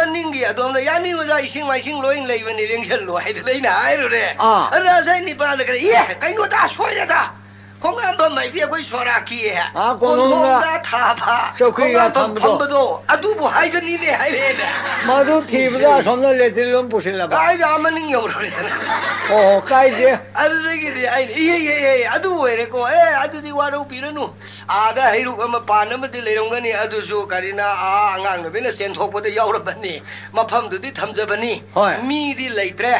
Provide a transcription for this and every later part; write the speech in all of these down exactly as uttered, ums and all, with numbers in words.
ꯅꯤꯡꯒꯤ ꯑꯗꯣꯝꯗ ꯌꯥꯅꯤꯡꯕꯗ ꯏꯁꯤꯡ ꯃꯥꯏꯁꯤꯡ ꯂꯣꯏ ꯂꯩꯕꯅꯤ, ꯂꯦꯡꯁꯜꯂꯣ ꯍꯥꯏꯗꯅ ꯑꯩꯅ ꯍꯥꯏꯔꯨꯔꯦ꯫ ꯑꯥ꯫ ꯑꯗ ꯉꯁꯥꯏ ꯅꯤꯄꯥꯗ ꯀꯔꯤ, "ꯑꯦ, ꯀꯩꯅꯣꯗ ꯁꯣꯏꯔꯦꯗ, ꯈꯣꯡꯉꯥꯝꯕꯝ ꯍꯥꯏꯗꯤ ꯑꯩꯈꯣꯏ ꯁꯣꯔꯥꯛꯀꯤ ꯑꯥ, ꯀꯣꯟꯊꯣꯡꯗ ꯀꯣꯟꯊꯣꯡꯗ ꯊꯥꯕ ꯆꯧꯀ꯭ꯔꯤꯒ ꯈꯣꯡꯉꯥꯝꯕꯝ ꯊꯝꯕꯗꯣ꯫ ꯐꯝꯕꯗꯣ ꯑꯗꯨꯕꯨ ꯍꯥꯏꯕꯅꯤꯅꯦ" ꯍꯥꯏꯔꯦꯅꯦ꯫ ꯃꯗꯨ ꯊꯤꯕꯗ ꯑꯁꯣꯝꯗ ꯂꯦꯇ꯭ꯔꯤꯟ ꯂꯣꯝ ꯄꯨꯁꯤꯜꯂꯕ꯫ ꯀꯥꯏꯗ ꯑꯥ ꯃꯅꯤꯡ ꯌꯧꯔꯨꯔꯦꯗꯅ꯫ ꯑꯣ, ꯀꯥꯏꯗꯦ꯫ ꯑꯗꯨꯗꯒꯤꯗꯤ ꯑꯩꯅ, "ꯏꯍꯦ, ꯏꯍꯦ, ꯏꯍꯦ, ꯑꯗꯨ ꯑꯣꯏꯔꯦꯀꯣ, ꯑꯦ, ꯑꯗꯨꯗꯤ ꯋꯥꯔꯧꯕꯤꯔꯅꯨ꯫ ꯑꯥꯗ ꯍꯩꯔꯨꯛ ꯑꯃ ꯄꯥꯟ ꯑꯃꯗꯤ ꯂꯩꯔꯝꯒꯅꯤ, ꯑꯗꯨꯁꯨ ꯀꯔꯤꯅ ꯑꯥ ꯑꯉꯥꯡ ꯅꯨꯄꯤꯅ ꯆꯦꯟꯊꯣꯛꯄꯗ ꯌꯥꯎꯔꯝꯕꯅꯤ, ꯃꯐꯝꯗꯨꯗꯤ ꯊꯝꯖꯕꯅꯤ꯫ ꯍꯣꯏ꯫ ꯃꯤꯗꯤ ꯂꯩꯇ꯭ꯔꯦ,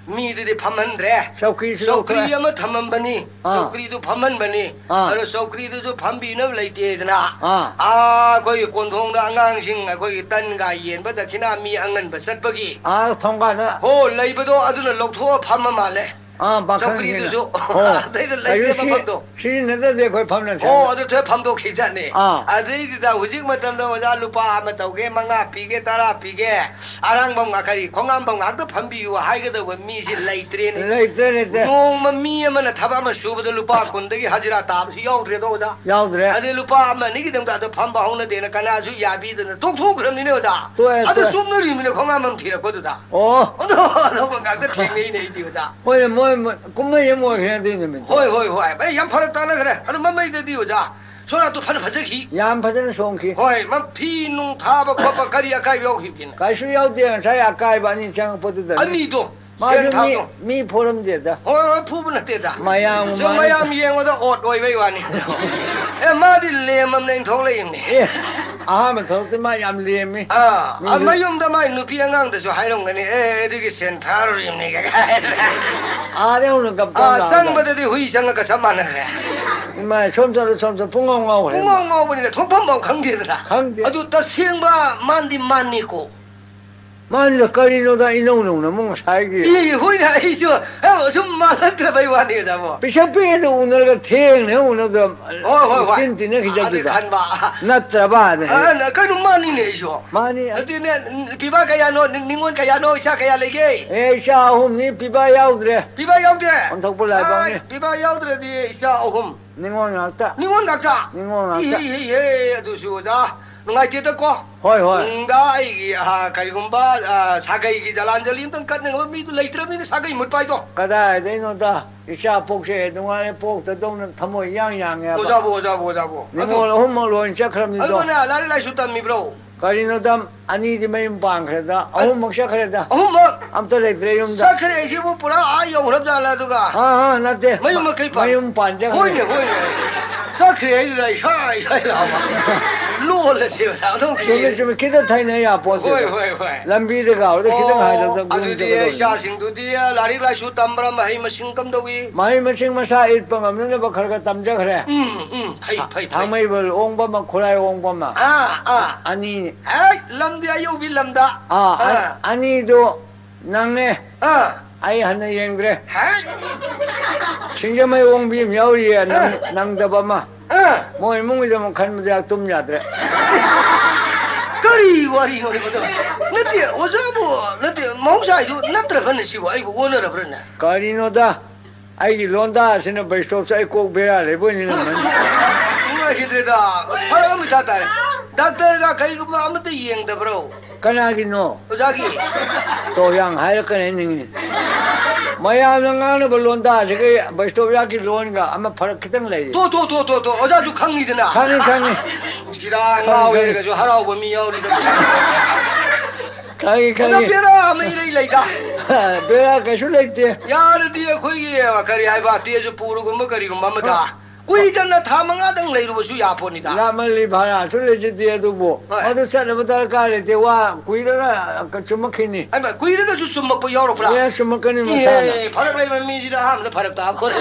ꯃꯤꯗꯨꯗꯤ ꯐꯝꯍꯟꯗ꯭ꯔꯦ꯫ ꯆꯧꯀ꯭ꯔꯤꯁꯨ ꯆꯧꯀ꯭ꯔꯤ ꯂꯧꯊꯣꯛꯑꯦ꯫ ꯑꯃ ꯊꯝꯃꯝꯕꯅꯤ, ꯑꯥ꯫ ꯆꯧꯀ꯭ꯔꯤꯗꯨ ꯐꯝꯍꯟꯕꯅꯤ꯫ ꯑꯥ꯫ ꯑꯗꯣ ꯆꯧꯀ꯭ꯔꯤꯗꯨꯁꯨ ꯐꯝꯕꯤꯅꯕ ꯂꯩꯇꯦꯗꯅ, ꯑꯥ꯫ ꯑꯥ, ꯑꯩꯈꯣꯏꯒꯤ ꯀꯣꯟꯊꯣꯡꯗ ꯑꯉꯥꯡꯁꯤꯡ ꯑꯩꯈꯣꯏꯒꯤ ꯇꯟꯒ ꯌꯦꯟꯕ ꯗꯈꯤꯅꯥ ꯃꯤ ꯑꯉꯟꯕ ꯆꯠꯄꯒꯤ ꯑꯥ, ꯊꯣꯡꯒꯥꯟꯗ꯫ ꯍꯣ, ꯂꯩꯕꯗꯣ ꯑꯗꯨꯅ ꯂꯧꯊꯣꯛꯑ ꯐꯝꯃ ꯃꯥꯜꯂꯦ꯫ ꯑꯥ, ꯄꯥꯈꯪꯁꯤꯡꯅ꯫ ꯆꯧꯀ꯭ꯔꯤꯗꯨꯁꯨ꯫ ꯑꯣ꯫ ꯑꯗꯩꯗ ꯂꯩꯇꯦ ꯑꯩꯁꯨ ꯁꯤ-, ꯃꯐꯝꯗꯣ꯫ ꯁꯤꯖꯤꯟꯅꯗ꯭ꯔꯗꯤ ꯑꯩꯈꯣꯏ ꯐꯝꯅꯁꯦ꯫ ꯑꯣ, ꯑꯗꯨ ꯊꯣꯏ ꯐꯝꯗꯣꯛꯈꯤꯖꯥꯠꯅꯤ꯫ ꯑꯥ꯫ ꯑꯗꯩꯗꯨꯗ ꯍꯧꯖꯤꯛ ꯃꯇꯝꯗ ꯑꯣꯖꯥ ꯂꯨꯄꯥ ꯑꯃ ꯇꯧꯒꯦ, ꯃꯉꯥ ꯄꯤꯒꯦ, ꯇꯔꯥ ꯄꯤꯒꯦ, ꯑꯔꯥꯡꯕꯝ ꯉꯥ-, ꯀꯔꯤ, ꯈꯣꯡꯉꯥꯝꯕꯝ ꯉꯥꯛꯇ ꯐꯝꯕꯤꯌꯨ ꯍꯥꯏꯒꯗꯧꯕ ꯃꯤꯁꯦ ꯂꯩꯇ꯭ꯔꯦꯅꯦ꯫ ꯂꯩꯇ꯭ꯔꯦ, ꯂꯩꯇ꯭ꯔꯦ꯫ ꯅꯣꯡꯃ ꯃꯤ ꯑꯃꯅ ꯊꯕꯛ ꯑꯃ ꯁꯨꯕꯗ ꯂꯨꯄꯥ ꯀꯨꯟꯗꯒꯤ ꯍꯖꯤꯔꯥ ꯇꯥꯕꯁꯤ ꯌꯥꯎꯗ꯭ꯔꯦꯗꯣ ꯑꯣꯖꯥ꯫ ꯌꯥꯎꯗ꯭ꯔꯦ꯫ ꯑꯗꯩ ꯂꯨꯄꯥ ꯑꯃ ꯑꯅꯤꯒꯤꯗꯃꯛꯇ ꯑꯗ ꯐꯝꯕ ꯍꯧꯅꯗꯦꯅ ꯀꯅꯥꯁꯨ ꯌꯥꯕꯤꯗꯅ ꯇꯣꯛꯊꯣꯛꯈ꯭ꯔꯕꯅꯤꯅꯦ ꯑꯣꯖꯥ꯫ ꯇꯣꯛꯑꯦ, ꯑꯗꯨ ꯇꯣꯛꯑꯦ꯫ ꯆꯣꯞꯅꯔꯤꯕꯅꯤꯅꯦ ꯈꯣꯡꯉꯥꯝꯕꯝ ꯊꯤꯔꯛꯄꯗꯨꯗ꯫ ꯑꯣ꯫ ꯑꯗꯣ ꯑꯅꯧꯕ ꯉꯥꯛꯇ ꯊꯦꯡꯅꯩꯅꯦ ꯑꯩꯗꯤ ꯑꯣꯖꯥ꯫ ꯍꯣꯏꯅꯦ, ꯃꯣꯏ, ꯃꯣꯏ ꯀꯨꯝꯍꯩ ꯑꯃ ꯑꯣꯏꯈ꯭ꯔꯦ ꯑꯗꯨꯏ ꯅꯨꯃꯤꯠꯇꯣ꯫ ꯍꯣꯏ, ꯍꯣꯏ, ꯍꯣꯏ꯫ ꯑꯩ ꯌꯥꯝ ꯐꯔꯛ ꯇꯥꯅꯈ꯭ꯔꯦ꯫ ꯑꯗꯨ ꯃꯃꯩꯗꯗꯤ ꯑꯣꯖꯥ, ꯁꯣꯔꯥꯠꯇꯨ ꯐꯅ ꯐꯖꯈꯤ꯫ ꯌꯥꯝ ꯐꯖꯅ ꯆꯣꯡꯈꯤ꯫ ꯍꯣꯏ, ꯃ-, ꯐꯤ ꯅꯨꯡ ꯊꯥꯕ ꯈꯣꯠꯄ ꯀꯔꯤ ꯑꯀꯥꯏꯕ ꯌꯥꯎꯈꯤꯕꯒꯦꯅꯦ? ꯀꯩꯁꯨ ꯌꯥꯎꯗꯦ, ꯉꯁꯥꯏ ꯑꯀꯥꯏꯕ ꯑꯅꯤ ꯆꯪꯉꯛꯄꯗꯨꯗꯅꯤ꯫ ꯑꯅꯤꯗꯣ, ꯃꯥꯁꯨ ꯁꯦꯟ ꯃꯤ, ꯊꯥꯗꯣ꯫ ꯃꯤ ꯐꯨꯔꯝꯗꯦꯗ꯫ ꯍꯣꯏ, ꯍꯣꯏ, ꯐꯨꯕ ꯅꯠꯇꯦꯗ꯫ ꯃꯌꯥꯝ ꯁꯨꯝ ꯃꯥꯅ ꯃꯌꯥꯝ ꯌꯦꯡꯕꯗ ꯑꯣꯠ ꯑꯣꯏꯕꯩ ꯋꯥꯅꯤ꯫ ꯑꯦ, ꯃꯥꯗꯤ ꯂꯦꯝꯃꯝꯅꯦ, ꯑꯩꯅ ꯊꯣꯛꯂꯛꯏꯕꯅꯦ꯫ ꯑꯦ, ꯑꯍꯥꯟꯕ ꯊꯣꯛꯂꯛꯇ ꯃꯥ ꯌꯥꯝ ꯂꯦꯝꯃꯤ꯫ ꯑꯥ, ꯃꯤꯒꯤ ꯃꯌꯨꯝꯗ ꯃꯥꯏ ꯅꯨꯄꯤ ꯑꯉꯥꯡꯗꯁꯨ ꯍꯥꯏꯔꯝꯒꯅꯤ, "ꯑꯦ, ꯑꯗꯨꯒꯤ ꯁꯦꯟ ꯊꯥꯔꯨꯔꯤꯕꯅꯤ" ꯀꯥꯏꯅ꯫ ꯑꯥꯗ ꯍꯧꯅ ꯒꯞ ꯒꯞ ꯑꯥ, ꯂꯥꯎꯔꯒ꯫ ꯆꯪꯕꯗꯗꯤ ꯍꯨꯏ ꯆꯪꯉꯒ ꯆꯞ ꯃꯥꯟꯅꯈ꯭ꯔꯦ꯫ ꯏꯃꯥ, ꯁꯣꯝ ꯆꯠꯂꯣ, ꯁꯣꯝ ꯆꯠꯂꯣ, ꯄꯨꯡꯉꯥꯎ ꯉꯥꯎꯈ꯭ꯔꯦ꯫ ꯄꯨꯡꯉꯥꯎ ꯉꯥꯎꯕꯅꯤꯅ ꯊꯣꯛꯐꯝ ꯐꯥꯎ ꯈꯪꯗꯦꯗꯅ꯫ ꯈꯪꯗꯦ꯫ ꯑꯗꯨ ꯇꯁꯦꯡꯕ ꯃꯥꯟꯗꯤ ꯃꯥꯟꯅꯤꯀꯣ꯫ ꯃꯥꯅꯤꯗ, ꯀꯔꯤꯅꯣꯗ ꯏꯅꯧ ꯅꯧꯅ ꯑꯃꯨꯛ ꯉꯁꯥꯏꯒꯤ ꯏ, ꯍꯣꯏꯅꯦ, ꯑꯩꯁꯨ, ꯑ, ꯁꯨꯝ ꯃꯥꯜꯂꯛꯇ꯭ꯔꯕꯩ ꯋꯥꯅꯤ, ꯑꯣꯖꯥꯕꯣ꯫ ꯄꯤꯁꯛ ꯄꯤꯛꯏꯗ ꯎꯅꯔꯒ ꯊꯦꯡꯅ ꯎꯅꯕꯗ ꯍꯣꯏ, ꯍꯣꯏ, ꯍꯣꯏ꯫ ꯏꯆꯤꯟ ꯇꯤꯟꯅꯈꯤꯗꯕꯗꯨꯗ꯫ ꯑꯗꯨ ꯈꯟꯕ꯫ ꯅꯠꯇ꯭ꯔꯕ ꯍꯥꯏꯅ ꯍꯦꯛ꯫ ꯑ, ꯀꯩꯅꯣ ꯃꯥꯅꯤꯅꯦ ꯑꯩꯁꯨ꯫ ꯃꯥꯅꯤ꯫ ꯑꯗꯨꯅꯦ, ꯄꯤꯕꯥ ꯀꯌꯥꯅꯣ, ꯅꯤ-, ꯅꯤꯉꯣꯜ ꯀꯌꯥꯅꯣ, ꯏꯆꯥ ꯀꯌꯥ ꯂꯩꯒꯦ? ꯑꯦ, ꯏꯆꯥ ꯑꯍꯨꯝꯅꯤ, ꯄꯤꯕꯥ ꯌꯥꯎꯗ꯭ꯔꯦ꯫ ꯄꯤꯕꯥ ꯌꯥꯎꯗꯦ? ꯑꯣꯟꯊꯣꯛꯄ ꯂꯥꯏꯕꯛꯅꯤ꯫ ꯑꯥꯏ, ꯄꯤꯕꯥ ꯌꯥꯎꯗ꯭ꯔꯗꯤ ꯏꯆꯥ ꯑꯍꯨꯝ꯫ ꯅꯤꯉꯣꯜ ꯉꯥꯛꯇ꯫ ꯅꯤꯉꯣꯜ ꯉꯥꯛꯇ? ꯅꯤꯉꯣꯜ ꯉꯥꯛꯇ꯫ ꯏꯍꯦ, ꯏꯍꯦ, ꯏꯍꯦ, ꯑꯗꯨꯁꯨ ꯑꯣꯖꯥ꯫ ꯅꯨꯡꯉꯥꯏꯇꯦꯗꯀꯣ꯫ ꯍꯣꯏ, ꯍꯣꯏ꯫ ꯇꯨꯡꯗ ꯑꯩꯒꯤ, ꯑꯥ, ꯀꯔꯤꯒꯨꯝꯕ, ꯑꯥ, ꯁꯥꯒꯩꯒꯤ ꯖꯂꯥꯟꯖꯂꯤ ꯑꯝꯇꯪ ꯀꯠꯅꯅꯕ ꯃꯤꯗꯨ ꯂꯩꯇ꯭ꯔꯕꯅꯤꯅ ꯁꯥꯒꯩ ꯃꯨꯠꯄ ꯍꯥꯏꯗꯣ꯫ ꯀꯗꯥꯏꯗꯩꯅꯣꯗ? ꯏꯆꯥ ꯄꯣꯛꯆꯩ ꯅꯨꯡꯉꯥꯏꯔꯦ, ꯄꯣꯛꯇꯗꯧꯅ ꯊꯃꯣꯏ ꯏꯌꯥꯡ ꯌꯥꯡꯉꯦ ꯍꯥꯏꯕ꯫ ꯑꯣꯖꯥꯕꯨ, ꯑꯣꯖꯥꯕꯨ, ꯑꯣꯖꯥꯕꯨ꯫ ꯅꯤꯉꯣꯜ ꯑꯗꯨ, ꯑꯍꯨꯝꯃꯛ ꯂꯣꯏꯅ ꯆꯠꯈ꯭ꯔꯕꯅꯤꯗꯣ꯫ ꯑꯗꯨꯅ ꯂꯥꯏꯔꯤꯛ ꯂꯥꯏꯁꯨ ꯇꯝꯃꯤꯕ꯭ꯔꯣ? ꯀꯔꯤꯅꯣꯗ, ꯑꯅꯤꯗꯤ ꯃꯌꯨꯝ ꯄꯥꯟꯈ꯭ꯔꯦꯗ, ꯑ-, ꯑꯍꯨꯝꯃꯛ ꯆꯠꯈ꯭ꯔꯦꯗ꯫ ꯑꯍꯨꯝꯃꯛ? ꯑꯝꯇ ꯂꯩꯇ꯭ꯔꯦ ꯌꯨꯝꯗ꯫ ꯆꯠꯈ꯭ꯔꯦ ꯍꯥꯏꯁꯤꯕꯨ ꯄꯨꯔꯥ ꯑꯥ ꯌꯧꯈ꯭ꯔꯕ ꯖꯥꯠꯂ ꯑꯗꯨꯒ? ꯑꯥ, ꯑꯥ, ꯅꯠꯇꯦ꯫ ꯃꯌꯨꯝ ꯃ-, ꯃꯀꯩ ꯄꯥꯟ-, ꯃꯌꯨꯝ ꯄꯥꯟꯖꯈ꯭ꯔꯦ꯫ ꯍꯣꯏꯅꯦ, ꯍꯣꯏꯅꯦ꯫ ꯆꯠꯈ꯭ꯔꯦ ꯍꯥꯏꯗꯨꯗ ꯏꯁꯥ, ꯏꯁꯥ ꯂꯥꯎꯕ꯫ ꯂꯣꯜꯂꯁꯦꯕ ꯁꯥꯗꯧ ꯆꯨꯝꯃꯤ, ꯀꯤꯔꯦ꯫ ꯆꯨꯝꯃꯤ꯫ ꯈꯤꯇꯪ ꯊꯩꯅ ꯌꯥꯄꯣꯠꯇꯦ꯫ ꯍꯣꯏ, ꯍꯣꯏ, ꯍꯣꯏ꯫ ꯂꯝꯕꯤꯗ ꯀꯥꯎꯔꯗꯤ ꯈꯤꯇꯪ ꯑꯣ, ꯍꯥꯏꯗꯣꯛꯇꯅ ꯑꯗꯨꯗꯤ ꯆꯠꯀꯗꯧꯅꯤ꯫ ꯏꯆꯥꯁꯤꯡꯗꯨꯗꯤ ꯂꯥꯏꯔꯤꯛ ꯂꯥꯏꯁꯨ ꯇꯝꯕ꯭ꯔꯥ, ꯃꯍꯩ ꯃꯁꯤꯡ ꯀꯝꯗꯧꯏ? ꯃꯍꯩ ꯃꯁꯤꯡ ꯃꯁꯥ ꯏꯠꯄ ꯉꯝꯅꯅꯕ ꯈꯔ ꯈꯔ ꯇꯝꯖꯈ꯭ꯔꯦ꯫ ꯎꯝ, ꯎꯝ, ꯐꯩ, ꯊꯥ-, ꯐꯩ, ꯐꯩ꯫ ꯊꯥꯡꯃꯩꯕꯜ ꯑꯣꯡꯕ ꯑꯃ, ꯈꯨꯔꯥꯏ ꯑꯣꯡꯕ ꯑꯃ꯫ ꯑꯥ, ꯑꯥ꯫ ꯑꯅꯤ꯫ ꯍꯦꯛ ꯂꯝꯗꯤ ꯑꯌꯧꯕꯤ ꯂꯝꯗ꯫ ꯑꯥ, ꯑ-, ꯑꯥ꯫ ꯑꯅꯤꯗꯣ ꯅꯪꯉꯦ꯫ ꯑꯥ꯫ ꯑꯩ ꯍꯟꯅ ꯌꯦꯡꯗ꯭ꯔꯦ꯫ ꯍꯦꯛ꯫ ꯁꯤꯡꯖꯃꯩ ꯑꯣꯡꯕꯤ ꯑꯃ ꯌꯥꯎꯔꯤꯌꯦ, ꯅꯪ-, ꯑꯥ꯫ ꯅꯪꯗꯕ ꯑꯃ꯫ ꯑꯥ꯫ ꯃꯣꯏ ꯏꯃꯨꯡꯒꯤꯗꯃꯛ ꯈꯟꯕꯗ ꯇꯨꯝ ꯌꯥꯗ꯭ꯔꯦ꯫ ꯀꯔꯤ ꯋꯥꯔꯤꯅꯣꯅꯦ ꯃꯗꯨ? ꯅꯠꯇꯦ, ꯑꯣꯖꯥꯕꯨ, ꯅꯠꯇꯦ, ꯃꯍꯧꯁꯥ ꯍꯥꯏꯗꯨ ꯅꯠꯇ꯭ꯔꯕꯅꯦ ꯁꯤꯕꯨ? ꯑꯩꯕꯨ ꯑꯣꯟꯅꯔꯕ꯭ꯔꯅꯦ? ꯀꯔꯤꯅꯣꯗ? ꯑꯩꯒꯤ ꯂꯣꯟꯗꯥ ꯑꯁꯤꯅ ꯕꯩꯁꯇꯣꯞꯁꯦ ꯑꯩ ꯀꯣꯛ ꯕꯦꯔꯥ ꯂꯩꯕꯣꯏ ꯅꯤꯡꯉꯝꯃꯅꯤ꯫ ꯅꯨꯡꯉꯥꯏꯈꯤꯗ꯭ꯔꯦꯗ꯫ ꯐꯔꯛ ꯑꯃ ꯏꯇꯥ ꯇꯥꯔꯦ꯫ ꯗꯥꯛꯇꯔꯒ ꯀꯩꯒꯨꯝꯕ ꯑꯃꯠꯇ ꯌꯦꯡꯗꯕ꯭ꯔꯣ? ꯀꯅꯥꯒꯤꯅꯣ? ꯑꯣꯖꯥꯒꯤ꯫ ꯇꯣ, ꯌꯥꯝ ꯍꯥꯏꯔꯛꯀꯅꯤ ꯅꯤꯡꯉꯤ꯫ ꯃꯌꯥꯝꯅ ꯉꯥꯡꯅꯕ ꯂꯣꯟꯗꯥꯁꯤꯒ ꯕꯩꯁꯇꯣꯞ ꯌꯥꯛꯀꯤ ꯂꯣꯟꯒ ꯑꯃ ꯐꯔꯛ ꯈꯤꯇꯪ ꯂꯩꯌꯦ꯫ ꯇꯣ, ꯇꯣ, ꯇꯣ, ꯇꯣ, ꯇꯣ, ꯑꯣꯖꯥꯁꯨ ꯈꯪꯉꯤꯗꯅ꯫ ꯈꯪꯉꯤ, ꯈꯪꯉꯤ꯫ ꯁꯤꯔꯥ ꯈꯪꯉꯤ, ꯉꯥꯎ ꯈꯪꯉꯤ꯫ ꯍꯦꯔꯒꯁꯨ ꯍꯔꯥꯎꯕ ꯃꯤ ꯌꯥꯎꯔꯤꯗꯅ꯫ ꯈꯪꯉꯤ, ꯑꯗꯣ ꯈꯪꯉꯤ꯫ ꯕꯦꯔꯥ ꯑꯃ ꯏꯔꯩ ꯂꯩꯗ꯫ ꯕꯦꯔꯥ ꯀꯩꯁꯨ ꯂꯩꯇꯦ꯫ ꯌꯥꯔꯗꯤ ꯑꯩꯈꯣꯏꯒꯤ, ꯀꯔꯤ ꯍꯥꯏꯕ, ꯇꯦꯖꯄꯨꯔꯒꯨꯝꯕ ꯀꯔꯤꯒꯨꯝꯕ ꯑꯃꯗ ꯑ-, ꯀꯨꯏꯗꯅ ꯊꯥ ꯃꯉꯥꯗꯪ ꯂꯩꯔꯨꯕꯁꯨ ꯌꯥꯄꯣꯠꯅꯤꯗ꯫ ꯂꯥꯞꯃꯜꯂꯤ, ꯚꯥꯔꯥꯁꯨ ꯂꯩꯖꯗꯦ, ꯑꯗꯨꯕꯨ ꯍꯣꯏ꯫ ꯃꯗꯨ ꯆꯠꯅꯕ ꯗꯔꯀꯥꯔ ꯂꯩꯇꯦ꯫ ꯋꯥ ꯀꯨꯏꯔꯒ ꯆꯨꯝꯃꯛꯈꯤꯅꯤ꯫ ꯍꯥꯏꯕ, ꯀꯨꯏꯔꯒꯁꯨ ꯆꯨꯝꯃꯛꯄ ꯌꯥꯎꯔꯛꯄ꯭ꯔꯥ? ꯑꯦ, ꯆꯨꯝꯃꯛꯀꯅꯤ ꯏꯍꯦ, ꯃꯁꯥꯅ꯫ ꯐꯔꯛ ꯂꯩꯕ ꯃꯤꯁꯤꯗ ꯑꯍꯥꯟꯕꯗ ꯐꯔꯛ ꯇꯥꯕ ꯍꯧꯔꯦ꯫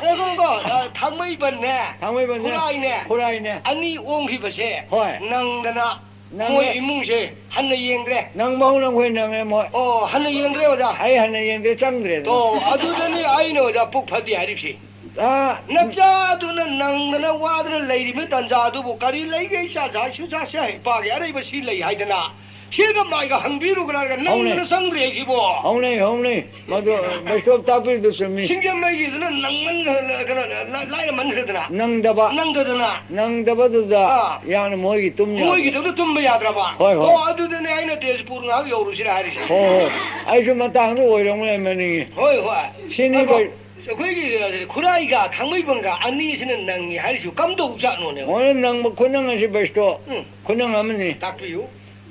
ꯉꯥꯏꯈꯣ, ꯉꯥꯏꯈꯣ, ꯑ, ꯊꯥꯡꯃꯩꯕꯟꯅꯦ, ꯊꯥꯡꯃꯩꯕꯟꯅꯦ, ꯈꯨꯔꯥꯏꯅꯦ, ꯈꯨꯔꯥꯏꯅꯦ꯫ ꯑꯅꯤ ꯑꯣꯡꯈꯤꯕꯁꯦ ꯍꯣꯏ꯫ ꯅꯪꯗꯅ ꯅꯪꯉꯦ꯫ ꯃꯣꯏ ꯏꯃꯨꯡꯁꯦ ꯍꯟꯅ ꯌꯦꯡꯗ꯭ꯔꯦ꯫ ꯅꯪꯕ ꯍꯧꯅ ꯑꯩꯈꯣꯏ ꯅꯪꯉꯦ ꯃꯣꯏ꯫ ꯑꯣ, ꯍꯟꯅ ꯌꯦꯡꯗ꯭ꯔꯦ ꯑꯣꯖꯥ? ꯑꯩ ꯍꯟꯅ ꯌꯦꯡꯗ꯭ꯔꯦ, ꯆꯪꯗ꯭ꯔꯦꯗꯅ꯫ ꯑꯣ, ꯑꯗꯨꯗꯅꯤ ꯑꯩꯅ ꯑꯣꯖꯥ ꯄꯨꯛ ꯐꯠꯇꯦ ꯍꯥꯏꯔꯤꯁꯤ꯫ ꯑꯥ꯫ ꯅꯆꯥꯗꯨꯅ ꯅꯪꯗꯅ ꯋꯥꯗꯅ ꯂꯩꯔꯤꯕ ꯇꯥꯟꯖꯥꯗꯨꯕꯨ ꯀꯔꯤ ꯂꯩꯒꯦ? ꯏꯆꯥ ꯆꯥ ꯁꯨ ꯆꯥ ꯁꯦ ꯏꯄꯥꯒꯤ ꯑꯔꯩꯕ ꯁꯤ ꯂꯩ ꯍꯥꯏꯗꯅ ꯁꯤꯒ ꯃꯥꯏꯒ ꯍꯪꯕꯤꯔꯨꯒ꯭ꯔꯥꯒ ꯅꯪꯗꯅ ꯍꯧꯅꯩ꯫ ꯆꯪꯗ꯭ꯔꯦ ꯁꯤꯕꯣ꯫ ꯍꯧꯅꯩ, ꯍꯧꯅꯩ꯫ ꯃꯗꯨ ꯕꯩꯁꯇꯣꯞ ꯇꯥꯛꯄꯤꯔꯤꯗꯨ ꯆꯨꯝꯃꯤ꯫ ꯁꯤꯡꯖꯃꯩꯒꯤꯗꯨꯅ ꯅꯪꯃꯟ-, ꯀꯩꯅꯣ, ꯂꯥ-, ꯂꯥꯏꯔꯃꯟꯈ꯭ꯔꯦꯗꯅ꯫ ꯅꯪꯗꯕ꯫ ꯅꯪꯗꯗꯅ꯫ ꯅꯪꯗꯕꯗꯨꯗ ꯑꯥ꯫ ꯌꯥꯝꯅ ꯃꯣꯏꯒꯤ ꯇꯨꯝ ꯌꯥꯗ꯭ꯔꯦ꯫ ꯃꯣꯏꯒꯤꯗꯨꯗ ꯇꯨꯝꯕ ꯌꯥꯗ꯭ꯔꯕ? ꯍꯣꯏ, ꯍꯣꯏ꯫ ꯑꯣ, ꯑꯗꯨꯗꯅꯦ ꯑꯩꯅ ꯇꯦꯖꯄꯨꯔ ꯉꯥꯏꯍꯥꯛ ꯌꯧꯔꯨꯁꯤꯔ ꯍꯥꯏꯔꯤꯁꯦ꯫ ꯍꯣꯏ, ꯍꯣꯏ꯫ ꯑꯩꯁꯨ ꯃꯇꯥꯡꯗꯨ ꯑꯣꯏꯔꯝꯒꯅꯤ ꯃꯅꯤꯡꯉꯤ꯫ ꯍꯣꯏ, ꯍꯣꯏ꯫ ꯁꯤꯅꯤ ꯉꯥꯏꯈꯣ꯫ ꯕꯩ- ꯑꯩꯈꯣꯏꯒꯤ, ꯑ, ꯈꯨꯔꯥꯏꯒ ꯊꯥꯡꯃꯩꯕꯟꯒ ꯑꯅꯤꯁꯤꯅ ꯅꯪꯉꯤ ꯍꯥꯏꯔꯤꯁꯤꯕꯨ ꯀꯝꯗꯧ ꯖꯥꯠꯅꯣꯅꯦ? ꯍꯣꯔꯦꯟ ꯅꯪꯕ ꯈꯨꯅꯪ ꯑꯁꯤ ꯕꯩꯁꯇꯣ ꯎꯝ꯫ ꯈꯨꯅꯪ ꯑꯃꯅꯤ꯫ ꯇꯥꯛꯄꯤꯌꯨ꯫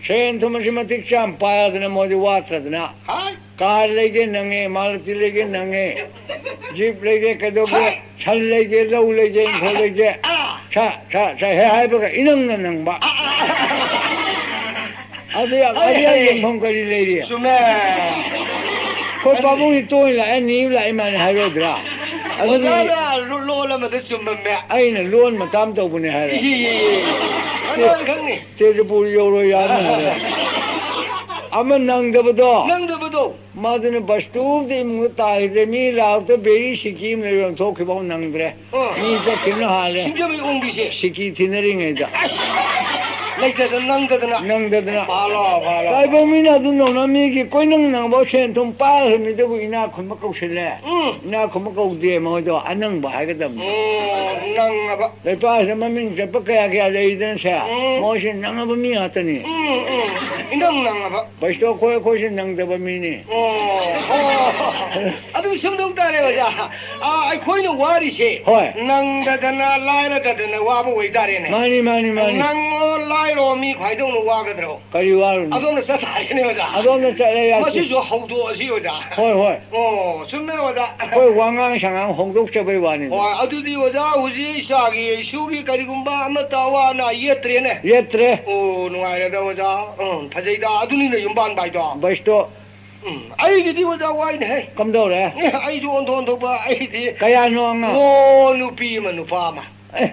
ꯁꯦꯟ ꯊꯨꯝ ꯑꯁꯤ ꯃꯇꯤꯛ ꯆꯥꯅ ꯄꯥꯏꯗꯅ ꯃꯣꯏꯗꯤ ꯋꯥꯠꯇꯗꯅ꯫ ꯍꯥꯏ꯫ ꯀꯥꯔ ꯂꯩꯒꯦ ꯅꯪꯉꯦ, ꯃꯥꯔꯨꯇꯤ ꯂꯩꯒꯦ ꯅꯪꯉꯦ, ꯖꯤꯞ ꯂꯩꯒꯦ ꯀꯩꯗꯧꯒꯦ, ꯍꯥꯏ꯫ ꯁꯟ ꯂꯩꯒꯦ, ꯂꯧ ꯂꯩꯒꯦ, ꯏꯪꯈꯣꯜ ꯂꯩꯒꯦ, ꯑꯥ꯫ ꯁꯥ, ꯁꯥ, ꯁꯥ ꯍꯦꯛ ꯍꯥꯏꯕꯒ ꯏꯅꯪꯗ ꯅꯪꯕ꯫ ꯑꯥ, ꯑꯥ, ꯑꯥ, ꯑꯥ꯫ ꯑꯗꯨ ꯌꯥꯝ, ꯍꯣꯏ, ꯑꯗꯨ ꯌꯥꯝ ꯍꯣꯏ꯫ ꯌꯦꯡꯐꯝ ꯀꯔꯤ ꯂꯩꯔꯤ? ꯆꯨꯝꯃꯦ꯫ ꯑꯩꯈꯣꯏ ꯑꯗꯨ ꯄꯥꯕꯨꯡꯁꯤ ꯇꯣꯏꯅ ꯂꯥꯛꯑꯦ, ꯅꯤꯕ ꯂꯥꯛꯑꯦ ꯃꯥꯅ ꯍꯥꯏꯔꯣꯏꯗ꯭ꯔꯥ? ꯑꯗꯨꯗꯤ ꯑꯣꯖꯥꯅ ꯂꯣ-, ꯂꯣꯜ ꯑꯃꯗ ꯆꯨꯝꯃꯝꯃꯦ꯫ ꯑꯩꯅ ꯂꯣꯟ ꯃꯇꯥꯝ ꯇꯧꯕꯅꯦ ꯍꯥꯏꯔꯦ꯫ E, E, E. ꯑꯗꯨ ꯇꯦ-, ꯑꯩ ꯈꯪꯅꯤ꯫ ꯇꯦꯖꯄꯨꯔ ꯌꯧꯔꯣꯏ ꯌꯥꯅꯤ ꯍꯥꯏꯔꯦ꯫ ꯑꯃ ꯅꯪꯗꯕꯗꯣ꯫ ꯅꯪꯗꯕꯗꯣ꯫ ꯃꯥꯗꯨꯅ ꯕꯁꯇꯨꯕꯨꯗꯤ ꯏꯃꯨꯡꯗ ꯇꯥꯈꯤꯗ꯭ꯔꯦ꯫ ꯃꯤ ꯂꯥꯛꯇ ꯕꯦꯔꯤ ꯁꯤꯀꯤ ꯑꯃ ꯂꯩꯕ ꯊꯣꯛꯈꯤꯕ ꯅꯪꯗ꯭ꯔꯦ꯫ ꯑ꯫ ꯃꯤ ꯆꯠꯈꯤꯕꯅ ꯍꯥꯜꯂꯦ꯫ ꯁꯤꯡꯖꯃꯩ ꯑꯣꯡꯕꯤꯁꯦ꯫ ꯁꯤꯀꯤ ꯊꯤꯅꯔꯤꯉꯩꯗ꯫ ꯑꯁ! ꯂꯩꯇꯗꯅ ꯅꯪꯗꯗꯅ꯫ ꯅꯪꯗꯗꯅ꯫ ꯐꯥꯂꯣ, ꯐꯥꯂꯣ꯫ ꯇꯥꯏꯕꯪ ꯃꯤꯅ ꯑꯗꯨ ꯅꯧꯅ ꯃꯤꯒꯤ ꯀꯣꯏꯅꯪ ꯅꯪꯕ ꯁꯦꯟ ꯊꯨꯝ ꯄꯥꯏꯈ꯭ꯔ ꯃꯤꯗꯨꯕꯨ ꯏꯅꯥꯛ ꯈꯨꯟꯕ ꯀꯧꯁꯤꯜꯂꯦ꯫ ꯎꯝ꯫ ꯏꯅꯥꯛ ꯈꯨꯟꯕ ꯀꯧꯗꯦ, ꯃꯣꯏꯗꯣ ꯑꯅꯪꯕ ꯍꯥꯏꯒꯗꯕꯅꯤ꯫ ꯑꯣ, ꯅꯪꯉꯕ꯫ ꯂꯩꯄꯥꯛꯁꯤꯗ ꯃꯃꯤꯡ ꯆꯠꯄ ꯀꯌꯥ ꯀꯌꯥ ꯂꯩꯗꯅꯁꯦ, ꯎꯝ꯫ ꯃꯣꯏꯁꯦ ꯅꯪꯉꯕ ꯃꯤ ꯉꯥꯛꯇꯅꯤ꯫ ꯎꯝ, ꯎꯝ꯫ ꯏꯅꯪ ꯅꯪꯉꯕ꯫ ꯕꯩꯁꯇꯣ ꯑꯩꯈꯣꯏ, ꯑꯩꯈꯣꯏꯁꯦ ꯅꯪꯗꯕ ꯃꯤꯅꯤ꯫ ꯑꯣ, ꯑꯣ꯫ ꯑꯗꯨ ꯁꯨꯝꯗꯧ ꯇꯥꯔꯦ ꯑꯣꯖꯥ꯫ ꯑꯥ, ꯑꯩꯈꯣꯏꯅ ꯋꯥꯔꯤꯁꯦ ꯍꯣꯏ꯫ ꯅꯪꯗꯗꯅ ꯂꯥꯏꯔꯗꯗꯅ ꯋꯥꯕ ꯑꯣꯏꯇꯥꯔꯦꯅꯦ꯫ ꯃꯥꯅꯤ, ꯃꯥꯅꯤ, ꯃꯥꯅꯤ꯫ ꯅꯪꯉꯣ ꯂꯥꯏꯔꯣ ꯃꯤ ꯈ꯭ꯋꯥꯏꯗꯧꯅ ꯋꯥꯒꯗ꯭ꯔꯣ? ꯀꯔꯤ ꯋꯥꯔꯨꯅꯤ? ꯑꯗꯣꯝꯗ ꯆꯠ ꯇꯥꯔꯦꯅꯦ ꯑꯣꯖꯥ꯫ ꯑꯗꯣꯝꯗ ꯆꯠꯂꯦ ꯌꯥꯁꯤ꯫ ꯃꯁꯤꯁꯨ ꯍꯧꯗꯣꯛꯑꯁꯤ ꯑꯣꯖꯥ꯫ ꯍꯣꯏ, ꯍꯣꯏ꯫ ꯑꯣ, ꯆꯨꯝꯃꯦ ꯑꯣꯖꯥ꯫ ꯑꯩꯈꯣꯏ ꯋꯥꯉꯥꯡ ꯁꯉꯥꯡ ꯍꯣꯡꯗꯣꯛꯆꯕꯩ ꯋꯥꯅꯤꯗ꯫ ꯍꯣꯏ, ꯑꯗꯨꯗꯤ ꯑꯣꯖꯥ ꯍꯧꯖꯤꯛ ꯏꯆꯥꯒꯤ ꯏꯁꯨꯒꯤ ꯀꯔꯤꯒꯨꯝꯕ ꯑꯃꯠꯇ ꯑꯋꯥ ꯑꯅꯥ ꯌꯦꯠꯇ꯭ꯔꯦꯅꯦ? ꯌꯦꯠꯇ꯭ꯔꯦ꯫ ꯑꯣ, ꯅꯨꯡꯉꯥꯏꯔꯦꯗ ꯑꯣꯖꯥ꯫ ꯎꯝ, ꯐꯖꯩꯗ꯫ ꯑꯗꯨꯅꯤꯅ ꯌꯨꯝꯕꯥꯟꯕ ꯍꯥꯏꯗꯣ꯫ ꯕꯁꯇꯣ ꯎꯝ, ꯑꯩꯒꯤꯗꯤ ꯑꯣꯖꯥ ꯋꯥꯏꯅꯦꯍꯦ꯫ ꯀꯝꯗꯧꯔꯦ? ꯑꯦ, ꯑꯩꯁꯨ ꯑꯣꯟꯊꯣꯛ ꯑꯣꯟꯊꯣꯛꯄ, ꯑꯩꯗꯤ ꯀꯌꯥꯅꯣ ꯑꯉꯥꯡ? ꯑꯣ, ꯅꯨꯄꯤ ꯑꯃ, ꯅꯨꯄꯥ ꯑꯃ꯫ ꯑꯦ,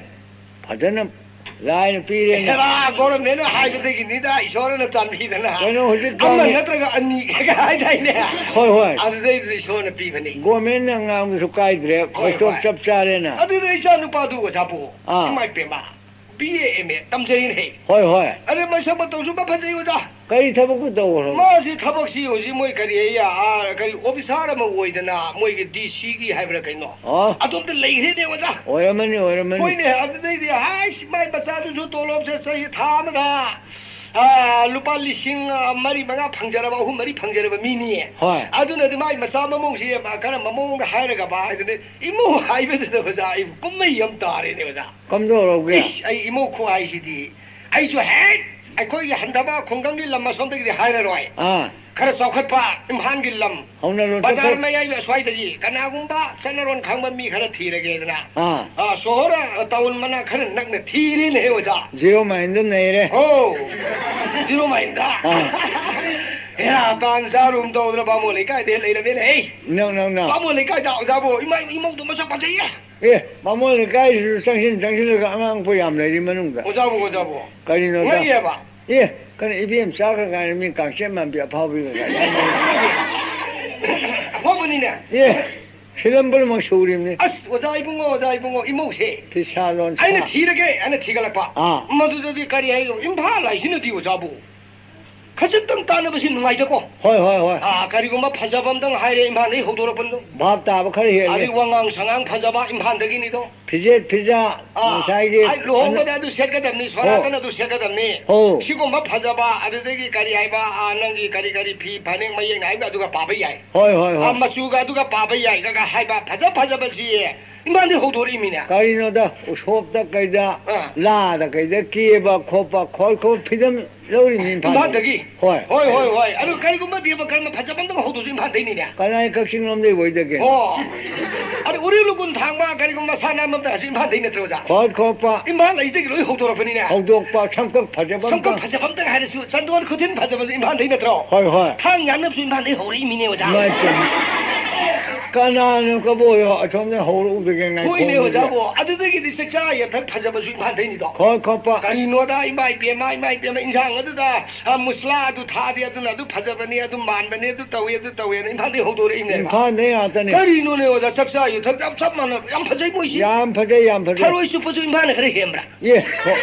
ꯐꯖꯅ ꯂꯥꯏꯅ ꯄꯤꯔꯦꯅꯦ꯫ ꯍꯦꯔꯥ, ꯒꯣꯔꯃꯦꯟꯅ ꯍꯥꯏꯕꯗꯒꯤꯅꯤꯗ, ꯏꯁꯣꯔꯅ ꯆꯥꯟꯕꯤꯗꯅ꯫ ꯀꯩꯅꯣ, ꯍꯧꯖꯤꯛꯀꯥꯟꯒꯤ ꯑꯃ ꯅꯠꯇ꯭ꯔꯒ ꯑꯅꯤ ꯍꯥꯏꯗꯥꯏꯅꯦ? ꯍꯣꯏ, ꯍꯣꯏ꯫ ꯑꯗꯨꯗꯩꯗꯨꯗ ꯏꯁꯣꯔꯅ ꯄꯤꯕꯅꯤ꯫ ꯒꯣꯔꯃꯦꯟꯅ ꯉꯥꯡꯕꯁꯨ ꯀꯥꯏꯗ꯭ꯔꯦ, ꯍꯣꯏ, ꯈꯣꯏꯁꯇꯣꯞ ꯍꯣꯏ꯫ ꯆꯞ ꯆꯥꯔꯦꯅ꯫ ꯑꯗꯨꯗ ꯏꯆꯥ ꯅꯨꯄꯥꯗꯨ ꯑꯣꯖꯥꯕꯨ, ꯑꯥ꯫ ꯏꯃꯥꯏ ꯄꯦꯝꯃ, ꯕꯤ ꯑꯦ ꯑꯦꯝ ꯑꯦ ꯇꯝꯖꯩꯅꯦꯍꯦ꯫ ꯍꯣꯏ, ꯍꯣꯏ꯫ ꯑꯗ ꯃꯁꯛ ꯃꯇꯧꯁꯨ ꯃꯐꯖꯩ ꯑꯣꯖꯥ꯫ ꯀꯔꯤ ꯊꯕꯛꯄꯨ ꯇꯧꯈ꯭ꯔꯕ? ꯃꯥꯁꯤ ꯊꯕꯛꯁꯤ ꯍꯧꯖꯤꯛ ꯃꯣꯏ ꯀꯔꯤ ꯑꯌꯥ, ꯑꯥ, ꯀꯔꯤ ꯑꯣꯐꯤꯁꯥꯔ ꯑꯃ ꯑꯣꯏꯗꯅ ꯃꯣꯏꯒꯤ ꯗꯤ ꯁꯤꯒꯤ ꯍꯥꯏꯕ꯭ꯔꯥ ꯀꯩꯅꯣ? ꯑꯣ꯫ ꯑꯗꯣꯝꯗ ꯂꯩꯈ꯭ꯔꯦꯅꯦ ꯑꯣꯖꯥ꯫ ꯑꯣꯏꯔꯝꯃꯅꯤ, ꯑꯣꯏꯔꯝꯃꯅꯤ꯫ ꯍꯣꯏꯅꯦ, ꯑꯗꯨꯗꯩꯗꯤ ꯍꯥꯏꯁ, ꯃꯥꯏ ꯃꯆꯥꯗꯨꯁꯨ ꯇꯣꯂꯣꯞꯁꯦ ꯆꯍꯤ ꯊꯥ ꯑꯃꯗ, ꯑꯥ, ꯂꯨꯄꯥ ꯂꯤꯁꯤꯡ, ꯑꯥ, ꯃꯔꯤ ꯃꯉꯥ ꯐꯪꯖꯔꯕ, ꯑꯍꯨꯝ ꯃꯔꯤ ꯐꯪꯖꯔꯕ ꯃꯤꯅꯤꯌꯦ꯫ ꯍꯣꯏ꯫ ꯑꯗꯨꯅꯗꯤ ꯃꯥꯏ ꯃꯆꯥ ꯃꯃꯧꯁꯤ ꯀꯔꯝꯕ ꯃꯑꯣꯡꯗ ꯍꯥꯏꯔꯒꯕ ꯍꯥꯏꯗꯨꯅ, ꯏꯃꯧ ꯍꯥꯏꯕꯗꯨꯗ ꯑꯣꯖꯥ ꯑꯩꯕꯨ ꯀꯨꯝꯍꯩ ꯑꯃ ꯇꯥꯔꯦꯅꯦ ꯑꯣꯖꯥ꯫ ꯀꯝꯗꯧꯔꯒꯦ? ꯏꯁ, ꯑꯩ ꯏꯃꯧ ꯈꯨꯍꯥꯏꯁꯤꯗꯤ, ꯑꯩꯁꯨ ꯍꯦꯛ ꯑꯩꯈꯣꯏꯒꯤ ꯍꯟꯊꯕ ꯈꯨꯡꯒꯪꯒꯤ ꯂꯝ ꯑꯁꯣꯝꯗꯒꯤꯗꯤ ꯍꯥꯏꯔꯔꯣꯏ꯫ ꯑꯥ꯫ ꯈꯔ ꯆꯥꯎꯈꯠꯄ ꯏꯝꯐꯥꯜꯒꯤ ꯂꯝ, ꯍꯧꯅꯔꯣ, ꯕꯖꯥꯔ ꯆꯠꯊꯣꯛ- ꯃꯌꯥꯏꯒꯤ ꯑꯁ꯭ꯋꯥꯏꯗꯒꯤ ꯀꯅꯥꯒꯨꯝꯕ ꯆꯠꯅꯔꯣꯟ ꯈꯪꯕ ꯃꯤ ꯈꯔ ꯊꯤꯔꯒꯦꯗꯅ, ꯑꯥ꯫ ꯑꯥ, ꯁꯣꯍꯣꯔ, ꯑ, ꯇꯥꯎꯟ ꯃꯅꯥꯛ ꯈꯔ ꯅꯛꯅ ꯊꯤꯔꯦꯅꯦ ꯑꯣꯖꯥ꯫ ꯖꯤꯔꯣ ꯃꯥꯏꯟꯗ ꯅꯩꯔꯦ꯫ ꯍꯣ, ꯖꯤꯔꯣ ꯃꯥꯏꯟꯗ꯫ ꯑꯥ꯫ ꯍꯦꯔꯥ, ꯇꯥꯟ ꯆꯥꯔꯨꯝ ꯇꯧꯗꯅ ꯕꯥꯃꯣꯟ ꯂꯩꯀꯥꯏꯗ ꯂꯩꯔꯝꯃꯦꯅꯦ, ꯍꯩ꯫ ꯅꯛ ꯅꯛꯅ꯫ ꯕꯥꯃꯣꯟ ꯂꯩꯀꯥꯏꯗ ꯑꯣꯖꯥꯕꯨ ꯏꯃꯥ ꯏꯃꯧꯗꯣ ꯃꯁꯛ ꯐꯖꯩꯌꯦ꯫ ꯑꯦ, ꯕꯥꯃꯣꯟ ꯂꯩꯀꯥꯏꯁꯤꯁꯨ ꯆꯪꯁꯤꯟ ꯆꯪꯁꯤꯜꯂꯒ ꯑꯉꯥꯡ ꯄꯣꯛ ꯌꯥꯝ ꯂꯩꯔꯤ ꯃꯅꯨꯡꯗ꯫ ꯑꯣꯖꯥꯕꯨ, ꯑꯣꯖꯥꯕꯨ꯫ ꯀꯔꯤꯅꯣꯗ? ꯉꯛꯏꯑꯕ꯫ ꯑꯦ, ꯀꯩꯅꯣ ꯏꯕꯦꯝꯆꯥꯒ ꯀꯥꯏꯅ ꯃꯤ ꯀꯥꯡꯆꯦꯠ ꯃꯥꯟꯕꯤ ꯑꯐꯥꯎꯕꯤꯒ ꯀꯥꯏꯅ꯫ ꯑꯐꯥꯎꯕꯅꯤꯅꯦ꯫ ꯑꯦ, ꯐꯤꯂꯝ ꯄꯨꯝꯅꯃꯛ ꯁꯨꯔꯤꯕꯅꯤ꯫ ꯑꯁ, ꯑꯣꯖꯥ ꯏꯕꯨꯡꯉꯣ, ꯑꯣꯖꯥ ꯏꯕꯨꯡꯉꯣ, ꯏꯃꯧꯁꯦ꯫ ꯐꯤꯁꯥ ꯂꯣꯟꯁꯥ꯫ ꯑꯩꯅ ꯊꯤꯔꯒꯦ ꯍꯥꯏꯅ ꯊꯤꯒꯠꯂꯛꯄ꯫ ꯑꯥ꯫ ꯃꯗꯨꯗꯗꯤ ꯀꯔꯤ ꯍꯥꯏ, ꯏꯝꯐꯥꯜ ꯍꯥꯏꯁꯤꯅꯗꯤ ꯑꯣꯖꯥꯕꯨ꯫ ꯈꯖꯤꯛꯇꯪ ꯇꯥꯟꯅꯕꯁꯤ ꯅꯨꯡꯉꯥꯏꯇꯀꯣ꯫ ꯍꯣꯏ, ꯍꯣꯏ, ꯍꯣꯏ꯫ ꯑꯥ, ꯀꯔꯤꯒꯨꯝꯕ ꯐꯖꯕ ꯑꯝꯇꯪ ꯍꯥꯏꯔꯦ, ꯏꯝꯐꯥꯜꯗꯒꯤ ꯍꯧꯗꯣꯔꯛꯄꯅꯤꯗꯣ꯫ ꯚꯥꯞ ꯇꯥꯕ ꯈꯔ ꯍꯦꯜꯂꯦ꯫ ꯑꯗꯩ ꯋꯥꯉꯥꯡ ꯁꯉꯥꯡ ꯐꯖꯕ ꯏꯝꯐꯥꯜꯗꯒꯤꯅꯤꯗꯣ꯫ ꯐꯤꯖꯦꯠ ꯐꯤꯖꯥ, ꯑꯥ, ꯉꯁꯥꯏꯒꯤ ꯑꯩ ꯂꯨꯍꯣꯡꯕꯗ ꯑꯗꯨ ꯁꯦꯠꯀꯗꯕꯅꯤ, ꯍꯣ꯫ ꯁꯣꯔꯥꯠꯇꯅ ꯑꯗꯨ ꯁꯦꯠꯀꯗꯕꯅꯤ꯫ ꯍꯣ꯫ ꯁꯤꯒꯨꯝꯕ ꯐꯖꯕ, ꯑꯗꯨꯗꯒꯤ ꯀꯔꯤ ꯍꯥꯏꯕ, ꯑꯥ, ꯅꯪꯒꯤ ꯀꯔꯤ ꯀꯔꯤ ꯐꯤ, ꯐꯅꯦꯛ ꯃꯌꯦꯛꯅ ꯍꯥꯏꯕ ꯑꯗꯨꯒ ꯄꯥꯕ ꯌꯥꯏ꯫ ꯍꯣꯏ, ꯍꯣꯏ, ꯍꯣꯏ꯫ ꯑꯥ, ꯃꯆꯨꯒ ꯑꯗꯨꯒ ꯄꯥꯕ ꯌꯥꯏ, ꯀꯒ ꯍꯥꯏꯕ ꯐꯖ ꯐꯖꯕꯁꯤ ꯏꯝꯐꯥꯜꯗꯒꯤ ꯍꯧꯗꯣꯔꯛꯏꯃꯤꯅꯦ꯫ ꯀꯔꯤꯅꯣꯗ, ꯎꯁꯣꯞꯇ ꯀꯩꯗ, ꯑꯥ꯫ ꯂꯥꯗ ꯀꯩꯗ ꯀꯦꯕ ꯈꯣꯠꯄ, ꯈꯣꯏ ꯈꯣꯏ ꯐꯤꯗꯝ ꯂꯧꯔꯤꯅꯤ ꯏꯝꯐꯥꯜꯗꯒꯤ꯫ ꯏꯝꯐꯥꯜꯗꯒꯤ? ꯍꯣꯏ꯫ ꯍꯣꯏ, ꯍꯣꯏ, ꯍꯣꯏ꯫ ꯑꯗꯨ ꯀꯔꯤꯒꯨꯝꯕ ꯗꯦꯕ ꯀꯔꯃ ꯐꯖꯕ ꯑꯝꯇꯪ ꯍꯧꯗꯣꯛꯁꯨ ꯏꯝꯐꯥꯜꯗꯩꯅꯤꯅꯦ꯫ ꯀꯅꯥꯏ ꯀꯛꯆꯤꯡ ꯂꯣꯝꯗꯩ ꯑꯣꯏꯗꯒꯦ? ꯑꯣ꯫ ꯑꯗꯨ ꯐꯨꯔꯤꯠ ꯂꯨꯀꯨꯟ ꯊꯥꯡꯕ, ꯀꯔꯤꯒꯨꯝꯕ ꯃꯁꯥꯟꯅ ꯑꯃ ꯑꯝꯇ ꯍꯥꯏꯔꯁꯨ ꯏꯝꯐꯥꯜꯗꯩ ꯅꯠꯇ꯭ꯔꯣ, ꯑꯣꯖꯥ? ꯈꯣꯠ ꯈꯣꯠꯄ꯫ ꯏꯝꯐꯥꯜ ꯑꯁꯤꯗꯒꯤ ꯂꯣꯏ ꯍꯧꯗꯣꯔꯛꯄꯅꯤꯅꯦ꯫ ꯍꯧꯗꯣꯛꯄ, ꯁꯝꯀꯛ ꯐꯖꯕ ꯁꯝꯀꯛ ꯑꯝꯇ꯫ ꯐꯖꯕ ꯑꯝꯇ ꯍꯥꯏꯔꯁꯨ, ꯆꯟꯗꯣꯟ ꯈꯨꯊꯤꯟ ꯐꯖꯕꯗꯨ ꯏꯝꯐꯥꯜꯗꯩ ꯅꯠꯇ꯭ꯔꯣ? ꯍꯣꯏ, ꯍꯣꯏ꯫ ꯊꯥꯡ ꯌꯥꯟꯅꯕꯁꯨ ꯏꯝꯐꯥꯜꯗꯩ ꯍꯧꯔꯛꯏꯃꯤꯅꯦ, ꯑꯣꯖꯥ꯫ ꯏꯃꯥꯏ ꯄꯦꯝꯃ꯫ ꯀꯅꯥꯅꯣ ꯀꯕꯣ ꯑꯁꯣꯝꯗ ꯍꯧꯔꯛꯎꯗꯒꯦ, ꯉꯥꯏꯈꯣ꯫ ꯍꯣꯏꯅꯦ, ꯑꯣꯖꯥꯕꯣ꯫ ꯑꯗꯨꯗꯒꯤꯗꯤ ꯆꯥꯛꯆꯥ ꯌꯨꯊꯛ ꯐꯖꯕꯁꯨ ꯏꯝꯐꯥꯜꯗꯩꯅꯤꯗꯣ꯫ ꯈꯣꯠ ꯈꯣꯠꯄ꯫ ꯀꯔꯤꯅꯣꯗ, ꯏꯃꯥ ꯏꯕꯦꯝꯃ, ꯏꯃꯥ ꯏꯕꯦꯝꯃ, ꯏꯟꯁꯥꯡ ꯑꯗꯨꯗ, ꯑ, ꯃꯨꯁꯂꯥ ꯑꯗꯨ ꯊꯥꯗꯦ, ꯑꯗꯨꯅ ꯑꯗꯨ ꯐꯖꯕꯅꯤ, ꯑꯗꯨ ꯃꯥꯟꯕꯅꯤ, ꯑꯗꯨ ꯇꯧꯏ, ꯑꯗꯨ ꯇꯧꯏꯅ ꯏꯝꯐꯥꯜꯗꯩ ꯍꯧꯗꯣꯔꯛꯏꯅꯦꯕ꯫ ꯏꯝꯐꯥꯜꯗꯩ ꯉꯥꯛꯇꯅꯦ꯫ ꯀꯔꯤꯅꯣꯅꯦ, ꯑꯣꯖꯥ, ꯆꯥꯛꯆꯥ ꯌꯨꯊꯛ ꯌꯥꯝ ꯆꯞ ꯃꯥꯟꯅꯕ, ꯌꯥꯝ ꯐꯖꯩ ꯃꯣꯏꯁꯤ꯫ ꯌꯥꯝ ꯐꯖꯩ, ꯌꯥꯝ ꯐꯖꯩ꯫ ꯊꯔꯣꯏ ꯆꯨꯞꯄꯁꯨ ꯏꯝꯐꯥꯜꯅ ꯈꯔ ꯍꯦꯟꯕ꯭ꯔꯥ? ꯑꯦ, ꯊꯣ-,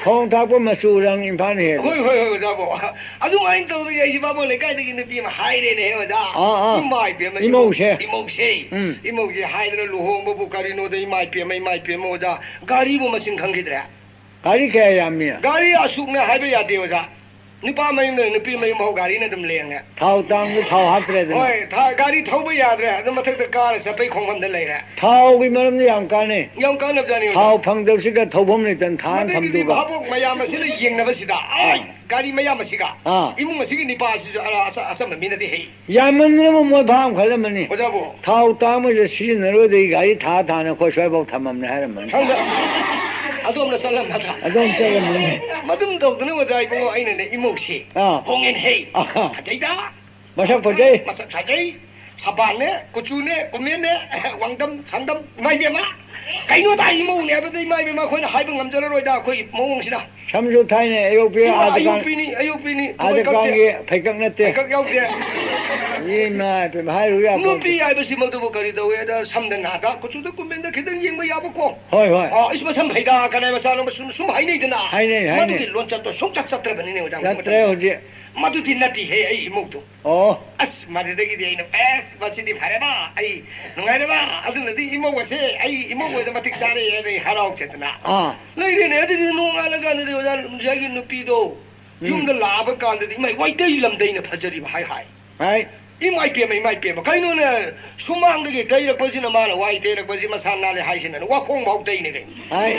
ꯊꯣꯡ ꯊꯥꯛꯄ ꯃꯆꯨ ꯔꯪ ꯏꯝꯐꯥꯜꯅ ꯍꯦꯜꯂꯤ꯫ ꯍꯣꯏ, ꯍꯣꯏ, ꯍꯣꯏ, ꯑꯣꯖꯥꯕꯣ꯫ ꯑꯗꯨꯃꯥꯏꯅ ꯇꯧꯗꯅ ꯑꯩꯁꯦ ꯕꯥꯃꯣꯟ ꯂꯩꯀꯥꯏꯗꯒꯤ ꯅꯨꯄꯤ ꯑꯃ ꯍꯥꯏꯔꯦꯅꯦ, ꯑꯣꯖꯥ꯫ ꯑꯥ, ꯑꯥ꯫ ꯏꯃꯥ ꯏꯄꯦꯝꯃ, ꯏꯃꯧꯁꯦ꯫ ꯏꯃꯧꯁꯦ꯫ ꯎꯝ꯫ ꯏꯃꯧꯁꯦ ꯍꯥꯏꯗꯅ ꯂꯨꯍꯣꯡꯕꯕꯨ ꯀꯔꯤꯅꯣꯗ, ꯏꯃꯥ ꯏꯄꯦꯝꯃ, ꯏꯃꯥ ꯏꯄꯦꯝꯃ, ꯑꯣꯖꯥ꯫ ꯒꯥꯔꯤꯕꯨ ꯃꯁꯤꯡ ꯈꯪꯈꯤꯗ꯭ꯔꯦ꯫ ꯒꯥꯔꯤ ꯀꯌꯥ ꯌꯥꯝꯃꯤ? ꯒꯥꯔꯤ ꯑꯁꯨꯛꯅꯦ ꯍꯥꯏꯕ ꯌꯥꯗꯦ, ꯑꯣꯖꯥ꯫ ꯅꯨꯄꯥ ꯃꯌꯨꯝꯗ ꯅꯨꯄꯤ ꯃꯌꯨꯝ ꯐꯥꯎ ꯒꯥꯔꯤꯅ ꯑꯗꯨꯝ ꯂꯦꯡꯉꯦ꯫ ꯊꯥꯎ ꯇꯥꯡꯕꯗ ꯊꯥꯎ ꯍꯥꯞꯇ꯭ꯔꯦꯗꯅ꯫ ꯍꯣꯏ, ꯊꯥ-, ꯒꯥꯔꯤ ꯊꯧꯕ ꯌꯥꯗ꯭ꯔꯦ꯫ ꯑꯗꯨꯝ ꯃꯊꯛꯇ ꯀꯥꯔ ꯆꯠꯄꯩ ꯈꯣꯡꯐꯝꯗ ꯂꯩꯔꯦ꯫ ꯊꯥꯎꯒꯤ ꯃꯔꯝꯗ ꯌꯥꯝ ꯀꯥꯟꯅꯩ꯫ ꯌꯥꯝ ꯀꯥꯟꯅꯕꯖꯥꯠꯅꯤ, ꯑꯣꯖꯥ꯫ ꯊꯥꯎ ꯐꯪꯗꯕꯁꯤꯒ ꯊꯧꯐꯝ ꯂꯩꯇꯅ ꯊꯥꯅ ꯃꯗꯒꯤꯗꯤ ꯊꯝꯗꯣꯏꯕ꯫ ꯚꯥꯕꯣꯛ ꯃꯌꯥꯝ ꯑꯁꯤꯅ ꯌꯦꯡꯅꯕꯁꯤꯗ, ꯑꯥꯏ, ꯑꯥ꯫ ꯒꯥꯔꯤ ꯃꯌꯥꯝ ꯑꯁꯤꯒ, ꯑꯥ꯫ ꯏꯃꯨꯡ ꯑꯁꯤꯒꯤ ꯅꯤꯄꯥ ꯑꯁꯤꯁꯨ ꯑ-, ꯑꯆ-, ꯑꯆꯝꯕ ꯃꯤꯅꯗꯤ ꯍꯩ꯫ ꯌꯥꯝꯃꯟꯗꯅ ꯃꯣꯏ ꯚꯥꯕ ꯈꯜꯂꯝꯃꯅꯤ꯫ ꯑꯣꯖꯥꯕꯨ꯫ ꯊꯥꯎ ꯇꯥꯡꯕꯁꯦ ꯁꯤꯖꯤꯟꯅꯔꯣꯏꯗ ꯑꯩ ꯒꯥꯔꯤ ꯊꯥ ꯊꯥꯅ ꯑꯩꯈꯣꯏ ꯁ꯭ꯋꯥꯏꯐꯥꯎ ꯊꯝꯃꯝꯅꯦ ꯍꯥꯏꯔꯝꯃꯅꯤ꯫ ꯈꯪꯗꯦ꯫ ꯑꯗꯣꯝꯗ ꯆꯠꯂꯝꯃꯗ꯭ꯔꯥ? ꯑꯗꯣꯝ ꯆꯠꯂꯝꯃꯅꯤ꯫ ꯃꯗꯨꯝ ꯇꯧꯗꯅ ꯑꯣꯖꯥ ꯏꯕꯨꯡꯉꯣ ꯑꯩꯅꯅꯦ ꯏꯃꯧꯁꯤ ꯑꯥ꯫ ꯍꯣꯡꯉꯦꯟ ꯍꯩ꯫ ꯑꯥ꯫ ꯐꯖꯩꯗ꯫ ꯃꯁꯛ ꯐꯖꯩ꯫ ꯃꯁꯛ ꯐꯖꯩ꯫ ꯁꯕꯥꯟꯅꯦ, ꯀꯨꯆꯨꯅꯦ, ꯀꯨꯃꯦꯟꯅꯦ, ꯋꯥꯡꯗꯝ, ꯁꯪꯗꯝ, ꯏꯃꯥ ꯏꯕꯦꯝꯃ꯫ ꯀꯩꯅꯣ ꯇꯥꯏ ꯏꯃꯧꯅꯦ ꯍꯥꯏꯕꯗ ꯏꯃꯥ ꯏꯕꯦꯝꯃ ꯑꯩꯈꯣꯏꯅ ꯍꯥꯏꯕ ꯉꯝꯖꯔꯔꯣꯏꯗ ꯑꯩꯈꯣꯏ ꯃꯑꯣꯡꯁꯤꯅ꯫ ꯁꯝꯁꯨ ꯊꯥꯏꯅ ꯑꯌꯣꯛꯄꯤ ꯏꯃꯥ ꯑꯥꯗ ꯀꯥꯡ-, ꯑꯌꯣꯛꯄꯤꯅꯤ, ꯑꯌꯣꯛꯄꯤꯅꯤ, ꯑꯥꯗ ꯇꯨꯕ ꯀꯛꯇꯦ꯫ ꯀꯥꯡꯒꯤ ꯐꯩꯀꯛ ꯅꯠꯇꯦ꯫ ꯐꯩꯀꯛ ꯌꯥꯎꯗꯦ꯫ ꯏꯃꯥ ꯏꯕꯦꯝꯃ ꯍꯥꯏꯔꯨ ꯌꯥꯄꯣꯟꯇꯦ꯫ ꯅꯨꯄꯤ ꯍꯥꯏꯕꯁꯤꯃꯛꯇꯕꯨ ꯀꯔꯤ ꯇꯧꯋꯦ ꯍꯥꯏꯗ ꯁꯝꯗ ꯅꯥꯗ ꯀꯨꯆꯨꯗ ꯀꯨꯃꯦꯟꯗ ꯈꯤꯇꯪ ꯌꯦꯡꯕ ꯌꯥꯕꯀꯣ꯫ ꯍꯣꯏ, ꯍꯣꯏ꯫ ꯑꯥ, ꯏꯁ ꯃꯁꯝ ꯐꯩꯗ ꯀꯅꯥꯏ ꯃꯆꯥꯅꯣ ꯁꯨꯝ, ꯁꯨꯝ ꯍꯥꯏꯅꯩꯗꯅ꯫ ꯍꯥꯏꯅꯩ, ꯍꯥꯏꯅꯩ꯫ ꯃꯗꯨꯒꯤ ꯂꯣꯟꯆꯠꯇꯣ ꯁꯨꯡꯆꯠ ꯆꯠꯇ꯭ꯔꯕꯅꯤꯅꯦ ꯑꯣꯖꯥ ꯍꯧꯖꯤꯛ ꯆꯠꯇ꯭ꯔꯦ ꯃꯇꯝꯗ꯫ ꯍꯧꯖꯤꯛ꯫ ꯃꯗꯨꯗꯤ ꯅꯠꯇꯤꯍꯦ ꯑꯩ ꯏꯃꯧꯗꯣ꯫ ꯑꯣ꯫ ꯑꯁ, ꯃꯗꯨꯗꯒꯤꯗꯤ ꯑꯩꯅ, "ꯑꯁ, ꯃꯁꯤꯗꯤ ꯐꯔꯦꯗ, ꯑꯩ ꯅꯨꯡꯉꯥꯏꯔꯦꯗ, ꯑꯗꯨꯅꯗꯤ ꯏꯃꯧ ꯑꯁꯦ ꯑꯩ ꯏꯃꯧ ꯑꯣꯏꯗ ꯃꯇꯤꯛ ꯆꯥꯔꯦ," ꯍꯥꯏꯅ ꯑꯩ ꯍꯔꯥꯎꯖꯗꯅ ꯑꯥ꯫ ꯂꯩꯔꯦꯅꯦ꯫ ꯑꯗꯨꯗꯤ ꯅꯣꯡꯉꯥꯜꯂꯀꯥꯟꯗꯗꯤ ꯑꯣꯖꯥ ꯉꯁꯥꯏꯒꯤ ꯅꯨꯄꯤꯗꯣ ꯎꯝ꯫ ꯌꯨꯝꯗ ꯂꯥꯛꯑꯕ ꯀꯥꯟꯗꯗꯤ, "ꯏꯃꯥꯏ, ꯋꯥꯏꯇꯩ ꯂꯝꯗꯩꯅ ꯐꯖꯔꯤꯕ," ꯍꯥꯏ ꯍꯥꯏ꯫ ꯍꯥꯏ꯫ ꯏꯃꯥꯏ ꯄꯦꯝꯃ, ꯏꯃꯥꯏ ꯄꯦꯝꯃ, ꯀꯩꯅꯣꯅꯦ? ꯁꯨꯃꯥꯡꯗꯒꯤ ꯇꯩꯔꯛꯄꯁꯤꯅ, ꯃꯥꯅ ꯋꯥꯏ ꯇꯩꯔꯛꯄꯁꯤ ꯃꯁꯥ ꯅꯥꯜꯂꯦ ꯍꯥꯏꯁꯤꯅ ꯋꯥꯈꯣꯡ ꯐꯥꯎ ꯇꯩꯅꯦ ꯀꯩꯅꯣ꯫ ꯍꯥꯏ,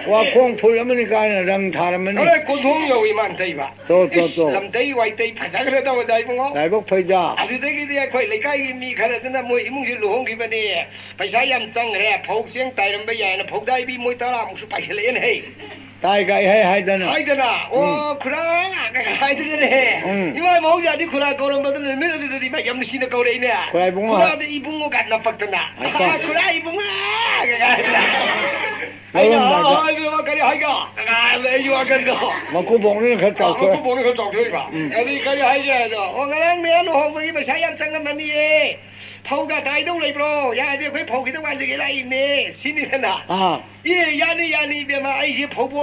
ꯋꯥꯈꯣꯡ ꯐꯨꯜ ꯑꯃꯅꯤ ꯀꯥꯏꯅ ꯔꯪ ꯊꯥꯔꯝꯃꯅꯤ꯫ ꯑꯗꯩ ꯀꯣꯟꯊꯣꯡ ꯌꯧꯏ ꯃꯥꯅ ꯇꯩꯕ꯫ ꯇꯣ, ꯇꯣ, ꯏꯁ, ꯇꯣ꯫ ꯂꯝꯇꯩ ꯋꯥꯏꯇꯩ ꯐꯖꯈ꯭ꯔꯦꯗ ꯑꯣꯖꯥ ꯏꯕꯨꯡꯉꯣ꯫ ꯂꯥꯏꯕꯛ ꯐꯩꯗ꯫ ꯑꯗꯨꯗꯒꯤꯗꯤ ꯑꯩꯈꯣꯏ ꯂꯩꯀꯥꯏꯒꯤ ꯃꯤ ꯈꯔꯗꯨꯅ ꯃꯣꯏ ꯏꯃꯨꯡꯁꯤ ꯂꯨꯍꯣꯡꯈꯤꯕꯅꯤ, ꯄꯩꯁꯥ ꯌꯥꯝ ꯆꯪꯈ꯭ꯔꯦ, ꯐꯧ ꯆꯦꯡ ꯇꯥꯏꯔꯝꯕ ꯌꯥꯏꯅ ꯐꯧꯗꯥꯏꯕꯤ ꯃꯣꯏ ꯇꯔꯥꯃꯨꯛꯁꯨ ꯄꯥꯏꯁꯤꯜꯂꯛꯑꯦꯅꯦ ꯍꯦ꯫ ꯇꯥꯏꯒ ꯏꯍꯥꯏ ꯍꯥꯏꯗꯅ꯫ ꯍꯥꯏꯗꯅ, "ꯑꯣ, ꯎꯝ꯫ ꯈꯨꯔꯥ" ꯍꯥꯏꯗꯅꯅꯦ꯫ ꯎꯝ꯫ ꯏꯃꯥ ꯃꯍꯧꯖꯥꯗꯤ ꯈꯨꯔꯥ ꯀꯧꯔꯝꯕꯗꯨꯅ ꯅꯨꯃꯤꯠ ꯑꯗꯨꯗꯗꯤ ꯏꯃꯥ ꯌꯥꯝ ꯅꯨꯡꯁꯤꯅ ꯀꯧꯔꯛꯏꯅꯦ꯫ ꯈꯨꯔꯥ ꯏꯕꯨꯡꯉꯣ꯫ "ꯈꯨꯔꯥꯗ ꯏꯕꯨꯡꯉꯣ" ꯀꯥꯏꯅ ꯅꯞꯄꯛꯇꯅ꯫ ꯑꯠꯆꯥ꯫ "ꯈꯨꯔꯥ ꯏꯕꯨꯡꯉꯣ" ꯍꯥꯏꯗꯅ꯫ ꯑꯩꯅ, ꯂꯧꯔꯝꯗꯥꯏꯗ꯫ "ꯍꯥꯎ, ꯍꯥꯎ, ꯏꯕꯦꯝꯃ, ꯀꯔꯤ ꯍꯥꯏꯒ?" ꯀꯥꯏꯅ ꯑꯩꯁꯨ ꯋꯥꯈꯜꯗꯣ꯫ ꯃꯀꯨꯕꯣꯛꯅ ꯈꯔ ꯑꯥ, ꯆꯥꯎꯊꯣꯛꯑꯦ꯫ ꯃꯀꯨꯕꯣꯛꯅ ꯈꯔ ꯆꯥꯎꯊꯣꯛꯏꯕ꯫ ꯎꯝ꯫ ꯑꯗꯨꯗꯤ ꯀꯔꯤ ꯍꯥꯏꯒꯦ ꯍꯥꯏꯗꯣ, "ꯑꯣ, ꯉꯔꯥꯡ ꯃꯌꯥ ꯂꯨꯍꯣꯡꯕꯒꯤ ꯄꯩꯁꯥ ꯌꯥꯝ ꯆꯪꯉꯝꯃꯅꯤꯌꯦ꯫ ꯐꯧꯒ ꯇꯥꯏꯗꯧ ꯂꯩꯕ꯭ꯔꯣ?" "ꯌꯥꯗꯦ, ꯑꯩꯈꯣꯏ ꯐꯧ ꯈꯤꯇꯪ ꯋꯥꯟꯖꯒꯦ ꯂꯥꯛꯏꯅꯦ", ꯁꯤꯅꯤꯗꯅ꯫ ꯑꯥ꯫ "ꯑꯦ, ꯌꯥꯅꯤ, ꯌꯥꯅꯤ, ꯏꯕꯦꯝꯃ, ꯑꯩꯁꯦ ꯐꯧꯕꯣ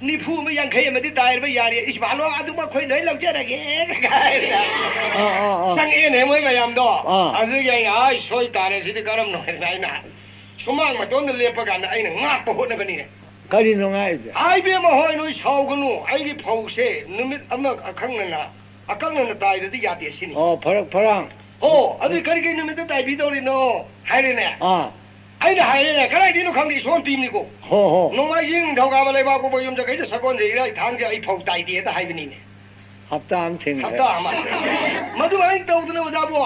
ꯅꯤꯐꯨ ꯑꯃ, ꯌꯥꯡꯈꯩ ꯑꯃꯗꯤ ꯇꯥꯏꯔꯕ ꯌꯥꯔꯦ꯫ ꯏꯁ, ꯚꯥꯂꯣ, ꯑꯗꯨꯃ ꯑꯩꯈꯣꯏ ꯂꯣꯏ ꯂꯧꯖꯔꯒꯦ", ꯀꯥꯏꯅ꯫ ꯑꯥ, ꯑꯥ, ꯑꯥ꯫ ꯆꯪꯉꯛꯑꯦꯅꯦ ꯃꯣꯏ ꯃꯌꯥꯝꯗꯣ꯫ ꯑꯥ꯫ ꯑꯗꯨꯒꯤ ꯑꯩꯅ, "ꯑꯥꯏ, ꯁꯣꯏ ꯇꯥꯔꯦ, ꯁꯤꯗꯤ ꯀꯔꯝꯅꯣ?" ꯍꯥꯏꯅ ꯑꯩꯅ ꯁꯨꯃꯥꯡ ꯃꯇꯣꯟꯗ ꯂꯦꯞꯄ ꯀꯥꯟꯗ ꯑꯩꯅ ꯉꯥꯛꯄ ꯍꯣꯠꯅꯕꯅꯤꯅꯦ꯫ ꯀꯔꯤꯅꯣ ꯉꯥꯛꯏꯁꯦ? "ꯑꯥ, ꯏꯕꯦꯝꯃ ꯍꯣꯏ, ꯅꯣꯏ ꯁꯥꯎꯒꯅꯨ, ꯑꯩꯒꯤ ꯐꯧꯁꯦ ꯅꯨꯃꯤꯠ ꯑꯃ ꯑꯈꯪꯅꯅ, ꯑꯀꯛꯅꯅ ꯇꯥꯏꯗꯗꯤ ꯌꯥꯗꯦ", ꯁꯤꯅꯤ꯫ ꯑꯣ, ꯐꯔꯛ ꯐꯔꯥꯡ꯫ "ꯑꯣ, ꯑꯗꯨ ꯀꯔꯤ ꯀꯔꯤ ꯅꯨꯃꯤꯠꯇ ꯇꯥꯏꯕꯤꯗꯧꯔꯤꯅꯣ?" ꯍꯥꯏꯔꯦꯅꯦ꯫ ꯑꯥ꯫ ꯑꯩꯅ ꯍꯥꯏꯔꯦꯅꯦ, "ꯀꯗꯥꯏꯗꯩꯅꯣ ꯈꯪꯗꯦ, ꯏꯁꯣꯔꯅ ꯄꯤꯕꯅꯤꯀꯣ꯫ ꯍꯣ, ꯍꯣ꯫ ꯅꯣꯡꯃꯥꯏꯖꯤꯡ, ꯅꯤꯡꯊꯧꯀꯥꯕ, ꯂꯩꯕꯥꯛꯄꯣꯛꯄ, ꯌꯨꯝꯖꯀꯩꯁ, ꯁꯒꯣꯜꯁꯦꯟ, ꯏꯔꯥꯏ, ꯊꯥꯡꯖ ꯑꯩ ꯐꯧ ꯇꯥꯏꯗꯦꯗ" ꯍꯥꯏꯕꯅꯤꯅꯦ꯫ ꯍꯞꯇꯥ ꯑꯃ ꯊꯦꯡꯅꯔꯦ꯫ ꯍꯞꯇꯥ ꯑꯃ꯫ ꯃꯗꯨꯃꯥꯏꯅ ꯇꯧꯗꯅ ꯑꯣꯖꯥꯕꯨ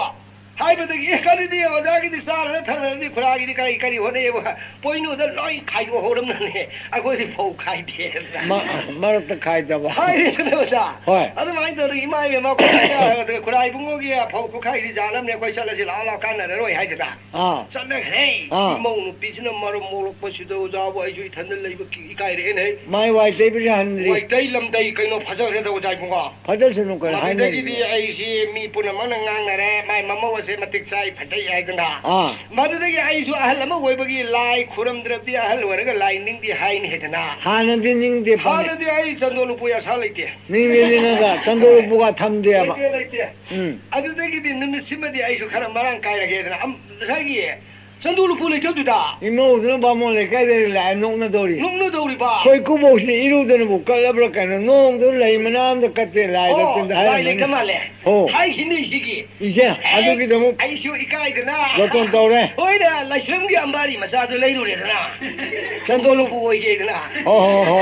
ꯍꯥꯏꯕꯗꯒꯤ, "ꯑꯦ, ꯀꯔꯤꯗꯤ ꯑꯣꯖꯥꯒꯤꯗꯤ ꯆꯥꯔꯅ ꯊꯛꯅꯗꯤ ꯈꯨꯔꯥꯒꯤꯗꯤ ꯀꯔꯤ ꯀꯔꯤ ꯍꯣꯠꯅꯩꯌꯦꯕ? ꯄꯣꯏꯅꯨꯗ ꯂꯣꯏ ꯈꯥꯏꯗꯣꯛꯍꯧꯔꯝꯅꯅꯦ, ꯑꯩꯈꯣꯏꯗꯤ ꯐꯧ ꯈꯥꯏꯗꯦ"꯫ ꯃ-, ꯃꯔꯛꯇ ꯈꯥꯏꯗꯕ꯫ ꯍꯥꯏꯔꯦꯗꯅ ꯑꯣꯖꯥ꯫ ꯍꯣꯏ꯫ ꯑꯗꯨꯃꯥꯏꯅ ꯇꯧꯗꯅ ꯏꯃꯥ ꯏꯕꯦꯝꯃ ꯑꯩꯈꯣꯏ ꯈꯨꯔꯥ ꯏꯕꯨꯡꯉꯣꯒꯤ ꯐꯧ ꯈꯨꯈꯥꯏꯁꯤ ꯖꯥꯠ ꯑꯃꯅꯤ, ꯑꯩꯈꯣꯏ ꯆꯠꯂꯁꯤ ꯂꯥꯛꯑꯣ ꯂꯥꯛꯑꯣ, ꯀꯥꯟꯅꯔꯔꯣꯏ ꯍꯥꯏꯗꯅ꯫ ꯑꯥ꯫ ꯆꯠꯅꯈ꯭ꯔꯦ꯫ ꯑꯥ꯫ ꯏꯃꯧ ꯅꯨꯄꯤꯁꯤꯅ ꯃꯔꯝ ꯃꯣꯛꯂꯛꯄꯁꯤꯗ ꯑꯣꯖꯥꯕꯨ ꯑꯩꯁꯨ ꯏꯊꯟꯗ ꯂꯩꯕ ꯀꯤ-, ꯏꯀꯥꯏꯔꯛꯑꯦꯅꯦ꯫ ꯃꯥꯏ ꯋꯥꯏ ꯇꯩꯕꯁꯦ ꯍꯟꯗ꯭ꯔꯤ꯫ ꯋꯥꯏ ꯇꯩ ꯂꯝꯗꯩ ꯀꯩꯅꯣ ꯐꯖꯈ꯭ꯔꯦꯗ ꯑꯣꯖꯥ ꯏꯕꯨꯡꯉꯣ꯫ ꯐꯖꯁꯅꯨ ꯀꯩꯅꯣ ꯃꯗꯨꯗꯒꯤꯗꯤ ꯍꯥꯏꯅꯔꯤꯅꯦ꯫ ꯑꯩꯁꯤ ꯃꯤ ꯄꯨꯝꯅꯃꯛꯅ ꯉꯥꯡꯅꯔꯦ, "ꯃꯥꯏ ꯃꯃꯧ ꯑꯁꯦ ꯃꯇꯤꯛ ꯆꯥꯏ, ꯐꯖꯩ" ꯍꯥꯏꯗꯅ꯫ ꯑꯥ꯫ ꯃꯗꯨꯗꯒꯤ ꯑꯩꯁꯨ ꯑꯍꯜ ꯑꯃ ꯑꯣꯏꯕꯒꯤ ꯂꯥꯏ ꯈꯨꯔꯝꯗ꯭ꯔꯕꯗꯤ ꯑꯍꯜ ꯑꯣꯏꯔꯒ ꯂꯥꯏ ꯅꯤꯡꯗꯦ ꯍꯥꯏꯅꯤ ꯍꯥꯏꯗꯅ꯫ ꯍꯥꯟꯅꯗꯤ ꯅꯤꯡꯗꯦ ꯄꯪꯉꯦ꯫ ꯍꯥꯟꯅꯗꯤ ꯑꯩ ꯆꯟꯗꯣꯜ ꯎꯄꯨ ꯑꯁꯥ ꯂꯩꯇꯦ꯫ ꯅꯤꯡꯗꯦ ꯅꯤꯡꯉꯒ ꯆꯟꯗꯣꯜ ꯎꯄꯨꯒ ꯊꯝꯗꯦꯕ꯫ ꯂꯩꯇꯦ, ꯂꯩꯇꯦ꯫ ꯎꯝ꯫ ꯑꯗꯨꯗꯒꯤꯗꯤ ꯅꯨꯃꯤꯠꯁꯤꯃꯗꯤ ꯑꯩꯁꯨ ꯈꯔ ꯃꯔꯥꯡ ꯀꯥꯏꯔꯒꯦꯗꯅ ꯑꯝ-, ꯉꯁꯥꯏꯒꯤ ꯆꯟꯗꯣꯜ ꯎꯄꯨ ꯂꯩꯇꯕꯗꯨꯗ? ꯏꯃꯧꯗꯨꯅ ꯕꯥꯃꯣꯟ ꯂꯩꯀꯥꯏꯗ ꯂꯥꯏ ꯅꯣꯛꯅꯗꯧꯔꯤ꯫ ꯅꯣꯛꯅꯗꯧꯔꯤꯕ? ꯑꯩꯈꯣꯏ ꯏꯀꯨꯕꯣꯛꯁꯤꯗꯤ ꯏꯔꯨꯗꯅꯕꯨ ꯀꯠꯂꯕ꯭ꯔꯥ ꯀꯩꯅꯣ, ꯅꯣꯡꯃꯗꯨ ꯂꯩ ꯃꯅꯥ ꯑꯝꯇ ꯀꯠꯇꯦ ꯂꯥꯏꯗ꯫ ꯑꯣ, ꯇꯤꯟꯗ ꯂꯥꯏ ꯍꯥꯏꯔꯝꯃꯅꯤ꯫ ꯂꯩꯇ ꯃꯥꯜꯂꯦ꯫ ꯑꯣ꯫ ꯍꯥꯏꯈꯤꯅꯤ ꯁꯤꯒꯤ꯫ ꯏꯆꯦ, ꯑꯦ, ꯑꯗꯨꯒꯤꯗꯃꯛ ꯑꯩꯁꯨ ꯏꯀꯥꯏꯗꯅ꯫ ꯖꯣꯇꯣꯟ ꯇꯧꯔꯦ꯫ ꯍꯣꯏꯅ ꯂꯥꯏꯁ꯭ꯔꯝꯒꯤ ꯑꯝꯕꯥꯔꯤ ꯃꯆꯥꯗꯨ ꯂꯩꯔꯨꯔꯦꯗꯅ꯫ ꯆꯟꯗꯣꯜ ꯎꯄꯨ ꯑꯣꯏꯒꯦꯗꯅ꯫ ꯍꯣ, ꯍꯣ, ꯍꯣ꯫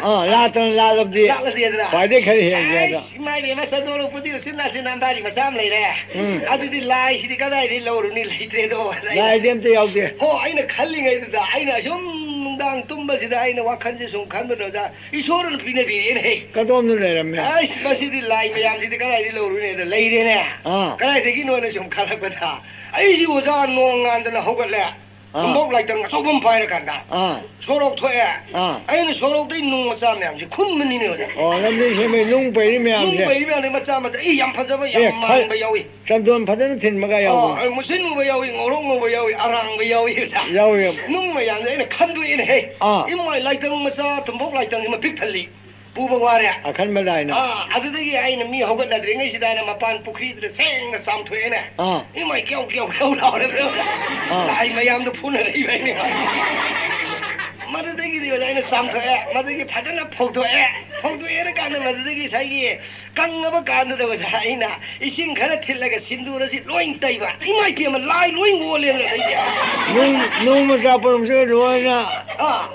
ꯑꯥ, ꯂꯥꯠꯇꯅ ꯂꯥꯠꯂꯕꯗꯤ ꯂꯥꯠꯂꯗꯤꯗꯅ꯫ ꯈ꯭ꯋꯥꯏꯗꯩ ꯈꯔ ꯍꯦꯟꯒꯦ ꯑꯗꯣ꯫ ꯑꯩꯁ, ꯏꯃꯥ ꯏꯕꯦꯝꯃ, ꯆꯟꯗꯣꯜ ꯎꯄꯨꯗꯤ ꯎꯆꯤꯟ ꯅꯥꯆꯤꯟ ꯑꯝꯕꯥꯔꯤ ꯃꯆꯥ ꯑꯃ ꯂꯩꯔꯦ꯫ ꯎꯝ꯫ ꯑꯗꯨꯗꯤ ꯂꯥꯏꯁꯤꯗꯤ ꯀꯗꯥꯏꯗꯒꯤ ꯂꯧꯔꯨꯅꯤ? ꯂꯩꯇ꯭ꯔꯦꯗꯣ꯫ ꯂꯥꯏꯗꯤ ꯑꯝꯇ ꯌꯥꯎꯗꯦ꯫ ꯍꯣ, ꯑꯩꯅ ꯈꯜꯂꯤꯉꯩꯗꯨꯗ, ꯑꯩꯅ ꯑꯁꯨꯝ ꯅꯨꯡꯗꯥꯡ ꯇꯨꯝꯕꯁꯤꯗ ꯑꯩꯅ ꯋꯥꯈꯜꯁꯦ ꯁꯨꯝ ꯈꯟꯕꯗ, ꯏꯁꯣꯔꯅ ꯄꯤꯅꯕꯤꯔꯦꯅꯦ ꯍꯦ꯫ ꯀꯗꯣꯝꯗ ꯂꯩꯔꯝꯃꯦ? ꯑꯁ, ꯃꯁꯤꯗꯤ ꯂꯥꯏ ꯃꯌꯥꯝꯁꯤꯗꯤ ꯀꯗꯥꯏꯗꯒꯤ ꯂꯧꯔꯨꯅꯦꯗ ꯂꯩꯔꯦꯅꯦ꯫ ꯑꯥ꯫ ꯀꯗꯥꯏꯗꯒꯤꯅꯣꯅ ꯁꯨꯝ ꯈꯜꯂꯛꯄꯗ, ꯑꯩꯁꯤ ꯑꯣꯖꯥ ꯅꯣꯡꯉꯥꯟꯗꯅ ꯍꯧꯒꯠꯂꯦ꯫ ꯑꯥ꯫ ꯈꯨꯝꯕꯣꯛ ꯂꯥꯏꯇꯪ ꯑꯆꯧꯕ ꯑꯃ ꯄꯥꯏꯔꯀꯥꯟꯗ ꯑꯥ꯫ ꯁꯣꯔꯣꯛ ꯊꯣꯛꯑꯦ꯫ ꯑꯥ꯫ ꯑꯩꯅ ꯁꯣꯔꯣꯛꯇꯩ ꯅꯨꯡ ꯃꯆꯥ ꯃꯌꯥꯝꯁꯦ ꯈꯨꯟꯕꯅꯤꯅꯦ ꯑꯣꯖꯥ꯫ ꯑꯣ, ꯂꯝꯕꯤ ꯁꯦꯝꯕꯩ ꯅꯨꯡ ꯄꯩꯔꯤ ꯅꯨꯡ ꯃꯌꯥꯝꯁꯦ꯫ ꯄꯩꯔꯤ ꯃꯌꯥꯝꯁꯦ ꯃꯆꯥ ꯃꯆꯥ, ꯏ, ꯌꯥꯝ ꯐꯖꯕ, ꯌꯥꯝ ꯑꯦ, ꯈ-, ꯃꯥꯟꯕ ꯌꯥꯎꯏ꯫ ꯆꯟꯗꯣꯟ ꯐꯖꯅ ꯊꯤꯟꯕꯒ ꯌꯥꯎꯕꯅꯤ꯫ ꯑꯥ, ꯃꯨꯁꯤꯟ ꯃꯨꯕ ꯌꯥꯎꯏ, ꯉꯧꯔꯣꯛ ꯉꯧꯕ ꯌꯥꯎꯏ, ꯑꯔꯥꯡꯕ ꯌꯥꯎꯏ ꯑꯣꯖꯥ꯫ ꯌꯥꯎꯏ꯫ ꯅꯨꯡ ꯃꯌꯥꯝꯁꯦ ꯑꯩꯅ ꯈꯟꯗꯣꯛꯑꯦꯅꯦ ꯍꯦ꯫ ꯑꯥ꯫ ꯏꯃꯥꯏ, ꯂꯥꯏꯇꯪ ꯃꯆꯥ, ꯊꯨꯝꯕꯣꯛ ꯂꯥꯏꯇꯪꯁꯤꯃ ꯄꯤꯛ ꯊꯜꯂꯤ꯫ ꯄꯨꯕ ꯋꯥꯔꯦ꯫ ꯑꯈꯟꯕ ꯂꯥꯏꯅ꯫ ꯑꯥ, ꯑꯗꯨꯗꯒꯤ ꯑꯩꯅ ꯃꯤ ꯍꯧꯒꯠꯅꯗ꯭ꯔꯤꯉꯩꯁꯤꯗ ꯑꯩꯅ ꯃꯄꯥꯟ ꯄꯨꯈ꯭ꯔꯤꯗꯨꯗ ꯁꯦꯡꯅ ꯆꯥꯝꯊꯣꯛꯑꯦꯅꯦ꯫ ꯑꯥ꯫ ꯏꯃꯥꯏ, ꯀ꯭ꯌꯧ, ꯀ꯭ꯌꯧ, ꯀ꯭ꯌꯧ ꯂꯥꯎꯔꯦ꯫ ꯑꯥ꯫ ꯂꯥꯏ ꯃꯌꯥꯝꯗꯣ ꯐꯨꯅꯔꯛꯏꯕ ꯑꯩꯅ꯫ ꯃꯗꯨꯗꯒꯤꯗꯤ ꯑꯣꯖꯥ ꯑꯩꯅ ꯆꯥꯝꯊꯣꯛꯑꯦ, ꯃꯗꯨꯗꯒꯤ ꯐꯖꯅ ꯐꯧꯗꯣꯛꯑꯦ꯫ ꯐꯧꯗꯣꯛꯑꯦ ꯀꯥꯟꯗ ꯃꯗꯨꯗꯒꯤ ꯉꯁꯥꯏꯒꯤ ꯀꯪꯉꯕ ꯀꯥꯟꯗꯨꯗ ꯑꯣꯖꯥ ꯑꯩꯅ ꯏꯁꯤꯡ ꯈꯔ ꯊꯤꯠꯂꯒ ꯁꯤꯟꯗꯨꯔ ꯑꯁꯤ ꯂꯣꯏ ꯇꯩꯕ꯫ ꯏꯃꯥ ꯏꯄꯦꯝꯃ, ꯂꯥꯏ ꯂꯣꯏ ꯑꯣꯜꯂꯦꯅꯦ ꯑꯗꯩꯗꯤ꯫ ꯅꯨꯡ, ꯅꯨꯡ ꯃꯆꯥ ꯄꯣꯔꯝꯁꯤꯒ ꯂꯣꯏꯅ ꯑꯥ꯫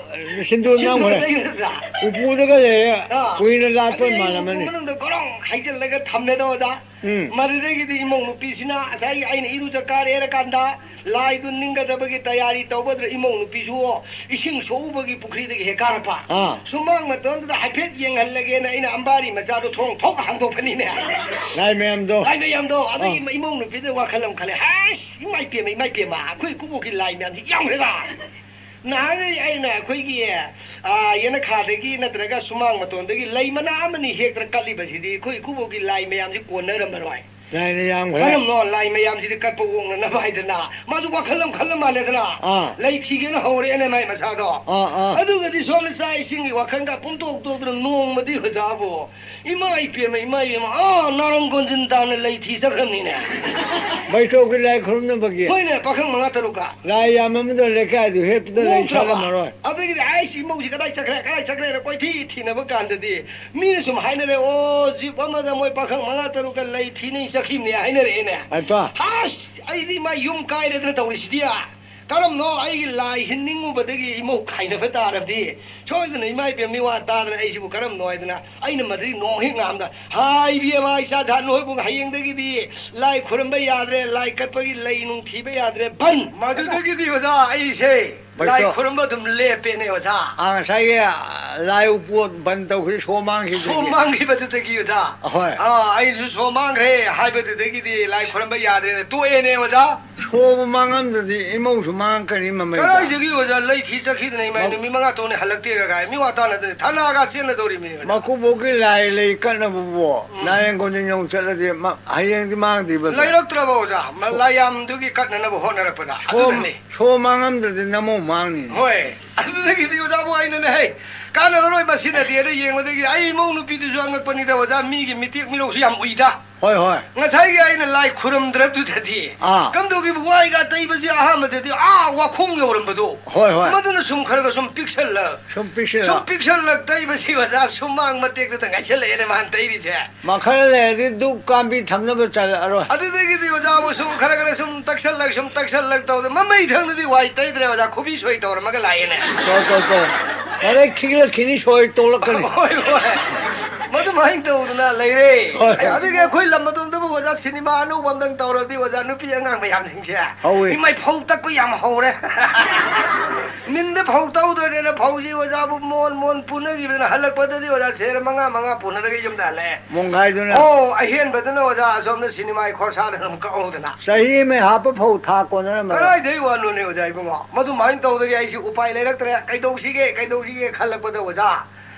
ꯁꯤꯟꯗꯨꯔ ꯁꯤꯟꯗꯨꯔ ꯅꯝꯈ꯭ꯔꯦ꯫ ꯇꯩꯔꯦ ꯑꯣꯖꯥ꯫ ꯎꯄꯨꯗꯒ ꯂꯩꯔꯦ꯫ ꯑꯥ꯫ ꯀꯨꯏꯅ ꯂꯥꯠꯄ ꯑꯗꯩ ꯎꯄꯨ ꯃꯥꯜꯂꯝꯃꯅꯤ꯫ ꯃꯅꯨꯡꯗ ꯒꯣꯔꯣꯡ ꯍꯩꯖꯤꯜꯂꯒ ꯊꯝꯃꯦꯗꯣ ꯑꯣꯖꯥ꯫ ꯎꯝ꯫ ꯃꯗꯨꯗꯒꯤꯗꯤ ꯏꯃꯧ ꯅꯨꯄꯤꯁꯤꯅ ꯉꯁꯥꯏꯒꯤ ꯑꯩꯅ ꯏꯔꯨꯖ ꯀꯥꯔꯦ ꯍꯥꯏꯔ ꯀꯥꯟꯗ ꯂꯥꯏꯗꯨ ꯅꯤꯡꯒꯗꯕꯒꯤ ꯇꯌꯥꯔꯤ ꯇꯧꯕꯗꯨꯗ ꯏꯃꯧ ꯅꯨꯄꯤꯁꯨ ꯏꯁꯤꯡ ꯁꯣꯛꯎꯕꯒꯤ ꯄꯨꯈ꯭ꯔꯤꯗꯒꯤ ꯍꯦꯛ ꯀꯥꯔꯛꯄ꯫ ꯑꯥ꯫ ꯁꯨꯃꯥꯡ ꯃꯇꯣꯟꯗꯨꯗ ꯍꯥꯏꯐꯦꯠ ꯌꯦꯡꯍꯜꯂꯒꯦꯅ ꯑꯩꯅ ꯑꯝꯕꯥꯔꯤ ꯃꯆꯥꯗꯣ ꯊꯣꯡ ꯊꯣꯛ ꯍꯥꯡꯗꯣꯛꯄꯅꯤꯅꯦ꯫ ꯂꯥꯏ ꯃꯌꯥꯝꯗꯣ꯫ ꯂꯥꯏ ꯃꯌꯥꯝꯗꯣ꯫ ꯑꯗꯒꯤ ꯑꯥ꯫ ꯏꯃꯧ ꯅꯨꯄꯤꯗꯨꯅ ꯋꯥꯈꯜ ꯑꯃ ꯈꯜꯂꯦ꯫ "ꯑꯁ, ꯏꯃꯥ ꯏꯄꯦꯝꯃ, ꯏꯃꯥ ꯏꯄꯦꯝꯃ, ꯑꯩꯈꯣꯏ ꯏꯀꯨꯕꯣꯛꯀꯤ ꯂꯥꯏ ꯃꯌꯥꯝꯁꯤ ꯌꯥꯝꯈ꯭ꯔꯦꯗ꯫ ꯅꯍꯥꯟꯒꯩ ꯑꯩꯅ ꯑꯩꯈꯣꯏꯒꯤ, ꯑꯥ, ꯌꯦꯅꯈꯥꯗꯒꯤ ꯅꯠꯇ꯭ꯔꯒ ꯁꯨꯃꯥꯡ ꯃꯇꯣꯟꯗꯒꯤ ꯂꯩ ꯃꯅꯥ ꯑꯃꯅꯤ ꯍꯦꯛꯇꯅ ꯀꯠꯂꯤꯕꯁꯤꯗꯤ ꯑꯩꯈꯣꯏ ꯏꯀꯨꯕꯣꯛꯀꯤ ꯂꯥꯏ ꯃꯌꯥꯝꯁꯤ ꯀꯣꯟꯅꯔꯝꯃꯔꯣꯏ꯫ ꯂꯥꯏꯅ ꯌꯥꯝꯈ꯭ꯔꯦ꯫ ꯀꯔꯝꯅꯣ ꯂꯥꯏ ꯃꯌꯥꯝꯁꯤꯗꯤ ꯀꯠꯄ ꯑꯣꯛꯅꯅꯕ ꯍꯥꯏꯗꯅ ꯃꯥꯗꯨ ꯋꯥꯈꯜ ꯑꯃ ꯈꯜꯂ ꯃꯥꯜꯂꯦꯗꯅ꯫ ꯑꯥ꯫ ꯂꯩ ꯊꯤꯒꯦꯅ ꯍꯧꯔꯦꯅꯦ ꯃꯥꯏ ꯃꯁꯥꯗꯣ꯫ ꯑꯥ, ꯑꯥ꯫ ꯑꯗꯨꯒꯗꯤ ꯁꯣꯝꯗ ꯆꯥꯛ ꯏꯁꯤꯡꯒꯤ ꯋꯥꯈꯜꯒ ꯄꯨꯝꯇꯣꯛ ꯇꯣꯛꯇꯅ ꯅꯣꯡꯃꯗꯤ ꯑꯣꯖꯥꯕꯨ, ꯏꯃꯥ ꯏꯄꯦꯝꯃ, ꯏꯃꯥ ꯏꯄꯦꯝꯃ, ꯑꯥ, ꯅꯥꯔꯪ ꯀꯣꯟꯖꯤꯟ ꯇꯥꯅ ꯂꯩ ꯊꯤ ꯆꯠꯈ꯭ꯔꯕꯅꯤꯅꯦ꯫ ꯃꯩꯇꯧꯒꯤ ꯂꯥꯏ ꯈꯨꯔꯨꯝꯅꯕꯒꯤ꯫ ꯍꯣꯏꯅꯦ, ꯄꯥꯈꯪ ꯃꯉꯥ ꯇꯔꯨꯛꯀ꯫ ꯂꯥꯏ ꯌꯥꯝꯃꯝꯗ ꯂꯩꯀꯥꯏꯗꯨ ꯍꯦꯛꯇ ꯂꯩ ꯅꯣꯛꯇ꯭ꯔꯕ? ꯁꯥꯠꯂꯝꯃꯔꯣꯏ꯫ ꯑꯗꯒꯤꯗꯤ ꯑꯩꯁꯤ ꯏꯃꯧꯁꯤ ꯀꯗꯥꯏ ꯆꯠꯈ꯭ꯔꯦ, ꯀꯗꯥꯏ ꯆꯠꯈ꯭ꯔꯦꯅ ꯀꯣꯏꯊꯤ ꯊꯤꯅꯕ ꯀꯥꯟꯗꯗꯤ ꯃꯤꯅ ꯁꯨꯝ ꯍꯥꯏꯅꯔꯦ, "ꯑꯣ, ꯖꯤꯞ ꯑꯃꯗ ꯃꯣꯏ ꯄꯥꯈꯪ ꯃꯉꯥ ꯇꯔꯨꯛꯀ ꯂꯩ ꯊꯤꯅꯩ ꯆꯠꯈꯤꯕꯅꯦ" ꯍꯥꯏꯅꯔꯛꯑꯦꯅꯦ꯫ ꯍꯩꯄꯥ꯫ ꯑꯁ, ꯑꯩꯗꯤ ꯃꯥ ꯌꯨꯝ ꯀꯥꯏꯔꯦꯗꯅ ꯇꯧꯔꯤꯁꯤꯗꯤ꯫ ꯀꯔꯝꯅꯣ ꯑꯩꯒꯤ ꯂꯥꯏꯁꯤ ꯅꯤꯡꯉꯨꯕꯗꯒꯤ ꯏꯃꯧ ꯈꯥꯏꯅꯕ ꯇꯥꯔꯕꯗꯤ ꯁꯣꯏꯗꯅ ꯏꯃꯥ ꯏꯕꯦꯝ ꯃꯤꯋꯥ ꯇꯥꯗꯅ ꯑꯩꯁꯤꯕꯨ ꯀꯔꯝꯅꯣ ꯍꯥꯏꯗꯅ ꯑꯩꯅ ꯃꯗꯨꯒꯤ ꯅꯣꯡ ꯍꯦꯛ ꯉꯥꯝꯗ, "ꯍꯥꯏ ꯏꯕꯦꯝꯃ, ꯏꯆꯥ ꯖꯥꯠ ꯅꯣꯏꯕꯨ ꯍꯌꯦꯡꯗꯒꯤꯗꯤ ꯂꯥꯏ ꯈꯨꯔꯝꯕ ꯌꯥꯗ꯭ꯔꯦ, ꯂꯥꯏ ꯀꯠꯄꯒꯤ ꯂꯩ ꯅꯨꯡ ꯊꯤꯕ ꯌꯥꯗ꯭ꯔꯦ, ꯕꯟ!" ꯃꯗꯨꯗꯒꯤꯗꯤ ꯑꯣꯖꯥ ꯑꯩꯁꯦ ꯂꯥꯏ ꯕꯟ ꯇꯧ- ꯈꯨꯔꯝꯕ ꯑꯗꯨꯝ ꯂꯦꯞꯄꯦꯅꯦ ꯑꯣꯖꯥ꯫ ꯑꯥ, ꯉꯁꯥꯏꯒꯤ, ꯑ, ꯂꯥꯏ ꯎꯄꯣꯠ ꯕꯟ ꯇꯧꯈꯤꯕ ꯁꯣ ꯃꯥꯡꯈꯤꯕꯗꯨꯗꯤ꯫ ꯁꯣ ꯃꯥꯡꯈꯤꯕꯗꯨꯗꯒꯤ ꯑꯣꯖꯥ꯫ ꯑꯍꯣꯏ꯫ ꯑꯥ, ꯑꯩꯁꯨ ꯁꯣ ꯃꯥꯡꯈ꯭ꯔꯦ ꯍꯥꯏꯕꯗꯨꯗꯒꯤꯗꯤ ꯂꯥꯏ ꯈꯨꯔꯝꯕ ꯌꯥꯗ꯭ꯔꯦꯅ ꯇꯣꯛꯑꯦꯅꯦ ꯑꯣꯖꯥ꯫ ꯁꯣꯕꯨ ꯃꯥꯡꯉꯝꯗ꯭ꯔꯗꯤ ꯏꯃꯧꯁꯨ ꯃꯥꯡꯉꯛꯀꯅꯤ ꯃꯃꯩꯗ꯫ ꯀꯗꯥꯏꯗꯒꯤ ꯑꯣꯖꯥ, ꯂꯩ ꯊꯤ ꯆꯠꯈꯤꯗꯅ ꯏꯃꯥ ꯃ- ꯅꯨꯃꯤꯠ ꯃꯉꯥ ꯇꯔꯨꯛꯅꯤ ꯍꯜꯂꯛꯇꯦꯒ ꯀꯥꯏ ꯃꯤ ꯋꯥ ꯇꯥꯅꯗꯅ ꯊꯥꯅꯒ ꯆꯦꯟꯅꯗꯧꯔꯤꯃꯤꯅꯦ ꯑꯣꯖꯥ꯫ ꯃꯀꯨꯕꯣꯛꯀꯤ ꯂꯥꯏ ꯂꯩ ꯀꯠꯅꯕꯕꯨ ꯎꯝ꯫ ꯅꯥꯔꯦꯡ ꯀꯣꯟꯖꯤꯟ ꯌꯧ ꯆꯠꯂꯗꯤ ꯃ-, ꯍꯌꯦꯡꯗꯤ ꯃꯥꯡꯗ꯭ꯔꯤꯕꯗꯣ꯫ ꯂꯩꯔꯛꯇ꯭ꯔꯕ ꯑꯣꯖꯥ, ꯃ-, ꯂꯥꯏꯌꯥꯝꯗꯨꯒꯤ ꯀꯠꯅꯅꯕ ꯍꯣꯠꯅꯔꯛꯄꯗ꯫ ꯁꯣ-, ꯑꯗꯨꯅꯅꯤ꯫ ꯁꯣ ꯃꯥꯡꯉꯝꯗ꯭ꯔꯗꯤ ꯅꯃꯧ ꯃꯥꯡꯅꯤꯅꯦ꯫ ꯍꯣꯏ꯫ ꯑꯗꯨꯗꯒꯤꯗꯤ ꯑꯣꯖꯥꯕꯨ ꯑꯩꯅꯅꯦ, "ꯍꯩ, ꯀꯥꯟꯅꯔꯔꯣꯏ ꯃꯁꯤꯅꯗꯤ" ꯑꯗ ꯌꯦꯡꯕꯗꯒꯤ ꯑꯩ ꯏꯃꯧ ꯅꯨꯄꯤꯗꯨꯁꯨ ꯑꯉꯛꯄꯅꯤꯗ ꯑꯣꯖꯥ, ꯃꯤꯒꯤ ꯃꯤꯇꯦꯛ ꯃꯤꯔꯧꯁꯨ ꯌꯥꯝ ꯎꯏꯗ꯫ ꯍꯣꯏ, ꯍꯣꯏ꯫ ꯉꯁꯥꯏꯒꯤ ꯑꯩꯅ ꯂꯥꯏ ꯈꯨꯔꯝꯗ꯭ꯔꯗꯨꯗꯗꯤ ꯑꯥ꯫ ꯀꯝꯗꯧꯒꯤꯕ ꯋꯥꯏꯒ ꯇꯩꯕꯁꯤ ꯑꯍꯥꯟꯕꯗꯗꯤ ꯑꯥ ꯋꯥꯈꯣꯡ ꯌꯧꯔꯝꯕꯗꯣ꯫ ꯍꯣꯏ, ꯍꯣꯏ꯫ ꯃꯗꯨꯅ ꯁꯨꯝ ꯈꯔ ꯈꯔ ꯁꯨꯝ ꯄꯤꯛꯁꯜꯂꯛ꯫ ꯁꯨꯝ ꯄꯤꯛꯁꯜꯂꯛ꯫ ꯁꯨꯝ ꯄꯤꯛꯁꯜꯂꯛ ꯇꯩꯕꯁꯤ ꯑꯣꯖꯥ ꯁꯨꯃꯥꯡ ꯃꯇꯦꯛꯇꯨꯗ ꯉꯥꯏꯁꯜꯂꯛꯑꯦꯅꯦ ꯃꯥꯅ ꯇꯩꯔꯤꯁꯦ꯫ ꯃꯈꯜ ꯂꯩꯔꯗꯤ ꯗꯨꯛ ꯀꯥꯝꯕꯤ ꯊꯝꯅꯕ ꯆꯠꯂꯛꯑꯔꯣꯏ꯫ ꯑꯗꯨꯗꯒꯤꯗꯤ ꯑꯣꯖꯥꯕꯨ ꯁꯨꯝ ꯈꯔ ꯈꯔ ꯁꯨꯝ ꯇꯛꯁꯜꯂꯛ, ꯁꯨꯝ ꯇꯛꯁꯜꯂꯛ ꯇꯧꯗꯅ ꯃꯃꯩ ꯊꯪꯗꯗꯤ ꯋꯥꯏ ꯇꯩꯗ꯭ꯔꯦ ꯑꯣꯖꯥ, ꯈꯨꯕꯤ ꯁꯣꯏ ꯇꯧꯔꯝꯃꯒ ꯂꯥꯛꯑꯦꯅꯦ꯫ ꯇꯧ, ꯇꯧ, ꯇꯧ꯫ ꯑꯗꯩ ꯈꯤꯛꯂꯛꯈꯤꯅꯤ ꯁꯣꯏ ꯇꯣꯛꯂꯛꯀꯅꯤ꯫ ꯍꯣꯏ, ꯍꯣꯏ꯫ ꯃꯗꯨꯃꯥꯏꯅ ꯇꯧꯗꯅ ꯂꯩꯔꯦ꯫ ꯍꯣꯏ, ꯍꯣꯏ꯫ ꯑꯗꯒꯤ ꯑꯩꯈꯣꯏ ꯂꯝ ꯑꯗꯣꯝꯗꯕꯨ ꯑꯣꯖꯥ ꯁꯤꯅꯦꯃꯥ ꯑꯅꯧꯕ ꯑꯝꯇꯪ ꯇꯧꯔꯗꯤ ꯑꯣꯖꯥ ꯅꯨꯄꯤ ꯑꯉꯥꯡ ꯃꯌꯥꯝꯁꯤꯡꯁꯦ ꯍꯧꯋꯤ꯫ ꯏꯃꯥꯏ ꯐꯧ ꯇꯛꯄ ꯌꯥꯝ ꯍꯧꯔꯦ꯫ ꯃꯤꯟꯗ ꯐꯧ ꯇꯧꯗꯣꯏꯅꯦꯅ ꯐꯧꯁꯤ ꯑꯣꯖꯥꯕꯨ ꯃꯣꯟ ꯃꯣꯟ ꯄꯨꯅꯈꯤꯕꯗꯅ ꯍꯜꯂꯛꯄꯗꯗꯤ ꯑꯣꯖꯥ ꯁꯦꯔ ꯃꯉꯥ ꯃꯉꯥ ꯄꯨꯅꯔꯒ ꯌꯨꯝꯗ ꯍꯜꯂꯛꯑꯦ꯫ ꯃꯣꯡꯒꯥꯏꯗꯨꯅ꯫ ꯑꯣ, ꯑꯍꯦꯟꯕꯗꯅ ꯑꯣꯖꯥ ꯑꯁꯣꯝꯗ ꯁꯤꯅꯦꯃꯥꯒꯤ ꯈꯣꯔꯁꯥꯗ ꯑꯗꯨꯝ ꯀꯛꯍꯧꯗꯅ꯫ ꯆꯍꯤ ꯑꯃ ꯍꯥꯞꯄ ꯐꯧ ꯊꯥ ꯀꯣꯟꯅꯔꯝꯃꯔꯣꯏ꯫ ꯀꯗꯥꯏꯗꯩ ꯋꯥꯅꯣꯅꯦ ꯑꯣꯖꯥ ꯏꯕꯨꯡꯉꯣ? ꯃꯗꯨꯃꯥꯏꯅ ꯇꯧꯗꯒꯤ ꯑꯩꯁꯤ ꯎꯄꯥꯏ ꯂꯩꯔꯛꯇ꯭ꯔꯦ꯫ ꯀꯩꯗꯧꯁꯤꯒꯦ, ꯀꯩꯗꯧꯁꯤꯒꯦ ꯈꯜꯂꯛꯄꯗ ꯑꯣꯖꯥ,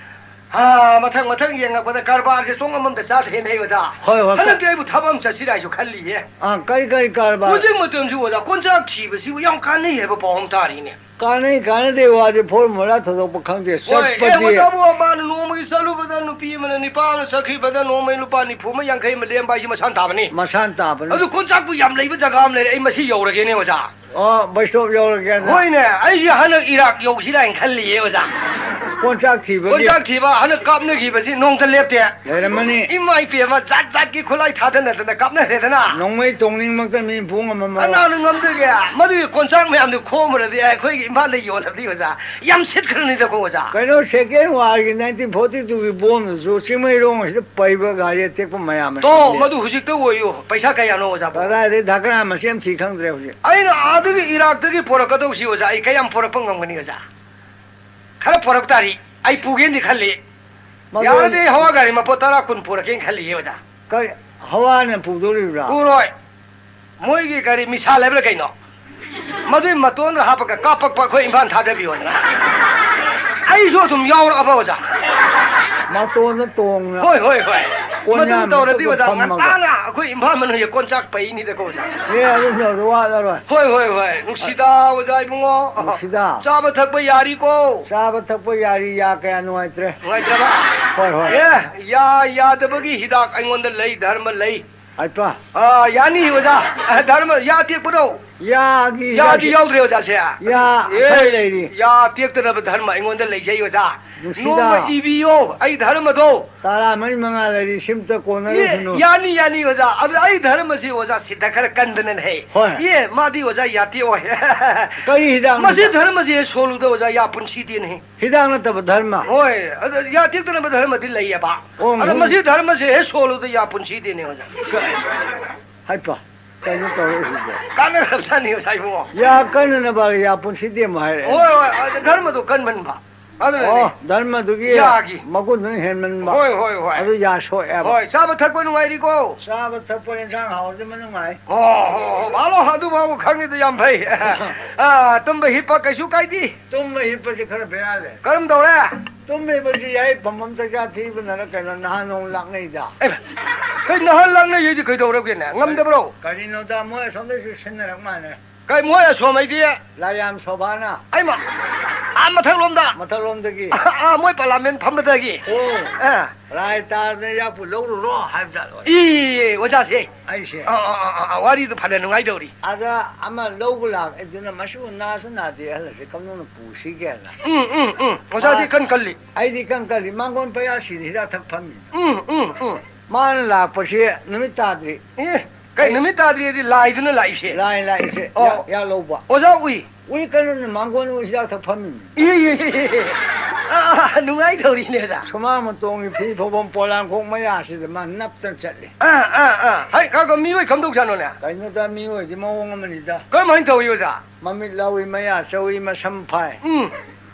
ꯍꯥ, ꯃꯊꯪ ꯃꯊꯪ ꯌꯦꯡꯉꯛꯄꯗ ꯀꯔꯕꯥꯔꯁꯦ ꯆꯣꯡꯉꯝ ꯑꯝꯗ ꯆꯥꯊꯦꯅ ꯑꯩ ꯑꯣꯖꯥ꯫ ꯍꯣꯏ, ꯍꯣꯏ, ꯍꯟꯗꯛꯇꯤ ꯑꯩꯕꯨ ꯊꯕꯛ ꯑꯃ ꯆꯠꯁꯤꯔꯥ ꯍꯥꯏꯁꯨ ꯈꯜꯂꯤꯌꯦ꯫ ꯑꯥ, ꯀꯔꯤ ꯀꯔꯤ ꯀꯔꯕꯥꯔ? ꯍꯧꯖꯤꯛ ꯃꯇꯝꯁꯤ ꯑꯣꯖꯥ, ꯀꯣꯟꯆꯥꯛ ꯊꯤꯕꯁꯤꯕꯨ ꯌꯥꯝ ꯀꯥꯟꯅꯩ ꯍꯥꯏꯕ ꯄꯥꯎ ꯑꯃ ꯇꯥꯔꯤꯅꯦ꯫ ꯀꯥꯟꯅꯩ ꯀꯥꯟꯅꯗꯦ ꯋꯥꯗꯤ ꯐꯣꯔꯃꯨꯂꯥ ꯊꯣꯏꯗꯣꯛꯄ ꯈꯪꯗꯦ꯫ ꯍꯣꯏ, ꯑꯦ, ꯆꯠꯄꯗꯤ ꯑꯣꯖꯥꯕꯨ ꯑꯃꯅ ꯅꯣꯡꯃꯒꯤ ꯆꯠꯂꯨꯕꯗ ꯅꯨꯄꯤ ꯑꯃꯅ ꯅꯤꯄꯥ ꯑꯃꯅ ꯆꯠꯈꯤꯕꯗ ꯅꯣꯡꯃꯒꯤ ꯂꯨꯄꯥ ꯅꯤꯐꯨ ꯑꯃ ꯌꯥꯡꯈꯩ ꯑꯃ ꯂꯦꯝꯕ ꯍꯥꯏꯁꯤ ꯃꯁꯥꯟ ꯇꯥꯕꯅꯤ꯫ ꯃꯁꯥꯟ ꯇꯥꯕꯅꯤ꯫ ꯑꯗꯨ ꯀꯣꯟꯆꯥꯛꯄꯨ ꯌꯥꯝ ꯂꯩꯕ ꯖꯒꯥ ꯑꯃ ꯂꯩꯔꯦ, ꯑꯩ ꯃꯁꯤ ꯌꯧꯔꯒꯦꯅꯦ ꯑꯣꯖꯥ꯫ ꯑꯣ, ꯕꯁ ꯁ꯭ꯇꯣꯞ ꯌꯧꯔꯒꯦꯅ? ꯍꯣꯏꯅꯦ, ꯑꯩꯁꯦ ꯍꯟꯗꯛ ꯏꯔꯥꯛ ꯌꯧꯁꯤꯔꯥ ꯍꯥꯏꯅ ꯈꯜꯂꯤꯌꯦ ꯑꯣꯖꯥ꯫ ꯀꯣꯟꯆꯥꯛ ꯊꯤꯕꯒꯤ? ꯀꯣꯟꯆꯥꯛ ꯊꯤꯕ ꯍꯟꯗꯛ ꯀꯥꯞꯅꯈꯤꯕꯁꯤ ꯅꯣꯡꯇ ꯂꯦꯞꯇꯦ꯫ ꯂꯩꯔꯝꯃꯅꯤ꯫ ꯏꯃꯥ ꯏꯄꯦꯝꯃ, ꯖꯥꯠ ꯖꯥꯠꯀꯤ ꯈꯨꯠꯂꯥꯏ ꯊꯥꯗꯅꯗꯅ ꯀꯥꯞꯅꯈ꯭ꯔꯦꯗꯅ꯫ ꯅꯣꯡꯃꯩ ꯇꯣꯡꯅꯤꯡꯃꯛꯇ ꯃꯤ ꯄꯨꯡ ꯑꯃꯃꯝ꯫ ꯀꯅꯥꯅ ꯉꯝꯗꯣꯏꯒꯦ? ꯃꯗꯨꯒꯤ ꯀꯣꯟꯆꯥꯛ ꯃꯌꯥꯝꯗꯨ ꯈꯣꯝꯃꯨꯔꯗꯤ ꯑꯩꯈꯣꯏꯒꯤ ꯏꯝꯐꯥꯜꯗ ꯌꯣꯜꯂꯕꯗꯤ ꯑꯣꯖꯥ, ꯌꯥꯝ ꯁꯤꯠꯈ꯭ꯔꯅꯤꯗꯀꯣ ꯑꯣꯖꯥ꯫ ꯀꯩꯅꯣ, ꯁꯦꯀꯦꯟ ꯋꯥꯔꯒꯤ ꯅꯥꯏꯟꯇꯤꯟ ꯐꯣꯔꯇꯤ ꯇꯨꯒꯤ ꯕꯣꯝꯗꯨꯁꯨ ꯆꯤꯡꯃꯩꯔꯣꯡ ꯑꯁꯤꯗ ꯄꯩꯕ ꯒꯥꯔꯤ ꯑꯇꯦꯛꯄ ꯃꯌꯥꯝ ꯑꯃ ꯇꯣ, ꯁꯤꯖꯤꯜꯂꯦ꯫ ꯃꯗꯨ ꯍꯧꯖꯤꯛꯇ ꯑꯣꯏꯌꯨ꯫ ꯄꯩꯁꯥ ꯀꯌꯥꯅꯣ ꯑꯣꯖꯥꯕꯣ? ꯀꯗꯥꯏꯗꯩ ꯙꯀ꯭ꯔꯥ ꯃꯁꯤ ꯑꯃ ꯊꯤ ꯈꯪꯗ꯭ꯔꯦ ꯍꯧꯖꯤꯛ꯫ ꯑꯩꯅ ꯑꯥꯗꯒꯤ ꯏꯔꯥꯛꯇꯒꯤ ꯄꯣꯔꯛꯀꯗꯧꯁꯤ ꯑꯣꯖꯥ, ꯑꯩ ꯀꯌꯥꯝ ꯄꯣꯔꯛꯄ ꯉꯝꯒꯅꯤ ꯑꯣꯖꯥ? ꯈꯔ ꯄꯣꯔꯛ ꯇꯥꯔꯤ꯫ ꯑꯩ ꯄꯨꯒꯦꯅꯗꯤ ꯈꯜꯂꯤ꯫ ꯃꯗꯨ ꯌꯥꯔꯗꯤ ꯑꯩ ꯍꯋꯥ ꯒꯥꯔꯤ ꯃꯄꯣꯠ ꯇꯔꯥ ꯀꯨꯟ ꯄꯨꯔꯛꯀꯦꯅ ꯈꯜꯂꯤꯌꯦ ꯑꯣꯖꯥ꯫ ꯀꯔꯤ, ꯍꯋꯥꯅ ꯄꯨꯗꯧꯔꯤꯕ꯭ꯔꯥ? ꯄꯨꯔꯣꯏ꯫ ꯃꯣꯏꯒꯤ ꯀꯔꯤ ꯃꯤꯁꯥꯏꯜ ꯍꯥꯏꯕ꯭ꯔꯥ ꯀꯩꯅꯣ? ꯃꯗꯨꯏ ꯃꯇꯣꯟꯗ ꯍꯥꯞꯄꯒ ꯀꯥꯞꯄꯛꯄ ꯑꯩꯈꯣꯏ ꯏꯝꯐꯥꯜ ꯊꯥꯗꯕꯤꯌꯣꯗꯅ꯫ ꯑꯩꯁꯨ ꯑꯗꯨꯝ ꯌꯥꯎꯔꯛꯑꯕ ꯑꯣꯖꯥ꯫ ꯃꯇꯣꯟꯗ ꯇꯣꯡꯅ꯫ ꯍꯣꯏ, ꯍꯣꯏ, ꯍꯣꯏ꯫ ꯀꯣꯟꯌꯥꯟ ꯃꯗꯨꯝ ꯇꯧꯔꯗꯤ ꯃꯊꯛꯇ ꯑꯣꯖꯥ, ꯐꯝꯃꯒ꯫ ꯉꯟꯇꯥꯅ ꯑꯩꯈꯣꯏ ꯏꯝꯐꯥꯜ ꯃꯅꯨꯡꯒꯤ ꯀꯣꯟꯆꯥꯛ ꯄꯩꯅꯤꯗꯀꯣ ꯑꯣꯖꯥ꯫ ꯑꯦ, ꯑꯗꯨꯝ ꯇꯧꯔꯗꯤ ꯋꯥꯠꯂꯔꯣꯏ꯫ ꯍꯣꯏ, ꯍꯣꯏ, ꯍꯣꯏ꯫ ꯅꯨꯡꯁꯤꯗ ꯑꯣꯖꯥ ꯏꯕꯨꯡꯉꯣ꯫ ꯅꯨꯡꯁꯤꯗ꯫ ꯆꯥꯕ ꯊꯛꯄ ꯌꯥꯔꯤꯀꯣ? ꯆꯥꯕ ꯊꯛꯄ ꯌꯥꯔꯤ, ꯌꯥ ꯀꯌꯥ ꯅꯨꯡꯉꯥꯏꯇ꯭ꯔꯦ꯫ ꯅꯨꯡꯉꯥꯏꯇ꯭ꯔꯕ? ꯍꯣꯏ, ꯍꯣꯏ꯫ ꯑꯦ, ꯌꯥ ꯌꯥꯗꯕꯒꯤ ꯍꯤꯗꯥꯛ ꯑꯩꯉꯣꯟꯗ ꯂꯩ, ꯙꯔꯃ ꯂꯩ꯫ ꯍꯥꯏꯄ꯫ ꯑꯥ, ꯌꯥꯅꯤ ꯑꯣꯖꯥ꯫ ꯑ, ꯙꯔꯃ, ꯌꯥ ꯇꯦꯛꯄꯗꯣ? ꯌꯥꯒꯤ ꯌꯥꯗꯤ ꯍꯤꯗꯥꯛꯁꯦ ꯌꯥꯎꯗ꯭ꯔꯦ ꯑꯣꯖꯥꯁꯦ꯫ ꯌꯥ ꯑꯦ, ꯈꯔ ꯂꯩꯔꯤ꯫ ꯌꯥ ꯇꯦꯛꯇꯅꯕ ꯙꯔꯃ ꯑꯩꯉꯣꯟꯗ ꯂꯩꯖꯩ ꯑꯣꯖꯥ꯫ ꯅꯨꯡꯁꯤꯗ꯫ ꯅꯣꯡꯃ ꯏꯕꯤꯌꯣ, ꯑꯩ ꯙꯔꯃꯗꯣ꯫ ꯇꯔꯥ ꯃꯔꯤ ꯃꯉꯥ ꯂꯩꯔꯤ, ꯁꯤꯝꯇ ꯀꯣꯟꯅꯔꯁꯅꯨ꯫ ꯑꯦ, ꯌꯥꯅꯤ, ꯌꯥꯅꯤ ꯑꯣꯖꯥ꯫ ꯑꯗꯨ ꯑꯩ ꯙꯔꯃꯁꯤ ꯑꯣꯖꯥ ꯁꯤꯗ ꯈꯔ ꯀꯟꯗꯅꯅꯦ꯫ ꯍꯣꯏ꯫ ꯑꯦ, ꯃꯥꯗꯤ ꯑꯣꯖꯥ ꯌꯥ ꯇꯦꯛꯑꯣꯏ꯫ ꯀꯔꯤ ꯍꯤꯗꯥꯛꯅꯣ ꯃꯁꯤ ꯑꯣꯖꯥ? ꯙꯔꯃꯁꯤ ꯁꯣꯜꯂꯨꯗ ꯑꯣꯖꯥ ꯌꯥ ꯄꯨꯟꯁꯤꯗꯦꯅꯦ꯫ ꯍꯤꯗꯥꯛ ꯅꯠꯇꯕ ꯙꯔꯃ꯫ ꯍꯣꯏ, ꯑꯗ ꯌꯥ ꯇꯦꯛꯇꯅꯕ ꯙꯔꯃꯗꯤ ꯂꯩꯌꯦꯕ꯫ ꯑꯣ, ꯑꯗ ꯍꯣꯏ꯫ ꯃꯁꯤ ꯙꯔꯃꯁꯦ ꯍꯦꯛ ꯁꯣꯜꯂꯨꯗ ꯌꯥ ꯄꯨꯟꯁꯤꯗꯦꯅꯦ ꯑꯣꯖꯥ꯫ ꯀ-, ꯍꯥꯏꯄ, ꯀꯩꯅꯣ ꯇꯧꯔꯛꯏꯁꯤꯕꯣ? ꯀꯥꯟꯅꯈ꯭ꯔꯕꯖꯥꯠꯅꯤ ꯑꯣꯖꯥ ꯏꯕꯨꯡꯉꯣ꯫ ꯌꯥ ꯀꯟꯅꯅꯕ ꯌꯥ ꯄꯨꯟꯁꯤꯗꯦ ꯑꯃ ꯍꯥꯏꯔꯛꯑꯦ꯫ ꯍꯣꯏ, ꯍꯣꯏ, ꯑꯗ ꯙꯔꯃꯗꯣ ꯀꯟꯃꯟꯕ꯫ ꯑꯗꯨꯅꯅꯦ꯫ ꯑꯣ, ꯙꯔꯃꯗꯨꯒꯤ ꯌꯥꯒꯤ꯫ ꯃꯒꯨꯟꯗꯨꯅ ꯍꯦꯟꯃꯟꯕ꯫ ꯍꯣꯏ, ꯍꯣꯏ, ꯍꯣꯏ꯫ ꯑꯗꯨ ꯌꯥ ꯁꯣꯛꯑꯦꯕ꯫ ꯍꯣꯏ, ꯆꯥꯕ ꯊꯛꯄ ꯅꯨꯡꯉꯥꯏꯔꯤꯀꯣ? ꯆꯥꯕ ꯊꯛꯄ ꯏꯟꯁꯥꯡ ꯍꯥꯎꯔꯗꯤ ꯃꯅꯨꯡ ꯅꯨꯡꯉꯥꯏ꯫ ꯑꯣ, ꯍꯣ, ꯍꯣ, ꯚꯥꯂꯣ, ꯑꯗꯨ ꯐꯥꯎꯕ ꯈꯪꯉꯤꯗꯣ ꯌꯥꯝ ꯐꯩ꯫ ꯑꯥ, ꯇꯨꯝꯕ ꯍꯤꯞꯄ ꯀꯩꯁꯨ ꯀꯥꯏꯗꯦ꯫ ꯇꯨꯝꯕ ꯍꯤꯞꯄꯁꯦ ꯈꯔ ꯕꯦꯔꯥ ꯂꯩ꯫ ꯀꯔꯝ ꯇꯧꯔꯦ? ꯇꯨꯝꯃꯤꯕꯁꯤ ꯌꯥꯏꯐꯝ ꯑꯃ ꯆꯥꯛꯆꯥ ꯊꯤꯕꯅꯔ ꯀꯩꯅꯣ, ꯅꯍꯥꯟ ꯅꯣꯡ ꯂꯥꯛꯅꯩꯗ꯫ ꯑꯦ, ꯀꯩ ꯅꯍꯥꯟ ꯂꯥꯛꯅꯩ ꯍꯥꯏꯗꯤ ꯀꯩꯗꯧꯔꯒꯦꯅꯦ? ꯉꯝꯗꯕ꯭ꯔꯣ? ꯀꯔꯤꯅꯣꯗ, ꯃꯣꯏ ꯑꯁꯣꯝꯗꯩꯁꯨ ꯁꯤꯟꯅꯔꯛ ꯃꯥꯜꯂꯦ꯫ ꯀꯩ ꯃꯣꯏ ꯑꯁꯣꯝ ꯍꯥꯏꯗꯤ? ꯂꯥꯏꯌꯥꯝ ꯁꯣꯚꯥꯅ ꯑꯩꯃ, ꯑꯥ ꯃꯊꯛꯂꯣꯝꯗ, ꯃꯊꯛꯂꯣꯝꯗꯒꯤ, ꯑꯥ, ꯃꯣꯏ ꯄꯥꯔꯂꯥꯃꯦꯟ ꯐꯝꯕꯗꯒꯤ꯫ ꯑꯣ, ꯑꯥ, ꯔꯥꯏ ꯇꯥꯗꯅ ꯌꯥꯄꯨ ꯂꯧꯔꯨꯔꯣ ꯍꯥꯏꯕ ꯖꯥꯠꯂꯣ? ꯏ, ꯑꯣꯖꯥꯁꯦ꯫ ꯑꯩꯁꯦ꯫ ꯑꯥ, ꯑꯥ, ꯑꯥ, ꯑꯥ, ꯋꯥꯔꯤꯗꯨ ꯐꯅ ꯅꯨꯡꯉꯥꯏꯗꯧꯔꯤ꯫ ꯑꯗ ꯑꯃ ꯂꯧꯕ ꯂꯥꯛ, ꯑꯗꯨꯅ ꯃꯁꯤꯕꯨ ꯅꯥꯁꯨ ꯅꯥꯗꯦ, ꯑꯍꯜ ꯑꯁꯤ ꯀꯝꯗꯧꯅ ꯄꯨꯁꯤꯒꯦꯅ꯫ ꯎꯝ, ꯎꯝ, ꯎꯝ꯫ ꯑꯣꯖꯥꯗꯤ ꯑꯥ, ꯀꯟ ꯀꯜꯂꯤ꯫ ꯑꯩꯗꯤ ꯀꯟ ꯀꯜꯂꯤ, ꯃꯥꯡꯒꯣꯟ ꯄꯌꯥꯁꯤꯗ ꯍꯤꯗꯥꯛ ꯊꯛ ꯐꯝꯃꯤ꯫ ꯎꯝ, ꯎꯝ, ꯎꯝ꯫ ꯃꯥꯅ ꯂꯥꯛꯄꯁꯤ ꯅꯨꯃꯤꯠ ꯇꯥꯗ꯭ꯔꯤ꯫ ꯑꯦ, ꯀꯩ ꯑꯩ ꯅꯨꯃꯤꯠ ꯇꯥꯗ꯭ꯔꯤꯗꯤ ꯂꯥꯏꯗꯨꯅ ꯂꯥꯛꯏꯁꯦ? ꯂꯥꯏ ꯂꯥꯛꯏꯁꯦ꯫ ꯑꯣ꯫ ꯌꯥ-, ꯌꯥ ꯂꯧꯕ꯫ ꯑꯣꯖꯥ ꯎꯏ? ꯎꯏ ꯀꯩꯅꯣꯅꯦ, ꯃꯥꯡꯒꯣꯟ ꯎꯏ ꯍꯤꯗꯥꯛ ꯊꯛ ꯐꯝꯃꯤ꯫ E, E, E, E, E. ꯑꯥ, ꯑꯥ, ꯅꯨꯡꯉꯥꯏꯗꯧꯔꯤꯅꯦ ꯑꯣꯖꯥ꯫ ꯁꯨꯃꯥꯡ ꯃꯇꯣꯡꯒꯤ ꯐꯤ ꯐꯧꯐꯝ ꯄꯣꯂꯥꯡꯈꯣꯛ ꯃꯌꯥꯁꯤꯗ ꯃꯥ ꯅꯞꯇꯅ ꯆꯠꯂꯤ꯫ ꯑꯥ, ꯑꯥ, ꯑꯥ꯫ ꯍꯩ, ꯈꯔ ꯈꯔ ꯃꯤꯑꯣꯏ ꯀꯝꯗꯧꯖꯥꯠꯅꯣꯅꯦ? ꯀꯩꯅꯣꯗ ꯃꯤꯑꯣꯏꯗꯤ ꯃꯑꯣꯡ ꯑꯃꯅꯤꯗ꯫ ꯀꯔꯝꯍꯥꯏꯅ ꯇꯧꯏ ꯑꯣꯖꯥ? ꯃꯃꯤꯠ ꯂꯥꯎꯏ, ꯃꯌꯥ ꯆꯧꯏ, ꯃꯁꯝ ꯐꯥꯏ꯫ ꯎꯝ꯫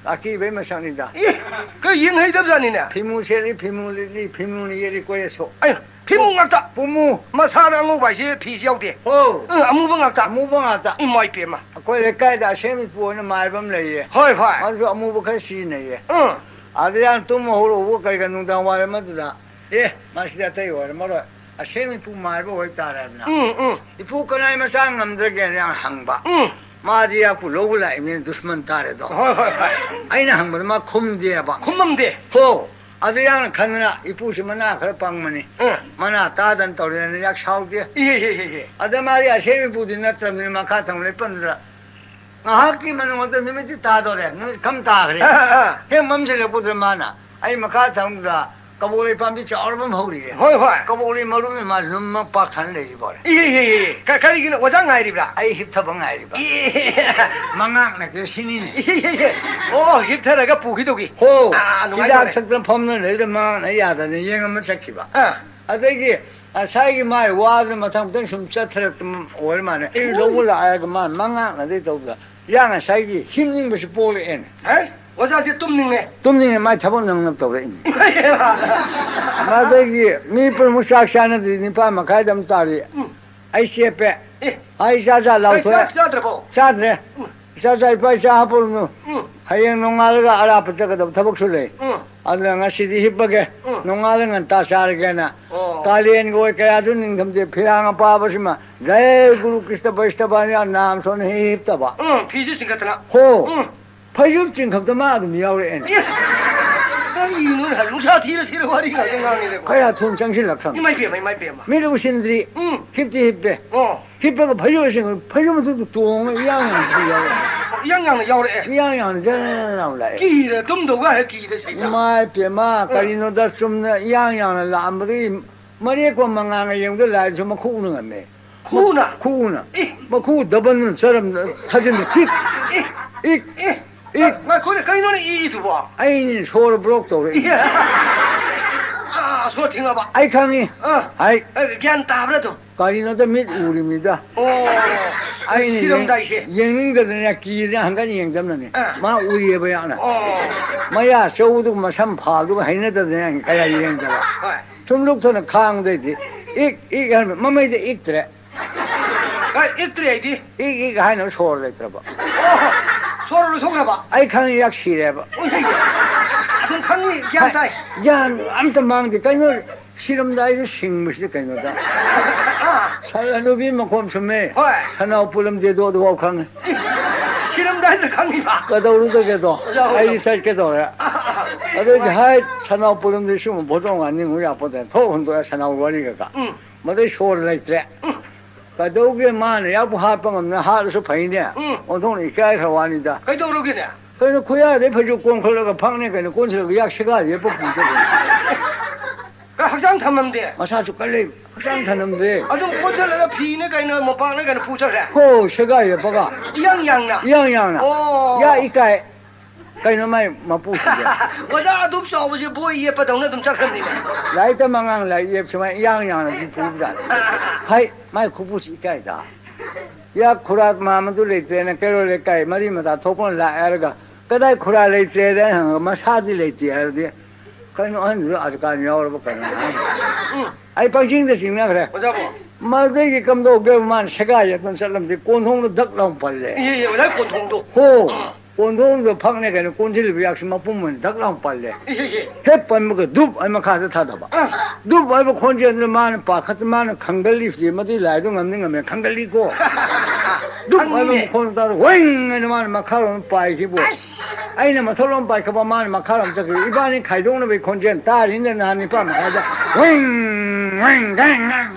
ꯑꯀꯤꯕꯩ ꯃꯁꯛꯅꯤꯗ꯫ ꯏ, ꯀꯩ ꯌꯦꯡ ꯍꯩꯇꯕꯖꯥꯠꯅꯤꯅꯦ? ꯐꯤꯃꯨ ꯁꯦꯠꯂꯤ, ꯐꯤꯃꯨ ꯂꯤꯠꯂꯤ, ꯐꯤꯃꯨꯅ ꯌꯦꯠꯂꯤ, ꯀꯣꯏ ꯑꯁꯣꯛ꯫ ꯑꯩ, ꯐꯤꯃꯨ ꯉꯥꯛꯇ? ꯄꯨꯃꯨ꯫ ꯃꯁꯥꯅ ꯑꯉꯧꯕ ꯍꯥꯏꯁꯦ ꯐꯤꯁꯤ ꯌꯥꯎꯗꯦ? ꯑꯣ꯫ ꯎꯝ, ꯑꯃꯨꯕ ꯉꯥꯛꯇ? ꯑꯃꯨꯕ ꯉꯥꯛꯇ꯫ ꯏꯃꯥ ꯏꯄꯦꯝꯃ꯫ ꯑꯩꯈꯣꯏ ꯂꯩꯀꯥꯏꯗ ꯑꯁꯦꯝꯃꯤ ꯄꯨ ꯑꯣꯏꯅ ꯃꯥꯏꯕ ꯑꯃ ꯂꯩꯌꯦ꯫ ꯍꯣꯏ, ꯍꯣꯏ꯫ ꯃꯥꯁꯨ ꯑꯃꯨꯕ ꯈꯔ ꯁꯤꯖꯤꯟꯅꯩꯌꯦ꯫ ꯎꯝ꯫ ꯑꯗ ꯌꯥꯝ ꯇꯨꯝ ꯍꯧꯔꯛꯎꯕ ꯀꯩꯒ ꯅꯨꯡꯗꯥꯡ ꯋꯥꯏꯔꯝ ꯑꯗꯨꯗ, "ꯑꯦ, ꯃꯥꯁꯤꯗꯤ ꯑꯇꯩ ꯑꯣꯏꯔꯝꯃꯔꯣꯏ꯫ ꯑꯁꯦꯝꯃꯤ ꯄꯨ ꯃꯥꯏꯕ ꯑꯣꯏ ꯇꯥꯔꯦ" ꯑꯗꯨꯅ꯫ ꯎꯝ, ꯎꯝ꯫ "ꯏꯄꯨ ꯀꯅꯥꯏ ꯃꯆꯥ ꯉꯝꯗ꯭ꯔꯒꯦꯅ?" ꯌꯥꯝ ꯍꯪꯕ꯫ ꯎꯝ꯫ ꯃꯥꯗꯤ ꯌꯥꯄꯨ ꯂꯧꯕ ꯂꯥꯛꯏꯕꯅꯤꯅ ꯗꯨꯁꯃꯟ ꯇꯥꯔꯦꯗꯣ꯫ ꯍꯣꯏ, ꯍꯣꯏ, ꯍꯣꯏ꯫ ꯑꯩꯅ ꯍꯪꯕꯗ ꯃꯥ ꯈꯨꯝꯗꯦꯕ꯫ ꯈꯨꯝꯃꯝꯗꯦ꯫ ꯍꯣ꯫ ꯑꯗꯨ ꯌꯥꯝꯅ ꯈꯟꯗꯅ ꯏꯄꯨꯁꯤ ꯃꯅꯥ ꯈꯔ ꯄꯪꯕꯅꯤ꯫ ꯎꯝ꯫ ꯃꯅꯥ ꯇꯥꯗꯅ ꯇꯧꯔꯦꯅ ꯌꯥꯛ ꯁꯥꯎꯗꯦ꯫ ꯏꯍꯦ, ꯍꯦ, ꯍꯦ, ꯍꯦ꯫ ꯑꯗ ꯃꯥꯗꯤ ꯑꯁꯦꯡꯕ ꯏꯄꯨꯗꯤ ꯅꯠꯇ꯭ꯔꯕꯅꯤꯅ ꯃꯈꯥ ꯊꯪꯕ ꯂꯦꯞꯄꯝꯗꯨꯗ ꯉꯥꯏꯍꯥꯛꯀꯤ ꯃꯅꯨꯡꯗ ꯅꯨꯃꯤꯠꯇꯤ ꯇꯥꯗꯣꯔꯦ꯫ ꯅꯨꯃꯤꯠ ꯈꯝ ꯇꯥꯈ꯭ꯔꯦ꯫ ꯑꯥ, ꯑꯥ꯫ ꯍꯦꯛ ꯃꯝꯁꯤꯜꯂꯛꯄꯗꯨꯗ ꯃꯥꯅ ꯑꯩ ꯃꯈꯥ ꯊꯪꯕꯗ ꯀꯕꯣꯛ ꯂꯩ ꯄꯥꯝꯕꯤ ꯆꯥꯎꯔꯕ ꯑꯃ ꯍꯧꯔꯤꯌꯦ꯫ ꯍꯣꯏ, ꯍꯣꯏ꯫ ꯀꯕꯣꯛ ꯂꯩ ꯃꯔꯨꯝꯅ ꯃꯥ ꯂꯨꯝꯃ ꯄꯥꯛꯊꯅ ꯂꯩꯔꯤꯕꯣꯔꯦ꯫ ꯏꯍꯦ, ꯏꯍꯦ, ꯏꯍꯦ꯫ ꯀ-, ꯀꯔꯤꯒꯤꯅꯣ? ꯑꯣꯖꯥ ꯉꯥꯏꯔꯤꯕ꯭ꯔꯥ? ꯑꯩ ꯍꯤꯞꯊꯕ ꯉꯥꯏꯔꯤꯕ꯫ ꯏꯍꯦ, ꯏꯍꯦ꯫ ꯃꯉꯥꯛꯅ ꯀꯩ ꯁꯤꯅꯤꯅꯦ꯫ ꯏꯍꯦ, ꯏꯍꯦ, ꯏꯍꯦ꯫ ꯑꯣ, ꯍꯤꯞꯊꯔꯒ ꯄꯨꯈꯤꯗꯧꯒꯤ꯫ ꯍꯣ꯫ ꯑꯥ, ꯑꯥ, ꯅꯨꯡꯉꯥꯏꯇꯧꯔꯦ꯫ ꯍꯤꯗꯥꯛ ꯊꯛꯇꯅ ꯐꯝꯅ ꯂꯩꯗ ꯃꯉꯥꯛꯅ ꯌꯥꯗꯅ ꯌꯦꯡꯉꯝꯃ ꯆꯠꯈꯤꯕ꯫ ꯑꯥ꯫ ꯑꯗꯒꯤ ꯉꯁꯥꯏꯒꯤ ꯃꯥꯏ ꯋꯥꯗꯨꯅ ꯃꯊꯪ ꯃꯊꯪ ꯁꯨꯝ ꯆꯠꯊꯔꯛꯇꯅ ꯑꯣꯏꯔ ꯃꯥꯜꯂꯦ꯫ ꯑꯩ ꯂꯧꯕ ꯂꯥꯛꯑꯒ ꯃꯥ ꯃꯉꯥꯛꯅꯗꯩ ꯇꯧꯗꯅ ꯌꯥ ꯉꯁꯥꯏꯒꯤ ꯍꯤꯞꯅꯤꯡꯕꯁꯤ ꯄꯣꯛꯂꯛꯑꯦꯅꯦ꯫ ꯑꯦ, ꯑꯣꯖꯥꯁꯦ ꯇꯨꯝꯅꯤꯡꯉꯦ꯫ ꯇꯨꯝꯅꯤꯡꯉꯦ, ꯃꯥꯏ ꯊꯕꯛ ꯅꯪꯅꯕ ꯇꯧꯔꯛꯏꯅꯤ꯫ ꯃꯗꯒꯤ ꯃꯤ ꯄꯨꯝꯅꯃꯛ ꯆꯥꯛ ꯆꯥꯅꯗ꯭ꯔꯤ, ꯅꯤꯄꯥꯟ ꯃꯈꯥꯏꯗ ꯑꯃ ꯇꯥꯔꯤ꯫ ꯎꯝ꯫ ꯑꯩ ꯆꯦꯞꯄꯦ꯫ ꯑꯦ꯫ ꯑꯩ ꯆꯥ ꯆꯥ ꯀꯩ ꯂꯥꯎꯊꯣꯛꯑꯦ꯫ ꯆꯥꯛ ꯆꯥꯗ꯭ꯔꯕꯣ? ꯆꯥꯗ꯭ꯔꯦ꯫ ꯎꯝ꯫ ꯏꯆꯥ ꯆꯥ ꯏꯄꯥ ꯏꯆꯥ ꯍꯥꯞꯄꯨꯔꯅꯨ꯫ ꯎꯝ꯫ ꯍꯌꯦꯡ ꯅꯣꯡꯉꯥꯜꯂꯒ ꯑꯔꯥꯞꯄ ꯆꯠꯀꯗꯕ ꯊꯕꯛꯁꯨ ꯂꯩ꯫ ꯎꯝ꯫ ꯑꯗꯨꯅ ꯉꯁꯤꯗꯤ ꯍꯤꯞꯄꯒꯦ꯫ ꯎꯝ꯫ ꯅꯣꯡꯉꯥꯜꯂ ꯉꯟꯇꯥ ꯆꯥꯔꯒꯦꯅ꯫ ꯑꯣ꯫ ꯀꯥꯂꯦꯟꯒꯤ ꯑꯣꯏ ꯀꯌꯥꯁꯨ ꯅꯤꯡꯊꯝꯁꯦ ꯐꯤꯔꯥꯡ ꯑꯄꯥꯕꯁꯤꯃ ꯖꯩ ꯒꯨꯔꯨ ꯀ꯭ꯔꯤꯁꯅ ꯕꯩꯁꯅꯕ ꯍꯥꯏꯅ ꯅꯥꯝ ꯁꯣꯟꯅ ꯍꯦꯛ ꯍꯤꯞꯇꯕ꯫ ꯎꯝ, ꯐꯤꯁꯨ ꯆꯤꯡꯈꯠꯇꯅ꯫ ꯍꯣ꯫ ꯎꯝ꯫ ꯐꯩꯖꯨꯞ ꯆꯤꯡꯈꯠꯇ ꯃꯥ ꯑꯗꯨꯝ ꯌꯥꯎꯔꯛꯑꯦꯅꯦ꯫ ꯑꯦ! ꯀꯔꯤꯅꯣꯅꯦ, ꯅꯨꯡꯁꯥ ꯊꯤꯔ ꯊꯤꯔ ꯋꯥꯔꯤ ꯉꯥꯛꯇ ꯉꯥꯡꯉꯤꯗꯀꯣ꯫ ꯀꯌꯥ ꯊꯨꯅ ꯆꯪꯁꯤꯜꯂꯛꯈ꯭ꯔꯕ꯫ ꯏꯃꯥꯏ ꯄꯦꯝꯃ, ꯏꯃꯥꯏ ꯄꯦꯝꯃ꯫ ꯃꯤꯠ ꯎꯁꯤꯟꯗ꯭ꯔꯤ꯫ ꯎꯝ꯫ ꯍꯤꯞꯇꯤ ꯍꯤꯞꯄꯦ꯫ ꯑꯣ꯫ ꯍꯤꯞꯄꯒ ꯐꯩꯖꯨꯞ ꯑꯁꯦꯡꯕ, ꯐꯩꯖꯨꯞ ꯃꯊꯛꯇ ꯇꯣꯡꯉ ꯏꯌꯥꯡ ꯌꯥꯡꯅ ꯌꯥꯎꯔꯛꯑꯦ꯫ ꯏꯌꯥꯡ ꯌꯥꯡꯅ ꯌꯥꯎꯔꯛꯑꯦ꯫ ꯏꯌꯥꯡ ꯌꯥꯡꯅ ꯖꯔ ꯂꯥꯎ ꯂꯥꯛꯑꯦ꯫ ꯀꯤꯔꯦ, ꯇꯨꯝꯗꯧꯒ ꯍꯦꯛ ꯀꯤꯔꯦ ꯁꯩꯇ꯫ ꯏꯃꯥꯏ ꯄꯦꯝꯃ, ꯑ꯫ ꯀꯔꯤꯅꯣꯗ ꯆꯨꯝꯅ ꯏꯌꯥꯡ ꯌꯥꯡꯅ ꯂꯥꯛꯑꯝꯕꯗꯒꯤ ꯃꯔꯦꯛꯀ ꯃꯉꯥꯡꯒ ꯌꯦꯡꯕꯗ ꯂꯥꯏꯗꯨꯁꯨ ꯃꯈꯨ ꯎꯅ ꯉꯝꯃꯦ꯫ ꯈꯨꯎꯅ? ꯈꯨꯎꯅ꯫ ꯑꯦ꯫ ꯃꯈꯨ ꯗꯕꯜꯅ ꯆꯔꯝ ꯊꯥꯖꯤꯟꯗ ꯇꯤꯛ꯫ ꯑꯦ꯫ ꯏꯛ꯫ ꯑꯦ꯫ ꯏꯛ꯫ ꯉꯥꯏꯈꯣꯅꯦ, ꯀꯩꯅꯣꯅꯦ ꯏ ꯏꯗꯨꯕꯣ? ꯑꯩꯅꯦ ꯁꯣꯔ ꯕ꯭ꯂꯣꯛ ꯇꯧꯔꯦ꯫ ꯏ꯫ ꯑꯥ, ꯁꯣꯔ ꯊꯤꯡꯉꯕ? ꯑꯩ ꯈꯪꯉꯤ꯫ ꯑꯥ꯫ ꯍꯥꯏ꯫ ꯑꯦ, ꯒ꯭ꯌꯥꯟ ꯇꯥꯕ꯭ꯔꯥ ꯑꯗꯨꯝ? ꯀꯔꯤꯅꯣꯗ ꯃꯤꯠ ꯎꯔꯤꯃꯤꯗ꯫ ꯑꯣ꯫ ꯑꯩꯅ ꯌꯦꯡ-, ꯁꯤꯔꯝꯗꯥꯏꯁꯦ꯫ ꯌꯦꯡꯅꯤꯡꯗꯗꯅ ꯀꯤꯗꯅ ꯍꯪꯒꯠ ꯌꯦꯡꯗꯕꯅꯅꯦ꯫ ꯑꯥ꯫ ꯃꯥ ꯎꯏꯌꯦꯕ ꯌꯥꯝꯅ꯫ ꯑꯣ꯫ ꯃꯌꯥ ꯆꯧꯕꯗꯨꯒ ꯃꯁꯝ ꯐꯥꯕꯗꯨꯒ ꯍꯩꯅꯗꯗꯅ ꯀꯌꯥ ꯌꯦꯡꯗꯕ꯫ ꯍꯣꯏ꯫ ꯁꯨꯝ ꯂꯨꯛꯊꯅ ꯈꯥꯡꯗꯩꯗꯤ ꯏꯛ ꯏꯛ ꯍꯥꯏꯔꯝꯃꯤ꯫ ꯃꯃꯩꯗ ꯏꯛꯇ꯭ꯔꯦ꯫ ꯀꯥꯏ ꯏꯛꯇ꯭ꯔꯦ ꯍꯥꯏꯗꯤ? ꯏꯛ ꯏꯛ ꯍꯥꯏꯅꯕ ꯁꯣꯔ ꯂꯩꯇ꯭ꯔꯕ꯫ ꯑꯣ, ꯁꯣꯔ ꯂꯣꯏꯊꯣꯛꯈ꯭ꯔꯕ? ꯑꯩ ꯈꯪꯉꯤ, ꯌꯥꯛ ꯁꯤꯔꯦꯕ꯫ ꯎꯏ, ꯑꯗꯨꯝ ꯈꯪꯉꯤ, ꯒ꯭ꯌꯥꯟ ꯇꯥꯏ꯫ ꯒ꯭ꯌꯥꯟ ꯑꯝꯇ ꯃꯥꯡꯗꯦ꯫ ꯀꯩꯅꯣ, ꯁꯤꯔꯝꯗꯥꯏꯗ ꯁꯤꯡꯕꯁꯤꯗ ꯀꯩꯅꯣꯗ꯫ ꯑꯥ꯫ ꯁꯟ ꯍꯅꯨꯕꯤ ꯃꯈꯣꯝ ꯁꯨꯝꯃꯦ꯫ ꯍꯣꯏ꯫ ꯁꯟꯅꯥꯎ ꯄꯨꯜꯂꯝꯗꯦꯗꯣ ꯑꯗꯨꯐꯥꯎ ꯈꯪꯉꯤ꯫ ꯏ, ꯁꯤꯔꯝꯗꯥꯏꯗ ꯈꯪꯉꯤꯕ? ꯀꯩꯗꯧꯔꯨꯗꯒꯦꯗꯣ? ꯑꯣꯖꯥ ꯍꯣꯏ꯫ ꯑꯩꯗꯤ ꯆꯠꯀꯦ ꯇꯧꯔꯦ꯫ ꯑꯗꯨꯏꯗꯤ ꯍꯥꯏ, ꯁꯟꯅꯥꯎ ꯄꯨꯜꯂꯝꯗꯦ ꯁꯤꯒꯨꯝꯕ ꯚꯣꯇꯣ ꯉꯥꯡꯅꯤꯡꯉꯨ ꯌꯥꯄꯣꯠꯇꯦ꯫ ꯊꯣꯛ ꯍꯨꯟꯗꯣꯛꯑꯦ ꯁꯟꯅꯥꯎ ꯋꯥꯔꯤꯒ꯫ ꯎꯝ꯫ ꯃꯗꯩ ꯁꯣꯔ ꯂꯩꯇ꯭ꯔꯦ꯫ ꯎꯝ꯫ ꯀꯩꯗꯧꯒꯦ ꯃꯥꯅ ꯌꯥꯄꯨ ꯍꯥꯠꯄ ꯉꯝꯅ ꯍꯥꯠꯂꯁꯨ ꯐꯩꯅꯦ꯫ ꯎꯝ꯫ ꯑꯣꯟꯊꯣꯛꯅ ꯏꯀꯥꯏꯈ꯭ꯔ ꯋꯥꯅꯤꯗ꯫ ꯀꯩꯗꯧꯔꯒꯦꯅꯦ? ꯀꯩꯅꯣ ꯈꯨꯌꯥꯗꯩ ꯐꯩꯖꯨꯞ ꯀꯣꯟꯈꯠꯂꯒ ꯐꯛꯅꯦ ꯀꯩꯅꯣ ꯀꯣꯟꯁꯤꯜꯂꯒ ꯌꯥꯛ ꯁꯦꯒꯥꯏ ꯌꯦꯞꯄ ꯄꯨ ꯆꯠꯈ꯭ꯔꯦ꯫ ꯀ-, ꯍꯛꯆꯥꯡ ꯊꯝꯃꯝꯗꯦ? ꯃꯁꯥꯁꯨ ꯀꯜꯂꯤ, ꯍꯛꯆꯥꯡ ꯊꯝꯃꯝꯗꯦ꯫ ꯑꯗꯨꯝ ꯀꯣꯟꯁꯤꯜꯂꯒ ꯐꯤꯅꯦ ꯀꯩꯅꯣ ꯃꯣꯝꯄꯥꯛꯅꯦ ꯀꯩꯅꯣ ꯄꯨ ꯆꯠꯈ꯭ꯔꯦ? ꯍꯣ, ꯁꯦꯒꯥꯏ ꯌꯦꯞꯄꯒ꯫ ꯏꯌꯥꯡ ꯌꯥꯡꯅ? ꯏꯌꯥꯡ ꯌꯥꯡꯅ꯫ ꯑꯣ꯫ ꯌꯥ ꯏꯀꯥꯏ꯫ ꯀꯩꯅꯣ ꯃꯥꯏ ꯃꯄꯨꯁꯤꯗꯤ? ꯑꯣꯖꯥ ꯑꯗꯨꯛ ꯆꯥꯎꯕꯁꯦ ꯕꯣꯏ ꯌꯦꯞꯄꯗꯧꯅ ꯑꯗꯨꯝ ꯆꯠꯈ꯭ꯔꯕꯅꯤꯅꯦ꯫ ꯂꯥꯏꯔꯤꯛ ꯇꯝꯕ ꯑꯉꯥꯡ ꯂꯥꯏꯔꯤꯛ ꯌꯦꯞ ꯁꯨꯃꯥꯏꯅ ꯏꯌꯥꯡ ꯌꯥꯡꯅ ꯑꯗꯨꯝ ꯄꯨꯕꯖꯥꯠꯅꯤ꯫ ꯍꯩ, ꯃꯥꯏ ꯈꯨꯄꯨꯁꯤ ꯏꯀꯥꯏꯗ꯫ ꯌꯥ ꯈꯨꯔꯥ ꯃꯥꯃꯗꯨ ꯂꯩꯇ꯭ꯔꯦꯅ ꯀꯩꯔꯣꯜ ꯂꯩꯀꯥꯏ ꯃꯔꯤ ꯃꯇꯥ ꯊꯣꯛꯄꯅ ꯂꯥꯛꯑꯦ ꯍꯥꯏꯔꯒ, "ꯀꯗꯥꯏ ꯈꯨꯔꯥ ꯂꯩꯇ꯭ꯔꯦꯗ?" ꯍꯥꯏꯅ ꯍꯪꯉꯒ, "ꯃꯁꯥꯗꯤ ꯂꯩꯇꯦ" ꯍꯥꯏꯔꯗꯤ, ꯀꯩꯅꯣ ꯑꯍꯟꯗꯨꯗ ꯑꯥꯖꯀꯥꯟ ꯌꯥꯎꯔꯕ ꯀꯩꯅꯣ ꯍꯥꯏꯅꯤ꯫ ꯎꯝ꯫ ꯑꯩ ꯄꯪꯆꯤꯡꯗ ꯆꯤꯡꯅꯈ꯭ꯔꯦ꯫ ꯑꯣꯖꯥꯕꯣ꯫ ꯃꯗꯨꯗꯒꯤ ꯀꯝꯗꯧꯒꯦ, ꯃꯥꯅ ꯁꯦꯒꯥꯏ ꯌꯦꯠꯄ ꯆꯠꯂꯝꯗꯦ, ꯀꯣꯟꯊꯣꯡꯗ ꯗꯛ ꯂꯥꯎ ꯄꯜꯂꯦ꯫ ꯏꯍꯦ, ꯏꯍꯦ, ꯑꯣꯖꯥ ꯀꯣꯟꯊꯣꯡꯗꯣ꯫ ꯍꯣ꯫ ꯎꯝ꯫ ꯀꯣꯟꯊꯣꯡꯗ ꯐꯛꯅꯦ ꯀꯩꯅꯣ ꯀꯣꯟꯁꯤꯜꯂꯤꯕ ꯌꯥꯛꯁꯤ ꯃꯄꯨꯝ ꯑꯣꯏꯅ ꯗꯛ ꯂꯥꯎ ꯄꯜꯂꯦ꯫ ꯏꯍꯦ, ꯏꯍꯦ꯫ ꯍꯦꯛ ꯄꯟꯕꯒ ꯗꯨꯞ ꯑꯩ ꯃꯈꯥꯗ ꯊꯥꯗꯕ꯫ ꯑ꯫ ꯗꯨꯞ ꯍꯥꯏꯕ ꯈꯣꯟꯖꯦꯜꯗꯨꯅ ꯃꯥꯅ ꯄꯥꯈꯠꯇ ꯃꯥꯅ ꯈꯪꯒꯜꯂꯤꯕꯁꯤ ꯃꯗꯨꯏ ꯂꯥꯏꯗꯣ ꯉꯝꯗꯤ ꯉꯝꯃꯦ ꯈꯪꯒꯜꯂꯤꯀꯣ꯫ ꯗꯨꯞ ꯍꯥꯏꯕ ꯈꯪꯉꯤꯅꯦ꯫ ꯃꯈꯣꯟ ꯇꯥꯔ ꯋꯦꯡ ꯍꯥꯏꯅ ꯃꯥꯅ ꯃꯈꯥꯔꯣꯝ ꯄꯥꯏꯈꯤꯕꯨ꯫ ꯑꯁ꯫ ꯑꯩꯅ ꯃꯊꯛꯂꯣꯝ ꯄꯥꯏꯈꯠꯄ ꯃꯥꯅ ꯃꯈꯥꯔꯣꯝ ꯆꯠꯈꯤꯕ ꯏꯕꯥꯅꯤ ꯈꯥꯏꯗꯣꯛꯅꯕꯒꯤ ꯈꯣꯟꯖꯦꯜ ꯇꯥꯔꯤꯅ ꯅꯍꯥꯟ ꯅꯤꯄꯥ ꯃꯈꯥꯏꯗ ꯋꯦꯡ ꯋꯦꯡ ꯒꯦꯡ ꯒꯦꯡ꯫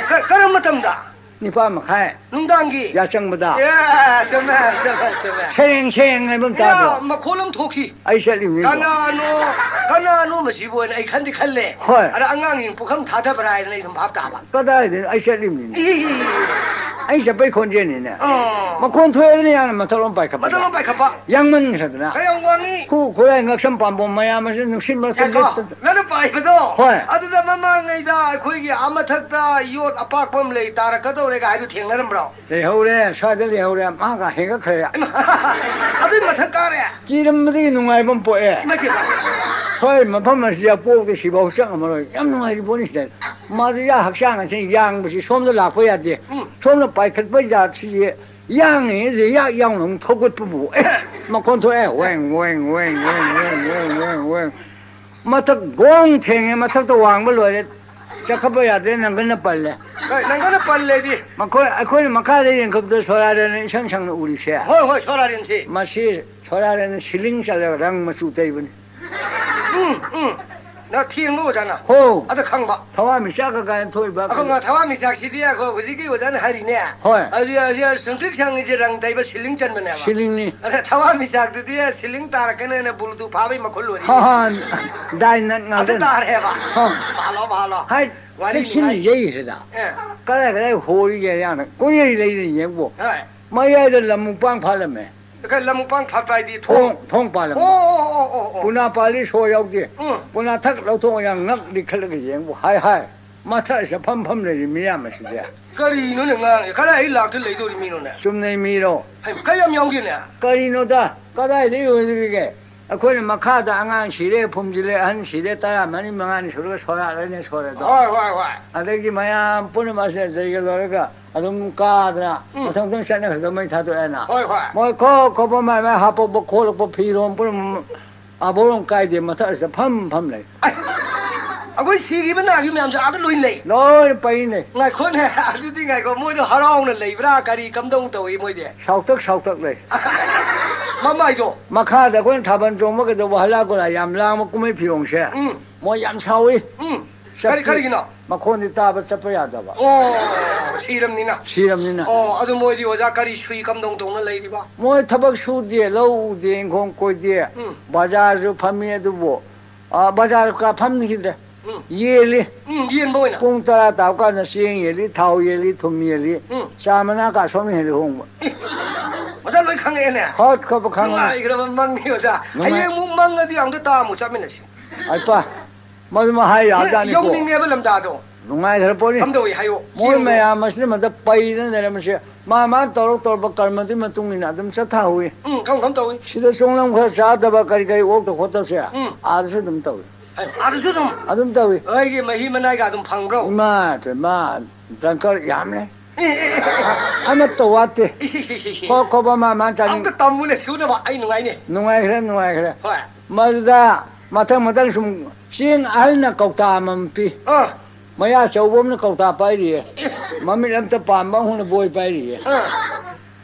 ꯀ- ꯀꯔꯝꯕ ꯃꯇꯝꯗ? ꯅꯤꯄꯥ ꯃꯈꯥꯏ ꯅꯨꯡꯗꯥꯡꯒꯤ꯫ ꯌꯥꯆꯪꯕꯗ꯫ ꯑꯦ, ꯆꯨꯝꯃꯦ, ꯆꯨꯝꯃꯦ, ꯆꯨꯝꯃꯦ꯫ ꯁꯦꯡ ꯁꯦꯡ ꯍꯥꯏꯕ ꯑꯃ ꯌꯥ, ꯇꯥꯗ꯭ꯔꯣ? ꯃꯈꯣꯜ ꯑꯃ ꯊꯣꯛꯈꯤ꯫ ꯑꯩ ꯆꯠꯂꯤꯕꯅꯤꯀꯣ꯫ ꯀꯅꯥꯅꯣ? ꯀꯅꯥꯅꯣ ꯃꯁꯤꯕꯨ ꯍꯥꯏꯅ ꯑꯩ ꯈꯟꯗꯤ ꯈꯜꯂꯦ꯫ ꯍꯣꯏ꯫ ꯑꯗ ꯑꯉꯥꯡꯁꯤꯡ ꯄꯨꯈꯝ ꯊꯥꯗꯕ꯭ꯔꯥ ꯍꯥꯏꯗꯅ ꯑꯩ ꯑꯗꯨꯝ ꯚꯥꯞ ꯇꯥꯕ꯫ ꯀꯗꯥꯏꯗꯩꯅꯣ? ꯑꯩ ꯆꯠꯂꯤꯕꯅꯤꯅꯦ꯫ E, E, E, E. ꯑꯩ ꯆꯠꯄꯩ ꯈꯣꯟꯖꯦꯜꯅꯤꯅꯦ꯫ ꯑꯣ꯫ ꯃꯈꯣꯟ ꯊꯣꯛꯑꯦꯗꯅ ꯌꯥꯝꯅ ꯃꯊꯛꯂꯣꯝ ꯄꯥꯏꯈꯠꯄꯗ꯫ ꯃꯊꯛꯂꯣꯝ ꯄꯥꯏꯈꯠꯄ꯫ ꯌꯥꯡꯃꯟꯈ꯭ꯔꯗꯅ꯫ ꯀꯌꯥꯝ ꯋꯥꯡꯉꯤ? ꯈꯨ ꯈꯨꯔꯥꯏ ꯉꯛꯁꯝ ꯄꯥꯝꯕꯣꯝ ꯃꯌꯥꯝ ꯑꯁꯤ ꯅꯨꯡꯁꯤꯠ ꯃꯔꯛꯇ ꯉꯥꯏꯈꯣ, ꯂꯤꯠꯄꯗ꯫ ꯅꯪꯅ ꯄꯥꯏꯕꯗꯣ꯫ ꯍꯣꯏ꯫ ꯑꯗꯨꯗ ꯃꯃꯥꯡꯉꯩꯗ ꯑꯩꯈꯣꯏꯒꯤ ꯑꯥ ꯃꯊꯛꯇ ꯌꯣꯠ ꯑꯄꯥꯛꯄ ꯑꯃ ꯂꯩ, ꯇꯥꯔꯛꯀꯗꯧꯔꯦꯒ ꯍꯥꯏꯗꯨ ꯊꯦꯡꯅꯔꯝꯕ꯭ꯔꯣ? ꯂꯩꯍꯧꯔꯦ, ꯁ꯭ꯋꯥꯏꯗ ꯂꯩꯍꯧꯔꯦ, ꯃꯥꯒ ꯍꯦꯟꯒꯠꯈ꯭ꯔꯦ꯫ ꯑꯗꯨꯏ ꯃꯊꯛ ꯀꯥꯔꯦ꯫ ꯀꯤꯔꯝꯕꯗꯒꯤ ꯅꯨꯡꯉꯥꯏꯕ ꯑꯃ ꯄꯣꯛꯑꯦ꯫ ꯏꯃꯥ ꯄꯦꯝꯃ꯫ ꯍꯣꯏ, ꯃꯐꯝ ꯑꯁꯤꯗ ꯄꯣꯛꯇ ꯁꯤꯐꯥꯎ ꯆꯪꯉꯝꯃꯔꯣꯏ꯫ ꯌꯥꯝ ꯅꯨꯡꯉꯥꯏꯔꯤ ꯄꯣꯠꯅꯤ ꯁꯤꯗ꯫ ꯃꯥꯗꯤ ꯌꯥ ꯍꯛꯆꯥꯡ ꯑꯁꯤ ꯌꯥꯡꯕꯁꯤ ꯁꯣꯝꯗ ꯂꯥꯛꯄ ꯌꯥꯗꯦ꯫ ꯎꯝ꯫ ꯁꯣꯝꯗ ꯄꯥꯏꯈꯠꯄ ꯖꯥꯠꯁꯤꯗꯤ ꯌꯥꯡꯉꯤꯉꯩꯗ ꯌꯥꯛ ꯌꯥꯎꯅ ꯑꯃꯨꯛ ꯊꯧꯒꯠꯄꯕꯨ꯫ ꯑꯦ, ꯃꯈꯣꯟ ꯊꯣꯛꯑꯦ꯫ ꯋꯦꯡ, ꯋꯦꯡ, ꯋꯦꯡ꯫ ꯃꯊꯛ ꯒꯣꯡ ꯊꯦꯡꯉꯦ, ꯃꯊꯛꯇ ꯋꯥꯡꯕ ꯂꯣꯏꯔꯦ꯫ ꯆꯠꯈꯠꯄ ꯌꯥꯗ꯭ꯔꯦ, ꯅꯪꯒꯟꯅ ꯄꯜꯂꯦ꯫ ꯀꯩ, ꯅꯪꯒꯟꯅ ꯄꯜꯂꯦꯗꯤ? ꯃꯈꯣꯏ, ꯑꯩꯈꯣꯏꯅ ꯃꯈꯥꯗ ꯌꯦꯡꯈꯠꯄꯗ ꯁꯣꯔꯥꯔꯦꯟꯅ ꯏꯁꯪ ꯁꯪꯅ ꯎꯔꯤꯁꯦ꯫ ꯍꯣꯏ, ꯍꯣꯏ, ꯁꯣꯔꯥꯔꯦꯟꯁꯤ꯫ ꯃꯁꯤ ꯁꯣꯔꯥꯔꯦꯟꯅ ꯁꯤꯂꯤꯡ ꯆꯠꯂꯒ ꯔꯪ ꯃꯆꯨ ꯇꯩꯕꯅꯤ꯫ ꯎꯝ, ꯎꯝ꯫ ꯅ ꯊꯦꯡꯕ ꯑꯣꯖꯥꯅ꯫ ꯍꯣ꯫ ꯑꯗ ꯈꯪꯕ꯫ ꯊꯋꯥꯟꯃꯤꯆꯥꯛꯀ ꯀꯥꯏꯅ ꯊꯣꯛꯏꯕ ꯑꯩꯈꯣꯏ ꯉꯥ ꯊꯋꯥꯟꯃꯤꯆꯥꯛꯁꯤꯗꯤ ꯑꯩꯈꯣꯏ ꯍꯧꯖꯤꯛꯀꯤ ꯑꯣꯖꯥꯅ ꯍꯥꯏꯔꯤꯅꯦ꯫ ꯍꯣꯏ꯫ ꯍꯧꯖꯤꯛ, ꯍꯧꯖꯤꯛ ꯁꯪꯇ꯭ꯔꯤꯛ ꯁꯪꯉꯤꯁꯦ ꯔꯪ ꯇꯩꯕ ꯁꯤꯂꯤꯡ ꯆꯟꯕꯅꯦꯕ꯫ ꯁꯤꯂꯤꯡꯅꯤ꯫ ꯑꯗ ꯊꯋꯥꯟꯃꯤꯆꯥꯛꯇꯨꯗꯤ ꯁꯤꯂꯤꯡ ꯇꯥꯔꯛꯀꯅꯦꯅ ꯕꯨꯜꯗꯨ ꯐꯥꯕꯩ ꯃꯈꯨꯜ ꯂꯣꯏꯔꯤ꯫ ꯍꯥ, ꯍꯥ, ꯗꯥꯏꯅꯠ ꯑꯗꯨ ꯉꯥꯛꯇꯅꯤ꯫ ꯇꯥꯔꯦꯕ꯫ ꯍꯥ꯫ ꯐꯥꯂꯣ, ꯐꯥꯂꯣ꯫ ꯍꯥꯏ, ꯋꯥꯔꯤ ꯆꯦꯛꯁꯤꯟꯅ ꯅꯨꯡꯉꯥꯏ꯫ ꯌꯩꯈ꯭ꯔꯦꯗ꯫ ꯑꯦ꯫ ꯀꯗꯥꯏ ꯀꯗꯥꯏ ꯍꯣꯔꯤꯒꯦ ꯌꯥꯅ ꯀꯣꯏꯂꯩ ꯂꯩꯔꯦ ꯌꯦꯡꯕꯨ꯫ ꯍꯣꯏ꯫ ꯃꯌꯥꯏꯗ ꯂꯝ ꯃꯨꯛꯄꯥꯡ ꯐꯥꯠꯂꯝꯃꯦ꯫ ꯀꯩ ꯂꯝ ꯃꯨꯛꯄꯥꯡ ꯐꯥꯠꯄ ꯍꯥꯏꯗꯤ ꯊꯣꯡ, ꯊꯣꯡ? ꯊꯣꯡ ꯄꯥꯜꯂꯝꯕ꯫ ꯑꯣ, ꯑꯣ, ꯑꯣ, ꯑꯣ, ꯑꯣ꯫ ꯄꯨꯅꯥ ꯄꯥꯜꯂꯤ ꯁꯣ ꯌꯥꯎꯗꯦ꯫ ꯎꯝ꯫ ꯄꯨꯅꯥ ꯊꯛ ꯂꯧꯊꯣꯛꯑꯒ ꯉꯛ ꯂꯤꯈꯠꯂꯒ ꯌꯦꯡꯕꯨ꯫ ꯍꯥꯏ, ꯍꯥꯏ꯫ ꯃꯊꯛ ꯑꯁꯤꯗ ꯐꯝ ꯐꯝ ꯂꯩꯔꯤ ꯃꯤꯌꯥꯝ ꯑꯁꯤꯗꯤ꯫ ꯀꯔꯤꯅꯣꯅꯦ ꯉꯥꯡꯉꯤ? ꯀꯗꯥꯏ ꯑꯩ ꯂꯥꯛꯇ ꯂꯩꯗꯧꯔꯤ ꯃꯤꯅꯣꯅꯦ? ꯆꯨꯝꯅꯩ ꯃꯤꯔꯣ? ꯍꯩ, ꯀꯩ ꯌꯥꯝ ꯌꯥꯎꯒꯦꯅꯦ? ꯀꯔꯤꯅꯣꯗ? ꯀꯗꯥꯏꯗꯒꯤ ꯑꯣꯏꯗꯣꯔꯤꯒꯦ? ꯑꯩꯈꯣꯏꯅ ꯃꯈꯥꯗ ꯑꯉꯥꯡ ꯁꯤꯔꯦ, ꯐꯨꯝꯖꯤꯜꯂꯦ, ꯑꯍꯟ ꯁꯤꯔꯦ, ꯇꯔꯥ ꯃꯔꯤ ꯃꯉꯥꯅꯤ ꯁꯨꯔꯒ ꯁꯣꯔꯥꯠ ꯍꯥꯏꯅ ꯁꯣꯔꯦꯗꯣ꯫ ꯍꯣꯏ ꯍꯣꯏ ꯍꯣꯏ꯫ ꯑꯗꯒꯤ ꯃꯌꯥꯝ ꯄꯨꯝꯅꯃꯛ ꯑꯁꯤꯅ ꯖꯩꯒ ꯂꯣꯏꯔꯒ ꯑꯗꯨꯝ ꯀꯥꯗꯅ ꯎꯝ꯫ ꯃꯊꯪ ꯃꯊꯪ ꯆꯠꯅꯈ꯭ꯔꯒ ꯃꯩ ꯊꯥꯗꯣꯛꯑꯦꯅ꯫ ꯍꯣꯏ ꯍꯣꯏ꯫ ꯃꯣꯏ ꯈꯣ ꯈꯣꯞꯄ ꯃꯥꯏ ꯃꯥꯏ ꯍꯥꯄꯛꯄ ꯈꯣꯠꯂꯛꯄ ꯐꯤꯔꯣꯝ ꯄꯨꯝꯅꯃꯛ ꯑꯕꯣꯔꯣꯝ ꯀꯥꯏꯗꯦ, ꯃꯊꯛ ꯑꯁꯤꯗ ꯐꯝ ꯐꯝ ꯂꯩ꯫ ꯑꯩꯈꯣꯏ ꯁꯤꯈꯤꯕ ꯅꯥꯈꯤꯕ ꯃꯌꯥꯝꯁꯦ ꯑꯥꯗ ꯂꯣꯏ ꯂꯩ꯫ ꯂꯣꯏ ꯄꯩ ꯂꯩ꯫ ꯉꯥꯏꯈꯣꯅꯦ꯫ ꯑꯗꯨꯗꯤ ꯉꯥꯏꯈꯣ, ꯃꯣꯏꯗꯣ ꯍꯔꯥꯎꯅ ꯂꯩꯕ꯭ꯔꯥ, ꯀꯔꯤ ꯀꯝꯗꯧ ꯇꯧꯏ ꯃꯣꯏꯗꯤ? ꯁꯥꯎꯇꯛ ꯁꯥꯎꯇꯛ ꯂꯩ꯫ ꯃꯃꯥꯏꯗꯣ꯫ ꯃꯈꯥꯗ ꯑꯩꯈꯣꯏꯅ ꯊꯥꯕꯜ ꯆꯣꯡꯕ ꯀꯩꯗꯧꯕ ꯍꯜꯂꯥ ꯒꯣꯂꯥ ꯌꯥꯝ ꯂꯥꯡꯕ ꯀꯨꯝꯍꯩ ꯐꯤꯔꯣꯡꯁꯦ꯫ ꯎꯝ꯫ ꯃꯣꯏ ꯌꯥꯝ ꯁꯥꯎꯏ꯫ ꯎꯝ꯫ ꯆꯠꯄ- ꯀꯔꯤ ꯀꯔꯤꯒꯤꯅꯣ? ꯃꯈꯣꯟꯗꯤ ꯇꯥꯕ ꯆꯠꯄ ꯌꯥꯗꯕ꯫ ꯑꯣ, ꯁꯤꯔꯝꯅꯤꯅ꯫ ꯁꯤꯔꯝꯅꯤꯅ꯫ ꯑꯣ, ꯑꯗꯨ ꯃꯣꯏꯗꯤ ꯑꯣꯖꯥ ꯀꯔꯤ ꯁꯨꯏ ꯀꯝꯗꯧ ꯇꯧꯅ ꯂꯩꯔꯤꯕ? ꯃꯣꯏ ꯊꯕꯛ ꯁꯨꯗꯦ, ꯂꯧ ꯎꯗꯦ, ꯏꯪꯈꯣꯜ ꯀꯣꯏꯗꯦ꯫ ꯎꯝ꯫ ꯕꯖꯥꯔꯁꯨ ꯐꯝꯃꯤ, ꯑꯗꯨꯕꯨ ꯑ, ꯕꯖꯥꯔ ꯀꯥ ꯐꯝꯈꯤꯗ꯭ꯔꯦ꯫ ꯎꯝ꯫ ꯌꯦꯜꯂꯤ꯫ ꯎꯝ, ꯌꯦꯟꯕ ꯑꯣꯏꯅ꯫ ꯄꯨꯡ ꯇꯔꯥ ꯇꯥꯕ ꯀꯥꯟꯗ ꯆꯦꯡ ꯌꯦꯜꯂꯤ, ꯊꯥꯎ ꯌꯦꯜꯂꯤ, ꯊꯨꯝ ꯌꯦꯜꯂꯤ꯫ ꯎꯝ꯫ ꯆꯥ ꯃꯅꯥ ꯀꯥ ꯁꯣꯝꯅ ꯍꯦꯜꯂꯤ ꯍꯣꯡꯕ꯫ ꯑꯣꯖꯥ ꯂꯣꯏ ꯈꯪꯉꯛꯑꯦꯅꯦ꯫ ꯍꯣꯠ ꯈꯣꯠꯄ ꯈꯪꯉꯦ꯫ ꯅꯨꯡꯉꯥꯏꯈ꯭ꯔꯕ ꯃꯪꯅꯤ ꯑꯣꯖꯥ꯫ ꯅꯨꯡꯉꯥꯏ꯫ ꯍꯌꯦꯡ ꯑꯃꯨꯛ ꯃꯪꯉꯗꯤ ꯑꯝꯇ ꯇꯥ ꯑꯃꯨꯛ ꯆꯠꯃꯤꯟꯅꯁꯤ꯫ ꯑꯩꯄꯥ, ꯃꯗꯨꯃ ꯍꯥꯏ ꯌꯥꯖꯥꯠꯅꯤꯀꯣ꯫ ꯌꯧꯅꯤꯡꯉꯦꯕ ꯂꯝꯗꯥꯗꯣ꯫ ꯅꯨꯡꯉꯥꯏꯈ꯭ꯔ ꯄꯣꯠꯅꯤ꯫ ꯀꯝꯗꯧꯏ ꯍꯥꯏꯌꯣ꯫ ꯃꯣꯏ ꯆꯦꯡꯗꯣ꯫ ꯃꯌꯥꯝ ꯑꯁꯤꯅ ꯃꯗ ꯄꯩꯗꯅ ꯂꯩꯔꯝꯕꯁꯦ, ꯃꯥ ꯃꯥꯅ ꯇꯧꯔꯛ ꯇꯧꯔꯛꯄ ꯀꯔꯃꯗꯨꯒꯤ ꯃꯇꯨꯡ ꯏꯟꯅ ꯑꯗꯨꯝ ꯆꯠꯊꯍꯧꯏ꯫ ꯎꯝ, ꯀꯝ ꯀꯝ ꯇꯧꯏ꯫ ꯁꯤꯗ ꯆꯣꯡꯂꯝ ꯈꯔ ꯆꯥꯗꯕ ꯀꯔꯤ ꯀꯔꯤ ꯑꯣꯛꯇ ꯈꯣꯠꯇꯕꯁꯦ, ꯎꯝ꯫ ꯑꯥꯗꯁꯨ ꯑꯗꯨꯝ ꯇꯧꯏ꯫ ꯍꯥꯏ, ꯑꯥꯗꯁꯨ ꯑꯗꯨꯝ꯫ ꯑꯗꯨꯝ ꯇꯧꯏ꯫ ꯑꯩꯒꯤ ꯃꯍꯤ ꯃꯅꯥꯏꯒ ꯑꯗꯨꯝ ꯐꯪꯕ꯭ꯔꯣ? ꯏꯃꯥ ꯄꯦꯃꯥ, ꯗꯪꯀꯔ ꯌꯥꯝꯂꯦ꯫ ꯑꯦ, ꯑꯦ, ꯑꯦ, ꯑꯦ꯫ ꯑꯃꯠꯇ ꯋꯥꯠꯇꯦ꯫ ꯏꯁ, ꯏꯁ, ꯏꯁ, ꯏꯁ꯫ ꯈꯣ ꯈꯣꯕ ꯃꯥ ꯃꯥ ꯆꯥꯅꯤꯡ- ꯑꯝꯇ ꯇꯝꯃꯨꯅꯦ ꯁꯨꯅꯕ, ꯑꯩ ꯅꯨꯡꯉꯥꯏꯅꯦ꯫ ꯅꯨꯡꯉꯥꯏꯈ꯭ꯔꯦ, ꯅꯨꯡꯉꯥꯏꯈ꯭ꯔꯦ꯫ ꯍꯣꯏ꯫ ꯃꯗꯨꯗ ꯃꯊꯪ ꯃꯊꯪ ꯁꯨꯝ ꯆꯦꯡ ꯑꯍꯜꯅ ꯀꯧꯇꯥ ꯑꯃꯃꯝ ꯄꯤ꯫ ꯑꯥ꯫ ꯃꯌꯥ ꯆꯧꯕ ꯑꯃꯅ ꯀꯧꯇꯥ ꯄꯥꯏꯔꯤꯌꯦ꯫ ꯃꯃꯤꯠ ꯑꯝꯇ ꯄꯥꯟꯕ ꯑꯃꯅ ꯕꯣꯏ ꯄꯥꯏꯔꯤꯌꯦ꯫ ꯑꯥ꯫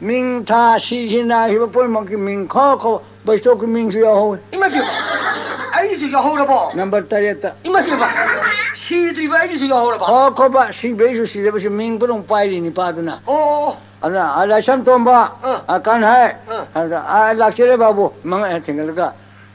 ꯃꯤꯡ, ꯊꯥ, ꯁꯤꯈꯤ ꯅꯥꯈꯤꯕ ꯄꯨꯝꯅꯃꯛꯀꯤ ꯃꯤꯡ ꯈꯣ ꯈꯣ ꯕꯩꯁꯇꯣꯛꯀꯤ ꯃꯤꯡꯁꯨ ꯌꯥꯎꯍꯧꯋꯤ꯫ ꯏꯃꯥ ꯏꯕꯦꯝꯃ, ꯑꯩꯒꯤꯁꯨ ꯌꯥꯎꯍꯧꯔꯕꯣ? ꯅꯝꯕꯔ ꯇꯔꯦꯠꯇ꯫ ꯏꯃꯥ ꯏꯕꯦꯝꯃ, ꯁꯤꯗ꯭ꯔꯤꯕ ꯑꯩꯒꯤꯁꯨ ꯌꯥꯎꯍꯧꯔꯕ? ꯈꯣ ꯈꯣꯕ ꯁꯤꯕꯩꯁꯨ ꯁꯤꯗꯕꯁꯨ ꯃꯤꯡ ꯄꯨꯝꯅꯃꯛ ꯄꯥꯏꯔꯤ ꯅꯤꯄꯥꯗꯨꯅ꯫ ꯑꯣ, ꯑꯣ, ꯑꯣ꯫ ꯑꯗꯨꯅ ꯑ, ꯂꯥꯏꯁ꯭ꯔꯝ ꯇꯣꯝꯕ, ꯑꯥ꯫ ꯑ, ꯀꯟ ꯍꯥꯏ, ꯑꯥ꯫ ꯑꯗ, ꯑ, ꯂꯥꯛꯆꯔꯦ ꯕꯥꯕꯨ, ꯃꯉꯛ ꯍꯦꯛ ꯊꯤꯡꯒꯠꯂꯒ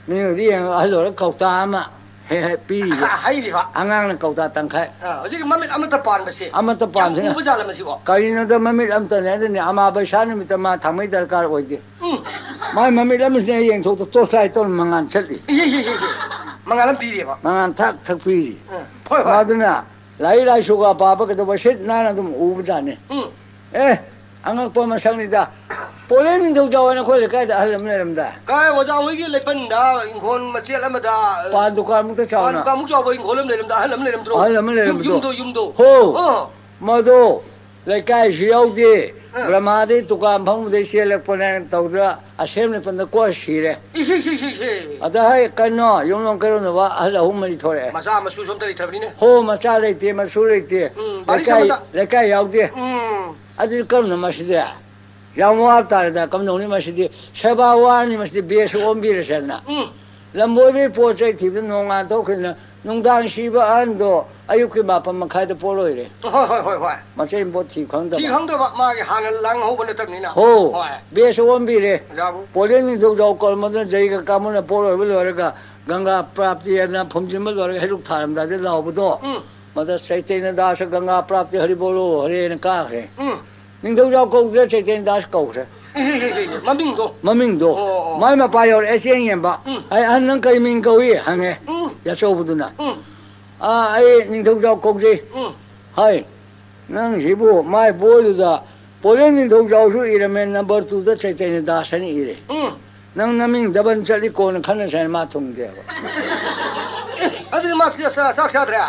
ꯃꯤꯅꯗꯤ ꯌꯦꯡꯉꯒ ꯑꯍꯜ ꯑꯣꯏꯔ ꯀꯧꯇꯥ ꯑꯃ ꯍꯦꯛ ꯍꯦꯛ ꯄꯤꯔꯤꯕ꯫ ꯍꯩꯔꯤꯕ꯫ ꯑꯉꯥꯡꯅ ꯀꯧꯇꯥ ꯇꯪꯈꯥꯏ꯫ ꯑꯥ, ꯍꯧꯖꯤꯛꯀꯤ ꯃꯃꯤꯠ ꯑꯃꯠꯇ ꯄꯥꯟꯕꯁꯦ꯫ ꯑꯃꯠꯇ ꯌꯥꯝ ꯄꯥꯟꯁꯤꯅ꯫ ꯎꯕ ꯖꯥꯠꯂ ꯃꯁꯤꯕꯣ? ꯀꯔꯤꯅꯣꯗ ꯃꯃꯤꯠ ꯑꯃꯇꯅꯦ ꯑꯗꯨꯅꯤ ꯑꯃꯥ ꯕꯩꯁꯥ ꯅꯨꯃꯤꯠꯇ ꯃꯥ ꯊꯥꯡꯃꯩ ꯗꯔꯀꯥꯔ ꯑꯣꯏꯗꯦ꯫ ꯎꯝ꯫ ꯃꯥꯏ ꯃꯃꯤꯠ ꯑꯃꯁꯤꯅ ꯑꯩ ꯌꯦꯡꯊꯣꯛꯇ ꯇꯣꯔꯆ ꯂꯥꯏꯠ ꯇꯧꯔ ꯃꯉꯥꯟ ꯆꯠꯂꯤ꯫ ꯏꯍꯦ, ꯏꯍꯦ, ꯏꯍꯦ, ꯏꯍꯦ꯫ ꯃꯉꯥꯜ ꯑꯃ ꯄꯤꯔꯦꯕ꯫ ꯃꯉꯥꯟ ꯊꯛ ꯊꯛ ꯄꯤꯔꯤ꯫ ꯎꯝ꯫ ꯍꯣꯏ, ꯍꯣꯏ꯫ ꯃꯗꯨꯅ ꯂꯥꯏꯔꯤꯛ ꯂꯥꯏꯁꯨꯒ ꯄꯥꯕ ꯀꯩꯗꯧꯕ ꯁꯤꯠ ꯅꯥꯟꯅ ꯑꯗꯨꯝ ꯎꯕꯖꯥꯠꯅꯤ꯫ ꯎꯝ꯫ ꯑꯦ, ꯑꯉꯛꯄ ꯃꯁꯛꯅꯤꯗ꯫ ꯄꯣꯂꯦꯟ ꯅꯤꯡꯊꯧꯖꯥꯎ ꯍꯥꯏꯅ ꯑꯩꯈꯣꯏ ꯂꯩꯀꯥꯏꯗ ꯑꯍꯜ ꯑꯃ ꯂꯩꯔꯝꯗꯥꯏ? ꯀꯥꯏ ꯑꯣꯖꯥ ꯍꯣꯏꯒꯤ ꯂꯩꯄꯟꯗ ꯏꯪꯈꯣꯜ ꯃꯆꯦꯠ ꯑꯃꯗ, ꯄꯥꯟ ꯗꯨꯀꯥꯟꯃꯨꯛꯇ ꯄꯥꯟ ꯆꯥꯎꯅ꯫ ꯗꯨꯀꯥꯟꯃꯨꯛ ꯆꯥꯎꯕ ꯏꯪꯈꯣꯜ ꯑꯃ ꯂꯩꯔꯝꯗ ꯑꯍꯜ ꯑꯃ ꯂꯩꯔꯝꯗ꯭ꯔꯣ? ꯑꯍꯜ ꯑꯃ ꯌꯨꯝ-, ꯂꯩꯔꯝꯕꯗꯣ꯫ ꯌꯨꯝꯗꯣ, ꯌꯨꯝꯗꯣ꯫ ꯍꯣ꯫ ꯑꯣ꯫ ꯃꯗꯣ ꯂꯩꯀꯥꯏꯁꯨ ꯌꯥꯎꯗꯦ꯫ ꯑ꯫ ꯕ꯭ꯔꯍ꯭ꯃꯥꯗꯩ ꯗꯨꯀꯥꯟ ꯐꯝꯃꯨꯗꯩ ꯆꯦꯜꯂꯛꯄꯅꯦ ꯇꯧꯗꯅ ꯑꯁꯦꯝ ꯂꯩꯄꯟꯗ ꯀꯣꯏ ꯁꯤꯔꯦ꯫ ꯏꯁ, ꯏꯁ, ꯏꯁ, ꯏꯁ, ꯏꯁ꯫ ꯑꯗ ꯍꯥꯏ ꯀꯩꯅꯣ ꯌꯨꯝꯂꯣꯟ ꯀꯩꯔꯣꯟꯅꯕ ꯑꯍꯜ ꯑꯍꯨꯝ ꯃꯔꯤ ꯊꯣꯔꯛꯑꯦ꯫ ꯃꯆꯥ ꯃꯁꯨꯁꯨ ꯑꯝꯇ ꯂꯩꯇ꯭ꯔꯕꯅꯤꯅꯦ꯫ ꯍꯣ, ꯃꯆꯥ ꯂꯩꯇꯦ, ꯃꯁꯨ ꯂꯩꯇꯦ꯫ ꯎꯝ, ꯕꯥꯔꯤ ꯂꯩꯀꯥꯏ, ꯁꯝꯕꯗ꯫ ꯂꯩꯀꯥꯏ ꯌꯥꯎꯗꯦ꯫ ꯎꯝ꯫ ꯑꯗꯨꯗꯤ ꯀꯔꯝꯅ ꯃꯁꯤꯗꯤ? ꯌꯥꯝ ꯋꯥꯕ ꯇꯥꯔꯦꯗ, ꯀꯝꯗꯧꯅꯤ ꯃꯁꯤꯗꯤ? ꯁꯦꯕꯥ ꯋꯥꯔꯅꯤ ꯃꯁꯤꯗꯤ, ꯕꯦꯁꯁꯨ ꯑꯣꯟꯕꯤꯔꯁꯦꯅ꯫ ꯎꯝ꯫ ꯂꯝꯕꯣꯏꯕꯩ ꯄꯣꯠ ꯆꯩ ꯊꯤꯕꯗ ꯅꯣꯡꯉꯥꯟ ꯊꯣꯛꯈꯤꯗꯅ, ꯅꯨꯡꯗꯥꯡ ꯁꯤꯕ ꯑꯍꯟꯗꯣ ꯑꯌꯨꯛꯀꯤ ꯃꯥꯄꯟ ꯃꯈꯥꯏꯗ ꯄꯣꯠ ꯂꯣꯏꯔꯦ꯫ ꯍꯣꯏ, ꯍꯣꯏ, ꯍꯣꯏ, ꯍꯣꯏ꯫ ꯃꯆꯩ ꯄꯣꯠ ꯊꯤ ꯊꯤ ꯈꯪꯗꯕ꯫ ꯈꯪꯗꯕ, ꯃꯥꯒꯤ ꯍꯥꯟꯅ ꯂꯥꯡꯍꯧꯕ ꯅꯠꯇꯕꯅꯤꯅ꯫ ꯍꯣ, ꯍꯣꯏ꯫ ꯕꯦꯁꯁꯨ ꯑꯣꯟꯕꯤꯔꯦ꯫ ꯑꯣꯖꯥꯕꯨ꯫ ꯄꯣꯂꯦꯟ ꯅꯤꯡꯊꯧꯖꯥꯎ ꯀꯣꯜꯃꯗꯨꯅ ꯖꯩꯒ ꯀꯥꯃꯨꯅ ꯄꯣꯠ ꯂꯣꯏꯕ ꯂꯣꯏꯔꯒ ꯒꯪꯒꯥ ꯄ꯭ꯔꯥꯞꯇꯤ ꯑꯅ ꯐꯨꯝꯖꯤꯟꯕ ꯂꯣꯏꯔꯒ ꯍꯩꯔꯨꯛ ꯊꯥꯔꯝꯗꯥꯏꯗ ꯂꯥꯎꯕꯗꯣ, ꯎꯝ꯫ ꯃꯗ ꯆꯩꯇꯩꯅ ꯗꯥꯁ ꯒꯪꯒꯥ ꯄ꯭ꯔꯥꯞꯇꯤ ꯍꯔꯤꯕꯣꯂꯣ ꯍꯔꯦꯅ ꯀꯥꯈ꯭ꯔꯦ꯫ ꯎꯝ꯫ ꯅꯤꯡꯊꯧꯖꯥꯎ ꯀꯧꯗ꯭ꯔꯦ, ꯆꯩꯇꯩꯅ Das ꯀꯧꯈ꯭ꯔꯦ꯫ E, E, E, E, ꯃꯃꯤꯡꯗꯣ? ꯃꯃꯤꯡꯗꯣ꯫ ꯑꯣ, ꯑꯣ꯫ ꯃꯥꯏ ꯃꯄꯥ ꯌꯧꯔꯛꯑꯦ, ꯆꯦꯡ ꯌꯦꯟꯕ꯫ ꯎꯝ꯫ ꯑꯩ, "ꯑꯍꯟ, ꯅꯪ ꯀꯔꯤ ꯃꯤꯡ ꯀꯧꯏ?" ꯍꯪꯉꯦ꯫ ꯎꯝ꯫ ꯌꯥꯆꯧꯕꯗꯨꯅ꯫ ꯎꯝ꯫ "ꯑꯥ, ꯑꯩ ꯅꯤꯡꯊꯧꯖꯥꯎ ꯀꯧꯖꯩ"꯫ ꯎꯝ꯫ "ꯍꯥꯏ, ꯅꯪꯁꯤꯕꯨ ꯃꯥꯏ ꯕꯣꯏꯗꯨꯗ ꯄꯣꯂꯦꯟ ꯅꯤꯡꯊꯧꯖꯥꯎꯁꯨ ꯏꯔꯝꯃꯦ, ꯅꯝꯕꯔ ꯇꯨꯗ ꯆꯩꯇꯩꯅ ꯗꯥꯁ ꯍꯥꯏꯅ ꯏꯔꯦ꯫ ꯎꯝ꯫ ꯅꯪ ꯅꯃꯤꯡ ꯗꯕꯟ ꯆꯠꯂꯤ, ꯀꯣꯟꯅ ꯈꯟꯅꯁꯦ" ꯍꯥꯏꯅ ꯃꯥ ꯊꯨꯡꯗꯦꯕ꯫ ꯑꯦ, ꯑꯗꯨꯗꯤ ꯃꯥ ꯆꯥ-, ꯆꯥ-, ꯆꯥꯛ ꯆꯥꯗ꯭ꯔꯦ?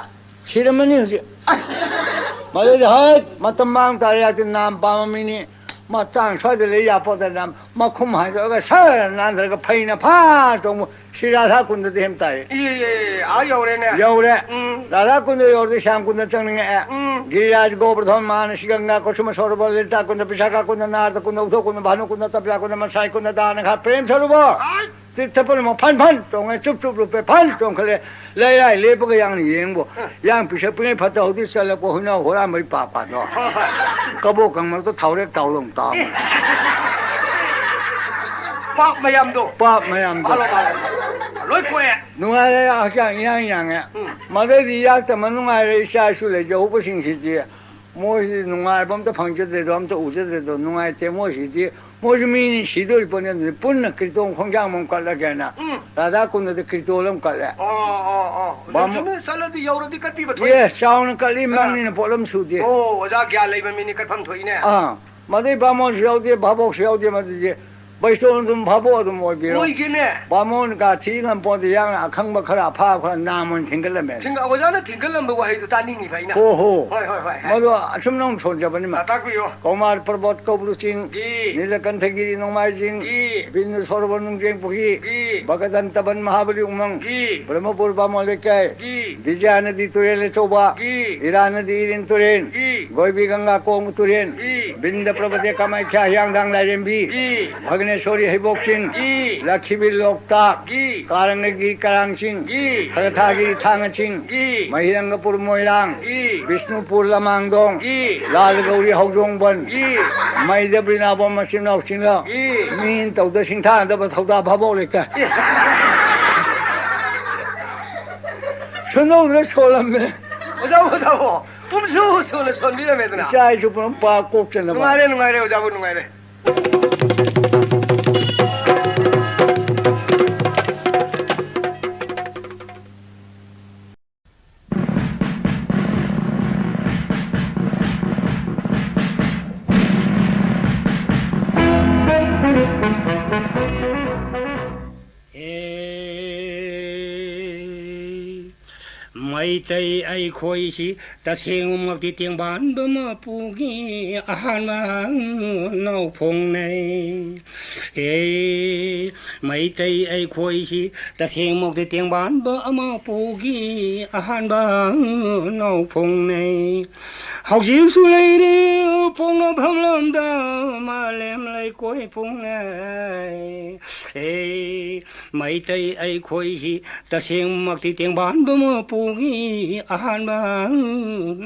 ꯁꯤꯔꯝꯃꯅꯤ ꯍꯧꯖꯤꯛ꯫ ꯃꯗꯨꯗꯤ ꯍꯥꯏ, ꯃꯇꯝ ꯃꯥꯡ ꯇꯥꯔꯦ ꯍꯥꯏꯗꯤ ꯅꯥꯝ ꯄꯥꯝꯕ ꯃꯤꯅꯤ꯫ ꯃꯇꯥꯡ ꯁ꯭ꯋꯥꯏꯗ ꯂꯩ ꯌꯥꯄꯣꯠꯇꯅ ꯃꯈꯨꯝ ꯍꯥꯏꯗꯣꯛꯑꯒ ꯁꯔ ꯅꯥꯟꯊꯔꯒ ꯐꯩꯅ ꯐꯥ ꯆꯣꯡꯕ ꯁꯤ ꯔꯥꯙꯥ ꯀꯨꯟꯗꯗꯤ ꯍꯦꯝ ꯇꯥꯏ꯫ ꯏ, ꯏ, ꯏ, ꯑꯥ ꯌꯧꯔꯦꯅꯦ꯫ ꯌꯧꯔꯦ꯫ ꯎꯝ꯫ ꯔꯥꯙꯥ ꯀꯨꯟꯗ ꯌꯧꯔꯗꯤ ꯁ꯭ꯌꯥꯝ ꯀꯨꯟꯗ ꯆꯪꯅꯤꯡꯉꯛꯑꯦ꯫ ꯎꯝ꯫ ꯒꯤꯔꯤꯔꯥꯖ ꯒꯣꯕꯔꯙꯟ ꯃꯥꯅꯁ ꯒꯪꯒꯥ ꯀꯨꯁꯨꯃ ꯁꯣꯔꯣꯕꯔ ꯂꯤꯇꯥ ꯀꯨꯟꯗ ꯕꯤꯁꯥꯈꯥ ꯀꯨꯟꯗ ꯅꯥꯔꯗ ꯀꯨꯟꯗ ꯎꯙꯣ ꯀꯨꯟꯗ ꯚꯥꯅꯨ ꯀꯨꯟꯗ ꯇꯞꯌꯥ ꯀꯨꯟꯗ ꯃꯁꯥꯏ ꯀꯨꯟꯗ ꯗꯥꯅ ꯘꯥꯠ ꯄ꯭ꯔꯦꯝ ꯁꯔꯣꯕꯔ꯫ ꯑꯥꯏ! ꯇꯤꯔꯊ ꯄꯨꯝꯅꯃꯛ ꯐꯟ ꯐꯟ ꯇꯣꯡꯉꯦ, ꯆꯨꯞ ꯆꯨꯞ ꯂꯨꯞꯄꯦ, ꯐꯟ ꯇꯣꯡꯈꯠꯂꯦ, ꯂꯩꯔꯥꯏ ꯂꯦꯞꯄꯒ ꯌꯥꯡꯅ ꯌꯦꯡꯕꯨ, ꯑ꯫ ꯌꯥꯡ ꯄꯤꯁꯛ ꯄꯤꯉꯩ ꯐꯠꯇ ꯍꯥꯎꯗꯤ ꯆꯠꯂꯛꯄ ꯍꯨꯏꯅꯥꯎ ꯍꯣꯔꯥꯟꯕꯩ ꯄꯥꯞ ꯀꯥꯗꯣ꯫ ꯍꯣꯏ, ꯍꯣꯏ꯫ ꯀꯕꯣꯛ ꯀꯪꯃꯔꯛꯇ ꯊꯥꯎꯔꯦꯛ ꯇꯥꯎ ꯂꯥꯎ ꯇꯥꯎ꯫ ꯑꯦ꯫ ꯄꯥꯞ ꯃꯌꯥꯝꯗꯣ꯫ ꯄꯥꯞ ꯃꯌꯥꯝꯗꯣ꯫ ꯃꯥꯜꯂꯣ, ꯃꯥꯜꯂꯣ꯫ ꯂꯣꯏ ꯀꯣꯛꯑꯦ꯫ ꯅꯨꯡꯉꯥꯏꯔꯦ, ꯍꯛꯆꯥꯡ ꯏꯌꯥꯡ ꯌꯥꯡꯉꯦ꯫ ꯎꯝ꯫ ꯃꯗꯩꯗꯤ ꯌꯥꯛꯇꯕ ꯅꯨꯡꯉꯥꯏꯔꯦ, ꯏꯆꯥ ꯏꯁꯨ ꯂꯩꯖꯍꯧꯕꯁꯤꯡꯁꯤꯗꯤ ꯃꯣꯏꯁꯤ ꯅꯨꯡꯉꯥꯏꯕ ꯑꯝꯇ ꯐꯪꯖꯗ꯭ꯔꯦꯗꯣ, ꯑꯝꯇ ꯎꯖꯗ꯭ꯔꯦꯗꯣ, ꯅꯨꯡꯉꯥꯏꯇꯦ ꯃꯣꯏꯁꯤꯗꯤ꯫ ꯃꯣꯏꯁꯨ ꯃꯤꯅꯤ, ꯁꯤꯗꯣꯔꯤ ꯄꯣꯠꯅꯤ꯫ ꯑꯗꯨꯗꯤ ꯄꯨꯟꯅ ꯀ꯭ꯔꯤꯇꯣꯟ ꯈꯣꯡꯖꯥꯡꯕ ꯑꯃ ꯀꯠꯂꯒꯦꯅ ꯎꯝ꯫ ꯔꯥꯙꯥ ꯀꯨꯟꯗꯗꯤ ꯀ꯭ꯔꯤꯇꯣꯟ ꯑꯃ ꯀꯠꯂꯦ꯫ ꯑꯣ, ꯑꯣ, ꯑꯣ꯫ ꯕꯥꯃꯣꯟ ꯆꯨꯝꯃꯤ, ꯆꯠꯂꯗꯤ ꯌꯧꯔꯗꯤ ꯀꯠꯄꯤꯕ ꯊꯣꯛꯏ꯫ ꯑꯦ, ꯆꯥꯎꯅ ꯀꯠꯂꯤ, ꯑꯥ꯫ ꯃꯪꯅꯤꯅ ꯄꯣꯠꯂꯝ ꯁꯨꯗꯦ꯫ ꯑꯣ, ꯑꯣꯖꯥ ꯒ꯭ꯌꯥꯟ ꯂꯩꯕ ꯃꯤꯅꯤ ꯀꯠꯐꯝ ꯊꯣꯛꯏꯅꯦ꯫ ꯑꯥ꯫ ꯃꯗꯩ ꯕꯥꯃꯣꯟꯁꯨ ꯌꯥꯎꯗꯦ, ꯚꯥꯕꯣꯛꯁꯨ ꯌꯥꯎꯗꯦ꯫ ꯃꯗꯨꯗꯤ ꯕꯩꯁ꯭ꯇꯣꯟ ꯑꯗꯨꯝ ꯚꯥꯕꯣꯛ ꯑꯗꯨꯝ ꯑꯣꯏꯕꯤꯔꯣ꯫ ꯑꯣꯏꯒꯦꯅꯦ꯫ ꯕꯥꯃꯣꯟ ꯀꯥ ꯊꯤ ꯉꯝꯄꯣꯟꯇꯦ, ꯌꯥꯝꯅ ꯑꯈꯪꯕ ꯈꯔ ꯑꯐꯥ ꯈꯔ ꯅꯥꯝ ꯑꯣꯏꯅ ꯊꯤꯡꯒꯠꯂꯝꯃꯦ꯫ ꯊꯤꯡꯒ-, ꯑꯣꯖꯥꯅ ꯊꯤꯡꯒꯠꯂꯝꯕ ꯋꯥꯍꯩꯗꯣ ꯇꯥꯅꯤꯡꯉꯤꯕ ꯑꯩꯅ꯫ ꯍꯣ ꯍꯣ꯫ ꯍꯣꯏ, ꯍꯣꯏ, ꯍꯣꯏ, ꯍꯣꯏ꯫ ꯃꯗꯨ ꯑꯁꯨꯝꯅ ꯑꯃꯨꯛ ꯁꯣꯟꯖꯕꯅꯤ ꯃꯥ꯫ ꯇꯥꯛꯄꯤꯌꯨ꯫ ꯀꯧꯃꯥꯔ ꯄꯔꯕꯠ ꯀꯧꯕ꯭ꯔꯨ ꯆꯤꯡ, ꯒꯤ꯫ ꯅꯤꯂꯀꯟꯊꯒꯤꯔꯤ ꯅꯣꯡꯃꯥꯏ ꯆꯤꯡ, ꯒꯤ꯫ ꯕꯤꯟꯗꯨ ꯁꯣꯔꯣꯕꯔ ꯅꯨꯡꯖꯦꯡ ꯄꯨꯈ꯭ꯔꯤ, ꯒꯤ꯫ ꯚꯒꯗꯟ ꯇꯕꯟ ꯃꯍꯥꯕꯂꯤ ꯎꯃꯪ, ꯒꯤ꯫ ꯕ꯭ꯔꯍ꯭ꯃꯄꯨꯔ ꯕꯥꯃꯣꯟ ꯂꯩꯀꯥꯏ, ꯒꯤ꯫ ꯕꯤꯖꯌꯥ ꯅꯗꯤ ꯇꯨꯔꯦꯜ ꯑꯆꯧꯕ, ꯒꯤ꯫ ꯏꯔꯥ ꯅꯗꯤ ꯏꯔꯤꯟ ꯇꯨꯔꯦꯜ, ꯒꯤ꯫ ꯒꯣꯏꯕꯤ ꯒꯪꯒꯥ ꯀꯣꯡꯕ ꯇꯨꯔꯦꯜ, ꯒꯤ꯫ ꯕꯤꯟꯗ ꯄ꯭ꯔꯕꯗꯦ ꯀꯥꯃꯥꯈ꯭ꯌꯥ ꯍꯤꯌꯥꯡꯊꯥꯡ ꯂꯥꯏꯔꯦꯝꯕꯤ, ꯒꯤ꯫ ꯚꯒꯅꯦꯁꯣꯔꯤ ꯍꯩꯕꯣꯛ ꯆꯤꯡ, ꯒꯤ꯫ ꯂꯛꯈꯤꯕꯤ ꯂꯣꯛꯇꯥꯛ, ꯒꯤ꯫ ꯀꯥꯔꯪꯒꯒꯤ ꯀꯔꯥꯡ ꯆꯤꯡ, ꯒꯤ꯫ ꯈꯔꯊꯥꯒꯤ ꯊꯥꯡꯒ ꯆꯤꯡ, ꯒꯤ꯫ ꯃꯍꯤꯔꯪꯒꯄꯨꯔ ꯃꯣꯏꯔꯥꯡ, ꯒꯤ꯫ ꯕꯤꯁꯅꯨꯄꯨꯔ ꯂꯃꯥꯡꯗꯣꯡ, ꯒꯤ꯫ ꯂꯥꯜ ꯒꯧꯔꯤ ꯍꯧꯖꯣꯡꯕꯟ, ꯒꯤ꯫ ꯃꯩꯗ ꯕ꯭ꯔꯤꯅꯥꯕꯣꯟ ꯃꯆꯤꯟ ꯃꯅꯥꯎ ꯆꯤꯡꯂꯛ, ꯒꯤ꯫ ꯃꯤꯅ ꯇꯧꯗ ꯁꯤꯡꯊꯥꯅꯗꯕ ꯊꯧꯗꯥ ꯚꯥꯕꯣꯛ ꯂꯩꯀꯥꯏ꯫ ꯑꯦ꯫ ꯁꯨꯅꯧꯗꯅ ꯁꯣꯜꯂꯝꯃꯦ꯫ ꯑꯣꯖꯥ, ꯑꯣꯖꯥ, ꯑꯣ꯫ ꯄꯨꯝꯁꯨ ꯁꯨꯅ ꯁꯣꯟꯕꯤꯔꯝꯃꯦꯗꯅ꯫ ꯏꯆꯥ ꯏꯁꯨ ꯄꯨꯝꯅꯃꯛ ꯄꯥꯛ ꯀꯣꯛ ꯆꯟꯅꯕ꯫ ꯅꯨꯡꯉꯥꯏꯔꯦ, ꯅꯨꯡꯉꯥꯏꯔꯦ, ꯑꯣꯖꯥꯕꯨ ꯅꯨꯡꯉꯥꯏꯔꯦ꯫ ꯍꯦ, ꯃꯩꯇꯩ ꯑꯩꯈꯣꯏꯁꯤ ꯇꯁꯦꯡꯃꯛꯇꯤ ꯇꯦꯡꯕꯥꯟꯕ ꯃꯄꯨꯒꯤ ꯑꯍꯥꯟꯕ ꯅꯥꯎꯐꯣꯡꯅꯩ꯫ ꯑꯦ, ꯃꯩꯇꯩ ꯑꯩꯈꯣꯏꯁꯤ ꯇꯁꯦꯡꯃꯛꯇꯤ ꯇꯦꯡꯕꯥꯟꯕ ꯃꯄꯨꯒꯤ ꯑꯍꯥꯟꯕ ꯅꯥꯎꯐꯣꯡꯅꯩ꯫ ꯍꯧꯖꯤꯛꯁꯨ ꯂꯩꯔꯤ ꯄꯣꯛꯅꯐꯝ ꯂꯝꯗ ꯃꯥꯂꯦꯝ ꯂꯩꯀꯣꯏ ꯄꯨꯡꯅꯩ꯫ ꯑꯦ, ꯃꯩꯇꯩ ꯑꯩꯈꯣꯏꯁꯤ ꯇꯁꯦꯡꯃꯛꯇꯤ ꯇꯦꯡꯕꯥꯟꯕ ꯃꯄꯨꯒꯤ ꯑꯍꯥꯟꯕ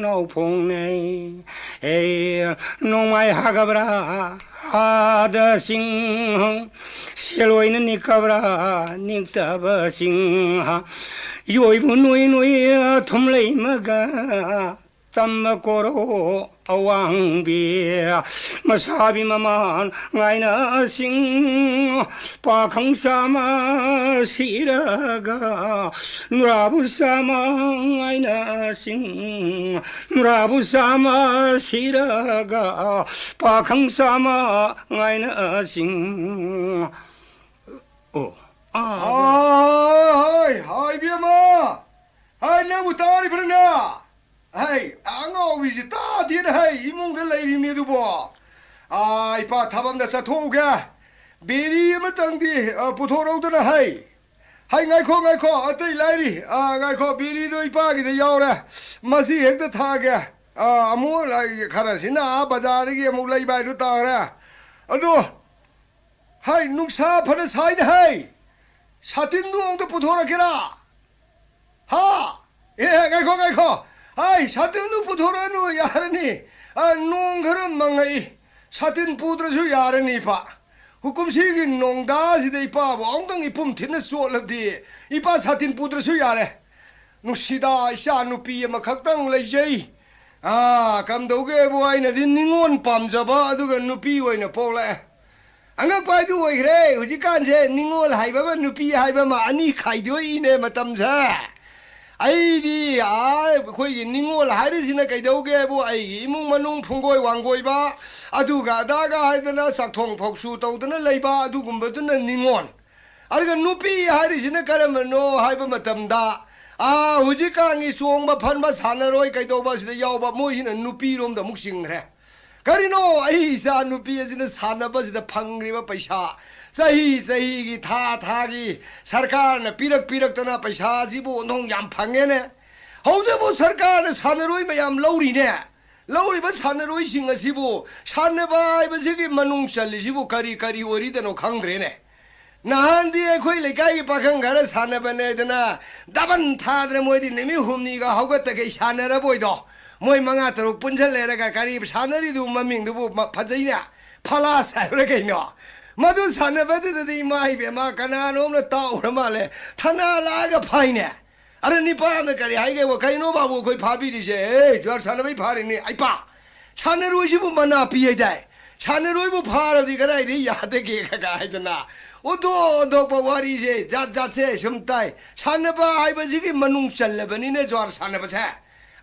ꯅꯥꯎꯐꯣꯡꯅꯩ꯫ ꯑꯦ, ꯅꯣꯡꯃꯥꯏ ꯍꯥꯒꯕ꯭ꯔꯥ ꯍꯥꯗ ꯆꯤꯡ, ꯁꯦꯜ ꯑꯣꯏꯅ ꯅꯤꯛꯀꯕ꯭ꯔꯥ ꯅꯤꯛꯇꯕ ꯆꯤꯡ, ꯌꯣꯏꯕꯨ ꯅꯣꯏ ꯅꯣꯏ ꯊꯨꯝ ꯂꯩꯃꯒ ꯇꯝꯕ ꯀꯣꯔꯣ ꯑꯋꯥꯡꯕꯤ ꯃꯁꯥꯕꯤ ꯃꯃꯥꯟ ꯉꯥꯏꯅꯁꯤꯡ ꯄꯥꯈꯪ ꯆꯥꯃ ꯁꯤꯔꯒ ꯅꯨꯔꯥꯕꯨ ꯆꯥꯃ ꯉꯥꯏꯅꯁꯤꯡ ꯅꯨꯔꯥꯕꯨ ꯆꯥꯃ ꯁꯤꯔꯒ ꯄꯥꯈꯪ ꯆꯥꯃ ꯉꯥꯏꯅꯁꯤꯡ ꯑꯣ ꯑꯥ ꯍꯥꯏ ꯍꯥꯏ ꯏꯕꯦꯝꯃ ꯍꯥꯏ ꯅꯪꯕꯨ ꯇꯥꯔꯤꯕ꯭ꯔꯅ ꯍꯩ ꯑꯉꯥꯎꯕꯤꯁꯤ ꯇꯥꯗꯦꯅ ꯍꯩ ꯏꯃꯨꯡꯗ ꯂꯩꯔꯤꯕꯅꯤ ꯑꯗꯨꯕꯣ ꯑꯥ ꯏꯄꯥ ꯊꯕꯛ ꯑꯝꯗ ꯆꯠꯊꯣꯛꯎꯒꯦ ꯕꯦꯔꯤ ꯑꯃꯇꯪꯗꯤ ꯑ, ꯄꯨꯊꯣꯔꯛꯎꯗꯅ ꯍꯩ ꯍꯩ ꯉꯥꯏꯈꯣ ꯉꯥꯏꯈꯣ ꯑꯇꯩ ꯂꯥꯏꯔꯤ ꯑ, ꯉꯥꯏꯈꯣ ꯕꯦꯔꯤꯗꯣ ꯏꯄꯥꯒꯤꯗ ꯌꯥꯎꯔꯦ ꯃꯁꯤ ꯍꯦꯛꯇ ꯊꯥꯒꯦ ꯑ, ꯑꯃꯨꯛ ꯂꯥꯏ- ꯈꯔꯁꯤꯅ ꯑꯥ ꯕꯖꯥꯔꯗꯒꯤ ꯑꯃꯨꯛ ꯂꯩꯕ ꯍꯥꯏꯗꯨ ꯇꯥꯔꯦ ꯑꯗꯣ ꯍꯩ ꯅꯨꯡꯁꯥ ꯐꯅ ꯁꯥꯏꯅ ꯍꯩ ꯁꯥꯇꯤꯟꯗꯨ ꯑꯃꯨꯛꯇ ꯄꯨꯊꯣꯔꯛꯀꯦꯔꯥ ꯍꯥ ꯑꯦ ꯉꯥꯏꯈꯣ ꯉꯥꯏꯈꯣ ꯍꯩ ꯁꯥꯇꯤꯟꯗꯨ ꯄꯨꯊꯣꯔꯛꯑꯅꯨ ꯌꯥꯔꯅꯤ ꯑ, ꯅꯣꯡ ꯈꯔ ꯃꯪꯉꯛꯏ ꯁꯥꯇꯤꯟ ꯄꯨꯗ꯭ꯔꯁꯨ ꯌꯥꯔꯅꯤ ꯏꯄꯥ ꯍꯨꯀꯨꯝꯁꯤꯒꯤ ꯅꯣꯡꯗꯥꯁꯤꯗ ꯏꯄꯥꯕꯨ ꯑꯃꯨꯛꯇꯪ ꯏꯄꯨꯝ ꯊꯤꯠꯅ ꯆꯣꯠꯂꯕꯗꯤ ꯏꯄꯥ ꯁꯥꯇꯤꯟ ꯄꯨꯗ꯭ꯔꯁꯨ ꯌꯥꯔꯦ ꯅꯨꯡꯁꯤꯗ ꯏꯆꯥ ꯅꯨꯄꯤ ꯑꯃꯈꯛꯇꯪ ꯂꯩꯖꯩ ꯑꯥ ꯀꯝꯗꯧꯒꯦꯕꯨ ꯑꯩꯅꯗꯤ ꯅꯤꯉꯣꯜ ꯄꯥꯝꯖꯕ ꯑꯗꯨꯒ ꯅꯨꯄꯤ ꯑꯣꯏꯅ ꯄꯣꯛꯂꯛꯑꯦ ꯑꯉꯛꯄ ꯍꯥꯏꯗꯨ ꯑꯣꯏꯈ꯭ꯔꯦ ꯍꯧꯖꯤꯛꯀꯥꯟꯁꯦ ꯅꯤꯉꯣꯜ ꯍꯥꯏꯕ ꯑꯃ ꯅꯨꯄꯤ ꯍꯥꯏꯕ ꯑꯃ ꯑꯅꯤ ꯈꯥꯏꯗꯣꯛꯏꯅꯦ ꯃꯇꯝꯁꯦ ꯑꯩꯗꯤ ꯑꯥ ꯑꯩꯈꯣꯏꯒꯤ ꯅꯤꯉꯣꯜ ꯍꯥꯏꯔꯤꯁꯤꯅ ꯀꯩꯗꯧꯒꯦꯕꯨ ꯑꯩꯒꯤ ꯏꯃꯨꯡ ꯃꯅꯨꯡ ꯐꯨꯡꯒꯣꯏ ꯋꯥꯡꯒꯣꯏꯕ ꯑꯗꯨꯒ ꯑꯗꯥꯒ ꯍꯥꯏꯗꯅ ꯆꯥꯛꯊꯣꯡ ꯐꯧꯁꯨ ꯇꯧꯗꯅ ꯂꯩꯕ ꯑꯗꯨꯒꯨꯝꯕꯗꯨꯅ ꯅꯤꯉꯣꯜ ꯑꯗꯨꯒ ꯅꯨꯄꯤ ꯍꯥꯏꯔꯤꯁꯤꯅ ꯀꯔꯝꯕꯅꯣ ꯍꯥꯏꯕ ꯃꯇꯝꯗ ꯑꯥ ꯍꯧꯖꯤꯛꯀꯥꯟꯒꯤ ꯆꯣꯡꯕ ꯐꯟꯕ ꯁꯥꯟꯅꯔꯣꯏ ꯀꯩꯗꯧꯕ ꯑꯁꯤꯗ ꯌꯥꯎꯕ ꯃꯣꯏꯁꯤꯅ ꯅꯨꯄꯤꯔꯣꯝꯗ ꯑꯃꯨꯛ ꯆꯤꯡꯈ꯭ꯔꯦ ꯀꯔꯤꯅꯣ ꯑꯩ ꯏꯆꯥ ꯅꯨꯄꯤ ꯑꯁꯤꯅ ꯁꯥꯟꯅꯕꯁꯤꯗ ꯐꯪꯂꯤꯕ ꯄꯩꯁꯥ ꯆꯍꯤ ꯆꯍꯤꯒꯤ ꯊꯥ ꯊꯥꯒꯤ ꯁꯔꯀꯥꯔꯅ ꯄꯤꯔꯛ ꯄꯤꯔꯛꯇꯅ ꯄꯩꯁꯥꯁꯤꯕꯨ ꯑꯣꯟꯊꯣꯡ ꯌꯥꯝ ꯐꯪꯉꯦꯅꯦ ꯍꯧꯖꯤꯛꯄꯨ ꯁꯔꯀꯥꯔꯅ ꯁꯥꯟꯅꯔꯣꯏ ꯃꯌꯥꯝ ꯂꯧꯔꯤꯅꯦ ꯂꯧꯔꯤꯕ ꯁꯥꯟꯅꯔꯣꯏꯁꯤꯡ ꯑꯁꯤꯕꯨ ꯁꯥꯟꯅꯕ ꯍꯥꯏꯕꯁꯤꯒꯤ ꯃꯅꯨꯡ ꯆꯜꯂꯤꯁꯤꯕꯨ ꯀꯔꯤ ꯀꯔꯤ ꯑꯣꯏꯔꯤꯗꯅꯣ ꯈꯪꯗ꯭ꯔꯦꯅꯦ ꯅꯍꯥꯟꯗꯤ ꯑꯩꯈꯣꯏ ꯂꯩꯀꯥꯏꯒꯤ ꯄꯥꯈꯪ ꯈꯔ ꯁꯥꯟꯅꯕꯅꯦꯗꯅ ꯗꯕꯟ ꯊꯥꯗꯅ ꯃꯣꯏꯗꯤ ꯅꯨꯃꯤꯠ ꯍꯨꯝꯅꯤꯒ ꯍꯧꯒꯠꯇꯈꯩ ꯁꯥꯟꯅꯔꯕꯣꯏꯗꯣ ꯃꯣꯏ ꯃꯉꯥ ꯇꯔꯨꯛ ꯄꯨꯟꯁꯤꯜꯂꯦꯔꯒ ꯀꯔꯤ ꯁꯥꯟꯅꯔꯤꯗꯨ ꯃꯃꯤꯡꯗꯨꯕꯨ ꯐꯖꯩꯅꯦ ꯐꯂꯥꯁ ꯍꯥꯏꯕ꯭ꯔꯥ ꯀꯩꯅꯣ ꯃꯗꯨ ꯁꯥꯟꯅꯕꯗꯨꯗꯗꯤ ꯏꯃꯥ ꯏꯕꯦꯝꯃ ꯀꯅꯥꯅꯣꯝꯅ ꯇꯥꯛꯎꯔ ꯃꯥꯜꯂꯦ ꯊꯅꯥ ꯂꯥꯛꯑꯒ ꯐꯥꯏꯅꯦ ꯑꯗ ꯅꯤꯄꯥ ꯑꯃꯅ ꯀꯔꯤ ꯍꯥꯏꯒꯦꯕ ꯀꯩꯅꯣ ꯕꯥꯕꯨ ꯑꯩꯈꯣꯏ ꯐꯥꯕꯤꯔꯤꯁꯦ ꯑꯦ ꯖꯨꯋꯥꯔ ꯁꯥꯟꯅꯕꯩ ꯐꯥꯔꯤꯅꯤ ꯑꯩ ꯄꯥ ꯁꯥꯟꯅꯔꯣꯏꯁꯤꯕꯨ ꯃꯅꯥ ꯄꯤ ꯍꯥꯏꯗꯥꯏ? ꯁꯥꯟꯅꯔꯣꯏꯕꯨ ꯐꯥꯔꯗꯤ ꯀꯗꯥꯏꯗ ꯌꯥꯗꯒꯦ ꯀꯀꯥ ꯍꯥꯏꯗꯅ? ꯑꯣꯟꯊꯣꯛ ꯑꯣꯟꯊꯣꯛꯄ ꯋꯥꯔꯤꯁꯦ ꯖꯥꯠ ꯖꯥꯠꯁꯦ ꯁꯨꯝ ꯇꯥꯏ꯫ ꯁꯥꯟꯅꯕ ꯍꯥꯏꯕꯁꯤꯒꯤ ꯃꯅꯨꯡ ꯆꯜꯂꯕꯅꯤꯅꯦ ꯖ꯭ꯋꯥꯔ ꯁꯥꯟꯅꯕꯁꯦ꯫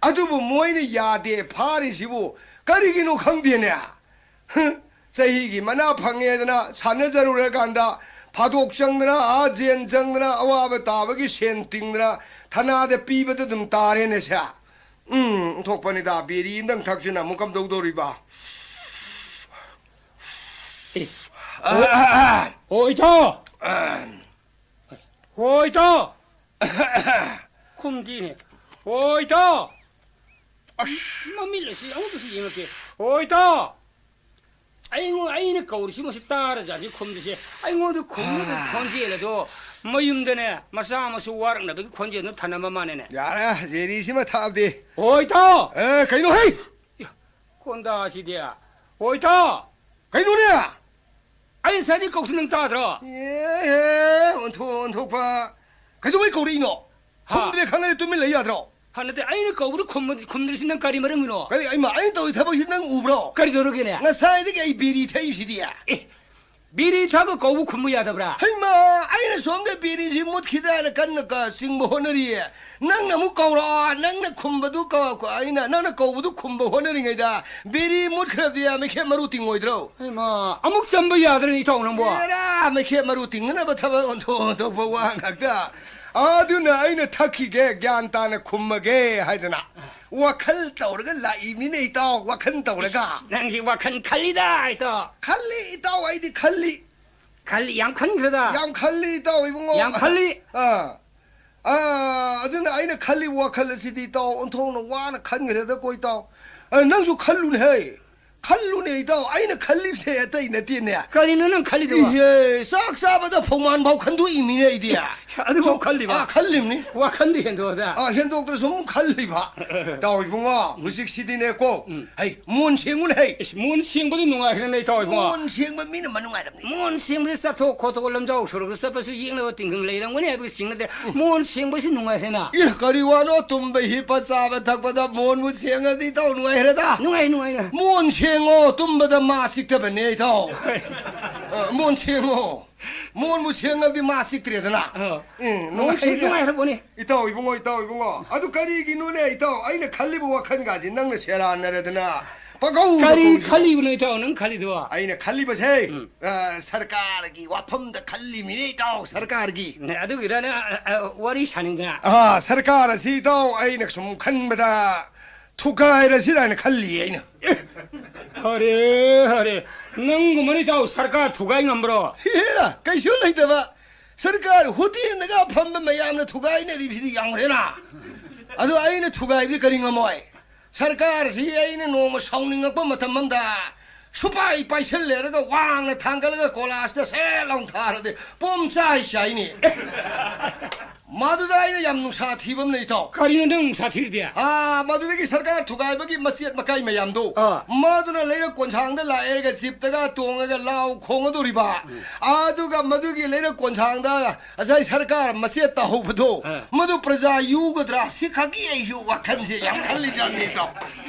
ꯑꯗꯨꯕꯨ ꯃꯣꯏꯅ ꯌꯥꯗꯦ ꯐꯥꯔꯤꯁꯤꯕꯨ ꯀꯔꯤꯒꯤꯅꯣ ꯈꯪꯗꯦꯅꯦ꯫ ꯍ, ꯆꯍꯤꯒꯤ ꯃꯅꯥ ꯐꯪꯉꯦꯗꯅ ꯁꯥꯟꯅꯖꯔꯨꯔꯀꯥꯟꯗ ꯐꯥꯗꯣꯛ ꯆꯪꯗꯅ, ꯑꯥ ꯖꯦꯟ ꯆꯪꯗꯅ, ꯑꯋꯥꯕ ꯇꯥꯕꯒꯤ ꯁꯦꯟ ꯇꯤꯡꯗꯅ ꯊꯅꯥꯗ ꯄꯤꯕꯗ ꯑꯗꯨꯝ ꯇꯥꯔꯦꯅꯦ ꯁꯦ꯫ ꯎꯝ, ꯑꯣꯟꯊꯣꯛꯄꯅꯤꯗ, ꯕꯦꯔꯤ ꯑꯝꯇꯪ ꯊꯛꯁꯤꯅ ꯑꯃꯨꯛ ꯀꯝꯗꯧꯗꯧꯔꯤꯕ? ꯑꯦ, ꯑ, ꯑ, ꯑ, ꯍꯣ, ꯏꯇꯥꯎ! ꯑ, ꯍꯣ, ꯏꯇꯥꯎ! ꯈꯨꯝꯗꯦꯅꯦ꯫ ꯍꯣ, ꯏꯇꯥꯎ! ꯑꯁ! ꯃꯃꯤꯠ ꯑꯁꯤ ꯑꯃꯨꯛꯇꯁꯨ ꯌꯦꯡꯉꯛꯀꯦ꯫ ꯍꯣ, ꯏꯇꯥꯎ! ꯑꯩꯉꯣꯟ-, ꯑꯩꯅ ꯀꯧꯔꯤꯁꯤ ꯃꯁꯤ ꯇꯥꯔꯖꯥꯠꯅꯤ ꯈꯨꯝꯗ꯭ꯔꯤꯁꯦ꯫ ꯑꯩꯉꯣꯟꯗ ꯈꯨꯝꯅꯕ ꯈꯣꯟꯖꯦꯜ ꯑꯗꯣ ꯃꯌꯨꯝꯗꯅꯦ ꯃꯆꯥ ꯃꯁꯨ ꯋꯥꯔꯛꯅꯕꯒꯤ ꯈꯣꯟꯖꯦꯜꯗꯣ ꯊꯅꯝꯕ ꯃꯥꯅꯦꯅꯦ꯫ ꯌꯥꯔꯦ, ꯖꯦꯔꯤꯁꯤꯃ ꯊꯛꯑꯕꯗꯤ꯫ ꯍꯣ, ꯏꯇꯥꯎ! ꯑꯦ, ꯀꯩꯅꯣ ꯍꯩ? ꯏꯌꯥ, ꯀꯣꯟꯗꯥꯁꯤꯗꯤ꯫ ꯍꯣ, ꯏꯇꯥꯎ! ꯀꯩꯅꯣꯅꯦ? ꯑꯩ ꯉꯁꯥꯏꯗꯤ ꯀꯧꯁꯨ ꯅꯪ ꯇꯥꯗ꯭ꯔꯣ? ꯑꯦ, ꯑꯣꯟꯊꯣꯛ-, ꯑꯣꯟꯊꯣꯛꯄ꯫ ꯀꯩꯗꯧꯕꯩ ꯀꯧꯔꯛꯏꯅꯣ? ꯍꯥ? ꯈꯨꯝꯗ꯭ꯔꯦ ꯈꯪꯉꯗꯤ ꯇꯨꯃꯤꯟ ꯂꯩ ꯌꯥꯗ꯭ꯔꯣ? ꯍꯥ, ꯅꯠꯇꯦ, ꯑꯩꯅ ꯀꯧꯕꯗ ꯈꯨꯝꯕ-, ꯈꯨꯝꯗ꯭ꯔꯤꯁꯤ ꯅꯪ ꯀꯔꯤ ꯃꯔꯝꯒꯤꯅꯣ? ꯀꯔꯤ, ꯑꯩꯃ, ꯑꯩꯅ ꯇꯧꯔꯤ ꯊꯕꯛꯁꯤ ꯅꯪ ꯎꯕ꯭ꯔꯣ? ꯀꯔꯤ ꯇꯧꯔꯒꯦꯅꯦ? ꯉꯁꯥꯏꯗꯒꯤ ꯑꯩ ꯕꯤꯔꯤ ꯊꯛꯏꯁꯤꯗꯤ꯫ ꯑꯦ, ꯕꯤꯔꯤ ꯊꯛꯑꯒ ꯀꯧꯕ ꯈꯨꯝꯕ ꯌꯥꯗꯕ꯭ꯔꯥ? ꯍꯩꯃꯥ, ꯑꯩꯅ ꯁꯣꯝꯗ ꯕꯤꯔꯤꯁꯤ ꯃꯨꯠꯈꯤꯗ꯭ꯔꯥꯅ ꯀꯟꯅ ꯀ-, ꯆꯤꯡꯕ ꯍꯣꯠꯅꯔꯤꯌꯦ꯫ ꯅꯪꯅ ꯑꯃꯨꯛ ꯀꯧꯔꯛꯑꯣ, ꯅꯪꯅ ꯈꯨꯝꯕꯗꯨ ꯀ-, ꯀ-, ꯑꯩꯅ, ꯅꯪꯅ ꯀꯧꯕꯗꯨ ꯈꯨꯝꯕ ꯍꯣꯠꯅꯔꯤꯉꯩꯗ ꯕꯤꯔꯤ ꯃꯨꯠꯈ꯭ꯔꯗꯤ ꯃꯩꯈꯦꯠ ꯃꯔꯨ ꯇꯤꯡꯉꯣꯏꯗ꯭ꯔꯣ? ꯍꯩꯃꯥ, ꯑꯃꯨꯛ ꯆꯝꯕ ꯌꯥꯗ꯭ꯔꯅꯤ ꯏꯇꯥꯎ ꯅꯪꯕꯣ? ꯑꯦꯔꯥ, ꯃꯩꯈꯦꯠ ꯃꯔꯨ ꯇꯤꯡꯅꯅꯕ ꯊꯕꯛ ꯑꯣꯟꯊꯣꯛ ꯑꯣꯟꯊꯣꯛꯄ ꯋꯥ ꯉꯥꯛꯇ꯫ ꯑꯗꯨꯅ ꯑꯩꯅ ꯊꯛꯈꯤꯒꯦ, ꯒ꯭ꯌꯥꯟ ꯇꯥꯅ ꯈꯨꯝꯃꯒꯦ ꯍꯥꯏꯗꯅ꯫ ꯋꯥꯈꯜ ꯇꯧꯔꯒ ꯂꯥꯛꯏꯃꯤꯅꯦ ꯏꯇꯥꯎ, ꯋꯥꯈꯜ ꯇꯧꯔꯒ꯫ ꯏꯁ, ꯅꯪꯁꯤ ꯋꯥꯈꯜ ꯈꯜꯂꯤꯗ ꯏꯇꯥꯎ꯫ ꯈꯜꯂꯤ ꯏꯇꯥꯎ, ꯑꯩꯗꯤ ꯈꯜꯂꯤ꯫ ꯈꯜꯂꯤ, ꯌꯥꯝ ꯈꯟꯈ꯭ꯔꯦꯗ꯫ ꯌꯥꯝ ꯈꯜꯂꯤ ꯏꯇꯥꯎ ꯏꯕꯨꯡꯉꯣ꯫ ꯌꯥꯝ ꯈꯜꯂꯤ꯫ ꯑꯥ꯫ ꯑꯥ, ꯑꯗꯨꯅ ꯑꯩꯅ ꯈꯜꯂꯤ ꯋꯥꯈꯜ ꯑꯁꯤꯗꯤ ꯏꯇꯥꯎ ꯑꯣꯟꯊꯣꯛꯅ ꯋꯥꯅ ꯈꯟꯈ꯭ꯔꯦꯗꯀꯣ ꯏꯇꯥꯎ꯫ ꯑ, ꯅꯪꯁꯨ ꯈꯜꯂꯨꯅꯦꯍꯦ꯫ ꯈꯜꯂꯨꯅꯦ ꯏꯇꯥꯎ, ꯑꯩꯅ ꯈꯜꯂꯤꯕꯁꯦ ꯑꯇꯩ ꯅꯠꯇꯦꯅꯦ꯫ ꯀꯔꯤꯅꯣ ꯅꯪ ꯈꯜꯂꯤꯗꯨꯕꯣ? ꯏꯍꯦ, ꯆꯥꯛ ꯆꯥꯕꯗ ꯐꯧꯃꯥꯟ ꯐꯥꯎ ꯈꯟꯗꯣꯛꯏꯃꯤꯅꯦ ꯑꯩꯗꯤ꯫ ꯑꯗꯨꯐꯥꯎ ꯈꯜꯂꯤꯕ? ꯑꯥ, ꯈꯜꯂꯤꯝꯅꯤ꯫ ꯋꯥꯈꯟꯗꯤ ꯍꯦꯟꯗꯣꯛꯑꯗ꯫ ꯑꯥ, ꯍꯦꯟꯗꯣꯛꯇ꯭ꯔꯁꯨ ꯑꯗꯨꯝ ꯈꯜꯂꯤꯕ꯫ ꯏꯇꯥꯎ ꯏꯕꯨꯡꯉꯣ, ꯎꯝ꯫ ꯍꯧꯖꯤꯛꯁꯤꯗꯤꯅꯦꯀꯣ, ꯎꯝ꯫ ꯍꯩ, ꯃꯣꯟ ꯁꯦꯡꯉꯨꯅꯦ ꯍꯩ꯫ ꯏꯁ, ꯃꯣꯟ ꯁꯦꯡꯕꯗꯤ ꯅꯨꯡꯉꯥꯏꯈ꯭ꯔꯦꯅꯦ ꯏꯇꯥꯎ ꯏꯕꯨꯡꯉꯣ꯫ ꯃꯣꯟ ꯁꯦꯡꯕ ꯃꯤꯅ ꯃꯅꯨꯡꯉꯥꯏꯔꯝꯅꯤ꯫ ꯃꯣꯟ ꯁꯦꯡꯕꯗꯤ ꯆꯠꯊꯣꯛ ꯈꯣꯠꯇꯣꯛ ꯂꯝꯖꯥꯎ ꯁꯣꯔꯣꯛꯇ ꯆꯠꯄꯁꯨ ꯌꯦꯡꯅꯕ ꯇꯤꯡꯈꯪ ꯂꯩꯔꯝꯒꯅꯤ ꯍꯥꯏꯕꯒꯤ ꯆꯤꯡ ꯅꯠꯇꯦ꯫ ꯎꯝ꯫ ꯃꯣꯟ ꯁꯦꯡꯕꯁꯤ ꯅꯨꯡꯉꯥꯏꯈ꯭ꯔꯦꯅ꯫ ꯏ, ꯀꯔꯤ ꯋꯥꯅꯣ, ꯇꯨꯝꯕ ꯍꯤꯞꯄ ꯆꯥꯕ ꯊꯛꯄꯗ ꯃꯣꯟꯕꯨ ꯁꯦꯡꯉꯗꯤ ꯏꯇꯥꯎ ꯅꯨꯡꯉꯥꯏꯈ꯭ꯔꯦꯗ꯫ ꯅꯨꯡꯉꯥꯏ, ꯅꯨꯡꯉꯥꯏ, ꯅꯨꯡꯉꯥꯏ꯫ ꯃꯣꯟ ꯁꯦꯡꯉꯣ, ꯇꯨꯝꯕꯗ ꯃꯥ ꯆꯤꯛꯇꯕꯅꯦ ꯏꯇꯥꯎ꯫ ꯍꯣꯏ꯫ ꯑ, ꯃꯣꯟ ꯁꯦꯡꯉꯣ꯫ ꯃꯣꯟꯕꯨ ꯁꯦꯡꯉꯗꯤ ꯃꯥ ꯆꯤꯛꯇ꯭ꯔꯦꯗꯅ꯫ ꯑ꯫ ꯎꯝ, ꯃꯣꯟ ꯁꯦꯡ-, ꯅꯨꯡꯉꯥꯏꯔꯦ꯫ ꯅꯨꯡꯉꯥꯏꯈ꯭ꯔꯕꯣꯅꯦ꯫ ꯏꯇꯥꯎ ꯏꯕꯨꯡꯉꯣ, ꯏꯇꯥꯎ ꯏꯕꯨꯡꯉꯣ꯫ ꯑꯗꯨ ꯀꯔꯤꯒꯤꯅꯣꯅꯦ ꯏꯇꯥꯎ? ꯑꯩꯅ ꯈꯜꯂꯤꯕ ꯋꯥꯈꯜꯒꯥꯁꯤ ꯅꯪꯅ ꯁꯦꯔꯥꯟꯅꯔꯗꯅ꯫ ꯄꯪꯀꯧꯗ ꯀꯔꯤ ꯀꯧꯏꯗꯨꯕꯣ? ꯈꯜꯂꯤꯕꯅꯣ ꯏꯇꯥꯎ ꯅꯪ ꯈꯜꯂꯤꯗꯨꯕꯣ? ꯑꯩꯅ ꯈꯜꯂꯤꯕꯁꯦ, ꯎꯝ꯫ ꯑ, ꯁꯔꯀꯥꯔꯒꯤ ꯋꯥꯐꯝꯗ ꯈꯜꯂꯤꯃꯤꯅꯦ ꯏꯇꯥꯎ, ꯁꯔꯀꯥꯔꯒꯤ꯫ ꯅꯦ, ꯑꯗꯨꯒꯤꯔ ꯅꯪ, ꯑ, ꯑ, ꯋꯥꯔꯤ ꯁꯥꯅꯤꯡꯗꯅ? ꯑ, ꯁꯔꯀꯥꯔ ꯑꯁꯤ ꯏꯇꯥꯎ ꯑꯩꯅ ꯁꯨꯝ ꯈꯟꯕꯗ ꯊꯨꯒꯥꯏꯔꯁꯤꯔ ꯍꯥꯏꯅ ꯈꯜꯂꯤꯌꯦ ꯑꯩꯅ꯫ ꯑꯔꯦ, ꯑꯔꯦ, ꯅꯪꯒꯨꯝꯕꯅ ꯏꯇꯥꯎ ꯁꯔꯀꯥꯔ ꯊꯨꯒꯥꯏ ꯉꯝꯕ꯭ꯔꯣ? ꯍꯦꯔꯥ, ꯀꯩꯁꯨ ꯂꯩꯇꯕ꯫ ꯁꯔꯀꯥꯔ ꯍꯣꯇꯦꯜꯗꯒ ꯐꯝꯕ ꯃꯌꯥꯝꯅ ꯊꯨꯒꯥꯏꯅꯔꯤꯕꯁꯤꯗꯤ ꯌꯥꯝꯈ꯭ꯔꯦꯅ꯫ ꯑꯗꯣ ꯑꯩꯅ ꯊꯨꯒꯥꯏꯕꯗꯤ ꯀꯔꯤ ꯉꯝꯃꯣꯏ? ꯁꯔꯀꯥꯔꯁꯤ ꯑꯩꯅ ꯅꯣꯡꯃ ꯁꯥꯎꯅꯤꯡꯉꯛꯄ ꯃꯇꯝ ꯑꯃꯗ ꯁꯨꯄꯥꯏ ꯄꯥꯏꯁꯜꯂꯦꯔꯒ ꯋꯥꯡꯅ ꯊꯥꯡꯒꯠꯂꯒ ꯀꯣꯂꯥꯁꯇ ꯁꯦꯠ ꯂꯥꯎꯅ ꯊꯥꯔꯗꯤ ꯄꯣꯝ ꯆꯥꯏ ꯆꯥꯏꯅꯤ꯫ ꯃꯗꯨꯗ ꯑꯩꯅ ꯌꯥꯝ ꯅꯨꯡꯁꯥ ꯊꯤꯕ ꯑꯃ ꯂꯩ, ꯏꯇꯥꯎ꯫ ꯀꯔꯤꯅꯣ ꯅꯪ ꯅꯨꯡꯁꯥ ꯊꯤꯔꯤꯗꯤ? ꯑꯥ, ꯃꯗꯨꯗꯒꯤ ꯁꯔꯀꯥꯔ ꯊꯨꯒꯥꯏꯕꯒꯤ ꯃꯆꯦꯠ ꯃꯀꯥꯏ ꯃꯌꯥꯝꯗꯣ, ꯑꯥ꯫ ꯃꯗꯨꯅ ꯂꯩꯔꯛ ꯀꯣꯟꯁꯥꯡꯗ ꯂꯥꯛꯑꯦꯔꯒ ꯖꯤꯞꯇꯒ ꯇꯣꯡꯉꯒ ꯂꯥꯎ ꯈꯣꯡꯒꯗꯧꯔꯤꯕ꯫ ꯎꯝ꯫ ꯑꯗꯨꯒ ꯃꯗꯨꯒꯤ ꯂꯩꯔꯛ ꯀꯣꯟꯁꯥꯡꯗ ꯉꯁꯥꯏ ꯁꯔꯀꯥꯔ ꯃꯆꯦꯠ ꯇꯥꯍꯧꯕꯗꯣ, ꯑꯥ꯫ ꯃꯗꯨ ꯄ꯭ꯔꯖꯥ ꯌꯨꯒꯗ꯭ꯔꯥ? ꯁꯤꯈꯛꯀꯤ ꯑꯩꯁꯨ ꯋꯥꯈꯜꯁꯦ ꯌꯥꯝ ꯈꯜꯂꯤꯖꯥꯠꯅꯤ, ꯏꯇꯥꯎ꯫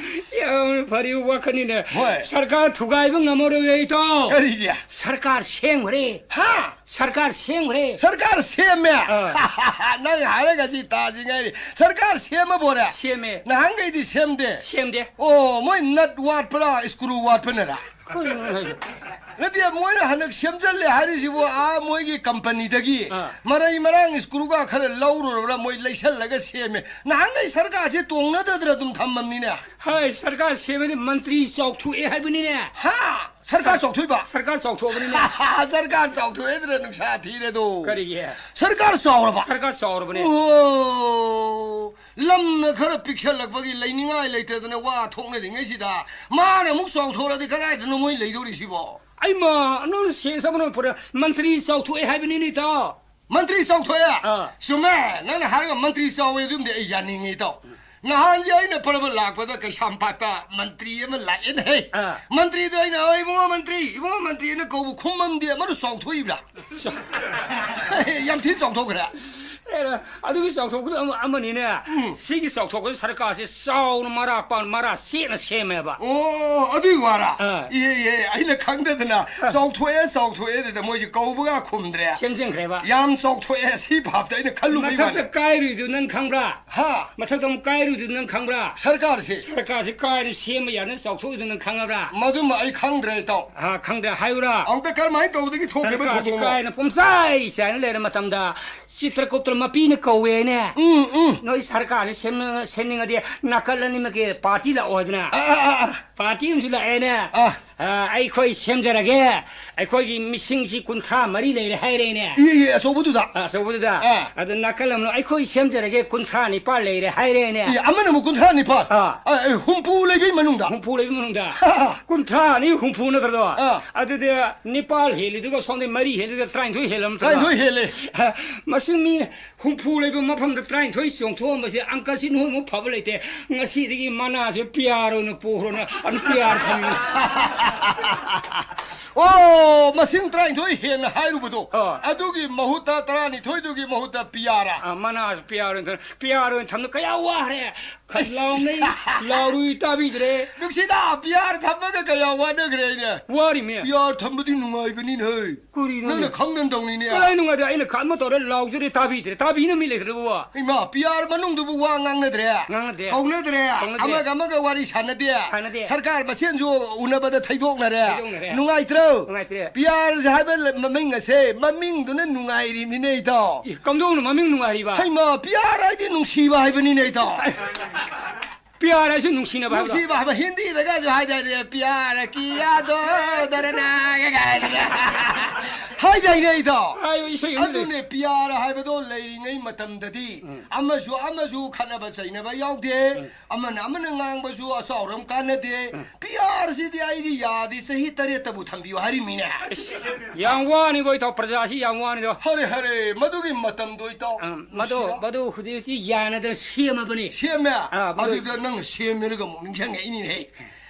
ꯌꯥꯝꯅ ꯐꯔꯤꯕ ꯋꯥꯈꯜꯅꯤꯅꯦ꯫ ꯍꯣꯏ꯫ ꯁꯔꯀꯥꯔ ꯊꯨꯒꯥꯏꯕ ꯉꯝꯃꯔꯣꯏꯌꯦ, ꯏꯇꯥꯎ꯫ ꯀꯔꯤꯒꯤ? ꯁꯔꯀꯥꯔ ꯁꯦꯝꯈ꯭ꯔꯦ꯫ ꯍꯥ? ꯁꯔꯀꯥꯔ ꯁꯦꯝꯈ꯭ꯔꯦ꯫ ꯁꯔꯀꯥꯔ ꯁꯦꯝꯃꯦ? ꯑꯥ꯫ ꯅꯪ ꯍꯥꯏꯔꯒ ꯁꯤ ꯇꯥꯁꯤ ꯉꯥꯏꯔꯤ꯫ ꯁꯔꯀꯥꯔ ꯁꯦꯝꯃꯕꯣꯔꯦ? ꯁꯦꯝꯃꯦ꯫ ꯅꯍꯥꯟꯈꯩꯗꯤ ꯁꯦꯝꯗꯦ? ꯁꯦꯝꯗꯦ꯫ ꯑꯣ, ꯃꯣꯏ ꯅꯠ ꯋꯥꯠꯄ꯭ꯔꯥ, ꯁ꯭ꯀ꯭ꯔꯨ ꯋꯥꯠꯄꯅꯔꯥ? ꯀꯔꯤꯅꯣ ꯍꯥꯏꯁꯦ? ꯅꯠꯇꯦ, ꯃꯣꯏꯅ ꯍꯟꯗꯛ ꯁꯦꯝꯖꯜꯂꯦ ꯍꯥꯏꯔꯤꯁꯤꯕꯨ, ꯑꯥ, ꯃꯣꯏꯒꯤ ꯀꯝꯄꯅꯤꯗꯒꯤ ꯑꯥ꯫ ꯃꯔꯩ ꯃꯔꯥꯡ ꯁ꯭ꯀ꯭ꯔꯨꯒ ꯈꯔ ꯂꯧꯔꯨꯔꯕ꯭ꯔꯥ, ꯃꯣꯏ ꯂꯩꯁꯜꯂꯒ ꯁꯦꯝꯃꯦ꯫ ꯅꯍꯥꯟꯈꯩ ꯁꯔꯀꯥꯔꯁꯦ ꯇꯣꯡꯅꯗꯗꯅ ꯑꯗꯨꯝ ꯊꯝꯃꯝꯅꯤꯅꯦ꯫ ꯍꯥꯏ, ꯁꯔꯀꯥꯔ ꯁꯦꯝꯃꯗꯤ ꯃꯟꯇ꯭ꯔꯤ ꯆꯥꯎꯊꯣꯛꯑꯦ ꯍꯥꯏꯕꯅꯤꯅꯦ꯫ ꯍꯥ? ꯁꯔꯀꯥꯔ ꯆꯥꯎꯊꯣꯛꯏꯕ? ꯁꯔꯀꯥꯔ ꯆꯥꯎꯊꯣꯛꯑꯕꯅꯤꯅꯦ꯫ ꯁꯔꯀꯥꯔ ꯆꯥꯎꯊꯣꯛꯑꯦꯗꯅ ꯅꯨꯡꯁꯥ ꯊꯤꯔꯦꯗꯣ꯫ ꯀꯔꯤꯒꯤ? ꯁꯔꯀꯥꯔ ꯆꯥꯎꯔꯕ? ꯁꯔꯀꯥꯔ ꯆꯥꯎꯔꯕꯅꯦ꯫ ꯑꯣ, ꯂꯝꯅ ꯈꯔ ꯄꯤꯛꯁꯜꯂꯛꯄꯒꯤ ꯂꯩꯅꯤꯡꯉꯥꯏ ꯂꯩꯇꯗꯅ ꯋꯥ ꯊꯣꯛꯅꯔꯤꯉꯩꯁꯤꯗ, ꯃꯥꯅ ꯑꯃꯨꯛ ꯆꯥꯎꯊꯣꯔꯗꯤ ꯀꯗꯥꯏꯗꯅꯣ ꯃꯣꯏ ꯂꯩꯗꯧꯔꯤꯁꯤꯕꯣ? ꯑꯩꯃ, ꯅꯪꯅ ꯁꯦꯟ ꯆꯠꯄ ꯅꯪ ꯐꯔꯦ, ꯃꯟꯇ꯭ꯔꯤ ꯆꯥꯎꯊꯣꯛꯑꯦ ꯍꯥꯏꯕꯅꯤꯅꯦ, ꯏꯇꯥꯎ꯫ ꯃꯟꯇ꯭ꯔꯤ ꯆꯥꯎꯊꯣꯛꯑꯦ? ꯑꯥ꯫ ꯆꯨꯝꯃꯦ, ꯅꯪꯅ ꯍꯥꯏꯔꯒ ꯃꯟꯇ꯭ꯔꯤ ꯆꯥꯎꯋꯦ ꯑꯗꯨꯝꯗꯤ ꯑꯩ ꯌꯥꯅꯤꯡꯉꯤ, ꯏꯇꯥꯎ꯫ ꯅꯍꯥꯟꯁꯦ ꯑꯩꯅ ꯄꯔꯕ ꯂꯥꯛꯄꯗ ꯀꯩꯁꯥꯝꯄꯥꯠꯇ ꯃꯟꯇ꯭ꯔꯤ ꯑꯃ ꯂꯥꯛꯑꯦꯅꯦ ꯍꯦ꯫ ꯑꯥ꯫ ꯃꯟꯇ꯭ꯔꯤꯗꯣ ꯑꯩꯅ, "ꯑꯣ, ꯏꯕꯨꯡꯉꯣ ꯃꯟꯇ꯭ꯔꯤ, ꯏꯕꯨꯡꯉꯣ ꯃꯟꯇ꯭ꯔꯤ" ꯑꯅ ꯀꯧꯕ ꯈꯨꯝꯃꯝꯗꯦ, ꯃꯗꯨ ꯆꯥꯎꯊꯣꯛꯏꯕ꯭ꯔꯥ? ꯆꯥꯎ- ꯌꯥꯝ ꯊꯤꯅ ꯆꯥꯎꯊꯣꯛꯈ꯭ꯔꯦ꯫ ꯑꯦꯔꯥ, ꯑꯗꯨꯒꯤ ꯆꯥꯎꯊꯣꯛꯄꯗꯣ ꯑꯃ-, ꯑꯃꯅꯤꯅꯦ꯫ ꯎꯝ꯫ ꯁꯤꯒꯤ ꯆꯥꯎꯊꯣꯛꯄꯁꯦ ꯁꯔꯀꯥꯔꯁꯦ ꯆꯥꯎꯅ ꯃꯔꯥ ꯄꯥꯟ-, ꯃꯔꯥ ꯁꯦꯠꯅ ꯁꯦꯝꯃꯦꯕ꯫ ꯑꯣ, ꯑꯗꯨꯒꯤ ꯋꯥꯔꯥ? ꯑꯥ꯫ ꯏꯍꯦ, ꯏꯍꯦ, ꯑꯩꯅ ꯈꯪꯗꯗꯅ ꯑꯥ꯫ ꯆꯥꯎꯊꯣꯛꯑꯦ, ꯆꯥꯎꯊꯣꯛꯑꯦ ꯑꯗꯨꯗ ꯃꯣꯏꯁꯦ ꯀꯧꯕꯒ ꯈꯨꯝꯗ꯭ꯔꯦ꯫ ꯁꯦꯝꯖꯤꯟꯈ꯭ꯔꯦꯕ꯫ ꯌꯥꯝ ꯆꯥꯎꯊꯣꯛꯑꯦ, ꯁꯤ ꯚꯥꯞꯇ ꯑꯩꯅ ꯈꯜꯂꯨꯕꯩ ꯃꯊꯛꯇ ꯋꯥꯅꯤ꯫ ꯀꯥꯏꯔꯨꯏꯗꯨ ꯅꯪ ꯈꯪꯕ꯭ꯔꯥ? ꯍꯥ? ꯃꯊꯛꯇ ꯑꯃꯨꯛ ꯀꯥꯏꯔꯨꯏꯗꯨ ꯅꯪ ꯈꯪꯕ꯭ꯔꯥ? ꯁꯔꯀꯥꯔꯁꯦ꯫ ꯁꯔꯀꯥꯔꯁꯦ ꯀꯥꯏꯅ ꯁꯦꯝꯕ ꯌꯥꯅ ꯆꯥꯎꯊꯣꯛꯏꯗꯨ ꯅꯪ ꯈꯪꯉꯕ꯭ꯔꯥ? ꯃꯗꯨꯃ ꯑꯩ ꯈꯪꯗ꯭ꯔꯦ, ꯏꯇꯥꯎ꯫ ꯍꯥ, ꯈꯪꯗ꯭ꯔꯦ ꯍꯥꯏꯌꯨꯔꯥ? ꯑꯃꯨꯛꯇ ꯀꯔꯝꯍꯥꯏꯅ ꯇꯧꯕꯗꯒꯤ ꯊꯣꯛꯈ꯭ꯔꯤꯕ ꯁꯔꯀꯥꯔꯁꯤ ꯊꯧꯗꯣꯛꯅꯣ? ꯀꯥꯏꯅ ꯄꯨꯝꯆꯥꯏ ꯆꯥꯏꯅ ꯂꯩꯔ ꯃꯇꯝꯗ ꯆꯤꯇ꯭ꯔꯒꯨꯞꯇ ꯃꯄꯤꯅ ꯀꯧꯋꯦꯅꯦ꯫ ꯎꯝ, ꯎꯝ꯫ ꯅꯣꯏ ꯁꯔꯀꯥꯔꯁꯦ ꯁꯦꯝꯅ-, ꯁꯦꯝꯅꯤꯡꯉꯗꯤ ꯅꯥꯀꯜ ꯑꯅꯤꯃꯛꯀꯤ ꯄꯥꯔꯇꯤ ꯂꯥꯛꯑꯣ ꯍꯥꯏꯗꯅ꯫ ꯑꯥ, ꯑꯥ, ꯑꯥ, ꯑꯥ꯫ ꯄꯥꯔꯇꯤ ꯑꯃꯁꯨ ꯂꯥꯛꯑꯦꯅꯦ꯫ ꯑꯥ꯫ ꯑ, ꯑꯩꯈꯣꯏ ꯁꯦꯝꯖꯔꯒꯦ, ꯑꯩꯈꯣꯏꯒꯤ ꯃꯤꯁꯤꯡꯁꯤ ꯀꯨꯟꯊ꯭ꯔꯥ ꯃꯔꯤ ꯂꯩꯔꯦ ꯍꯥꯏꯔꯦꯅꯦ꯫ ꯏꯌꯦ, ꯏꯌꯦ, ꯑꯆꯧꯕꯗꯨꯗ꯫ ꯑ, ꯑꯆꯧꯕꯗꯨꯗ꯫ ꯑ꯫ ꯑꯗꯨ ꯅꯥꯀꯜ ꯑꯃꯅ ꯑꯩꯈꯣꯏ ꯁꯦꯝꯖꯔꯒꯦ, ꯀꯨꯟꯊ꯭ꯔꯥ ꯅꯤꯄꯥꯜ ꯂꯩꯔꯦ ꯍꯥꯏꯔꯦꯅꯦ꯫ ꯏꯌꯦ, ꯑꯃꯅ ꯑꯃꯨꯛ ꯀꯨꯟꯊ꯭ꯔꯥ ꯅꯤꯄꯥꯜ? ꯑ꯫ ꯑ, ꯑ, ꯍꯨꯝꯐꯨ ꯂꯩꯕꯩ ꯃꯅꯨꯡꯗ? ꯍꯨꯝꯐꯨ ꯂꯩꯕꯩ ꯃꯅꯨꯡꯗ꯫ ꯀꯨꯟꯊ꯭ꯔꯥ ꯑꯅꯤ ꯍꯨꯝꯐꯨ ꯅꯠꯇ꯭ꯔꯣ? ꯑ꯫ ꯑꯗꯨꯗꯤ ꯅꯤꯄꯥꯜ ꯍꯦꯜꯂꯤꯗꯨꯒ ꯁꯣꯝꯗ ꯃꯔꯤ ꯍꯦꯜꯂꯤꯗꯨꯒ ꯇꯔꯥꯅꯤꯊꯣꯏ ꯍꯦꯜꯂꯝ ꯅꯠꯇ꯭ꯔꯣ? ꯇꯔꯥꯅꯤꯊꯣꯏ ꯍꯦꯜꯂꯦ꯫ ꯑ, ꯃꯁꯤ ꯃꯤ ꯍꯨꯝꯐꯨ ꯂꯩꯕ ꯃꯐꯝꯗ ꯇꯔꯥꯅꯤꯊꯣꯏ ꯆꯣꯡꯊꯣꯛꯑꯝꯕꯁꯦ ꯑꯪꯀꯁꯤ ꯅꯣꯏꯃꯨꯛ ꯐꯕ ꯂꯩꯇꯦ꯫ ꯉꯁꯤꯗꯒꯤ ꯃꯅꯥꯁꯦ ꯄꯤꯌꯥꯔ ꯑꯣꯏꯅ ꯄꯨꯈ꯭ꯔꯣꯅ ꯑꯗꯨꯝ ꯄꯤꯌꯥꯔ ꯊꯝꯃꯤ꯫ ꯑꯣ, ꯃꯁꯤꯡ ꯇꯔꯥꯅꯤꯊꯣꯏ ꯍꯦꯟꯅ ꯍꯥꯏꯔꯨꯕꯗꯣ, ꯑꯣ꯫ ꯑꯗꯨꯒꯤ ꯃꯍꯨꯠꯇ, ꯇꯔꯥꯅꯤꯊꯣꯏꯗꯨꯒꯤ ꯃꯍꯨꯠꯇ ꯄꯤꯌꯥꯔ꯫ ꯑ, ꯃꯅꯥ ꯄꯤꯌꯥꯔ ꯑꯣꯏꯅ ꯊꯝ-, ꯄꯤꯌꯥꯔ ꯑꯣꯏꯅ ꯊꯝꯅ ꯀꯌꯥ ꯋꯥꯈ꯭ꯔꯦ꯫ ꯈꯠ ꯂꯥꯎꯅꯩ, ꯂꯥꯎꯔꯨꯏ ꯇꯥꯕꯤꯗ꯭ꯔꯦ꯫ ꯅꯨꯡꯁꯤꯗ, ꯄꯤꯌꯥꯔ ꯊꯝꯕꯒ ꯀꯌꯥ ꯋꯥꯅꯈ꯭ꯔꯦ ꯑꯩꯅ꯫ ꯋꯥꯔꯤꯃꯦ꯫ ꯄꯤꯌꯥꯔ ꯊꯝꯕꯗꯤ ꯅꯨꯡꯉꯥꯏꯕꯅꯤꯅꯦ꯫ ꯀꯔꯤꯅꯣꯅꯦ? ꯅꯪꯅ ꯈꯪꯗꯅ ꯇꯧꯅꯤꯅꯦ꯫ ꯀꯗꯥꯏ ꯅꯨꯡꯉꯥꯏꯗ? ꯑꯩꯅ ꯈꯥ ꯑꯃ ꯇꯧꯔꯦ, ꯂꯥꯎꯖꯔꯦ, ꯇꯥꯕꯤꯗ꯭ꯔꯦ꯫ ꯇꯥꯕꯤꯅ ꯃꯤ ꯂꯩꯈ꯭ꯔꯕꯣ? ꯏꯃꯥ, ꯄꯤꯌꯥꯔ ꯃꯅꯨꯡꯗꯨꯕꯨ ꯋꯥ ꯉꯥꯡꯅꯗ꯭ꯔꯦ? ꯉꯥꯡꯅꯗꯦ꯫ ꯀꯧꯅꯗ꯭ꯔꯦ? ꯀꯧꯅꯗꯦ꯫ ꯑꯃꯒ ꯑꯃꯒ ꯋꯥꯔꯤ ꯁꯥꯟꯅꯗꯦ? ꯁꯥꯟꯅꯗꯦ꯫ ꯁꯔꯀꯥꯔ ꯃꯁꯦꯟꯁꯨ ꯎꯅꯕꯗ ꯊꯩꯗꯣꯛꯅꯔꯦ? ꯊꯩꯗꯣꯛꯅꯔꯦ꯫ ꯅꯨꯡꯉꯥꯏꯇ꯭ꯔꯣ? ꯅꯨꯡꯉꯥꯏꯇ꯭ꯔꯦ꯫ ꯄꯤꯌꯥꯔ ꯍꯥꯏꯕ ꯂ-, ꯃꯃꯤꯡ ꯑꯁꯦ, ꯃꯃꯤꯡꯗꯨꯅ ꯅꯨꯡꯉꯥꯏꯔꯤꯕꯅꯤꯅꯦ, ꯏꯇꯥꯎ꯫ ꯏ, ꯀꯝꯗꯧꯅ ꯃꯃꯤꯡ ꯅꯨꯡꯉꯥꯏꯔꯤꯕ? ꯍꯩꯃꯥ, ꯄꯤꯌꯥꯔ ꯍꯥꯏꯗꯤ ꯅꯨꯡꯁꯤꯕ ꯍꯥꯏꯕꯅꯤꯅꯦ, ꯏꯇꯥꯎ꯫ ꯄꯤꯌꯥꯔ ꯍꯥꯏꯁꯨ ꯅꯨꯡꯁꯤꯅꯕ ꯍꯥꯏꯕ꯭ꯔꯣ? ꯅꯨꯡꯁꯤꯕ ꯍꯥꯏꯕ, ꯍꯤꯟꯗꯤꯗꯒꯁꯨ ꯍꯥꯏꯗꯥꯏꯅꯦ, "ꯄꯤꯌꯥꯔ ꯀꯤꯌꯥ ꯗꯣ ꯗꯔꯅꯥ" ꯀꯥꯏꯅ꯫ ꯍꯥꯏꯗꯥꯏꯅꯦ, ꯏꯇꯥꯎ? ꯍꯥꯏꯕ ꯏꯁꯩ ꯑꯃ ꯂꯩ꯫ ꯑꯗꯨꯅꯦ, ꯄꯤꯌꯥꯔ ꯍꯥꯏꯕꯗꯣ ꯂꯩꯔꯤꯉꯩ ꯃꯇꯝꯗꯗꯤ ꯎꯝ꯫ ꯑꯃꯁꯨ ꯑꯃꯁꯨ ꯈꯠꯅꯕ ꯆꯩꯅꯕ ꯌꯥꯎꯗꯦ, ꯎꯝ꯫ ꯑꯃꯅ ꯑꯃꯅ ꯉꯥꯡꯕꯁꯨ ꯑꯆꯥꯎꯔꯝ ꯀꯥꯟꯅꯗꯦ꯫ ꯎꯝ꯫ ꯄꯤꯌꯥꯔꯁꯤꯗꯤ ꯑꯩꯗꯤ ꯌꯥꯗꯦ, ꯆꯍꯤ ꯇꯔꯦꯠꯇꯕꯨ ꯊꯝꯕꯤꯌꯨ ꯍꯥꯏꯔꯤꯃꯤꯅꯦ꯫ ꯌꯥꯝ ꯋꯥꯅꯤꯕꯣ, ꯏꯇꯥꯎ, ꯄ꯭ꯔꯖꯥꯁꯤ ꯌꯥꯝ ꯋꯥꯅꯤꯗꯣ꯫ ꯍꯔꯦ, ꯍꯔꯦ, ꯃꯗꯨꯒꯤ ꯃꯇꯝꯗꯣ, ꯏꯇꯥꯎ꯫ ꯑꯥ, ꯃꯗꯣ, ꯅꯨꯡꯁꯤꯔ- ꯃꯗꯨ ꯍꯧꯖꯤꯛ ꯍꯧꯖꯤꯛ ꯌꯥꯅꯗꯅ ꯁꯦꯝꯃꯕꯅꯤ꯫ ꯁꯦꯝꯃꯦ? ꯑꯥ, ꯃꯗꯨ ꯑꯗꯨꯗ ꯅꯪꯅ ꯁꯦꯝꯃꯦꯔꯒ ꯑꯃꯨꯛ ꯅꯤꯡꯁꯤꯡꯉꯛꯏꯅꯤꯅꯦ꯫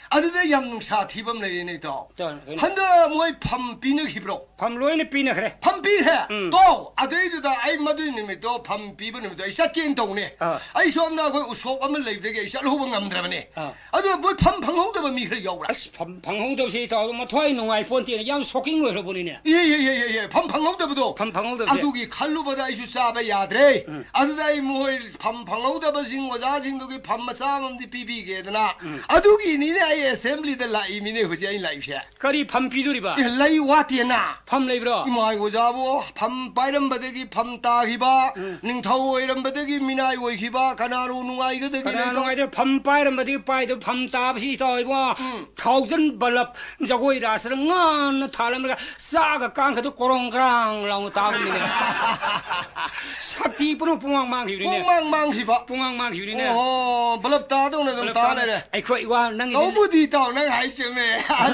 ꯑꯗꯨꯗ ꯌꯥꯝ ꯅꯨꯡꯁꯥ ꯊꯤꯕ ꯑꯃ ꯂꯩꯔꯦꯅꯦ, ꯏꯇꯥꯎ꯫ ꯇꯥꯎ, ꯀꯩꯅꯣ? ꯍꯟꯗꯛ ꯃꯣꯏ ꯐꯝ ꯄꯤꯅꯈꯤꯕ꯭ꯔꯣ? ꯐꯝ ꯂꯣꯏꯅ ꯄꯤꯅꯈ꯭ꯔꯦ꯫ ꯐꯝ ꯄꯤꯈ꯭ꯔꯦ? ꯎꯝ꯫ ꯇꯣ, ꯑꯗꯩꯗꯨꯗ ꯑꯩ ꯃꯗꯨꯏ ꯅꯨꯃꯤꯠꯇꯣ, ꯐꯝ ꯄꯤꯕ ꯅꯨꯃꯤꯠꯇꯣ ꯑꯩ ꯆꯠꯀꯦꯅ ꯇꯧꯅꯦ꯫ ꯑꯥ꯫ ꯑꯩ ꯁꯣꯝꯗ ꯑꯩꯈꯣꯏ ꯎꯁꯣꯞ ꯑꯃ ꯂꯩꯕꯗꯒꯤ ꯑꯩ ꯆꯠꯍꯧꯕ ꯉꯝꯗ꯭ꯔꯕꯅꯦ꯫ ꯑꯥ꯫ ꯑꯗꯣ ꯃꯣꯏ ꯐꯝ ꯐꯪꯍꯧꯗꯕ ꯃꯤ ꯈꯔ ꯌꯥꯎꯕ꯭ꯔꯥ? ꯑꯁ, ꯐꯝ ꯐꯪꯍꯧꯗꯕꯁꯤ ꯏꯇꯥꯎ, ꯃꯊ꯭ꯋꯥꯏ ꯅꯨꯡꯉꯥꯏ ꯄꯣꯟꯇꯦꯅꯦ, ꯌꯥꯝ shocking ꯑꯣꯏꯈ꯭ꯔꯕꯅꯤꯅꯦ꯫ ꯏꯍꯦ, ꯏꯍꯦ, ꯏꯍꯦ, ꯏꯍꯦ, ꯐꯝ ꯐꯪꯍꯧꯗꯕꯗꯣ? ꯐꯝ ꯐꯪꯍꯧꯗꯕꯁꯦ꯫ ꯑꯗꯨꯒꯤ ꯈꯜꯂꯨꯕꯗ ꯑꯩꯁꯨ ꯆꯥꯕ ꯌꯥꯗ꯭ꯔꯦ꯫ ꯎꯝ꯫ ꯑꯗꯨꯗ ꯑꯩ ꯃꯣꯏ ꯐꯝ ꯐꯪꯍꯧꯗꯕꯁꯤꯡ, ꯑꯣꯖꯥꯁꯤꯡꯗꯨꯒꯤ ꯐꯝ ꯃꯆꯥ ꯑꯃꯃꯝꯗꯤ ꯄꯤꯕꯤꯒꯦꯗꯅ꯫ ꯎꯝ꯫ ꯑꯗꯨꯒꯤꯅꯤꯅꯦ ꯑꯩ assemblyꯗ ꯂꯥꯛꯏꯃꯤꯅꯦ ꯍꯧꯖꯤꯛ ꯑꯩ ꯂꯥꯛꯏꯁꯦ꯫ ꯀꯔꯤ ꯐꯝ ꯄꯤꯗꯣꯔꯤꯕ? ꯑꯦ, ꯂꯩ ꯋꯥꯠꯇꯦꯅ꯫ ꯐꯝ ꯂꯩꯕ꯭ꯔꯣ? ꯏꯃꯥ ꯑꯣꯖꯥꯕꯨ, ꯐꯝ ꯄꯥꯏꯔꯝꯕꯗꯒꯤ ꯐꯝ ꯇꯥꯈꯤꯕ, ꯎꯝ꯫ ꯅꯤꯡꯊꯧ ꯑꯣꯏꯔꯝꯕꯗꯒꯤ ꯃꯤꯅꯥꯏ ꯑꯣꯏꯈꯤꯕ, ꯀꯅꯥꯅꯣ ꯅꯨꯡꯉꯥꯏꯒꯗꯒꯦ ꯀꯅꯥ ꯂꯩꯇꯧ-? ꯅꯨꯡꯉꯥꯏꯗꯣꯏ? ꯐꯝ ꯄꯥꯏꯔꯝꯕꯗꯒꯤ ꯄꯥꯏꯗꯕ ꯐꯝ ꯇꯥꯕꯁꯤ ꯏꯇꯥꯎ ꯏꯕꯨꯡꯉꯣ꯫ ꯎꯝ꯫ Thousand bulb ꯖꯒꯣꯏ ꯔꯥꯁꯇ ꯉꯥꯟꯅ ꯊꯥꯜꯂꯝꯂꯒ ꯆꯥꯒ ꯀꯥꯡꯈꯗ ꯀꯣꯔꯣꯡ ꯀ꯭ꯔꯥꯡ ꯂꯥꯎꯅ ꯇꯥꯕꯅꯤꯅꯦ꯫ ꯁꯛꯇꯤ ꯄꯨꯝꯅꯃꯛ ꯄꯨꯡꯃꯥꯡ ꯃꯥꯡꯈꯤꯕꯅꯤꯅꯦ꯫ ꯄꯨꯡꯃꯥꯡ ꯃꯥꯡꯈꯤꯕ꯫ ꯄꯨꯡꯃꯥꯡ ꯃꯥꯡꯈꯤꯕꯅꯤꯅꯦ꯫ ꯑꯣꯍꯣ, bulb ꯇꯥꯗꯧꯅ ꯑꯗꯨꯝ bulb ꯇꯥ ꯇꯥꯗ-, ꯂꯩꯔꯦ꯫ ꯑꯩꯈꯣꯏ ꯏꯋꯥ ꯅꯪꯒꯤꯗꯤ ꯇꯧꯕꯨꯗꯤ ꯏꯇꯥꯎ ꯅꯪ ꯍꯥꯏ ꯆꯨꯝꯃꯦ꯫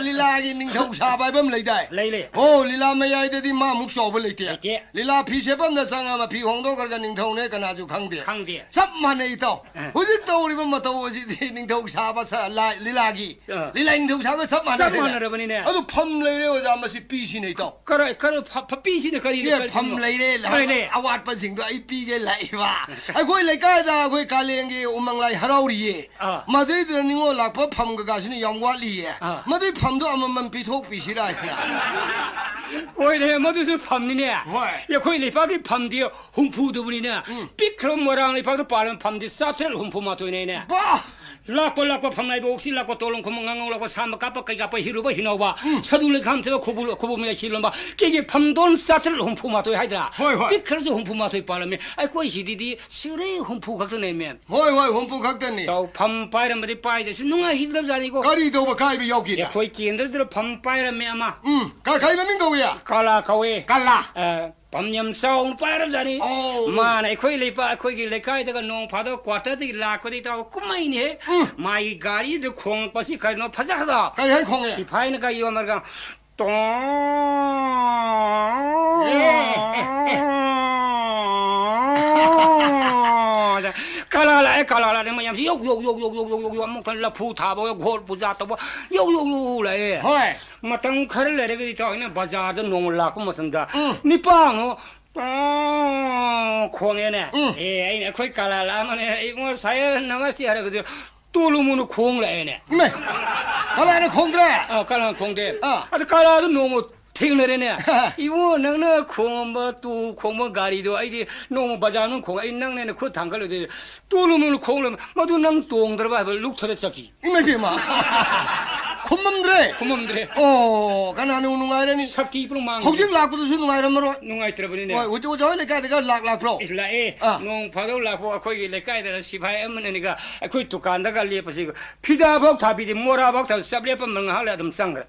ꯂꯤꯂꯥꯒꯤ ꯅꯤꯡꯊꯧ ꯁꯥꯕ ꯍꯥꯏꯕ ꯑꯃ ꯂꯩꯗꯥꯏ? ꯂꯩ, ꯂꯩ꯫ ꯑꯣ, ꯂꯤꯂꯥ ꯃꯌꯥꯏꯗꯗꯤ ꯃꯥꯃꯨꯛ ꯆꯥꯎꯕ ꯂꯩꯇꯦ꯫ ꯂꯩꯇꯦ꯫ ꯂꯤꯂꯥ ꯐꯤ ꯁꯦꯠꯐꯝꯗ ꯆꯪꯉꯒ ꯐꯤ ꯍꯣꯡꯗꯣꯛꯈ꯭ꯔꯒ ꯅꯤꯡꯊꯧꯅꯦ ꯀꯅꯥꯁꯨ ꯈꯪꯗꯦ꯫ ꯈꯪꯗꯦ꯫ ꯆꯞ ꯃꯥꯟꯅꯩ ꯏꯇꯥꯎ꯫ ꯑ꯫ ꯍꯧꯖꯤꯛ ꯇꯧꯔꯤꯕ ꯃꯇꯧ ꯑꯁꯤꯗꯤ ꯅꯤꯡꯊꯧ ꯁꯥꯕ ꯁ-, ꯂꯥ-, ꯂꯤꯂꯥꯒꯤ, ꯑ꯫ ꯂꯤꯂꯥ ꯅꯤꯡꯊꯧ ꯁꯥꯕꯒ ꯆꯞ ꯆꯞ ꯃꯥꯟꯅꯔꯦꯅꯦ꯫ ꯃꯥꯟꯅꯔꯕꯅꯤꯅꯦ꯫ ꯑꯗꯨ ꯐꯝ ꯂꯩꯔꯦ ꯑꯣꯖꯥ, ꯃꯁꯤ ꯄꯤꯁꯤꯅꯦ ꯏꯇꯥꯎ꯫ ꯀꯔ-, ꯀꯔ-, ꯐ-, ꯐ-, ꯄꯤꯁꯤꯅ ꯀꯔꯤꯅꯣ, ꯑꯦ, ꯀꯔꯤꯅꯣ? ꯐꯝ ꯂꯩꯔꯦ, ꯂꯩꯔꯦ꯫ ꯑꯋꯥꯠꯄꯁꯤꯡꯗꯣ ꯑꯩ ꯄꯤꯒꯦ ꯂꯥꯛꯏꯕ꯫ ꯑꯩꯈꯣꯏ ꯂꯩꯀꯥꯏꯗ ꯑꯩꯈꯣꯏ ꯀꯥꯂꯦꯟꯒꯤ ꯎꯃꯪ ꯂꯥꯏ ꯍꯔꯥꯎꯔꯤꯌꯦ꯫ ꯑꯥ꯫ ꯃꯗꯨꯏꯗꯨꯗ ꯅꯤꯉꯣꯜ ꯂꯥꯛꯄ ꯐꯝ ꯀꯀꯥꯁꯤꯅ ꯌꯥꯝ ꯋꯥꯠꯂꯤꯌꯦ꯫ ꯑꯥ꯫ ꯃꯗꯨꯏ ꯐꯝꯗꯣ ꯑꯃꯃꯝ ꯄꯤꯊꯣꯛꯄꯤꯁꯤꯔꯥ ꯍꯥꯏꯅ꯫ ꯍꯣꯏꯅꯦ, ꯃꯗꯨꯁꯨ ꯐꯝꯅꯤꯅꯦ꯫ ꯍꯣꯏ꯫ ꯑꯩꯈꯣꯏ ꯂꯩꯄꯥꯛꯀꯤ ꯐꯝꯗꯤ ꯍꯨꯝꯐꯨꯗꯨꯕꯨꯅꯤꯅꯦ꯫ ꯎꯝ꯫ ꯄꯤꯛꯈ꯭ꯔꯕ ꯃꯣꯏꯔꯥꯡ ꯂꯩꯄꯥꯛꯇ ꯄꯥꯜꯂꯕ ꯐꯝꯗꯤ ꯆꯥꯇ꯭ꯔꯦꯠ ꯍꯨꯝꯐꯨ ꯃꯥꯊꯣꯏꯅꯦꯅꯦ꯫ ꯕꯥ! ꯂꯥꯛꯄ ꯂꯥꯛꯄ ꯐꯝꯅꯥꯏꯕ ꯑꯣꯛꯁꯤ ꯂꯥꯛꯄ ꯇꯣꯂꯣꯡ ꯈꯨꯝ ꯉꯥꯉꯧ ꯂꯥꯛꯄ ꯁꯥ ꯃꯀꯥꯞꯄ ꯀꯩ ꯀꯥꯞꯄ ꯍꯤꯔꯨꯕ ꯍꯤꯅꯧꯕ ꯎꯝ꯫ ꯁꯗꯨ ꯂꯩꯈꯥꯝ ꯊꯦꯕ ꯈꯨꯕꯨ ꯈꯨꯕꯨ ꯃꯌꯥꯏ ꯁꯤꯂꯣꯝꯕ ꯀꯦꯖꯤ ꯐꯝꯗꯣꯟ ꯆꯥꯇ꯭ꯔꯦꯠ ꯍꯨꯝꯐꯨ ꯃꯥꯊꯣꯏ ꯍꯥꯏꯗ꯭ꯔꯥ? ꯍꯣꯏ, ꯍꯣꯏ꯫ ꯄꯤꯛ ꯈꯔꯁꯨ ꯍꯨꯝꯐꯨ ꯃꯥꯊꯣꯏ ꯄꯥꯜꯂꯝꯃꯤ꯫ ꯑꯩꯈꯣꯏ ꯁꯤꯗꯤꯗꯤ ꯁꯤꯔꯦ ꯍꯨꯝꯐꯨ ꯈꯛꯇꯅꯦ ꯃꯦꯝ꯫ ꯍꯣꯏ, ꯍꯣꯏ, ꯍꯨꯝꯐꯨ ꯈꯛꯇꯅꯤ꯫ ꯇꯧ ꯐꯝ ꯄꯥꯏꯔꯝꯕꯗꯤ ꯄꯥꯏꯗꯁꯨ ꯅꯨꯡꯉꯥꯏꯈꯤꯗ꯭ꯔꯕꯖꯥꯠꯅꯤꯀꯣ꯫ ꯀꯔꯤ ꯇꯧꯕ ꯀꯥꯏꯕ ꯌꯥꯎꯈꯤꯕ? ꯑꯩꯈꯣꯏ ꯀꯦꯟꯗ꯭ꯔꯗꯨꯗ ꯐꯝ ꯄꯥꯏꯔꯝꯃꯦ ꯑꯃ꯫ ꯎꯝ, ꯀ-, ꯀꯔꯤ ꯃꯃꯤꯡ ꯀꯧꯏ? ꯀꯂꯥ ꯀꯧꯏ꯫ ꯀꯂꯥ꯫ ꯑ, ꯄꯝ ꯌꯥꯝ ꯆꯥꯎꯅ ꯄꯥꯏꯔꯕꯖꯥꯠꯅꯤ꯫ ꯑꯣ꯫ ꯃꯥꯅ ꯑꯩꯈꯣꯏ ꯂꯩꯄꯥꯛ, ꯑꯩꯈꯣꯏꯒꯤ ꯂꯩꯀꯥꯏꯗꯒ ꯅꯣꯡ ꯐꯥꯗꯣꯛ ꯀ꯭ꯋꯥꯇꯔꯗꯒꯤ ꯂꯥꯛꯄꯗꯤ ꯏꯇꯥꯎ ꯀꯨꯝꯍꯩꯅꯤꯍꯦ꯫ ꯎꯝ꯫ ꯃꯥꯒꯤ ꯒꯥꯔꯤꯗꯨ ꯈꯣꯡꯉꯛꯄꯁꯤ ꯀꯔꯤꯅꯣ ꯐꯖꯈ꯭ꯔꯗꯣ꯫ ꯀꯔꯤ ꯍꯥꯏꯅ ꯈꯣꯡꯉꯦ? ꯁꯤꯐꯥꯏꯅꯒ ꯌꯣꯝꯃꯒ ꯇꯣꯡ꯫ ꯑꯦ꯫ ꯀꯂꯥ ꯂꯥꯛꯑꯦ, ꯀꯂꯥ ꯂꯥꯛꯑꯦ, ꯃꯌꯥꯝꯁꯤ ꯌꯧ, ꯌꯧ, ꯌꯧ, ꯑꯃꯨꯛꯀ ꯂꯐꯨ ꯊꯥꯕ, ꯒꯣꯠ ꯄꯨꯖꯥ ꯇꯧꯕ, ꯌꯧ, ꯌꯧ, ꯌꯧ ꯂꯥꯛꯑꯦ꯫ ꯍꯣꯏ꯫ ꯃꯇꯝ ꯈꯔ ꯂꯩꯔꯒꯗꯤ ꯏꯇꯥꯎ ꯑꯩꯅ ꯕꯖꯥꯔꯗ ꯅꯣꯡꯃ ꯂꯥꯛꯄ ꯃꯇꯝꯗ ꯎꯝ꯫ ꯅꯤꯄꯥꯡꯅꯣ ꯇꯣꯡ ꯈꯣꯡꯉꯦꯅꯦ꯫ ꯎꯝ꯫ ꯑꯦ, ꯑꯩꯅ ꯑꯩꯈꯣꯏ ꯀꯂꯥ ꯂꯥꯛꯑꯝꯃꯅꯦ, ꯑꯩꯉꯣꯟꯗ ꯁꯥꯏ ꯅꯃꯁꯇꯦ ꯍꯥꯏꯔꯒꯗꯤ ꯇꯨꯂꯨ ꯃꯨꯅꯨ ꯈꯣꯡ ꯂꯥꯛꯑꯦꯅꯦ꯫ ꯏꯃꯥꯏ! ꯀꯂꯥꯅ ꯈꯣꯡꯗ꯭ꯔꯦ? ꯑꯥ, ꯀꯂꯥꯅ ꯈꯣꯡꯗꯦ꯫ ꯑꯥ꯫ ꯑꯗ ꯀꯂꯥꯗ ꯅꯣꯡꯃ ꯊꯦꯡꯅꯔꯦꯅꯦ꯫ ꯏꯕꯨꯡꯉꯣ, ꯅꯪꯅ ꯈꯣꯡꯉꯝꯕ ꯇꯨ ꯈꯣꯡꯕ ꯒꯥꯔꯤꯗꯣ ꯑꯩꯗꯤ ꯅꯣꯡꯃ ꯕꯖꯥꯔ ꯃꯅꯨꯡ ꯈꯣꯡ-, ꯑꯩ ꯅꯪꯅꯦꯅ ꯈꯨꯠ ꯊꯥꯡꯒꯠꯂꯨꯗꯦ꯫ ꯇꯨꯂꯨ ꯃꯨꯂꯨ ꯈꯣꯡ ꯂꯩꯔꯝꯃꯦ꯫ ꯃꯗꯨ ꯅꯪ ꯇꯣꯡꯗ꯭ꯔꯕ ꯍꯥꯏꯕ ꯂꯨꯛꯊꯔ ꯆꯠꯈꯤ꯫ ꯏꯃꯥꯏ ꯄꯦꯝꯃ꯫ ꯈꯨꯝꯃꯝꯗ꯭ꯔꯦ꯫ ꯈꯨꯝꯃꯝꯗ꯭ꯔꯦ꯫ ꯑꯣ, ꯀꯅꯥꯅ ꯅꯨꯡꯉꯥꯏꯔꯅꯤ? ꯁꯛꯇꯤ ꯄꯨꯔꯥ ꯃꯥꯡꯈ꯭ꯔꯦ꯫ ꯍꯧꯖꯤꯛ ꯂꯥꯛꯄꯗꯨꯁꯨ ꯅꯨꯡꯉꯥꯏꯔꯝꯃꯔꯣꯏ꯫ ꯅꯨꯡꯉꯥꯏꯇ꯭ꯔꯕꯅꯤꯅꯦ꯫ ꯍꯣꯏ, ꯍꯧꯖꯤꯛ ꯑꯣꯖꯥ ꯍꯣꯏ ꯂꯩꯀꯥꯏꯗꯒ ꯂꯥꯛ ꯂꯥꯛꯄ꯭ꯔꯣ? ꯏꯁ, ꯂꯥꯛꯑꯦ꯫ ꯑꯥ꯫ ꯅꯣꯡ ꯐꯥꯗꯣꯛ ꯂꯥꯛꯄ ꯑꯩꯈꯣꯏꯒꯤ ꯂꯩꯀꯥꯏꯗ ꯁꯤꯐꯥꯏ ꯑꯃꯅꯤꯒ ꯑꯩꯈꯣꯏ ꯗꯨꯀꯥꯟꯗꯒ ꯂꯦꯞꯄꯁꯤ ꯐꯤꯗꯥ ꯐꯥꯎ ꯊꯥꯕꯤꯗꯦ, ꯃꯣꯔꯥ ꯐꯥꯎ ꯊꯥ-, ꯆꯞ ꯂꯦꯞꯄ ꯉꯥꯏꯍꯥꯛ ꯂꯩ ꯑꯗꯨꯝ ꯆꯪꯈ꯭ꯔꯦ꯫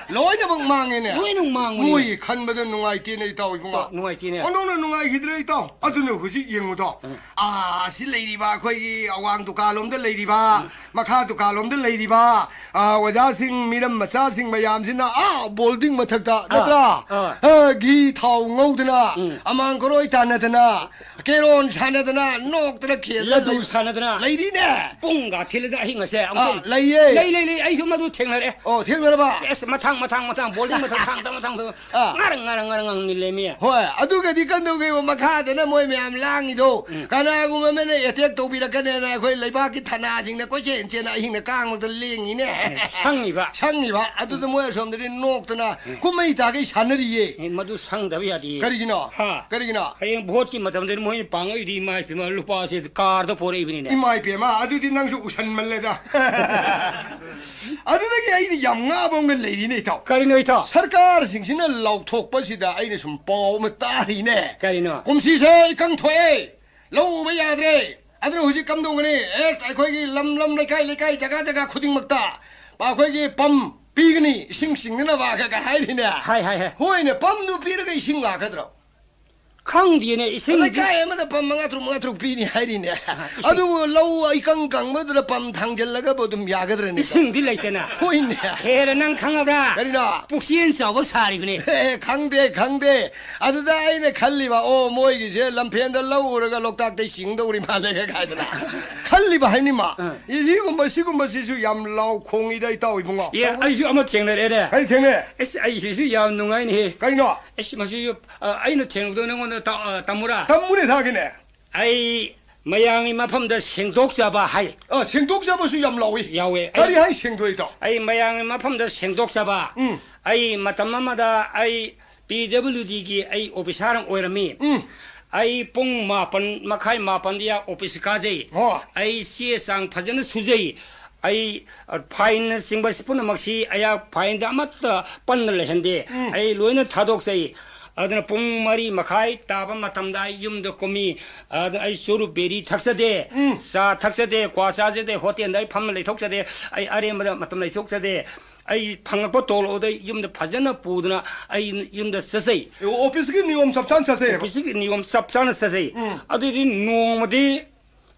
ꯂꯣꯏꯅꯃꯛ ꯃꯥꯡꯉꯦꯅꯦ꯫ ꯂꯣꯏꯅꯃꯛ ꯃꯥꯡꯕꯅꯦ꯫ ꯃꯣꯏ ꯈꯟꯕꯗ ꯅꯨꯡꯉꯥꯏꯇꯦꯅꯦ, ꯏꯇꯥꯎ ꯏꯕꯨꯡꯉꯣ꯫ ꯑꯣ, ꯅꯨꯡꯉꯥꯏꯇꯦꯅꯦ꯫ ꯑꯣꯟꯊꯣꯛꯅ ꯅꯨꯡꯉꯥꯏꯈꯤꯗ꯭ꯔꯦ, ꯏꯇꯥꯎ꯫ ꯑꯗꯨꯅ ꯍꯧꯖꯤꯛ ꯌꯦꯡꯉꯨꯗꯣ꯫ ꯎꯝ꯫ ꯑꯥ, ꯑꯁꯤ ꯂꯩꯔꯤꯕ ꯑꯩꯈꯣꯏꯒꯤ ꯑꯋꯥꯡ ꯗꯨꯀꯥꯟꯂꯣꯝꯗ ꯂꯩꯔꯤꯕ, ꯎꯝ꯫ ꯃꯈꯥ ꯗꯨꯀꯥꯟꯂꯣꯝꯗ ꯂꯩꯔꯤꯕ, ꯑꯥ, ꯑꯣꯖꯥꯁꯤꯡ, ꯃꯤꯔꯝ ꯃꯆꯥꯁꯤꯡ ꯃꯌꯥꯝꯁꯤꯅ, ꯑꯥ, ꯕꯣꯜꯗꯤꯡ ꯃꯊꯛꯇ, ꯑꯥ, ꯅꯠꯇ꯭ꯔꯥ? ꯑꯥ꯫ ꯑꯥ, ꯘꯤ ꯊꯥꯎ ꯉꯧꯗꯅ, ꯎꯝ꯫ ꯑꯃꯥꯡ ꯀꯔꯣꯏ ꯇꯥꯟꯅꯗꯅ, ꯀꯦꯔꯣꯟ ꯁꯥꯟꯅꯗꯅ, ꯅꯣꯛꯇꯅ ꯈꯦꯗꯅ ꯂꯗꯨ ꯂꯩ-, ꯁꯥꯟꯅꯗꯅ꯫ ꯂꯩꯔꯤꯅꯦ꯫ ꯄꯨꯡꯒ ꯊꯤꯜꯂꯗꯅ ꯑꯍꯤꯡ ꯑꯁꯦ ꯑꯃꯨꯛ ꯑꯥ, ꯊꯦꯡ-, ꯂꯩꯌꯦ꯫ ꯂꯩ, ꯂꯩ, ꯂꯩ, ꯑꯩꯁꯨ ꯃꯗꯨ ꯊꯦꯡꯅꯔꯦ꯫ ꯑꯣ, ꯊꯦꯡꯅꯔꯕ? ꯑꯦꯁ, ꯃꯊꯪ, ꯃꯊꯪ, ꯃꯊꯪ, ꯕꯣꯜꯗꯤꯡ ꯃꯊꯛ ꯊꯥꯡ, ꯊꯥꯡ, ꯊꯥꯡ, ꯊꯥꯡ, ꯑꯥ꯫ ꯉꯥꯔꯪ, ꯉꯥꯔꯪ, ꯉꯥꯔꯪ, ꯉꯥꯔꯪ ꯅꯤꯜꯂꯦꯃꯤ꯫ ꯍꯣꯏ, ꯑꯗꯨꯒꯗꯤ ꯀꯝꯗꯧꯒꯦꯕ ꯃꯈꯥꯗꯅ ꯃꯣꯏ ꯃꯌꯥꯝ ꯂꯥꯡꯉꯤꯗꯣ? ꯎꯝ꯫ ꯀꯅꯥꯒꯨꯝꯕ ꯑꯃꯅ ꯑꯦꯇꯦꯛ ꯇꯧꯕꯤꯔꯛꯀꯅꯦꯅ ꯑꯩꯈꯣꯏ ꯂꯩꯕꯥꯛꯀꯤ ꯊꯅꯥꯁꯤꯡꯅ ꯀꯣꯏꯆꯦꯟ ꯆꯦꯟꯅ ꯑꯍꯤꯡꯗ ꯀꯥꯡ ꯃꯔꯛꯇ ꯌꯦꯡꯉꯤꯅꯦ꯫ ꯁꯪꯉꯤꯕ꯫ ꯁꯪꯉꯤꯕ꯫ ꯑꯗꯨꯗ ꯃꯣꯏ ꯑꯁꯣꯝꯗꯗꯤ ꯅꯣꯛꯇꯅ ꯀꯨꯝꯍꯩ ꯇꯥꯈꯩ ꯁꯥꯟꯅꯔꯤꯌꯦ꯫ ꯑꯦ, ꯃꯗꯨ ꯁꯪꯗꯕ ꯌꯥꯗꯦ꯫ ꯀꯔꯤꯒꯤꯅꯣ? ꯍꯥ꯫ ꯀꯔꯤꯒꯤꯅꯣ? ꯍꯌꯦꯡ ꯚꯣꯠꯀꯤ ꯃꯇꯝꯗꯗꯤ ꯃꯣꯏꯅ ꯄꯥꯡꯉꯛꯏꯗꯤ, ꯏꯃꯥ ꯏꯄꯦꯝꯃ, ꯂꯨꯄꯥꯁꯦ ꯀꯥꯔꯗ ꯄꯣꯔꯛꯏꯕꯅꯤꯅꯦ꯫ ꯏꯃꯥ ꯏꯄꯦꯝꯃ, ꯑꯗꯨꯗꯤ ꯅꯪꯁꯨ ꯎꯁꯟꯃꯜꯂꯦꯗ꯫ ꯑꯗꯨꯗꯒꯤ ꯑꯩꯅ ꯌꯥꯝ ꯉꯥꯕ ꯑꯃꯒ ꯂꯩꯔꯤꯅꯦ, ꯏꯇꯥꯎ꯫ ꯀꯔꯤꯅꯣ, ꯏꯇꯥꯎ? ꯁꯔꯀꯥꯔꯁꯤꯡꯁꯤꯅ ꯂꯥꯎꯊꯣꯛꯄꯁꯤꯗ ꯑꯩꯅ ꯁꯨꯝ ꯄꯥꯎ ꯑꯃ ꯇꯥꯔꯤꯅꯦ꯫ ꯀꯔꯤꯅꯣ? ꯀꯨꯝꯁꯤꯁꯦ ꯏꯀꯪ ꯊꯣꯛꯑꯦ, ꯂꯧ ꯎꯕ ꯌꯥꯗ꯭ꯔꯦ꯫ ꯑꯗꯨꯅ ꯍꯧꯖꯤꯛ ꯀꯝꯗꯧꯒꯅꯤ? ꯑꯦ, ꯑꯩꯈꯣꯏꯒꯤ ꯂꯝ, ꯂꯝ, ꯂꯩꯀꯥꯏ, ꯂꯩꯀꯥꯏ, ꯖꯒꯥ, ꯖꯒꯥ ꯈꯨꯗꯤꯡꯃꯛꯇ ꯑꯩꯈꯣꯏꯒꯤ ꯄꯝ ꯄꯤꯒꯅꯤ, ꯏꯁꯤꯡ ꯆꯤꯡꯅꯅꯕ ꯀ-, ꯀ ꯍꯥꯏꯔꯤꯅꯦ꯫ ꯍꯥꯏ, ꯍꯥꯏ, ꯍꯥꯏ꯫ ꯍꯣꯏꯅꯦ, ꯄꯝꯗꯨ ꯄꯤꯔꯒ ꯏꯁꯤꯡ ꯂꯥꯛꯀꯗ꯭ꯔꯣ? ꯈꯪꯗꯦꯅꯦ, ꯏꯁꯤꯡꯗꯤ ꯂꯩꯀꯥꯏ ꯑꯃꯗ ꯄꯝ ꯃꯉꯥ ꯇꯔꯨꯛ, ꯃꯉꯥ ꯇꯔꯨꯛ ꯄꯤꯅꯤ ꯍꯥꯏꯔꯤꯅꯦ꯫ ꯑꯥ, ꯏꯁꯤꯡ꯫ ꯑꯗꯨꯕꯨ ꯂꯧ ꯏꯀꯪ ꯀꯪꯕꯗꯨꯗ ꯄꯝ ꯊꯥꯡꯖꯤꯜꯂꯒꯕꯨ ꯑꯗꯨꯝ ꯌꯥꯒꯗ꯭ꯔꯅꯦ? ꯏꯁꯤꯡꯗꯤ ꯂꯩꯇꯅ꯫ ꯍꯣꯏꯅꯦ꯫ ꯍꯦꯔ, ꯅꯪ ꯈꯪꯉꯕ꯭ꯔꯥ? ꯀꯔꯤꯅꯣ? ꯄꯨꯛꯆꯦꯜ ꯆꯥꯎꯕ ꯁꯥꯔꯤꯕꯅꯦ꯫ ꯑꯦ, ꯈꯪꯗꯦ, ꯈꯪꯗꯦ꯫ ꯑꯗꯨꯗ ꯑꯩꯅ ꯈꯜꯂꯤꯕ, "ꯑꯣ, ꯃꯣꯏꯒꯤꯁꯦ ꯂꯝꯐꯦꯟꯗ ꯂꯧ ꯎꯔꯒ ꯂꯣꯛꯇꯥꯛꯇꯩ ꯆꯤꯡꯗꯧꯔꯤ ꯃꯥꯜꯂꯦ" ꯀꯥꯏꯗꯅ ꯈꯜꯂꯤꯕ ꯍꯥꯏꯅꯤꯃ꯫ ꯑꯥ꯫ ꯁꯤꯒꯨꯝꯕ, ꯁꯤꯒꯨꯝꯕꯁꯤꯁꯨ ꯌꯥꯝ ꯂꯥꯎ ꯈꯣꯡꯉꯤꯗ, ꯏꯇꯥꯎ ꯏꯕꯨꯡꯉꯣ꯫ ꯑꯦ, ꯑꯩꯁꯨ ꯑꯃ ꯊꯦꯡꯅꯔꯦꯅꯦ꯫ ꯀꯔꯤ ꯊꯦꯡꯅꯩ? ꯑꯁ, ꯑꯩ ꯁꯤꯁꯨ ꯌꯥꯝ ꯅꯨꯡꯉꯥꯏꯅꯦꯍꯦ꯫ ꯀꯩꯅꯣ? ꯑꯁ, ꯃꯁꯤꯁꯨ, ꯑ, ꯑꯩꯅ ꯊꯦꯡꯅꯕꯗꯣ ꯅꯪꯉꯣꯟꯗ ꯇ-, ꯑ, ꯇꯝꯃꯨꯔꯥ? ꯇꯝꯃꯨꯅꯦ, ꯊꯥꯒꯤꯅꯦ꯫ ꯑꯩ ꯃꯌꯥꯝꯒꯤ ꯃꯐꯝꯗ ꯁꯦꯡꯗꯣꯛꯆꯕ ꯍꯥꯏ꯫ ꯑ, ꯁꯦꯡꯗꯣꯛꯆꯕꯁꯨ ꯌꯥꯝ ꯂꯥꯎꯏ꯫ ꯌꯥꯎꯋꯦ꯫ ꯀꯔꯤ ꯑꯩ, ꯍꯥꯏ ꯁꯦꯡꯗꯣꯛꯏꯗꯣ? ꯑꯩ ꯃꯌꯥꯝꯒꯤ ꯃꯐꯝꯗ ꯁꯦꯡꯗꯣꯛꯆꯕ꯫ ꯎꯝ꯫ ꯑꯩ ꯃꯇꯝ ꯑꯃꯗ ꯑꯩ ꯄꯤ ꯗꯕ꯭ꯂꯤꯎ ꯗꯤꯒꯤ ꯑꯩ ꯑꯣꯐꯤꯁꯥꯔ ꯑꯃ ꯑꯣꯏꯔꯝꯃꯤ꯫ ꯎꯝ꯫ ꯑꯩ ꯄꯨꯡ ꯃꯥꯄꯟ ꯃꯈꯥꯏ, ꯃꯥꯄꯟꯗ ꯑꯣꯐꯤꯁ ꯀꯥꯖꯩ꯫ ꯑꯣ꯫ ꯑꯩ ꯆꯦ ꯆꯥꯡ ꯐꯖꯅ ꯁꯨꯖꯩ꯫ ꯑꯩ, ꯑ, ꯐꯥꯏꯟꯅꯆꯤꯡꯕ ꯄꯨꯝꯅꯃꯛꯁꯤ ꯑꯩꯍꯥꯛ ꯐꯥꯏꯟꯗ ꯑꯃꯠꯇ ꯄꯟꯅ ꯂꯩꯍꯟꯗꯦ꯫ ꯎꯝ꯫ ꯑꯩ ꯂꯣꯏꯅ ꯊꯥꯗꯣꯛꯆꯩ꯫ ꯑꯗꯨꯅ ꯄꯨꯡ ꯃꯔꯤ ꯃꯈꯥꯏ ꯇꯥꯕ ꯃꯇꯝꯗ ꯑꯩ ꯌꯨꯝꯗ ꯀꯨꯝꯃꯤ꯫ ꯑꯗꯨꯅ ꯑꯩ ꯆꯨꯔꯨꯞ ꯕꯦꯔꯤ ꯊꯛꯆꯗꯦ, ꯎꯝ꯫ ꯆꯥ ꯊꯛꯆꯗꯦ, ꯀ꯭ꯋꯥ ꯆꯥꯖꯗꯦ, ꯍꯣꯇꯦꯜꯗ ꯑꯩ ꯐꯝꯅ ꯂꯩꯊꯣꯛꯆꯗꯦ, ꯑꯩ ꯑꯔꯦꯝꯕꯗ ꯃꯇꯝ ꯂꯩꯊꯣꯛꯆꯗꯦ꯫ ꯑꯩ ꯐꯪꯉꯛꯄ ꯇꯣꯂꯣꯞ ꯑꯗꯨ ꯑꯩ ꯌꯨꯝꯗ ꯐꯖꯅ ꯄꯨꯗꯅ ꯑꯩ ꯌꯨꯝꯗ ꯆꯠꯆꯩ꯫ ꯑꯣ, ꯑꯣꯐꯤꯁꯀꯤ ꯅꯤꯌꯣꯝ ꯆꯞ ꯆꯥꯅ ꯆꯠꯆꯩꯌꯦꯕ? ꯑꯣꯐꯤꯁꯀꯤ ꯅꯤꯌꯣꯝ ꯆꯞ ꯆꯥꯅ ꯆꯠꯆꯩ꯫ ꯎꯝ꯫ ꯑꯗꯨꯗꯤ ꯅꯣꯡꯃꯗꯤ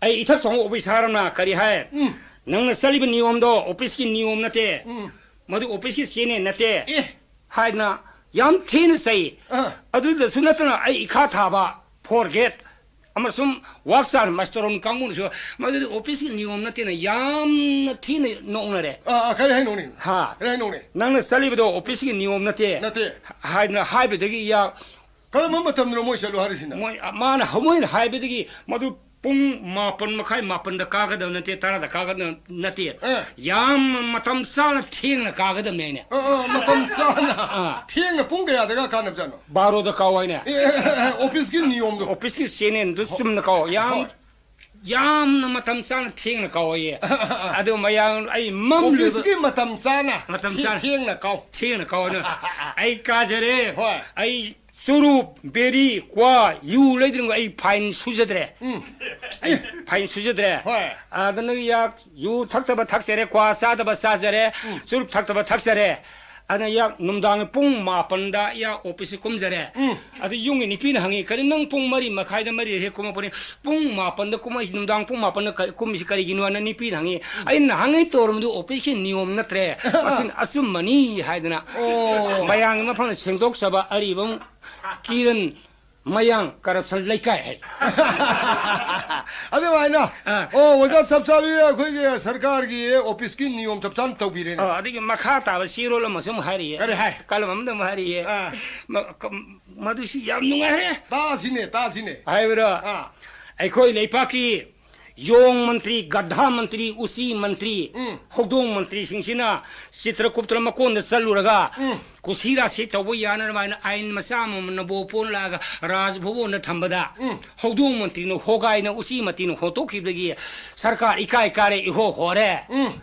ꯑꯩ ꯏꯊꯛ ꯊꯣꯡꯕ ꯑꯣꯐꯤꯁꯥꯔ ꯑꯃꯅ ꯀꯔꯤ ꯍꯥꯏ? ꯎꯝ꯫ "ꯅꯪꯅ ꯆꯠꯂꯤꯕ ꯅꯤꯌꯣꯝꯗꯣ ꯑꯣꯐꯤꯁꯀꯤ ꯅꯤꯌꯣꯝ ꯅꯠꯇꯦ꯫ ꯎꯝ꯫ ꯃꯗꯨ ꯑꯣꯐꯤꯁꯀꯤ ꯆꯦꯅꯦ ꯅꯠꯇꯦ" ꯑꯦ꯫ ꯍꯥꯏꯗꯅ ꯌꯥꯝ ꯊꯤꯅ ꯆꯩ꯫ ꯑꯥ꯫ ꯑꯗꯨꯗꯁꯨ ꯅꯠꯇꯅ ꯑꯩ ꯏꯈꯥ ꯊꯥꯕ, ꯐꯣꯔꯒꯦꯠ ꯑꯃꯁꯨꯡ ꯋꯥꯛ ꯆꯥꯟ ꯃꯥꯁꯇꯔꯣꯟ ꯀꯥꯡꯕꯨꯅꯁꯨ ꯃꯗꯨꯗꯤ ꯑꯣꯐꯤꯁꯀꯤ ꯅꯤꯌꯣꯝ ꯅꯠꯇꯦꯅ ꯌꯥꯝꯅ ꯊꯤꯅ ꯅꯣꯛꯅꯔꯦ꯫ ꯑꯥ, ꯑꯥ, ꯀꯔꯤ ꯍꯥꯏꯅꯣꯅꯦ? ꯍꯥ꯫ ꯀꯔꯤ ꯍꯥꯏꯅꯣꯅꯦ? "ꯅꯪꯅ ꯆꯠꯂꯤꯕꯗꯣ ꯑꯣꯐꯤꯁꯀꯤ ꯅꯤꯌꯣꯝ ꯅꯠꯇꯦ" ꯅꯠꯇꯦ꯫ ꯍꯥꯏꯗꯅ ꯍꯥꯏꯕꯗꯒꯤ ꯌꯥ-, ꯀꯔꯝꯕ ꯃꯇꯝꯗꯅꯣ ꯃꯣꯏ ꯆꯠꯂꯣ ꯍꯥꯏꯔꯤꯁꯤꯅ? ꯃꯣꯏ, ꯃꯥꯅ, ꯃꯣꯏꯅ ꯍꯥꯏꯕꯗꯒꯤ ꯃꯗꯨ ꯄꯨꯡ ꯃꯥꯄꯟ ꯃꯈꯥꯏ, ꯃꯥꯄꯟꯗ ꯀꯥꯒꯗꯕ ꯅꯠꯇꯦ, ꯇꯔꯥꯗ ꯀꯥꯒꯗꯕ ꯅꯠꯇꯦ꯫ ꯑꯥ꯫ ꯌꯥꯝ ꯃꯇꯝ ꯆꯥꯅ ꯊꯦꯡꯅ ꯀꯥꯒꯗꯕꯅꯦ ꯍꯥꯏꯅꯦ꯫ ꯑꯥ, ꯑꯥ, ꯃꯇꯝ ꯆꯥꯅ꯫ ꯑꯥ꯫ ꯊꯦꯡꯅ ꯄꯨꯡ ꯀꯌꯥꯗꯒ ꯀꯥꯅꯕꯖꯥꯠꯅꯣ? ꯕꯥꯔꯣꯗ ꯀꯥꯎ ꯍꯥꯏꯅꯦ꯫ ꯑꯦ, ꯑꯦ, ꯑꯦ, ꯑꯦ, ꯑꯣꯐꯤꯁꯀꯤ ꯅꯤꯌꯣꯝꯗꯣ꯫ ꯑꯣꯐꯤꯁꯀꯤ ꯆꯦꯅꯦꯜꯗꯨ ꯆꯨꯝꯅ ꯀꯥꯎ꯫ ꯌꯥꯝ, ꯍꯣꯏ꯫ ꯌꯥꯝꯅ ꯃꯇꯝ ꯆꯥꯅ ꯊꯦꯡꯅ ꯀꯥꯎ ꯍꯥꯏꯌꯦ꯫ ꯑꯗꯨ ꯃꯌꯥꯝ ꯑꯩ ꯃꯝꯂꯨꯕ ꯑꯣꯐꯤꯁꯀꯤ ꯃꯇꯝ ꯆꯥꯅ ꯃꯇꯝ ꯊꯦ-, ꯆꯥꯅ꯫ ꯊꯦꯡꯅ ꯀꯥꯎ꯫ ꯊꯦꯡꯅ ꯀꯥꯎ꯫ ꯑꯗꯨꯅ ꯑꯩ ꯀꯥꯖꯔꯦ꯫ ꯍꯣꯏ꯫ ꯑꯩ ꯆꯨꯔꯨꯞ, ꯕꯦꯔꯤ, ꯀ꯭ꯋꯥ, ꯌꯨ ꯂꯩꯗ꯭ꯔꯤꯉꯩ ꯑꯩ ꯐꯥꯏꯟ ꯁꯨꯖꯗ꯭ꯔꯦ꯫ ꯎꯝ꯫ ꯑꯩ ꯐꯥꯏꯟ ꯁꯨꯖꯗ꯭ꯔꯦ꯫ ꯍꯣꯏ꯫ ꯑꯗꯨꯅ ꯌꯥ-, ꯌꯨ ꯊꯛꯇꯕ ꯊꯛꯆꯔꯦ, ꯀ꯭ꯋꯥ ꯆꯥꯗꯕ ꯆꯥꯖꯔꯦ, ꯎꯝ꯫ ꯆꯨꯔꯨꯞ ꯊꯛꯇꯕ ꯊꯛꯆꯔꯦ꯫ ꯑꯗꯨꯅ ꯌꯥ-, ꯅꯨꯡꯗꯥꯡꯒꯤ ꯄꯨꯡ ꯃꯥꯄꯟꯗ ꯌꯥ ꯑꯣꯐꯤꯁꯁꯤ ꯀꯨꯝꯖꯔꯦ꯫ ꯎꯝ꯫ ꯑꯗꯨ ꯌꯨꯝꯒꯤ ꯅꯨꯄꯤꯅ ꯍꯪꯉꯤ, "ꯀꯔꯤ ꯅꯪ ꯄꯨꯡ ꯃꯔꯤ ꯃꯈꯥꯏꯗ ꯃꯔꯤ ꯍꯦꯛ ꯀꯨꯝꯃꯛꯄꯅꯤ, ꯄꯨꯡ ꯃꯥꯄꯟꯗ ꯀꯨꯝꯃꯛꯏꯁꯤ, ꯅꯨꯡꯗꯥꯡ ꯄꯨꯡ ꯃꯥꯄꯟꯗ ꯀ-, ꯀꯨꯝꯃꯤꯁꯤ ꯀꯔꯤꯒꯤꯅꯣ?" ꯍꯥꯏꯅ ꯅꯨꯄꯤꯅ ꯍꯪꯉꯤ꯫ ꯎꯝ꯫ ꯑꯩꯅ ꯅꯍꯥꯟꯉꯩ ꯇꯧꯔꯝꯕꯗꯨ ꯑꯣꯐꯤꯁꯀꯤ ꯅꯤꯌꯣꯝ ꯅꯠꯇ꯭ꯔꯦ, ꯃꯁꯤꯅ ꯑꯆꯨꯝꯕꯅꯤ ꯍꯥꯏꯗꯅ ꯑꯣ꯫ ꯃꯌꯥꯝꯒꯤ ꯃꯐꯝꯗ ꯁꯦꯡꯗꯣꯛꯆꯕ ꯑꯔꯤꯕꯝ ꯀꯤꯔꯟ ꯃꯌꯥꯡ ꯀꯔꯞꯁꯟ ꯂꯩꯀꯥꯏ ꯍꯥꯏ꯫ ꯑꯗꯨꯃꯥꯏꯅ꯫ ꯑꯥ꯫ ꯑꯣ, ꯑꯣꯖꯥ ꯆꯞ ꯆꯥꯕꯤ ꯑꯩꯈꯣꯏꯒꯤ ꯁꯔꯀꯥꯔꯒꯤ ꯑꯣꯐꯤꯁꯀꯤ ꯅꯤꯌꯣꯝ ꯆꯞ ꯆꯥꯅ ꯇꯧꯕꯤꯔꯦꯅꯦ꯫ ꯑꯣ, ꯑꯗꯨꯒꯤ ꯃꯈꯥ ꯇꯥꯕ ꯆꯦꯔꯣꯜ ꯑꯃꯁꯨ ꯑꯃꯨꯛ ꯍꯥꯏꯔꯤꯌꯦ꯫ ꯀꯔꯤ ꯍꯥꯏ? ꯀꯂꯝ ꯑꯃꯗ ꯑꯃꯨꯛ ꯍꯥꯏꯔꯤꯌꯦ꯫ ꯑꯥ꯫ ꯃ-, ꯀ-, ꯃꯗꯨꯁꯤ ꯌꯥꯝ ꯅꯨꯡꯉꯥꯏꯔꯦ꯫ ꯇꯥꯁꯤꯅꯦ, ꯇꯥꯁꯤꯅꯦ꯫ ꯍꯥꯏꯕ꯭ꯔꯥ? ꯑꯥ꯫ ꯑꯩꯈꯣꯏ ꯂꯩꯄꯥꯛꯀꯤ ꯌꯣꯡ ꯃꯟꯇ꯭ꯔꯤ, ꯒꯙꯥ ꯃꯟꯇ꯭ꯔꯤ, ꯎꯆꯤ ꯃꯟꯇ꯭ꯔꯤ, ꯎꯝ꯫ ꯍꯧꯗꯣꯡ ꯃꯟꯇ꯭ꯔꯤꯁꯤꯡꯁꯤꯅ ꯆꯤꯇ꯭ꯔꯒꯨꯞꯇꯅ ꯃꯀꯣꯟꯗ ꯆꯠꯂꯨꯔꯒ, ꯎꯝ꯫ ꯀꯨꯁꯤ ꯔꯥꯁꯤ ꯇꯧꯕ ꯌꯥꯅꯅꯕ ꯍꯥꯏꯅ ꯑꯥꯏꯟ ꯃꯆꯥ ꯑꯃꯃꯝꯅ ꯕꯣ ꯄꯣꯟꯂꯛꯑꯒ ꯔꯥꯖ ꯚꯕꯟꯗ ꯊꯝꯕꯗ, ꯎꯝ꯫ ꯍꯧꯗꯣꯡ ꯃꯟꯇ꯭ꯔꯤꯅ ꯍꯣꯒꯥꯏꯅ ꯎꯆꯤ ꯃꯟꯇ꯭ꯔꯤꯅ ꯍꯣꯠꯇꯣꯛꯈꯤꯕꯗꯒꯤ ꯁꯔꯀꯥꯔ ꯏꯀꯥꯏ ꯀꯥꯔꯦ, ꯏꯍꯣ ꯍꯣꯔꯦ꯫ ꯎꯝ꯫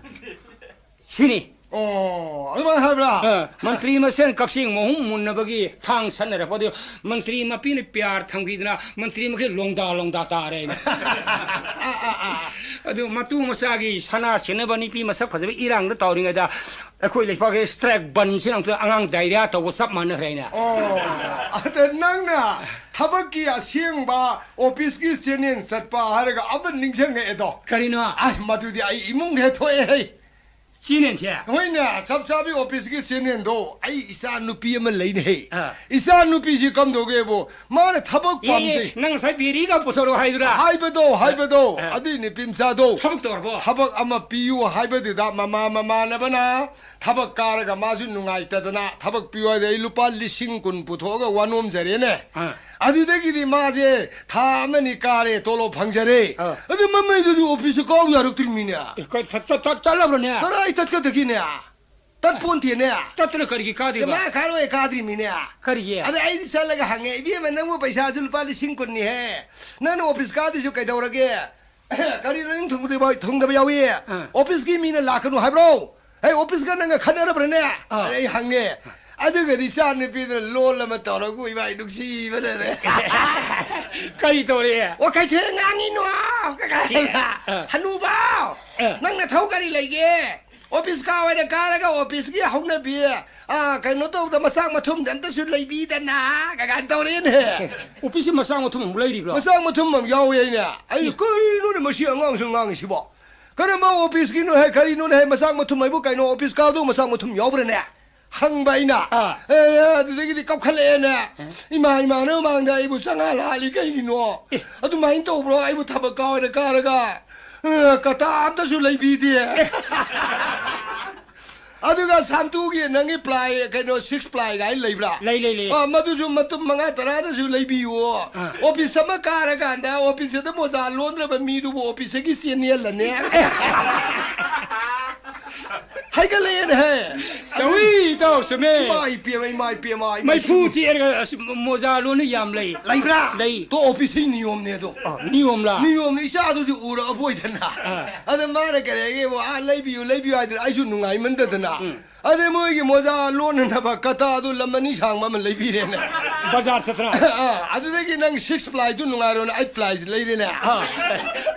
ꯁꯤꯅꯤ꯫ ꯑꯣ, ꯑꯗꯨꯃꯥꯏꯅ ꯍꯥꯏꯕ꯭ꯔꯥ? ꯑ, ꯃꯟꯇ꯭ꯔꯤ ꯃꯁꯦꯟ ꯀꯛꯆꯦꯡ ꯃꯍꯨꯝ ꯃꯨꯟꯅꯕꯒꯤ ꯊꯥꯡ ꯁꯠꯅꯔꯛꯄꯗꯨ ꯃꯟꯇ꯭ꯔꯤ ꯃꯄꯤꯅ ꯄꯤꯌꯥꯔ ꯊꯝꯈꯤꯗꯅ ꯃꯟꯇ꯭ꯔꯤ ꯃꯈꯩ ꯂꯣꯡꯗꯥ ꯂꯣꯡꯗꯥ ꯇꯥꯔꯦꯅ꯫ ꯑꯗꯨ ꯃꯇꯨ ꯃꯆꯥꯒꯤ ꯁꯅꯥ ꯁꯤꯟꯅꯕ ꯅꯨꯄꯤ ꯃꯁꯛ ꯐꯖꯕ ꯏꯔꯥꯡꯗ ꯇꯧꯔꯤꯉꯩꯗ ꯑꯩꯈꯣꯏ ꯂꯩꯄꯥꯛꯀꯤ ꯁ꯭ꯇ꯭ꯔꯥꯏꯛ ꯕꯟꯁꯤꯅ ꯑꯃꯨꯛꯇ ꯑꯉꯥꯡ ꯗꯥꯏꯔꯤꯌꯥ ꯇꯧꯕ ꯆꯞ ꯃꯥꯟꯅꯈ꯭ꯔꯦꯅꯦ꯫ ꯑꯣ, ꯑꯗ ꯅꯪꯅ ꯊꯕꯛꯀꯤ ꯑꯁꯦꯡꯕ ꯑꯣꯐꯤꯁꯀꯤ ꯆꯦꯅꯦꯜ ꯆꯠꯄ ꯍꯥꯏꯔꯒ ꯑꯃ ꯅꯤꯡꯁꯤꯡꯉꯛꯑꯦꯗꯣ꯫ ꯀꯔꯤꯅꯣ? ꯑꯁ, ꯃꯗꯨꯗꯤ ꯑꯩ ꯏꯃꯨꯡꯗ ꯍꯦꯛ ꯊꯣꯛꯑꯦ ꯍꯩ꯫ ꯆꯦꯅꯦꯜꯁꯦ? ꯍꯣꯏꯅꯦ, ꯆꯞ ꯆꯥꯕꯤ ꯑꯣꯐꯤꯁꯀꯤ ꯆꯦꯅꯦꯜꯗꯣ꯫ ꯑꯩ ꯏꯆꯥ ꯅꯨꯄꯤ ꯑꯃ ꯂꯩꯅꯦ ꯍꯦ꯫ ꯑꯥ꯫ ꯏꯆꯥ ꯅꯨꯄꯤꯁꯤ ꯀꯝꯗꯧꯒꯦꯕꯨ, ꯃꯥꯅ ꯊꯕꯛ ꯌꯦ, ꯌꯦ, ꯄꯥꯝꯖꯩ꯫ ꯅꯪ ꯉꯁꯥꯏ ꯕꯦꯔꯤꯒ ꯄꯨꯊꯣꯔꯛꯑꯣ ꯍꯥꯏꯗꯨꯔꯥ? ꯍꯥꯏꯕꯗꯣ, ꯑꯥ꯫ ꯍꯥꯏꯕꯗꯣ, ꯑꯥ꯫ ꯑꯗꯨꯏ ꯅꯨꯄꯤ ꯃꯆꯥꯗꯣ꯫ ꯊꯕꯛ ꯇꯧꯔꯕꯣ? ꯊꯕꯛ ꯑꯃ ꯄꯤꯌꯨ ꯍꯥꯏꯕꯗꯨꯗ ꯃꯃꯥ ꯃꯃꯥꯟꯅꯕꯅ ꯊꯕꯛ ꯀꯥꯔꯒ ꯃꯥꯁꯨ ꯅꯨꯡꯉꯥꯏꯇꯗꯅ ꯊꯕꯛ ꯄꯤꯌꯨ ꯍꯥꯏꯗ ꯑꯩ ꯂꯨꯄꯥ ꯂꯤꯁꯤꯡ ꯀꯨꯟ ꯄꯨꯊꯣꯛꯑꯒ ꯋꯥꯅꯣꯝꯖꯔꯦꯅꯦ꯫ ꯑꯥ꯫ ꯑꯗꯨꯗꯒꯤꯗꯤ ꯃꯥꯁꯦ ꯊꯥ ꯑꯃꯅꯤ ꯀꯥꯔꯦ, ꯇꯣꯂꯣꯞ ꯐꯪꯖꯔꯦ꯫ ꯑꯥ꯫ ꯑꯗꯨ ꯃꯃꯩꯗꯨꯗꯤ ꯑꯣꯐꯤꯁꯁꯨ ꯀꯥꯎ ꯌꯥꯔꯛꯇ꯭ꯔꯤꯃꯤꯅꯦ꯫ ꯑꯦ, ꯀ-, ꯆꯠ-, ꯆꯠ-, ꯆꯠ-, ꯆꯠꯂꯕ꯭ꯔꯅꯦ? ꯀꯗꯥꯏ ꯆꯠꯀꯗꯒꯤꯅꯦ? ꯇꯠꯄꯣꯟꯇꯦꯅꯦ꯫ ꯇꯠꯇꯅ ꯀꯔꯤꯒꯤ ꯀꯥꯗꯣꯏꯕ? ꯃꯥ ꯀꯥꯔꯣꯏ, ꯀꯥꯗ꯭ꯔꯤꯃꯤꯅꯦ꯫ ꯀꯔꯤꯒꯤ? ꯑꯗ ꯑꯩꯗꯤ ꯆꯠꯂꯒ ꯍꯪꯉꯦ, "ꯏꯕꯦꯝꯃ, ꯅꯪꯕꯨ ꯄꯩꯁꯥꯁꯨ ꯂꯨꯄꯥ ꯂꯤꯁꯤꯡ ꯀꯨꯟꯅꯤꯍꯦ꯫ ꯅꯪꯅ ꯑꯣꯐꯤꯁ ꯀꯥꯗꯣꯏꯁꯨ ꯀꯩꯗꯧꯔꯒꯦ? ꯀꯔꯤꯅꯣ ꯅꯪ ꯊꯨꯡꯗꯕ, ꯊꯨꯡꯗꯕ ꯌꯥꯎꯏ? ꯑꯥ꯫ ꯑꯣꯐꯤꯁꯀꯤ ꯃꯤꯅ ꯂꯥꯛꯀꯅꯨ ꯍꯥꯏꯕ꯭ꯔꯣ? ꯑꯩ ꯑꯣꯐꯤꯁꯀ ꯅꯪꯒ ꯈꯠꯅꯔꯕ꯭ꯔꯅꯦ?" ꯑꯥ꯫ ꯑꯗ ꯑꯩ ꯍꯪꯉꯦ꯫ ꯑꯗꯨꯒꯗꯤ ꯏꯆꯥ ꯅꯨꯄꯤꯗꯨꯅ ꯂꯣꯜ ꯑꯃ ꯇꯧꯔꯒ, ꯏꯃꯥꯏ, ꯅꯨꯡꯁꯤꯕꯗꯅꯦ꯫ ꯀꯔꯤ ꯇꯧꯔꯛꯑꯦ? "ꯑꯣ, ꯀꯩꯊꯦꯜ ꯉꯥꯡꯉꯤꯅꯣ?" ꯑꯥ꯫ "ꯍꯅꯨꯕ, ꯑꯥ꯫ ꯅꯪ ꯅꯊꯧ ꯀꯔꯤ ꯂꯩꯒꯦ? ꯑꯣꯐꯤꯁ ꯀꯥ ꯑꯣꯏꯅ ꯀꯥꯔꯒ ꯑꯣꯐꯤꯁꯀꯤ ꯍꯧꯅꯕꯤ, ꯑꯥ, ꯀꯩꯅꯣ ꯇꯧꯗ, ꯃꯆꯥꯛ ꯃꯊꯨꯝꯗ ꯑꯝꯇꯁꯨ ꯂꯩꯕꯤꯗꯅ", ꯀꯥꯏꯅ ꯇꯧꯔꯛꯑꯦꯅꯦ꯫ ꯑꯣꯐꯤꯁꯀꯤ ꯃꯆꯥꯛ ꯃꯊꯨꯝ ꯑꯃꯨꯛ ꯂꯩꯔꯤꯕ꯭ꯔꯣ? ꯃꯆꯥꯛ ꯃꯊꯨꯝ ꯑꯃ ꯌꯥꯎꯋꯦ ꯍꯥꯏꯅꯦ꯫ ꯑꯩ, ꯑꯦ꯫ "ꯀꯔꯤꯅꯣꯅꯦ ꯃꯁꯤ ꯑꯉꯥꯡꯁꯤꯅ ꯉꯥꯡꯉꯤꯁꯤꯕꯣ? ꯀꯔꯝꯕ ꯑꯣꯐꯤꯁꯀꯤꯅꯣ ꯍꯦ? ꯀꯔꯤꯅꯣꯅꯦ ꯍꯦ? ꯃꯆꯥꯛ ꯃꯊꯨꯝ ꯍꯥꯏꯕꯨ ꯀꯩꯅꯣ? ꯑꯣꯐꯤꯁ ꯀꯥꯗꯧ ꯃꯆꯥꯛ ꯃꯊꯨꯝ ꯌꯥꯎꯕ꯭ꯔꯅꯦ?" ꯍꯪꯕ ꯑꯩꯅ꯫ ꯑꯥ꯫ ꯑꯦ, ꯑꯗꯨꯗꯒꯤꯗꯤ ꯀꯞꯈꯠꯂꯛꯑꯦꯅꯦ꯫ ꯑꯦ꯫ "ꯏꯃꯥ, ꯏꯃꯥꯟꯅꯕ ꯃꯃꯥꯡꯗ ꯑꯩꯕꯨ ꯆꯪꯉꯥ ꯂꯥꯛꯍꯜꯂꯤ ꯀꯩꯒꯤꯅꯣ? ꯑꯦ꯫ ꯑꯗꯨꯃꯥꯏꯅ ꯇꯧꯕ꯭ꯔꯣ? ꯑꯩꯕꯨ ꯊꯕꯛ ꯀꯥ ꯑꯣꯏꯅ ꯀꯥꯔꯒ, ꯑ, ꯀꯇꯥ ꯑꯝꯇꯁꯨ ꯂꯩꯕꯤꯗꯦ꯫" ꯑꯗꯨꯒ ꯁꯥꯟꯇꯨꯒꯤ ꯅꯪꯒꯤ ꯄ꯭ꯂꯥꯏ, ꯀꯩꯅꯣ, ꯁꯤꯛꯁ ꯄ꯭ꯂꯥꯏ ꯀꯥꯏꯅ ꯂꯩꯕ꯭ꯔꯥ? ꯂꯩ, ꯂꯩ, ꯂꯩ꯫ ꯑ, ꯃꯗꯨꯁꯨ ꯃꯇꯨꯝ ꯃꯉꯥ ꯇꯔꯥꯗꯁꯨ ꯂꯩꯕꯤꯌꯨ꯫ ꯑꯥ꯫ ꯑꯣꯐꯤꯁ ꯑꯃ ꯀꯥꯔꯀꯥꯟꯗ ꯑꯣꯐꯤꯁ ꯑꯗꯨ ꯃꯣꯖꯥ ꯂꯣꯟꯗ꯭ꯔꯕ ꯃꯤꯗꯨꯕꯨ ꯑꯣꯐꯤꯁꯇꯒꯤ ꯆꯦꯟꯅꯦꯜꯂꯅꯦ꯫ ꯍꯥꯏꯒꯠꯂꯛꯑꯦꯅꯦꯍꯦ꯫ ꯇꯧꯏ, ꯏꯇꯥꯎ, ꯆꯨꯝꯃꯦ꯫ ꯏꯃꯥ ꯏꯄꯦꯝꯃ, ꯏꯃꯥ ꯏꯄꯦꯝꯃ, ꯏꯃꯥ ꯃꯩꯐꯨ ꯏꯄꯦꯝꯃ꯫ ꯇꯦꯛꯑꯒ ꯑꯁ, ꯃꯣꯖꯥ ꯂꯣꯟꯅ ꯌꯥꯝ ꯂꯩ꯫ ꯂꯩꯕ꯭ꯔꯥ? ꯂꯩ꯫ ꯇꯣ, ꯑꯣꯐꯤꯁꯀꯤ ꯅꯤꯌꯣꯝꯅꯦ ꯑꯗꯣ꯫ ꯑ, ꯅꯤꯌꯣꯝꯂꯥ? ꯅꯤꯌꯣꯝꯅꯦ, ꯏꯆꯥꯗꯨꯗꯤ ꯎꯔꯛꯑꯕꯣꯏꯗꯅ꯫ ꯑ꯫ ꯑꯗ ꯃꯥꯅ ꯀꯔꯤ ꯍꯥꯏꯒꯦꯕꯨ, "ꯑꯥ, ꯂꯩꯕꯤꯌꯨ, ꯂꯩꯕꯤꯌꯨ" ꯍꯥꯏꯗꯅ ꯑꯩꯁꯨ ꯅꯨꯡꯉꯥꯏꯃꯟꯗꯗꯅ꯫ ꯎꯝ꯫ ꯑꯗꯩ ꯃꯣꯏꯒꯤ ꯃꯣꯖꯥ ꯂꯣꯟꯅꯅꯕ ꯀꯇꯥꯗꯨ ꯂꯝ ꯑꯅꯤ ꯁꯥꯡꯕ ꯑꯃ ꯂꯩꯕꯤꯔꯦꯅꯦ꯫ ꯕꯖꯥꯔ ꯆꯠꯇꯅ? ꯑ, ꯑꯗꯨꯗꯒꯤ ꯅꯪ ꯁꯤꯛꯁ ꯄ꯭ꯂꯥꯏꯗꯨ ꯅꯨꯡꯉꯥꯏꯔꯣꯅ ꯑꯩꯠ ꯄ꯭ꯂꯥꯏꯁꯤ ꯂꯩꯔꯦꯅꯦ꯫ ꯑ꯫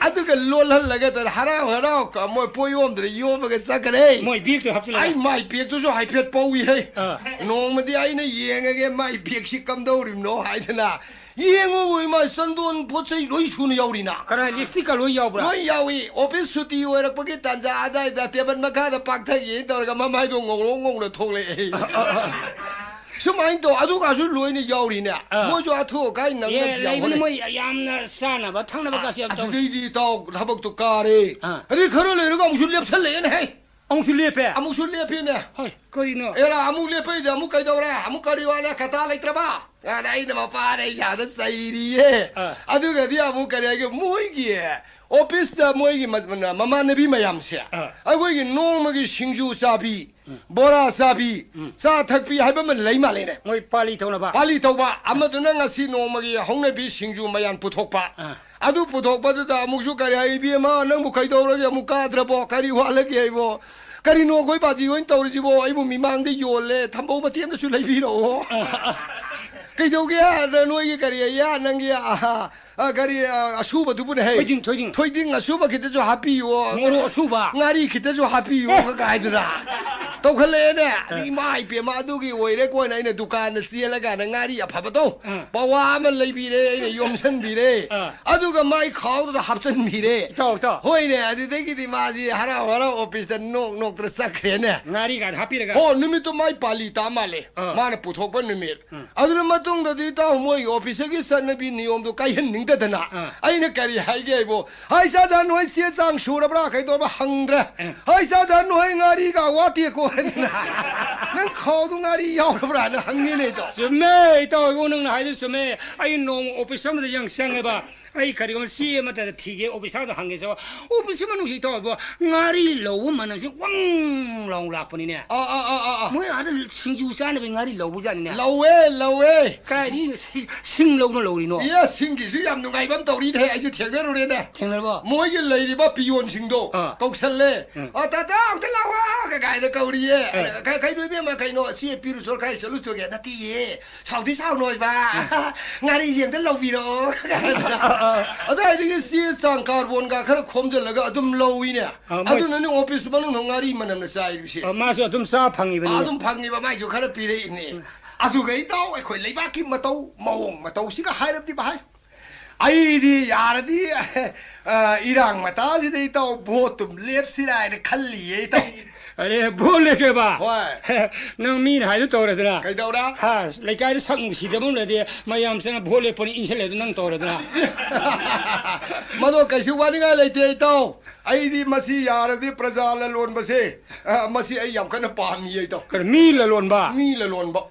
ꯑꯗꯨꯒ ꯂꯣꯜꯍꯜꯂꯒ ꯇꯧꯔꯦ, ꯍꯔꯥꯎ ꯍꯔꯥꯎ ꯀ-, ꯃꯣꯏ ꯄꯣꯠ ꯌꯣꯝꯗ꯭ꯔꯦ, ꯌꯣꯝꯃꯒ ꯆꯠꯈ꯭ꯔꯦ꯫ ꯃꯣꯏ ꯕꯦꯒꯇꯨ ꯍꯥꯞꯆꯤꯜꯂꯒ? ꯑꯩ ꯃꯥꯏ ꯕꯦꯒꯇꯨꯁꯨ ꯍꯥꯏꯐꯦꯠ ꯄꯧꯏ ꯍꯦ꯫ ꯑ꯫ ꯅꯣꯡꯃꯗꯤ ꯑꯩꯅ ꯌꯦꯡꯉꯒꯦ ꯃꯥꯏ ꯕꯦꯒꯁꯤ ꯀꯝꯗꯧꯔꯤꯕꯅꯣ ꯍꯥꯏꯗꯅ꯫ ꯌꯦꯡꯉꯨ ꯏꯃꯥ, ꯆꯟꯗꯣꯟ ꯄꯣꯠ ꯆꯩ ꯂꯣꯏ ꯁꯨꯅ ꯌꯥꯎꯔꯤꯅ꯫ ꯀꯅꯥ, ꯂꯤꯞꯁꯇꯤꯛꯀ ꯂꯣꯏ ꯌꯥꯎꯕ꯭ꯔꯥ? ꯂꯣꯏ ꯌꯥꯎꯏ꯫ ꯑꯣꯐꯤꯁ ꯁꯨꯇꯤ ꯑꯣꯏꯔꯛꯄꯒꯤ ꯇꯥꯟꯖꯥ ꯑꯗꯥꯏꯗ ꯇꯦꯕꯜ ꯃꯈꯥꯗ ꯄꯥꯛꯊꯒꯦꯅ ꯇꯧꯔꯒ ꯃꯃꯥꯏꯗꯣ ꯉꯧꯔꯣꯛ ꯉꯧꯅ ꯊꯣꯛꯂꯛꯑꯦ꯫ ꯑ, ꯑ, ꯑ꯫ ꯁꯨꯃꯥꯏꯅ ꯇꯧ, ꯑꯗꯨꯒꯁꯨ ꯂꯣꯏꯅ ꯌꯥꯎꯔꯤꯅꯦ꯫ ꯑꯥ꯫ ꯃꯣꯏꯁꯨ ꯑꯊꯨ ꯑꯀꯥꯏ ꯑꯦ, ꯅꯪꯅꯕꯁꯨ ꯂꯩꯕꯅꯤ ꯌꯥꯎꯍꯜꯂꯦ꯫ ꯃꯣꯏ ꯌꯥꯝꯅ ꯆꯥꯅꯕ ꯊꯛꯅꯕꯒꯁꯨ ꯌꯥꯝ ꯆꯥꯎ-, ꯑꯗꯨꯗꯩꯗꯤ ꯏꯇꯥꯎ ꯊꯕꯛꯇꯣ ꯀꯥꯔꯦ꯫ ꯑꯥ꯫ ꯑꯗꯩ ꯈꯔ ꯂꯩꯔꯒ ꯑꯃꯨꯛꯁꯨ ꯂꯦꯞꯁꯜꯂꯛꯑꯦꯅꯦ ꯍꯦ꯫ ꯑꯃꯨꯛꯁꯨ ꯂꯦꯞꯄꯦ? ꯑꯃꯨꯛꯁꯨ ꯂꯦꯞꯄꯤꯅꯦ꯫ ꯍꯣꯏ, ꯀꯔꯤꯅꯣ? ꯑꯦꯔꯥ, ꯑꯃꯨꯛ ꯂꯦꯞꯄꯩꯗꯤ ꯑꯃꯨꯛ ꯀꯩꯗꯧꯔꯦ? ꯑꯃꯨꯛ ꯀꯔꯤ ꯋꯥꯠꯂꯦ? ꯀꯇꯥ ꯂꯩꯇ꯭ꯔꯕ? ꯑꯗ ꯑꯩꯅ ꯃꯄꯥꯅ ꯏꯁꯥꯗ ꯆꯩꯔꯤꯌꯦ꯫ ꯑꯥ꯫ ꯑꯗꯨꯒꯗꯤ ꯑꯃꯨꯛ ꯀꯔꯤ ꯍꯥꯏꯒꯦ? ꯃꯣꯏꯒꯤ ꯑꯣꯐꯤꯁꯇ ꯃꯣꯏꯒꯤ ꯃ-, ꯃ-, ꯃꯃꯥꯟꯅꯕꯤ ꯃꯌꯥꯝꯁꯦ, ꯑꯥ꯫ ꯑꯩꯈꯣꯏꯒꯤ ꯅꯣꯡꯃꯒꯤ ꯁꯤꯡꯖꯨ ꯆꯥꯕꯤ, ꯎꯝ꯫ ꯕꯣꯔꯥ ꯆꯥꯕꯤ, ꯎꯝ꯫ ꯆꯥ ꯊꯛꯄꯤ ꯍꯥꯏꯕ ꯑꯃ ꯂꯩ ꯃꯥꯜꯂꯦꯅꯦ꯫ ꯃꯣꯏ ꯄꯥꯂꯤ ꯇꯧꯅꯕ? ꯄꯥꯂꯤ ꯇꯧꯕ꯫ ꯑꯃꯗꯨꯅ ꯉꯁꯤ ꯅꯣꯡꯃꯒꯤ ꯍꯧꯅꯕꯤ ꯁꯤꯡꯖꯨ ꯃꯌꯥꯟ ꯄꯨꯊꯣꯛꯄ꯫ ꯑꯥ꯫ ꯑꯗꯨ ꯄꯨꯊꯣꯛꯄꯗꯨꯗ ꯑꯃꯨꯛꯁꯨ ꯀꯔꯤ ꯍꯥꯏ, "ꯏꯕꯦꯝꯃ, ꯅꯪꯕꯨ ꯀꯩꯗꯧꯔꯒꯦ? ꯑꯃꯨꯛ ꯀꯥꯗ꯭ꯔꯕꯣ? ꯀꯔꯤ ꯋꯥꯠꯂꯒꯦ ꯍꯥꯏꯕꯣ? ꯀꯔꯤꯅꯣ ꯑꯩꯈꯣꯏ ꯄꯥꯔꯇꯤ ꯍꯣꯏꯅ ꯇꯧꯔꯤꯁꯤꯕꯣ? ꯑꯩꯕꯨ ꯃꯤꯃꯥꯡꯗ ꯌꯣꯜꯂꯦ, ꯊꯝꯕꯧ ꯃꯇꯦꯛ ꯑꯃꯇꯁꯨ ꯂꯩꯕꯤꯔꯛꯑꯣ꯫ ꯀꯩꯗꯧꯒꯦ? ꯅꯣꯏꯒꯤ ꯀꯔꯤ, ꯑꯌꯥ, ꯅꯪꯒꯤ, ꯑꯍꯥ, ꯑ, ꯀꯔꯤ, ꯑ, ꯑꯁꯨꯕꯗꯨꯕꯨꯅꯦ ꯍꯦ? ꯊꯣꯏꯗꯤꯡ, ꯊꯣꯏꯗꯤꯡ꯫ ꯊꯣꯏꯗꯤꯡ ꯑꯁꯨꯕ ꯈꯤꯇꯁꯨ ꯍꯥꯞꯄꯤꯌꯣ꯫ ꯃꯣꯔꯣꯛ ꯑꯁꯨꯕ꯫ ꯉꯥꯔꯤ ꯈꯤꯇꯁꯨ ꯍꯥꯞꯄꯤꯌꯣ, ꯑꯦ꯫ ꯀꯥꯏꯗꯅ ꯇꯧꯈꯠꯂꯛꯑꯦꯅꯦ꯫ ꯑꯗꯩ ꯑꯦ꯫ ꯏꯃꯥ ꯏꯄꯦꯝꯃ, ꯑꯗꯨꯒꯤ ꯑꯣꯏꯔꯦ ꯀꯣꯟꯅ ꯑꯩꯅ ꯗꯨꯀꯥꯟꯗ ꯆꯦꯜꯂꯀꯥꯟꯗ ꯉꯥꯔꯤ ꯑꯐꯕꯗꯣ ꯑꯥ꯫ ꯄꯋꯥ ꯑꯃ ꯂꯩꯕꯤꯔꯦ, ꯑꯩꯅ ꯌꯣꯝꯁꯟꯕꯤꯔꯦ꯫ ꯑꯥ꯫ ꯑꯗꯨꯒ ꯃꯥꯏ ꯈꯥꯎꯗꯨꯗ ꯍꯥꯞꯆꯟꯕꯤꯔꯦ꯫ ꯏꯇꯥꯎ, ꯏꯇꯥꯎ꯫ ꯍꯣꯏꯅꯦ, ꯑꯗꯨꯗꯒꯤꯗꯤ ꯃꯥꯁꯤ ꯍꯔꯥꯎ ꯍꯔꯥꯎ ꯑꯣꯐꯤꯁꯇ ꯅꯣꯛ ꯅꯣꯛꯇꯅ ꯆꯠꯈ꯭ꯔꯦꯅꯦ꯫ ꯉꯥꯔꯤꯒ ꯍꯥꯞꯄꯤꯔꯒ? ꯍꯣ, ꯅꯨꯃꯤꯠꯇꯨ ꯃꯥꯏ ꯄꯥꯂꯤ ꯇꯥ ꯃꯥꯜꯂꯦ꯫ ꯑꯥ꯫ ꯃꯥꯅ ꯄꯨꯊꯣꯛꯄ ꯅꯨꯃꯤꯠ꯫ ꯎꯝ꯫ ꯑꯗꯨꯅ ꯃꯇꯨꯡꯗꯗꯤ ꯏꯇꯥꯎ ꯃꯣꯏꯒꯤ ꯑꯣꯐꯤꯁꯇꯒꯤ ꯆꯠꯅꯕꯤ ꯅꯤꯌꯣꯝꯗꯣ ꯀꯥꯏꯍꯟꯅꯤꯡꯗꯗꯅ ꯑꯥ꯫ ꯑꯩꯅ ꯀꯔꯤ ꯍꯥꯏꯒꯦ ꯍꯥꯏꯕꯨ, "ꯍꯥꯏ ꯆꯥꯖꯥ, ꯅꯣꯏ ꯆꯦ ꯆꯥꯡ ꯁꯨꯔꯕ꯭ꯔꯥ? ꯀꯩꯗꯧꯕ?" ꯍꯪꯗ꯭ꯔꯦ꯫ ꯑꯥ꯫ "ꯍꯥꯏ ꯆꯥꯖꯥ, ꯅꯣꯏ ꯉꯥꯔꯤꯒ ꯋꯥꯠꯇꯦꯀꯣ?" ꯍꯥꯏꯗꯅ, "ꯅꯪ ꯈꯥꯎꯗꯨ ꯉꯥꯔꯤ ꯌꯥꯎꯔꯕ꯭ꯔꯥꯅ?" ꯍꯪꯉꯤꯅꯦ ꯏꯇꯥꯎ꯫ ꯆꯨꯝꯃꯦ, ꯏꯇꯥꯎ ꯏꯕꯨꯡ, ꯅꯪꯅ ꯍꯥꯏꯗꯨ ꯆꯨꯝꯃꯦ꯫ ꯑꯩ ꯅꯣꯡꯃ ꯑꯣꯐꯤꯁ ꯑꯃꯗ ꯌꯥꯝ ꯆꯪꯉꯦꯕ꯫ ꯑꯩ ꯀꯔꯤꯒꯨꯝꯕ ꯆꯦ ꯑꯃꯠꯇꯗ ꯊꯤꯒꯦ, ꯑꯣꯐꯤꯁꯥꯔꯗ ꯍꯪꯒꯦ ꯆꯠꯄ꯫ ꯑꯣꯐꯤꯁ ꯃꯅꯨꯡꯁꯤ ꯏꯇꯥꯎ ꯏꯕꯨꯡ, ꯉꯥꯔꯤ ꯂꯧꯕ ꯃꯅꯝꯁꯤ ꯋꯪ ꯂꯥꯎ ꯂꯥꯛꯄꯅꯤꯅꯦ꯫ ꯑꯥ, ꯑꯥ, ꯑꯥ, ꯑꯥ, ꯑꯥ꯫ ꯃꯣꯏ ꯑꯥꯗ ꯁꯤꯡꯖꯨ ꯆꯥꯅꯕꯒꯤ ꯉꯥꯔꯤ ꯂꯧꯕꯖꯥꯠꯅꯤꯅꯦ꯫ ꯂꯧꯋꯦ, ꯂꯧꯋꯦ꯫ ꯀꯥꯏꯗꯒꯤ ꯁꯤ-, ꯁꯤꯡ ꯂꯧꯅ ꯂꯧꯔꯤꯅꯣ? ꯏꯌꯥ, ꯁꯤꯡꯒꯤꯁꯨ ꯌꯥꯝ ꯅꯨꯡꯉꯥꯏꯕ ꯑꯃ ꯇꯧꯔꯤꯅꯦꯍꯦ, ꯑꯩꯁꯨ ꯊꯦꯡꯅꯔꯨꯔꯦꯅꯦ꯫ ꯊꯦꯡꯅꯔꯕꯣ? ꯃꯣꯏꯒꯤ ꯂꯩꯔꯤꯕ ꯄꯤꯌꯣꯟꯁꯤꯡꯗꯣ ꯎꯝ꯫ ꯀꯧꯁꯜꯂꯦ꯫ ꯎꯝ꯫ "ꯑ, ꯇꯥ, ꯇꯥ, ꯑꯝꯇ ꯂꯥꯛꯑꯣ" ꯀꯥꯏꯅ ꯀꯧꯔꯤꯌꯦ꯫ ꯎꯝ꯫ "ꯀ-, ꯀꯩꯅꯣ ꯏꯕꯦꯝꯃ, ꯀꯩꯅꯣ, ꯁꯤ ꯄꯤꯔꯨꯆꯣ, ꯈꯔ ꯆꯠꯂꯨꯆꯣꯒꯦ?" "ꯅꯠꯇꯤꯌꯦ, ꯁꯥꯎꯗꯤ ꯁꯥꯎꯅꯣꯏꯕ꯫ ꯎꯝ꯫ ꯉꯥꯔꯤꯁꯦ ꯑꯝꯇ ꯂꯧꯕꯤꯔꯛꯑꯣ" ꯀꯥꯏꯅ꯫ ꯑꯗꯨꯋꯥꯏꯗꯒꯤ ꯆꯦ ꯆꯥꯡ ꯀꯥꯔꯕꯣꯟꯒ ꯈꯔ ꯈꯣꯝꯖꯤꯜꯂꯒ ꯑꯗꯨꯝ ꯂꯧꯏꯅꯦ꯫ ꯑ, ꯃꯣꯏ ꯑꯗꯨꯅꯅꯦ ꯑꯣꯐꯤꯁ ꯃꯅꯨꯡꯗ ꯉꯥꯔꯤ ꯃꯅꯝꯅ ꯆꯥꯏꯔꯤꯕꯁꯦ꯫ ꯑ, ꯃꯥꯁꯨ ꯑꯗꯨꯝ ꯆꯥ ꯐꯪꯉꯤꯕꯅꯤꯅꯦ꯫ ꯑꯗꯨꯝ ꯐꯪꯉꯤꯕ, ꯃꯥꯏꯁꯨ ꯈꯔ ꯄꯤꯔꯛꯏꯅꯦ꯫ ꯎꯝ꯫ ꯑꯗꯨꯒ ꯏꯇꯥꯎ, ꯑꯩꯈꯣꯏ ꯂꯩꯕꯥꯛꯀꯤ ꯃꯇꯧ, ꯃꯑꯣꯡ ꯃꯇꯧꯁꯤꯒ ꯍꯥꯏꯔꯕꯗꯤ ꯚꯥꯏ, ꯑꯩꯗꯤ ꯌꯥꯔꯗꯤ, ꯑ, ꯏꯔꯥꯡ ꯃꯇꯥꯁꯤꯗ ꯏꯇꯥꯎ ꯚꯣꯠꯇꯨꯝ ꯂꯦꯞꯁꯤꯔꯥ ꯍꯥꯏꯅ ꯈꯜꯂꯤꯌꯦ ꯏꯇꯥꯎ꯫ ꯑꯔꯦ, ꯚꯣꯠ ꯂꯦꯞꯀꯦꯕ? ꯍꯣꯏ꯫ ꯅꯪ ꯃꯤꯅ ꯍꯥꯏꯗꯣ ꯇꯧꯔꯗꯅ? ꯀꯩꯗꯧꯔꯦ? ꯍꯥ, ꯂꯩꯀꯥꯏꯗ ꯁꯛ ꯅꯨꯡꯁꯤꯗꯕ ꯑꯃ ꯂꯩꯔꯗꯤ ꯃꯌꯥꯝ ꯆꯪꯉ ꯚꯣꯠ ꯂꯦꯞꯄꯅꯤ ꯏꯟꯁꯤꯜꯂꯦꯗꯣ ꯅꯪ ꯇꯧꯔꯗꯅ? ꯃꯗꯣ ꯀꯩꯁꯨ ꯋꯥꯅꯤꯡꯉꯥꯏ ꯂꯩꯇꯦ, ꯏꯇꯥꯎ꯫ ꯑꯩꯗꯤ ꯃꯁꯤ ꯌꯥꯔꯗꯤ ꯄ꯭ꯔꯖꯥ ꯂꯂꯣꯟꯕꯁꯦ, ꯑ, ꯃꯁꯤ ꯑꯩ ꯌꯥꯝ ꯀꯟꯅ ꯄꯥꯝꯃꯤ, ꯏꯇꯥꯎ꯫ ꯀꯔꯤ, ꯃꯤ ꯂꯂꯣꯟꯕ? ꯃꯤ ꯂꯂꯣꯟꯕ꯫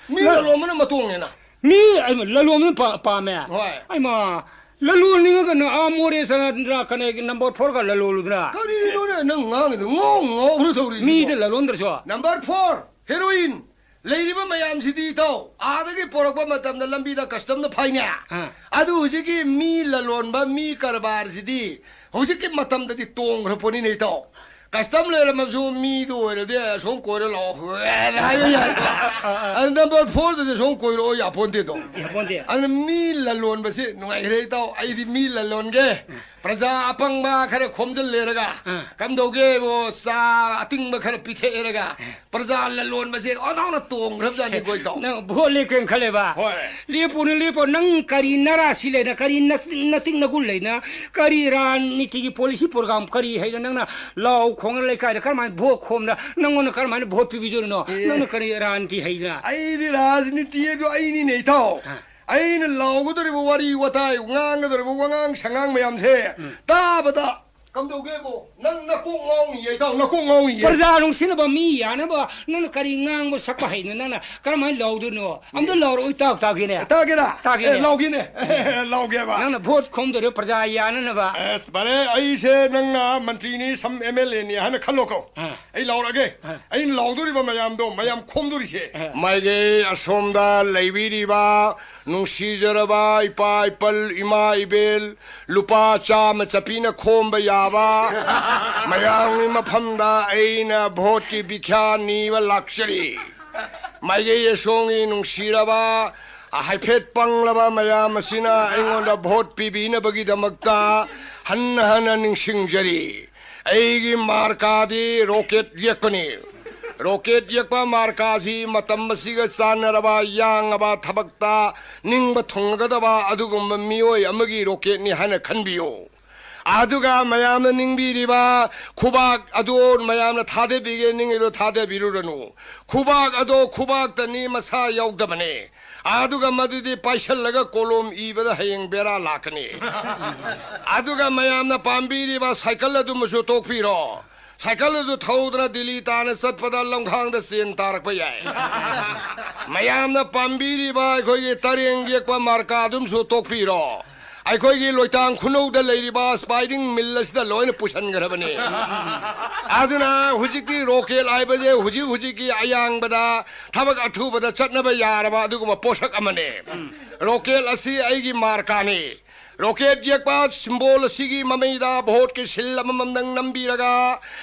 ꯃꯤ ꯅ- ꯂꯂꯣꯟꯕꯅ ꯃꯇꯣꯡꯅꯦꯅ꯫ ꯃꯤ, ꯑꯩꯃ, ꯂꯂꯣꯟꯕꯅ ꯄꯥ-, ꯄꯥꯝꯃꯦ? ꯍꯣꯏ꯫ ꯑꯩꯃ, ꯂꯂꯣꯟꯅꯤꯡꯉꯒꯅ ꯑꯥ ꯃꯣꯔꯦ ꯆꯠꯂꯗ꯭ꯔꯥ, ꯀꯩꯅꯣ, number four ꯒ ꯂꯂꯣꯜꯂꯨꯗ꯭ꯔꯥ? ꯀꯔꯤꯅꯣꯅꯦ ꯅꯪ ꯉꯥꯡꯉꯤꯗꯣ? ꯉꯥꯎ ꯉꯥꯎꯕ꯭ꯔꯣ ꯇꯧꯔꯤꯁꯤꯕꯣ? ꯃꯤꯗ ꯂꯂꯣꯟꯗ꯭ꯔꯁꯨ? Number four, heroin꯫ ꯂꯩꯔꯤꯕ ꯃꯌꯥꯝꯁꯤꯗꯤ, ꯏꯇꯥꯎ, ꯑꯥꯗꯒꯤ ꯄꯣꯔꯛꯄ ꯃꯇꯝꯗ ꯂꯝꯕꯤꯗ custom ꯗ ꯐꯥꯏꯅꯦ꯫ ꯑꯥ꯫ ꯑꯗꯨ ꯍꯧꯖꯤꯛꯀꯤ ꯃꯤ ꯂꯂꯣꯟꯕ, ꯃꯤ ꯀꯔꯕꯥꯔꯁꯤꯗꯤ ꯍꯧꯖꯤꯛꯀꯤ ꯃꯇꯝꯗꯗꯤ ꯇꯣꯡꯈ꯭ꯔ ꯄꯣꯠꯅꯤꯅꯦ, ꯏꯇꯥꯎ꯫ Custom ꯂꯩꯔꯝꯃꯁꯨ ꯃꯤꯗꯨ ꯑꯣꯏꯔꯗꯤ ꯑꯁꯣꯝ ꯀꯣꯏꯔ ꯂꯥꯛꯑꯣ ꯍꯥꯏꯕ ꯌꯥꯏ꯫ ꯑꯥ, ꯑꯥ, ꯑꯥ꯫ ꯑꯗꯨ number four ꯗꯗꯤ ꯑꯁꯣꯝ ꯀꯣꯏꯔꯛꯑꯣ ꯌꯥꯄꯣꯟꯇꯦꯗꯣ꯫ ꯌꯥꯄꯣꯟꯇꯦ꯫ ꯑꯗꯨꯅ ꯃꯤ ꯂꯂꯣꯟꯕꯁꯤ ꯅꯨꯡꯉꯥꯏꯈ꯭ꯔꯦ, ꯏꯇꯥꯎ꯫ ꯑꯩꯗꯤ ꯃꯤ ꯂꯂꯣꯟꯒꯦ꯫ ꯎꯝ꯫ ꯄ꯭ꯔꯖꯥ ꯑꯄꯪꯕ ꯈꯔ ꯈꯣꯝꯖꯤꯜꯂꯦꯔꯒ, ꯑꯥ꯫ ꯀꯝꯗꯧꯒꯦꯕꯣ, ꯆꯥ ꯑꯇꯤꯡꯕ ꯈꯔ ꯄꯤꯊꯛꯑꯦꯔꯒ, ꯄ꯭ꯔꯖꯥ ꯂꯂꯣꯟꯕꯁꯦ ꯑꯣꯟꯊꯣꯛꯅ ꯇꯣꯡꯈ꯭ꯔꯕꯖꯥꯠꯅꯤꯀꯣ, ꯏꯇꯥꯎ꯫ ꯅꯪ ꯚꯣꯠ ꯂꯦꯞꯀꯦꯅ ꯈꯜꯂꯦꯕ? ꯍꯣꯏ꯫ ꯂꯦꯞꯄꯨꯅꯦ, ꯂꯦꯞꯄꯣ꯫ ꯅꯪ ꯀꯔꯤ ꯅꯔꯥꯁꯤ ꯂꯩꯅ, ꯀꯔꯤ ꯅ-, ꯅꯇꯤꯛ ꯅꯒꯨꯟ ꯂꯩꯅ, ꯀꯔꯤ ꯔꯥꯖꯅꯤꯇꯤꯒꯤ policy program ꯀꯔꯤ ꯍꯩꯅ ꯅꯪꯅ ꯂꯥꯎ ꯈꯣꯡꯅ ꯂꯩꯀꯥꯏꯗ ꯀꯔꯝꯍꯥꯏꯅ ꯚꯣꯠ ꯈꯣꯝꯅ ꯅꯪꯉꯣꯟꯗ ꯀꯔꯝꯍꯥꯏꯅ ꯚꯣꯠ ꯄꯤꯕꯤꯗꯣꯏꯅꯣ? ꯑꯦ꯫ ꯅꯪꯅ ꯀꯔꯤ ꯔꯥꯖꯅꯤꯇꯤ ꯍꯩꯗꯅ? ꯑꯩꯗꯤ ꯔꯥꯖꯅꯤꯇꯤ ꯍꯥꯏꯕꯗꯣ ꯑꯩꯅꯤꯅꯦ, ꯏꯇꯥꯎ꯫ ꯑꯥ꯫ ꯑꯩꯅ ꯂꯥꯎꯒꯗꯧꯔꯤꯕ ꯋꯥꯔꯤ ꯋꯥꯇꯥꯏ, ꯉꯥꯡꯒꯗꯧꯔꯤꯕ ꯋꯥꯉꯥꯡ ꯁꯉꯥꯡ ꯃꯌꯥꯝꯁꯦ ꯎꯝ꯫ ꯇꯥꯕꯗ ꯀꯝꯗꯧꯒꯦꯕꯣ? ꯅꯪ ꯅꯀꯣꯛ ꯉꯥꯎꯅꯤꯌꯦ, ꯏꯇꯥꯎ, ꯅꯀꯣꯛ ꯉꯥꯎꯅꯤꯌꯦ꯫ ꯄ꯭ꯔꯖꯥ ꯅꯨꯡꯁꯤꯅꯕ ꯃꯤ ꯌꯥꯅꯕ ꯅꯪꯅ ꯀꯔꯤ ꯉꯥꯡꯕ ꯁꯛꯄ ꯍꯩꯅꯣ? ꯅꯪꯅ ꯀꯔꯝꯍꯥꯏꯅ ꯂꯥꯎꯗꯣꯏꯅꯣ? ꯑꯝꯇ ꯂꯥꯎꯔꯛꯑꯣ, ꯏꯇꯥꯎ, ꯇꯥꯒꯦꯅꯦ꯫ ꯇꯥꯒꯦꯔꯥ? ꯇꯥꯒꯦꯅꯦ꯫ ꯑꯦ, ꯂꯥꯎꯒꯦꯅꯦ꯫ ꯂꯥꯎꯒꯦꯕ꯫ ꯅꯪꯅ ꯚꯣꯠ ꯈꯣꯝꯗꯣꯏꯔꯣ ꯄ꯭ꯔꯖꯥ ꯌꯥꯅꯅꯕ? ꯑꯁ, ꯐꯔꯦ, ꯑꯩꯁꯦ ꯅꯪꯅ ꯃꯟꯇ꯭ꯔꯤꯅꯤ, ꯁꯝ MLA ꯅꯤ ꯍꯥꯏꯅ ꯈꯜꯂꯣꯀꯣ꯫ ꯑꯥ꯫ ꯑꯩ ꯂꯥꯎꯔꯛꯑꯒꯦ꯫ ꯑꯥ꯫ ꯑꯩꯅ ꯂꯥꯎꯗꯣꯔꯤꯕ ꯃꯌꯥꯝꯗꯣ ꯃꯌꯥꯝ ꯈꯣꯝꯗꯣꯔꯤꯁꯦ꯫ ꯑꯥ꯫ ꯃꯥꯏꯒꯩ ꯑꯁꯣꯝꯗ ꯂꯩꯕꯤꯔꯤꯕ ꯅꯨꯡꯁꯤꯖꯔꯕ ꯏꯄꯥ ꯏꯄꯜ, ꯏꯃꯥ ꯏꯕꯦꯜ, ꯂꯨꯄꯥ ꯆꯥꯝꯃ ꯆꯞꯄꯤꯅ ꯈꯣꯝꯕ ꯌꯥꯕ ꯃꯌꯥꯝꯒꯤ ꯃꯐꯝꯗ ꯑꯩꯅ ꯚꯣꯠꯀꯤ ꯚꯤꯈ꯭ꯌꯥ ꯅꯤꯕ ꯂꯥꯛꯆꯔꯤ꯫ ꯃꯥꯏꯀꯩ ꯑꯁꯣꯝꯒꯤ ꯅꯨꯡꯁꯤꯔꯕ, ꯍꯥꯏꯐꯦꯠ ꯄꯪꯂꯕ ꯃꯌꯥꯝ ꯑꯁꯤꯅ ꯑꯩꯉꯣꯟꯗ ꯚꯣꯠ ꯄꯤꯕꯤꯅꯕꯒꯤꯗꯃꯛꯇ ꯍꯟꯅ ꯍꯟꯅ ꯅꯤꯡꯁꯤꯡꯖꯔꯤ꯫ ꯑꯩꯒꯤ ꯃꯥꯔꯀꯥꯗꯤ ꯔꯣꯀꯦꯠ ꯌꯦꯛꯄꯅꯤ꯫ ꯔꯣꯀꯦꯠ ꯌꯦꯛꯄ ꯃꯥꯔꯀꯥꯁꯤ ꯃꯇꯝ ꯑꯁꯤꯒ ꯆꯥꯟꯅꯔꯕ, ꯌꯥꯡꯉꯕ, ꯊꯕꯛꯇ ꯅꯤꯡꯕ ꯊꯨꯡꯒꯗꯕ ꯑꯗꯨꯒꯨꯝꯕ ꯃꯤꯑꯣꯏ ꯑꯃꯒꯤ ꯔꯣꯀꯦꯠꯅꯤ ꯍꯥꯏꯅ ꯈꯟꯕꯤꯌꯨ꯫ ꯑꯗꯨꯒ ꯃꯌꯥꯝꯅ ꯅꯤꯡꯕꯤꯔꯤꯕ ꯈꯨꯕꯥꯛ ꯑꯗꯨ ꯃꯌꯥꯝꯅ ꯊꯥꯗꯕꯤꯒꯦ ꯅꯤꯡꯉꯤꯔꯣ? ꯊꯥꯗꯕꯤꯔꯨꯔꯅꯨ꯫ ꯈꯨꯕꯥꯛ ꯑꯗꯣ ꯈꯨꯕꯥꯛꯇꯅꯤ, ꯃꯁꯥ ꯌꯥꯎꯗꯕꯅꯦ꯫ ꯑꯗꯨꯒ ꯃꯗꯨꯗꯤ ꯄꯥꯏꯁꯜꯂꯒ ꯀꯣꯂꯣꯝ ꯏꯕꯗ ꯍꯌꯦꯡ ꯕꯦꯔꯥ ꯂꯥꯛꯀꯅꯤ꯫ ꯑꯗꯨꯒ ꯃꯌꯥꯝꯅ ꯄꯥꯝꯕꯤꯔꯤꯕ ꯁꯥꯏꯀꯜ ꯑꯗꯨꯃꯁꯨ ꯇꯣꯛꯄꯤꯔꯣ꯫ ꯁꯥꯏꯀꯜ ꯑꯗꯨ ꯊꯧꯗꯨꯅ ꯗꯤꯜꯂꯤ ꯇꯥꯅ ꯆꯠꯄꯗ ꯂꯝꯈꯥꯡꯗ ꯆꯦꯟ ꯇꯥꯔꯛꯄ ꯌꯥꯏ꯫ ꯃꯌꯥꯝꯅ ꯄꯥꯝꯕꯤꯔꯤꯕ ꯑꯩꯈꯣꯏꯒꯤ ꯇꯔꯦꯡ ꯌꯦꯛꯄ ꯃꯥꯔꯀꯥ ꯑꯗꯨꯝꯁꯨ ꯇꯣꯛꯄꯤꯔꯣ꯫ ꯑꯩꯈꯣꯏꯒꯤ ꯂꯣꯏꯇꯥꯡ ꯈꯨꯅꯧꯗ ꯂꯩꯔꯤꯕ ꯁ꯭ꯄꯥꯏꯅꯤꯡ ꯃꯤꯜ ꯑꯁꯤꯗ ꯂꯣꯏꯅ ꯄꯨꯁꯟꯈ꯭ꯔꯕꯅꯤ꯫ ꯑꯗꯨꯅ ꯍꯧꯖꯤꯛꯇꯤ ꯔꯣꯀꯦꯠ ꯍꯥꯏꯕꯁꯦ ꯍꯧꯖꯤꯛ ꯍꯧꯖꯤꯛꯀꯤ ꯑꯌꯥꯡꯕꯗ ꯊꯕꯛ ꯑꯊꯨꯕꯗ ꯆꯠꯅꯕ ꯌꯥꯔꯕ ꯑꯗꯨꯒꯨꯝꯕ ꯄꯣꯠꯁꯛ ꯑꯃꯅꯤ꯫ ꯔꯣꯀꯦꯠ ꯑꯁꯤ ꯑꯩꯒꯤ ꯃꯥꯔꯀꯥꯅꯤ꯫ ꯔꯣꯀꯦꯠ ꯌꯦꯛꯄ ꯁꯤꯝꯕꯣꯜ ꯑꯁꯤꯒꯤ ꯃꯃꯩꯗ ꯚꯣꯠꯀꯤ ꯁꯤꯜ ꯑꯃꯃꯝꯗꯪ ꯅꯝꯕꯤꯔꯒ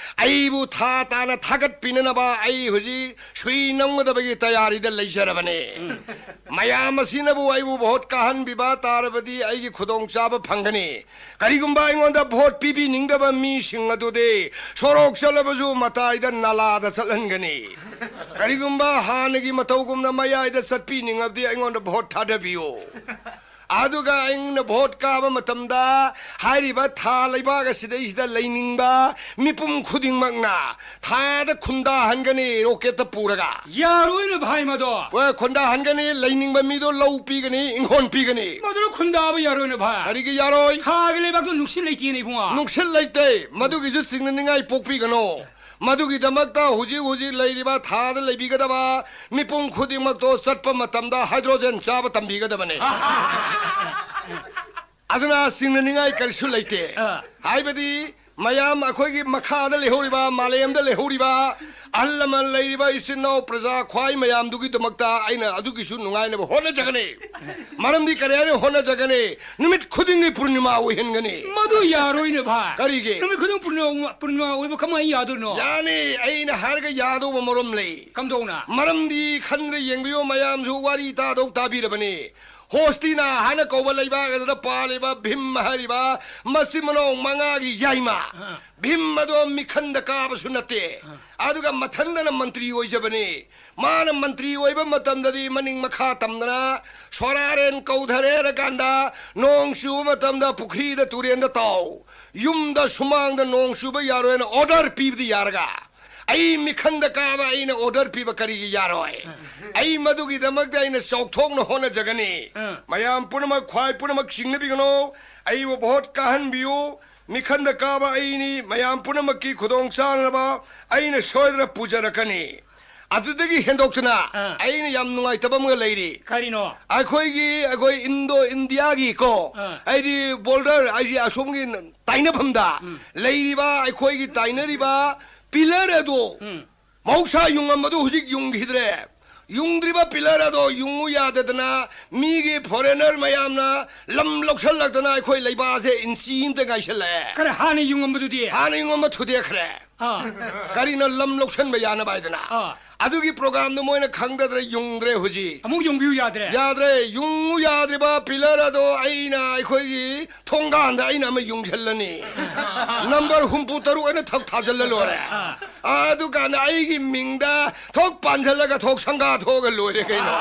ꯑꯩꯕꯨ ꯊꯥ ꯇꯥꯅ ꯊꯥꯒꯠꯄꯤꯅꯅꯕ ꯑꯩ ꯍꯧꯖꯤꯛ ꯁꯨꯏ ꯅꯝꯒꯗꯕꯒꯤ ꯇꯌꯥꯔꯤꯗ ꯂꯩꯖꯔꯕꯅꯤ꯫ ꯃꯌꯥꯝ ꯑꯁꯤꯅꯕꯨ ꯑꯩꯕꯨ ꯚꯣꯠ ꯀꯥꯍꯟꯕꯤꯕ ꯇꯥꯔꯕꯗꯤ ꯑꯩꯒꯤ ꯈꯨꯗꯣꯡꯆꯥꯕ ꯐꯪꯒꯅꯤ꯫ ꯀꯔꯤꯒꯨꯝꯕ ꯑꯩꯉꯣꯟꯗ ꯚꯣꯠ ꯄꯤꯕꯤꯅꯤꯡꯗꯕ ꯃꯤꯁꯤꯡ ꯑꯗꯨꯗꯤ ꯁꯣꯔꯣꯛ ꯆꯠꯂꯕꯁꯨ ꯃꯇꯥꯏꯗ ꯅꯂꯥꯗ ꯆꯠꯍꯟꯒꯅꯤ꯫ ꯀꯔꯤꯒꯨꯝꯕ ꯍꯥꯟꯅꯒꯤ ꯃꯇꯧꯒꯨꯝꯅ ꯃꯌꯥꯏꯗ ꯆꯠꯄꯤꯅꯤꯡꯉꯕꯗꯤ ꯑꯩꯉꯣꯟꯗ ꯚꯣꯠ ꯊꯥꯗꯕꯤꯌꯨ꯫ ꯑꯗꯨꯒ ꯑꯩꯅ ꯚꯣꯠ ꯀꯥꯕ ꯃꯇꯝꯗ ꯍꯥꯏꯔꯤꯕ ꯊꯥ ꯂꯩꯕꯥꯛ ꯑꯁꯤꯗꯩꯁꯤꯗ ꯂꯩꯅꯤꯡꯕ ꯃꯤꯄꯨꯝ ꯈꯨꯗꯤꯡꯃꯛꯅ ꯊꯥꯗ ꯈꯨꯟꯗꯥꯍꯟꯒꯅꯤ ꯔꯣꯀꯦꯠꯇ ꯄꯨꯔꯒ꯫ ꯌꯥꯔꯣꯏꯅꯦ ꯚꯥꯏ ꯃꯗꯣ꯫ ꯍꯣꯏ, ꯈꯨꯟꯗꯥꯍꯟꯒꯅꯤ, ꯂꯩꯅꯤꯡꯕ ꯃꯤꯗꯣ ꯂꯧ ꯄꯤꯒꯅꯤ, ꯏꯪꯈꯣꯜ ꯄꯤꯒꯅꯤ꯫ ꯃꯗꯨꯅ ꯈꯨꯟꯗꯥꯕ ꯌꯥꯔꯣꯏꯅꯦ ꯚꯥꯏ꯫ ꯀꯔꯤꯒꯤ ꯌꯥꯔꯣꯏ? ꯊꯥꯒꯤ ꯂꯩꯕꯥꯛꯇꯣ ꯅꯨꯡꯁꯤꯠ ꯂꯩꯇꯦꯅꯦ ꯏꯕꯨꯡꯉꯣ꯫ ꯅꯨꯡꯁꯤꯠ ꯂꯩꯇꯦ, ꯃꯗꯨꯒꯤꯁꯨ ꯆꯤꯡꯅꯅꯤꯡꯉꯥꯏ ꯄꯣꯛꯄꯤꯒꯅꯣ꯫ ꯃꯗꯨꯒꯤꯗꯃꯛꯇ ꯍꯧꯖꯤꯛ ꯍꯧꯖꯤꯛ ꯂꯩꯔꯤꯕ ꯊꯥꯗ ꯂꯩꯕꯤꯒꯗꯕ ꯃꯤꯄꯨꯝ ꯈꯨꯗꯤꯡꯃꯛꯇꯣ ꯆꯠꯄ ꯃꯇꯝꯗ ꯍꯥꯏꯗ꯭ꯔꯣꯖꯦꯟ ꯆꯥꯕ ꯇꯝꯕꯤꯒꯗꯕꯅꯤ꯫ ꯑꯗꯨꯅ ꯆꯤꯡꯅꯅꯤꯡꯉꯥꯏ ꯀꯔꯤꯁꯨ ꯂꯩꯇꯦ꯫ ꯑꯥ꯫ ꯍꯥꯏꯕꯗꯤ ꯃꯌꯥꯝ ꯑꯩꯈꯣꯏꯒꯤ ꯃꯈꯥꯗ ꯂꯩꯍꯧꯔꯤꯕ, ꯃꯥꯂꯦꯝꯗ ꯂꯩꯍꯧꯔꯤꯕ ꯑꯍꯜ ꯂꯃꯟ ꯂꯩꯔꯤꯕ ꯏꯆꯤꯟ ꯏꯅꯥꯎ ꯄ꯭ꯔꯖꯥ ꯈ꯭ꯋꯥꯏ ꯃꯌꯥꯝꯗꯨꯒꯤꯗꯃꯛꯇ ꯑꯩꯅ ꯑꯗꯨꯒꯤꯁꯨ ꯅꯨꯡꯉꯥꯏꯅꯕ ꯍꯣꯠꯅꯖꯒꯅꯤ꯫ ꯃꯔꯝꯗꯤ ꯀꯔꯤ ꯍꯥꯏꯅ ꯍꯣꯠꯅꯖꯒꯅꯤ? ꯅꯨꯃꯤꯠ ꯈꯨꯗꯤꯡꯒꯤ ꯄꯨꯔꯅꯤꯃꯥ ꯑꯣꯏꯍꯟꯒꯅꯤ꯫ ꯃꯗꯨ ꯌꯥꯔꯣꯏꯅꯦ ꯚꯥꯏ꯫ ꯀꯔꯤꯒꯤ? ꯅꯨꯃꯤꯠ ꯈꯨꯗꯤꯡ ꯄꯨꯔꯅꯤꯃꯥ, ꯄꯨꯔꯅꯤꯃꯥ ꯑꯣꯏꯕ ꯀꯃꯥꯏꯅ ꯌꯥꯗꯣꯏꯅꯣ? ꯌꯥꯅꯤ, ꯑꯩꯅ ꯍꯥꯏꯔꯒ ꯌꯥꯗꯧꯕ ꯃꯔꯝ ꯂꯩ꯫ ꯀꯝꯗꯧꯅ? ꯃꯔꯝꯗꯤ ꯈꯟꯗ꯭ꯔ ꯌꯦꯡꯕꯤꯌꯨ, ꯃꯌꯥꯝꯁꯨ ꯋꯥꯔꯤ ꯇꯥꯗꯧ ꯇꯥꯕꯤꯔꯕꯅꯤ꯫ ꯍꯣꯁꯇꯤꯅꯥ ꯍꯥꯏꯅ ꯀꯧꯕ ꯂꯩꯕꯥꯛ ꯑꯗꯨꯗ ꯄꯥꯜꯂꯤꯕ ꯚꯤꯝ ꯍꯥꯏꯔꯤꯕ ꯃꯆꯤꯟ ꯃꯅꯥꯎ ꯃꯉꯥꯒꯤ ꯌꯥꯏꯃ꯫ ꯑꯥ꯫ ꯚꯤꯝ ꯑꯗꯣ ꯃꯤꯈꯟꯗ ꯀꯥꯕꯁꯨ ꯅꯠꯇꯦ꯫ ꯑꯥ꯫ ꯑꯗꯨꯒ ꯃꯊꯟꯗꯅ ꯃꯟꯇ꯭ꯔꯤ ꯑꯣꯏꯖꯕꯅꯤ꯫ ꯃꯥꯅ ꯃꯟꯇ꯭ꯔꯤ ꯑꯣꯏꯕ ꯃꯇꯝꯗꯗꯤ ꯃꯅꯤꯡ ꯃꯈꯥ ꯇꯝꯗꯅ ꯁꯣꯔꯥꯔꯦꯟ ꯀꯧꯊꯔꯦ ꯍꯥꯏꯔꯀꯥꯟꯗ ꯅꯣꯡ ꯆꯨꯕ ꯃꯇꯝꯗ ꯄꯨꯈ꯭ꯔꯤꯗ ꯇꯨꯔꯦꯟꯗ ꯇꯥꯎ꯫ ꯌꯨꯝꯗ ꯁꯨꯃꯥꯡꯗ ꯅꯣꯡ ꯆꯨꯕ ꯌꯥꯔꯣꯏꯅ order ꯄꯤꯕꯗꯤ ꯌꯥꯔꯒ, ꯑꯩ ꯃꯤꯈꯟꯗ ꯀꯥꯕ ꯑꯩꯅ order ꯄꯤꯕ ꯀꯔꯤꯒꯤ ꯌꯥꯔꯣꯏ? ꯑꯩ ꯃꯗꯨꯒꯤꯗꯃꯛꯇ ꯑꯩꯅ ꯆꯥꯎꯊꯣꯛꯅ ꯍꯣꯠꯅꯖꯒꯅꯤ꯫ ꯑꯥ꯫ ꯃꯌꯥꯝ ꯄꯨꯝꯅꯃꯛ, ꯈ꯭ꯋꯥꯏ ꯄꯨꯝꯅꯃꯛ ꯆꯤꯡꯅꯕꯤꯒꯅꯨ꯫ ꯑꯩꯕꯨ vote ꯀꯥꯍꯟꯕꯤꯌꯨ꯫ ꯃꯤꯈꯟꯗ ꯀꯥꯕ ꯑꯩꯅꯤ, ꯃꯌꯥꯝ ꯄꯨꯝꯅꯃꯛꯀꯤ ꯈꯨꯗꯣꯡ ꯆꯥꯅꯕ ꯑꯩꯅ ꯁꯣꯏꯗꯅ ꯄꯨꯖꯔꯛꯀꯅꯤ꯫ ꯑꯗꯨꯗꯒꯤ ꯍꯦꯟꯗꯣꯛꯇꯨꯅ ꯑꯥ꯫ ꯑꯩꯅ ꯌꯥꯝ ꯅꯨꯡꯉꯥꯏꯇꯕ ꯑꯃꯒ ꯂꯩꯔꯤ꯫ ꯀꯔꯤꯅꯣ? ꯑꯩꯈꯣꯏꯒꯤ, ꯑꯩꯈꯣꯏ Indo India ꯒꯤ ꯀꯣ, ꯑꯥ꯫ ꯍꯥꯏꯗꯤ border, ꯍꯥꯏꯗꯤ ꯑꯁꯣꯝꯒꯤ ꯇꯥꯏꯅꯐꯝꯗ ꯎꯝ꯫ ꯂꯩꯔꯤꯕ, ꯑꯩꯈꯣꯏꯒꯤ ꯇꯥꯏꯅꯔꯤꯕ pillar ꯑꯗꯣ, ꯎꯝ꯫ ꯃꯍꯧꯁꯥ ꯌꯨꯡꯉꯝꯕꯗꯨ ꯍꯧꯖꯤꯛ ꯌꯨꯡꯈꯤꯗ꯭ꯔꯦ꯫ ꯌꯨꯡꯗ꯭ꯔꯤꯕ pillar ꯑꯗꯣ ꯌꯨꯡꯉꯨ ꯌꯥꯗꯗꯅ ꯃꯤꯒꯤ foreigner ꯃꯌꯥꯝꯅ ꯂꯝ ꯂꯧꯁꯜꯂꯛꯇꯅ ꯑꯩꯈꯣꯏ ꯂꯩꯕꯥꯛꯁꯦ ꯏꯟꯆꯤ ꯑꯃꯇ ꯉꯥꯏꯁꯜꯂꯛꯑꯦ꯫ ꯀꯔꯤ, ꯍꯥꯟꯅ ꯌꯨꯡꯉꯝꯕꯗꯨꯗꯤ? ꯍꯥꯟꯅ ꯌꯨꯡꯉꯝꯕ ꯊꯨꯗꯦꯛꯈ꯭ꯔꯦ꯫ ꯑꯥ꯫ ꯀꯔꯤꯅꯣ, ꯂꯝ ꯂꯧꯁꯟꯕ ꯌꯥꯅꯕ ꯍꯥꯏꯗꯅ꯫ ꯑꯥ꯫ ꯑꯗꯨꯒꯤ program ꯗꯣ ꯃꯣꯏꯅ ꯈꯪꯗꯗꯅ ꯌꯨꯡꯗ꯭ꯔꯦ ꯍꯧꯖꯤꯛ꯫ ꯑꯃꯨꯛ ꯌꯨꯡꯕꯤꯌꯨ ꯌꯥꯗ꯭ꯔꯦ? ꯌꯥꯗ꯭ꯔꯦ꯫ ꯌꯨꯡꯉꯨ ꯌꯥꯗ꯭ꯔꯤꯕ pillar ꯑꯗꯣ ꯑꯩꯅ ꯑꯩꯈꯣꯏꯒꯤ ꯊꯣꯡꯒꯥꯟꯗ ꯑꯩꯅ ꯑꯃ ꯌꯨꯡꯁꯜꯂꯅꯤ꯫ Number ꯍꯨꯝꯐꯨ ꯇꯔꯨꯛ ꯑꯩꯅ ꯊꯛ ꯊꯥꯖꯜꯂ ꯂꯣꯏꯔꯦ꯫ ꯑꯥ꯫ ꯑꯗꯨꯀꯥꯟꯗ ꯑꯩꯒꯤ ꯃꯤꯡꯗ ꯊꯣꯛ ꯄꯥꯟꯁꯤꯜꯂꯒ ꯊꯣꯛ ꯁꯪꯒꯥ ꯊꯣꯛꯑꯒ ꯂꯣꯏꯔꯦ ꯀꯩꯅꯣ꯫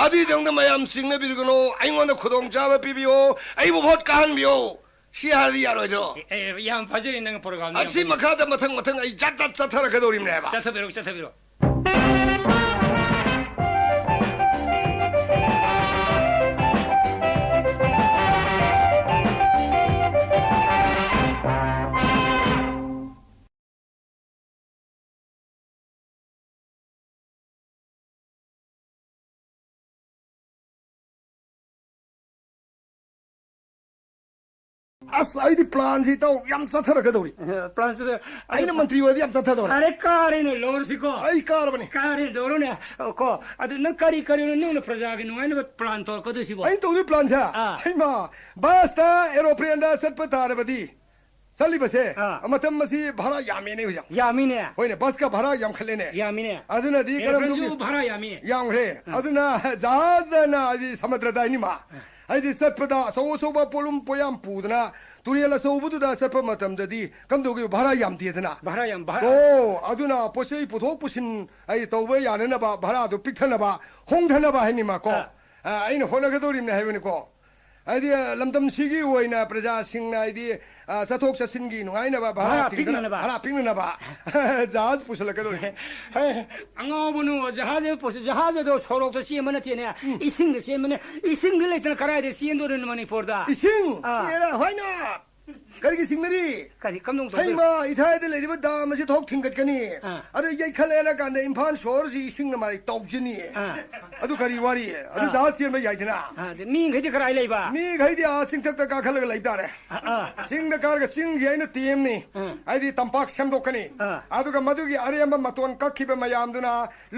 ꯑꯗꯨꯏꯗꯃꯛꯇ ꯃꯌꯥꯝ ꯆꯤꯡꯅꯕꯤꯔꯒꯅꯨ, ꯑꯩꯉꯣꯟꯗ ꯈꯨꯗꯣꯡꯆꯥꯕ ꯄꯤꯕꯤꯌꯨ, ꯑꯩꯕꯨ vote ꯀꯥꯍꯟꯕꯤꯌꯨ꯫ ꯁꯤ ꯍꯥꯏꯔꯗꯤ ꯌꯥꯔꯣꯏꯗ꯭ꯔꯣ? ꯑꯦ, ꯑꯦ, ꯌꯥꯝ ꯐꯖꯔꯤ ꯅꯪ program ꯗꯣ, ꯌꯥꯝ ꯑꯁꯤ ꯐꯖꯔꯤ꯫ ꯃꯈꯥꯗ ꯃꯊꯪ ꯃꯊꯪ ꯑꯩ ꯖꯥꯠ ꯖꯥꯠ ꯆꯠꯊꯔꯛꯀꯗꯧꯔꯤꯕꯅꯦꯕ꯫ ꯆꯠꯊꯕꯤꯔꯣ, ꯆꯠꯊꯕꯤꯔꯣ꯫ ꯑꯁ, ꯑꯩꯗꯤ plan ꯁꯤ ꯏꯇꯥꯎ ꯌꯥꯝ ꯆꯠꯊꯔꯛꯀꯗꯧꯔꯤ꯫ ꯑꯦ, plan ꯁꯤꯗ ꯑꯩꯅ ꯃꯟꯇ꯭ꯔꯤ ꯑꯣꯏꯔꯗꯤ ꯌꯥꯝ ꯆꯠꯊꯗꯧꯔꯦ꯫ ꯑꯔꯦ, ꯀꯥꯔꯦꯅꯦ ꯂꯣꯔꯁꯤꯀꯣ꯫ ꯑꯩ ꯀꯥꯔꯕꯅꯦ꯫ ꯀꯥꯔꯦ ꯗꯧꯔꯣꯅꯦ꯫ ꯀꯣ, ꯑꯗꯨ ꯅꯪ ꯀꯔꯤ ꯀꯔꯤꯅꯣ ꯅꯪꯅ ꯄ꯭ꯔꯖꯥꯒꯤ ꯅꯨꯡꯉꯥꯏꯅꯕ plan ꯇꯧꯔꯛꯀꯗꯣꯏꯁꯤꯕꯣ? ꯑꯩꯅ ꯇꯧꯗꯣꯏ plan ꯁꯦ? ꯑꯥ꯫ ꯍꯩꯃꯥ, bus ꯇ, aeroplane ꯗ ꯆꯠꯄ ꯇꯥꯔꯕꯗꯤ, ꯆꯠꯂꯤꯕꯁꯦ, ꯑꯥ꯫ ꯃꯇꯝ ꯑꯁꯤ ꯚꯥꯔꯥ ꯌꯥꯝꯃꯦꯅꯦ ꯍꯧꯖꯤꯛ꯫ ꯌꯥꯝꯃꯤꯅꯦ꯫ ꯍꯣꯏꯅꯦ, bus ꯀ ꯚꯥꯔꯥ ꯌꯥꯝꯈꯠꯂꯦꯅꯦ꯫ ꯌꯥꯝꯃꯤꯅꯦ꯫ ꯑꯗꯨꯅꯗꯤ ꯀꯔꯝ aeroplane ꯁꯨ ꯇꯧꯒꯦ? ꯚꯥꯔꯥ ꯌꯥꯝꯃꯤ꯫ ꯌꯥꯝꯈ꯭ꯔꯦ꯫ ꯑꯥ꯫ ꯑꯗꯨꯅ ꯖꯍꯥꯖꯅ ꯍꯥꯏꯗꯤ ꯁꯃꯨꯗ꯭ꯔꯗ ꯍꯥꯏꯅꯤꯃ꯫ ꯑꯥ꯫ ꯍꯥꯏꯗꯤ ꯆꯠꯄꯗ ꯑꯆꯧ ꯑꯆꯧꯕ ꯄꯣꯠꯂꯨꯝ ꯄꯣꯌꯥꯝ ꯄꯨꯗꯅ ꯇꯨꯔꯦꯜ ꯑꯆꯧꯕꯗꯨꯗ ꯆꯠꯄ ꯃꯇꯝꯗꯗꯤ ꯀꯝꯗꯧꯒꯦ? ꯚꯥꯔꯥ ꯌꯥꯝꯗꯦꯗꯅ꯫ ꯚꯥꯔꯥ ꯌꯥꯝ, ꯚꯥꯔꯥ꯫ ꯑꯣ, ꯑꯗꯨꯅ ꯄꯣꯠ ꯆꯩ ꯄꯨꯊꯣꯛ ꯄꯨꯁꯤꯟ ꯑꯩ ꯇꯧꯕ ꯌꯥꯅꯅꯕ ꯚꯥꯔꯥꯗꯨ ꯄꯤꯛꯊꯅꯕ, ꯍꯣꯡꯊꯅꯕ ꯍꯥꯏꯅꯤꯃꯀꯣ꯫ ꯑꯥ꯫ ꯑꯥ, ꯑꯩꯅ ꯍꯣꯠꯅꯒꯗꯧꯔꯤꯕꯅꯤ ꯍꯥꯏꯕꯅꯤꯀꯣ꯫ ꯍꯥꯏꯗꯤ, ꯑ, ꯂꯝꯗꯝꯁꯤꯒꯤ ꯑꯣꯏꯅ ꯄ꯭ꯔꯖꯥꯁꯤꯡꯅ, ꯍꯥꯏꯗꯤ, ꯑ, ꯆꯠꯊꯣꯛ ꯆꯠꯁꯤꯟꯒꯤ ꯅꯨꯡꯉꯥꯏꯅꯕ, ꯚꯥꯔꯥ ꯚꯥꯔꯥ ꯇꯤꯡꯗꯅ-, ꯄꯤꯛꯅꯅꯕ꯫ ꯚꯥꯔꯥ ꯄꯤꯛꯅꯅꯕ ꯖꯍꯥꯖ ꯄꯨꯁꯜꯂꯛꯀꯗꯧꯔꯤ꯫ ꯍꯦ, ꯑꯉꯥꯎꯕꯅꯨ, ꯖꯍꯥꯖ ꯄꯨꯁ-, ꯖꯍꯥꯖ ꯑꯗꯣ ꯁꯣꯔꯣꯛꯇ ꯆꯦꯟꯕ ꯅꯠꯇꯦꯅꯦ, ꯎꯝ꯫ ꯏꯁꯤꯡꯗ ꯆꯦꯟꯕꯅꯦ꯫ ꯏꯁꯤꯡꯗꯤ ꯂꯩꯇꯅ ꯀꯗꯥꯏꯗ ꯆꯦꯟꯗꯣꯔꯤꯅꯣ ꯃꯅꯤꯄꯨꯔꯗ? ꯏꯁꯤꯡ? ꯑꯥ꯫ ꯑꯦꯔꯥ, ꯍꯣꯏꯅ꯫ ꯀꯔꯤꯒꯤ ꯁꯤꯡꯅꯔꯤ? ꯀꯔꯤ ꯀꯝꯗꯧ ꯇꯧꯗꯣꯏꯅꯣ? ꯍꯩꯃ, ꯏꯊꯥꯏꯗ ꯂꯩꯔꯤꯕ ꯗꯥꯝ ꯑꯁꯤ ꯊꯣꯛ ꯊꯤꯡꯒꯠꯀꯅꯤ꯫ ꯑꯥ꯫ ꯑꯗꯨ ꯌꯩꯈꯠꯂꯦꯅ ꯀꯥꯟꯗ ꯏꯝꯐꯥꯜ ꯁꯣꯍꯣꯔꯁꯤ ꯏꯁꯤꯡꯅ ꯃꯔꯩ ꯇꯧꯖꯅꯤ꯫ ꯑꯥ꯫ ꯑꯗꯨ ꯀꯔꯤ ꯋꯥꯔꯤ? ꯑꯗꯨ ꯑꯥ꯫ ꯖꯍꯥꯖ ꯆꯦꯟꯕ ꯌꯥꯏꯗꯅ꯫ ꯑꯥ, ꯑꯗꯨ ꯃꯤꯈꯩꯗꯤ ꯀꯔꯥꯏ ꯂꯩꯕ? ꯃꯤꯈꯩꯗꯤ ꯑꯥ ꯆꯤꯡꯊꯛꯇ ꯀꯥꯈꯠꯂꯒ ꯂꯩ ꯇꯥꯔꯦ꯫ ꯑꯥ, ꯑꯥ꯫ ꯆꯤꯡꯗ ꯀꯥꯔꯒ ꯆꯤꯡꯒꯤ ꯑꯩꯅ ꯇꯦꯝꯅꯤ꯫ ꯑꯥ꯫ ꯍꯥꯏꯗꯤ ꯇꯝꯄꯥꯛ ꯁꯦꯝꯗꯣꯛꯀꯅꯤ꯫ ꯑꯥ꯫ ꯑꯗꯨꯒ ꯃꯗꯨꯒꯤ ꯑꯔꯦꯝꯕ ꯃꯇꯣꯟ ꯀꯛꯈꯤꯕ ꯃꯌꯥꯝꯗꯨꯅ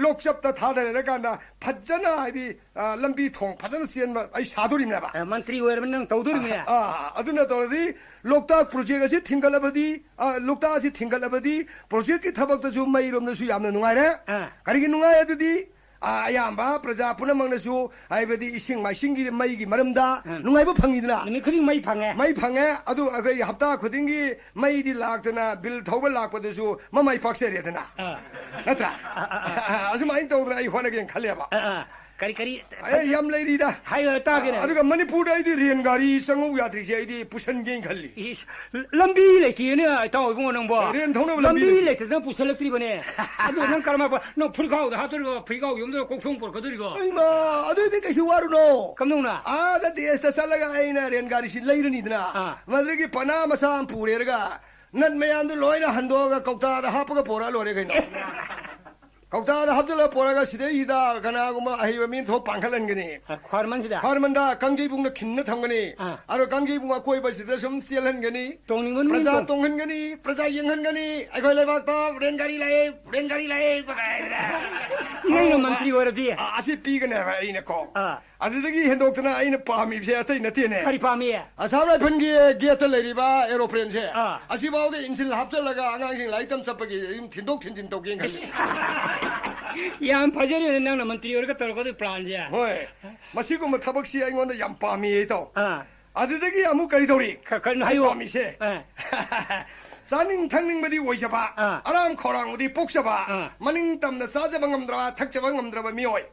ꯂꯣꯛꯆꯞꯇ ꯊꯥꯗꯔꯦ ꯀꯥꯟꯗ ꯐꯖꯅ, ꯍꯥꯏꯗꯤ, ꯑ, ꯂꯝꯕꯤ ꯊꯣꯡ ꯐꯖꯅ ꯆꯦꯟꯕ ꯑꯩ ꯁꯥꯗꯣꯔꯤꯕꯅꯦꯕ꯫ ꯑ, ꯃꯟꯇ꯭ꯔꯤ ꯑꯣꯏꯔꯕꯅꯤꯅ ꯅꯪ ꯇꯧꯗꯣꯔꯤꯕꯅꯦ꯫ ꯑ, ꯑꯗꯨꯅ ꯇꯧꯔꯗꯤ ꯂꯣꯛꯇꯥꯛ ꯄ꯭ꯔꯣꯖꯦꯛ ꯑꯁꯤ ꯊꯤꯡꯒꯠꯂꯕꯗꯤ, ꯑ, ꯂꯣꯛꯇꯥꯛ ꯑꯁꯤ ꯊꯤꯡꯒꯠꯂꯕꯗꯤ ꯄ꯭ꯔꯣꯖꯦꯛꯀꯤ ꯊꯕꯛꯇꯁꯨ ꯃꯩꯔꯣꯝꯗꯁꯨ ꯌꯥꯝꯅ ꯅꯨꯡꯉꯥꯏꯔꯦ꯫ ꯑ꯫ ꯀꯔꯤꯒꯤ ꯅꯨꯡꯉꯥꯏ ꯑꯗꯨꯗꯤ, ꯑ, ꯑꯌꯥꯝꯕ ꯄ꯭ꯔꯖꯥ ꯄꯨꯝꯅꯃꯛꯅꯁꯨ, ꯍꯥꯏꯕꯗꯤ ꯏꯁꯤꯡ ꯃꯥꯏꯁꯤꯡꯒꯤ ꯃꯩꯒꯤ ꯃꯔꯝꯗ ꯎꯝ꯫ ꯅꯨꯡꯉꯥꯏꯕ ꯐꯪꯉꯤꯗꯅ꯫ ꯅꯨꯃꯤꯠ ꯈꯨꯗꯤꯡ ꯃꯩ ꯐꯪꯉꯦ꯫ ꯃꯩ ꯐꯪꯉꯦ꯫ ꯑꯗꯨ ꯑꯩꯈꯣꯏ ꯍꯞꯇꯥ ꯈꯨꯗꯤꯡꯒꯤ ꯃꯩꯗꯤ ꯂꯥꯛꯇꯅ ꯕꯤꯜ ꯊꯧꯕ ꯂꯥꯛꯄꯗꯨꯁꯨ ꯃꯃꯥꯏ ꯄꯥꯛꯆꯔꯦꯗꯅ꯫ ꯑ꯫ ꯅꯠꯇ꯭ꯔꯥ? ꯑ, ꯑ, ꯑ, ꯑ꯫ ꯑꯁꯨꯃꯥꯏꯅ ꯇꯧꯗꯅ ꯑꯩ ꯍꯣꯠꯅꯒꯦꯅ ꯈꯜꯂꯦꯕ꯫ ꯑ, ꯑ꯫ ꯀꯔꯤ, ꯀꯔꯤ? ꯑꯦ, ꯌꯥꯝ ꯂꯩꯔꯤꯗ꯫ ꯍꯥꯏꯌꯣ, ꯇꯥꯒꯦꯅꯦ꯫ ꯑꯗꯨꯒ ꯃꯅꯤꯄꯨꯔꯗ ꯑꯩꯗꯤ ꯔꯦꯟ ꯒꯥꯔꯤ ꯆꯪꯉꯧ ꯌꯥꯗ꯭ꯔꯤꯁꯦ ꯑꯩꯗꯤ ꯄꯨꯁꯟꯒꯦꯅ ꯈꯜꯂꯤ꯫ ꯏꯁ, ꯂꯝꯕꯤ ꯂꯩꯇꯦꯅꯦ, ꯏꯇꯥꯎ ꯏꯕꯨꯡꯉꯣ ꯅꯪꯕꯣ꯫ ꯔꯦꯟ ꯊꯧꯅꯕ ꯂꯝꯕꯤ ꯂꯝꯕꯤ ꯂꯩꯇꯦ꯫ ꯂꯩꯇꯗꯅ ꯄꯨꯁꯜꯂꯛꯇ꯭ꯔꯤꯕꯅꯦ꯫ ꯑꯗꯨ ꯅꯪ ꯀꯔꯝꯍꯥꯏ ꯄ-, ꯅꯪ ꯐꯨꯔꯤꯠꯈꯥꯎꯗ ꯍꯥꯞꯇꯣꯔꯤꯕꯣ, ꯐꯤꯒꯥꯎ ꯌꯣꯝꯗꯣꯏꯔꯣ, ꯀꯣꯛꯊꯣꯡ ꯄꯨꯔꯛꯀꯗꯣꯔꯤꯕꯣ? ꯏꯃꯥ, ꯑꯗꯨꯗꯤ ꯀꯩꯁꯨ ꯋꯥꯔꯨꯅꯣ꯫ ꯀꯝꯗꯧꯅ? ꯑꯥꯗ ꯗꯦꯁꯇ ꯆꯠꯂꯒ ꯑꯩꯅ ꯔꯦꯟ ꯒꯥꯔꯤꯁꯤ ꯂꯩꯔꯅꯤꯗꯅ, ꯑꯥ꯫ ꯃꯗꯨꯗꯒꯤ ꯄꯅꯥ ꯃꯆꯥ ꯑꯃ ꯄꯨꯔꯦꯔꯒ, ꯅꯠ ꯃꯌꯥꯝꯗꯨ ꯂꯣꯏꯅ ꯍꯟꯗꯣꯛꯑꯒ ꯀꯧꯇꯥꯗ ꯍꯥꯞꯄꯒ ꯄꯣꯔꯛꯑ ꯂꯣꯏꯔꯦ ꯀꯩꯅꯣ꯫ ꯀꯧꯇꯥꯗ ꯍꯥꯞꯆꯤꯜꯂ ꯄꯣꯔꯛꯑꯒ ꯁꯤꯗꯩꯁꯤꯗ ꯀꯅꯥꯒꯨꯝꯕ ꯑꯍꯩꯕ ꯃꯤ ꯊꯣꯛ ꯄꯥꯡꯈꯠꯍꯟꯒꯅꯤ꯫ ꯑ, ꯈ꯭ꯋꯥꯔꯃꯟꯁꯤꯗ? ꯈ꯭ꯋꯥꯔꯃꯟꯗ ꯀꯥꯡꯖꯩꯕꯨꯡꯗ ꯈꯤꯟꯅ ꯊꯝꯒꯅꯤ꯫ ꯑꯥ꯫ ꯑꯗꯣ ꯀꯥꯡꯖꯩꯕꯨꯡ ꯑꯀꯣꯏꯕꯁꯤꯗ ꯁꯨꯝ ꯆꯦꯜꯍꯟꯒꯅꯤ꯫ ꯇꯣꯡꯅꯤꯡꯕ ꯃꯤ ꯄ꯭ꯔꯖꯥ ꯇꯣꯡ- ꯇꯣꯡꯍꯟꯒꯅꯤ, ꯄ꯭ꯔꯖꯥ ꯌꯦꯡꯍꯟꯒꯅꯤ꯫ ꯑꯩꯈꯣꯏ ꯂꯩꯕꯥꯛꯇ ꯔꯦꯟ ꯒꯥꯔꯤ ꯂꯥꯛꯑꯦ, ꯔꯦꯟ ꯒꯥꯔꯤ ꯂꯥꯛꯑꯦ꯫ ꯅꯪꯅ ꯃꯟꯇ꯭ꯔꯤ ꯑꯣꯏꯔꯗꯤ? ꯑ, ꯑꯁꯤ ꯄꯤꯒꯅꯦꯕ ꯑꯩꯅꯀꯣ꯫ ꯑꯥ꯫ ꯑꯗꯨꯗꯒꯤ ꯍꯦꯟꯗꯣꯛꯇꯅ ꯑꯩꯅ ꯄꯥꯝꯃꯤꯕꯁꯦ ꯑꯇꯩ ꯅꯠꯇꯦꯅꯦ꯫ ꯀꯔꯤ ꯄꯥꯝꯃꯤ? ꯑꯁꯥꯝ ꯔꯥꯏꯐꯜꯒꯤ ꯒꯦꯠꯇ ꯂꯩꯔꯤꯕ ꯑꯦꯔꯣꯄ꯭ꯂꯦꯟꯁꯦ, ꯑꯥ꯫ ꯑꯁꯤꯐꯥꯎꯗ ꯏꯟꯖꯤꯟ ꯍꯥꯞꯆꯜꯂꯒ ꯑꯉꯥꯡꯁꯤꯡ ꯂꯥꯏꯔꯤꯛ ꯇꯝ ꯆꯠꯄꯒꯤ ꯑꯗꯨꯝ ꯊꯤꯟꯗꯣꯛ ꯊꯤꯟꯖꯤꯟ ꯇꯧꯒꯦꯅ ꯈꯜꯂꯤ꯫ ꯌꯥꯝ ꯐꯖꯔꯦꯅꯦ ꯅꯪꯅ ꯃꯟꯇ꯭ꯔꯤ ꯑꯣꯏꯔꯒ ꯇꯧꯔꯛꯀꯗꯣꯏ ꯄ꯭ꯂꯥꯟꯁꯦ꯫ ꯍꯣꯏ꯫ ꯃꯁꯤꯒꯨꯝꯕ ꯊꯕꯛꯁꯤ ꯑꯩꯉꯣꯟꯗ ꯌꯥꯝ ꯄꯥꯝꯃꯤ ꯑꯩ ꯇꯧ꯫ ꯑꯥ꯫ ꯑꯗꯨꯗꯒꯤ ꯑꯃꯨꯛ ꯀꯔꯤ ꯇꯧꯔꯤ? ꯈ-, ꯈ-, ꯑꯩ ꯍꯥꯏꯌꯨ꯫ ꯄꯥꯝꯃꯤꯁꯦ꯫ ꯑꯥ꯫ ꯆꯥꯅꯤꯡ ꯊꯛꯅꯤꯡꯕꯗꯤ ꯑꯣꯏꯖꯕ, ꯑꯥ꯫ ꯑꯔꯥꯝ ꯈꯧꯔꯥꯡꯕꯗꯤ ꯄꯣꯛꯆꯕ, ꯑꯥ꯫ ꯃꯅꯤꯡ ꯇꯝꯅ ꯆꯥꯖꯕ ꯉꯝꯗ꯭ꯔꯕ, ꯊꯛꯆꯕ ꯉꯝꯗ꯭ꯔꯕ ꯃꯤꯑꯣꯏ꯫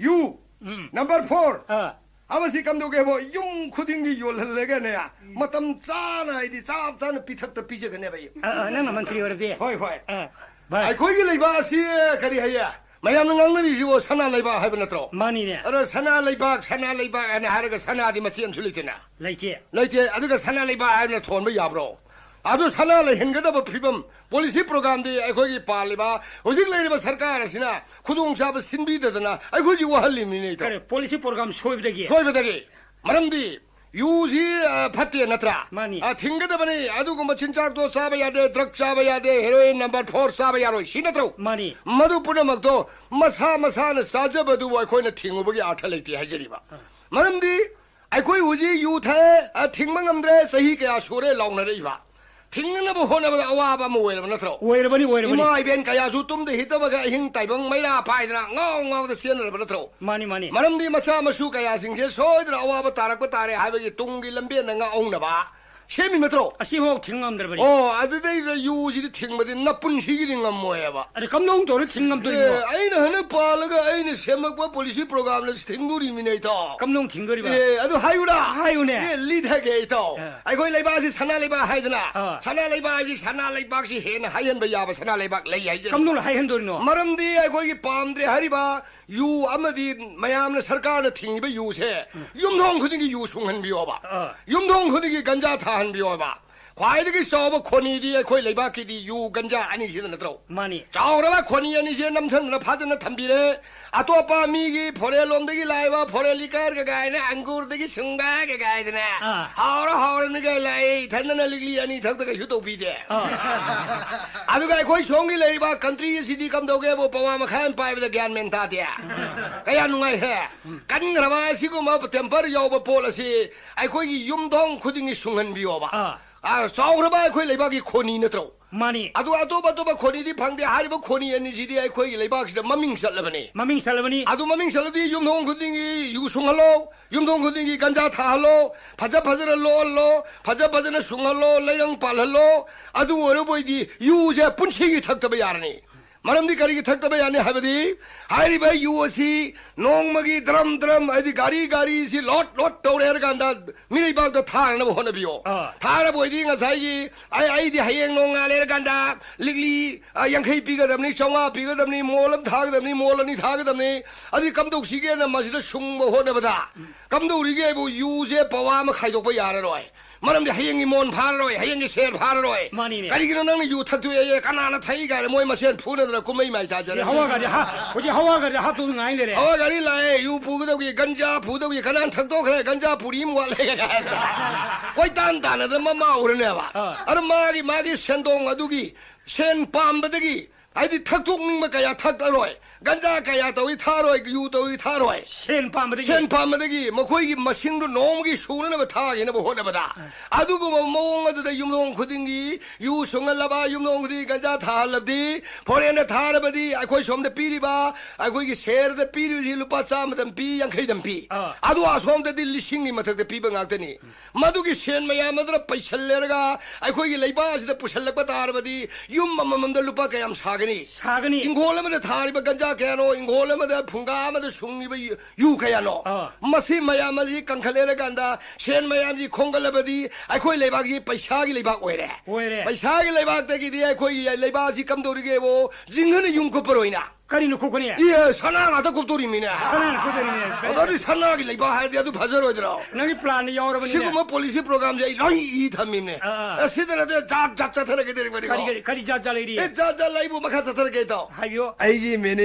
ꯌꯨ꯫ ꯎꯝ꯫ Number four. ꯑꯥ꯫ ꯑꯃꯁꯤ ꯀꯝꯗꯧꯒꯦꯕꯣ, ꯌꯨꯝ ꯈꯨꯗꯤꯡꯒꯤ ꯌꯣꯜꯍꯜꯂꯒꯅꯦ, ꯃꯇꯝ ꯆꯥꯅ, ꯍꯥꯏꯗꯤ ꯆꯞ ꯆꯥꯅ ꯄꯤꯊꯛꯇ ꯄꯤꯖꯒꯅꯦꯕ ꯑꯩ꯫ ꯑ, ꯑ, ꯅꯪꯅ ꯃꯟꯇ꯭ꯔꯤ ꯑꯣꯏꯔꯗꯤ꯫ ꯍꯣꯏ, ꯍꯣꯏ꯫ ꯑ, ꯚꯥꯏ꯫ ꯑꯩꯈꯣꯏꯒꯤ ꯂꯩꯕꯥꯛ ꯑꯁꯤ ꯀꯔꯤ ꯍꯥꯏꯌꯦ? ꯃꯌꯥꯝꯅ ꯉꯥꯡꯅꯔꯤꯁꯤꯕꯣ ꯁꯅꯥ ꯂꯩꯕꯥꯛ ꯍꯥꯏꯕ ꯅꯠꯇ꯭ꯔꯣ? ꯃꯥꯅꯤꯅꯦ꯫ ꯑꯗ ꯁꯅꯥ ꯂꯩꯕꯥꯛ, ꯁꯅꯥ ꯂꯩꯕꯥꯛ ꯍꯥꯏꯅ ꯍꯥꯏꯔꯒ ꯁꯅꯥꯗꯤ ꯃꯆꯦ ꯑꯃꯁꯨ ꯂꯩꯇꯦꯅ꯫ ꯂꯩꯇꯦ꯫ ꯂꯩꯇꯦ꯫ ꯑꯗꯨꯒ ꯁꯅꯥ ꯂꯩꯕꯥꯛ ꯍꯥꯏꯕꯅ ꯊꯣꯟꯕ ꯌꯥꯕ꯭ꯔꯣ? ꯑꯗꯨ ꯁꯅꯥ ꯂꯩꯍꯟꯒꯗꯕ ꯐꯤꯕꯝ, ꯄꯣꯂꯤꯁꯤ ꯄ꯭ꯔꯣꯒ꯭ꯔꯥꯝꯗꯤ ꯑꯩꯈꯣꯏꯒꯤ ꯄꯥꯜꯂꯤꯕ, ꯍꯧꯖꯤꯛ ꯂꯩꯔꯤꯕ ꯁꯔꯀꯥꯔ ꯑꯁꯤꯅ ꯈꯨꯗꯣꯡꯆꯥꯕ ꯁꯤꯟꯕꯤꯗꯗꯅ ꯑꯩꯈꯣꯏꯒꯤ ꯋꯥꯍꯜꯂꯤꯕꯅꯤꯅꯦ, ꯏꯇꯥꯎ꯫ ꯀꯔꯤ, ꯄꯣꯂꯤꯁꯤ ꯄ꯭ꯔꯣꯒ꯭ꯔꯥꯝ ꯁꯣꯏꯕꯗꯒꯤ? ꯁꯣꯏꯕꯗꯒꯤ꯫ ꯃꯔꯝꯗꯤ ꯌꯨꯁꯤ, ꯑ, ꯐꯠꯇꯦ ꯅꯠꯇ꯭ꯔꯥ? ꯃꯥꯅꯤ꯫ ꯑ, ꯊꯤꯡꯒꯗꯕꯅꯤ꯫ ꯑꯗꯨꯒꯨꯝꯕ ꯆꯤꯟꯖꯥꯛꯇꯣ ꯆꯥꯕ ꯌꯥꯗꯦ, ꯗ꯭ꯔꯒ ꯆꯥꯕ ꯌꯥꯗꯦ, ꯍꯦꯔꯣꯏꯟ ꯅꯝꯕꯔ ꯐꯣꯔ ꯆꯥꯕ ꯌꯥꯔꯣꯏ, ꯁꯤ ꯅꯠꯇ꯭ꯔꯣ? ꯃꯥꯅꯤ꯫ ꯃꯗꯨ ꯄꯨꯝꯅꯃꯛꯇꯣ ꯃꯁꯥ ꯃꯁꯥꯅ ꯆꯥꯖꯕꯗꯨꯕꯨ ꯑꯩꯈꯣꯏꯅ ꯊꯤꯡꯉꯨꯕꯒꯤ ꯑꯥꯔꯊ ꯂꯩꯇꯦ ꯍꯥꯏꯖꯔꯤꯕ꯫ ꯃꯔꯝꯗꯤ ꯑꯩꯈꯣꯏ ꯍꯧꯖꯤꯛ ꯌꯨ ꯊꯛꯑꯦ, ꯑ, ꯊꯤꯡꯕ ꯉꯝꯗ꯭ꯔꯦ, ꯆꯍꯤ ꯀꯌꯥ ꯁꯨꯔꯦ ꯂꯥꯎꯅꯔꯛꯏꯕ꯫ ꯊꯤꯡꯅꯅꯕ ꯍꯣꯠꯅꯕꯗ ꯑꯋꯥꯕ ꯑꯃ ꯑꯣꯏꯔꯕ ꯅꯠꯇ꯭ꯔꯣ? ꯑꯣꯏꯔꯕꯅꯤ, ꯑꯣꯏꯔꯕꯅꯤ꯫ ꯏꯃꯥ ꯏꯕꯦꯟ ꯀꯌꯥꯁꯨ ꯇꯨꯝꯗ ꯍꯤꯞꯇꯕꯒ ꯑꯍꯤꯡ ꯇꯥꯏꯕꯪ ꯃꯩꯔꯥ ꯄꯥꯏꯗꯅ ꯉꯥꯎ ꯉꯥꯎꯗ ꯆꯦꯟꯅꯔꯕ ꯅꯠꯇ꯭ꯔꯣ? ꯃꯥꯅꯤ, ꯃꯥꯅꯤ꯫ ꯃꯔꯝꯗꯤ ꯃꯆꯥ ꯃꯁꯨ ꯀꯌꯥꯁꯤꯡꯁꯦ ꯁꯣꯏꯗꯅ ꯑꯋꯥꯕ ꯇꯥꯔꯛꯄ ꯇꯥꯔꯦ ꯍꯥꯏꯕꯒꯤ ꯇꯨꯡꯒꯤ ꯂꯝꯕꯦꯟꯗ ꯉꯥꯛꯍꯧꯅꯕ ꯁꯦꯝꯃꯤ ꯅꯠꯇ꯭ꯔꯣ? ꯑꯁꯤꯐꯥꯎ ꯊꯤꯡ ꯉꯝꯗ꯭ꯔꯕꯅꯤ꯫ ꯑꯣ, ꯑꯗꯨꯗꯩꯗ ꯌꯨꯁꯤꯗꯤ ꯊꯤꯡꯕꯗꯤ ꯅꯄꯨꯟꯁꯤꯒꯤꯗꯤ ꯉꯝꯃꯣꯏꯕ꯫ ꯑꯗ ꯀꯝꯗꯧ ꯇꯧꯔ ꯊꯤꯡ ꯉꯝꯗꯣꯏꯅꯣ? ꯑꯦ, ꯑꯩꯅ ꯍꯟꯗꯛ ꯄꯥꯜꯂꯒ ꯑꯩꯅ ꯁꯦꯝꯃꯛꯄ ꯄꯣꯂꯤꯁꯤ ꯄ꯭ꯔꯣꯒ꯭ꯔꯥꯝꯅ ꯊꯤꯡꯗꯣꯔꯤꯃꯤꯅꯦ, ꯏꯇꯥꯎ꯫ ꯀꯝꯗꯧ ꯊꯤꯡꯗꯣꯔꯤꯕ? ꯑꯦ, ꯑꯗꯨ ꯍꯥꯏꯌꯨꯔꯥ? ꯍꯥꯏꯌꯨꯅꯦ꯫ ꯑꯦ, ꯂꯤꯊꯒꯦ, ꯏꯇꯥꯎ꯫ ꯑ꯫ ꯑꯩꯈꯣꯏ ꯂꯩꯕꯥꯛꯁꯤ ꯁꯅꯥ ꯂꯩꯕꯥꯛ ꯍꯥꯏꯗꯅ꯫ ꯑ꯫ ꯁꯅꯥ ꯂꯩꯕꯥꯛ ꯍꯥꯏꯁꯤ ꯁꯅꯥ ꯂꯩꯕꯥꯛꯁꯤ ꯍꯦꯟꯅ ꯍꯥꯏꯍꯟꯕ ꯌꯥꯕ ꯁꯅꯥ ꯂꯩꯕꯥꯛ ꯂꯩ ꯍꯥꯏꯖꯔꯤ꯫ ꯀꯝꯗꯧꯅ ꯍꯥꯏꯍꯟꯗꯣꯔꯤꯅꯣ? ꯃꯔꯝꯗꯤ ꯑꯩꯈꯣꯏꯒꯤ ꯄꯥꯝꯗ꯭ꯔꯦ ꯍꯥꯏꯔꯤꯕ ꯌꯨ ꯑꯃꯗꯤ ꯃꯌꯥꯝꯅ ꯁꯔꯀꯥꯔꯅ ꯊꯤꯡꯉꯤꯕ ꯌꯨꯁꯦ ꯌꯨꯝꯊꯣꯡ ꯈꯨꯗꯤꯡꯒꯤ ꯌꯨ ꯁꯨꯡꯍꯟꯕꯤꯌꯣꯕ꯫ ꯑ꯫ ꯌꯨꯝꯊꯣꯡ ꯈꯨꯗꯤꯡꯒꯤ ꯒꯟꯖꯥ ꯊꯥꯍꯟꯕꯤꯌꯣꯕ꯫ ꯈ꯭ꯋꯥꯏꯗꯒꯤ ꯆꯥꯎꯕ ꯈꯣꯅꯤꯗꯤ ꯑꯩꯈꯣꯏ ꯂꯩꯕꯥꯛꯀꯤꯗꯤ ꯌꯨ ꯒꯟꯖꯥ ꯑꯅꯤꯁꯤꯗ ꯅꯠꯇ꯭ꯔꯣ? ꯃꯥꯅꯤ꯫ ꯆꯥꯎꯔꯕ ꯈꯣꯅꯤ ꯑꯅꯤꯁꯦ ꯅꯝꯁꯤꯟꯗꯅ ꯐꯖꯅ ꯊꯝꯕꯤꯔꯦ꯫ ꯑꯇꯣꯞꯄ ꯃꯤꯒꯤ ꯐꯣꯔꯦꯟ ꯂꯣꯝꯗꯒꯤ ꯂꯥꯛꯏꯕ ꯐꯣꯔꯦꯟ ꯂꯤꯀꯔ ꯀꯒꯥꯏꯅ, ꯑꯪꯒꯨꯔꯗꯒꯤ ꯁꯨꯡꯒꯥ ꯀꯒꯥꯏꯗꯅ, ꯑꯥ꯫ ꯍꯥꯎꯔ ꯍꯥꯎꯔꯅꯤꯒ ꯂꯥꯛꯑꯦ, ꯏꯊꯟꯗꯅ ꯂꯤꯛꯂꯤ ꯑꯅꯤ ꯊꯛꯇ ꯀꯩꯁꯨ ꯇꯧꯕꯤꯗꯦ꯫ ꯑꯥ꯫ ꯑꯗꯨꯒ ꯑꯩꯈꯣꯏ ꯁꯣꯝꯒꯤ ꯂꯩꯔꯤꯕ ꯀꯟꯇ꯭ꯔꯤ ꯑꯁꯤꯗꯤ ꯀꯝꯗꯧꯒꯦꯕꯨ, ꯄꯋꯥ ꯃꯈꯥꯏ ꯑꯃ ꯄꯥꯏꯕꯗ ꯒ꯭ꯌꯥꯟ ꯃꯦꯟ ꯇꯥꯗꯦ꯫ ꯀꯌꯥ ꯅꯨꯡꯉꯥꯏꯍꯦ꯫ ꯀꯟꯈ꯭ꯔꯕ ꯑꯁꯤꯒꯨꯝꯕ ꯇꯦꯝꯄꯔ ꯌꯥꯎꯕ ꯄꯣꯠ ꯑꯁꯤ ꯑꯩꯈꯣꯏꯒꯤ ꯌꯨꯝꯊꯣꯡ ꯈꯨꯗꯤꯡꯒꯤ ꯁꯨꯡꯍꯟꯕꯤꯌꯣꯕ꯫ ꯑꯥ꯫ ꯑ, ꯆꯥꯎꯈ꯭ꯔꯕ ꯑꯩꯈꯣꯏ ꯂꯩꯕꯥꯛꯀꯤ ꯈꯣꯅꯤ ꯅꯠꯇ꯭ꯔꯣ? ꯃꯥꯅꯤ꯫ ꯑꯗꯨ ꯑꯇꯣꯞ ꯑꯇꯣꯞꯄ ꯈꯣꯅꯤꯗꯤ ꯐꯪꯗꯦ꯫ ꯍꯥꯏꯔꯤꯕ ꯈꯣꯅꯤ ꯑꯅꯤꯁꯤꯗꯤ ꯑꯩꯈꯣꯏꯒꯤ ꯂꯩꯕꯥꯛꯁꯤꯗ ꯃꯃꯤꯡ ꯆꯠꯂꯕꯅꯤ꯫ ꯃꯃꯤꯡ ꯆꯠꯂꯕꯅꯤ꯫ ꯑꯗꯨ ꯃꯃꯤꯡ ꯆꯠꯂꯗꯤ ꯌꯨꯝꯊꯣꯡ ꯈꯨꯗꯤꯡꯒꯤ ꯌꯨ ꯁꯨꯡꯍꯜꯂꯣ, ꯌꯨꯝꯊꯣꯡ ꯈꯨꯗꯤꯡꯒꯤ ꯒꯟꯖꯥ ꯊꯥꯍꯜꯂꯣ, ꯐꯖ ꯐꯖꯅ ꯂꯣꯛꯍꯜꯂꯣ, ꯐꯖ ꯐꯖꯅ ꯁꯨꯡꯍꯜꯂꯣ, ꯂꯩꯔꯪ ꯄꯥꯜꯍꯜꯂꯣ꯫ ꯑꯗꯨ ꯑꯣꯏꯔꯕꯣꯏꯗꯤ ꯌꯨꯁꯦ ꯄꯨꯟꯁꯤꯒꯤ ꯊꯛꯇꯕ ꯌꯥꯔꯅꯤ꯫ ꯃꯔꯝꯗꯤ ꯀꯔꯤꯒꯤ ꯊꯛꯇꯕ ꯌꯥꯅꯤ ꯍꯥꯏꯕꯗꯤ, ꯍꯥꯏꯔꯤꯕ ꯌꯨ ꯑꯁꯤ ꯅꯣꯡꯃꯒꯤ ꯗ꯭ꯔꯝ ꯗ꯭ꯔꯝ, ꯍꯥꯏꯗꯤ ꯒꯥꯔꯤ ꯒꯥꯔꯤꯁꯤ ꯂꯣꯠ ꯂꯣꯠ ꯇꯧꯔꯦ ꯍꯥꯏꯔ ꯀꯥꯟꯗ ꯃꯤꯔꯩꯕꯥꯛꯇ ꯊꯥꯅꯅꯕ ꯍꯣꯠꯅꯕꯤꯌꯣ꯫ ꯑꯥ꯫ ꯊꯥꯔꯕ ꯑꯣꯏꯗꯤ ꯉꯁꯥꯏꯒꯤ ꯑꯩ, ꯑꯩꯗꯤ ꯍꯌꯦꯡ ꯅꯣꯡꯉꯥꯜꯂꯦ ꯍꯥꯏꯔ ꯀꯥꯟꯗ ꯂꯤꯛꯂꯤ, ꯑ, ꯌꯥꯡꯈꯩ ꯄꯤꯒꯗꯕꯅꯤ, ꯆꯥꯝꯃꯉꯥ ꯄꯤꯒꯗꯕꯅꯤ, ꯃꯣꯜ ꯑꯃ ꯊꯥꯒꯗꯕꯅꯤ, ꯃꯣꯜ ꯑꯅꯤ ꯊꯥꯒꯗꯕꯅꯤ꯫ ꯑꯗꯨꯗꯤ ꯀꯝꯗꯧꯁꯤꯒꯦꯅ ꯃꯁꯤꯗ ꯁꯨꯡꯕ ꯍꯣꯠꯅꯕꯗ ꯀꯝꯗꯧꯔꯤꯒꯦ ꯍꯥꯏꯕꯨ ꯌꯨꯁꯦ ꯄꯋꯥ ꯑꯃ ꯈꯥꯏꯗꯣꯛꯄ ꯌꯥꯔꯔꯣꯏ꯫ ꯃꯔꯝꯗꯤ ꯍꯌꯦꯡꯒꯤ ꯃꯣꯟ ꯐꯥꯔꯔꯣꯏ, ꯍꯌꯦꯡꯒꯤ ꯁꯦꯔ ꯐꯥꯔꯔꯣꯏ꯫ ꯃꯥꯅꯤꯅꯦ꯫ ꯀꯔꯤꯒꯤꯅꯣ ꯅꯪꯅ ꯌꯨ ꯊꯛꯇꯣꯛꯑꯦ, ꯀꯅꯥꯅ ꯊꯛꯏ ꯀꯥꯏꯅ ꯃꯣꯏ ꯃꯁꯦꯟ ꯐꯨꯅꯗꯅ ꯀꯨꯝꯍꯩ ꯃꯥꯏ ꯇꯥꯖꯔꯦ꯫ ꯍꯧꯖꯤꯛ ꯍꯋꯥ ꯒꯥꯔꯤ ꯍꯥ-, ꯍꯧꯖꯤꯛ ꯍꯋꯥ ꯒꯥꯔꯤ ꯍꯥꯞꯇꯧꯗ ꯉꯥꯏ ꯂꯩꯔꯦ꯫ ꯍꯋꯥ ꯒꯥꯔꯤ ꯂꯥꯛꯑꯦ, ꯌꯨ ꯄꯨꯒꯗꯧꯒꯤ, ꯒꯟꯖꯥ ꯄꯨꯗꯧꯒꯤ, ꯀꯅꯥꯅ ꯊꯛꯇꯣꯛꯈ꯭ꯔꯦ, ꯒꯟꯖꯥ ꯄꯨꯔꯤ ꯑꯃ ꯋꯥꯠꯂꯦ ꯀꯥꯏꯅ꯫ ꯀꯣꯏꯇꯥꯟ ꯇꯥꯟꯅꯗꯅ ꯃꯃꯥ ꯎꯔꯅꯦꯕ꯫ ꯑꯥ꯫ ꯑꯗꯨ ꯃꯥꯒꯤ, ꯃꯥꯒꯤ ꯁꯦꯟꯗꯣꯡ ꯑꯗꯨꯒꯤ ꯁꯦꯟ ꯄꯥꯝꯕꯗꯒꯤ ꯍꯥꯏꯗꯤ ꯊꯛꯇꯣꯛꯅꯤꯡꯕ ꯀꯌꯥ ꯊꯛꯑꯔꯣꯏ, ꯒꯟꯖꯥ ꯀꯌꯥ ꯇꯧꯏ ꯊꯛꯑꯔꯣꯏ, ꯌꯨ ꯇꯧꯏ ꯊꯛꯑꯔꯣꯏ꯫ ꯁꯦꯟ ꯄꯥꯝꯕꯗꯒꯤ? ꯁꯦꯟ ꯄꯥꯝꯕꯗꯒꯤ ꯃꯈꯣꯏꯒꯤ ꯃꯁꯤꯡꯗꯨ ꯅꯣꯡꯃꯒꯤ ꯁꯨꯅꯅꯕ ꯊꯥꯈꯤꯅꯕ ꯍꯣꯠꯅꯕꯗ, ꯑꯗꯨꯒꯨꯝꯕ ꯃꯑꯣꯡ ꯑꯗꯨꯗ ꯌꯨꯝꯊꯣꯡ ꯈꯨꯗꯤꯡꯒꯤ ꯌꯨ ꯁꯨꯡꯍꯜꯂꯕ, ꯌꯨꯝꯊꯣꯡ ꯈꯨꯗꯤꯡꯒꯤ ꯒꯟꯖꯥ ꯊꯥꯍꯜꯂꯕꯗꯤ, ꯐꯣꯔꯦꯟꯗ ꯊꯥꯔꯕꯗꯤ ꯑꯩꯈꯣꯏ ꯁꯣꯝꯗ ꯄꯤꯔꯤꯕ, ꯑꯩꯈꯣꯏꯒꯤ ꯁꯦꯔꯗ ꯄꯤꯔꯤꯕꯁꯤ ꯂꯨꯄꯥ ꯆꯥꯝꯃꯗꯪ ꯄꯤ, ꯌꯥꯡꯈꯩꯗꯪ ꯄꯤ꯫ ꯑꯥ꯫ ꯑꯗꯨ ꯑꯁꯣꯝꯗꯗꯤ ꯂꯤꯁꯤꯡꯒꯤ ꯃꯊꯛꯇ ꯄꯤꯕ ꯉꯥꯛꯇꯅꯤ꯫ ꯃꯗꯨꯒꯤ ꯁꯦꯟ ꯃꯌꯥꯝ ꯑꯗꯨꯅ ꯄꯩꯁꯜꯂꯦꯔꯒ ꯑꯩꯈꯣꯏꯒꯤ ꯂꯩꯕꯥꯛ ꯑꯁꯤꯗ ꯄꯨꯁꯜꯂꯛꯄ ꯇꯥꯔꯕꯗꯤ ꯌꯨꯝ ꯑꯃꯃꯝꯗ ꯂꯨꯄꯥ ꯀꯌꯥꯝ ꯁꯥꯒꯅꯤ? ꯁꯥꯒꯅꯤ꯫ ꯏꯪꯈꯣꯜ ꯑꯃꯗ ꯊꯥꯔꯤꯕ ꯒꯟꯖꯥ ꯀꯌꯥꯅꯣ, ꯏꯪꯈꯣꯜ ꯑꯃꯗ ꯐꯨꯡꯒꯥ ꯑꯃꯗ ꯁꯨꯡꯉꯤꯕ ꯌꯨ, ꯌꯨ ꯀꯌꯥꯅꯣ? ꯑꯥ꯫ ꯃꯁꯤ ꯃꯌꯥꯝ ꯑꯁꯤ ꯀꯟꯈꯠꯂꯦꯔꯀꯥꯟꯗ ꯁꯦꯟ ꯃꯌꯥꯝꯁꯤ ꯈꯣꯝꯒꯠꯂꯕꯗꯤ ꯑꯩꯈꯣꯏ ꯂꯩꯕꯥꯛꯁꯤ ꯄꯩꯁꯥꯒꯤ ꯂꯩꯕꯥꯛ ꯑꯣꯏꯔꯦ꯫ ꯑꯣꯏꯔꯦ꯫ ꯄꯩꯁꯥꯒꯤ ꯂꯩꯕꯥꯛꯇꯒꯤꯗꯤ ꯑꯩꯈꯣꯏꯒꯤ ꯂꯩꯕꯥꯛ ꯑꯁꯤ ꯀꯝꯗꯧꯔꯤꯒꯦꯕꯨ ꯖꯤꯡꯍꯅ ꯌꯨꯝ ꯀꯨꯞꯄꯔꯣꯏꯅ꯫ ꯀꯔꯤꯅꯣ ꯈꯨꯛꯀꯅꯤ? ꯏ, ꯁꯅꯥ ꯉꯥꯛꯇ ꯀꯨꯞꯇꯣꯔꯤꯃꯤꯅꯦ꯫ ꯁꯅꯥꯅ ꯀꯨꯞꯇꯣꯔꯤꯃꯤꯅꯦ꯫ ꯑꯗꯨꯗꯤ ꯁꯅꯥꯒꯤ ꯂꯩꯕꯥꯛ ꯍꯥꯏꯔꯗꯤ ꯑꯗꯨ ꯐꯖꯔꯣꯏꯗ꯭ꯔꯣ? ꯅꯪꯒꯤ ꯄ꯭ꯂꯥꯟꯗ ꯌꯥꯎꯔꯕꯅꯤꯅꯦ꯫ ꯁꯤꯒꯨꯝꯕ ꯄꯣꯂꯤꯁꯤ ꯄ꯭ꯔꯣꯒ꯭ꯔꯥꯝꯁꯦ ꯑꯩ ꯂꯣꯏ ꯏ ꯊꯝꯃꯤꯕꯅꯦ꯫ ꯑꯥ, ꯑꯥ꯫ ꯑꯦ, ꯁꯤꯗ ꯅꯠꯇꯦ, ꯖꯥꯠ ꯖꯥꯠ ꯆꯠꯊꯔꯒꯦ ꯇꯧꯔꯤꯕꯅꯤꯀꯣ꯫ ꯀꯔꯤ, ꯀꯔꯤ, ꯀꯔꯤ ꯖꯥꯠ ꯖꯥꯠ ꯂꯩꯔꯤ? ꯑꯦ, ꯖꯥꯠ ꯖꯥꯠ ꯂꯩꯕꯨ ꯃꯈꯥ ꯆꯠꯊꯔꯒꯦ ꯇꯧ꯫ ꯍꯥꯏꯕꯤꯌꯨ꯫ ꯑꯩꯒꯤ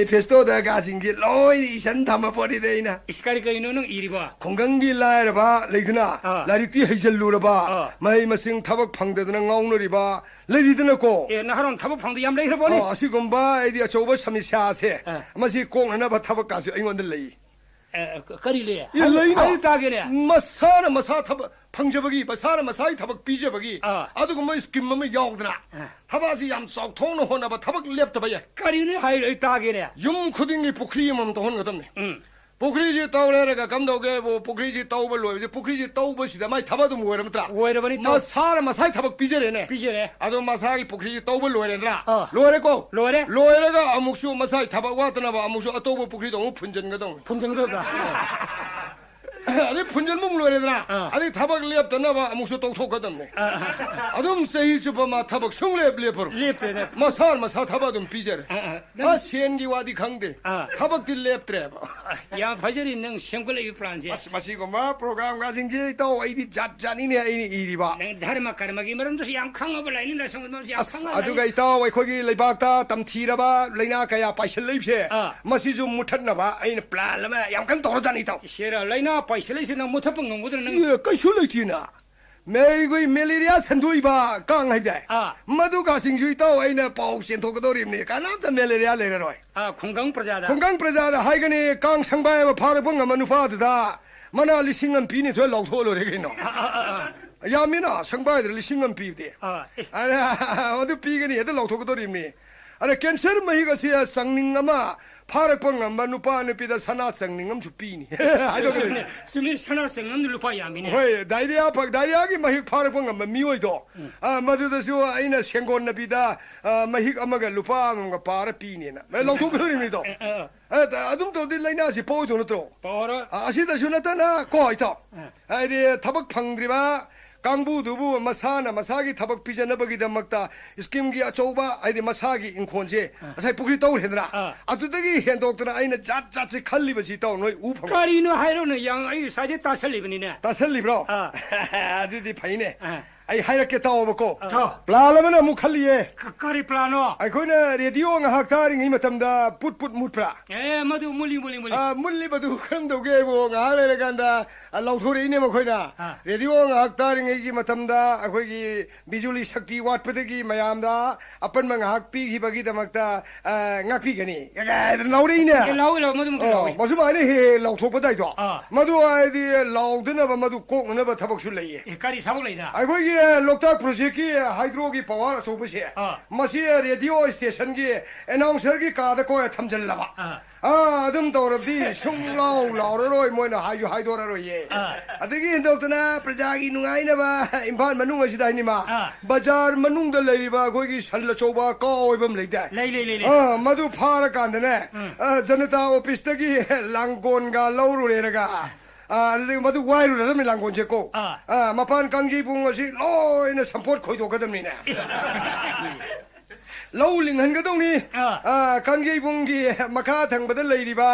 ꯃꯦꯅꯤꯐꯦꯁꯇꯣꯗꯒꯁꯤꯡꯁꯦ ꯂꯣꯏ ꯏꯁꯟ ꯊꯝꯃ ꯄꯣꯠꯅꯤꯗ ꯑꯩꯅ꯫ ꯏꯁ, ꯀꯔꯤ ꯀꯔꯤꯅꯣ ꯅꯪ ꯏꯔꯤꯕꯣ? ꯈꯨꯡꯒꯪꯒꯤ ꯂꯥꯏꯔꯕ ꯂꯩꯗꯅ, ꯑꯥ꯫ ꯂꯥꯏꯔꯤꯛꯇꯤ ꯍꯩꯖꯜꯂꯨꯔꯕ, ꯑꯥ꯫ ꯃꯍꯩ ꯃꯁꯤꯡ ꯊꯕꯛ ꯐꯪꯗꯗꯅ ꯉꯥꯎꯅꯔꯤꯕ, ꯂꯩꯔꯤꯗꯅꯀꯣ꯫ ꯑꯦ, ꯅꯍꯥꯔꯣꯟ ꯊꯕꯛ ꯐꯪꯗ ꯌꯥꯝ ꯂꯩꯈ꯭ꯔꯕꯣꯅꯦ꯫ ꯑꯣ, ꯑꯁꯤꯒꯨꯝꯕ ꯑꯩꯗꯤ ꯑꯆꯧꯕ ꯁꯃꯁ꯭ꯌꯥꯁꯦ, ꯑ꯫ ꯃꯁꯤ ꯀꯣꯛꯅꯅꯕ ꯊꯕꯛꯀꯥꯁꯨ ꯑꯩꯉꯣꯟꯗ ꯂꯩ꯫ ꯑ, ꯀꯔꯤ ꯂꯩ? ꯑꯦ, ꯍꯥꯏ-, ꯂꯩꯅ꯫ ꯍꯥꯏꯌꯨ ꯇꯥꯒꯦꯅꯦ꯫ ꯃꯁꯥꯅ ꯃꯁꯥ ꯊꯕꯛ ꯐꯪꯖꯕꯒꯤ, ꯃꯁꯥꯅ ꯃꯁꯥꯒꯤ ꯊꯕꯛ ꯄꯤꯖꯕꯒꯤ ꯑ꯫ ꯑꯗꯨꯒꯨꯝꯕ ꯁ꯭ꯀꯤꯝ ꯑꯃ ꯌꯥꯎꯗꯅ ꯑ꯫ ꯊꯕꯛ ꯑꯁꯤ ꯌꯥꯝ ꯆꯥꯎꯊꯣꯛꯅ ꯍꯣꯠꯅꯕ, ꯊꯕꯛ ꯂꯦꯞꯇꯕ ꯌꯥꯏ꯫ ꯀꯔꯤꯅꯣ ꯍꯥꯏꯔꯤꯗꯣ ꯑꯩ ꯇꯥꯒꯦꯅꯦ꯫ ꯌꯨꯝ ꯈꯨꯗꯤꯡꯒꯤ ꯄꯨꯈ꯭ꯔꯤ ꯑꯃꯃꯝ ꯇꯧꯍꯟꯒꯗꯕꯅꯤ꯫ ꯎꯝ꯫ ꯄꯨꯈ꯭ꯔꯤꯁꯤ ꯇꯧꯔꯦꯔꯒ ꯀꯝꯗꯧꯒꯦꯕꯨ, ꯄꯨꯈ꯭ꯔꯤꯁꯤ ꯇꯧꯕ ꯂꯣꯏꯕꯁꯦ, ꯄꯨꯈ꯭ꯔꯤꯁꯤ ꯇꯧꯕꯁꯤꯗ ꯃꯥꯏ ꯊꯕꯛ ꯑꯗꯨꯝ ꯑꯣꯏꯔꯕ ꯅꯠꯇ꯭ꯔꯥ? ꯑꯣꯏꯔꯕꯅꯤ, ꯇꯧ- ꯃꯁꯥꯅ ꯃꯁꯥꯒꯤ ꯊꯕꯛ ꯄꯤꯖꯔꯦꯅꯦ꯫ ꯄꯤꯖꯔꯦ꯫ ꯑꯗꯣ ꯃꯁꯥꯒꯤ ꯄꯨꯈ꯭ꯔꯤꯁꯤ ꯇꯧꯕ ꯂꯣꯏꯔꯦꯗ꯭ꯔꯥ? ꯑꯥ꯫ ꯂꯣꯏꯔꯦꯀꯣ? ꯂꯣꯏꯔꯦ꯫ ꯂꯣꯏꯔꯒ ꯑꯃꯨꯛꯁꯨ ꯃꯁꯥꯒꯤ ꯊꯕꯛ ꯋꯥꯠꯇꯅꯕ ꯑꯃꯨꯛꯁꯨ ꯑꯇꯣꯞꯄ ꯄꯨꯈ꯭ꯔꯤꯗꯣ ꯑꯃꯨꯛ ꯐꯨꯟꯖꯟꯒꯗꯧꯅꯤ꯫ ꯐꯨꯟꯖꯟꯒꯗꯧꯕ꯭ꯔꯥ? ꯑꯗꯩ ꯐꯨꯟꯖꯟꯕ ꯑꯃꯨꯛ ꯂꯣꯏꯔꯦꯗꯅ, ꯑꯥ꯫ ꯑꯗꯩ ꯊꯕꯛ ꯂꯦꯞꯇꯅꯕ ꯑꯃꯨꯛꯁꯨ ꯇꯧꯊꯣꯛꯀꯗꯕꯅꯦ꯫ ꯑꯥ, ꯑꯥ꯫ ꯑꯗꯨꯝ ꯆꯍꯤ ꯆꯨꯞꯄ ꯃꯥ ꯊꯕꯛ ꯁꯨꯡꯂꯦꯞ ꯂꯦꯞꯄꯔꯣꯏ꯫ ꯂꯦꯞꯇ꯭ꯔꯦꯅꯦ꯫ ꯃꯁꯥ ꯃꯁꯥ ꯊꯕꯛ ꯑꯗꯨꯝ ꯄꯤꯖꯔꯦ꯫ ꯑꯥ, ꯑꯥ꯫ ꯅꯪ ꯑꯁ, ꯁꯦꯟꯒꯤ ꯋꯥꯗꯤ ꯈꯪꯗꯦ꯫ ꯑꯥ꯫ ꯊꯕꯛꯇꯤ ꯂꯦꯞꯇ꯭ꯔꯦꯕ꯫ ꯌꯥꯝ ꯐꯖꯔꯤ ꯅꯪ ꯁꯦꯝꯒꯠꯂꯛꯏꯕ ꯄ꯭ꯂꯥꯟꯁꯦ꯫ ꯑꯁ, ꯃꯁꯤꯒꯨꯝꯕ ꯄ꯭ꯔꯣꯒ꯭ꯔꯥꯝꯒꯁꯤꯡꯁꯦ, ꯏꯇꯥꯎ, ꯑꯩꯗꯤ ꯖꯥꯠ ꯖꯥꯠꯅꯤꯅꯦ ꯑꯩꯅ ꯏꯔꯤꯕ꯫ ꯅꯪ ꯙꯔꯃ ꯀꯔꯃꯒꯤ ꯃꯔꯝꯗꯁꯨ ꯌꯥꯝ ꯈꯪꯉꯕ ꯂꯥꯏꯅꯤꯡ ꯂꯥꯏꯁꯣꯟꯒꯤ ꯃꯔꯝꯁꯨ ꯌꯥꯝ ꯑꯁ, ꯈꯪꯉꯕ ꯑꯗꯨꯒ ꯂꯥꯏꯅꯤꯡ꯫ ꯏꯇꯥꯎ, ꯑꯩꯈꯣꯏꯒꯤ ꯂꯩꯕꯥꯛꯇ ꯇꯝꯊꯤꯔꯕ ꯂꯥꯏꯅꯥ ꯀꯌꯥ ꯄꯥꯏꯁꯤꯜꯂꯛꯏꯕꯁꯦ, ꯑꯥ꯫ ꯃꯁꯤꯁꯨ ꯃꯨꯠꯊꯠꯅꯕ ꯑꯩꯅ ꯄ꯭ꯂꯥꯟ ꯑꯃ ꯌꯥꯝ ꯀꯟꯅ ꯇꯧꯔꯖꯥꯠꯅꯤ, ꯏꯇꯥꯎ꯫ ꯏꯁꯦꯔ, ꯂꯥꯏꯅꯥ ꯄꯥꯏꯁꯤꯜꯂꯛꯏꯁꯦ ꯅꯪ ꯃꯨꯠꯊꯠꯄ ꯉꯝꯒꯗ꯭ꯔꯥ ꯅꯪ? ꯑꯦ, ꯀꯩꯁꯨ ꯂꯩꯇꯦꯅ꯫ ꯃꯦ-, ꯑꯩꯈꯣꯏ ꯃꯦꯂꯦꯔꯤꯌꯥ ꯁꯟꯗꯣꯛꯏꯕ ꯀꯥꯡ ꯍꯥꯏꯗꯥꯏ? ꯑꯥ꯫ ꯃꯗꯨꯒꯁꯤꯡꯁꯨ, ꯏꯇꯥꯎ, ꯑꯩꯅ ꯄꯥꯎ ꯆꯦꯟꯊꯣꯛꯀꯗꯧꯔꯤꯕꯅꯤ, ꯀꯅꯥꯝꯇ ꯃꯦꯂꯦꯔꯤꯌꯥ ꯂꯩꯔꯔꯣꯏ꯫ ꯑꯥ, ꯈꯨꯡꯒꯪ ꯄ꯭ꯔꯖꯥꯗ꯫ ꯈꯨꯡꯒꯪ ꯄ꯭ꯔꯖꯥꯗ ꯍꯥꯏꯒꯅꯤ, ꯀꯥꯡ ꯁꯪꯕꯥꯏ ꯑꯃ ꯐꯥꯔꯛꯄ ꯉꯝꯕ ꯅꯨꯄꯥꯗꯨꯗ ꯃꯅꯥ ꯂꯤꯁꯤꯡ ꯑꯃ ꯄꯤꯅꯤ, ꯊꯣꯏ ꯂꯧꯊꯣꯛꯑ ꯂꯣꯏꯔꯦ ꯀꯩꯅꯣ꯫ ꯑꯥ, ꯑꯥ, ꯑꯥ, ꯑꯥ꯫ ꯌꯥꯝꯃꯤꯅ, ꯁꯪꯕꯥꯏꯗꯨꯗ ꯂꯤꯁꯤꯡ ꯑꯃ ꯄꯤꯕꯗꯤ꯫ ꯑꯥ, ꯑꯦ꯫ ꯑꯗ, ꯑꯗꯨ ꯄꯤꯒꯅꯤ, ꯑꯗꯨ ꯂꯧꯊꯣꯛꯀꯗꯧꯔꯤꯕꯅꯤ꯫ ꯑꯗ, ꯀꯦꯟꯁꯔ ꯃꯍꯤꯛ ꯑꯁꯤ ꯆꯪꯅꯤꯡ ꯑꯃ ꯐꯥꯔꯛꯄ ꯉꯝꯕ ꯅꯨꯄꯥ ꯅꯨꯄꯤꯗ ꯁꯅꯥ ꯆꯪꯅꯤꯡ ꯑꯃꯁꯨ ꯄꯤꯅꯤ꯫ ꯍꯥꯏꯗꯣꯛꯀꯗꯣꯏꯅꯤ꯫ ꯆꯨꯝꯃꯤ, ꯁꯅꯥ ꯆꯪꯅꯤꯡ ꯑꯃꯗꯤ ꯂꯨꯄꯥ ꯌꯥꯝꯃꯤꯅꯦ꯫ ꯍꯣꯏ, ꯗꯥꯏꯔꯤꯌꯥ ꯐ-, ꯗꯥꯏꯔꯤꯌꯥꯒꯤ ꯃꯍꯤꯛ ꯐꯥꯔꯛꯄ ꯉꯝꯕ ꯃꯤꯑꯣꯏꯗꯣ, ꯎꯝ꯫ ꯑ, ꯃꯗꯨꯗꯁꯨ ꯑꯩꯅ ꯁꯦꯡꯒꯣꯟꯅꯕꯤꯗ, ꯑ, ꯃꯍꯤꯛ ꯑꯃꯒ ꯂꯨꯄꯥ ꯑꯃꯃꯝꯒ ꯄꯥꯔ ꯄꯤꯅꯦꯅ꯫ ꯑꯦ, ꯂꯧꯊꯣꯛꯀꯗꯧꯔꯤꯕꯅꯤꯗꯣ꯫ ꯑ, ꯑ, ꯑ꯫ ꯑ, ꯑꯗꯨꯝ ꯇꯧꯔꯗꯤ ꯂꯥꯏꯅꯥꯁꯤ ꯄꯣꯛꯑꯣꯏꯗꯧ ꯅꯠꯇ꯭ꯔꯣ? ꯄꯣꯛꯑꯔꯣꯏ꯫ ꯑ, ꯑꯁꯤꯗꯁꯨ ꯅꯠꯇꯅ ꯀꯣ, ꯏꯇꯥꯎ꯫ ꯑ꯫ ꯍꯥꯏꯗꯤ ꯊꯕꯛ ꯐꯪꯗ꯭ꯔꯤꯕ ꯀꯥꯡꯕꯨꯗꯨꯕꯨ ꯃꯁꯥꯅ ꯃꯁꯥꯒꯤ ꯊꯕꯛ ꯄꯤꯖꯅꯕꯒꯤꯗꯃꯛꯇ ꯁ꯭ꯀꯤꯝꯒꯤ ꯑꯆꯧꯕ, ꯍꯥꯏꯗꯤ ꯃꯁꯥꯒꯤ ꯏꯪꯈꯣꯜꯁꯦ ꯑ꯫ ꯉꯁꯥꯏ ꯄꯨꯈ꯭ꯔꯤ ꯇꯧꯔꯦꯗꯅ, ꯑ꯫ ꯑꯗꯨꯗꯒꯤ ꯍꯦꯟꯗꯣꯛꯇꯅ ꯑꯩꯅ ꯖꯥꯠ ꯖꯥꯠꯁꯦ ꯈꯜꯂꯤꯕꯁꯤ ꯏꯇꯥꯎ ꯅꯣꯏ ꯎ ꯐꯪꯉꯣꯏ꯫ ꯀꯔꯤꯅꯣ ꯍꯥꯏꯔꯣꯅꯦ, ꯌꯥꯝ ꯑꯩ ꯉꯁꯥꯏꯗꯩ ꯇꯥꯁꯜꯂꯤꯕꯅꯤꯅꯦ꯫ ꯇꯥꯁꯜꯂꯤꯕ꯭ꯔꯣ? ꯑ꯫ ꯑꯗꯨꯗꯤ ꯐꯩꯅꯦ꯫ ꯑ꯫ ꯑꯩ ꯍꯥꯏꯔꯛꯀꯦ ꯇꯥꯎꯑꯣꯕꯀꯣ꯫ ꯇꯥꯎ꯫ ꯄ꯭ꯂꯥꯟ ꯑꯃꯅ ꯑꯃꯨꯛ ꯈꯜꯂꯤꯌꯦ꯫ ꯀ-, ꯀꯔꯤ ꯄ꯭ꯂꯥꯟꯅꯣ? ꯑꯩꯈꯣꯏꯅ ꯔꯦꯗꯤꯑꯣ ꯉꯥꯏꯍꯥꯛ ꯇꯥꯔꯤꯉꯩ ꯃꯇꯝꯗ ꯄꯨꯠ ꯄꯨꯠ ꯃꯨꯠꯄ꯭ꯔꯥ? ꯑꯦ, ꯃꯗꯨ ꯃꯨꯠꯂꯤ, ꯃꯨꯠꯂꯤ, ꯃꯨꯠꯂꯤ꯫ ꯑ, ꯃꯨꯠꯂꯤꯕꯗꯨ ꯀꯔꯝ ꯇꯧꯒꯦ ꯍꯥꯏꯕꯨ ꯉꯥꯏꯍꯥꯛ ꯂꯩꯔꯀꯥꯟꯗ, ꯑ, ꯂꯧꯊꯣꯔꯛꯏꯅꯦ ꯃꯈꯣꯏꯅ꯫ ꯑ꯫ ꯔꯦꯗꯤꯑꯣ ꯉꯥꯏꯍꯥꯛ ꯇꯥꯔꯤꯉꯩꯒꯤ ꯃꯇꯝꯗ ꯑꯩꯈꯣꯏꯒꯤ ꯕꯤꯖꯨꯂꯤ ꯁꯛꯇꯤ ꯋꯥꯠꯄꯗꯒꯤ ꯃꯌꯥꯝꯗ ꯑꯄꯟꯕ ꯉꯥꯏꯍꯥꯛ ꯄꯤꯈꯤꯕꯒꯤꯗꯃꯛꯇ, ꯑ, ꯉꯥꯛꯄꯤꯒꯅꯤ꯫ ꯂꯥꯎꯔꯛꯏꯅꯦ꯫ ꯑꯦ, ꯂꯥꯎꯏ, ꯂꯥꯎꯏ, ꯃꯗꯨꯃꯛꯇ ꯑꯣ, ꯂꯥꯎꯏ꯫ ꯃꯁꯨꯃꯥꯏꯅ ꯍꯦꯛ ꯍꯦꯛ ꯂꯥꯎꯊꯣꯛꯄ ꯇꯥꯏꯗꯣ꯫ ꯑꯥ꯫ ꯃꯗꯨ ꯍꯥꯏꯗꯤ ꯂꯥꯎꯗꯅꯕ, ꯃꯗꯨ ꯀꯣꯛꯅꯅꯕ ꯊꯕꯛꯁꯨ ꯂꯩꯌꯦ꯫ ꯑꯦ, ꯀꯔꯤ ꯊꯕꯛ ꯂꯩꯅ? ꯑꯩꯈꯣꯏꯒꯤ ꯑꯦ, ꯂꯣꯛꯇꯥꯛ ꯄ꯭ꯔꯣꯖꯦꯛꯀꯤ ꯍꯥꯏꯗ꯭ꯔꯣꯒꯤ ꯄꯋꯥꯔ ꯑꯆꯧꯕꯁꯦ, ꯑꯥ꯫ ꯃꯁꯤ ꯔꯦꯗꯤꯑꯣ ꯁ꯭ꯇꯦꯁꯟꯒꯤ ꯑꯦꯅꯥꯎꯟꯁꯔꯒꯤ ꯀꯥꯗ ꯀꯣꯏ ꯊꯝꯖꯤꯜꯂꯕ꯫ ꯑꯥ꯫ ꯑꯥ, ꯑꯗꯨꯝ ꯇꯧꯔꯕꯗꯤ ꯁꯨꯡ ꯂꯥꯎ ꯂꯥꯎꯔꯔꯣꯏ, ꯃꯣꯏꯅ ꯍꯥꯏꯁꯨ ꯍꯥꯏꯗꯣꯔꯔꯣꯏꯌꯦ꯫ ꯑꯥ꯫ ꯑꯗꯒꯤ ꯍꯦꯟꯗꯣꯛꯇꯅ ꯄ꯭ꯔꯖꯥꯒꯤ ꯅꯨꯡꯉꯥꯏꯅꯕ ꯏꯝꯐꯥꯜ ꯃꯅꯨꯡ ꯑꯁꯤꯗ ꯍꯥꯏꯅꯤꯃ, ꯑꯥ꯫ ꯕꯖꯥꯔ ꯃꯅꯨꯡꯗ ꯂꯩꯔꯤꯕ ꯑꯩꯈꯣꯏꯒꯤ ꯁꯟ ꯑꯆꯧꯕ ꯀꯥꯎ ꯑꯣꯏꯕ ꯑꯃ ꯂꯩꯗꯥꯏ? ꯂꯩ, ꯂꯩ, ꯂꯩ, ꯂꯩ꯫ ꯑꯥ, ꯃꯗꯨ ꯐꯥꯔꯀꯥꯟꯗꯅꯦ, ꯎꯝ꯫ ꯑꯥ, ꯖꯅꯇꯥ ꯑꯣꯐꯤꯁꯇꯒꯤ ꯂꯥꯡꯒꯣꯟꯒ ꯂꯧꯔꯨꯔꯦꯔꯒ, ꯑꯥ, ꯑꯗꯨꯗꯒꯤ ꯃꯗꯨ ꯋꯥꯏꯔꯨꯔꯗꯕꯅꯤ ꯂꯥꯡꯒꯣꯟꯁꯦ ꯀꯣ꯫ ꯑꯥ꯫ ꯑꯥ, ꯃꯄꯥꯟ ꯀꯥꯡꯖꯩꯕꯨꯡ ꯑꯁꯤ ꯂꯣꯏꯅ ꯁꯝꯄꯣꯠ ꯈꯣꯏꯗꯣꯛꯀꯗꯕꯅꯤꯅꯦ꯫ ꯂꯧ ꯂꯤꯡꯍꯟꯒꯗꯧꯅꯤ꯫ ꯑꯥ꯫ ꯑꯥ, ꯀꯥꯡꯖꯩꯕꯨꯡꯒꯤ ꯃꯈꯥ ꯊꯪꯕꯗ ꯂꯩꯔꯤꯕ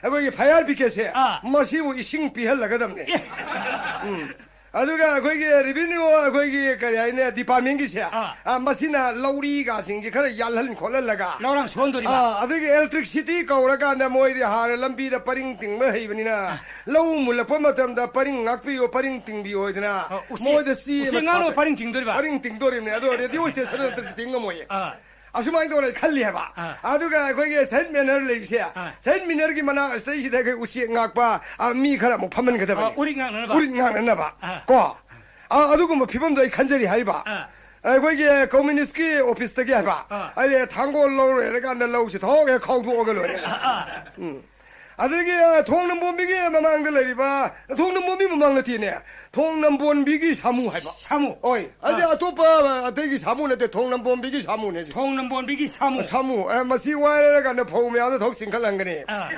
ꯑꯩꯈꯣꯏꯒꯤ ꯐꯥꯌꯔ ꯕ꯭ꯔꯤꯒꯦꯗꯁꯦ, ꯑꯥ꯫ ꯃꯁꯤꯕꯨ ꯏꯁꯤꯡ ꯄꯤꯍꯜꯂꯒꯗꯕꯅꯤ꯫ ꯑꯦ꯫ ꯎꯝ꯫ ꯑꯗꯨꯒ ꯑꯩꯈꯣꯏꯒꯤ ꯔꯦꯚꯤꯅ꯭ꯌꯨ, ꯑꯩꯈꯣꯏꯒꯤ ꯀꯔꯤ ꯍꯥꯏꯅꯤ, ꯗꯤꯄꯥꯔꯠꯃꯦꯟꯒꯤꯁꯦ, ꯑꯥ꯫ ꯑꯥ, ꯃꯁꯤꯅ ꯂꯧꯔꯤꯒꯁꯤꯡꯁꯦ ꯈꯔ ꯌꯥꯜꯍꯟ ꯈꯣꯠꯍꯜꯂꯒ, ꯂꯧꯔꯥꯡ ꯁꯨꯍꯟꯗꯣꯔꯤꯕ꯫ ꯑꯥ, ꯑꯗꯒꯤ electricity ꯀꯧꯔꯀꯥꯟꯗ ꯃꯣꯏꯗꯤ ꯍꯥꯟꯅ ꯂꯝꯕꯤꯗ ꯄꯔꯤꯡ ꯇꯤꯡꯕ ꯍꯩꯕꯅꯤꯅ, ꯑꯥ꯫ ꯂꯧ ꯃꯨꯜꯂꯛꯄ ꯃꯇꯝꯗ ꯄꯔꯤꯡ ꯉꯥꯛꯄꯤꯌꯨ, ꯄꯔꯤꯡ ꯇꯤꯡꯕꯤꯌꯨ ꯍꯥꯏꯗꯅ ꯑꯣ, ꯎꯆꯤ, ꯃꯣꯏꯗ ꯆꯦ ꯎꯆꯤ ꯑꯃ ꯉꯥꯡꯅ ꯊꯥꯕ-, ꯄꯔꯤꯡ ꯇꯤꯡꯗꯣꯔꯤꯕ? ꯄꯔꯤꯡ ꯇꯤꯡꯗꯣꯔꯤꯕꯅꯦ, ꯑꯗꯣ ꯔꯦꯗꯤꯑꯣ ꯁ꯭ꯇꯦꯁꯟ ꯑꯗꯨꯗꯤ ꯇꯤꯡ ꯉꯝꯃꯣꯏꯌꯦ꯫ ꯑꯥ꯫ ꯑꯁꯨꯃꯥꯏꯅ ꯇꯧꯔ ꯑꯩ ꯈꯜꯂꯤ ꯍꯥꯏꯕ꯫ ꯑꯥ꯫ ꯑꯗꯨꯒ ꯑꯩꯈꯣꯏꯒꯤ ꯁꯦꯟꯠ ꯃꯦꯅꯔ ꯂꯩꯔꯤꯁꯦ, ꯑꯥ꯫ ꯁꯦꯟꯠ ꯃꯦꯅꯔꯒꯤ ꯃꯅꯥꯛ ꯑꯁꯤꯗꯩꯁꯤꯗ ꯑꯩꯈꯣꯏ ꯎꯆꯦꯛ ꯉꯥꯛꯄ, ꯑꯥ, ꯃꯤ ꯈꯔ ꯑꯃꯨꯛ ꯐꯝꯍꯟꯒꯗꯕꯅꯤ꯫ ꯑꯥ, ꯎꯔꯤꯠ ꯉꯥꯛꯅꯅꯕ? ꯎꯔꯤꯠ ꯉꯥꯛꯅꯅꯕ꯫ ꯑꯥ꯫ ꯀꯣ? ꯑꯥ, ꯑꯗꯨꯒꯨꯝꯕ ꯐꯤꯕꯝꯗꯣ ꯑꯩ ꯈꯟꯖꯔꯤ ꯍꯥꯏꯕ꯫ ꯑꯥ꯫ ꯑꯩꯈꯣꯏꯒꯤ ꯀꯝꯃ꯭ꯌꯨꯅꯤꯁ꯭ꯠꯀꯤ ꯑꯣꯐꯤꯁꯇꯒꯤ ꯍꯥꯏꯕ꯫ ꯑꯥ꯫ ꯑꯩ ꯊꯥꯡꯒꯣꯜ ꯂꯧꯔꯦ ꯍꯥꯏꯔꯀꯥꯟꯗ ꯂꯧꯁꯤ ꯊꯣꯛ ꯍꯦꯛ ꯈꯥꯎꯗꯣꯛꯑꯒ ꯂꯣꯏꯔꯦ꯫ ꯑꯥ, ꯑꯥ꯫ ꯎꯝ꯫ ꯑꯗꯒꯤ, ꯑ, ꯊꯣꯡ ꯅꯝꯕꯣꯝꯕꯤꯒꯤ ꯃꯃꯥꯡꯗ ꯂꯩꯔꯤꯕ, ꯊꯣꯡ ꯅꯝꯕꯣꯝꯕꯤ ꯃꯃꯥꯡ ꯅꯠꯇꯦꯅꯦ, ꯊꯣꯡ ꯅꯝꯕꯣꯟꯕꯤꯒꯤ ꯁꯥꯃꯨ ꯍꯥꯏꯕ꯫ ꯁꯥꯃꯨ꯫ ꯍꯣꯏ꯫ ꯑꯗꯩ ꯑꯥ꯫ ꯑꯇꯣꯞꯄ, ꯑ, ꯑꯇꯩꯒꯤ ꯁꯥꯃꯨ ꯅꯠꯇꯦ, ꯊꯣꯡ ꯅꯝꯕꯣꯟꯕꯤꯒꯤ ꯁꯥꯃꯨꯅꯦ ꯁꯤ꯫ ꯊꯣꯡ ꯅꯝꯕꯣꯟꯕꯤꯒꯤ ꯁꯥꯃꯨ꯫ ꯁꯥꯃꯨ꯫ ꯑ, ꯃꯁꯤ ꯋꯥꯏꯔꯀꯥꯟꯗ ꯐꯧ ꯃꯌꯥꯝꯗꯣ ꯊꯣꯛ ꯆꯤꯡꯈꯠꯍꯟꯒꯅꯤ꯫ ꯑꯥ꯫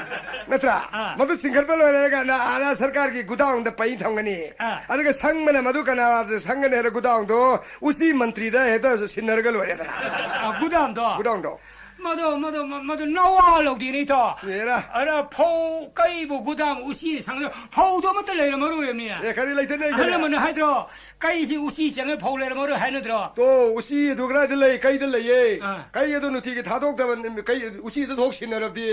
ꯅꯠꯇ꯭ꯔꯥ? ꯑꯥ꯫ ꯃꯗꯨ ꯆꯤꯡꯈꯠꯄ ꯂꯣꯏꯔꯀꯥꯟꯗ ꯑꯥꯗ ꯁꯔꯀꯥꯔꯒꯤ ꯒꯨꯗꯥꯎꯟꯗ ꯄꯩ ꯊꯝꯒꯅꯤ꯫ ꯑꯥ꯫ ꯑꯗꯨꯒ ꯁꯪꯕꯅ ꯃꯗꯨ ꯀꯅꯥꯗ ꯁꯪꯒꯅꯤ ꯍꯥꯏꯔ ꯒꯨꯗꯥꯎꯟꯗꯣ ꯎꯆꯤ ꯃꯟꯇ꯭ꯔꯤꯗ ꯍꯦꯛꯇ ꯁꯤꯟꯅꯔꯒ ꯂꯣꯏꯔꯦꯗꯅ꯫ ꯑꯥ, ꯒꯨꯗꯥꯎꯟꯗꯣ? ꯒꯨꯗꯥꯎꯟꯗꯣ꯫ ꯃꯗꯨ, ꯃꯗꯨ, ꯃ-, ꯃꯗꯨ ꯅꯋꯥ ꯂꯧꯗꯦꯅꯦ, ꯏꯇꯥꯎ꯫ ꯑꯦꯔꯥ꯫ ꯑꯗ ꯐꯧ ꯀꯩꯕꯨ ꯒꯨꯗꯥꯝ ꯎꯆꯤ ꯁꯪꯗ ꯐꯧꯗꯣ ꯑꯃꯠꯇ ꯂꯩꯔꯝꯃꯔꯣꯏꯃꯤ꯫ ꯑꯦ, ꯀꯔꯤ ꯂꯩꯇꯅ ꯑꯍꯜ ꯂꯩꯒꯦ? ꯂꯃꯟꯅ ꯍꯥꯏꯗ꯭ꯔꯣ, "ꯀꯩꯁꯤ ꯎꯆꯤ ꯆꯪꯉꯦ, ꯐꯧ ꯂꯩꯔꯝꯃꯔꯣꯏ" ꯍꯥꯏꯅꯗ꯭ꯔꯣ? ꯇꯣ, ꯎꯆꯤ ꯑꯗꯨ ꯀꯗꯥꯏꯗ ꯂꯩ? ꯀꯩꯗ ꯂꯩꯌꯦ? ꯑꯥ꯫ ꯀꯩ ꯑꯗꯨ ꯅꯨꯡꯇꯤꯒꯤ ꯊꯥꯗꯣꯛꯇꯕ, ꯀꯩ ꯎꯆꯤꯗꯨ ꯊꯣꯛ ꯁꯤꯟꯅꯔꯕꯗꯤ,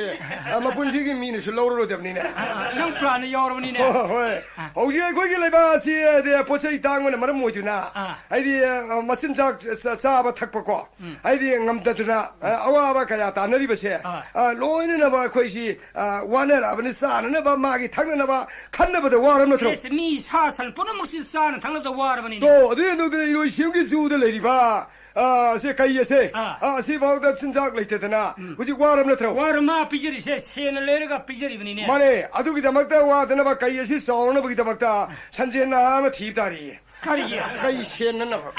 ꯑ, ꯃꯄꯨꯟꯁꯤꯒꯤ ꯃꯤꯅꯁꯨ ꯂꯧꯔꯔꯣꯏꯗꯕꯅꯤꯅꯦ꯫ ꯑꯥ, ꯑꯥ, ꯅꯪ ꯄ꯭ꯂꯥꯟꯗ ꯌꯥꯎꯔꯕꯅꯤꯅꯦ꯫ ꯍꯣꯏ, ꯍꯣꯏ꯫ ꯑꯥ꯫ ꯍꯧꯖꯤꯛ ꯑꯩꯈꯣꯏꯒꯤ ꯂꯩꯕꯥꯛ ꯑꯁꯤ, ꯍꯥꯏꯗꯤ, ꯄꯣꯠ ꯆꯩ ꯇꯥꯡꯕꯅ ꯃꯔꯝ ꯑꯣꯏꯗꯨꯅ, ꯑꯥ꯫ ꯍꯥꯏꯗꯤ, ꯑ, ꯃꯆꯤꯟꯖꯥꯛ ꯆ-, ꯆꯥꯕ ꯊꯛꯄꯀꯣ, ꯎꯝ꯫ ꯍꯥꯏꯗꯤ, ꯉꯝꯗꯗꯅ, ꯑ, ꯑꯋꯥꯕ ꯀꯌꯥ ꯇꯥꯟꯅꯔꯤꯕꯁꯦ, ꯑꯥ꯫ ꯑ, ꯂꯣꯏꯅꯅꯕ ꯑꯩꯈꯣꯏꯁꯤ, ꯑ, ꯋꯥꯅꯔꯛꯑꯕꯅꯤ꯫ ꯆꯥꯅꯅꯕ, ꯃꯥꯒꯤ ꯊꯛꯅꯅꯕ ꯈꯟꯅꯕꯗ ꯋꯥꯔꯕ ꯅꯠꯇ꯭ꯔꯣ? ꯑꯦꯁ, ꯃꯤ ꯁꯥ ꯁꯟ ꯄꯨꯝꯅꯃꯛꯁꯤ ꯆꯥꯅ ꯊꯛꯅꯕꯗ ꯋꯥꯔꯕꯅꯤꯅꯦ꯫ ꯇꯣ, ꯑꯗꯨꯏ ꯃꯇꯨꯡꯗ ꯏꯔꯣꯏꯁꯦꯝꯒꯤ ꯖꯨꯗ ꯂꯩꯔꯤꯕ, ꯑ, ꯁꯦ ꯀꯩ ꯑꯁꯦ, ꯑꯥ꯫ ꯑ, ꯑꯁꯤꯐꯥꯎꯗ ꯆꯤꯟꯖꯥꯛ ꯂꯩꯇꯗꯅ ꯎꯝ꯫ ꯍꯧꯖꯤꯛ ꯋꯥꯔꯕ ꯅꯠꯇ꯭ꯔꯣ? ꯋꯥꯔ ꯃꯥ ꯄꯤꯖꯔꯤꯁꯦ ꯁꯦꯟꯅ ꯂꯩꯔꯒ ꯄꯤꯖꯔꯤꯕꯅꯤꯅꯦ꯫ ꯃꯥꯅꯦ, ꯑꯗꯨꯒꯤꯗꯃꯛꯇ ꯋꯥꯗꯅꯕ ꯀꯩ ꯑꯁꯤ ꯆꯥꯎꯅꯕꯒꯤꯗꯃꯛꯇ ꯁꯟꯖꯦꯟ ꯅꯍꯥ ꯑꯃ ꯊꯤꯕ ꯇꯥꯔꯤ꯫ ꯀꯔꯤꯒꯤ? ꯀꯩ ꯁꯦꯟꯅꯅꯕ꯫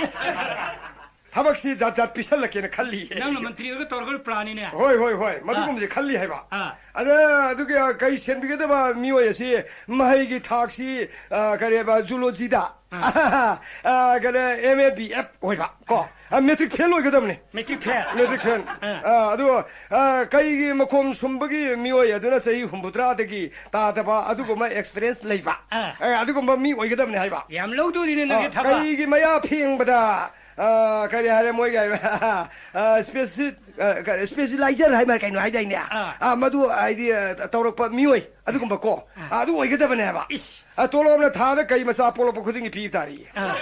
ꯊꯕꯛꯁꯤ ꯖꯥꯠ ꯖꯥꯠ ꯄꯤꯁꯜꯂꯛꯀꯦꯅ ꯈꯜꯂꯤ꯫ ꯅꯪꯅ ꯃꯟꯇ꯭ꯔꯤ ꯑꯣꯏꯔꯒ ꯇꯧꯔꯒ ꯄ꯭ꯂꯥꯟꯅꯤꯅꯦ꯫ ꯍꯣꯏ, ꯍꯣꯏ, ꯍꯣꯏ, ꯑꯥ꯫ ꯃꯗꯨꯒꯨꯝꯕꯁꯦ ꯈꯜꯂꯤ ꯍꯥꯏꯕ꯫ ꯑꯥ꯫ ꯑꯗ, ꯑꯗꯨꯒꯤ, ꯑ, ꯀꯩ ꯁꯦꯟꯕꯤꯒꯗꯕ ꯃꯤꯑꯣꯏ ꯑꯁꯤ ꯃꯍꯩꯒꯤ ꯊꯥꯛꯁꯤ, ꯑ, ꯀꯔꯤꯕ, ꯖꯨꯂꯣꯖꯤꯗ, ꯑꯥ꯫ ꯑ, ꯀꯩꯅꯣ, M A B F ꯑꯣꯏꯕ, ꯀꯣ, ꯑ, ꯃꯦꯇ꯭ꯔꯤꯛ ꯐꯦꯜ ꯑꯣꯏꯒꯗꯕꯅꯤ꯫ Matric fail. Matric fail. ꯑꯥ꯫ ꯑ, ꯑꯗꯨ, ꯑ, ꯀꯩꯒꯤ ꯃꯈꯣꯝ ꯁꯨꯝꯕꯒꯤ ꯃꯤꯑꯣꯏ ꯑꯗꯨꯅ ꯆꯍꯤ ꯍꯨꯝꯐꯨꯇꯔꯥꯗꯒꯤ ꯇꯥꯗꯕ ꯑꯗꯨꯒꯨꯝꯕ ꯑꯦꯛꯁꯄꯤꯔꯤꯌꯦꯟꯁ ꯂꯩꯕ, ꯑꯥ꯫ ꯑ, ꯑꯗꯨꯒꯨꯝꯕ ꯃꯤ ꯑꯣꯏꯒꯗꯕꯅꯤ ꯍꯥꯏꯕ꯫ ꯌꯥꯝ ꯂꯧꯗꯣꯔꯤꯅꯦ ꯅꯪꯒꯤ ꯑ, ꯊꯕꯛ꯫ ꯀꯩꯒꯤ ꯃꯌꯥ ꯐꯦꯡꯕꯗ, ꯑ, ꯀꯔꯤ ꯍꯥꯏꯔꯦ ꯃꯣꯏꯒꯤ ꯍꯥꯏꯕ? ꯑ, special, ꯑ, ꯀꯔꯤ, specializer ꯍꯥꯏꯕ ꯀꯩꯅꯣ ꯍꯥꯏꯗꯥꯏꯅꯦ? ꯑꯥ꯫ ꯑ, ꯃꯗꯨ ꯍꯥꯏꯗꯤ, ꯑ, ꯇꯧꯔꯛꯄ ꯃꯤꯑꯣꯏ ꯑꯗꯨꯒꯨꯝꯕ ꯀꯣ꯫ ꯑꯥ꯫ ꯑ, ꯑꯗꯨ ꯑꯣꯏꯒꯗꯕꯅꯦ ꯍꯥꯏꯕ꯫ ꯏꯁ꯫ ꯑ, ꯇꯣꯂꯣꯞꯅ ꯊꯥꯗ ꯀꯩ ꯃꯆꯥ ꯄꯣꯛꯂꯛꯄ ꯈꯨꯗꯤꯡꯒꯤ ꯄꯤꯕ ꯇꯥꯔꯤ꯫ ꯑꯥ꯫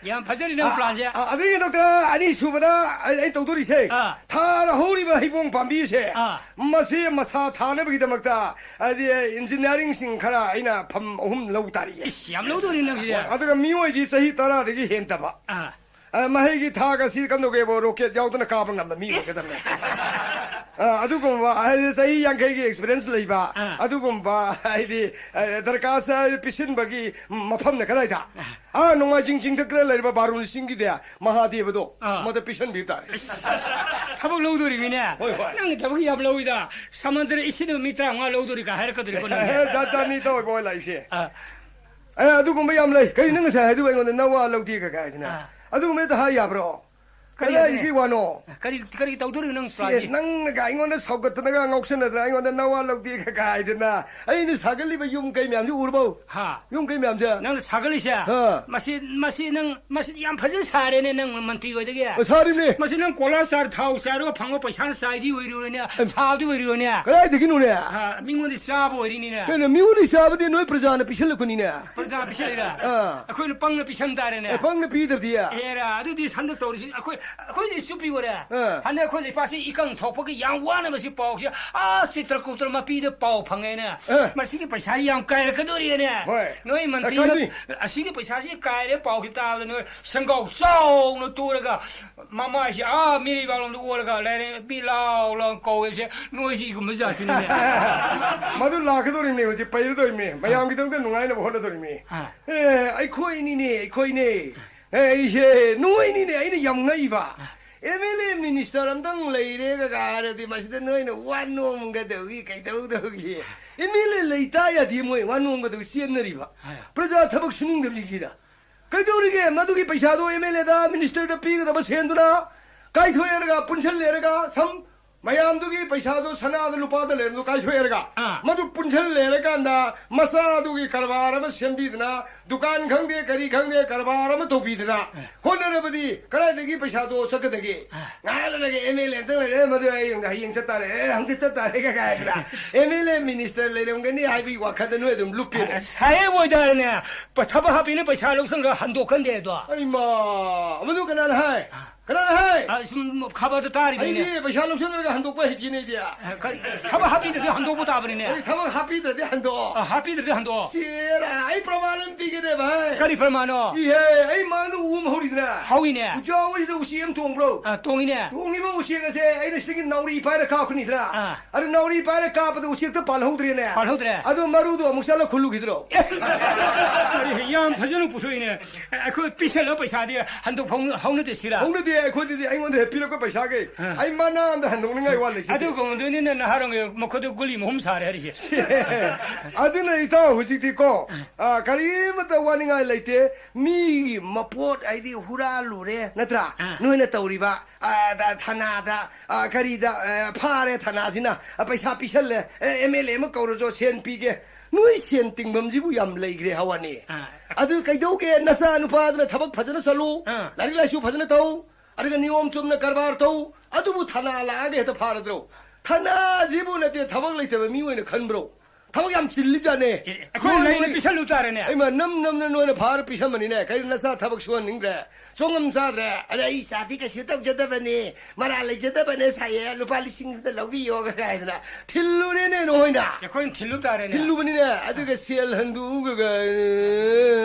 ꯌꯥꯝ ꯐꯖꯔꯤ ꯅꯪ ꯑ, ꯄ꯭ꯂꯥꯟꯁꯦ꯫ ꯑ, ꯑꯗꯨꯒꯤ ꯗꯣꯛꯇꯔ ꯑꯅꯤ ꯁꯨꯕꯗ ꯑꯩ, ꯑꯩ ꯇꯧꯗꯣꯔꯤꯁꯦ, ꯑꯥ꯫ ꯊꯥꯗ ꯍꯧꯔꯤꯕ ꯍꯩꯕꯣꯡ ꯄꯥꯝꯕꯤꯁꯦ, ꯑꯥ꯫ ꯃꯁꯤ ꯃꯁꯥ ꯊꯥꯅꯕꯒꯤꯗꯃꯛꯇ, ꯍꯥꯏꯗꯤ, ꯏꯟꯖꯤꯅꯤꯌꯥꯔꯤꯡꯁꯤꯡ ꯈꯔ ꯑꯩꯅ ꯐꯝ ꯑꯍꯨꯝ ꯂꯧ ꯇꯥꯔꯤꯌꯦ꯫ ꯏꯁ, ꯌꯥꯝ ꯂꯧꯗꯣꯔꯤ ꯅꯪꯁꯦ꯫ ꯍꯣꯏ, ꯑꯗꯨꯒ ꯃꯤꯑꯣꯏꯗꯤ ꯆꯍꯤ ꯇꯔꯥꯗꯒꯤ ꯍꯦꯟꯗꯕ꯫ ꯑꯥ꯫ ꯑ, ꯃꯍꯩꯒꯤ ꯊꯥꯛ ꯑꯁꯤ ꯀꯝꯗꯧꯒꯦꯕꯨ ꯔꯣꯀꯦꯠ ꯌꯥꯎꯗꯅ ꯀꯥꯕ ꯉꯝꯕ ꯃꯤ ꯑꯣꯏꯒꯗꯕꯅꯦ꯫ ꯑ, ꯑꯗꯨꯒꯨꯝꯕ, ꯍꯥꯏꯗꯤ, ꯆꯍꯤ ꯌꯥꯡꯈꯩꯒꯤ ꯑꯦꯛꯁꯄꯤꯔꯤꯌꯦꯟꯁ ꯂꯩꯕ, ꯑꯥ꯫ ꯑꯗꯨꯒꯨꯝꯕ, ꯍꯥꯏꯗꯤ, ꯑ, ꯗꯔꯀꯥꯔꯁꯦ ꯄꯤꯁꯤꯟꯕꯒꯤ ꯃꯐꯝꯅ ꯀꯗꯥꯏꯗ? ꯑꯥ, ꯅꯣꯡꯃꯥꯏꯖꯤꯡ ꯆꯤꯡꯊꯛꯇ ꯂꯩꯔꯤꯕ ꯕꯥꯔꯨꯅꯤ ꯆꯤꯡꯒꯤꯗꯤ ꯃꯍꯥꯗꯦꯕꯗꯣ, ꯑꯥ꯫ ꯃꯗ ꯄꯤꯁꯟꯕꯤꯕ ꯇꯥꯔꯦ꯫ ꯑꯁ, ꯊꯕꯛ ꯂꯧꯗꯣꯔꯤꯃꯤꯅꯦ꯫ ꯍꯣꯏ, ꯍꯣꯏ꯫ ꯅꯪꯒꯤ ꯊꯕꯛ ꯌꯥꯝ ꯂꯧꯏꯗ꯫ ꯁꯃꯨꯗ꯭ꯔ ꯏꯁꯤꯡꯗ ꯃꯤ ꯇꯔꯥꯃꯉꯥ ꯂꯧꯗꯣꯔꯤ ꯀꯥꯏ ꯍꯥꯏꯔꯛꯀꯗꯣꯔꯤꯀꯣ ꯅꯪꯁꯦ꯫ ꯖꯥꯠ ꯖꯥꯠꯅꯤ ꯇꯧꯋꯦ ꯃꯣꯏ ꯂꯥꯛꯏꯁꯦ꯫ ꯑꯥ꯫ ꯑꯦ, ꯑꯗꯨꯒꯨꯝꯕ ꯌꯥꯝ ꯂꯩ꯫ ꯀꯔꯤ ꯅꯪ ꯉꯁꯥꯏ ꯍꯥꯏꯗꯨꯕꯨ ꯑꯩꯉꯣꯟꯗ ꯅꯋꯥ ꯂꯧꯗꯦꯒ ꯀꯥꯏꯗꯅ? ꯑꯥ꯫ ꯑꯗꯨꯒꯨꯝꯕ ꯍꯦꯛꯇ ꯍꯥꯏ ꯌꯥꯕ꯭ꯔꯣ? ꯀꯔꯤ ꯀꯗꯥꯏꯗꯒꯤ ꯍꯥꯏꯗꯣꯏꯅꯣ? ꯋꯥꯅꯣ? ꯀꯔꯤ, ꯀꯔꯤ ꯇꯧꯗꯣꯔꯤꯅꯣ ꯅꯪ ꯁꯦ, ꯄ꯭ꯂꯥꯟꯁꯤ? ꯅꯪꯅꯒ ꯑꯩꯉꯣꯟꯗ ꯁꯧꯒꯠꯇꯅꯒ ꯉꯥꯎꯁꯟꯅꯗꯅ ꯑꯩꯉꯣꯟꯗ ꯅꯋꯥ ꯂꯧꯗꯦꯒ ꯀꯥꯏꯗꯅ? ꯑꯩꯅ ꯁꯥꯒꯠꯂꯤꯕ ꯌꯨꯝ ꯀꯩ ꯃꯌꯥꯝꯁꯤ ꯎꯔꯕꯧ? ꯍꯥ? ꯌꯨꯝ ꯀꯩ ꯃꯌꯥꯝꯁꯦ? ꯅꯪꯅ ꯁꯥꯒꯠꯂꯤꯁꯦ? ꯍꯥ꯫ ꯃꯁꯤ, ꯃꯁꯤ ꯅꯪ, ꯃꯁꯤ ꯌꯥꯝ ꯐꯖꯅ ꯁꯥꯔꯦꯅꯦ ꯅꯪ ꯃꯟꯇ꯭ꯔꯤ ꯑꯣꯏꯗꯒꯤ꯫ ꯑꯣ, ꯁꯥꯔꯤꯅꯦ꯫ ꯃꯁꯤ ꯅꯪ ꯀꯣꯏꯂꯥ ꯆꯥꯔ ꯊꯥꯎ ꯆꯥꯔꯒ ꯐꯪꯕ ꯄꯩꯁꯥꯅ ꯆꯥꯏꯗꯤ ꯑꯣꯏꯔꯣꯏꯅꯦ, ꯑꯦ, ꯁꯥꯕꯗꯤ ꯑꯣꯏꯔꯣꯏꯅꯦ꯫ ꯀꯗꯥꯏꯗꯒꯤꯅꯣꯅꯦ? ꯍꯥ, ꯃꯤꯉꯣꯟꯗ ꯆꯥꯕ ꯑꯣꯏꯔꯤꯅꯤꯅꯦ꯫ ꯀꯩꯅꯣ, ꯃꯤꯉꯣꯟꯗ ꯆꯥꯕꯗꯤ ꯅꯣꯏ ꯄ꯭ꯔꯖꯥꯅ ꯄꯤꯁꯜꯂꯛꯄꯅꯤꯅꯦ꯫ ꯄ꯭ꯔꯖꯥ ꯄꯤꯁꯜꯂꯤꯔ? ꯑꯥ꯫ ꯑꯩꯈꯣꯏꯅ ꯄꯪꯅ ꯄꯤꯁꯟ ꯇꯥꯔꯦꯅꯦ꯫ ꯑꯦ, ꯄꯪꯅ ꯄꯤꯗꯕꯗꯤ? ꯑꯦꯔꯥ, ꯑꯗꯨꯗꯤ ꯍꯟꯗꯛ ꯇꯧꯔꯤꯁꯤ ꯑꯩꯈꯣꯏ ꯑꯩꯈꯣꯏꯗꯤ ꯆꯨꯞꯄꯤ ꯑꯣꯏꯔꯦ꯫ ꯑꯥ꯫ ꯍꯟꯗꯛ ꯑꯩꯈꯣꯏ ꯂꯩꯄꯥꯛꯁꯤ ꯏꯀꯪ ꯊꯣꯛꯄꯒꯤ ꯌꯥꯝ ꯋꯥꯅꯕꯁꯤ ꯄꯥꯎꯁꯤ, ꯑꯥ, ꯆꯤꯇ꯭ꯔꯀꯨꯞꯇ꯭ꯔ ꯃꯄꯤꯗ ꯄꯥꯎ ꯐꯪꯉꯦꯅꯦ꯫ ꯑꯥ꯫ ꯃꯁꯤꯒꯤ ꯄꯩꯁꯥ ꯌꯥꯝ ꯀꯥꯏꯔꯛꯀꯗꯣꯔꯤꯅꯦ꯫ ꯍꯣꯏ꯫ ꯅꯣꯏ ꯃꯟꯇ꯭ꯔꯤ ꯑ, ꯀꯥꯏꯗꯣꯏ- ꯑꯁꯤꯒꯤ ꯄꯩꯁꯥꯁꯤ ꯀꯥꯏꯔꯦ ꯄꯥꯎꯁꯤ ꯇꯥꯕꯗ ꯅꯣꯏ ꯁꯦꯡꯒꯥꯎ ꯆꯥꯎꯅ ꯇꯣꯔꯒ ꯃꯃꯥꯏꯁꯤ, ꯑꯥ, ꯃꯤꯔꯩꯕꯥꯛꯂꯣꯝꯗ ꯑꯣꯜꯂꯒ ꯂꯩꯔꯦ, ꯃꯤ ꯂꯥꯎ ꯂꯥꯎ ꯀꯧꯋꯦꯁꯦ, ꯅꯣꯏꯁꯤ ꯏꯒꯨꯝꯕ ꯖꯥꯠꯁꯤꯅꯤꯅꯦ꯫ ꯃꯗꯨ ꯂꯥꯛꯀꯗꯧꯔꯤꯕꯅꯤ, ꯍꯧꯖꯤꯛ ꯄꯩꯔꯗꯧꯔꯤꯕꯅꯤ, ꯃꯌꯥꯝꯒꯤꯗꯃꯛꯇ ꯅꯨꯡꯉꯥꯏꯅꯕ ꯍꯣꯠꯅꯗꯧꯔꯤꯕꯅꯤ꯫ ꯑꯥ꯫ ꯑꯦ, ꯑꯩꯈꯣꯏꯅꯤꯅꯦ, ꯑꯩꯈꯣꯏꯅꯦ꯫ ꯑꯦ, ꯑꯩꯁꯦ ꯅꯣꯏꯅꯤꯅꯦ ꯑꯩꯅ ꯌꯥꯝ ꯉꯛꯏꯕ꯫ ꯑꯦꯝ ꯑꯦꯜ ꯑꯦ ꯃꯤꯅꯤꯁꯇꯔ ꯑꯝꯇꯪ ꯂꯩꯔꯦꯒ ꯍꯥꯏꯔꯗꯤ ꯃꯁꯤꯗ ꯅꯣꯏꯅ ꯋꯥ ꯅꯣꯝꯒꯗꯧꯒꯤ ꯀꯩꯗꯧꯗꯧꯒꯤ? ꯑꯦꯝ ꯑꯦꯜ ꯑꯦ ꯂꯩꯇꯥ ꯌꯥꯗꯦ ꯃꯣꯏ ꯋꯥ ꯅꯣꯝꯒꯗꯧ ꯆꯦꯟꯅꯔꯤꯕ꯫ ꯑꯥ꯫ ꯄ꯭ꯔꯖꯥ ꯊꯕꯛ ꯁꯨꯅꯤꯡꯗꯕꯁꯤꯡꯁꯤꯗ ꯀꯩꯗꯧꯔꯤꯒꯦ? ꯃꯗꯨꯒꯤ ꯄꯩꯁꯥꯗꯣ ꯑꯦꯝ ꯑꯦꯜ ꯑꯦꯗ, ꯃꯤꯅꯤꯁꯇꯔꯗ ꯄꯤꯒꯗꯕ ꯁꯦꯟꯗꯨꯅ ꯀꯥꯏꯊꯣꯛꯑꯦꯔꯒ, ꯄꯨꯟꯁꯤꯜꯂꯦꯔꯒ, ꯁꯝ ꯃꯌꯥꯝꯗꯨꯒꯤ ꯄꯩꯁꯥꯗꯣ ꯁꯅꯥꯗ ꯂꯨꯄꯥꯗ ꯂꯩꯔꯝꯗꯣ ꯀꯥꯏꯊꯣꯛꯑꯦꯔꯒ, ꯑꯥ꯫ ꯃꯗꯨ ꯄꯨꯟꯁꯤꯜꯂꯦꯔꯀꯥꯟꯗ ꯃꯆꯥꯗꯨꯒꯤ ꯀꯔꯕꯥꯔ ꯑꯃ ꯁꯦꯝꯕꯤꯗꯅ, ꯗꯨꯀꯥꯟ ꯈꯪꯗꯦ, ꯀꯔꯤ ꯈꯪꯗꯦ, ꯀꯔꯕꯥꯔ ꯑꯃ ꯇꯧꯕꯤꯗꯅ, ꯑꯦ꯫ ꯍꯣꯠꯅꯔꯕꯗꯤ ꯀꯗꯥꯏꯗꯒꯤ ꯄꯩꯁꯥꯗꯣ ꯆꯠꯀꯗꯒꯦ? ꯑꯦ꯫ ꯉꯥꯏꯍꯥꯛ ꯂꯩꯔꯒ ꯑꯦꯝ ꯑꯦꯜ ꯑꯦ ꯑꯝꯇꯪ ꯂꯩꯔꯦ, ꯃꯗꯨ ꯑꯩ ꯍꯌꯦꯡ ꯆꯠ ꯇꯥꯔꯦ, ꯑꯦ, ꯍꯪꯆꯤꯠ ꯆꯠ ꯇꯥꯔꯦ ꯀꯥꯏꯗꯅ ꯑꯦꯝ ꯑꯦꯜ ꯑꯦ ꯃꯤꯅꯤꯁꯇꯔ ꯂꯩꯔꯝꯒꯅꯤ ꯍꯥꯏꯕꯒꯤ ꯋꯥꯈꯜꯗ ꯅꯣꯏ ꯑꯗꯨꯝ ꯂꯨꯞꯄꯦ꯫ ꯑꯁ, ꯁꯥꯍꯦꯕ ꯑꯣꯏꯇꯥꯔꯦꯅꯦ, ꯄ-, ꯊꯕꯛ ꯍꯥꯞꯄꯤꯅ ꯄꯩꯁꯥ ꯂꯧꯁꯪꯒ ꯍꯟꯗꯣꯛꯀꯟꯗꯦ ꯑꯗꯣ꯫ ꯑꯩꯃ, ꯃꯗꯨ ꯀꯅꯥꯅ ꯍꯥꯏ? ꯑ꯫ ꯀꯅꯥꯅ ꯍꯥꯏ? ꯑ, ꯁꯨꯝ ꯈꯕꯔꯗ ꯇꯥꯔꯤꯕꯅꯤꯅꯦ꯫ ꯑꯩꯗꯤ ꯄꯩꯁꯥ ꯂꯧꯁꯪꯅꯔꯒ ꯍꯟꯗꯣꯛꯄ ꯍꯩꯇꯦꯅꯦ ꯑꯩꯗꯤ꯫ ꯑ, ꯀ-, ꯊꯕꯛ ꯍꯥꯞꯄꯤꯗ꯭ꯔꯗꯤ ꯍꯟꯗꯣꯛꯄ ꯇꯥꯕꯅꯤꯅꯦ꯫ ꯑꯩ ꯊꯕꯛ ꯍꯥꯞꯄꯤꯗ꯭ꯔꯗꯤ ꯍꯟꯗꯣꯛꯑꯣ꯫ ꯑ, ꯍꯥꯞꯄꯤꯗ꯭ꯔꯗꯤ ꯍꯟꯗꯣꯛꯑꯣ꯫ ꯁꯦꯔꯥ, ꯑꯩ ꯄ꯭ꯔꯃꯥꯟ ꯑꯃ ꯄꯤꯒꯦꯅꯦ, ꯚꯥꯏ꯫ ꯀꯔꯤ ꯄ꯭ꯔꯃꯥꯟꯅꯣ? ꯏꯍꯦ, ꯑꯩ ꯃꯥꯡꯗ ꯎ ꯑꯃ ꯍꯧꯔꯤꯗꯅ꯫ ꯍꯧꯏꯅꯦ꯫ ꯎꯖꯥꯎꯁꯤꯗ ꯎꯆꯤ ꯑꯃ ꯇꯣꯡꯕ꯭ꯔꯣ? ꯑ, ꯇꯣꯡꯉꯤꯅꯦ꯫ ꯇꯣꯡꯉꯤꯕ ꯎꯆꯦꯛ ꯑꯁꯦ ꯑꯩꯅ ꯁꯤꯗꯒꯤ ꯅꯥꯎꯔꯤ ꯄꯥꯏꯔ ꯀꯥꯞꯀꯅꯤꯗꯅ꯫ ꯑ꯫ ꯑꯗꯨ ꯅꯥꯎꯔꯤ ꯄꯥꯏꯔ ꯀꯥꯞꯄꯗ ꯎꯆꯦꯛꯇ ꯄꯥꯜꯍꯧꯗ꯭ꯔꯦꯅꯦ꯫ ꯄꯥꯜꯍꯧꯗ꯭ꯔꯦ꯫ ꯑꯗꯨ ꯃꯔꯨꯗꯣ ꯑꯃꯨꯛ ꯆꯠꯂ ꯈꯨꯜꯂꯨꯈꯤꯗ꯭ꯔꯣ? ꯑꯦ, ꯌꯥꯝ ꯐꯖꯅ ꯄꯨꯊꯣꯛꯏꯅꯦ꯫ ꯑꯩꯈꯣꯏ ꯄꯤꯁꯜꯂ ꯄꯩꯁꯥꯗꯤ ꯍꯟꯗꯣꯛ ꯍꯧꯅ-, ꯍꯧꯅꯗꯦ ꯁꯤꯔꯥ? ꯍꯧꯅꯗꯦ, ꯑꯩꯈꯣꯏꯗꯗꯤ ꯑꯩꯉꯣꯟꯗ ꯍꯦꯛ ꯄꯤꯔꯛꯄ ꯄꯩꯁꯥꯈꯩ ꯑ꯫ ꯑꯩ ꯃꯅꯥ ꯑꯝꯗ ꯍꯟꯗꯣꯛꯅꯤꯡꯉꯥꯏ ꯋꯥ ꯂꯩꯖꯗꯦ꯫ ꯑꯗꯨꯒꯨꯝꯕꯗꯨꯅꯤꯅ ꯅꯍꯥꯔꯣꯟꯒꯤ ꯃꯈꯨꯠꯇ ꯒꯨꯂꯤ ꯃꯍꯨꯝ ꯁꯥꯔꯦ ꯍꯥꯏꯔꯤꯁꯦ꯫ ꯑꯗꯨꯅ ꯏꯇꯥꯎ ꯍꯧꯖꯤꯛꯇꯤꯀꯣ, ꯑ꯫ ꯑ, ꯀꯔꯤꯃꯠꯇ ꯋꯥꯅꯤꯡꯉꯥꯏ ꯂꯩꯇꯦ꯫ ꯃꯤꯒꯤ ꯃꯄꯣꯠ ꯍꯥꯏꯗꯤ ꯍꯨꯔꯥꯜꯂꯨꯔꯦ, ꯅꯠꯇ꯭ꯔꯥ? ꯑ꯫ ꯅꯣꯏꯅ ꯇꯧꯔꯤꯕ, ꯑ, ꯗ-, ꯊꯅꯥꯗ, ꯑ, ꯀꯔꯤꯗ, ꯑ, ꯐꯥꯔꯦ ꯊꯅꯥꯁꯤꯅ, ꯑ, ꯄꯩꯁꯥ ꯄꯤꯁꯜꯂꯦ, ꯑꯦ, ꯑꯦꯝ ꯑꯦꯜ ꯑꯦ ꯑꯃ ꯀꯧꯔꯁꯨ ꯁꯦꯟ ꯄꯤꯒꯦ꯫ ꯅꯣꯏ ꯁꯦꯟ ꯇꯤꯡꯐꯝꯁꯤꯕꯨ ꯌꯥꯝ ꯂꯩꯈ꯭ꯔꯦ ꯍꯋꯥꯅꯤ꯫ ꯑ꯫ ꯑꯗꯨ ꯀꯩꯗꯧꯒꯦ? ꯅꯆꯥ ꯅꯨꯄꯥꯗꯨꯅ ꯊꯕꯛ ꯐꯖꯅ ꯆꯠꯂꯨ, ꯑ꯫ ꯂꯥꯏꯔꯤꯛ ꯂꯥꯏꯁꯨ ꯐꯖꯅ ꯇꯧ, ꯑꯗꯨꯒ ꯅꯤꯌꯣꯝ ꯆꯨꯝꯅ ꯀꯔꯕꯥꯔ ꯇꯧ, ꯑꯗꯨꯕꯨ ꯊꯅꯥ ꯂꯥꯛꯑꯒ ꯍꯦꯛꯇ ꯐꯥꯔꯗ꯭ꯔꯣ? ꯊꯅꯥꯁꯤꯕꯨ ꯅꯠꯇꯦ ꯊꯕꯛ ꯂꯩꯇꯕ ꯃꯤ ꯑꯣꯏꯅ ꯈꯟꯕ꯭ꯔꯣ? ꯊꯕꯛ ꯌꯥꯝ ꯆꯤꯜꯂꯤꯖꯥꯠꯅꯦ꯫ ꯑꯦ, ꯑꯩꯈꯣꯏ ꯂꯩꯅ ꯄꯤꯁꯜꯂꯨ ꯇꯥꯔꯦꯅꯦ꯫ ꯑꯩꯃ ꯅꯝ ꯅꯝꯅ ꯅꯣꯏꯅ ꯐꯥꯔ ꯄꯤꯁꯟꯕꯅꯤꯅꯦ꯫ ꯀꯩꯅꯣ ꯅꯆꯥ ꯊꯕꯛ ꯁꯨꯍꯟꯅꯤꯡꯗ꯭ꯔꯦ? ꯁꯣꯡꯉꯝ ꯆꯥꯗ꯭ꯔꯦ꯫ ꯑꯗ ꯑꯩ ꯏꯆꯥꯗꯤ ꯀꯩꯁꯨ ꯇꯧꯖꯗꯕꯅꯦ, ꯃꯔꯥ ꯂꯩꯖꯗꯕꯅꯦ ꯁꯥꯏꯌꯦ, ꯂꯨꯄꯥ ꯂꯤꯁꯤꯡ ꯑꯃꯇ ꯂꯧꯕꯤꯌꯣꯒ ꯀꯥꯏꯗꯅ ꯊꯤꯜꯂꯨꯔꯦꯅꯦ ꯅꯣꯏꯅ꯫ ꯑꯩꯈꯣꯏꯅ ꯊꯤꯜꯂꯨ ꯇꯥꯔꯦꯅꯦ꯫ ꯊꯤꯜꯂꯨꯕꯅꯤꯅꯦ꯫ ꯑꯗꯨꯒ ꯁꯦꯜ ꯍꯟꯗꯣꯛꯎꯒ,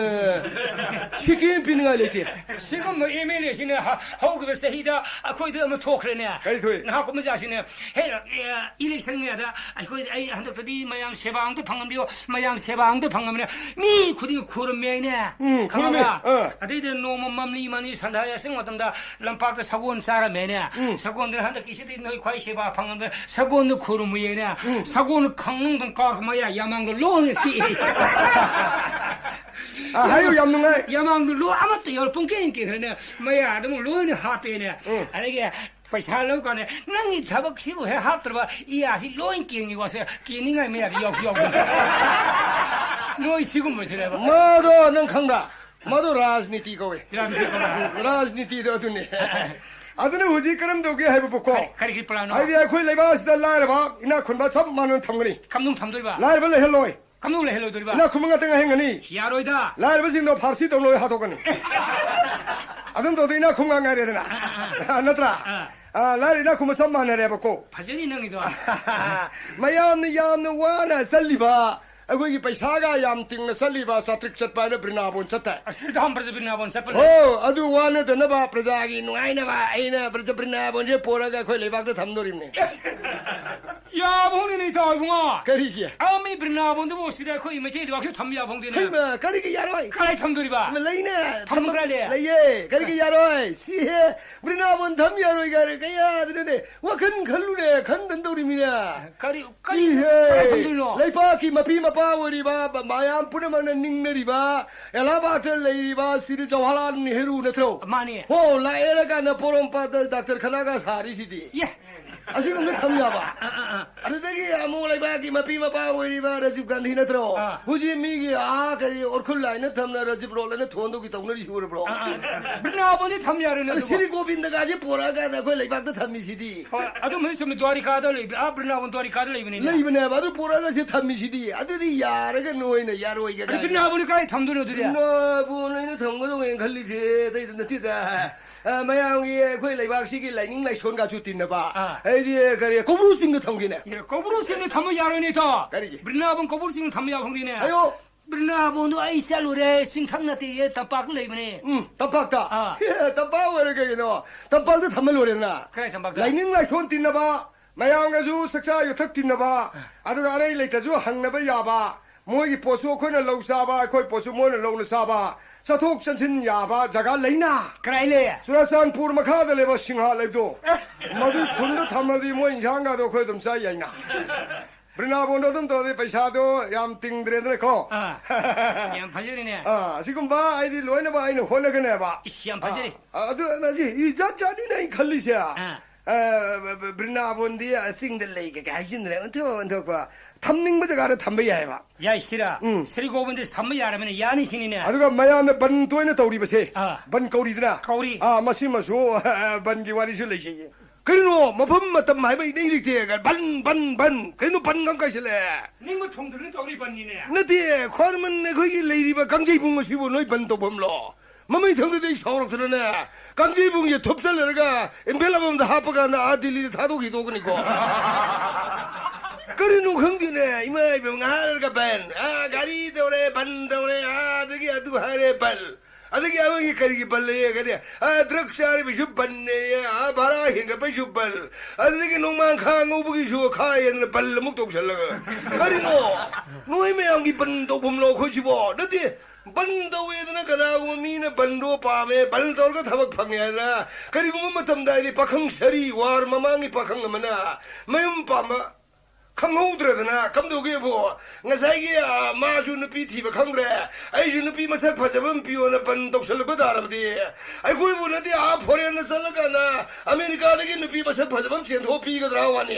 ꯑ, ꯁꯤꯀꯤ ꯄꯤꯅꯤꯡꯉꯥꯏ ꯂꯩꯇꯦ꯫ ꯁꯤꯒꯨꯝꯕ ꯑꯦꯝ ꯑꯦꯜ ꯑꯦꯁꯤꯅ ꯍ-, ꯍꯧꯈꯤꯕ ꯆꯍꯤꯗ ꯑꯩꯈꯣꯏꯗ ꯑꯃ ꯊꯣꯛꯈ꯭ꯔꯦꯅꯦ꯫ ꯀꯔꯤ ꯊꯣꯛꯏ? ꯅꯍꯥ ꯀꯨꯝꯕꯖꯥꯁꯤꯅꯦ꯫ ꯍꯦ, ꯑꯦ, ꯏꯂꯦꯛꯁꯟ ꯃꯌꯥꯗ ꯑꯩꯈꯣꯏ, ꯑꯩ ꯍꯟꯗꯛꯇꯗꯤ ꯃꯌꯥꯝ ꯁꯦꯕꯥ ꯑꯝꯇ ꯐꯪꯍꯟꯕꯤꯌꯣ, ꯃꯌꯥꯝ ꯁꯦꯕꯥ ꯑꯝꯇ ꯐꯪꯍꯟꯕꯤꯌꯣ꯫ ꯃꯤ ꯈꯨꯗꯤꯡ ꯈꯨꯔꯨꯝꯃꯦ ꯍꯥꯏꯅꯦ꯫ ꯎꯝ, ꯈꯪꯉꯕ? ꯈꯨꯔꯨꯝꯃꯦ꯫ ꯑꯥ꯫ ꯑꯗꯩꯗ ꯅꯣꯡꯃ ꯃꯝꯂꯤ ꯃꯝꯂꯤ ꯁꯟꯗꯥ ꯌꯥꯆꯪ ꯃꯇꯝꯗ ꯂꯝꯄꯥꯛꯇ ꯁꯒꯣꯜ ꯆꯥꯔꯝꯃꯦꯅꯦ꯫ ꯎꯝ꯫ ꯁꯒꯣꯜꯗꯨꯅ ꯍꯟꯗꯛꯀꯤꯁꯤꯗꯤ ꯅꯣꯏ ꯈ꯭ꯋꯥꯏ ꯁꯦꯕꯥ ꯐꯪꯍꯟꯕ ꯁꯒꯣꯜꯗꯨ ꯈꯨꯔꯨꯝꯃꯨꯌꯦꯅꯦ꯫ ꯎꯝ꯫ ꯁꯒꯣꯜ ꯈꯪꯅꯨꯡꯗꯪ ꯀꯥꯎꯔ ꯃꯌꯥ ꯌꯥꯃꯥꯡꯗ ꯂꯣꯏꯅ ꯇꯦꯛꯑꯦ꯫ ꯑꯥ, ꯍꯥꯏꯌꯨ, ꯌꯥꯝ ꯅꯨꯡꯉꯥꯏ꯫ ꯌꯥꯃꯥꯡꯗꯨ ꯂꯣꯏ ꯑꯃꯠꯇ ꯌꯥꯎꯔ ꯄꯨꯡꯀꯦꯟ ꯀꯦꯟꯈ꯭ꯔꯦꯅꯦ꯫ ꯃꯌꯥꯗ ꯑꯃꯨꯛ ꯂꯣꯏꯅ ꯍꯥꯞꯄꯦꯅꯦ꯫ ꯎꯝ꯫ ꯑꯗꯒꯤ ꯄꯩꯁꯥ ꯂꯧ ꯀꯥꯟꯗ, "ꯅꯪꯒꯤ ꯊꯕꯛꯁꯤꯕꯨ ꯍꯦꯛ ꯍꯥꯞꯇ꯭ꯔꯕ ꯏꯌꯥꯁꯤ ꯂꯣꯏ ꯀꯦꯡꯉꯤ ꯋꯥꯁꯦ, ꯀꯦꯅꯤꯡꯉꯥꯏ ꯃꯌꯥꯗꯤ ꯌꯥꯎꯁꯨ ꯌꯥꯎꯗꯦ꯫" ꯅꯣꯏ ꯁꯤꯒꯨꯝꯕꯁꯤꯅꯦꯕ꯫ ꯃꯥꯗꯣ ꯅꯪ ꯈꯪꯕ꯭ꯔꯥ? ꯃꯥꯗꯣ ꯔꯥꯖꯅꯤꯇꯤ ꯀꯧꯋꯦ꯫ ꯔꯥꯖꯅꯤꯇꯤ ꯀꯧꯋꯦ꯫ ꯔꯥꯖꯅꯤꯇꯤꯗꯣ ꯑꯗꯨꯅꯦ꯫ ꯑꯗꯨꯅ ꯍꯧꯖꯤꯛ ꯀꯔꯝ ꯇꯧꯒꯦ ꯍꯥꯏꯕꯕꯨꯀꯣ? ꯀꯔꯤ, ꯀꯔꯤ, ꯀꯔꯤ ꯄ꯭ꯂꯥꯟꯅꯣ? ꯍꯥꯏꯗꯤ ꯑꯩꯈꯣꯏ ꯂꯩꯕꯥꯛ ꯑꯁꯤꯗ ꯂꯥꯏꯔꯕ ꯏꯅꯥꯛ ꯈꯨꯟꯕ ꯆꯞ ꯃꯥꯟꯅꯅ ꯊꯝꯒꯅꯤ꯫ ꯀꯝꯗꯧ ꯊꯝꯗꯣꯏꯕ? ꯂꯥꯏꯔꯕ ꯂꯩꯍꯜꯂꯣꯏ꯫ ꯀꯝꯗꯧ ꯂꯩꯍꯜꯂꯣꯏꯗꯣꯔꯤꯕ? ꯏꯅꯥꯛ ꯈꯨꯟꯕ ꯉꯥꯛꯇ ꯉꯥꯏꯍꯟꯒꯅꯤ꯫ ꯌꯥꯔꯣꯏꯗ꯫ ꯂꯥꯏꯔꯕꯁꯤꯡꯗꯣ ꯐꯥꯔꯁꯤ ꯇꯧꯅ ꯍꯥꯠꯇꯣꯛꯀꯅꯤ꯫ ꯑꯗꯨꯝ ꯇꯧꯗꯣꯏ ꯏꯅꯥꯛ ꯈꯨꯟꯕ ꯉꯥꯏꯔꯦꯗꯅ꯫ ꯑꯥ, ꯑꯥ, ꯑꯥ꯫ ꯅꯠꯇ꯭ꯔꯥ? ꯑꯥ꯫ ꯑꯥ, ꯂꯥꯏꯔ ꯏꯅꯥꯛ ꯈꯨꯟꯕ ꯆꯞ ꯃꯥꯟꯅꯔꯦꯕꯀꯣ꯫ ꯐꯖꯅꯤ ꯅꯪꯒꯤꯗꯣ꯫ ꯃꯌꯥꯝꯅ ꯌꯥꯝꯅ ꯋꯥꯅ ꯆꯠꯂꯤꯕ, ꯑꯩꯈꯣꯏꯒꯤ ꯄꯩꯁꯥꯒ ꯌꯥꯝ ꯇꯤꯡꯅ ꯆꯠꯂꯤꯕ ꯆꯥꯇ꯭ꯔꯤꯛ ꯆꯠꯄ ꯍꯥꯏꯅ ꯕ꯭ꯔꯤꯟꯗꯥꯕꯣꯟ ꯆꯠꯇꯥꯏ꯫ ꯑꯁ, ꯙꯥꯝ ꯄ꯭ꯔꯖ ꯕ꯭ꯔꯤꯟꯗꯥꯕꯣꯟ ꯆꯠꯄ ꯂꯩ꯫ ꯑꯣ, ꯑꯗꯨ ꯋꯥꯅꯗꯅꯕ ꯄ꯭ꯔꯖꯥꯒꯤ ꯅꯨꯡꯉꯥꯏꯅꯕ ꯑꯩꯅ ꯄ꯭ꯔꯖ ꯕ꯭ꯔꯤꯟꯗꯥꯕꯣꯟꯁꯦ ꯄꯣꯔꯒ ꯑꯩꯈꯣꯏ ꯂꯩꯕꯥꯛꯇ ꯊꯝꯗꯣꯔꯤꯕꯅꯤ꯫ ꯌꯥꯕ ꯍꯧꯅꯤꯅꯦ ꯏꯇꯥꯎ ꯏꯕꯨꯡꯉꯣ꯫ ꯀꯔꯤꯒꯤ? ꯑꯥ, ꯃꯤ ꯕ꯭ꯔꯤꯟꯗꯥꯕꯣꯟꯗꯨꯕꯨ ꯁꯤꯗ ꯑꯩꯈꯣꯏ ꯃꯩꯇꯩ ꯂꯩꯕꯥꯛꯁꯨ ꯊꯝ ꯌꯥꯕ ꯍꯧꯅꯗꯦꯅꯦ꯫ ꯍꯩꯃꯥ, ꯀꯔꯤꯒꯤ ꯌꯥꯔꯣꯏ? ꯀꯗꯥꯏ ꯊꯝꯗꯣꯔꯤꯕ? ꯂꯩꯅꯦ꯫ ꯊꯝ ꯊꯝ-, ꯀꯗꯥꯏ ꯂꯩ? ꯂꯩꯌꯦ꯫ ꯀꯔꯤꯒꯤ ꯌꯥꯔꯣꯏ? ꯁꯤꯍꯦ, ꯕ꯭ꯔꯤꯟꯗꯥꯕꯣꯟ ꯊꯝ ꯌꯥꯔꯣꯏ ꯀꯥꯏꯅ ꯀꯌꯥꯗꯅꯣꯅꯦ ꯋꯥꯈꯜ ꯈꯜꯂꯨꯅꯦ, ꯈꯟꯗꯅ ꯇꯧꯔꯤꯃꯤꯅꯦ꯫ ꯀꯔꯤ, ꯀꯔꯤ, ꯏꯍꯦ, ꯀꯗꯥꯏ ꯊꯝꯗꯣꯏꯅꯣ? ꯂꯩꯄꯥꯛꯀꯤ ꯃꯄꯤ ꯃꯄꯥ ꯑꯣꯏꯔꯤꯕ ꯃꯌꯥꯝ ꯄꯨꯝꯅꯃꯛꯅ ꯅꯤꯡꯅꯔꯤꯕ ꯑꯦꯂꯥꯍꯥꯕꯥꯗꯇ ꯂꯩꯔꯤꯕ ꯁꯤꯗꯤ ꯖꯋꯥꯍꯔꯂꯥꯜ ꯅꯦꯍꯔꯨ ꯅꯠꯇ꯭ꯔꯣ? ꯃꯥꯅꯦ꯫ ꯍꯣ, ꯂꯥꯛꯑꯦꯔ ꯀꯥꯟꯗ ꯄꯣꯔꯣꯝꯄꯥꯠꯇ ꯗꯥꯛꯇꯔ ꯈꯅꯥꯒ ꯁꯥꯔꯤꯁꯤꯗꯤ꯫ ꯌꯦ꯫ ꯑꯁꯤꯒꯨꯝꯕ ꯊꯝ ꯌꯥꯕ꯫ ꯑꯗꯨꯗꯒꯤ ꯑꯃꯨꯛ ꯂꯩꯕꯥꯛꯀꯤ ꯃꯄꯤ ꯃꯄꯥ ꯑꯣꯏꯔꯤꯕ ꯔꯥꯖꯤꯕ ꯒꯥꯟꯙꯤ ꯅꯠꯇ꯭ꯔꯣ? ꯑꯥ꯫ ꯍꯧꯖꯤꯛ ꯃꯤꯒꯤ ꯑꯥ ꯀꯔꯤ ꯎꯔꯈꯨꯜ ꯂꯥꯏꯅ ꯊꯝꯅ ꯔꯥꯖꯤꯕ ꯔꯣꯗ ꯍꯥꯏꯅ ꯊꯣꯟꯗꯧꯒꯤ ꯇꯧꯅꯔꯤꯁꯤ ꯎꯔꯕ꯭ꯔꯣ? ꯑꯥ, ꯑꯥ꯫ ꯕ꯭ꯔꯤꯟꯗꯥꯕꯟꯗꯤ ꯊꯝ ꯌꯥꯔꯣꯏꯅꯦ ꯑꯗꯨꯕꯨ꯫ ꯁ꯭ꯔꯤ ꯒꯣꯕꯤꯟꯗꯒꯥꯁꯦ ꯄꯣꯔꯛꯑꯀꯥꯟꯗ ꯑꯩꯈꯣꯏ ꯂꯩꯕꯥꯛꯇ ꯊꯝꯃꯤꯁꯤꯗꯤ꯫ ꯍꯣꯏ, ꯑꯗꯨꯝ ꯍꯧꯖꯤꯛ ꯆꯨꯝꯃꯤ, ꯗ꯭ꯋꯥꯔꯤꯀꯥꯗ ꯂꯩꯕ, ꯑꯥ, ꯕ꯭ꯔꯤꯟꯗꯥꯕꯟ ꯗ꯭ꯋꯥꯔꯤꯀꯥꯗ ꯂꯩꯕꯅꯤꯅꯦ꯫ ꯂꯩꯕꯅꯦꯕ, ꯑꯗꯨ ꯄꯣꯔꯛꯑꯒ ꯁꯤ ꯊꯝꯃꯤꯁꯤꯗꯤ꯫ ꯑꯗꯨꯗꯤ ꯌꯥꯔꯒ ꯅꯣꯏꯅ ꯌꯥꯔꯣꯏꯒ ꯑꯗꯨ ꯀꯥꯏꯅ꯫ ꯕ꯭ꯔꯤꯟꯗꯥꯕꯟꯗꯤ ꯀꯗꯥꯏ ꯊꯝꯗꯣꯏꯅꯣ ꯑꯗꯨꯗꯤ? ꯕ꯭ꯔꯤꯟꯗꯥꯕꯟ ꯑꯩꯅ ꯊꯝꯒꯗꯧꯕꯅꯦꯅ ꯈꯜꯂꯤꯁꯦ ꯑꯇꯩꯗ ꯅꯠꯇꯦꯗ꯫ ꯑ, ꯃꯌꯥꯝꯒꯤ ꯑꯩꯈꯣꯏ ꯂꯩꯕꯥꯛꯁꯤꯒꯤ ꯂꯥꯏꯅꯤꯡ ꯂꯥꯏꯁꯣꯟꯒꯁꯨ ꯇꯤꯟꯅꯕ꯫ ꯑꯥ꯫ ꯑꯩꯗꯤ ꯀꯔꯤ ꯀꯧꯕ꯭ꯔꯨ ꯆꯤꯡꯗ ꯊꯝꯒꯦꯅꯦ꯫ ꯑꯦ, ꯀꯧꯕ꯭ꯔꯨ ꯆꯤꯡꯗ ꯊꯝꯕ ꯌꯥꯔꯣꯏꯅꯦ, ꯏꯇꯥꯎ꯫ ꯀꯔꯤꯒꯤ? ꯕ꯭ꯔꯤꯟꯗꯥꯕꯟ ꯀꯧꯕ꯭ꯔꯨ ꯆꯤꯡꯗ ꯊꯝꯕ ꯌꯥꯕ ꯈꯪꯗꯦꯅꯦ꯫ ꯑꯌꯣ꯫ ꯕ꯭ꯔꯤꯟꯗꯥꯕꯟꯗꯣ ꯑꯩ ꯆꯠꯂꯨꯔꯦ, ꯆꯤꯡꯊꯛ ꯅꯠꯇꯦꯌꯦ, ꯇꯝꯄꯥꯛ ꯂꯩꯕꯅꯦ꯫ ꯎꯝ, ꯇꯝꯄꯥꯛꯇ? ꯑꯥ꯫ ꯇꯝꯄꯥꯛ ꯑꯣꯏꯔꯦ ꯀꯩꯒꯤꯅꯣ? ꯇꯝꯄꯥꯛꯇ ꯊꯝꯃ ꯂꯣꯏꯔꯦꯅ꯫ ꯀꯗꯥꯏ ꯇꯝꯄꯥꯛꯇ? ꯂꯥꯏꯅꯤꯡ ꯂꯥꯏꯁꯣꯟ ꯇꯤꯟꯅꯕ, ꯃꯌꯥꯝꯒꯁꯨ ꯆꯥꯛꯆꯥ ꯌꯨꯊꯛ ꯇꯤꯟꯅꯕ, ꯑꯗꯨꯒ ꯑꯔꯩ ꯂꯩꯇꯁꯨ ꯍꯪꯅꯕ ꯌꯥꯕ, ꯃꯣꯏꯒꯤ ꯄꯣꯠꯁꯨ ꯑꯩꯈꯣꯏꯅ ꯂꯧ ꯆꯥꯕ, ꯑꯩꯈꯣꯏ ꯄꯣꯠꯁꯨ ꯃꯣꯏꯅ ꯂꯧꯅ ꯆꯥꯕ, ꯆꯠꯊꯣꯛ ꯆꯠꯁꯤꯟ ꯌꯥꯕ ꯖꯒꯥ ꯂꯩꯅ꯫ ꯀꯗꯥꯏ ꯂꯩ? ꯆꯨꯔꯥꯆꯥꯟꯄꯨꯔ ꯃꯈꯥꯗ ꯂꯩꯕ ꯁꯤꯡꯍꯥ ꯂꯩꯕꯗꯣ, ꯃꯗꯨ ꯈꯨꯟꯗ ꯊꯝꯃꯗꯤ ꯃꯣꯏ ꯏꯟꯁꯥꯡꯒꯗꯣ ꯑꯩꯈꯣꯏ ꯑꯗꯨꯝ ꯆꯥ ꯌꯥꯏꯅ꯫ ꯕ꯭ꯔꯤꯟꯗꯥꯕꯣꯟꯗꯣ ꯑꯗꯨꯝ ꯇꯧꯔꯗꯤ ꯄꯩꯁꯥꯗꯣ ꯌꯥꯝ ꯇꯤꯡꯗ꯭ꯔꯦꯗꯅꯀꯣ꯫ ꯑꯥ, ꯌꯥꯝ ꯐꯖꯔꯤꯅꯦ꯫ ꯑꯥ, ꯑꯁꯤꯒꯨꯝꯕ ꯑꯩꯗꯤ ꯂꯣꯏꯅꯃꯛ ꯑꯩꯅ ꯍꯣꯠꯅꯒꯅꯦꯕ꯫ ꯏꯁ, ꯌꯥꯝ ꯐꯖꯔꯤ꯫ ꯑꯥ, ꯑꯗꯨ, ꯑꯁꯤ, ꯏ ꯖꯥꯠ ꯖꯥꯠꯅꯤꯅꯦ ꯑꯩ ꯈꯜꯂꯤꯁꯦ꯫ ꯑꯥ꯫ ꯑ, ꯕ-, ꯕ-, ꯕ꯭ꯔꯤꯟꯗꯥꯕꯣꯟꯗꯤ ꯆꯤꯡꯗ ꯂꯩ ꯀꯩꯀꯥ ꯍꯥꯏꯖꯤꯟꯗ꯭ꯔꯦ, ꯑꯣꯟꯊꯣꯛ ꯑꯣꯟꯊꯣꯛꯄ ꯊꯝꯅꯤꯡꯕ ꯖꯒꯥꯗ ꯊꯝꯕ ꯌꯥꯏꯕ꯫ ꯌꯥꯏ, ꯁꯤꯔꯥ? ꯎꯝ꯫ ꯁ꯭ꯔꯤ ꯒꯣꯕꯤꯟꯗ ꯊꯝꯕ ꯌꯥꯔꯕꯅꯤꯅ ꯌꯥꯅꯤ ꯁꯤꯅꯤꯅꯦ꯫ ꯑꯗꯨꯒ ꯃꯌꯥꯝꯅ ꯕꯟ ꯇꯣꯏꯅ ꯇꯧꯔꯤꯕꯁꯦ, ꯑꯥ꯫ ꯕꯟ ꯀꯧꯔꯤꯗꯅ? ꯀꯧꯔꯤ꯫ ꯑꯥ, ꯃꯁꯤꯃꯁꯨ ꯕꯟꯒꯤ ꯋꯥꯔꯤꯁꯨ ꯂꯩꯖꯩꯌꯦ꯫ ꯀꯔꯤꯅꯣ, ꯃꯐꯝ ꯃꯇꯝ ꯍꯥꯏꯕ ꯏꯅꯩ ꯂꯩꯇꯦ꯫ ꯕꯟ, ꯕꯟ, ꯕꯟ꯫ ꯀꯩꯅꯣ ꯕꯟ ꯒꯝ ꯀꯥꯏꯁꯤꯜꯂꯦ? ꯅꯤꯡꯕ ꯊꯨꯡꯗ꯭ꯔꯅ ꯇꯧꯔꯤ ꯕꯟꯅꯤꯅꯦ꯫ ꯅꯠꯇꯦ, ꯈ꯭ꯋꯥꯏꯔꯝꯕꯟ ꯑꯩꯈꯣꯏꯒꯤ ꯂꯩꯔꯤꯕ ꯀꯥꯡꯖꯩꯕꯨꯡ ꯑꯁꯤꯕꯨ ꯅꯣꯏ ꯕꯟ ꯇꯧꯐꯝꯂꯣ? ꯃꯃꯩ ꯊꯪꯗꯗꯤ ꯑꯩ ꯁꯥꯎꯔꯛꯇꯅꯅꯦ, ꯀꯥꯡꯖꯩꯕꯨꯡꯁꯦ ꯊꯨꯞꯆꯜꯂꯔꯒ ꯏꯝꯐꯦꯜ ꯑꯃꯃꯝꯗ ꯍꯥꯞꯄ ꯀꯥꯟꯗ ꯑꯥ ꯗꯤꯜꯂꯤꯗ ꯊꯥꯗꯣꯛꯈꯤꯗꯣꯛꯀꯅꯤꯀꯣ꯫ ꯀꯔꯤꯅꯣ ꯈꯪꯗꯦꯅꯦ, ꯏꯃꯥ ꯏꯕꯦꯝ, ꯉꯥꯏꯍꯥꯛ ꯂꯩꯔꯒ ꯕꯟ, ꯑꯥ, ꯒꯥꯔꯤ ꯇꯧꯔꯦ, ꯕꯟ ꯇꯧꯔꯦ, ꯑꯥ, ꯑꯗꯒꯤ ꯑꯗꯨ ꯍꯥꯏꯔꯦ, ꯕꯟ꯫ ꯑꯗꯒꯤ ꯑꯃꯒꯤ ꯀꯔꯤꯒꯤ ꯕꯟ ꯂꯩꯌꯦ? ꯀꯔꯤ, ꯑꯥ, ꯗ꯭ꯔꯒ ꯆꯥꯔꯤꯕꯩꯁꯨ ꯕꯟꯅꯦꯌꯦ, ꯑꯥ, ꯚꯔꯥ ꯍꯦꯟꯒꯠꯄꯩꯁꯨ ꯕꯟ, ꯑꯗꯨꯗꯒꯤ ꯅꯣꯡꯃꯥꯡꯈꯥ ꯉꯧꯕꯒꯤꯁꯨ ꯈꯥ ꯍꯦꯟꯅ ꯕꯟ ꯑꯃꯨꯛ ꯇꯧꯁꯜꯂꯒ꯫ ꯀꯔꯤꯅꯣ? ꯅꯣꯏ ꯃꯌꯥꯝꯒꯤ ꯕꯟ ꯇꯧꯐꯝꯂꯣ ꯑꯩꯈꯣꯏꯁꯤꯕꯣ? ꯅꯠꯇꯦ, ꯕꯟ ꯇꯧꯋꯦꯗꯅ ꯀꯅꯥꯒꯨꯝꯕ ꯃꯤꯅ ꯕꯟꯗꯣ ꯄꯥꯝꯃꯦ, ꯕꯟ ꯇꯧꯔꯒ ꯊꯕꯛ ꯐꯪꯉꯦ ꯍꯥꯏꯅ ꯀꯔꯤꯒꯨꯝꯕ ꯃꯇꯝꯗ ꯍꯥꯏꯗꯤ ꯄꯥꯈꯪ ꯁꯔꯤ, ꯋꯥꯔ ꯃꯃꯥꯡꯒꯤ ꯄꯥꯈꯪ ꯑꯃꯅ ꯃꯌꯨꯝ ꯄꯥꯝꯕ ꯈꯪꯍꯧꯗ꯭ꯔꯦꯗꯅ꯫ ꯀꯝꯗꯧꯒꯦꯕꯨ, ꯉꯁꯥꯏꯒꯤ, ꯑ, ꯃꯥꯁꯨ ꯅꯨꯄꯤ ꯊꯤꯕ ꯈꯪꯗ꯭ꯔꯦ, ꯑꯩꯁꯨ ꯅꯨꯄꯤ ꯃꯁꯛ ꯐꯖꯕ ꯑꯃ ꯄꯤꯌꯣꯅ ꯕꯟ ꯇꯧꯁꯜꯂꯛꯄ ꯇꯥꯔꯕꯗꯤ, ꯑꯩꯈꯣꯏꯕꯨ ꯅꯠꯇꯦ, ꯑꯥ ꯐꯣꯔꯦꯟꯗ ꯆꯠꯂꯀꯥꯟꯗ ꯑꯃꯦꯔꯤꯀꯥꯗꯒꯤ ꯅꯨꯄꯤ ꯃꯁꯛ ꯐꯖꯕ ꯑꯃ ꯆꯦꯟꯊꯣꯛꯑ ꯄꯤꯒꯗ꯭ꯔꯥ ꯋꯥꯅꯤ?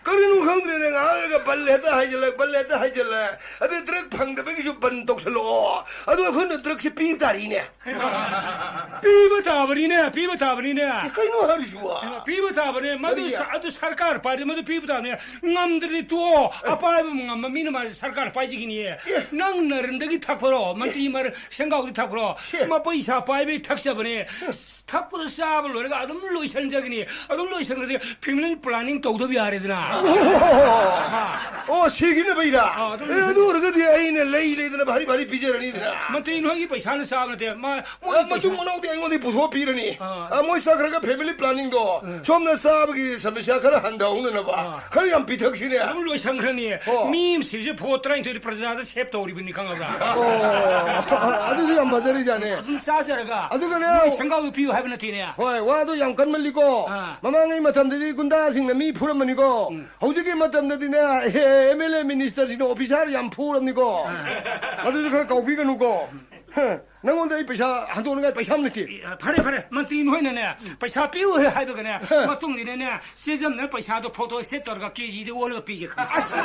ꯀꯔꯤꯅꯣ ꯈꯪꯗ꯭ꯔꯦꯅꯦ, ꯉꯥꯏꯍꯥꯛ ꯂꯩꯔꯒ ꯕꯟ ꯍꯦꯛꯇ ꯍꯥꯏꯖꯜꯂꯛ, ꯕꯟ ꯍꯦꯛꯇ ꯍꯥꯏꯖꯜꯂꯛ꯫ ꯑꯗꯩ ꯗ꯭ꯔꯒ ꯐꯪꯗꯕꯒꯤꯁꯨ ꯕꯟ ꯇꯧꯁꯜꯂꯛꯑꯣ꯫ ꯑꯗꯣ ꯑꯩꯈꯣꯏꯅ ꯗ꯭ꯔꯒꯁꯦ ꯄꯤꯕ ꯇꯥꯔꯤꯅꯦ꯫ ꯄꯤꯕ ꯇꯥꯕꯅꯤꯅꯦ, ꯄꯤꯕ ꯇꯥꯕꯅꯤꯅꯦ꯫ ꯀꯩꯅꯣ ꯍꯥꯏꯔꯤꯁꯤꯕꯣ? ꯄꯤꯕ ꯇꯥꯕꯅꯦ꯫ ꯃꯗꯨ ꯀꯔꯤ? ꯁ-, ꯑꯗꯨ ꯁꯔꯀꯥꯔ ꯄꯥꯏꯔꯗꯤ ꯃꯗꯨ ꯄꯤꯕ ꯇꯥꯕꯅꯦ꯫ ꯉꯝꯗ꯭ꯔꯗꯤ ꯇꯣꯛꯑꯣ꯫ ꯑꯄꯥꯏꯕ ꯉꯝꯕ ꯃꯤꯅ ꯃꯥ ꯁꯔꯀꯥꯔ ꯄꯥꯏꯖꯈꯤꯅꯤꯌꯦ꯫ ꯑꯦ꯫ ꯅꯪ ꯅꯔꯟꯗꯒꯤ ꯊꯛꯄꯔꯣ? ꯃꯟꯇ꯭ꯔꯤ ꯃꯔ-, ꯁꯦꯡꯒꯥꯎꯗꯤ ꯊꯛꯄ꯭ꯔꯣ? ꯁꯦ꯫ ꯃꯄꯩꯁꯥ ꯄꯥꯏꯕꯩ ꯊꯛꯆꯕꯅꯦ꯫ ꯊꯛꯄꯗ ꯆꯥꯕ ꯂꯣꯏꯔꯒ ꯑꯗꯨꯝ ꯂꯣꯏꯁꯟꯖꯒꯅꯤ꯫ ꯑꯗꯨꯝ ꯂꯣꯏꯁꯟꯈ꯭ꯔꯗꯤ family planning ꯇꯧꯗꯕ ꯌꯥꯔꯦꯗꯅ꯫ ꯑꯣ, ꯑꯣ, ꯁꯤꯒꯤꯅꯕꯩꯔꯥ? ꯑꯥ, ꯑꯗꯨꯝ ꯑꯦ, ꯑꯗꯨ ꯑꯣꯏꯔꯒꯗꯤ ꯑꯩꯅ ꯂꯩ ꯂꯩꯗꯅ ꯚꯥꯔꯤ ꯚꯥꯔꯤ ꯄꯤꯖꯔꯅꯤꯗꯅ꯫ ꯃꯟꯇ꯭ꯔꯤ ꯅꯣꯏꯒꯤ ꯄꯩꯁꯥꯅ ꯆꯥꯕ ꯅꯠꯇꯦ꯫ ꯃꯥ, ꯃꯣꯏꯒꯤ ꯑ, ꯃꯇꯨꯡ ꯄꯩꯁꯥ ꯃꯅꯥꯎꯗꯤ ꯑꯩꯉꯣꯟꯗ ꯄꯨꯊꯣꯛꯄꯤꯔꯅꯤ꯫ ꯑꯥ꯫ ꯑ, ꯃꯣꯏ ꯆꯠꯈ꯭ꯔꯒ family planningꯗꯣ ꯎꯝ꯫ ꯁꯣꯝꯅ ꯆꯥꯕꯒꯤ ꯁꯃꯁ꯭ꯌꯥ ꯈꯔ ꯍꯟꯊꯍꯧꯅꯅꯕ ꯑꯥ꯫ ꯈꯔ ꯌꯥꯝ ꯄꯤꯊꯛꯁꯤꯅꯦ꯫ ꯑꯗꯨꯝ ꯂꯣꯏꯁꯟꯈ꯭ꯔꯅꯤ꯫ ꯑꯣ꯫ ꯃꯤ ꯑꯃ ꯁꯤꯕꯁꯦ ꯚꯣꯠ ꯇꯔꯥꯅꯤꯊꯣꯏꯗꯤ ꯄ꯭ꯔꯖꯥꯗ save ꯇꯧꯔꯤꯕꯅꯤ, ꯈꯪꯉꯕ꯭ꯔꯥ? ꯑꯣ, ꯑꯗꯨꯗꯤ ꯌꯥꯝ ꯐꯖꯔꯤꯖꯥꯠꯅꯦ꯫ ꯑꯗꯨꯝ ꯆꯥꯖꯔꯒ ꯑꯗꯨꯒꯅꯦ, ꯃꯣꯏ ꯁꯪꯒꯥꯎꯗꯨ ꯄꯤꯌꯨ ꯍꯥꯏꯕ ꯅꯠꯇꯦꯅꯦ꯫ ꯍꯣꯏ, ꯋꯥꯗꯣ ꯌꯥꯝ ꯀꯟꯃꯜꯂꯤꯀꯣ꯫ ꯑꯥ꯫ ꯃꯃꯥꯡꯉꯩ ꯃꯇꯝꯗꯗꯤ ꯒꯨꯟꯗꯥꯁꯤꯡꯅ ꯃꯤ ꯐꯨꯔꯝꯕꯅꯤꯀꯣ꯫ ꯎꯝ꯫ ꯍꯧꯖꯤꯛꯀꯤ ꯃꯇꯝꯗꯗꯤꯅꯦ, ꯑꯦ, MLA ministerꯁꯤꯡꯅ officerꯁꯤ ꯌꯥꯝ ꯐꯨꯔꯕꯅꯤꯀꯣ꯫ ꯑꯥ꯫ ꯃꯗꯨꯁꯨ ꯈꯔ ꯀꯥꯎꯕꯤꯒꯅꯨꯀꯣ꯫ ꯍ, ꯅꯪꯉꯣꯟꯗ ꯑꯩ ꯄꯩꯁꯥ ꯍꯟꯗꯣꯛꯅꯉꯥꯏ ꯄꯩꯁꯥ ꯑꯃ ꯂꯩꯇꯦ꯫ ꯑꯦ, ꯐꯔꯦ, ꯐꯔꯦ, ꯃꯟꯇ꯭ꯔꯤ ꯅꯣꯏꯅꯅꯦ, ꯄꯩꯁꯥ ꯄꯤꯌꯨ ꯍꯥꯏꯕꯒꯅꯦ, ꯍ꯫ ꯃꯇꯨꯡꯗꯤꯅꯅꯦ, ꯆꯦꯖꯝꯅ ꯄꯩꯁꯥꯗꯣ photo state ꯇꯧꯔꯒ KGꯗ ꯑꯣꯜꯂꯒ ꯄꯤꯒꯦ꯫ ꯑꯁ!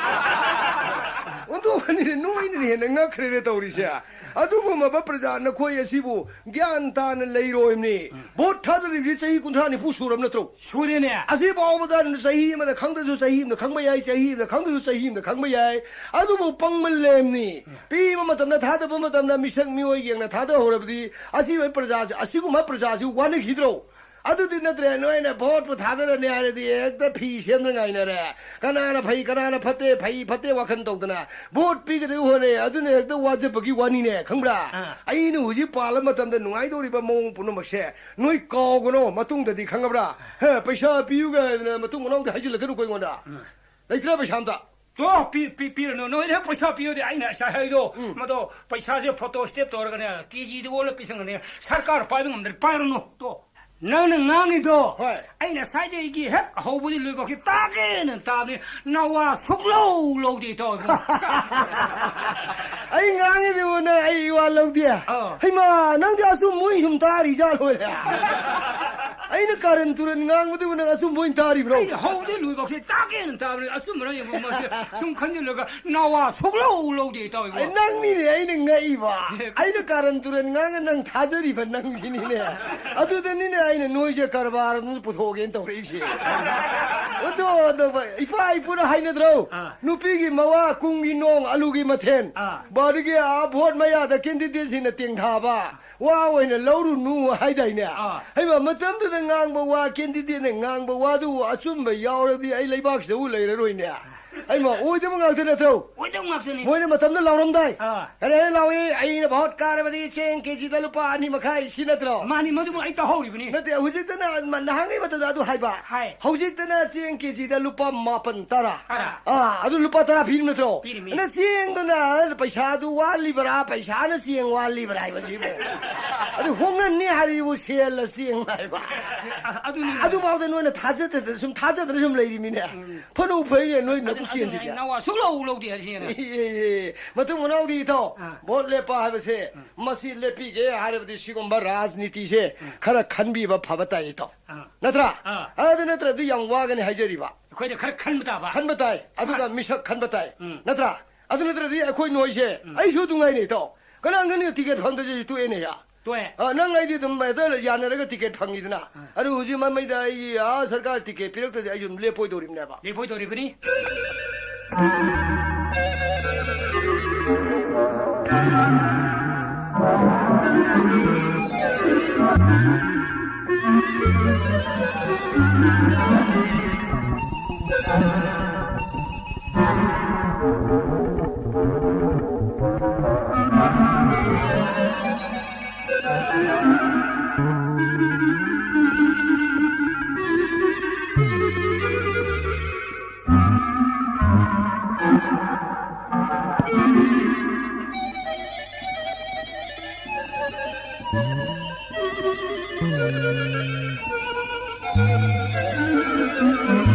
ꯑꯣꯟꯊꯣꯛꯄꯅꯤꯅꯦ, ꯅꯣꯏꯅ ꯍꯦꯟꯅ ꯉꯛꯈ꯭ꯔꯦꯅꯦ ꯇꯧꯔꯤꯁꯦ꯫ ꯑꯗꯨꯒꯨꯝꯂꯕ ꯄ꯭ꯔꯖꯥ ꯅꯈꯣꯏ ꯑꯁꯤꯕꯨ ꯒ꯭ꯌꯥꯟ ꯇꯥꯅ ꯂꯩꯔꯣꯏꯕꯅꯤ꯫ ꯎꯝ꯫ ꯚꯣꯠ ꯊꯥꯗꯔꯤꯕꯁꯤ ꯆꯍꯤ ꯀꯨꯟꯊ꯭ꯔꯥ ꯅꯤꯐꯨ ꯁꯨꯔꯕ ꯅꯠꯇ꯭ꯔꯣ? ꯁꯨꯔꯦꯅꯦ꯫ ꯑꯁꯤ ꯐꯥꯎꯕꯗ ꯆꯍꯤ ꯑꯃꯗ ꯈꯪꯗꯁꯨ ꯆꯍꯤ ꯑꯃꯗ ꯈꯪꯕ ꯌꯥꯏ, ꯆꯍꯤ ꯑꯃꯗ ꯈꯪꯗꯁꯨ ꯆꯍꯤ ꯑꯃꯗ ꯈꯪꯕ ꯌꯥꯏ꯫ ꯑꯗꯨꯕꯨ ꯄꯪꯃꯜꯂꯦꯝꯅꯤ꯫ ꯎꯝ꯫ ꯄꯤꯕ ꯃꯇꯝꯗ, ꯊꯥꯗꯕ ꯃꯇꯝꯗ ꯃꯤꯁꯛ ꯃꯤꯑꯣꯏ ꯌꯦꯡꯅ ꯊꯥꯗꯍꯧꯔꯕꯗꯤ ꯑꯁꯤꯕ ꯄ꯭ꯔꯖꯥꯁꯤ, ꯑꯁꯤꯒꯨꯝꯕ ꯄ꯭ꯔꯖꯥꯁꯤ ꯋꯥꯅꯈꯤꯗ꯭ꯔꯣ? ꯑꯗꯨꯗꯤ ꯅꯠꯇ꯭ꯔꯦ, ꯅꯣꯏꯅ ꯚꯣꯠꯄꯨ ꯊꯥꯗꯔꯅꯤ ꯍꯥꯏꯔꯗꯤ ꯍꯦꯛꯇ ꯐꯤ ꯁꯦꯝꯅ ꯉꯥꯏꯅꯔꯦ꯫ ꯀꯅꯥꯅ ꯐꯩ, ꯀꯅꯥꯅ ꯐꯠꯇꯦ, ꯐꯩ ꯐꯠꯇꯦ ꯋꯥꯈꯜ ꯇꯧꯗꯅ ꯚꯣꯠ ꯄꯤꯒꯗꯕ ꯍꯣꯠꯅꯩ꯫ ꯑꯗꯨꯅ ꯍꯦꯛꯇ ꯋꯥꯖꯕꯒꯤ ꯋꯥꯅꯤꯅꯦ, ꯈꯪꯕ꯭ꯔꯥ? ꯑꯥ꯫ ꯑꯩꯅ ꯍꯧꯖꯤꯛ ꯄꯥꯜꯂ ꯃꯇꯝꯗ ꯅꯨꯡꯉꯥꯏꯗꯧꯔꯤꯕ ꯃꯑꯣꯡ ꯄꯨꯝꯅꯃꯛꯁꯦ ꯅꯣꯏ ꯀꯥꯎꯒꯅꯣ, ꯃꯇꯨꯡꯗꯗꯤ, ꯈꯪꯉꯕ꯭ꯔꯥ? ꯍꯦ, ꯄꯩꯁꯥ ꯄꯤꯌꯨꯒ ꯍꯥꯏꯗꯅ ꯃꯇꯨꯡ ꯃꯅꯥꯎꯗꯤ ꯍꯥꯏꯖꯤꯜꯂꯛꯀꯅꯨꯀꯣ ꯑꯩꯉꯣꯟꯗ꯫ ꯎꯝ꯫ ꯂꯩꯇ꯭ꯔꯦ ꯄꯩꯁꯥ ꯑꯝꯇ꯫ ꯇꯣ, ꯄꯤ-, ꯄꯤ-, ꯄꯤꯔꯅꯨ꯫ ꯅꯣꯏꯅ ꯍꯦꯛ ꯄꯩꯁꯥ ꯄꯤꯌꯣꯗꯤ ꯑꯩꯅ ꯉꯁꯥꯏ ꯍꯥꯏꯗꯣ, ꯎꯝ꯫ ꯃꯗꯣ ꯄꯩꯁꯥꯁꯦ photo state ꯇꯧꯔꯒꯅꯦ, KGꯗ ꯑꯣꯜꯂ ꯄꯤꯁꯪꯒꯅꯦ꯫ ꯁꯔꯀꯥꯔ ꯄꯥꯏꯕ ꯉꯝꯗ꯭ꯔꯦ, ꯄꯥꯏꯔꯨꯅꯨ꯫ ꯇꯣ꯫ ꯅꯪꯅ ꯉꯥꯡꯉꯤꯗꯣ, ꯍꯣꯏ꯫ ꯑꯩꯅ ꯉꯁꯥꯏꯗꯒꯤ ꯍꯦꯛ ꯍꯧꯕꯗꯤ ꯂꯣꯏꯕꯧꯁꯤ ꯇꯥꯒꯦꯅ ꯇꯥꯕꯅꯤ, ꯅꯋꯥ ꯁꯨꯛꯂꯧ ꯂꯧꯗꯦ, ꯏꯇꯥꯎ ꯏꯕꯨꯡꯉꯣ꯫ ꯑꯩ ꯉꯥꯡꯉꯤꯗꯨꯕꯨ ꯅꯪ ꯑꯩ ꯋꯥ ꯂꯧꯗꯦ? ꯑꯥ꯫ ꯍꯩꯃꯥ, ꯅꯪꯗꯤ ꯑꯆꯨꯝꯕ ꯑꯣꯏꯅ ꯁꯨꯝ ꯇꯥꯔꯤ ꯖꯥꯠ ꯂꯣꯏꯔꯦ꯫ ꯑꯩꯅ ꯀꯥꯔꯟ ꯇꯨꯔꯟ ꯉꯥꯡꯕꯗꯨꯕꯨ ꯅꯪ ꯑꯆꯨꯝꯕ ꯑꯣꯏꯅ ꯇꯥꯔꯤꯕ꯭ꯔꯣ? ꯑꯩ ꯍꯧꯕꯗꯤ ꯂꯣꯏꯕꯧꯁꯤ ꯇꯥꯒꯦꯅ ꯇꯥꯕꯅꯤ, ꯑꯆꯨꯝꯕꯔ ꯌꯦꯡꯕ ꯃꯣꯏꯁꯦ ꯁꯨꯝ ꯈꯟꯖꯤꯜꯂꯒ ꯅꯋꯥ ꯁꯨꯛꯂꯧ ꯂꯧꯗꯦ, ꯏꯇꯥꯎ ꯏꯕꯨꯡꯉꯣ꯫ ꯑꯩ ꯅꯪꯅꯤꯅꯦ ꯑꯩꯅ ꯉꯛꯏꯕ꯫ ꯑꯩꯅ ꯀꯥꯔꯟ ꯇꯨꯔꯟ ꯉꯥꯡꯉ ꯅꯪ ꯊꯥꯖꯔꯤꯕ ꯅꯪꯁꯤꯅꯤꯅꯦ꯫ ꯑꯗꯨꯗꯅꯤꯅꯦ ꯑꯩꯅ ꯅꯣꯏꯁꯦ ꯀꯔꯕꯥꯔ ꯑꯃ ꯄꯨꯊꯣꯛꯑꯒꯦꯅ ꯇꯧꯔꯛꯏꯁꯦ꯫ ꯑꯗꯣ, ꯑꯗꯣ, ꯏꯄꯥ ꯏꯄꯨꯅ ꯍꯥꯏꯅꯗ꯭ꯔꯣ? ꯑꯥ꯫ ꯅꯨꯄꯤꯒꯤ ꯃꯋꯥ ꯀꯨꯝꯒꯤ ꯅꯣꯡ ꯑꯂꯨꯒꯤ ꯃꯊꯦꯜ꯫ ꯑꯥ꯫ ꯕꯥꯔꯤꯒꯤ ꯑꯥ ꯚꯣꯠ ꯃꯌꯥꯗ ꯀꯦꯟꯗꯤꯗꯦꯠꯁꯤꯡꯅ ꯇꯦꯡꯊꯥꯕ ꯋꯥ ꯑꯣꯏꯅ ꯂꯧꯔꯨꯅꯨ ꯍꯥꯏꯗꯥꯏꯅꯦ? ꯑꯥ꯫ ꯍꯩꯃꯥ, ꯃꯇꯝꯗꯨꯗ ꯉꯥꯡꯕ ꯋꯥ, ꯀꯦꯟꯗꯤꯗꯦꯠꯅ ꯉꯥꯡꯕ ꯋꯥꯗꯨꯕꯨ ꯑꯆꯨꯝꯕ ꯌꯥꯎꯔꯗꯤ ꯑꯩ ꯂꯩꯕꯥꯛꯁꯤꯗꯕꯨ ꯂꯩꯔꯔꯣꯏꯅꯦ꯫ ꯍꯩꯃꯥ, ꯑꯣꯏꯗꯕ ꯉꯥꯛꯇ ꯅꯠꯇ꯭ꯔꯣ? ꯑꯣꯏꯗꯕ ꯉꯥꯛꯇꯅꯤ꯫ ꯃꯣꯏꯅ ꯃꯇꯝꯗ ꯂꯥꯎꯔꯝꯗꯥꯏ꯫ ꯑꯥ꯫ ꯀꯔꯤ ꯍꯥꯏꯅ ꯂꯥꯎꯏ? "ꯑꯩꯅ ꯚꯣꯠ ꯀꯥꯔꯕꯗꯤ ꯆꯦꯡ ꯀꯦꯖꯤꯗ ꯂꯨꯄꯥ ꯑꯅꯤ ꯃꯈꯥꯏ", ꯁꯤ ꯅꯠꯇ꯭ꯔꯣ? ꯃꯥꯅꯤ, ꯃꯗꯨꯃ ꯑꯩ ꯇꯥꯍꯧꯔꯤꯕꯅꯤ꯫ ꯅꯠꯇꯦ, ꯍꯧꯖꯤꯛꯇꯅ ꯃ-, ꯅꯍꯥꯟꯒꯤ ꯃꯇꯝꯗ ꯑꯗꯨ ꯍꯥꯏꯕ꯫ ꯍꯥꯏ꯫ ꯍꯧꯖꯤꯛꯇꯅ ꯆꯦꯡ ꯀꯦꯖꯤꯗ ꯂꯨꯄꯥ ꯃꯥꯄꯟ, ꯇꯔꯥ꯫ ꯇꯔꯥ꯫ ꯑꯥ, ꯑꯗꯨ ꯂꯨꯄꯥ ꯇꯔꯥ ꯄꯤꯔꯤ ꯅꯠꯇ꯭ꯔꯣ? ꯄꯤꯔꯤꯃꯤ꯫ ꯑꯗ ꯆꯦꯡꯗꯨꯅ ꯄꯩꯁꯥꯗꯨ ꯋꯥꯠꯂꯤꯕ꯭ꯔꯥ, ꯄꯩꯁꯥꯅ ꯆꯦꯡ ꯋꯥꯠꯂꯤꯕ꯭ꯔꯥ ꯍꯥꯏꯕꯁꯤꯕꯨ? ꯑꯗꯨ ꯍꯣꯡꯍꯟꯅꯤ ꯍꯥꯏꯔꯤꯕꯨ ꯁꯦꯜꯂ ꯆꯦꯡ ꯍꯥꯏꯕ? ꯑ-, ꯑꯗꯨꯅꯤ꯫ ꯑꯗꯨꯐꯥꯎꯗ ꯅꯣꯏꯅ ꯊꯥꯖꯗꯗꯅ ꯁꯨꯝ, ꯊꯥꯖꯗꯅ ꯁꯨꯝ ꯂꯩꯔꯤꯃꯤꯅꯦ꯫ ꯎꯝ꯫ ꯐꯅꯕꯨ ꯐꯩꯅꯦ ꯅꯣꯏ ꯑꯗꯨ-, ꯅꯀꯨꯞ ꯑꯗꯨꯅꯤ ꯆꯦꯟꯁꯤꯗꯤ꯫ ꯑꯩ ꯅꯋꯥ ꯁꯨꯛꯂꯧ ꯂꯧꯗꯦ ꯍꯥꯏꯁꯤꯅ꯫ ꯑꯦ, ꯑꯦ, ꯑꯦ, ꯃꯇꯨꯡ ꯃꯅꯥꯎꯗꯤ ꯏꯇꯥꯎ, ꯑꯥ꯫ ꯚꯣꯠ ꯂꯦꯞꯄ ꯍꯥꯏꯕꯁꯦ, ꯎꯝ꯫ ꯃꯁꯤ ꯂꯦꯞꯄꯤꯒꯦ ꯍꯥꯏꯔꯕꯗꯤ ꯁꯤꯒꯨꯝꯕ ꯔꯥꯖꯅꯤꯇꯤꯁꯦ, ꯎꯝ꯫ ꯈꯔ ꯈꯟꯕꯤꯕ ꯐꯕ ꯇꯥꯏ ꯏꯇꯥꯎ꯫ ꯑꯥ꯫ ꯅꯠꯇ꯭ꯔꯥ? ꯑꯥ꯫ ꯑꯗꯨ ꯅꯠꯇ꯭ꯔꯗꯤ ꯌꯥꯝ ꯋꯥꯒꯅꯤ ꯍꯥꯏꯖꯔꯤꯕ꯫ ꯑꯩꯈꯣꯏꯗ ꯈꯔ ꯈꯟꯕ ꯇꯥꯕ꯫ ꯈꯟꯕ ꯇꯥꯏ꯫ ꯑꯗꯨꯒ ꯍꯣꯏ꯫ ꯃꯤꯁꯛ ꯈꯟꯕ ꯇꯥꯏ꯫ ꯎꯝ꯫ ꯅꯠꯇ꯭ꯔꯥ? ꯑꯗꯨ ꯅꯠꯇ꯭ꯔꯗꯤ ꯑꯩꯈꯣꯏ ꯅꯣꯏꯁꯦ, ꯎꯝ꯫ ꯑꯩꯁꯨ ꯑꯗꯨꯝ ꯉꯥꯏꯅꯦ ꯏꯇꯥꯎ꯫ ꯀꯅꯥ ꯈꯪꯅꯤ ꯇꯤꯀꯦꯠ ꯐꯪꯗ꯭ꯔꯁꯨ ꯇꯣꯛꯑꯦꯅꯦ꯫ ꯇꯣꯛꯑꯦ꯫ ꯑ, ꯅꯪ ꯑꯩꯗꯤ ꯑꯗꯨꯝ ꯍꯦꯛꯇ ꯌꯥꯅꯔꯒ ꯇꯤꯀꯦꯠ ꯐꯪꯉꯤꯗꯅ꯫ ꯑ꯫ ꯑꯗꯨ ꯍꯧꯖꯤꯛ ꯃꯃꯩꯗ ꯑꯩ, ꯑꯥ, ꯁꯔꯀꯥꯔ ꯇꯤꯀꯦꯠ ꯄꯤꯔꯛꯇ꯭ꯔꯗꯤ ꯑꯩꯁꯨ ꯑꯗꯨꯝ ꯂꯦꯞꯄꯣꯏꯗꯧꯔꯤꯕꯅꯦꯕ꯫ ꯂꯦꯞꯄꯣꯏꯗꯧꯔꯤꯕꯅꯤ꯫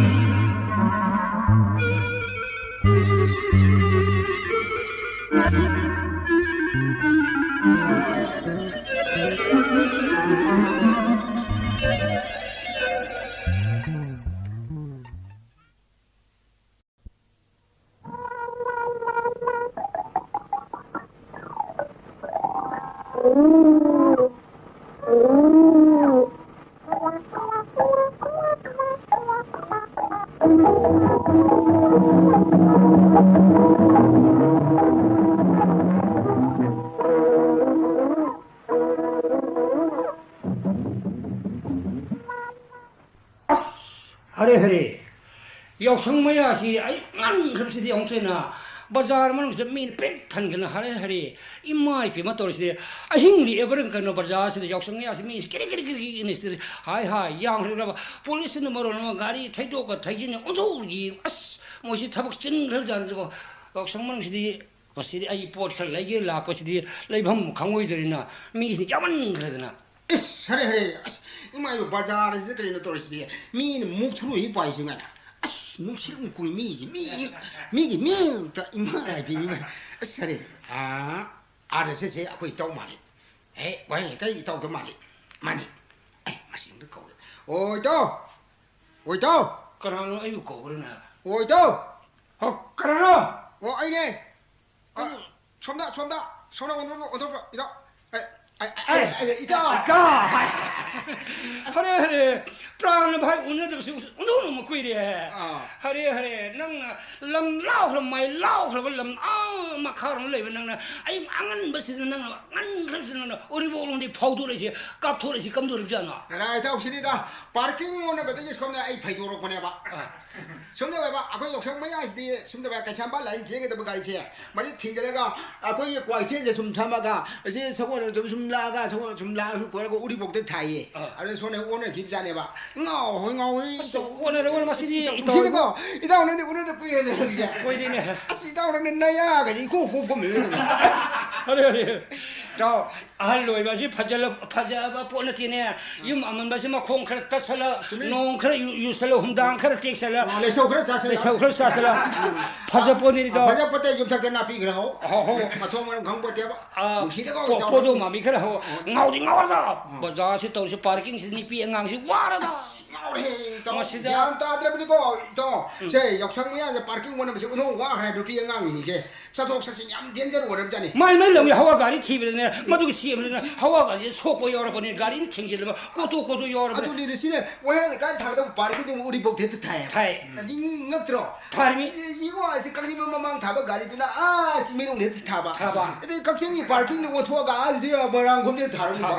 ꯑꯁ! ꯍꯔꯦ ꯍꯔꯦ! ꯌꯥꯎꯁꯪ ꯃꯌꯥꯁꯤ ꯑꯩ ꯉꯟꯈ꯭ꯔꯕꯁꯤꯗꯤ ꯑꯃꯨꯛꯇ ꯍꯦꯟꯅ ꯕꯖꯥꯔ ꯃꯅꯨꯡꯁꯤꯗ ꯃꯤꯅ ꯄꯤꯛ ꯊꯟꯈ꯭ꯔꯦꯅ, ꯍꯔꯦ ꯍꯔꯦ! ꯏꯃꯥ ꯏꯄꯦꯝꯃ ꯇꯧꯔꯤꯁꯤꯗꯤ꯫ ꯑꯍꯤꯡ ꯂꯦꯛꯑꯕ꯭ꯔꯥ ꯀꯩꯅꯣ ꯕꯖꯥꯔꯁꯤꯗ, ꯌꯥꯎꯁꯪ ꯃꯌꯥꯁꯤ ꯃꯤꯁꯤ ꯀꯤꯔꯤ ꯀꯤꯔꯤ ꯀꯤꯔꯤ ꯀꯤꯔꯤ ꯏꯅꯤꯁꯇ꯭ꯔꯤ ꯍꯥꯏ ꯍꯥꯏ ꯌꯥꯝꯈ꯭ꯔꯕ꯫ ꯄꯨꯂꯤꯁꯁꯤꯅ ꯃꯔꯣꯜ ꯑꯃ ꯒꯥꯔꯤ ꯊꯩꯗꯣꯛꯀ ꯊꯩꯖꯤꯟ ꯑꯣꯟꯊꯣꯛ ꯌꯦꯡ-, ꯑꯁ! ꯃꯣꯏꯁꯤ ꯊꯕꯛ ꯆꯤꯟꯈ꯭ꯔꯕꯖꯥꯠꯅꯤꯀꯣ꯫ ꯌꯥꯎꯁꯪ ꯃꯅꯨꯡꯁꯤꯗꯤ ꯃꯁꯤꯗꯤ ꯑꯩ ꯄꯣꯠ ꯈꯔ ꯂꯩꯒꯦ ꯂꯥꯛꯄꯁꯤꯗꯤ ꯂꯩꯐꯝ ꯈꯪꯉꯣꯏꯗꯣꯔꯤꯅ ꯃꯤꯁꯤꯅ ꯌꯥꯝꯃꯟꯈ꯭ꯔꯗꯅ꯫ ꯏꯁ! ꯍꯔꯦ ꯍꯔꯦ! ꯑꯁ! ꯏꯃꯥ ꯏꯕꯦꯝ, ꯕꯖꯥꯔ ꯑꯁꯤꯗ ꯀꯔꯤꯅꯣ ꯇꯧꯔꯤꯁꯤꯗꯤ? ꯃꯤꯅ ꯃꯨꯛ ꯊꯨꯔꯨ ꯍꯤ ꯄꯥꯏꯁꯤ ꯉꯥꯏꯅ꯫ ꯑꯁ! ꯅꯨꯡꯁꯤꯠ ꯃꯨꯛ ꯀꯨꯏ ꯃꯤꯁꯤ, ꯃꯤꯒꯤ, ꯃꯤꯒꯤ ꯃꯤ ꯑꯝꯇ ꯏꯃꯥ ꯍꯥꯏꯗꯤ ꯃꯤ ꯉꯥꯏ-, ꯑꯁ! ꯍꯔꯦ! ꯑꯥ, ꯑꯥꯔ ꯑꯦꯁ ꯑꯦꯁꯁꯦ ꯑꯩꯈꯣꯏ ꯏꯇꯥꯎ ꯃꯥꯜꯂꯤ꯫ ꯍꯦ, ꯋꯥꯍꯦꯡ ꯂꯩꯀꯥꯏ ꯏꯇꯥꯎꯗ ꯃꯥꯜꯂꯤ꯫ ꯃꯥꯅꯤ꯫ ꯑꯦ, ꯃꯁꯤ ꯑꯝꯇ ꯀꯧꯒꯦ꯫ ꯑꯣ, ꯏꯇꯥꯎ! ꯑꯣ, ꯏꯇꯥꯎ! ꯀꯅꯥꯅꯣ ꯑꯩꯕꯨ ꯀꯧꯕ꯭ꯔꯅꯦ? ꯑꯣ, ꯏꯇꯥꯎ! ꯍꯣ, ꯀꯅꯥꯅꯣ? ꯑꯣ, ꯑꯩꯅꯦ꯫ ꯑ, ꯀꯩꯅꯣ? ꯁꯣꯝꯗ, ꯁꯣꯝꯗ, ꯁꯣꯝꯗ ꯑꯣꯟꯊꯣꯛꯄ, ꯑꯣꯟꯊꯣꯛꯄ, ꯏꯇꯥꯎ꯫ ꯑꯦ, ꯑꯦ, ꯑꯦ, ꯏꯇꯥꯎ! ꯏꯇꯥꯎ! ꯍꯔꯦ, ꯍꯔꯦ! ꯄ꯭ꯔꯥꯟꯅ ꯚꯥꯏ ꯎꯅꯗꯕꯁꯨ ꯑꯣꯟꯊꯣꯛꯅ ꯀꯨꯏꯔꯦ꯫ ꯑꯥ꯫ ꯍꯔꯦ, ꯍꯔꯦ! ꯅꯪꯅ ꯂꯝ ꯂꯥꯎꯈ꯭ꯔꯕ, ꯃꯥꯏ ꯂꯥꯎꯈ꯭ꯔꯕ ꯂꯝ ꯑꯥ ꯃꯈꯥꯔꯣꯝ ꯂꯩꯕ ꯅꯪꯅ, ꯑꯩ ꯑꯉꯟꯕꯁꯤꯗ ꯅꯪꯅ, ꯉꯟꯈ꯭ꯔꯕꯁꯤꯗ ꯅꯪꯅ ꯎꯔꯤꯄꯣꯛꯂꯣꯝꯗꯒꯤ ꯐꯥꯎꯗꯣꯔꯛꯏꯁꯦ, ꯀꯥꯞꯊꯣꯔꯛꯏꯁꯦ ꯀꯝꯗꯧꯔꯤꯕꯖꯥꯠꯅꯣ? ꯔꯥꯏ ꯏꯇꯥꯎ, ꯁꯤꯅꯤꯗ, ꯄꯥꯔꯀꯤꯡ ꯑꯣꯟꯅꯕꯗꯒꯤ ꯁꯣꯝꯗ ꯑꯩ ꯐꯩꯗꯣꯔꯛꯄꯅꯦꯕ꯫ ꯑꯥ꯫ ꯁꯣꯝꯗ ꯚꯥꯏ, ꯑꯩꯈꯣꯏ ꯌꯥꯎꯁꯪ ꯃꯌꯥꯁꯤꯗꯤ ꯁꯣꯝꯗ ꯚꯥꯏ, ꯀꯩꯁꯥꯝꯄꯥꯠ ꯂꯥꯏꯟ ꯆꯦꯟꯒꯗꯕ ꯒꯥꯔꯤꯁꯦ ꯃꯁꯤ ꯊꯤꯡꯖꯤꯜꯂꯒ ꯑꯩꯈꯣꯏꯒꯤ ꯀ꯭ꯋꯥꯀꯩꯊꯦꯜꯁꯦ ꯁꯨꯝ ꯊꯝꯃꯒ ꯑꯁꯤ ꯁꯒꯣꯜꯕꯟꯗ ꯁꯨꯝ ꯂꯥꯛꯑꯒ, ꯁꯒꯣꯜ ꯁꯨꯝ ꯂꯥꯛꯑꯒ ꯁꯨꯝ ꯀꯣꯏꯔꯒ ꯎꯔꯤꯄꯣꯛꯇ ꯊꯥꯏꯌꯦ꯫ ꯑꯥ꯫ ꯑꯗꯨꯅ ꯁꯣꯝꯗ ꯑꯣꯟꯅꯈꯤꯕꯖꯥꯠꯅꯦꯕ꯫ ꯉꯥꯎꯍꯣꯏ ꯉꯥꯎꯍꯣꯏ ꯑꯁ, ꯇꯧ-, ꯑꯣꯟꯅꯔꯦ, ꯑꯣꯟꯅꯔꯦ, ꯃꯁꯤꯗꯤ ꯌꯥꯝ ꯏꯇꯥꯎ ꯅꯨꯡꯁꯤꯗꯀꯣ꯫ ꯏꯇꯥꯎ ꯅꯪꯗꯤ ꯎꯅꯗ ꯀꯨꯏꯔꯦꯅꯦ ꯍꯧꯖꯤꯛꯁꯦ꯫ ꯀꯨꯏꯔꯦꯅꯦ꯫ ꯑꯁ, ꯏꯇꯥꯎ ꯅꯪꯗꯤ ꯅꯌꯥꯒꯁꯦ ꯏꯀꯣꯛ ꯀꯣꯛꯄ ꯃꯤꯑꯣꯏ ꯅꯪꯗꯤ꯫ ꯑꯔꯦ, ꯑꯔꯦ꯫ ꯏꯇꯥꯎ, ꯑꯍꯜ ꯑꯣꯏꯕ ꯑꯁꯤ ꯐꯖꯂ-, ꯐꯖꯕ ꯄꯣꯠ ꯅꯠꯇꯦꯅꯦ꯫ ꯌꯨꯝ ꯑꯃꯟꯕꯁꯤ ꯃꯈꯣꯡ ꯈꯔ ꯇꯠꯁꯜꯂ, ꯆꯨꯝꯃꯤ꯫ ꯅꯣꯡ ꯈꯔ ꯌꯨ-, ꯌꯨꯁꯜꯂ, ꯍꯨꯝꯗꯥꯡ ꯈꯔ ꯇꯦꯛꯁꯜꯂ, ꯑ, ꯂꯩꯁꯧ ꯈꯔ ꯆꯥꯁꯜꯂ꯫ ꯂꯩꯁꯧ ꯈꯔ ꯆꯥꯁꯜꯂ, ꯐꯖ ꯄꯣꯠꯅꯤ, ꯏꯇꯥꯎ꯫ ꯐꯖ ꯄꯣꯠꯇ ꯌꯨꯝꯊꯛꯇ ꯅꯥꯄꯤ ꯈꯔ ꯍꯧ꯫ ꯍꯧ, ꯍꯧ꯫ ꯃꯊꯣꯡ ꯃꯔꯝ ꯈꯪ ꯄꯣꯠꯇꯦꯕ꯫ ꯑ, ꯅꯨꯡꯁꯤꯗꯀꯣ ꯄꯣ-, ꯏꯇꯥꯎ꯫ ꯄꯣꯗꯣ ꯃꯥꯟꯕꯤ ꯈꯔ ꯍꯧ꯫ ꯉꯥꯎꯗꯤ ꯉꯥꯎꯔꯗ, ꯕꯖꯥꯔꯁꯤ ꯇꯧꯔꯤꯁꯤ, ꯄꯥꯔꯀꯤꯡꯁꯤ ꯅꯨꯄꯤ ꯑꯉꯥꯡꯁꯤ ꯋꯥꯔꯗ꯫ ꯑꯁ, ꯉꯥꯎꯔꯦꯍꯦ, ꯏꯇꯥꯎ꯫ ꯃꯁꯤꯗ ꯒ꯭ꯌꯥꯟ ꯇꯥꯗ꯭ꯔꯕꯅꯤꯀꯣ, ꯏꯇꯥꯎ꯫ ꯎꯝ꯫ ꯁꯦ, ꯌꯥꯎꯁꯪ ꯃꯌꯥꯁꯦ ꯄꯥꯔꯀꯤꯡ ꯑꯣꯟꯅꯕꯁꯦ ꯑꯣꯟꯊꯣꯛ ꯋꯥꯈ꯭ꯔꯦ ꯅꯨꯄꯤ ꯑꯉꯥꯡꯁꯤꯡꯁꯦ꯫ ꯆꯠꯊꯣꯛ ꯆꯠꯁꯤꯟ ꯌꯥꯝ danger ꯑꯣꯏꯔꯕꯖꯥꯠꯅꯤ꯫ ꯃꯥꯏ ꯃꯥꯏ ꯂꯝꯒꯤ ꯍꯋꯥ ꯒꯥꯔꯤ ꯊꯤꯕꯗꯅꯦ, ꯃꯗꯨꯒꯤ ꯁꯦꯝꯕꯗꯅ ꯍꯋꯥ ꯒꯥꯔꯤꯁꯦ ꯁꯣꯛꯄ ꯌꯥꯎꯔꯛꯄꯅꯦ, ꯒꯥꯔꯤꯅ ꯊꯦꯡꯖꯤꯜꯂꯕ, ꯀꯣꯠꯊꯣꯛ ꯀꯣꯠꯊꯣꯛ ꯌꯥꯎꯔꯕꯅꯦ꯫ ꯑꯗꯨꯅꯤꯅꯦ, ꯁꯤꯅꯦ ꯋꯥꯍꯦꯡ ꯂꯩꯀꯥꯏ ꯊꯥꯒꯗꯕ ꯄꯥꯔꯀꯤꯡꯗꯤ ꯑꯃꯨꯛ ꯎꯔꯤꯄꯣꯛ ꯊꯦꯠꯇ ꯊꯥꯏꯌꯦꯕ꯫ ꯊꯥꯏ꯫ ꯑꯗꯨ ꯉꯛꯇ꯭ꯔꯣ? ꯊꯥꯔꯤꯃꯤ꯫ ꯏ-, ꯏꯕꯣ, ꯑꯁꯤ ꯀꯛꯆꯤꯡ ꯃꯃꯥꯡ ꯊꯥꯕ ꯒꯥꯔꯤꯗꯨꯅ ꯑꯥ ꯁꯤ ꯃꯤꯔꯣꯡꯗ ꯊꯥꯕ꯫ ꯊꯥꯕ꯫ ꯑꯗꯩ ꯀꯛꯆꯤꯡꯒꯤ ꯄꯥꯔꯀꯤꯡꯗ ꯑꯣꯟꯊꯣꯛꯑꯒ ꯑꯥ ꯁꯤ ꯃꯣꯏꯔꯥꯡꯈꯣꯝꯗ ꯊꯥꯔꯝꯕ꯫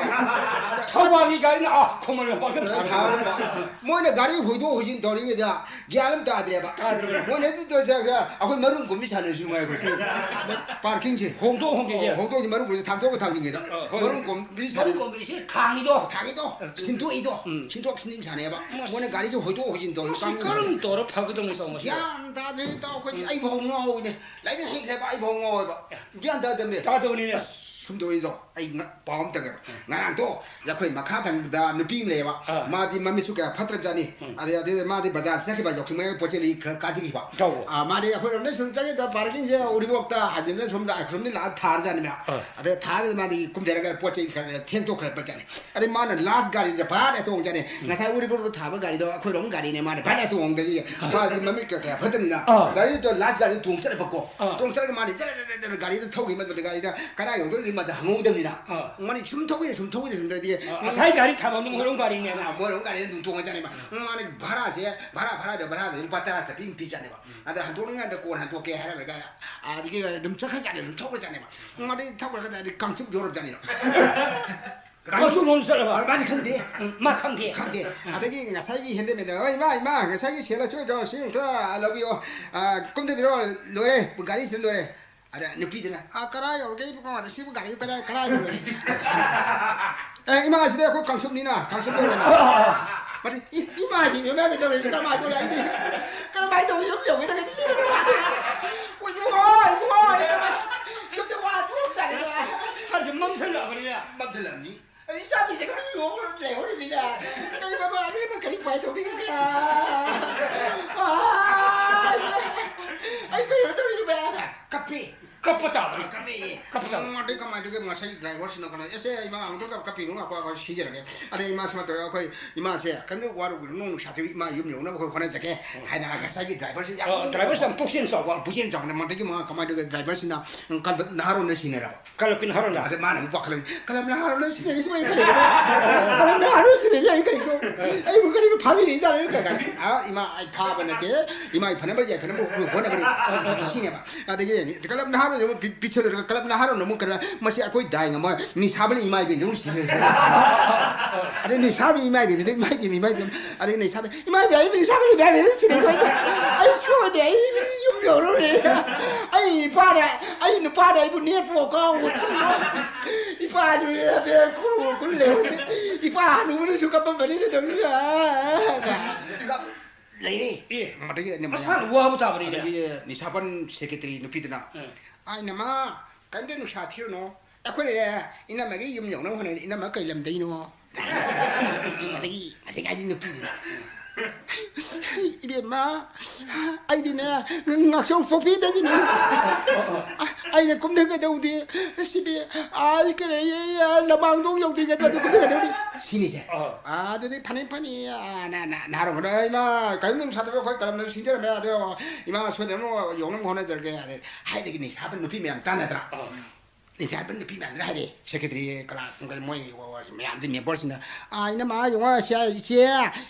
ꯊꯧꯕꯥꯜꯒꯤ ꯒꯥꯔꯤꯅ ꯑꯥ ꯈꯣꯡꯃꯟ ꯂꯝꯄꯥꯛꯇ ꯊꯥꯔꯝꯕ꯫ ꯊꯥꯔꯝꯕ꯫ ꯃꯣꯏꯅ ꯒꯥꯔꯤ ꯍꯣꯏꯗꯣꯛ ꯍꯣꯏꯖꯤꯟ ꯇꯧꯔꯤꯉꯩꯗ ꯒ꯭ꯌꯥꯟ ꯑꯃ ꯇꯥꯗ꯭ꯔꯦꯕ꯫ ꯇꯥꯗ꯭ꯔꯦ꯫ ꯃꯣꯏꯅ ꯍꯦꯛꯇ ꯇꯧꯔꯤꯁꯦ, ꯑꯩꯈꯣꯏ ꯃꯔꯨꯝ ꯀꯨꯝꯕꯤ ꯁꯥꯟꯅꯔꯁꯨ ꯅꯨꯡꯉꯥꯏ ꯑꯩꯈꯣꯏ꯫ ꯄꯥꯔꯀꯤꯡꯁꯦ꯫ ꯍꯣꯡꯗꯣꯛ ꯍꯣꯡꯖꯤꯟꯁꯦ꯫ ꯑꯣ, ꯍꯣꯡꯗꯣꯛ ꯍꯣꯡꯖꯤꯟ ꯃꯔꯨꯝ ꯀꯨꯝꯕꯤ ꯊꯥꯡꯗꯣꯛꯀ ꯊꯥꯡꯖꯤꯟꯒꯦꯗ꯫ ꯑ, ꯍꯣꯏ꯫ ꯃꯔꯨꯝ ꯀꯨꯝꯕꯤ ꯃꯔꯨꯝ ꯁꯥꯟꯅꯔꯁꯨ ꯀꯨꯝꯕꯤꯁꯤ ꯊꯥꯡꯉꯤꯗꯣ꯫ ꯊꯥꯡꯉꯤꯗꯣ꯫ ꯎꯝ꯫ ꯁꯤꯟꯗꯣꯛꯏꯗꯣ꯫ ꯎꯝ꯫ ꯁꯤꯟꯗꯣꯛ ꯁꯤꯟꯖꯤꯟ ꯁꯥꯟꯅꯩꯌꯦꯕ꯫ ꯃꯁꯤ ꯃꯣꯏꯅ ꯒꯥꯔꯤꯁꯦ ꯍꯣꯏꯗꯣꯛ ꯍꯣꯏꯖꯤꯟ ꯇꯧꯔꯤ ꯃꯁꯤ ꯀꯥꯡꯕꯨꯁꯦ꯫ ꯀꯔꯝ ꯇꯧꯔ ꯐꯒꯗꯧꯅꯣ ꯇꯧ ꯃꯁꯤ? ꯒ꯭ꯌꯥꯟ ꯇꯥꯗ꯭ꯔꯦ ꯏꯇꯥꯎ ꯑꯩꯈꯣꯏꯗꯤ꯫ ꯎꯝ꯫ ꯑꯩꯐꯥꯎ ꯉꯥꯎꯏꯅꯦ꯫ ꯂꯥꯏꯔꯤꯛ ꯍꯩꯈ꯭ꯔꯦꯕ ꯑꯩꯐꯥꯎ ꯉꯥꯎꯋꯦꯕ꯫ ꯒ꯭ꯌꯥꯟ ꯇꯥꯗꯕꯅꯦ꯫ ꯇꯥꯗꯕꯅꯤꯅꯦ꯫ ꯑꯁ, ꯁꯨꯝ ꯇꯧꯏꯗꯣ꯫ ꯑꯩ ꯉ-, ꯄꯥꯎ ꯑꯃ ꯇꯝꯒꯦꯕ꯫ ꯎꯝ꯫ ꯉꯔꯥꯡꯗꯣ ꯑꯩꯈꯣꯏ ꯃꯈꯥ ꯊꯪꯕꯗ ꯅꯨꯄꯤ ꯑꯃ ꯂꯩꯌꯦꯕ꯫ ꯑꯥ꯫ ꯃꯥꯗꯤ ꯃꯃꯤꯠꯁꯨ ꯀꯌꯥ ꯐꯠꯇ꯭ꯔꯕꯖꯥꯠꯅꯤ꯫ ꯎꯝ꯫ ꯑꯗꯩ, ꯑꯗꯩ ꯃꯥꯗꯤ ꯕꯖꯥꯔ ꯆꯠꯈꯤꯕ, ꯌꯥꯎꯁꯪ ꯃꯌꯥꯒꯤ ꯄꯣꯠ ꯆꯩ ꯂꯩ ꯈꯔ ꯀꯥꯖꯈꯤꯕ꯫ ꯇꯧ꯫ ꯑꯥ, ꯃꯥꯗꯤ ꯑꯩꯈꯣꯏꯔꯣꯝꯗ ꯁꯨꯝ ꯆꯠꯈꯤꯕꯗ ꯄꯥꯔꯀꯤꯡꯁꯦ ꯎꯔꯤꯄꯣꯛꯇ ꯍꯥꯏꯖꯤꯟꯅ ꯁꯣꯝꯗ ꯑꯩꯈꯣꯏꯔꯣꯝꯗ ꯂꯥꯛꯑ ꯊꯥꯔꯖꯥꯠꯅꯦꯕ꯫ ꯑꯥ꯫ ꯑꯗꯩ ꯊꯥꯔꯒ ꯃꯥꯗꯤ ꯀꯨꯝꯊꯔꯒ ꯄꯣꯠ ꯆꯩ ꯈꯔ ꯊꯦꯡꯗꯣꯛꯈ꯭ꯔꯕꯖꯥꯠꯅꯤ꯫ ꯑꯗꯩ ꯃꯥꯅ ꯂꯥꯁ ꯒꯥꯔꯤꯁꯦ ꯚꯔꯥ ꯇꯣꯡꯖꯥꯠꯅꯤ꯫ ꯎꯝ꯫ ꯉꯁꯥꯏ ꯎꯔꯤꯄꯣꯛꯇ ꯊꯥꯕ ꯒꯥꯔꯤꯗꯣ ꯑꯩꯈꯣꯏꯔꯣꯝ ꯒꯥꯔꯤꯅꯦ, ꯃꯥꯅ ꯚꯔꯥ ꯇꯣꯡꯗꯒꯤ ꯃꯥꯗꯤ ꯃꯃꯤꯠ ꯀꯌꯥ ꯐꯠꯇꯕꯅꯤꯅ ꯑꯥ꯫ ꯒꯥꯔꯤꯗꯣ ꯂꯥꯁ ꯒꯥꯔꯤ ꯇꯣꯡ ꯆꯠꯂꯦꯕꯀꯣ꯫ ꯑꯥ꯫ ꯇꯣꯡ ꯆꯠꯂꯒ ꯃꯥꯗꯤ ꯖꯔ ꯖꯔ ꯖꯔ ꯒꯥꯔꯤꯗꯣ ꯊꯧꯈꯤ ꯃꯇꯝꯗ ꯒꯥꯔꯤꯗ ꯀꯗꯥꯏ ꯌꯧꯗꯣꯏꯅꯣ ꯃꯥꯗꯤ ꯍꯪꯍꯧꯗꯕꯅꯤꯅ꯫ ꯑꯥ꯫ ꯃꯥꯗꯤ ꯁꯨꯝ ꯊꯧꯈꯤꯗ, ꯁꯨꯝ ꯊꯧꯈꯤꯗ, ꯁꯨꯝ ꯊꯧꯗꯤ ꯑꯥ, ꯉꯁꯥꯏ ꯒꯥꯔꯤ ꯊꯥꯐꯝꯗꯣ ꯃꯣꯏꯔꯣꯝ ꯒꯥꯔꯤꯅꯦꯅ꯫ ꯑꯥ, ꯃꯣꯏꯔꯣꯝ ꯒꯥꯔꯤꯗ ꯑꯗꯨꯝ ꯇꯣꯡꯉꯖꯥꯠꯅꯦꯕ꯫ ꯎꯝ꯫ ꯃꯥꯅ ꯚꯔꯥꯁꯦ, ꯚꯔꯥ, ꯚꯔꯥꯗꯣ, ꯚꯔꯥꯗꯣ ꯂꯨꯄꯥ ꯇꯔꯥ ꯆꯠꯄꯤ ꯑꯗꯨꯝ ꯄꯤꯖꯥꯠꯅꯦꯕ꯫ ꯎꯝ꯫ ꯑꯗ ꯍꯟꯗꯣꯛꯅꯤꯡꯉꯥꯏꯗ ꯀꯣꯟꯅ ꯍꯟꯗꯣꯛꯀꯦ ꯍꯥꯏꯔꯝꯃꯒ ꯑꯗꯒꯤ ꯑꯗꯨꯝ ꯆꯠꯈ꯭ꯔꯖꯥꯠꯅꯦ, ꯑꯗꯨꯝ ꯊꯧꯈ꯭ꯔꯖꯥꯠꯅꯦꯕ꯫ ꯎꯝ꯫ ꯃꯥꯗꯤ ꯊꯧꯈ꯭ꯔꯒꯗꯤ ꯀꯥꯡꯆꯨꯞ ꯌꯧꯔꯕꯖꯥꯠꯅꯦꯕ꯫ ꯀꯥꯡꯆꯨꯞ ꯂꯣꯝ ꯆꯠꯂꯕ? ꯃꯥꯗꯤ ꯈꯪꯗꯦ꯫ ꯎꯝ, ꯃꯥ ꯈꯪꯗꯦ꯫ ꯈꯪꯗꯦ꯫ ꯑꯗꯒꯤ ꯉꯁꯥꯏꯒꯤ ꯍꯦꯟꯗꯃꯦꯟꯗ, "ꯍꯣꯏ, ꯏꯃꯥ, ꯏꯃꯥ, ꯉꯁꯥꯏꯒꯤ ꯁꯦꯜ ꯑꯆꯣꯏꯗꯣ ꯁꯤ ꯑꯝꯇ ꯂꯧꯕꯤꯌꯣ꯫ ꯑ, ꯀꯨꯝꯊꯕꯤꯔꯣ, ꯂꯣꯏꯔꯦ, ꯒꯥꯔꯤꯁꯤꯗ ꯂꯣꯏꯔꯦ"꯫ ꯑꯗ ꯅꯨꯄꯤꯗꯨꯅ, "ꯑ, ꯀꯔꯥꯏ ꯌꯧꯔꯒꯦ ꯏꯕꯨꯡꯉꯣ? ꯁꯤꯕꯨ ꯒꯥꯔꯤ ꯀꯗꯥꯏ, ꯀꯗꯥꯏ ꯌꯧꯔꯒꯦ?" "ꯑꯦ, ꯏꯃꯥ, ꯁꯤꯗ ꯑꯩꯈꯣꯏ ꯀꯥꯡꯆꯨꯞꯅꯤꯅ, ꯀꯥꯡꯆꯨꯞ ꯂꯧꯔꯦꯅ"꯫ ꯃꯥꯗꯤ, "ꯏ-, ꯏꯃꯥꯒꯤ ꯃꯃꯥꯏ ꯀꯩꯗꯧꯔꯦ? ꯀꯔꯝꯍꯥꯏꯅ ꯇꯧꯔꯦ?" ꯑꯩꯗꯤ, "ꯀꯔꯝꯍꯥꯏꯅ ꯇꯧꯔꯦ? ꯌꯨꯝ ꯌꯧꯒꯦ ꯇꯧꯔꯦ꯫ ꯏꯕꯨꯡꯉꯣ, ꯏꯕꯨꯡꯉꯣ, ꯏꯕꯨꯡꯉꯣ, ꯌꯨꯝꯗ ꯋꯥ ꯊꯣꯛꯂꯛꯇꯥꯔꯦꯗ"꯫ ꯐꯥꯔꯁꯦ ꯃꯝ ꯀꯞꯄꯦ꯫ ꯀꯞꯄ ꯇꯥꯕꯅꯤ꯫ ꯀꯞꯄꯦ꯫ ꯀꯞꯄ ꯇꯥꯕꯅꯤ꯫ ꯎꯝ, ꯑꯗꯩ ꯀꯃꯥꯏꯅ ꯇꯧꯒꯦ? ꯉꯁꯥꯏ ꯗ꯭ꯔꯥꯏꯚꯔꯁꯤꯅ ꯀꯩꯅꯣ, "ꯑꯦꯁꯦ, ꯏꯃꯥ, ꯑꯃꯨꯛꯇ ꯀꯞꯄꯤꯅꯨ, ꯉꯥꯏꯈꯣ, ꯉꯥꯏꯈꯣ, ꯁꯤꯖꯔꯒꯦ꯫" ꯑꯗꯩ ꯏꯃꯥ ꯁꯨꯃꯥꯏꯅ ꯇꯧꯋꯦ, ꯑꯩꯈꯣꯏ ꯏꯃꯥꯁꯦ ꯀꯩꯝꯇ ꯋꯥꯔꯨꯒꯅꯨ, ꯅꯣꯡ ꯅꯨꯡꯁꯥ ꯊꯤꯕꯤ, ꯏꯃꯥ ꯌꯨꯝ ꯌꯧꯅꯕ ꯑꯩꯈꯣꯏ ꯍꯣꯠꯅꯖꯒꯦ ꯍꯥꯏꯅ ꯉꯁꯥꯏꯒꯤ ꯗ꯭ꯔꯥꯏꯚꯔꯁꯤ ꯌꯥꯝ ꯑꯣ, ꯗ꯭ꯔꯥꯏꯚꯔꯁꯤ ꯌꯥꯝ ꯄꯨꯛꯆꯦꯜ ꯆꯥꯎꯕ꯫ ꯄꯨꯛꯆꯦꯜ ꯆꯥꯎꯕꯅ ꯃꯗꯒꯤ ꯃꯥ ꯀꯃꯥꯏꯅ ꯇꯧꯒꯦ? ꯗ꯭ꯔꯥꯏꯚꯔꯁꯤꯅ, ꯎꯝ, ꯀꯜꯕ ꯅꯍꯥꯔꯣꯟꯗ ꯁꯤꯟꯅꯔꯕ꯫ ꯀꯂꯞꯀꯤ ꯅꯍꯥꯔꯣꯟꯗ? ꯑꯗ ꯃꯥꯅ ꯑꯃꯨꯛ ꯄꯥꯈꯠꯂꯛꯏ, "ꯀꯂꯞ ꯅꯍꯥꯔꯣꯟꯗ ꯁꯤꯟꯅꯔꯤꯁꯤꯕꯨ ꯑꯩ ꯀꯔꯤꯅꯣ? ꯀꯂꯞ ꯅꯍꯥꯔꯣꯟꯗ ꯁꯤꯟꯅꯔꯤꯁꯦ ꯑꯩ ꯀꯔꯤꯅꯣ? ꯑꯩꯕꯨ ꯀꯔꯤꯅꯣ ꯐꯥꯕꯤꯔꯤꯖꯥꯠꯂꯣ?" ꯀꯥꯏꯅ꯫ ꯑꯥ, ꯏꯃꯥ, ꯑꯩ ꯐꯥꯕ ꯅꯠꯇꯦ, ꯏꯃꯥ ꯐꯅꯕ ꯌꯥꯏꯐꯅꯕ ꯍꯣꯠꯅꯒꯅꯤ꯫ ꯁꯤꯅꯦꯕ꯫ ꯑꯗꯒꯤ ꯀꯂꯞ ꯅꯍꯥꯔꯣꯟ ꯑꯃꯨꯛ ꯄꯤ-, ꯄꯤꯁꯜꯂꯨꯔꯒ ꯀꯂꯞ ꯅꯍꯥꯔꯣꯟ ꯑꯃꯨꯛ ꯀꯩꯅꯣ, ꯃꯁꯤ ꯑꯩꯈꯣꯏ ꯗꯥꯏ ꯉꯝꯃꯣꯏ, ꯅꯤꯁꯥꯕꯅ ꯏꯃꯥ ꯏꯕꯦꯟꯁꯦ ꯑꯃꯨꯛ ꯁꯤꯍꯜꯂꯁꯤ꯫ ꯑꯗꯩ ꯅꯤꯁꯥꯕꯤ ꯏꯃꯥ ꯏꯕꯦꯟꯁꯤꯗ ꯏꯃꯥ ꯏꯕꯦꯟ, ꯏꯃꯥ ꯏꯕꯦꯟ, ꯑꯗꯩ ꯅꯤꯁꯥꯕꯤ, "ꯏꯃꯥ ꯏꯕꯦꯟ, ꯑꯩ ꯅꯤꯁꯥꯕꯤ ꯏꯃꯥ ꯏꯕꯦꯟ ꯁꯤꯔꯦ ꯑꯩꯈꯣꯏ꯫ ꯑꯩ ꯁꯣꯏꯗꯦ, ꯑꯩ ꯌꯨꯝ ꯌꯧꯔꯔꯣꯏ꯫ ꯑꯩ ꯏꯄꯥꯅ, ꯑꯩ ꯅꯨꯄꯥꯗ ꯑꯩꯕꯨ ꯅꯦꯠꯄ ꯀꯥꯎꯕ ꯊꯤꯟꯕ꯫ ꯏꯄꯥꯁꯨ ꯅꯦꯠꯄꯦ, ꯈꯨ ꯈꯨ ꯂꯩꯍꯧꯔꯦ꯫ ꯏꯄꯥ ꯍꯅꯨꯕꯅꯁꯨ ꯀꯞꯄꯝꯕꯅꯤꯅ ꯇꯧꯔꯤꯁꯦ꯫" ꯂꯩꯔꯦ꯫ ꯑꯦ, ꯑꯗꯒꯤ ꯑꯩꯅ ꯃꯌꯥꯝ-, ꯃꯁꯥꯅ ꯋꯥꯕ ꯇꯥꯕꯅꯤꯅꯦ꯫ ꯑꯗꯒꯤ ꯅꯤꯁꯥꯕꯟ ꯁꯦꯀ꯭ꯔꯦꯇꯔꯤ ꯅꯨꯄꯤꯗꯨꯅ, ꯑꯥ꯫ "ꯑꯩꯅ, ꯃꯥ, ꯀꯔꯤꯝꯇ ꯅꯨꯡꯁꯥ ꯊꯤꯔꯨꯅꯨ꯫ ꯑꯩꯈꯣꯏꯅ ꯏꯅꯝꯃꯒꯤ ꯌꯨꯝ ꯌꯧꯅꯕ ꯍꯣꯠꯅꯔꯤ꯫ ꯏꯅꯝꯃ ꯀꯩ ꯂꯝꯗꯩꯅꯣ?" ꯑꯗꯒꯤ ꯉꯁꯥꯏꯒꯤ ꯅꯨꯄꯤꯗꯨꯅ, "ꯏꯕꯦꯝꯃ, ꯑꯩꯗꯤꯅꯦ, ꯉꯥꯛꯆꯧ ꯄꯣꯛꯄꯤꯗꯒꯤꯅꯦ꯫ ꯑꯩꯅ ꯀꯨꯝꯊꯒꯗꯧꯗꯤ ꯁꯤꯗꯤ, ꯑꯥ, ꯀꯔꯤ, ꯂꯃꯥꯡꯗꯣꯡ ꯌꯧꯗ꯭ꯔꯤꯉꯩꯗ ꯑꯗꯨ ꯀꯨꯝꯊꯒꯗꯧꯗꯤ ꯁꯤꯅꯤꯁꯦ꯫" ꯑꯥ꯫ ꯑꯥ, ꯑꯗꯨꯗꯤ ꯐꯅꯤ, ꯐꯅꯤ, ꯑꯥ, ꯅ-, ꯅ-, ꯅꯍꯥꯔꯣꯟ ꯈꯨꯅ, "ꯏꯃꯥ, ꯀꯔꯤꯝ ꯅꯨꯡꯁꯥꯗꯕ ꯑꯩꯈꯣꯏ ꯀꯂꯝꯗ ꯁꯤꯟꯖꯔꯝꯃꯦ꯫ ꯑꯗꯣ ꯏꯃꯥ ꯁꯣꯏꯗꯅꯕ ꯌꯧꯅꯕ ꯍꯣꯠꯅꯖꯔꯒꯦ꯫" ꯑꯗꯩ ꯍꯥꯏꯗꯒꯤ ꯅꯤꯁꯥꯕꯟ ꯅꯨꯄꯤ ꯃꯌꯥꯝ ꯇꯥꯟꯅꯗ꯭ꯔꯥ? ꯑꯥ꯫ ꯅꯤꯡꯊꯤꯖꯥꯏꯕ ꯅꯨꯄꯤ ꯃꯌꯥꯝꯗꯨꯅ ꯍꯥꯏꯔꯛꯑꯦ, ꯁꯦꯀ꯭ꯔꯦꯇꯔꯤ ꯀꯅꯥ, ꯃꯣꯏ ꯃꯌꯥꯝꯁꯦ, ꯃꯦꯝꯕꯔꯁꯤꯡꯅ, "ꯑꯥ, ꯏꯅꯝꯃ, ꯌꯦꯡꯉꯣ, ꯁꯦ, ꯏꯆꯦ,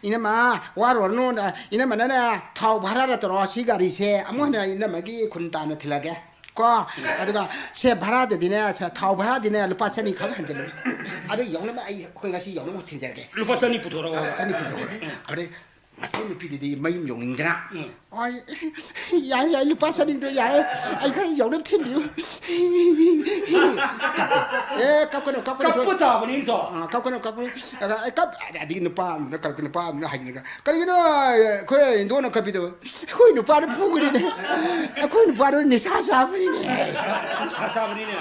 ꯏꯅꯝꯃ, ꯋꯥꯔꯨꯔꯅꯨ, ꯏꯅꯝꯃꯅꯅꯦ ꯊꯥꯎ ꯚꯔꯥꯗ ꯇꯧꯔꯣ, ꯁꯤ ꯒꯥꯔꯤꯁꯦ ꯑꯃꯨꯛ ꯍꯟꯅ ꯏꯅꯝꯃꯒꯤ ꯈꯨꯟ ꯇꯥꯟꯅ ꯊꯤꯜꯂꯒꯦ ꯀꯣ꯫ ꯑꯗꯨꯒ ꯁꯦ ꯚꯔꯥꯗꯗꯤꯅꯦ, ꯁꯦ ꯊꯥꯎ ꯚꯔꯥꯗꯤꯅꯦ ꯂꯨꯄꯥ ꯆꯅꯤ ꯈꯛ ꯍꯟꯖꯤꯜꯂꯨ꯫ ꯑꯗꯨ ꯌꯧꯅꯕ ꯑꯩ, ꯑꯩꯈꯣꯏ ꯉꯁꯤ ꯌꯧꯅꯕ ꯊꯤꯟꯖꯔꯒꯦ꯫" ꯂꯨꯄꯥ ꯆꯅꯤ ꯄꯨꯊꯣꯔꯛꯑꯣ꯫ ꯑꯥ, ꯆꯅꯤ ꯄꯨꯊꯣꯔꯛꯑꯣ꯫ ꯎꯝ꯫ ꯑꯗꯩ ꯉꯁꯥꯏ ꯅꯨꯄꯤꯗꯨꯗꯤ ꯃꯌꯨꯝ ꯌꯧꯅꯤꯡꯗꯅ, ꯎꯝ꯫ "ꯍꯣꯏ, ꯌꯥꯏ, ꯌꯥꯏ, ꯂꯨꯄꯥ ꯆꯅꯤꯗꯣ ꯌꯥꯏ, ꯑꯩ ꯈꯔ ꯌꯧꯅꯕ ꯊꯤꯟꯕꯤꯌꯨ꯫" ꯀꯞꯄꯦ꯫ "ꯑꯦ, ꯀꯞꯀꯅꯨ, ꯀꯞꯀꯅꯨ, ꯁꯣꯏ-, ꯀꯞꯄ ꯇꯥꯕꯅꯤ ꯇꯣ꯫ ꯑꯥ, ꯀꯞꯀꯅꯨ, ꯀꯞꯀꯅꯨ꯫" ꯑꯗ ꯑꯩ ꯀꯞ-, ꯑꯗꯒꯤ ꯅꯨꯄꯥ ꯑꯃꯅ, ꯀꯞꯄ ꯅꯨꯄꯥ ꯑꯃꯅ ꯍꯥꯏꯅꯔꯒ, "ꯀꯔꯤꯒꯤꯅꯣ ꯑꯩꯈꯣꯏ ꯏꯟꯗꯣꯅ ꯀꯞꯄꯤꯗꯣ?" "ꯑꯩꯈꯣꯏ ꯅꯨꯄꯥꯗꯣ ꯐꯨꯒꯅꯤꯅꯦ꯫ ꯑꯩꯈꯣꯏ ꯅꯨꯄꯥꯗꯣ ꯅꯤꯁꯥ ꯆꯥꯕꯅꯤꯅꯦ꯫" ꯅꯤꯁꯥ ꯆꯥꯕꯅꯤꯅꯦ꯫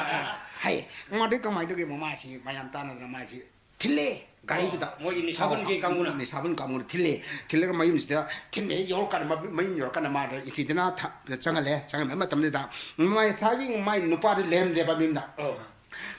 ꯍꯥꯏ꯫ ꯃꯗꯩ ꯀꯃꯥꯏꯅ ꯇꯧꯒꯦ? ꯃꯃꯥꯁꯤ ꯃꯌꯥꯝ ꯇꯥꯟꯅꯗꯅ ꯃꯥꯁꯤ ꯊꯤꯜꯂꯦ ꯒꯥꯔꯤꯗꯨꯗ꯫ ꯑꯣ, ꯃꯣꯏꯒꯤ ꯅꯤꯁꯥꯕꯟꯒꯤ ꯀꯥꯡꯕꯨꯅ? ꯅꯤꯁꯥꯕꯟ ꯀꯥꯡꯕꯨꯅ ꯊꯤꯜꯂꯦ꯫ ꯊꯤꯜꯂꯒ ꯃꯌꯨꯝꯁꯤꯗ ꯊꯤꯟꯕ ꯍꯦꯛ ꯌꯧꯔꯀꯥꯟꯗ, ꯃ-, ꯃꯌꯨꯝ ꯌꯧꯔꯀꯥꯟꯗ ꯃꯥꯗꯣ ꯏꯟꯇꯤꯗꯅꯥ ꯊ-, ꯆꯪꯍꯜꯂꯦ꯫ ꯆꯪꯍꯟꯕ ꯃꯇꯝꯗꯨꯗ ꯃꯥꯏ ꯉꯁꯥꯏꯒꯤ ꯃꯥꯏ ꯅꯨꯄꯥꯗꯨ ꯂꯩꯔꯝꯗꯦꯕ ꯃꯌꯨꯝꯗ꯫ ꯑꯣ꯫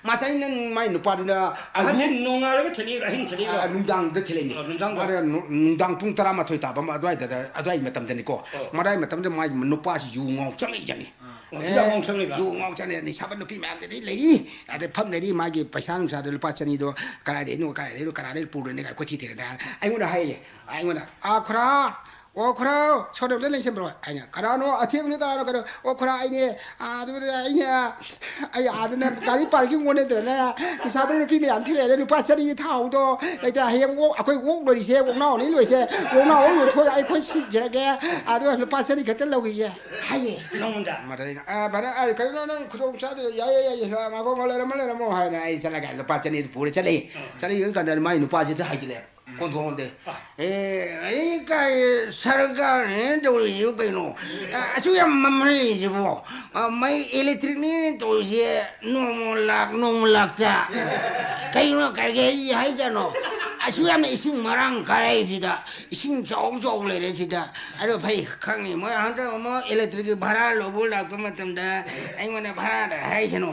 ꯉꯁꯥꯏ ꯅꯪ ꯃꯥꯏ ꯅꯨꯄꯥꯗꯨꯅ ꯑꯍꯟꯁꯦ ꯑꯌꯨꯛ ꯅꯣꯡꯉꯥꯜꯂꯒ ꯊꯤꯜꯂꯤꯔꯣ, ꯑꯍꯤꯡ ꯊꯤꯜꯂꯤꯔꯣ? ꯑ, ꯅꯨꯡꯗꯥꯡꯗ ꯊꯤꯜꯂꯛꯏꯅꯦ꯫ ꯑꯣ, ꯅꯨꯡꯗꯥꯡꯗ꯫ ꯃꯥꯅ ꯅꯨ-, ꯅꯨꯡꯗꯥꯡ ꯄꯨꯡ ꯇꯔꯥꯃꯥꯊꯣꯏ ꯇꯥꯕ ꯑꯃ ꯑꯗꯨꯋꯥꯏꯗ, ꯑꯗꯨꯋꯥꯏ ꯃꯇꯝꯗꯅꯤꯀꯣ꯫ ꯑꯣ꯫ ꯃꯗꯥꯏ ꯃꯇꯝꯗ ꯃꯥꯏ ꯅꯨꯄꯥꯁꯤ ꯌꯨ ꯉꯥꯎ ꯆꯪꯉꯛꯏ ꯖꯥꯠꯅꯤ꯫ ꯑꯣ, ꯑꯦ, ꯌꯨ ꯉꯥꯎ ꯆꯪꯉꯛꯏꯕ? ꯌꯨ ꯉꯥꯎ ꯆꯪꯉꯛꯑꯦ꯫ ꯅꯤꯁꯥꯕꯟ ꯅꯨꯄꯤ ꯃꯌꯥꯝꯗꯨꯗꯤ ꯂꯩꯔꯤ꯫ ꯑꯗꯩ ꯐꯝ ꯂꯩꯔꯤ꯫ ꯃꯥꯒꯤ ꯄꯩꯁꯥ ꯅꯨꯡꯁꯥꯗꯣ ꯂꯨꯄꯥ ꯆꯅꯤꯗꯣ ꯀꯗꯥꯏꯗꯩꯅꯣ, ꯀꯗꯥꯏꯗꯩꯅꯣ, ꯀꯗꯥꯏꯗꯩ ꯄꯨꯔꯨꯅꯤ ꯀꯥꯏ ꯀꯣꯏꯊꯤ ꯊꯤꯔꯦ꯫ ꯑꯩꯉꯣꯟꯗ ꯍꯥꯏꯌꯦ, ꯑꯩꯉꯣꯟꯗ, "ꯑꯥ, ꯈꯨꯔꯥ, ꯑꯣ, ꯈꯨꯔꯥ, ꯁꯣꯝꯗ ꯑꯝꯇ ꯂꯦꯡꯁꯟꯕ꯭ꯔꯣ?" ꯑꯩꯅ, "ꯀꯅꯥꯅꯣ? ꯑꯊꯦꯡꯕꯅꯤ, ꯀꯅꯥꯅꯣ, ꯀꯩꯅꯣ?" "ꯑꯣ, ꯈꯨꯔꯥ, ꯑꯩꯅꯦ, ꯑꯥ, ꯑꯗꯨꯗ ꯑꯩꯅꯦ, ꯑꯩ ꯑꯥꯗꯅꯦ ꯒꯥꯔꯤ ꯄꯥꯔꯀꯤꯡ ꯑꯣꯟꯅꯗ꯭ꯔꯅꯦ, ꯅꯤꯁꯥꯕꯟ ꯅꯨꯄꯤ ꯃꯌꯥꯝ ꯊꯤꯜꯂꯛꯑꯦ, ꯂꯨꯄꯥ ꯆꯅꯤꯒꯤ ꯊꯥꯎꯗꯣ ꯂꯩꯇꯦ, ꯍꯌꯦꯡ ꯑꯣꯛ, ꯑꯩꯈꯣꯏ ꯑꯣꯛ ꯂꯣꯏꯔꯤꯁꯦ, ꯑꯣꯛꯅꯥꯎ ꯑꯅꯤ ꯂꯣꯏꯁꯦ, ꯑꯣꯛꯅꯥꯎ ꯑꯍꯨꯝ ꯌꯣꯟꯊꯣꯛꯑꯒ ꯑꯩꯈꯣꯏ ꯁꯤꯖꯔꯒꯦ, ꯑꯗꯨꯒ ꯂꯨꯄꯥ ꯆꯅꯤ ꯈꯛꯇ ꯂꯧꯈꯤꯒꯦ" ꯍꯥꯏꯌꯦ꯫ ꯅꯉꯣꯟꯗ? ꯃꯗꯩꯅ, "ꯑ, ꯚꯥꯏ, ꯑ, ꯀꯩꯅꯣ, ꯅꯪ ꯈꯨꯗꯣꯡ ꯆꯥꯗ-, ꯌꯥꯏ, ꯌꯥꯏ, ꯌꯥꯏ, ꯉꯥꯏꯈꯣ, ꯉꯥꯏꯈꯣ, ꯂꯩꯔꯝꯃꯣ, ꯂꯩꯔꯝꯃꯣ" ꯍꯥꯏꯅ ꯑꯩ ꯆꯠꯂꯒ ꯂꯨꯄꯥ ꯆꯅꯤꯗꯨ ꯄꯨꯔ ꯆꯠꯂꯦ꯫ ꯑ꯫ ꯆꯠꯂ ꯌꯦꯡꯀꯥꯟꯗ ꯃꯥꯏ ꯅꯨꯄꯥꯁꯤꯗ ꯍꯥꯏꯖꯤꯜꯂꯦ꯫ ꯎꯝ꯫ ꯀꯣꯟꯊꯣꯡꯗ꯫ ꯑ꯫ "ꯑꯦ, ꯑꯩ ꯀꯥꯏ ꯁꯔꯀꯥꯔꯅꯦ ꯇꯧꯔꯤꯁꯤꯕꯨ ꯀꯩꯅꯣ? ꯑ, ꯑꯁꯨꯛ ꯌꯥꯝ ꯃꯝꯍꯜꯂꯤꯁꯤꯕꯣ? ꯑ, ꯃꯩ ꯏꯂꯦꯛꯇ꯭ꯔꯤꯛꯅꯦ ꯇꯧꯔꯤꯁꯦ ꯅꯣꯡꯃ ꯂꯥꯛ, ꯅꯣꯡꯃ ꯂꯥꯛꯇ꯫ ꯀꯩꯅꯣ, ꯀꯔꯤ, ꯀꯔꯤ ꯍꯥꯏꯖꯥꯠꯅꯣ? ꯑꯁꯨꯛ ꯌꯥꯝꯅ ꯏꯁꯤꯡ ꯃꯔꯥꯡ ꯀꯥꯏꯁꯤꯗ, ꯏꯁꯤꯡ ꯆꯥꯎ ꯆꯥꯎ ꯂꯩꯔꯦ ꯁꯤꯗ꯫ ꯑꯗꯣ ꯐꯩ, ꯈꯪꯉꯤ, ꯃꯣꯏ ꯍꯟꯗꯛ ꯑꯃꯨꯛ ꯏꯂꯦꯛꯇ꯭ꯔꯤꯛꯀꯤ ꯚꯔꯥ ꯂꯧꯕ ꯂꯥꯛꯄ ꯃꯇꯝꯗ ꯑꯩꯉꯣꯟꯗ ꯚꯔꯥꯗ ꯍꯥꯏꯁꯅꯨ꯫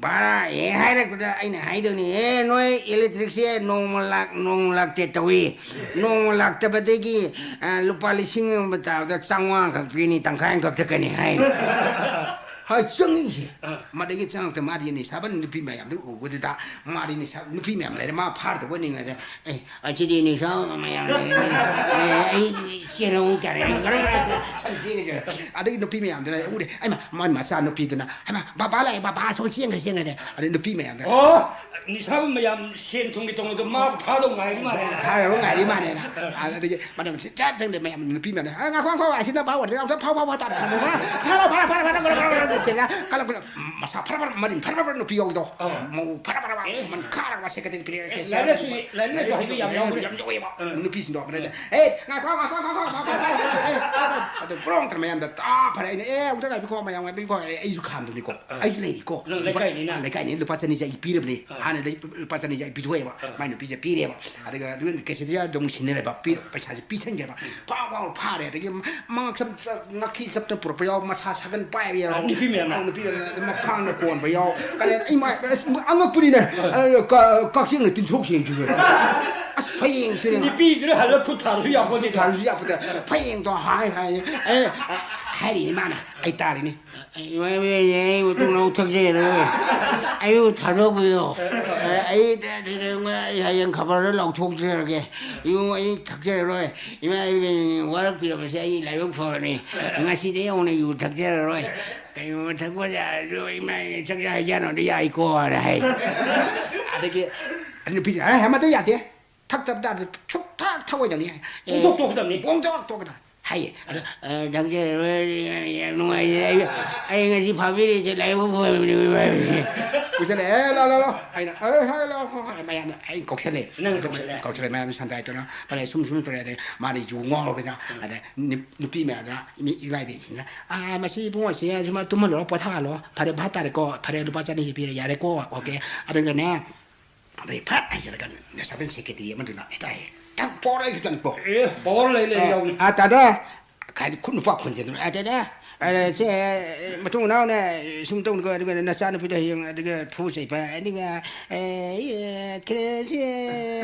ꯚꯔꯥ ꯍꯦꯛ ꯍꯥꯏꯔꯛꯄꯗ ꯑꯩꯅ ꯍꯥꯏꯗꯣꯏꯅꯤ, 'ꯑꯦ, ꯅꯣꯏ ꯏꯂꯦꯛꯇ꯭ꯔꯤꯛꯁꯦ ꯅꯣꯡꯃ ꯂꯥꯛ, ꯅꯣꯡꯃ ꯂꯥꯛꯇꯦ ꯇꯧꯏ꯫ ꯅꯣꯡꯃ ꯂꯥꯛꯇꯕꯗꯒꯤ, ꯑ, ꯂꯨꯄꯥ ꯂꯤꯁꯤꯡ ꯑꯃ ꯇꯥꯕꯗ ꯆꯥꯝꯃꯉꯥ ꯈꯛ ꯄꯤꯅꯤ, ꯇꯪꯈꯥꯏ ꯑꯃ ꯀꯛꯊꯠꯀꯅꯤ' ꯍꯥꯏꯅꯤ꯫ ꯍꯣꯏ, ꯆꯪꯉꯤꯁꯦ꯫ ꯑ꯫ ꯃꯗꯒꯤ ꯆꯪꯉꯛꯇ ꯃꯥꯗꯤ ꯅꯤꯁꯥꯕꯟ ꯅꯨꯄꯤ ꯃꯌꯥꯝꯗꯨ ꯎꯕꯗꯨꯗ, ꯃꯥꯗꯤ ꯅꯤꯁꯥ-, ꯅꯨꯄꯤ ꯃꯌꯥꯝ ꯂꯩꯔꯦ, ꯃꯥ ꯐꯥꯔꯗꯕ ꯑꯣꯏꯅꯤꯡꯉꯥꯏꯗ, "ꯑꯦ, ꯑꯁꯤꯗꯤ ꯅꯤꯁꯥ ꯃꯌꯥꯝ ꯂꯩꯔꯦ, ꯑꯦ, ꯑꯩ ꯆꯦꯜꯍꯧ ꯇꯥꯔꯦ, ꯑꯩ ꯉꯔꯪ ꯉꯔꯪ ꯁꯟ ꯆꯦꯟꯒꯦ ꯇꯧꯔꯦ"꯫ ꯑꯗꯒꯤ ꯅꯨꯄꯤ ꯃꯌꯥꯝꯗꯨꯅ ꯎꯔꯦ, "ꯑꯩꯃ, ꯃꯥꯏ ꯃꯆꯥ ꯅꯨꯄꯤꯗꯨꯅ, ꯍꯩꯃ, ꯕꯕꯥ ꯂꯥꯛꯑꯦ, ꯕꯕꯥ ꯑꯁꯣꯝ ꯆꯦꯟꯈ꯭ꯔꯦ, ꯆꯦꯟꯈ꯭ꯔꯦ"꯫ ꯑꯗꯩ ꯅꯨꯄꯤ ꯃꯌꯥꯝꯗꯨꯅ, ꯑꯣ, ꯅꯤꯁꯥꯕꯟ ꯃꯌꯥꯝ ꯁꯦꯟ ꯊꯨꯝꯒꯤ ꯇꯧꯅꯕꯗꯣ ꯃꯥ ꯐꯥꯗꯧ ꯉꯥꯏꯔꯤ ꯃꯥꯜꯂꯦ꯫ ꯐꯥꯗꯧ ꯉꯥꯏꯔꯤ ꯃꯥꯜꯂꯦꯅ꯫ ꯑꯗꯒꯤ ꯃꯅꯝꯁꯤ ꯆꯠ ꯆꯪꯗꯦ ꯃꯌꯥꯝ ꯅꯨꯄꯤ ꯃꯌꯥꯝꯅ, "ꯑ, ꯉꯥꯏꯈꯣ, ꯉꯥꯏꯈꯣ, ꯑꯁꯤꯅ ꯕꯥ ꯑꯣꯏꯔꯗꯤ ꯑꯝꯇ ꯐꯥꯎ, ꯐꯥꯎ, ꯐꯥꯎ ꯇꯥꯔꯦ"꯫ ꯐꯥꯔꯣ, ꯐꯥꯔꯣ, ꯐꯥꯔꯣ, ꯐꯥꯔꯣ, ꯐꯥꯔꯣ, ꯐꯥꯔꯣ, ꯐꯥꯔꯣ, ꯆꯦꯜꯂꯦ꯫ ꯀꯜꯂꯛꯄꯗ, ꯎꯝ, ꯃꯁꯥ ꯐꯔ ꯐꯔ, ꯃꯔꯤꯟ ꯐꯔ ꯐꯔ ꯅꯨꯄꯤ ꯌꯥꯎꯏꯗꯣ꯫ ꯑꯥ꯫ ꯃꯧ ꯐꯔ ꯐꯔ ꯐꯔ, ꯑꯦ꯫ ꯃꯟ ꯈꯥꯔꯒ ꯁꯦꯀ꯭ꯔꯦꯇꯔꯤ ꯄꯤꯔꯛꯑꯦ, ꯑꯦꯁ, ꯀꯦꯁꯤꯌꯥꯔ ꯂꯥꯏꯔꯤꯛ ꯂꯥꯏꯁꯨ, ꯂꯥꯏꯔꯤꯛ ꯂꯥꯏꯁꯨ ꯍꯩꯕ ꯌꯥꯝ ꯌꯥꯎꯕꯅꯦ꯫ ꯌꯥꯝ ꯌꯥꯎꯋꯦꯕ꯫ ꯑꯥ꯫ ꯅꯨꯄꯤꯁꯤꯡꯗꯣ꯫ ꯑꯗꯨꯗ, ꯑꯥ꯫ "ꯑꯦ, ꯉꯥꯏꯈꯣ, ꯉꯥꯏꯈꯣ, ꯉꯥꯏꯈꯣ, ꯉꯥꯏꯈꯣ, ꯉꯥꯏꯈꯣ, ꯑꯦ, ꯑꯗꯨ ꯄ꯭ꯔꯣꯡ ꯇꯧꯔ ꯃꯌꯥꯝꯗ ꯇꯥ ꯐꯔꯦ꯫ ꯑꯩꯅ, "ꯑꯦ, ꯑꯃꯨꯛꯇ ꯉꯥꯏꯕꯤꯈꯣ, ꯃꯌꯥꯝ ꯉꯥꯏꯕꯤꯈꯣ, ꯑꯩ, ꯑꯩꯁꯨ ꯈꯥꯝꯗꯣꯏꯅꯤꯀꯣ꯫ ꯑꯥ꯫ ꯑꯩꯁꯨ ꯂꯩꯔꯤꯀꯣ꯫ ꯅꯪ ꯂꯨꯄꯥ, ꯂꯩꯀꯥꯏꯅꯤꯅ꯫ ꯑꯥ, ꯂꯩꯀꯥꯏꯅꯤ, ꯂꯨꯄꯥ ꯆꯅꯤꯁꯦ ꯑꯩ ꯄꯤꯔꯕꯅꯤ꯫ ꯑꯥ꯫ ꯍꯥꯟꯅꯗꯩ ꯂꯨꯄꯥ ꯆꯅꯤꯁꯦ ꯑꯩ ꯄꯤꯊꯣꯛꯑꯦꯕ꯫ ꯑꯥ꯫ ꯃꯥꯏ ꯅꯨꯄꯤꯁꯦ ꯄꯤꯔꯦꯕ꯫ ꯑꯗꯨꯒ, ꯑꯗꯨꯒ ꯀꯦꯁꯤꯌꯥꯔꯗ ꯑꯃꯨꯛ ꯁꯤꯟꯅꯔꯦꯕ꯫ ꯄꯤꯔ-, ꯄꯩꯁꯥꯁꯦ ꯄꯤꯁꯟꯈ꯭ꯔꯦꯕ꯫ ꯐꯥ ꯐꯥ ꯐꯥꯔꯦ꯫ ꯑꯗꯒꯤ ꯃꯉꯛꯁꯝ ꯆ-, ꯉꯛꯈꯤ ꯆꯞꯇ ꯄꯨꯔꯛꯄ ꯌꯥꯎ, ꯃꯁꯥ ꯁꯥꯒꯟ ꯄꯥꯏꯕ ꯌꯥꯎ꯫ ꯑꯥ, ꯅꯨꯄꯤ ꯃꯌꯥꯝꯅ? ꯑꯥ, ꯅꯨꯄꯤ ꯃꯌꯥꯝꯅ꯫ ꯑꯗꯩ ꯃꯈ꯭ꯋꯥꯡꯅ ꯀꯣꯟꯕ ꯌꯥꯎ꯫ ꯀꯔꯤ, ꯑꯩ ꯃꯥꯏ, ꯑꯁ, ꯑꯉꯛꯄꯅꯤꯅꯦ꯫ ꯑꯥ꯫ ꯑ, ꯀ-, ꯀꯛꯆꯦꯡꯅ ꯇꯤꯟꯊꯣꯛ ꯁꯦꯡꯈꯤꯕ꯫ ꯑꯁ, ꯐꯌꯦꯡ ꯇꯨꯔꯦꯟ꯫ ꯅꯨꯄꯤꯗꯨꯅ ꯍꯜꯂ ꯈꯨꯠ ꯊꯥꯔꯁꯨ ꯌꯥꯄꯣꯠꯇꯦ꯫ ꯈꯨꯠ ꯊꯥꯔꯁꯨ ꯌꯥꯄꯣꯠꯇꯦ꯫ ꯐꯌꯦꯡꯗꯣ ꯍꯥꯏ ꯍꯥꯏ꯫ ꯑꯦ, ꯑ, ꯍꯥꯏꯔꯤꯅꯤ ꯃꯥꯅ꯫ ꯑꯩ ꯇꯥꯔꯤꯅꯤ꯫ "ꯏꯃꯥ ꯏꯕꯦꯟꯁꯦ, ꯑꯩ ꯃꯇꯨꯡ ꯂꯧ ꯊꯛꯆꯩꯔꯣꯏ꯫ ꯑꯩꯕꯨ ꯊꯥꯗꯣꯛꯄꯤꯌꯣ꯫ ꯑꯩ, ꯑꯩ ꯍꯌꯦꯡ ꯈꯕꯔꯗ ꯂꯥꯎꯊꯣꯛꯆꯔꯒꯦ꯫ ꯏꯕꯨꯡꯉꯣ, ꯑꯩ ꯊꯛꯆꯔꯔꯣꯏ꯫ ꯏꯃꯥ ꯏꯕꯦꯟ ꯋꯥꯔꯛꯄꯤꯔꯕꯁꯦ ꯑꯩ ꯂꯥꯏꯕꯛ ꯐꯕꯅꯤ꯫ ꯉꯁꯤꯗꯒꯤ ꯍꯧꯅ ꯌꯨ ꯊꯛꯆꯔꯔꯣꯏ꯫ ꯀꯩꯒꯨꯝꯕ ꯊꯛꯄ ꯌꯥꯔꯁꯨ ꯏꯃꯥ ꯏꯕꯦꯟ ꯆꯥꯛ ꯆꯥ ꯍꯩꯖꯥꯟꯅꯕꯗꯤ ꯌꯥꯏꯀꯣ" ꯍꯥꯏꯅ ꯍꯥꯏ꯫ ꯑꯗꯒꯤ ꯅꯨꯄꯤꯁꯦ, "ꯑꯦ, ꯑꯃꯠꯇ ꯌꯥꯗꯦ꯫ ꯊꯛꯇꯕ ꯇꯥꯔꯗꯤ ꯁꯨꯛꯊꯛ ꯊꯛꯑꯣꯏꯗꯕꯅꯤ"꯫ ꯑꯦ, ꯄꯨꯡꯇꯣꯛ ꯇꯣꯛꯀꯗꯕꯅꯤ꯫ ꯄꯨꯡꯇꯣꯛ ꯇꯣꯛꯀꯗꯕꯅꯤ꯫ ꯍꯥꯏꯌꯦ꯫ ꯑꯗ, "ꯑ, ꯊꯛꯆꯔꯔꯣꯏ, ꯌꯥꯝ ꯅꯨꯡꯉꯥꯏꯖꯔꯦ꯫ ꯑꯩ, ꯑꯩ ꯉꯁꯤ ꯐꯥꯕꯤꯔꯤꯁꯦ ꯂꯥꯏꯕꯛ ꯐꯕꯅꯤ, ꯏꯃꯥ ꯏꯕꯦꯟ"꯫ ꯄꯨꯁꯜꯂꯦ, "ꯑꯦ, ꯂꯥꯎ, ꯂꯥꯎ, ꯂꯥꯎ"꯫ ꯑꯩꯅ, "ꯑꯦ, ꯍꯦ, ꯂꯥꯎ, ꯂꯥꯎ", ꯍꯥꯏ ꯃꯌꯥꯝꯅ ꯑꯩ ꯀꯧꯁꯜꯂꯦ꯫ ꯅꯪ ꯀꯧꯁꯜꯂꯦ? ꯀꯧꯁꯜꯂꯦ, ꯃꯌꯥꯝ ꯁꯟꯗꯥꯏ ꯇꯧꯅ꯫ ꯐꯔꯦ, ꯁꯨꯝ, ꯁꯨꯝ ꯇꯧꯔꯦ꯫ ꯑꯗꯩ ꯃꯥꯅ ꯌꯨ ꯉꯥꯎꯔꯕꯅꯤꯅ꯫ ꯎꯝ꯫ ꯑꯗ ꯅꯨꯞ-, ꯅꯨꯄꯤ ꯃꯌꯥꯝꯗꯨꯅ, ꯃꯤ ꯏꯕꯥꯏꯕꯤꯁꯤꯡꯅ, "ꯑꯥ, ꯃꯁꯤ ꯏꯕꯨꯡꯉꯣꯁꯦ ꯁꯨꯃꯥꯏꯅ ꯇꯨꯝꯍꯜꯂꯨꯔꯣ, ꯄꯣꯊꯥꯍꯜꯂꯣ꯫ ꯐꯔꯦ, ꯚꯥꯞ ꯇꯥꯔꯦꯀꯣ? ꯐꯔꯦ, ꯂꯨꯄꯥ ꯆꯅꯤꯁꯤ ꯄꯤꯔꯦ, ꯌꯥꯔꯦꯀꯣ? ꯑꯣꯀꯦ"꯫ ꯑꯗꯨꯒꯅꯦ, ꯑꯗꯩ ꯐꯠ ꯍꯥꯏꯖꯔꯒ ꯅꯦꯁꯥꯕꯦꯟ ꯁꯦꯀ꯭ꯔꯦꯇꯔꯤ ꯑꯃꯗꯨꯅ ꯍꯦꯛꯇ ꯍꯥꯏꯌꯦ꯫ ꯌꯥꯝ ꯄꯋꯥꯔ ꯂꯩꯈꯤꯗꯅꯀꯣ꯫ ꯑꯦ, ꯄꯋꯥꯔ ꯂꯩ, ꯂꯩ, ꯑꯦ, ꯌꯥꯎꯅꯤ꯫ "ꯑꯥ, ꯇꯥꯗ, ꯀꯥꯏꯗ ꯈꯨꯠ ꯅꯨꯄꯥ ꯈꯣꯟꯖꯦꯜꯗꯨꯅ, ꯑꯥ, ꯇꯥꯗ, ꯑ, ꯁꯦ, ꯑꯦ, ꯃꯇꯨꯡ ꯃꯅꯥꯎꯅꯦ, ꯁꯨꯝ ꯇꯧꯅꯨꯀꯣ, ꯑꯗꯨꯒ ꯅꯆꯥꯅꯨꯄꯤꯗꯣ ꯍꯌꯦꯡ ꯑꯗꯨꯒ ꯐꯨ ꯆꯩꯕ, ꯑꯗꯨꯒ, ꯑꯦ, ꯑꯦ, ꯀꯩꯅꯣ, ꯁꯤ,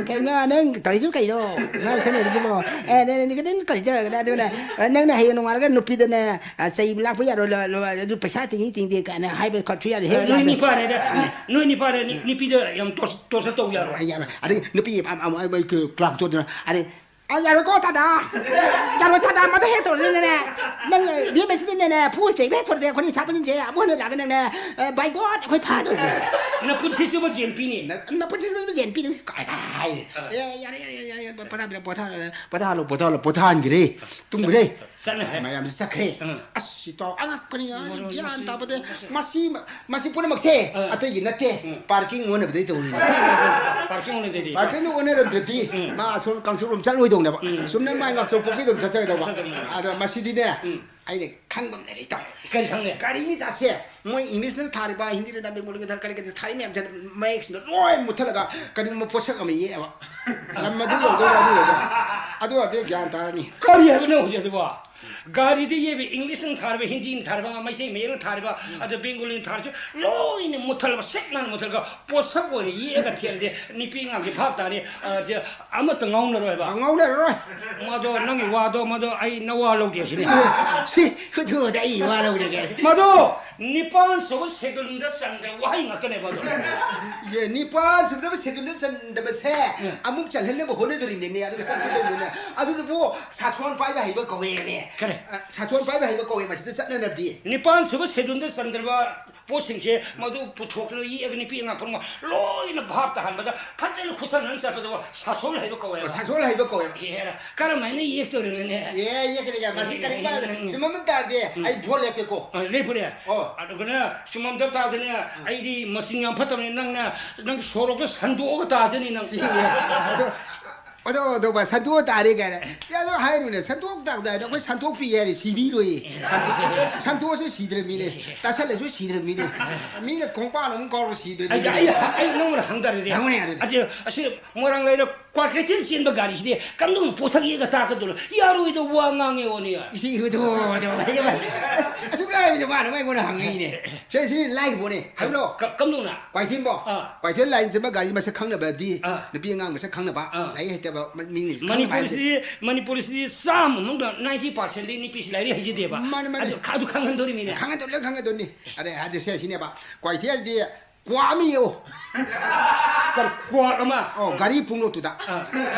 ꯀꯩꯅꯣ, ꯅꯪ ꯇꯧꯔꯤꯗꯨ ꯀꯩꯅꯣ? ꯅꯪ ꯁꯦꯝꯃꯤꯗꯨꯕꯣ? ꯑꯦ, ꯅꯪ, ꯅꯪ, ꯅꯪ ꯀꯔꯤ ꯇꯧꯔꯒꯦ?" ꯑꯗꯨꯒꯅꯦ, ꯑ, ꯅꯪꯅ ꯍꯌꯦꯡ ꯅꯣꯡꯉꯥꯜꯂꯒ ꯅꯨꯄꯤꯗꯅꯦ, ꯑ, ꯆꯩ ꯂꯥꯛꯄ ꯌꯥꯔꯣꯏ, ꯂ-, ꯂ-, ꯑꯗꯨ ꯄꯩꯁꯥ ꯇꯤꯡꯉꯤ ꯇꯤꯡꯗꯦ ꯀꯥꯏꯅ ꯍꯥꯏꯕ ꯈꯣꯠꯁꯨ ꯌꯥꯔꯦ꯫ ꯍꯦꯛ ꯅꯣꯏ ꯌꯥꯗ꯭ꯔꯦ꯫ ꯅꯤꯄꯥꯅꯦꯗ, ꯅꯣꯏ ꯅꯤꯄꯥꯅꯦ, ꯅꯤ-, ꯅꯨꯄꯤꯗ ꯌꯥꯝ ꯇꯣꯔ-, ꯇꯣꯔꯆꯔ ꯇꯧ ꯌꯥꯔꯣꯏ꯫ ꯑ, ꯌꯥꯔꯣꯏ꯫ ꯑꯗꯒꯤ ꯅꯨꯄꯤ ꯑꯃ, ꯑꯃ, ꯑꯃ, ꯑꯃ, ꯀ꯭ꯂꯥꯔꯛꯇꯣ ꯑꯗꯨꯅ, ꯑꯗꯩ, "ꯑ, ꯌꯥꯔꯣꯏꯀꯣ, ꯇꯥꯗꯥ꯫ ꯌꯥꯔꯣꯏ, ꯇꯥꯗꯥ, ꯃꯗꯨ ꯍꯦꯛ ꯇꯧꯔꯗꯅꯅꯦ, ꯅꯪ, ꯑ, ꯏꯕꯦꯝꯃꯁꯤꯗꯅꯦ, ꯐꯨ ꯆꯩꯕ ꯍꯦꯛ ꯊꯣꯔꯗꯤ, ꯑꯩꯈꯣꯏꯅ ꯁꯥꯄꯣꯟꯁꯦ ꯑꯃꯨꯛ ꯍꯟꯅ ꯂꯥꯛꯑꯒ ꯅꯪꯅꯦ, ꯑ, by God, ꯑꯩꯈꯣꯏ ꯐꯥꯗꯧꯔꯤꯅꯦ꯫ ꯅꯄꯨꯟꯁꯤ ꯆꯨꯞꯄ ꯖꯦꯟ ꯄꯤꯅꯤ꯫ ꯅ-, ꯅꯄꯨꯟꯁꯤ ꯆꯨꯞꯄ ꯖꯦꯟ ꯄꯤꯅꯤ" ꯀꯥꯏ, ꯀꯥꯏ ꯍꯥꯏꯔꯦ꯫ ꯑ꯫ "ꯑꯦ, ꯌꯥꯔꯦ, ꯌꯥꯔꯦ, ꯌꯥꯔꯦ, ꯌꯥꯔꯦ, ꯄꯣꯊꯥꯕꯤꯔꯣ, ꯄꯣꯊꯥꯔꯣ, ꯄꯣꯊꯥꯍꯜꯂꯣ, ꯄꯣꯊꯥꯍꯜꯂꯣ", ꯄꯣꯊꯥꯍꯟꯈ꯭ꯔꯦ, ꯇꯨꯝꯈ꯭ꯔꯦ꯫ ꯆꯠꯅꯈ꯭ꯔꯦ꯫ ꯃꯌꯥꯝꯁꯦ ꯆꯠꯈ꯭ꯔꯦ꯫ ꯎꯝ꯫ ꯑꯁ ꯏꯇꯥꯎ ꯑꯉꯛꯄꯅꯤ꯫ ꯃꯔꯣꯟ ꯒ꯭ꯌꯥꯟ ꯃꯁꯤ-, ꯇꯥꯕꯗ꯫ ꯃꯁꯤ-, ꯃꯁꯤ ꯃꯁꯤ ꯄꯨꯝꯅꯃꯛꯁꯦ ꯑꯥ꯫ ꯑꯇꯩꯒꯤ ꯅꯠꯇꯦ꯫ ꯎꯝ꯫ ꯄꯥꯔꯀꯤꯡ ꯑꯣꯟꯅꯕꯗꯩ ꯇꯧꯔꯤꯅꯤ꯫ ꯄꯥꯔꯀꯤꯡ ꯑꯣꯟꯅꯗꯣꯏꯗꯤ꯫ ꯄꯥꯔꯀꯤꯡꯗꯣ ꯑꯣꯟꯅꯔꯝꯗ꯭ꯔꯗꯤ ꯎꯝ꯫ ꯃꯥ ꯑꯁꯣꯝ ꯀꯥꯡꯁꯨꯔꯣꯝ ꯆꯠꯂꯣꯏꯗꯧꯅꯦꯕ꯫ ꯎꯝ꯫ ꯁꯨꯝꯅ ꯃꯥꯏ ꯉꯥꯛꯆꯧ ꯄꯣꯛꯄꯤꯗꯧ ꯆꯠꯆꯒꯗꯧꯕ꯫ ꯆꯠꯆꯒꯗꯧꯅꯦ꯫ ꯑꯗꯣ ꯃꯁꯤꯗꯤꯅꯦ ꯎꯝ꯫ ꯑꯩꯅ ꯈꯪꯕ ꯑꯃ ꯂꯩꯔꯦ ꯏꯇꯥꯎ꯫ ꯀꯔꯤ ꯈꯪꯉꯦ? ꯒꯥꯔꯤꯒꯤ ꯖꯥꯠꯁꯦ ꯃꯣꯏ ꯏꯪꯂꯤꯁꯅ ꯊꯥꯔꯤꯕ, ꯍꯤꯟꯗꯤꯅ ꯊꯥꯔꯤꯕ, ꯕꯦꯡꯒꯣꯂꯤꯅ ꯊꯥꯔꯤꯕ, ꯀꯔꯤ ꯀꯔꯤ ꯊꯥꯔꯤ ꯃꯌꯥꯝꯁꯦ ꯃꯌꯦꯛꯁꯤꯡꯗꯣ ꯂꯣꯏ ꯃꯨꯠꯊꯠꯂꯒ ꯀꯔꯤꯒꯨꯝꯕ ꯄꯣꯠꯁꯛ ꯑꯃ ꯌꯦꯛꯑꯦꯕ꯫ ꯂꯝ ꯑꯗꯨ ꯌꯧꯗꯣꯏꯔꯥ ꯑꯗꯨ ꯌꯧꯗꯣꯏꯔꯥ? ꯑꯗꯨ ꯑꯣꯏꯔꯗꯤ ꯒ꯭ꯌꯥꯟ ꯇꯥꯔꯅꯤ꯫ ꯀꯔꯤ ꯍꯥꯏꯕꯅꯣ ꯍꯧꯖꯤꯛ ꯑꯗꯨꯕꯣ? ꯒꯥꯔꯤꯗ ꯌꯦꯛꯄ ꯏꯪꯂꯤꯁꯅ ꯊꯥꯔꯤꯕ, ꯍꯤꯟꯗꯤꯅ ꯊꯥꯔꯤꯕ, ꯃꯩꯇꯩ ꯃꯌꯦꯛꯅ ꯊꯥꯔꯤꯕ, ꯑꯗ ꯕꯦꯡꯒꯣꯂꯤꯅ ꯊꯥꯔꯤꯁꯨ ꯂꯣꯏꯅ ꯃꯨꯠꯊꯠꯂꯕ, ꯁꯤꯠ ꯅꯥꯟꯅ ꯃꯨꯠꯊꯠꯂꯒ ꯄꯣꯠꯁꯛ ꯑꯣꯏꯅ ꯌꯦꯛꯑꯒ ꯊꯦꯠꯂꯗꯤ ꯅꯨꯄꯤ ꯑꯉꯥꯡꯁꯦ ꯚꯥꯞ ꯇꯥꯔꯦ꯫ ꯑ, ꯖꯦ-, ꯑꯃꯠꯇ ꯉꯥꯎꯅꯔꯣꯏꯕ꯫ ꯉꯥꯎꯅꯔꯔꯣꯏ꯫ ꯃꯗꯣ ꯅꯪꯒꯤ ꯋꯥꯗꯣ, ꯃꯗꯣ ꯑꯩ ꯅꯋꯥ ꯂꯧꯗꯦ ꯁꯤꯅꯤ꯫ ꯁꯤ ꯈꯨꯊꯨꯗ ꯑꯩ ꯋꯥ ꯂꯧꯗꯒꯦ꯫ ꯃꯗꯣ ꯅꯤꯄꯥꯟ ꯁꯨꯕ ꯁꯦꯗꯨꯜꯗ ꯆꯟꯗꯕ ꯋꯥꯍꯩ ꯉꯥꯛꯇꯅꯦ ꯃꯗꯣ꯫ ꯑꯦ, ꯅꯤꯄꯥꯟ ꯁꯨꯕꯗ ꯁꯦꯗꯨꯜꯗ ꯆꯟꯗꯕꯁꯦ ꯑꯃꯨꯛ ꯆꯜꯍꯟꯅꯕ ꯍꯣꯠꯅꯗꯣꯔꯤꯕꯅꯤꯅꯦ, ꯑꯗꯨꯒ ꯆꯠꯀꯗꯧꯔꯤꯕꯅꯤꯅꯦ꯫ ꯑꯗꯨꯗꯨꯕꯨ ꯁꯥꯁꯣꯟ ꯄꯥꯏꯕ ꯍꯩꯕ ꯀꯧꯋꯦꯅꯦ꯫ ꯀꯔꯤ? ꯑ, ꯁꯥꯁꯣꯟ ꯄꯥꯏꯕ ꯍꯩꯕ ꯀꯧꯋꯦ ꯃꯁꯤꯗ ꯆꯠꯅꯅꯕꯗꯤ꯫ ꯅꯤꯄꯥꯟ ꯁꯨꯕ ꯁꯦꯗꯨꯜꯗ ꯆꯟꯗ꯭ꯔꯕ ꯄꯣꯠꯁꯤꯡꯁꯦ ꯃꯗꯨ ꯄꯨꯊꯣꯛꯇꯅ ꯌꯦꯛꯑꯒ ꯅꯨꯄꯤ ꯑꯉꯥꯡ ꯄꯨꯝꯅꯃꯛ ꯂꯣꯏꯅ ꯚꯥꯞ ꯇꯥꯍꯟꯕꯗ ꯐꯖꯅ ꯈꯨꯠꯁꯝꯅꯅ ꯆꯠꯄꯗꯣ ꯁꯥꯁꯣꯜ ꯍꯥꯏꯕ ꯀꯧꯋꯦꯕ꯫ ꯁꯥꯁꯣꯜ ꯍꯩꯕ ꯀꯧꯋꯦꯕ꯫ ꯑꯦꯔꯥ, ꯀꯔꯝ ꯍꯥꯏꯅ ꯌꯦꯛꯇꯧꯔꯤꯅꯣꯅꯦ? ꯑꯦ, ꯌꯦꯛꯀꯅꯤ ꯀꯥꯏ꯫ ꯃꯁꯤ ꯀꯔꯤꯒꯨꯝꯕ ꯎꯝ꯫ ꯁꯨꯝꯕ ꯑꯃ ꯇꯥꯔꯗꯤ ꯑꯩ ꯚꯣꯠ ꯂꯦꯞꯀꯦꯀꯣ꯫ ꯑ, ꯂꯦꯞꯄꯨꯅꯦ꯫ ꯑꯣ꯫ ꯑꯗꯨꯒꯅꯦ ꯁꯨꯃꯝꯗ ꯇꯥꯗꯅꯦ, ꯑꯩꯗꯤ ꯃꯆꯤꯡ ꯌꯥꯝ ꯐꯠꯇꯕꯅꯤ, ꯅꯪꯅ ꯅꯪ ꯁꯣꯔꯣꯛꯇ ꯁꯟꯗꯣꯛꯑꯒ ꯇꯥꯗꯅꯤ ꯅꯪ꯫ ꯁꯤ, ꯑꯗꯣ, ꯑꯗꯣ, ꯑꯗꯣ, ꯚꯥꯏ, ꯁꯟꯗꯣꯛꯑ ꯇꯥꯔꯦ ꯀꯥꯏꯅ꯫ ꯌꯥ, ꯑꯗꯣ ꯍꯥꯏꯅꯨꯅꯦ, ꯁꯟꯗꯣꯛ ꯇꯥꯕꯗ ꯍꯥꯏꯅ ꯑꯩꯈꯣꯏ ꯁꯟꯗꯣꯛꯄꯤ ꯍꯥꯏꯔꯦ, ꯁꯤꯕꯤꯔꯣꯏꯌꯦ꯫ ꯁꯟꯗꯣꯛꯑꯁꯨ ꯁꯤꯗ꯭ꯔꯕ ꯃꯤꯅꯦ, ꯇꯥꯁꯜꯂꯁꯨ ꯁꯤꯗ꯭ꯔꯕ ꯃꯤꯅꯦ꯫ ꯃꯤꯅ ꯈꯣꯡꯄꯥꯛ ꯑꯃꯨꯛ ꯀꯥꯎꯔ ꯁꯤꯗ꯭ꯔꯕ ꯑꯩ, ꯃꯤꯅꯦ꯫ ꯑꯩ, ꯑꯩ ꯅꯪꯉꯣꯟꯗ ꯍꯪꯗꯔꯗꯤ꯫ ꯍꯪꯉꯨꯅꯦ, ꯑꯗꯨꯗꯤ꯫ ꯑꯁꯤ, ꯑꯁꯤ ꯃꯣꯏꯔꯥꯡ ꯂꯩꯔꯛ ꯀ꯭ꯋꯥꯀꯩꯊꯦꯜ ꯆꯦꯟꯕ ꯒꯥꯔꯤꯁꯤꯗꯤ ꯀꯝꯗꯧꯅ ꯄꯣꯠꯁꯛ ꯌꯦꯛꯑꯒ ꯇꯥꯛꯀꯗꯣꯏꯅꯣ? ꯌꯥꯔꯣꯏꯗ ꯋꯥ ꯉꯥꯡꯉꯦ ꯑꯣꯅꯤ꯫ ꯏꯁꯤ ꯏꯍꯨꯗꯣ, ꯑꯗꯣ, ꯑꯁ, ꯑꯁꯨꯛ ꯂꯥꯏꯕꯁꯦ ꯃꯥꯅ ꯑꯩꯉꯣꯟꯗ ꯍꯪꯉꯛꯏꯅꯦ꯫ ꯁꯦ, ꯁꯤ ꯂꯥꯏꯒꯤ ꯄꯣꯠꯅꯦ꯫ ꯍꯥꯏꯕ꯭ꯔꯣ? ꯀ-, ꯀꯝꯗꯧꯅ? ꯀ꯭ꯋꯥꯏꯊꯦꯟꯕꯣ? ꯑꯥ꯫ ꯀ꯭ꯋꯥꯏꯊꯦꯟ ꯂꯥꯏꯟ ꯆꯦꯟꯕ ꯒꯥꯔꯤ ꯃꯁꯛ ꯈꯪꯅꯕꯗꯤ, ꯑꯥ꯫ ꯅꯨꯄꯤ ꯑꯉꯥꯡ ꯃꯁꯛ ꯈꯪꯅꯕ, ꯑꯥ꯫ ꯂꯥꯏꯔꯤꯛ ꯍꯩꯇꯕ ꯃ-, ꯃꯤꯅ ꯈꯪꯅꯕ ꯍꯥꯏꯁꯦ꯫ ꯃꯅꯤꯄꯨꯔꯁꯤꯗꯤ, ꯃꯅꯤꯄꯨꯔꯁꯤꯗꯤ ꯆꯥꯝꯃ ꯃꯅꯨꯡꯗ ninety percentꯗꯤ ꯅꯨꯄꯤꯁꯤ ꯂꯥꯏꯔꯤꯛ ꯍꯩꯖꯗꯦꯕ꯫ ꯃꯥꯅꯤ, ꯃꯥꯅꯤ꯫ ꯑꯗꯨ, ꯑꯗꯨ ꯈꯪꯍꯟꯗꯧꯔꯤꯃꯤꯅꯦ꯫ ꯈꯪꯒꯗꯧꯅꯤ, ꯈꯪꯒꯗꯧꯅꯤ꯫ ꯑꯗꯩ ꯍꯥꯏꯗꯤ ꯁꯦ, ꯁꯤꯅꯦꯕ, ꯀ꯭ꯋꯥꯏꯊꯦꯜꯗꯤ ꯀ꯭ꯋꯥ ꯑꯃ ꯌꯦꯛꯑꯣ꯫ ꯀ꯭ꯋꯥꯛ ꯑꯃ꯫ ꯑꯣ, ꯒꯥꯔꯤ ꯄꯨꯡꯂꯣꯠꯇꯨꯗ꯫ ꯑꯥ꯫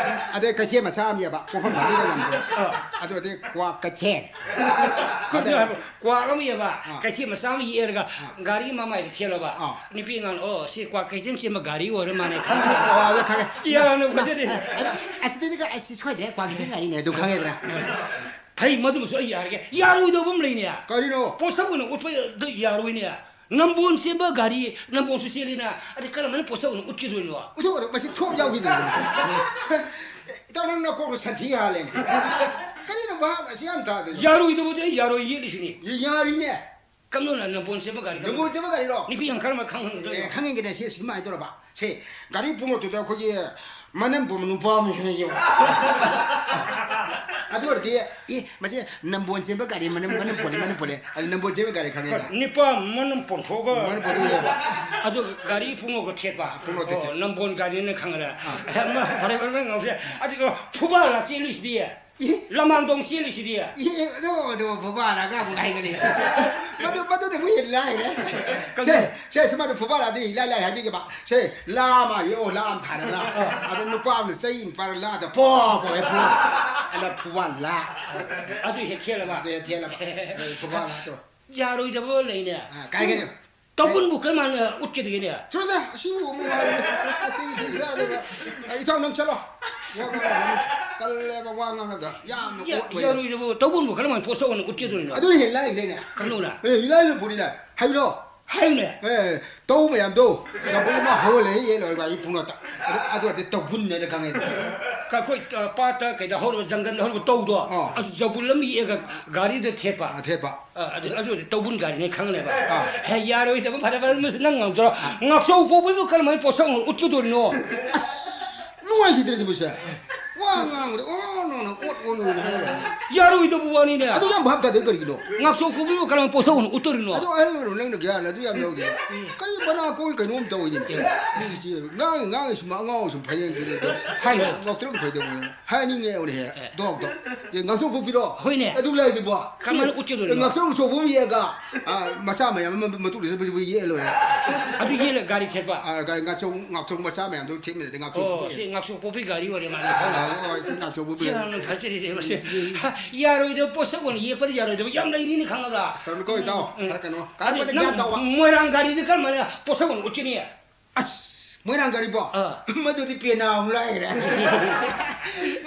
ꯑꯗꯩ ꯀꯩꯊꯦꯜ ꯃꯆꯥ ꯑꯃ ꯌꯦꯛꯑꯕ, ꯄꯣꯠꯐꯝ ꯐꯝꯕꯤꯒ ꯌꯥꯝꯕ꯫ ꯑꯥ꯫ ꯑꯗꯨꯗꯤ ꯀ꯭ꯋꯥ ꯀꯩꯊꯦꯜ꯫ ꯀꯨꯞꯅ ꯍꯥꯏꯕ, ꯀ꯭ꯋꯥꯛ ꯑꯃ ꯌꯦꯛꯑꯕ, ꯑꯥ꯫ ꯀꯩꯊꯦꯜ ꯃꯆꯥ ꯑꯃ ꯌꯦꯛꯑꯒ, ꯑꯥ꯫ ꯒꯥꯔꯤ ꯃꯃꯥꯏꯗ ꯊꯦꯠꯂꯕ꯫ ꯑꯥ꯫ ꯅꯨꯄꯤ ꯑꯉꯥꯡ, "ꯑꯣ, ꯁꯤ ꯀ꯭ꯋꯥ ꯀꯩꯊꯦꯜ ꯆꯦꯟꯕ ꯒꯥꯔꯤ ꯑꯣꯏꯔ ꯃꯥꯜꯂꯦ" ꯈꯪꯉꯦ꯫ ꯑꯣ, ꯑꯗꯨ ꯈꯪꯉꯦ꯫ ꯀꯤꯌꯥꯅ ꯏꯃꯥ, ꯐꯖꯔꯤ꯫ ꯑ, ꯑ, ꯑꯁꯤꯗꯗꯤ ꯀ-, ꯑꯁꯤ ꯁꯣꯏꯗ꯭ꯔꯦ, ꯀ꯭ꯋꯥ ꯀꯩꯊꯦꯜ ꯒꯥꯔꯤꯅꯦ, ꯑꯗꯨ ꯈꯪꯉꯦꯗꯅ꯫ ꯍꯩ, ꯃꯗꯨꯃꯁꯨ ꯑꯩ ꯌꯥꯔꯒꯦ꯫ ꯌꯥꯔꯣꯏꯗꯕ ꯑꯃ ꯂꯩꯅꯦ꯫ ꯀꯔꯤꯅꯣ? ꯄꯣꯠꯁꯛ ꯑꯣꯏꯅ ꯎꯠꯄꯗ ꯌꯥꯔꯣꯏꯅꯦ꯫ ꯅꯝꯕꯣꯜ ꯆꯦꯟꯕ ꯒꯥꯔꯤ, ꯅꯝꯕꯣꯜꯁꯨ ꯆꯦꯜꯂꯤꯅ, ꯑꯗꯩ ꯀꯔꯝꯍꯥꯏꯅ ꯄꯣꯠꯁꯛ ꯑꯣꯏꯅ ꯎꯠꯈꯤꯗꯣꯏꯅꯣ? ꯎꯁꯣꯞ ꯑꯣꯏꯅ ꯃꯁꯤ ꯊꯣꯛ ꯌꯥꯎꯈꯤꯗꯣꯏꯅꯣ? ꯏꯇꯥꯎ, ꯅꯪ ꯅꯀꯣꯛꯇꯣ ꯁꯟꯊꯤ ꯍꯥꯜꯂꯦꯅꯦ꯫ ꯀꯔꯤꯅꯣ ꯚꯥꯞ ꯑꯁꯤ ꯌꯥꯝ ꯇꯥꯗꯣꯏꯅꯣ? ꯌꯥꯔꯣꯏꯗꯕꯗꯤ ꯑꯩ ꯌꯥꯔꯣꯏ ꯌꯦꯠꯂꯤꯁꯤꯅꯤ꯫ ꯌꯥꯔꯤꯅꯦ꯫ ꯀꯝꯗꯧꯅ ꯅꯝꯕꯣꯜ ꯆꯦꯟꯕ ꯒꯥꯔꯤ ꯅꯝꯕꯣꯜ ꯆꯦꯟꯕ ꯒꯥꯔꯤꯔꯣ? ꯅꯨꯄꯤ ꯌꯥꯝ ꯀꯔꯝꯕ ꯈꯪ ꯍꯪꯗꯣꯏꯅꯣ? ꯑꯦ, ꯈꯪꯉꯤꯒꯤꯅꯦ, ꯁꯤ ꯁꯨꯃꯥꯏꯅ ꯇꯧꯔꯕ꯫ ꯁꯦ, ꯒꯥꯔꯤ ꯄꯨꯡ ꯑꯗꯨꯗ ꯑꯩꯈꯣꯏꯒꯤ ꯃꯅꯝ ꯄꯨꯝꯕ ꯅꯨꯄꯥ ꯑꯃ ꯍꯦꯛ ꯌꯦꯡꯉꯣ꯫ ꯑꯗꯨ ꯑꯣꯏꯔꯗꯤ, ꯑꯦ, ꯃꯁꯤ ꯅꯝꯕꯣꯜ ꯆꯦꯟꯕ ꯒꯥꯔꯤ ꯃꯅꯝ, ꯃꯅꯝ ꯄꯣꯜꯂꯦ, ꯃꯅꯝ ꯄꯣꯜꯂꯦ꯫ ꯑꯗꯨ ꯅꯝꯕꯣꯜ ꯆꯦꯟꯕ ꯒꯥꯔꯤ ꯈꯪꯉꯦꯗ꯫ ꯅꯤꯄꯥ ꯃꯅꯝ ꯄꯣꯟꯊꯣꯛꯑꯒ ꯃꯅꯝ ꯄꯣꯟꯊꯣꯛꯑꯦꯕ꯫ ꯑꯗꯨ ꯒꯥꯔꯤ ꯄꯨꯡꯉꯣꯛꯀ ꯊꯦꯠꯄ꯫ ꯄꯨꯡꯉꯣꯛꯀ ꯑꯣ, ꯊꯦꯠꯄ꯫ ꯅꯝꯕꯣꯜ ꯒꯥꯔꯤꯅ ꯈꯪꯉꯦꯗ꯫ ꯑꯥ꯫ ꯑꯦ, ꯃꯥ ꯐꯔꯦ, ꯐꯔꯦ, ꯅꯪ ꯉꯥꯎꯁꯦ꯫ ꯑꯗꯨꯒ ꯐꯨꯕꯥꯜꯂ ꯆꯦꯜꯂꯤꯁꯤꯗꯤ꯫ ꯏꯍꯦ꯫ ꯂꯃꯥꯡꯗꯣꯡ ꯆꯦꯜꯂꯤꯁꯤꯗꯤ꯫ ꯏꯍꯦ, ꯑꯗꯨ, ꯑꯗꯨ ꯐꯨꯕꯥꯜꯂꯒ ꯑꯃꯨꯛ ꯍꯥꯏꯒꯅꯤ꯫ ꯃꯗꯨ, ꯃꯗꯨꯅ ꯑꯃꯨꯛ ꯍꯦꯟꯅ ꯂꯥꯏꯔꯦ꯫ ꯀꯩꯅꯣ? ꯁꯦ, ꯁꯦ, ꯁꯨꯃꯥꯏꯅ ꯐꯨꯕꯥꯜꯂꯗꯤ ꯏꯂꯥꯏ ꯂꯥꯏ ꯍꯥꯏꯕꯤꯒꯦꯕ꯫ ꯁꯦ, ꯂꯥ ꯑꯃ ꯌꯦꯛꯑꯣ, ꯂꯥ ꯑꯃ ꯊꯥꯔꯒ꯫ ꯑꯥ꯫ ꯑꯗ ꯅꯨꯄꯥ ꯑꯃꯅ ꯆꯩ ꯑꯃ ꯄꯥꯏꯔꯒ ꯂꯥꯗ ꯄꯣ ꯄꯣ ꯍꯦꯛ ꯐꯨ꯫ ꯑꯗ ꯐꯨꯕꯥꯜ ꯂꯥ꯫ ꯑꯗꯨ ꯍꯦꯛ ꯊꯦꯠꯂꯕ? ꯑꯗꯨ ꯍꯦꯛ ꯊꯦꯠꯂꯕ꯫ ꯑꯗꯨ ꯐꯨꯕꯥꯜ ꯂꯥꯗꯣ꯫ ꯌꯥꯔꯣꯏꯗꯕ ꯂꯩꯅꯦ꯫ ꯑꯥ, ꯀꯥꯏ ꯀꯥꯏꯅꯣ? ꯇꯧꯕꯟꯕꯨ ꯀꯔꯝꯍꯥꯏꯅ ꯎꯠꯀꯗꯒꯦꯅꯦ? ꯆꯠꯂꯣꯗ, ꯑꯁꯤꯕꯨ ꯑꯃꯨꯛ ꯍꯥꯏꯔꯦ꯫ ꯑꯇꯩ ꯑꯇꯩ ꯆꯥꯗꯕ꯫ ꯑ, ꯏꯇꯥꯎ, ꯅꯪ ꯆꯠꯂꯣ꯫ ꯋꯥ ꯉꯥꯡꯒꯅꯨ꯫ ꯇꯜꯂꯦꯕ, ꯋꯥ ꯉꯥꯡꯉꯒ꯫ ꯌꯥꯝꯅ ꯌꯥ-, ꯑꯣꯠ ꯑꯣꯏꯌꯦ꯫ ꯌꯥꯔꯣꯏꯗꯕꯨ ꯇꯧꯕꯟꯕꯨ ꯀꯔꯝꯍꯥꯏꯅ ꯄꯣꯠꯁꯛ ꯑꯣꯏꯅ ꯎꯠꯀꯗꯣꯏꯅꯣ? ꯑꯗꯨꯅ ꯍꯦꯟꯅ ꯂꯥꯏꯈ꯭ꯔꯦꯅꯦ꯫ ꯀꯝꯗꯧꯅ? ꯑꯦ, ꯏꯂꯥꯏ ꯂꯨꯄꯨꯔꯤꯅꯦ꯫ ꯍꯩꯔꯣ? ꯍꯥꯏꯌꯨꯅꯦ꯫ ꯑꯦ, ꯇꯧ ꯃꯌꯥꯝꯗꯣ꯫ ꯆꯝꯐꯨꯠ ꯑꯃ ꯍꯧꯍꯜꯂꯦ, ꯌꯦ ꯂꯣꯏꯔꯒ ꯑꯩ ꯄꯨꯡꯂꯣꯠꯇ꯫ ꯑꯗꯨ, ꯑꯗꯨ ꯑꯣꯏꯔꯗꯤ ꯇꯧꯕꯨꯟꯅꯦꯅ ꯈꯪꯉꯦ꯫ ꯑꯩꯈꯣꯏ, ꯑ, ꯄꯥꯠꯇ ꯀꯩꯗ ꯍꯧꯔꯕ, ꯖꯪꯒꯜꯗ ꯍꯧꯔꯕ ꯇꯧꯗꯣ, ꯑꯥ꯫ ꯑꯗꯨ ꯆꯕꯨꯜ ꯑꯃ ꯌꯦꯛꯑꯒ ꯒꯥꯔꯤꯗ ꯊꯦꯠꯄ꯫ ꯑꯥ, ꯊꯦꯠꯄ꯫ ꯑ, ꯑꯗꯨ, ꯑꯗꯨꯗꯤ ꯇꯧꯕꯨꯟ ꯒꯥꯔꯤꯅꯦ ꯈꯪꯅꯦꯕ꯫ ꯑꯥ꯫ ꯍꯦ, ꯌꯥꯔꯣꯏꯗꯕ, ꯐꯔꯦ, ꯐꯔꯦ, ꯃꯁꯤ ꯅꯪ ꯉꯥꯡꯖꯔꯣ꯫ ꯉꯥꯛꯆꯧ ꯄꯣꯛꯄꯕꯨ ꯀꯔꯝꯍꯥꯏꯅ ꯄꯣꯠꯁꯛ ꯑꯣꯏꯅ ꯎꯠꯀꯗꯣꯔꯤꯅꯣ? ꯑꯁ, ꯅꯨꯡꯉꯥꯏꯈꯤꯗ꯭ꯔꯦ ꯃꯁꯦ꯫ ꯋꯥ ꯉꯥꯡꯕꯗ ꯑꯣ ꯅꯣꯅ ꯑꯣꯠ ꯑꯣꯟ ꯑꯣꯏꯅ ꯍꯥꯏꯔꯦ꯫ ꯌꯥꯔꯣꯏꯗꯕ ꯋꯥꯅꯤꯅꯦ꯫ ꯑꯗꯨ ꯌꯥꯝ ꯚꯥꯞ ꯇꯥꯗꯦ ꯀꯔꯤꯒꯤꯅꯣ? ꯉꯥꯛꯆꯧ ꯄꯣꯛꯄꯕꯨ ꯀꯔꯝꯍꯥꯏꯅ ꯄꯣꯠꯁꯛ ꯑꯣꯏꯅ ꯎꯠꯇꯣꯔꯤꯅꯣ? ꯑꯗꯨ ꯑꯍꯜ ꯑꯣꯏꯔꯕ ꯅꯪꯅ ꯒ꯭ꯌꯥꯟ ꯑꯗꯨ ꯌꯥꯝ ꯂꯧꯗꯦ꯫ ꯀꯔꯤ ꯃꯅꯥ ꯀꯣꯏ ꯀꯩꯅꯣꯝ ꯇꯧꯏꯅꯦ꯫ ꯃꯤꯒꯤꯁꯤ ꯉꯥꯡꯉꯤ ꯉꯥꯡꯉꯤ ꯁꯨꯝ ꯑꯉꯥꯎ ꯁꯨꯝ ꯐꯩꯌꯦꯡ ꯇꯨꯔꯦ꯫ ꯍꯥꯏꯌꯣ꯫ ꯉꯥꯎꯇ꯭ꯔꯪ ꯐꯩꯗꯧꯅꯦ꯫ ꯍꯥꯏꯅꯤꯡꯉꯦ ꯍꯧꯔꯦ꯫ ꯑꯦ꯫ ꯗꯣꯛ ꯗꯣꯛ꯫ ꯑꯦ, ꯉꯥꯛꯆꯧ ꯄꯣꯛꯄꯤꯔꯣ? ꯍꯣꯏꯅꯦ꯫ ꯑꯗꯨ ꯂꯩꯔꯗꯤꯕꯣ? ꯀꯃꯥꯏꯅ ꯎꯠꯀꯗꯣꯔꯤꯅꯣ? ꯉꯥꯛꯆꯧ ꯑꯆꯧꯕ ꯑꯃ ꯌꯦꯛꯑꯒ, ꯑ, ꯃꯆꯥ ꯃꯌꯥꯝ ꯑꯃ ꯃꯇꯨꯡꯗ ꯆꯠꯄꯁꯤꯕꯨ ꯌꯦꯛꯑ ꯂꯣꯏꯔꯦ꯫ ꯑꯗꯨ ꯌꯦꯛꯑꯒ ꯒꯥꯔꯤ ꯊꯦꯠꯄ? ꯑ, ꯒꯥꯔꯤ ꯉꯥꯛꯆꯧ, ꯉꯥꯛꯆꯧ ꯃꯆꯥ ꯃꯌꯥꯝꯗꯣ ꯊꯦꯠꯃꯤꯟꯅꯗꯤ ꯉꯥꯛꯆꯧ ꯑꯣ, ꯄꯣꯛꯄ ꯁꯤ ꯌꯥꯏ꯫ ꯉꯥꯛꯆꯧ ꯄꯣꯛꯄꯤ ꯒꯥꯔꯤ ꯑꯣꯏꯔꯦ ꯃꯥꯅꯦ꯫ ꯑ, ꯍꯣꯏ, ꯁꯤ ꯉꯥꯛꯆꯧ ꯄꯣꯛꯄꯤ ꯒꯥꯔꯤ꯫ ꯌꯥꯝꯅ ꯐꯖꯔꯤꯅꯦ ꯃꯁꯤ꯫ ꯌꯥꯔꯣꯏꯗꯕ ꯄꯣꯠꯁꯛ ꯑꯣꯏꯅ ꯌꯦꯛꯄꯗꯤ ꯌꯥꯔꯣꯏꯗꯕ ꯌꯥꯝ ꯂꯩꯔꯤꯅꯤ ꯈꯪꯉꯕ꯭ꯔꯥ? ꯇꯧꯔꯅꯨꯀꯣ ꯏꯇꯥꯎ꯫ ꯎꯝ꯫ ꯍꯥꯏꯔꯛꯀꯅꯨ꯫ ꯑꯗꯨ ꯀꯥꯟꯅꯕꯗ ꯅꯪ ꯒ꯭ꯌꯥꯟ ꯇꯥꯎꯕ꯫ ꯃꯣꯏꯔꯥꯡ ꯒꯥꯔꯤꯗ ꯀꯔꯝꯍꯥꯏꯅ ꯄꯣꯠꯁꯛ ꯑꯣꯏꯅ ꯎꯠꯀꯅꯤ? ꯑꯁ, ꯃꯣꯏꯔꯥꯡ ꯒꯥꯔꯤꯕꯣ? ꯑꯥ꯫ ꯃꯗꯨꯗꯤ ꯄꯦꯅꯥ ꯑꯃꯨꯛ ꯂꯥꯛꯈ꯭ꯔꯦ꯫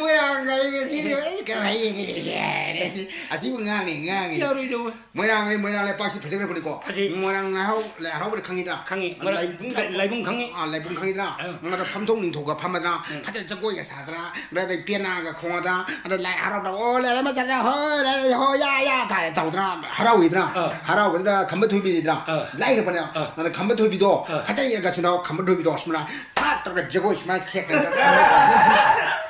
ꯃꯣꯏꯔꯥꯡ ꯒꯥꯔꯤ ꯉꯁꯤꯗꯤ ꯑꯩ ꯀꯩꯅꯣ ꯍꯌꯦꯡꯒꯤꯗꯤ ꯌꯥꯔꯦ꯫ ꯑꯁꯤꯕꯨ ꯉꯥꯡꯅꯤ, ꯉꯥꯡꯉꯤ꯫ ꯌꯥꯔꯣꯏꯗꯧꯕ꯫ ꯃꯣꯏꯔꯥꯡ, ꯃꯣꯏꯔꯥꯡ ꯂꯩꯄꯥꯛꯁꯤ ꯐꯖꯈ꯭ꯔꯕꯅꯤꯀꯣ꯫ ꯐꯖꯩ꯫ ꯃꯣꯏꯔꯥꯡ ꯂꯥꯏꯍꯥꯎ, ꯂꯥꯏ ꯍꯔꯥꯎꯕꯗꯤ ꯈꯪꯉꯤꯗ꯭ꯔꯥ? ꯈꯪꯉꯤ꯫ ꯃꯣꯏꯔꯥꯡ ꯂꯥꯏꯕꯨꯡ ꯂꯥꯏ-, ꯂꯥꯏꯕꯨꯡ ꯈꯪꯉꯤ꯫ ꯑꯥ, ꯂꯥꯏꯕꯨꯡ ꯈꯪꯉꯤꯗ꯭ꯔꯥ? ꯑꯥ꯫ ꯃꯗ ꯐꯝꯊꯣꯛ ꯅꯤꯡꯊꯧꯒ ꯐꯝꯃꯗ꯭ꯔꯥ? ꯎꯝ꯫ ꯐꯖꯅ ꯖꯒꯣꯏꯒ ꯁꯥꯗ꯭ꯔꯥ? ꯑꯗꯩ ꯄꯦꯅꯥꯒ ꯈꯣꯡꯉꯗ꯭ꯔꯥ? ꯑꯗ ꯂꯥꯏ ꯍꯔꯥꯎꯗ, "ꯑꯣ, ꯂꯥꯏꯔ ꯃꯆꯥꯁꯦ, ꯍꯣ, ꯂꯥꯏꯔ, ꯍꯣ, ꯌꯥ, ꯌꯥ" ꯀꯥꯏꯅ ꯇꯧꯗ꯭ꯔꯥ? ꯍꯔꯥꯎꯏꯗ꯭ꯔꯥ? ꯑꯥ꯫ ꯍꯔꯥꯎꯕꯗꯨꯗ ꯈꯝꯕ ꯊꯣꯏꯕꯤꯗ꯭ꯔꯥ? ꯑꯥ꯫ ꯂꯥꯏꯈ꯭ꯔꯕꯅꯦ꯫ ꯑꯥ꯫ ꯑꯗ ꯈꯝꯕ ꯊꯣꯏꯕꯤꯗꯣ ꯑꯥ꯫ ꯐꯖꯅ ꯌꯦꯡꯉꯒ ꯁꯤꯅ ꯈꯝꯕ ꯊꯣꯏꯕꯤꯗꯣ ꯁꯨꯃꯥꯏꯅ ꯐꯥꯠ ꯇꯧꯔꯒ ꯖꯒꯣꯏ ꯁꯨꯃꯥꯏꯅ ꯊꯦꯛꯈ꯭ꯔꯦ꯫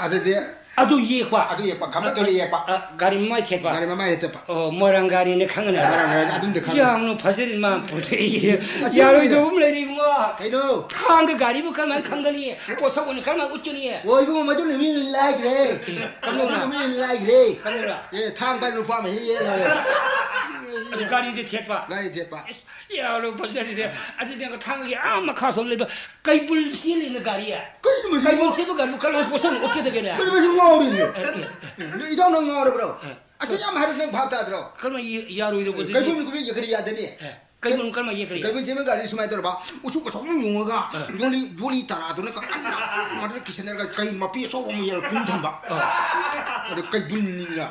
ꯑꯗꯨꯗꯤ ꯑꯗꯨ ꯌꯦꯛꯄ꯫ ꯑꯗꯨ ꯌꯦꯛꯄ, ꯈꯝꯕ ꯊꯣꯏꯕꯤ ꯌꯦꯛꯄ꯫ ꯑ, ꯒꯥꯔꯤ ꯃꯃꯥꯏ ꯊꯦꯠꯄ꯫ ꯒꯥꯔꯤ ꯃꯃꯥꯏ ꯊꯦꯠꯄ꯫ ꯑꯣ, ꯃꯣꯏꯔꯥꯡ ꯒꯥꯔꯤꯅꯦ ꯈꯪꯉꯅꯤ꯫ ꯃꯣꯏꯔꯥꯡ ꯒꯥꯔꯤ ꯑꯗꯨꯝꯗꯤ ꯈꯪꯉꯦ꯫ ꯌꯥꯝꯅ ꯐꯖꯔꯤ ꯃꯥ ꯄꯨꯊꯣꯛꯏꯁꯦ꯫ ꯑꯁꯦꯡꯕꯅꯦ꯫ ꯌꯥꯔꯣꯏꯗꯧꯕ ꯑꯃ ꯂꯩꯔꯤ ꯏꯕꯨꯡꯉꯣ꯫ ꯀꯩꯅꯣ? ꯊꯥꯡꯒ ꯒꯥꯔꯤꯕꯨ ꯀꯔꯝꯍꯥꯏꯅ ꯈꯪꯒꯅꯤ? ꯄꯣꯠꯁꯛ ꯑꯣꯏꯅ ꯀꯔꯝꯍꯥꯏꯅ ꯎꯠꯀꯅꯤ? ꯑꯣ, ꯏꯕꯨꯡꯉꯣ, ꯃꯗꯨꯅ ꯃꯤ ꯂꯥꯏꯈ꯭ꯔꯦ꯫ ꯑꯦ, ꯀꯝꯗꯧꯅ? ꯃꯗꯨꯅ ꯃꯤ ꯂꯥꯏꯈ꯭ꯔꯦ꯫ ꯀꯝꯗꯧꯅ? ꯑꯦ, ꯊꯥꯡ ꯄꯥꯏꯕ ꯅꯨꯄꯥ ꯑꯃ ꯍꯦꯛ ꯌꯦꯡꯉꯒ꯫ ꯑꯗꯨ ꯒꯥꯔꯤꯗꯤ ꯊꯦꯠꯄ꯫ ꯒꯥꯔꯤ ꯊꯦꯠꯄ꯫ ꯏꯁ, ꯌꯥꯔꯣꯏ ꯐꯖꯔꯤꯁꯦ꯫ ꯑꯗꯨꯗꯤ ꯊꯥꯡꯒꯒꯤ ꯑꯥ ꯃꯈꯥ ꯁꯣꯝ ꯂꯩꯕ ꯀꯩꯕꯨꯜ ꯆꯦꯜꯂꯤꯅ ꯒꯥꯔꯤ꯫ ꯀꯩꯅꯣ ꯃꯁꯤ ꯀꯩꯕꯨꯜ ꯉꯥꯎ-, ꯆꯦꯟꯕ ꯒꯥꯔꯤꯕꯨ ꯀꯔꯝꯕ ꯄꯣꯠꯁꯛ ꯑꯣꯠꯀꯗꯒꯦꯅꯦ? ꯀꯩꯅꯣ ꯃꯁꯤ ꯉꯥꯎꯔꯤꯅꯦ? ꯑꯦ, ꯑꯦ, ꯑꯦ꯫ ꯅꯣꯏ ꯏꯇꯥꯎ ꯅꯪ ꯉꯥꯎꯔꯕ꯭ꯔꯣ? ꯑꯦ꯫ ꯑꯁꯨꯛ ꯌꯥꯝ ꯍꯥꯏꯔꯁꯨ ꯅꯪ ꯚꯥꯞ ꯇꯥꯗ꯭ꯔꯣ? ꯀꯔꯝꯕ ꯌꯥꯔꯣꯏꯗꯧꯕꯗꯨꯗꯤ? ꯀꯩꯕꯨꯜ ꯅꯨꯄꯤ ꯌꯦꯛꯈꯠꯂꯤ ꯌꯥꯗꯅꯤ꯫ ꯑꯦ꯫ ꯀꯩꯕꯨꯜ ꯀꯔꯝꯕ ꯌꯦꯛꯈꯠꯂꯤ? ꯀꯩꯕꯨꯜ ꯆꯦꯟꯕ ꯒꯥꯔꯤ ꯁꯨꯃꯥꯏꯅ ꯇꯧꯔꯕ, ꯎꯆꯨ ꯑꯆꯧꯕ ꯌꯨꯡꯉꯒ, ꯑꯦ꯫ ꯌꯣꯂꯤ, ꯌꯣꯂꯤ ꯇꯔꯥꯗꯨꯅ ꯀꯟꯅ ꯃꯗꯨꯗ ꯀꯤꯁꯟꯅꯔꯒ ꯀꯩ ꯃꯄꯤ ꯑꯆꯧꯕ ꯑꯃ ꯌꯦꯛꯂꯒ ꯄꯨꯡ ꯊꯝꯕ꯫ ꯑꯦ꯫ ꯑꯗꯨ ꯀꯩꯕꯨꯜꯅꯤꯅ꯫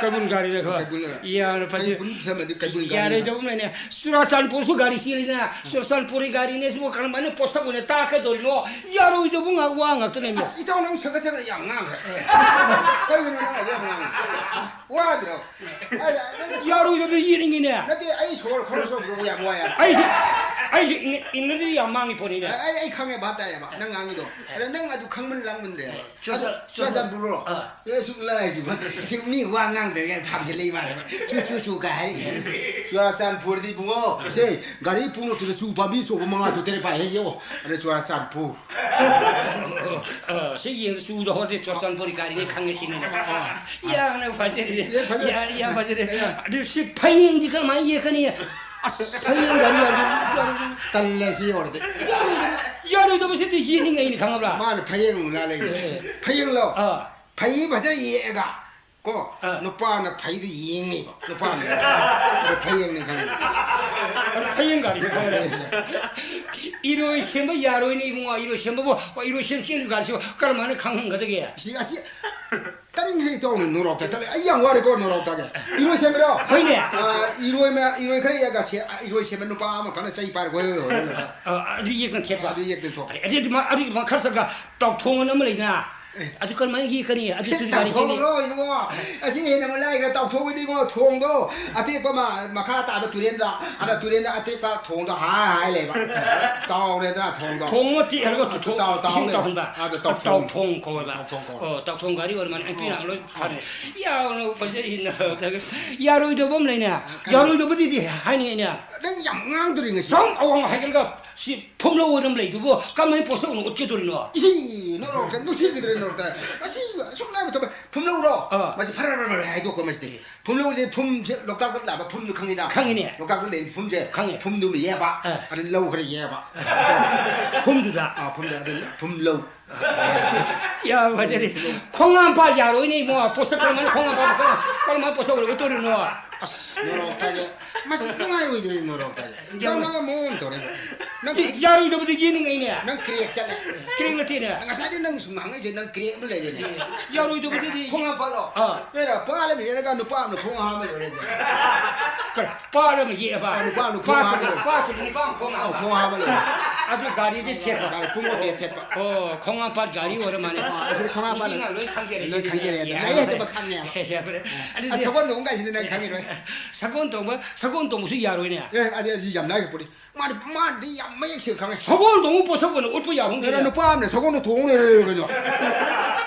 ꯀꯩꯕꯨꯜ ꯒꯥꯔꯤꯅꯦ ꯈꯣ꯫ ꯀꯩꯕꯨꯜ꯫ ꯌꯥꯔꯦ, ꯐꯖꯩ꯫ ꯀꯩꯕꯨꯜ ꯊꯝꯃꯗꯤ ꯀꯩꯕꯨꯜ ꯒꯥꯔꯤꯅ꯫ ꯌꯥꯔꯣꯏꯗꯧꯕꯅꯦ꯫ ꯆꯨꯔꯥꯆꯥꯟꯄꯨꯔꯁꯨ ꯒꯥꯔꯤ ꯆꯦꯜꯂꯤꯅ, ꯆꯨꯔꯥꯆꯥꯟꯄꯨꯔꯒꯤ ꯒꯥꯔꯤꯅꯦ, ꯁꯤꯕꯨ ꯀꯔꯝꯍꯥꯏꯅ ꯄꯣꯠꯁꯛ ꯑꯣꯏꯅ ꯇꯥꯛꯀꯗꯧꯔꯤꯅꯣ? ꯌꯥꯔꯣꯏꯗꯧꯕ ꯉꯥꯛ-, ꯋꯥ ꯉꯥꯛꯇꯅꯦ꯫ ꯑꯁ, ꯏꯇꯥꯎ, ꯅꯪ ꯁꯪꯒ ꯁꯪꯒ ꯌꯥꯝ ꯉꯥꯡꯈ꯭ꯔꯦ꯫ ꯀꯔꯤꯒꯤꯅꯣ ꯅꯪ ꯑꯗꯨ ꯌꯥꯝ ꯉꯥꯡꯉꯤ? ꯋꯥꯗ꯭ꯔꯣ? ꯑꯩ, ꯑꯩ, ꯑꯩ, ꯌꯥꯔꯣꯏꯗꯕꯗ ꯌꯦꯠꯅꯤꯡꯉꯤꯅꯦ꯫ ꯅꯠꯇꯦ, ꯑꯩ ꯁꯣꯔ ꯈꯔ ꯁꯣꯔ ꯌꯥꯝ ꯋꯥꯏ ꯍꯥꯏꯕ꯫ ꯑꯩꯁꯦ, ꯑꯩꯁꯦ ꯏꯪ-, energy ꯌꯥꯝ ꯃꯥꯡꯉꯤ ꯄꯣꯠꯅꯤꯅꯦ꯫ ꯑꯩ, ꯑꯩ ꯈꯪꯉꯦ, ꯚꯥꯞ ꯇꯥꯏꯌꯦꯕ, ꯅꯪ ꯉꯥꯡꯉꯤꯗꯣ꯫ ꯑꯗꯣ ꯅꯪ ꯑꯗꯨ ꯈꯪꯃꯟ ꯂꯥꯡꯃꯟꯗ꯭ꯔꯦꯕ꯫ ꯆꯨꯔꯆꯥꯟ-, ꯑꯗꯨ ꯆꯨꯔꯆꯥꯟꯄꯨꯔꯔꯣ? ꯑꯥ꯫ ꯑꯦ, ꯁꯨꯛ ꯂꯥꯏꯁꯤꯕ꯫ ꯁꯤ ꯃꯤ ꯋꯥ ꯉꯥꯡꯗ꯭ꯔꯦ ꯀꯥꯏꯅ ꯊꯥꯝꯖꯤꯜꯂꯦ ꯏꯃꯥꯟꯅꯕ꯫ ꯆꯨ, ꯆꯨ, ꯆꯨ ꯀꯥꯏ ꯍꯥꯏꯔꯛꯏ꯫ ꯆꯨꯔꯆꯥꯟꯄꯨꯔꯗꯤ ꯏꯕꯨꯡꯉꯣ, ꯁꯦ, ꯒꯥꯔꯤ ꯄꯨꯡꯂꯣꯛꯇꯨꯗ ꯆꯨ ꯄꯥꯝꯕꯤ ꯑꯆꯧꯕ ꯃꯉꯥ ꯇꯔꯨꯛ ꯇꯔꯦꯠ ꯄꯥꯏ ꯍꯦꯛ ꯌꯦꯡꯉꯣ꯫ ꯑꯗ ꯆꯨꯔꯆꯥꯟꯄꯨꯔ꯫ ꯑ, ꯁꯤ ꯌꯦꯡ ꯆꯨꯗ ꯍꯣꯔꯗꯤ ꯆꯨꯔꯆꯥꯟꯄꯨꯔꯤ ꯒꯥꯔꯤꯅꯤ ꯈꯪꯉꯦ ꯁꯤꯅꯤꯅꯦ꯫ ꯌꯥꯝꯅ ꯐꯖꯔꯦ꯫ ꯑꯦ, ꯐꯖꯔꯦ꯫ ꯌꯥ-, ꯌꯥꯝ ꯐꯖꯔꯦ꯫ ꯑꯦ꯫ ꯑꯗꯨ ꯁꯤ ꯐꯌꯦꯡꯗꯤ ꯀꯔꯝꯍꯥꯏꯅ ꯌꯦꯛꯀꯅꯤ? ꯑꯁ, ꯐꯌꯦꯡ ꯒꯥꯔꯤ ꯌꯥꯔꯣꯏ-, ꯇꯜꯂꯦ ꯁꯤ ꯌꯧꯔꯗꯤ꯫ ꯌꯥꯔꯣꯏꯗꯕꯁꯤꯗꯤ ꯌꯦꯛꯅꯤꯡꯉꯩꯅꯤ ꯈꯪꯉꯕ꯭ꯔꯥ? ꯃꯥꯅ ꯐꯌꯦꯡ ꯂꯥꯜꯂꯛꯏꯅꯦ꯫ ꯑꯦ꯫ ꯐꯌꯦꯡꯂꯣ? ꯑꯥ꯫ ꯐꯩ ꯐꯖꯅ ꯌꯦꯛꯑꯒ ꯀꯣ, ꯑꯥ꯫ ꯅꯨꯄꯥꯅ ꯐꯩꯗꯣ ꯌꯦꯡꯉꯦꯕ꯫ ꯅꯨꯄꯥꯅ ꯌꯦꯡꯉꯦ꯫ ꯑꯗꯣ ꯐꯩꯌꯦꯡꯅꯤ ꯈꯪꯉꯦ꯫ ꯑꯗꯣ ꯐꯩꯌꯦꯡ ꯒꯥꯔꯤꯅꯤ ꯈꯪꯉꯦ꯫ ꯏꯔꯣꯏ ꯁꯦꯝꯕ ꯌꯥꯔꯣꯏꯅꯦ ꯏꯕꯨꯡꯉꯣ, ꯏꯔꯣꯏ ꯁꯦꯝꯕꯕꯨ, ꯏꯔꯣꯏ ꯁꯦꯝ ꯆꯦꯟꯕ ꯒꯥꯔꯤꯁꯤꯕꯨ ꯀꯔꯝ ꯍꯥꯏꯅ ꯈꯪꯍꯟꯒꯗꯒꯦ? ꯑꯁꯤ, ꯑꯁꯤ, ꯇꯟꯈ꯭ꯔꯦ ꯏꯇꯥꯎꯅ ꯅꯣꯔꯣꯛꯇ ꯇꯠꯂꯦ꯫ ꯑꯩ ꯌꯥꯝ ꯋꯥꯔꯦꯀꯣ ꯅꯣꯔꯣꯛꯇꯒꯦ꯫ ꯏꯔꯣꯏ ꯁꯦꯝꯕꯔꯣ? ꯍꯣꯏꯅꯦ꯫ ꯑꯥ, ꯏꯔꯣꯏ ꯃ-, ꯏꯔꯣꯏ ꯈꯔ ꯌꯦꯛꯑꯒ ꯁꯦ-, ꯏꯔꯣꯏ ꯁꯦꯝꯕ ꯅꯨꯄꯥ ꯑꯃꯈꯛꯅ ꯆꯩ ꯄꯥꯏꯔꯒ ꯍꯣꯏ, ꯍꯣꯏ, ꯍꯣꯏ, ꯍꯣꯏ꯫ ꯑꯥ, ꯑꯗꯨ ꯌꯦꯛꯇꯅ ꯊꯦꯠꯄ꯫ ꯑꯗꯨ ꯌꯦꯛꯇꯅ ꯊꯣꯛꯄ꯫ ꯑꯗꯨ, ꯑꯗꯨ ꯃ-, ꯑꯗꯨꯒꯤ ꯃꯈꯥ ꯆꯠꯂꯒ ꯇꯥꯎꯊꯣꯡ ꯑꯅ ꯑꯃ ꯂꯩꯗꯅ, ꯑꯦ꯫ ꯑꯗꯨ ꯀꯔꯝꯍꯥꯏꯅ ꯌꯦꯛꯀꯅꯤ? ꯑꯗꯨꯁꯨ ꯒꯥꯔꯤ ꯇꯥꯎꯊꯣꯡ ꯆꯦꯜꯂꯤ꯫ ꯂꯣꯏ ꯏꯕꯨꯡꯉꯣ꯫ ꯑꯁꯤ ꯍꯦꯟꯅ ꯑꯃꯨꯛ ꯂꯥꯏꯈ꯭ꯔꯦ꯫ ꯇꯥꯎꯊꯣꯡ ꯍꯥꯏꯗꯤ ꯏꯕꯨꯡꯉꯣ, ꯊꯣꯡꯗꯣ ꯑꯇꯦꯛꯄ ꯑꯃ ꯃꯈꯥ ꯇꯥꯕ ꯇꯨꯔꯦꯟꯗ, ꯑꯗ ꯇꯨꯔꯦꯟꯗ ꯑꯇꯦꯛꯄ ꯊꯣꯡꯗꯣ ꯍꯥꯏ ꯍꯥꯏ ꯂꯩꯕ꯫ ꯇꯥꯎꯔꯦꯗꯅ ꯊꯣꯡꯗꯣ꯫ ꯊꯣꯡ ꯑꯃ ꯇꯦꯛꯍꯜꯂꯒ ꯇꯨꯊꯣꯛ-, ꯇꯥꯎ-, ꯇꯥꯎ ꯏꯁꯤꯡ ꯂꯩꯕ꯫ ꯇꯥꯎꯍꯟꯕ꯫ ꯑꯗ ꯑꯗꯨ ꯇꯥꯎꯊꯣꯡ꯫ ꯇꯥꯎꯊꯣꯡ ꯀꯧꯋꯦꯕ꯫ ꯇꯥꯎꯊꯣꯡ ꯀꯧꯋꯦ꯫ ꯑꯣ, ꯇꯥꯎꯊꯣꯡ ꯒꯥꯔꯤ ꯑꯣꯏꯔ ꯃꯥꯜꯂꯦ꯫ ꯑꯩ ꯄꯤꯔꯛꯑ ꯂꯣꯏ ꯐꯔꯦ꯫ ꯌꯥꯎꯅ ꯐꯖꯔꯤꯅ꯫ ꯌꯥꯔꯣꯏꯗꯕ ꯑꯃ ꯂꯩꯅꯦ꯫ ꯀꯔꯤ? ꯌꯥꯔꯣꯏꯗꯕꯗꯤꯗꯤ ꯍꯥꯏꯅꯤꯡꯉꯤꯅꯦ꯫ ꯅꯪ ꯌꯥꯝ ꯉꯥꯡꯗꯣꯔꯤ ꯉꯁꯤ꯫ ꯁꯨꯝ ꯑꯋꯥꯡ ꯍꯥꯏꯒꯠꯂꯒ ꯁꯤ ꯐꯨꯝꯂꯧ ꯑꯣꯏꯅ ꯑꯃ ꯂꯩꯗꯨꯕꯨ ꯀꯃꯥꯏꯅ ꯄꯣꯠꯁꯛꯅ ꯎꯠꯀꯗꯧꯔꯤꯅꯣ? ꯏꯁꯤ, ꯅꯣꯔꯣꯛꯇ ꯅꯨꯡꯁꯤꯈꯤꯗ꯭ꯔꯦ ꯅꯣꯔꯣꯛꯇ꯫ ꯃꯁꯤ ꯑꯁꯨꯛ ꯂꯥꯏꯕ ꯊꯕꯛ꯫ ꯐꯨꯝꯂꯧꯔꯣ? ꯑꯥ꯫ ꯃꯁꯤ ꯐꯔ ꯐꯔ ꯐꯔ ꯍꯥꯏꯗꯣꯛꯄ ꯃꯁꯤꯗꯤ꯫ ꯐꯨꯝꯂꯧꯁꯦ ꯐꯨꯝꯁꯦ ꯂꯣꯛꯇꯥꯛꯇ ꯂꯥꯛꯄ ꯐꯨꯝꯗꯨ ꯈꯪꯉꯤꯗ? ꯈꯪꯉꯤꯅꯦ꯫ ꯂꯣꯛꯇꯥꯛꯇ ꯂꯩꯕ ꯐꯨꯝꯁꯦ꯫ ꯈꯪꯉꯦ꯫ ꯐꯨꯝꯗꯨꯃ ꯌꯦꯕ꯫ ꯑꯥ꯫ ꯑꯗꯨ ꯂꯧ ꯈꯔ ꯌꯦꯕ꯫ ꯐꯨꯝꯗꯨꯗ? ꯑꯥ, ꯐꯨꯝꯗ ꯑꯗꯨ ꯐꯨꯝꯂꯧ꯫ ꯌꯥꯝ ꯐꯖꯔꯦ꯫ ꯈꯣꯡꯉꯥꯝꯄꯥꯠ ꯌꯥꯔꯣꯏꯅꯦ ꯏꯕꯨꯡꯉꯣ꯫ ꯄꯣꯠꯁꯛ ꯀꯔꯝꯍꯥꯏꯅ ꯈꯣꯡꯉꯥꯝꯄꯥꯠ ꯀꯔꯝ-, ꯀꯔꯝꯍꯥꯏꯅ ꯄꯣꯠꯁꯛ ꯑꯣꯏꯔꯒ ꯇꯧꯔꯤꯅꯣ? ꯑꯁ, ꯅꯣꯔꯣꯛꯇꯒꯤ꯫ ꯃꯁꯤ ꯅꯨꯡꯉꯥꯏꯔꯣꯏꯗꯧꯔꯤ ꯅꯣꯔꯣꯛꯇꯒꯤ꯫ ꯌꯥꯔꯣꯏ꯫ ꯅꯪ ꯃꯑꯣꯡ ꯑꯃ ꯇꯧꯔꯦ꯫ ꯅꯪ ꯑꯦ, ꯌꯥꯔꯣꯏꯗꯕꯗꯤ ꯌꯦꯡꯅꯤꯡꯉꯩꯅꯦ꯫ ꯅꯪ ꯀ꯭ꯔꯦꯛ ꯆꯠꯂꯦ꯫ ꯀ꯭ꯔꯦꯛ ꯅꯠꯇꯦꯅꯦ꯫ ꯉꯁꯥꯏꯗꯩ ꯅꯪ ꯁꯨꯝ ꯉꯥꯡꯉꯛꯏꯁꯦ ꯅꯪ ꯀ꯭ꯔꯦꯛ ꯑꯃ ꯂꯩꯔꯦꯅꯦ꯫ ꯌꯥꯔꯣꯏꯗꯕꯗꯨꯗꯤ꯫ ꯈꯣꯡꯉꯥꯝꯄꯥꯠꯂꯣ? ꯑꯥ꯫ ꯅꯣꯏꯅ ꯄꯥꯠ ꯑꯃ ꯌꯦꯡꯉꯒ ꯅꯨꯄꯥ ꯑꯃꯅ ꯈꯣꯡ ꯍꯥꯝꯃ ꯂꯣꯏꯔꯦ꯫ ꯀꯔꯤ? ꯄꯥꯠ ꯑꯃ ꯌꯦꯛꯑꯕ? ꯑꯥ, ꯅꯨꯄꯥ ꯑꯃꯅ ꯈꯣꯡ ꯄꯥꯠ-, ꯍꯥꯝꯃ ꯂꯣꯏꯔꯦ꯫ ꯄꯥꯠꯇꯨꯗ ꯅꯨꯄꯥ ꯑꯃ ꯈꯣꯡ ꯑꯥ, ꯍꯥꯝꯃ꯫ ꯈꯣꯡ ꯍꯥꯝꯃ ꯂꯣꯏꯔꯦ꯫ ꯑꯗꯨ ꯒꯥꯔꯤꯗꯤ ꯊꯦꯠꯄ꯫ ꯒꯥꯔꯤ ꯄꯨꯡ ꯑꯣꯇꯦ ꯊꯦꯠꯄ꯫ ꯑꯣ, ꯈꯣꯡꯉꯥꯝꯄꯥꯠ ꯒꯥꯔꯤ ꯑꯣꯏꯔ ꯃꯥꯜꯂꯦ꯫ ꯑꯥ, ꯑꯁꯤꯗꯤ ꯈꯣꯡꯉꯥꯝꯄꯥꯠ ꯃꯤꯁꯤꯡꯅ ꯂꯣꯏ ꯈꯪꯖꯔꯦ ꯂꯣꯏ ꯁꯤꯗꯤ꯫ ꯈꯪꯖꯔꯦ ꯑꯗꯨ꯫ ꯌꯥꯔꯦ꯫ ꯂꯥꯏꯔꯤꯛ ꯍꯩꯇꯕ ꯈꯪꯉꯦꯕ꯫ ꯌꯥꯔꯦ꯫ ꯑꯗꯨꯗꯤ ꯑꯁ, ꯁꯒꯣꯜ ꯇꯣꯡꯕ ꯀꯥꯏꯁꯤꯗꯤ ꯅꯪ ꯈꯪꯉꯤꯔꯣꯏ꯫ ꯁꯒꯣꯜ ꯇꯣꯡꯕ, ꯁꯒꯣꯜ ꯇꯣꯡꯕꯁꯨ ꯌꯥꯔꯣꯏꯅꯦ꯫ ꯑꯦ, ꯑꯗꯨ, ꯑꯗꯨ ꯌꯥꯝ ꯂꯥꯏ ꯄꯣꯠꯅꯤ꯫ ꯃꯥꯗꯤ, ꯃꯥꯗꯤ ꯌꯥꯝ ꯃꯌꯦꯛ ꯁꯦꯡꯅ ꯈꯪꯉꯦ꯫ ꯁꯒꯣꯜ ꯇꯣꯡꯕ ꯄꯣꯠꯁꯛ ꯑꯣꯏꯅ ꯎꯠꯄ ꯌꯥꯕ ꯑꯦ, ꯅꯨꯄꯥ ꯑꯃꯅ ꯁꯒꯣꯜꯗ ꯇꯣꯡ ꯂꯩꯔꯦ ꯀꯩꯅꯣ꯫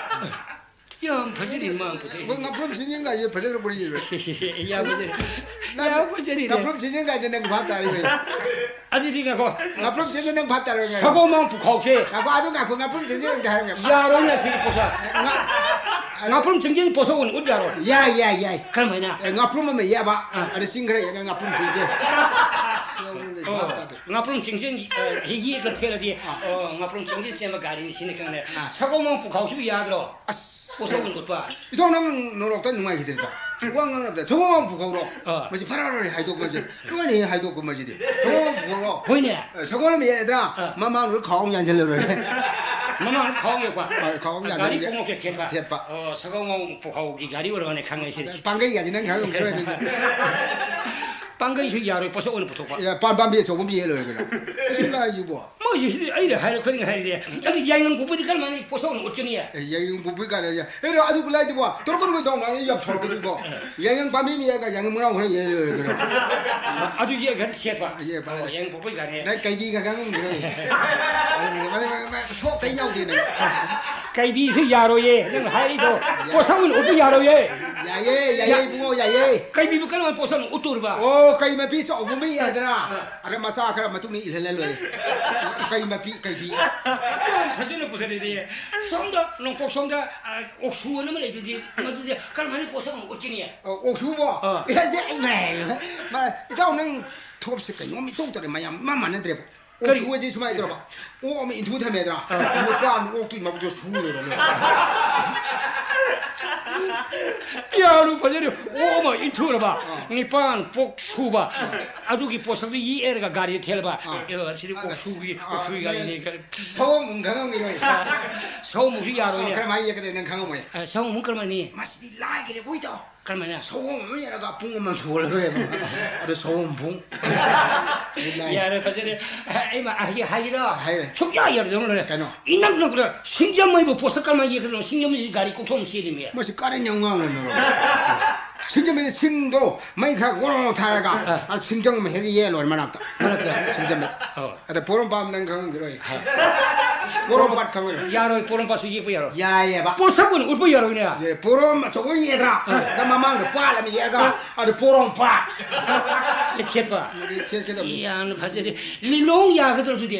ꯌꯥꯝ ꯐꯖꯔꯤ ꯃꯥ ꯄꯨꯊꯣꯛꯏ꯫ ꯑꯩꯈꯣꯏ ꯉꯥꯄ꯭ꯔꯨꯝ ꯁꯤꯡꯖꯪ ꯀꯥꯏꯁꯦ ꯐꯖꯈ꯭ꯔ ꯄꯣꯠꯅꯤ꯫ ꯌꯥꯝ ꯐꯖꯔꯤ꯫ ꯌꯥꯝ ꯐꯖꯔꯤ꯫ ꯉꯥꯄ꯭ꯔꯨꯝ ꯁꯤꯡꯖꯪ ꯀꯥꯏꯗꯤ ꯅꯪ ꯚꯥꯞ ꯇꯥꯔꯦ꯫ ꯑꯗꯨꯗꯤ ꯉꯥꯏꯈꯣ꯫ ꯉꯥꯄ꯭ꯔꯨꯝ ꯁꯤꯡꯖꯪ ꯅꯪ ꯚꯥꯞ ꯇꯥꯔꯣꯏ ꯀꯩꯅꯣ꯫ ꯁꯒꯣꯜ ꯃꯥꯡ ꯄꯨꯈꯥꯎꯁꯦ꯫ ꯉꯥꯏꯈꯣ, ꯑꯗꯨ ꯉꯥꯏꯈꯣ, ꯉꯥꯄ꯭ꯔꯨꯝ ꯁꯤꯡꯖꯪ ꯑꯝꯇ ꯍꯥꯏꯔꯝꯒꯦ꯫ ꯌꯥꯔꯣꯏꯅꯦ ꯁꯤꯒꯤ ꯄꯣꯠꯁꯛ꯫ ꯉꯥ-, ꯉꯥꯄ꯭ꯔꯨꯝ ꯁꯤꯡꯖꯪ ꯄꯣꯠꯁꯛ ꯑꯣꯏꯅ ꯎꯠ ꯌꯥꯔꯣꯏ꯫ ꯌꯥꯏ, ꯌꯥꯏ, ꯌꯥꯏ꯫ ꯀꯔꯝꯍꯥꯏꯅ? ꯑꯦ, ꯉꯥꯄ꯭ꯔꯨꯝ ꯑꯃ ꯌꯦꯛꯑꯕ, ꯑꯥ꯫ ꯑꯗ ꯆꯤꯡ ꯈꯔ ꯌꯦꯛꯑꯒ ꯉꯥꯄ꯭ꯔꯨꯝ ꯁꯤꯡꯖꯪ꯫ ꯑꯣ꯫ ꯚꯥꯞ ꯇꯥꯗꯦ꯫ ꯉꯥꯄ꯭ꯔꯨꯝ ꯆꯤꯡꯖꯦꯜ, ꯑ, ꯍꯤ ꯌꯦꯛꯂ ꯊꯦꯠꯂꯗꯤ, ꯑ, ꯉꯥꯄ꯭ꯔꯨꯝ ꯆꯤꯡꯖꯦꯜ ꯆꯦꯟꯕ ꯒꯥꯔꯤꯅꯤ ꯁꯤꯅꯤ ꯈꯪꯅꯩ꯫ ꯑ꯫ ꯁꯒꯣꯜ ꯃꯑꯣꯡ ꯄꯨꯈꯥꯎꯁꯤꯕꯨ ꯌꯥꯗ꯭ꯔꯣ? ꯑꯁ꯫ ꯄꯣꯠꯁꯛ ꯑꯣꯏꯅ ꯎꯠꯄ꯫ ꯏꯇꯥꯎ, ꯅꯪ ꯅꯣꯔꯣꯛꯇ ꯅꯨꯡꯉꯥꯏꯈꯤꯗ꯭ꯔꯦꯗ꯫ ꯋꯥ ꯉꯥꯡꯅꯕꯗ ꯁꯒꯣꯜ ꯃꯑꯣꯡ ꯄꯨꯈꯥꯎꯔꯣ? ꯑ꯫ ꯃꯁꯤ ꯐꯔꯥ ꯐꯔꯥ ꯍꯥꯏꯗꯣꯛꯄꯁꯦ꯫ ꯂꯣꯏꯅ ꯍꯦꯛ ꯍꯥꯏꯗꯣꯛꯄ ꯃꯁꯤꯗꯤ꯫ ꯁꯒꯣꯜ ꯃꯑꯣꯡ ꯄꯨꯈꯥꯎꯔꯣ? ꯍꯣꯏꯅꯦ꯫ ꯑ, ꯁꯒꯣꯜ ꯑꯃ ꯌꯦꯛꯑꯗ꯭ꯔꯥ? ꯑ꯫ ꯃꯃꯥꯡꯗ ꯈꯥꯎ ꯑꯃ ꯌꯥꯟꯁꯤꯜꯂꯔꯣꯏ꯫ ꯃꯃꯥꯡꯗ ꯈꯥꯎ ꯑꯃ ꯌꯦꯛꯄ? ꯑ, ꯈꯥꯎ ꯑꯃ ꯑ, ꯒꯥꯔꯤ ꯌꯥꯟꯁꯤꯜꯂꯒ ꯈꯣꯡꯎꯞ ꯍꯦꯛ ꯊꯦꯠꯄ? ꯊꯦꯠꯄ꯫ ꯑꯣ, ꯁꯒꯣꯜ ꯃꯑꯣꯡ ꯄꯨꯈꯥꯎꯒꯤ ꯒꯥꯔꯤ ꯑꯣꯏꯔꯝꯒꯅꯤ ꯈꯪꯉꯦ ꯁꯤꯗꯤ꯫ ꯄꯥꯡꯒꯩ ꯒꯥꯔꯤ ꯅꯪ ꯈꯪꯉꯝꯈꯤꯔꯣꯏ ꯑꯗꯨꯗꯤ꯫ ꯄꯥꯡꯒꯩꯁꯨ ꯌꯥꯔꯣꯏ, ꯄꯣꯠꯁꯛ ꯑꯣꯏꯅ ꯄꯨꯊꯣꯛꯄ꯫ ꯑꯦ, ꯄꯥꯝ-, ꯄꯥꯝꯕꯤ ꯑꯆꯧꯕ ꯑꯃ ꯌꯦꯛꯑ ꯂꯣꯏꯔꯦ ꯀꯩꯅꯣ꯫ ꯁꯤ ꯂꯥꯏꯁꯤꯕꯣ꯫ ꯃꯣꯏꯁꯤ ꯁꯤꯗꯤ ꯑꯩꯅ ꯍꯥꯏꯔ ꯈꯨꯗꯤꯡ ꯍꯥꯏꯔꯤꯁꯦ꯫ ꯑꯗꯨ ꯌꯥꯏꯉꯪ ꯄꯣꯛꯄꯗꯤ ꯀꯔꯝꯍꯥꯏꯅ ꯄꯣꯠꯁꯛ ꯑꯣꯏꯅ ꯎꯠꯀꯅꯤ? ꯑꯦ, ꯌꯥꯏꯉꯪ ꯄꯣꯛꯄꯤ ꯀꯥꯏꯅ ꯌꯥ-, ꯑꯦ, ꯑꯗꯨ ꯂꯥꯏꯗꯨꯕꯣ, ꯇꯣꯔꯀꯣꯟ ꯃꯣꯏ ꯇꯧꯅ ꯑꯩ ꯌꯥꯝ ꯁꯥꯎꯔꯛꯀꯗꯣꯏꯕꯣ꯫ ꯌꯥꯏꯉꯪ ꯄꯥꯝꯕꯤ ꯑꯃ ꯌꯦꯛꯑꯒ ꯌꯥꯏꯉꯪ ꯃꯅꯥꯎ ꯈꯔ ꯌꯦꯛꯑ ꯂꯣꯏꯔꯦ ꯀꯩꯅꯣ꯫ ꯑꯗꯨ ꯌꯦꯛꯑꯒ ꯁꯦꯠꯄ꯫ ꯌꯦꯛꯄ ꯑꯣ, ꯍꯥꯏꯗꯤ꯫ ꯌꯥꯏꯉꯪ ꯄꯣꯛꯄꯩ ꯒꯥꯔꯤ꯫ ꯅꯪ ꯀꯩꯗꯤ ꯈꯔ ꯈꯪꯉꯝꯈꯤꯔꯣꯏ꯫ ꯃꯊꯣꯛ ꯀꯩ ꯌꯥꯎꯗꯦ ꯅꯪ꯫ ꯀꯩꯕꯤꯁꯨ ꯌꯥꯔꯣꯏꯌꯦ, ꯅꯪ ꯍꯥꯏꯔꯤꯗꯣ꯫ ꯌꯥꯏ꯫ ꯄꯣꯠꯁꯛ ꯑꯣꯏꯅ ꯎꯠꯄ ꯌꯥꯔꯣꯏꯌꯦ꯫ ꯌꯥꯏꯌꯦ, ꯌꯥꯏꯌꯦ, ꯌꯥ-, ꯏꯕꯨꯡꯉꯣ, ꯌꯥꯏꯌꯦ꯫ ꯀꯩꯕꯤꯕꯨ ꯀꯔꯝꯍꯥꯏꯅ ꯄꯣꯠꯁꯛ ꯑꯣꯏꯅ ꯎꯠꯇꯣꯔꯤꯕ? ꯑꯣ, ꯀꯩ ꯃꯄꯤ ꯑꯆꯧꯕ ꯑꯃ ꯌꯥꯏꯗꯅ꯫ ꯑꯥ꯫ ꯑꯗ ꯃꯆꯥ ꯈꯔ ꯃꯇꯨꯡꯗ ꯏꯜꯍꯜꯂ ꯂꯣꯏꯔꯦ꯫ ꯀꯩ ꯃꯄꯤ, ꯀꯩꯕꯤ꯫ ꯌꯥꯝ ꯐꯖꯅ ꯄꯨꯊꯔꯛꯏꯅꯦ꯫ ꯁꯣꯝꯗ, ꯅꯣꯡꯄꯣꯛ ꯁꯣꯝꯗ, ꯑ, ꯑꯣꯛꯁꯨ ꯑꯅ ꯑꯃ ꯂꯩꯗꯨꯗꯤ, ꯃꯗꯨꯗꯤ ꯀꯔꯝꯍꯥꯏꯅ ꯄꯣꯠꯁꯛ ꯑꯃ ꯎꯠꯀꯅꯤ? ꯑ, ꯑꯣꯛꯁꯨꯕꯣ? ꯑꯥ꯫ ꯑꯦ, ꯁꯦ, ꯑꯩ ꯉꯥꯏꯔꯦ꯫ ꯃꯥ, ꯏꯇꯥꯎ, ꯅꯪ ꯊꯣꯛꯁꯦ ꯀꯩꯅꯣꯝ ꯏꯇꯧ ꯇꯧꯔꯦ, ꯃꯌꯥꯝ ꯏꯃꯥꯟ ꯃꯥꯟꯅꯗ꯭ꯔꯦꯕ꯫ ꯀꯔꯤ? ꯑꯣꯛꯁꯨ ꯍꯥꯏꯗꯤ ꯁꯨꯃꯥꯏꯅ ꯇꯧꯔꯕ, ꯑꯣꯛ ꯑꯃ ꯏꯟꯊꯨ ꯊꯝꯃꯦꯗ꯭ꯔꯥ? ꯑꯥ꯫ ꯅꯨꯄꯥ ꯑꯃ ꯑꯣꯛꯇꯨꯒꯤ ꯃꯕꯨꯛꯇꯣ ꯁꯨꯔꯦꯕ ꯃꯣꯏ꯫ ꯀꯌꯥꯅꯣ ꯐꯖꯔꯤ? ꯑꯣꯛ ꯑꯃ ꯏꯟꯊꯨꯔꯕ, ꯑꯥ꯫ ꯅꯤꯄꯥꯟ ꯄꯣꯛ ꯁꯨꯕ, ꯑꯥ꯫ ꯑꯗꯨꯒꯤ ꯄꯣꯠꯁꯛꯇꯨ ꯌꯦꯛꯑꯦꯔꯒ ꯒꯥꯔꯤꯗ ꯊꯦꯜꯂꯕ꯫ ꯑꯥ꯫ ꯑꯦ, ꯁꯤꯗꯤ ꯑꯥ, ꯑꯣꯛꯁꯨꯒꯤ, ꯑꯥ, ꯑꯣꯛꯁꯨꯒꯤ ꯒꯥꯔꯤꯅꯤ꯫ ꯁꯑꯣꯝ ꯑꯃꯨꯛ ꯈꯪꯉꯝꯈꯤꯔꯣꯏ꯫ ꯁꯑꯣꯝ ꯑꯃꯨꯛꯁꯨ ꯌꯥꯔꯣꯏꯅꯦ꯫ ꯑꯥ, ꯀꯔꯝꯍꯥꯏꯅ ꯌꯦꯛꯀꯗꯣꯏ ꯅꯪ ꯈꯪꯉꯝꯃꯣꯏ꯫ ꯑꯥ, ꯁꯑꯣꯝ ꯑꯃꯨꯛ ꯀꯔꯝꯍꯥꯏꯅ? ꯃꯁꯤꯗꯤ ꯂꯥꯏꯈ꯭ꯔꯦꯕꯣ ꯏꯇꯥꯎ꯫ ꯀꯔꯝꯍꯥꯏꯅ? ꯁꯑꯣꯝ ꯑꯃ ꯌꯦꯛꯑꯒ ꯄꯨꯡ ꯑꯃ ꯁꯨꯍꯜꯂꯔꯣꯏꯕ꯫ ꯑꯗꯣ ꯁꯑꯣꯝ ꯄꯨꯡ꯫ ꯌꯥꯔꯦ, ꯐꯖꯔꯦ꯫ ꯑꯩ ꯃꯥ-, ꯑꯩ ꯍꯥꯏꯒꯦꯗꯣ꯫ ꯍꯥꯏꯔꯦ꯫ ꯁꯨꯡꯌꯥ ꯌꯥꯔꯣꯏꯗꯧꯅ ꯂꯣꯏꯔꯦ꯫ ꯀꯩꯅꯣ? ꯏꯅꯛ ꯅꯛꯄꯗ ꯁꯤꯡꯖꯃꯩꯕꯨ ꯄꯣꯠꯁꯛ ꯀꯔꯝꯍꯥꯏꯅ ꯌꯦꯛꯀꯗꯣꯏꯅꯣ? ꯁꯤꯡꯖꯃꯩꯁꯤ ꯒꯥꯔꯤ ꯀꯣꯛꯊꯣꯛ ꯑꯃ ꯆꯦꯜꯂꯤꯃꯤ꯫ ꯃꯁꯤ ꯀꯔꯤ ꯌꯥꯝ ꯉꯥꯡꯂꯅꯣ? ꯁꯤꯡꯖꯃꯩꯗ ꯁꯤꯡꯗꯣ ꯃꯩ ꯈꯔ ꯒꯣꯔꯣ ꯊꯥꯔꯒ, ꯑꯥ꯫ ꯑ, ꯁꯤꯡꯖꯪ ꯑꯃ ꯍꯦꯛ ꯌꯦꯛꯑ ꯂꯣꯏꯔꯦ ꯃꯅꯥꯛꯇ꯫ ꯃꯅꯥꯛꯇ? ꯁꯤꯡꯖꯃꯩ꯫ ꯑꯧ꯫ ꯑꯗ ꯄꯣꯔꯣꯝꯄꯥꯠ ꯅꯪ ꯈꯪꯉꯝꯈꯤꯔꯣꯏ꯫ ꯄꯣꯔꯣꯝꯄꯥꯠ ꯈꯪꯉꯔꯣꯏ꯫ ꯌꯥꯔꯣꯏ, ꯄꯣꯔꯣꯝꯄꯥꯠꯁꯨ ꯌꯦꯛꯄ ꯌꯥꯔꯣꯏ꯫ ꯌꯥꯏꯌꯦꯕ꯫ ꯄꯣꯠꯁꯛ ꯑꯣꯏꯅ ꯎꯠꯄ ꯌꯥꯔꯣꯏꯅꯦ꯫ ꯑꯦ, ꯄꯣꯔꯣꯝ ꯑꯆꯧꯕ ꯌꯦꯛꯑꯗ꯭ꯔꯥ? ꯑꯥ꯫ ꯅꯪ ꯃꯃꯥꯡꯗ ꯄꯥꯠ ꯑꯃ ꯌꯦꯛꯑꯒ, ꯑꯥ꯫ ꯑꯗꯨ ꯄꯣꯔꯣꯝꯄꯥꯠ꯫ ꯊꯦꯠꯄ꯫ ꯑꯗꯨ ꯊꯦꯠꯀꯗꯕꯅꯤ꯫ ꯌꯥꯝꯅ ꯐꯖꯔꯦ꯫ ꯂꯤꯂꯣꯡ ꯌꯥꯒꯗ꯭ꯔꯣ ꯑꯗꯨꯗꯤ?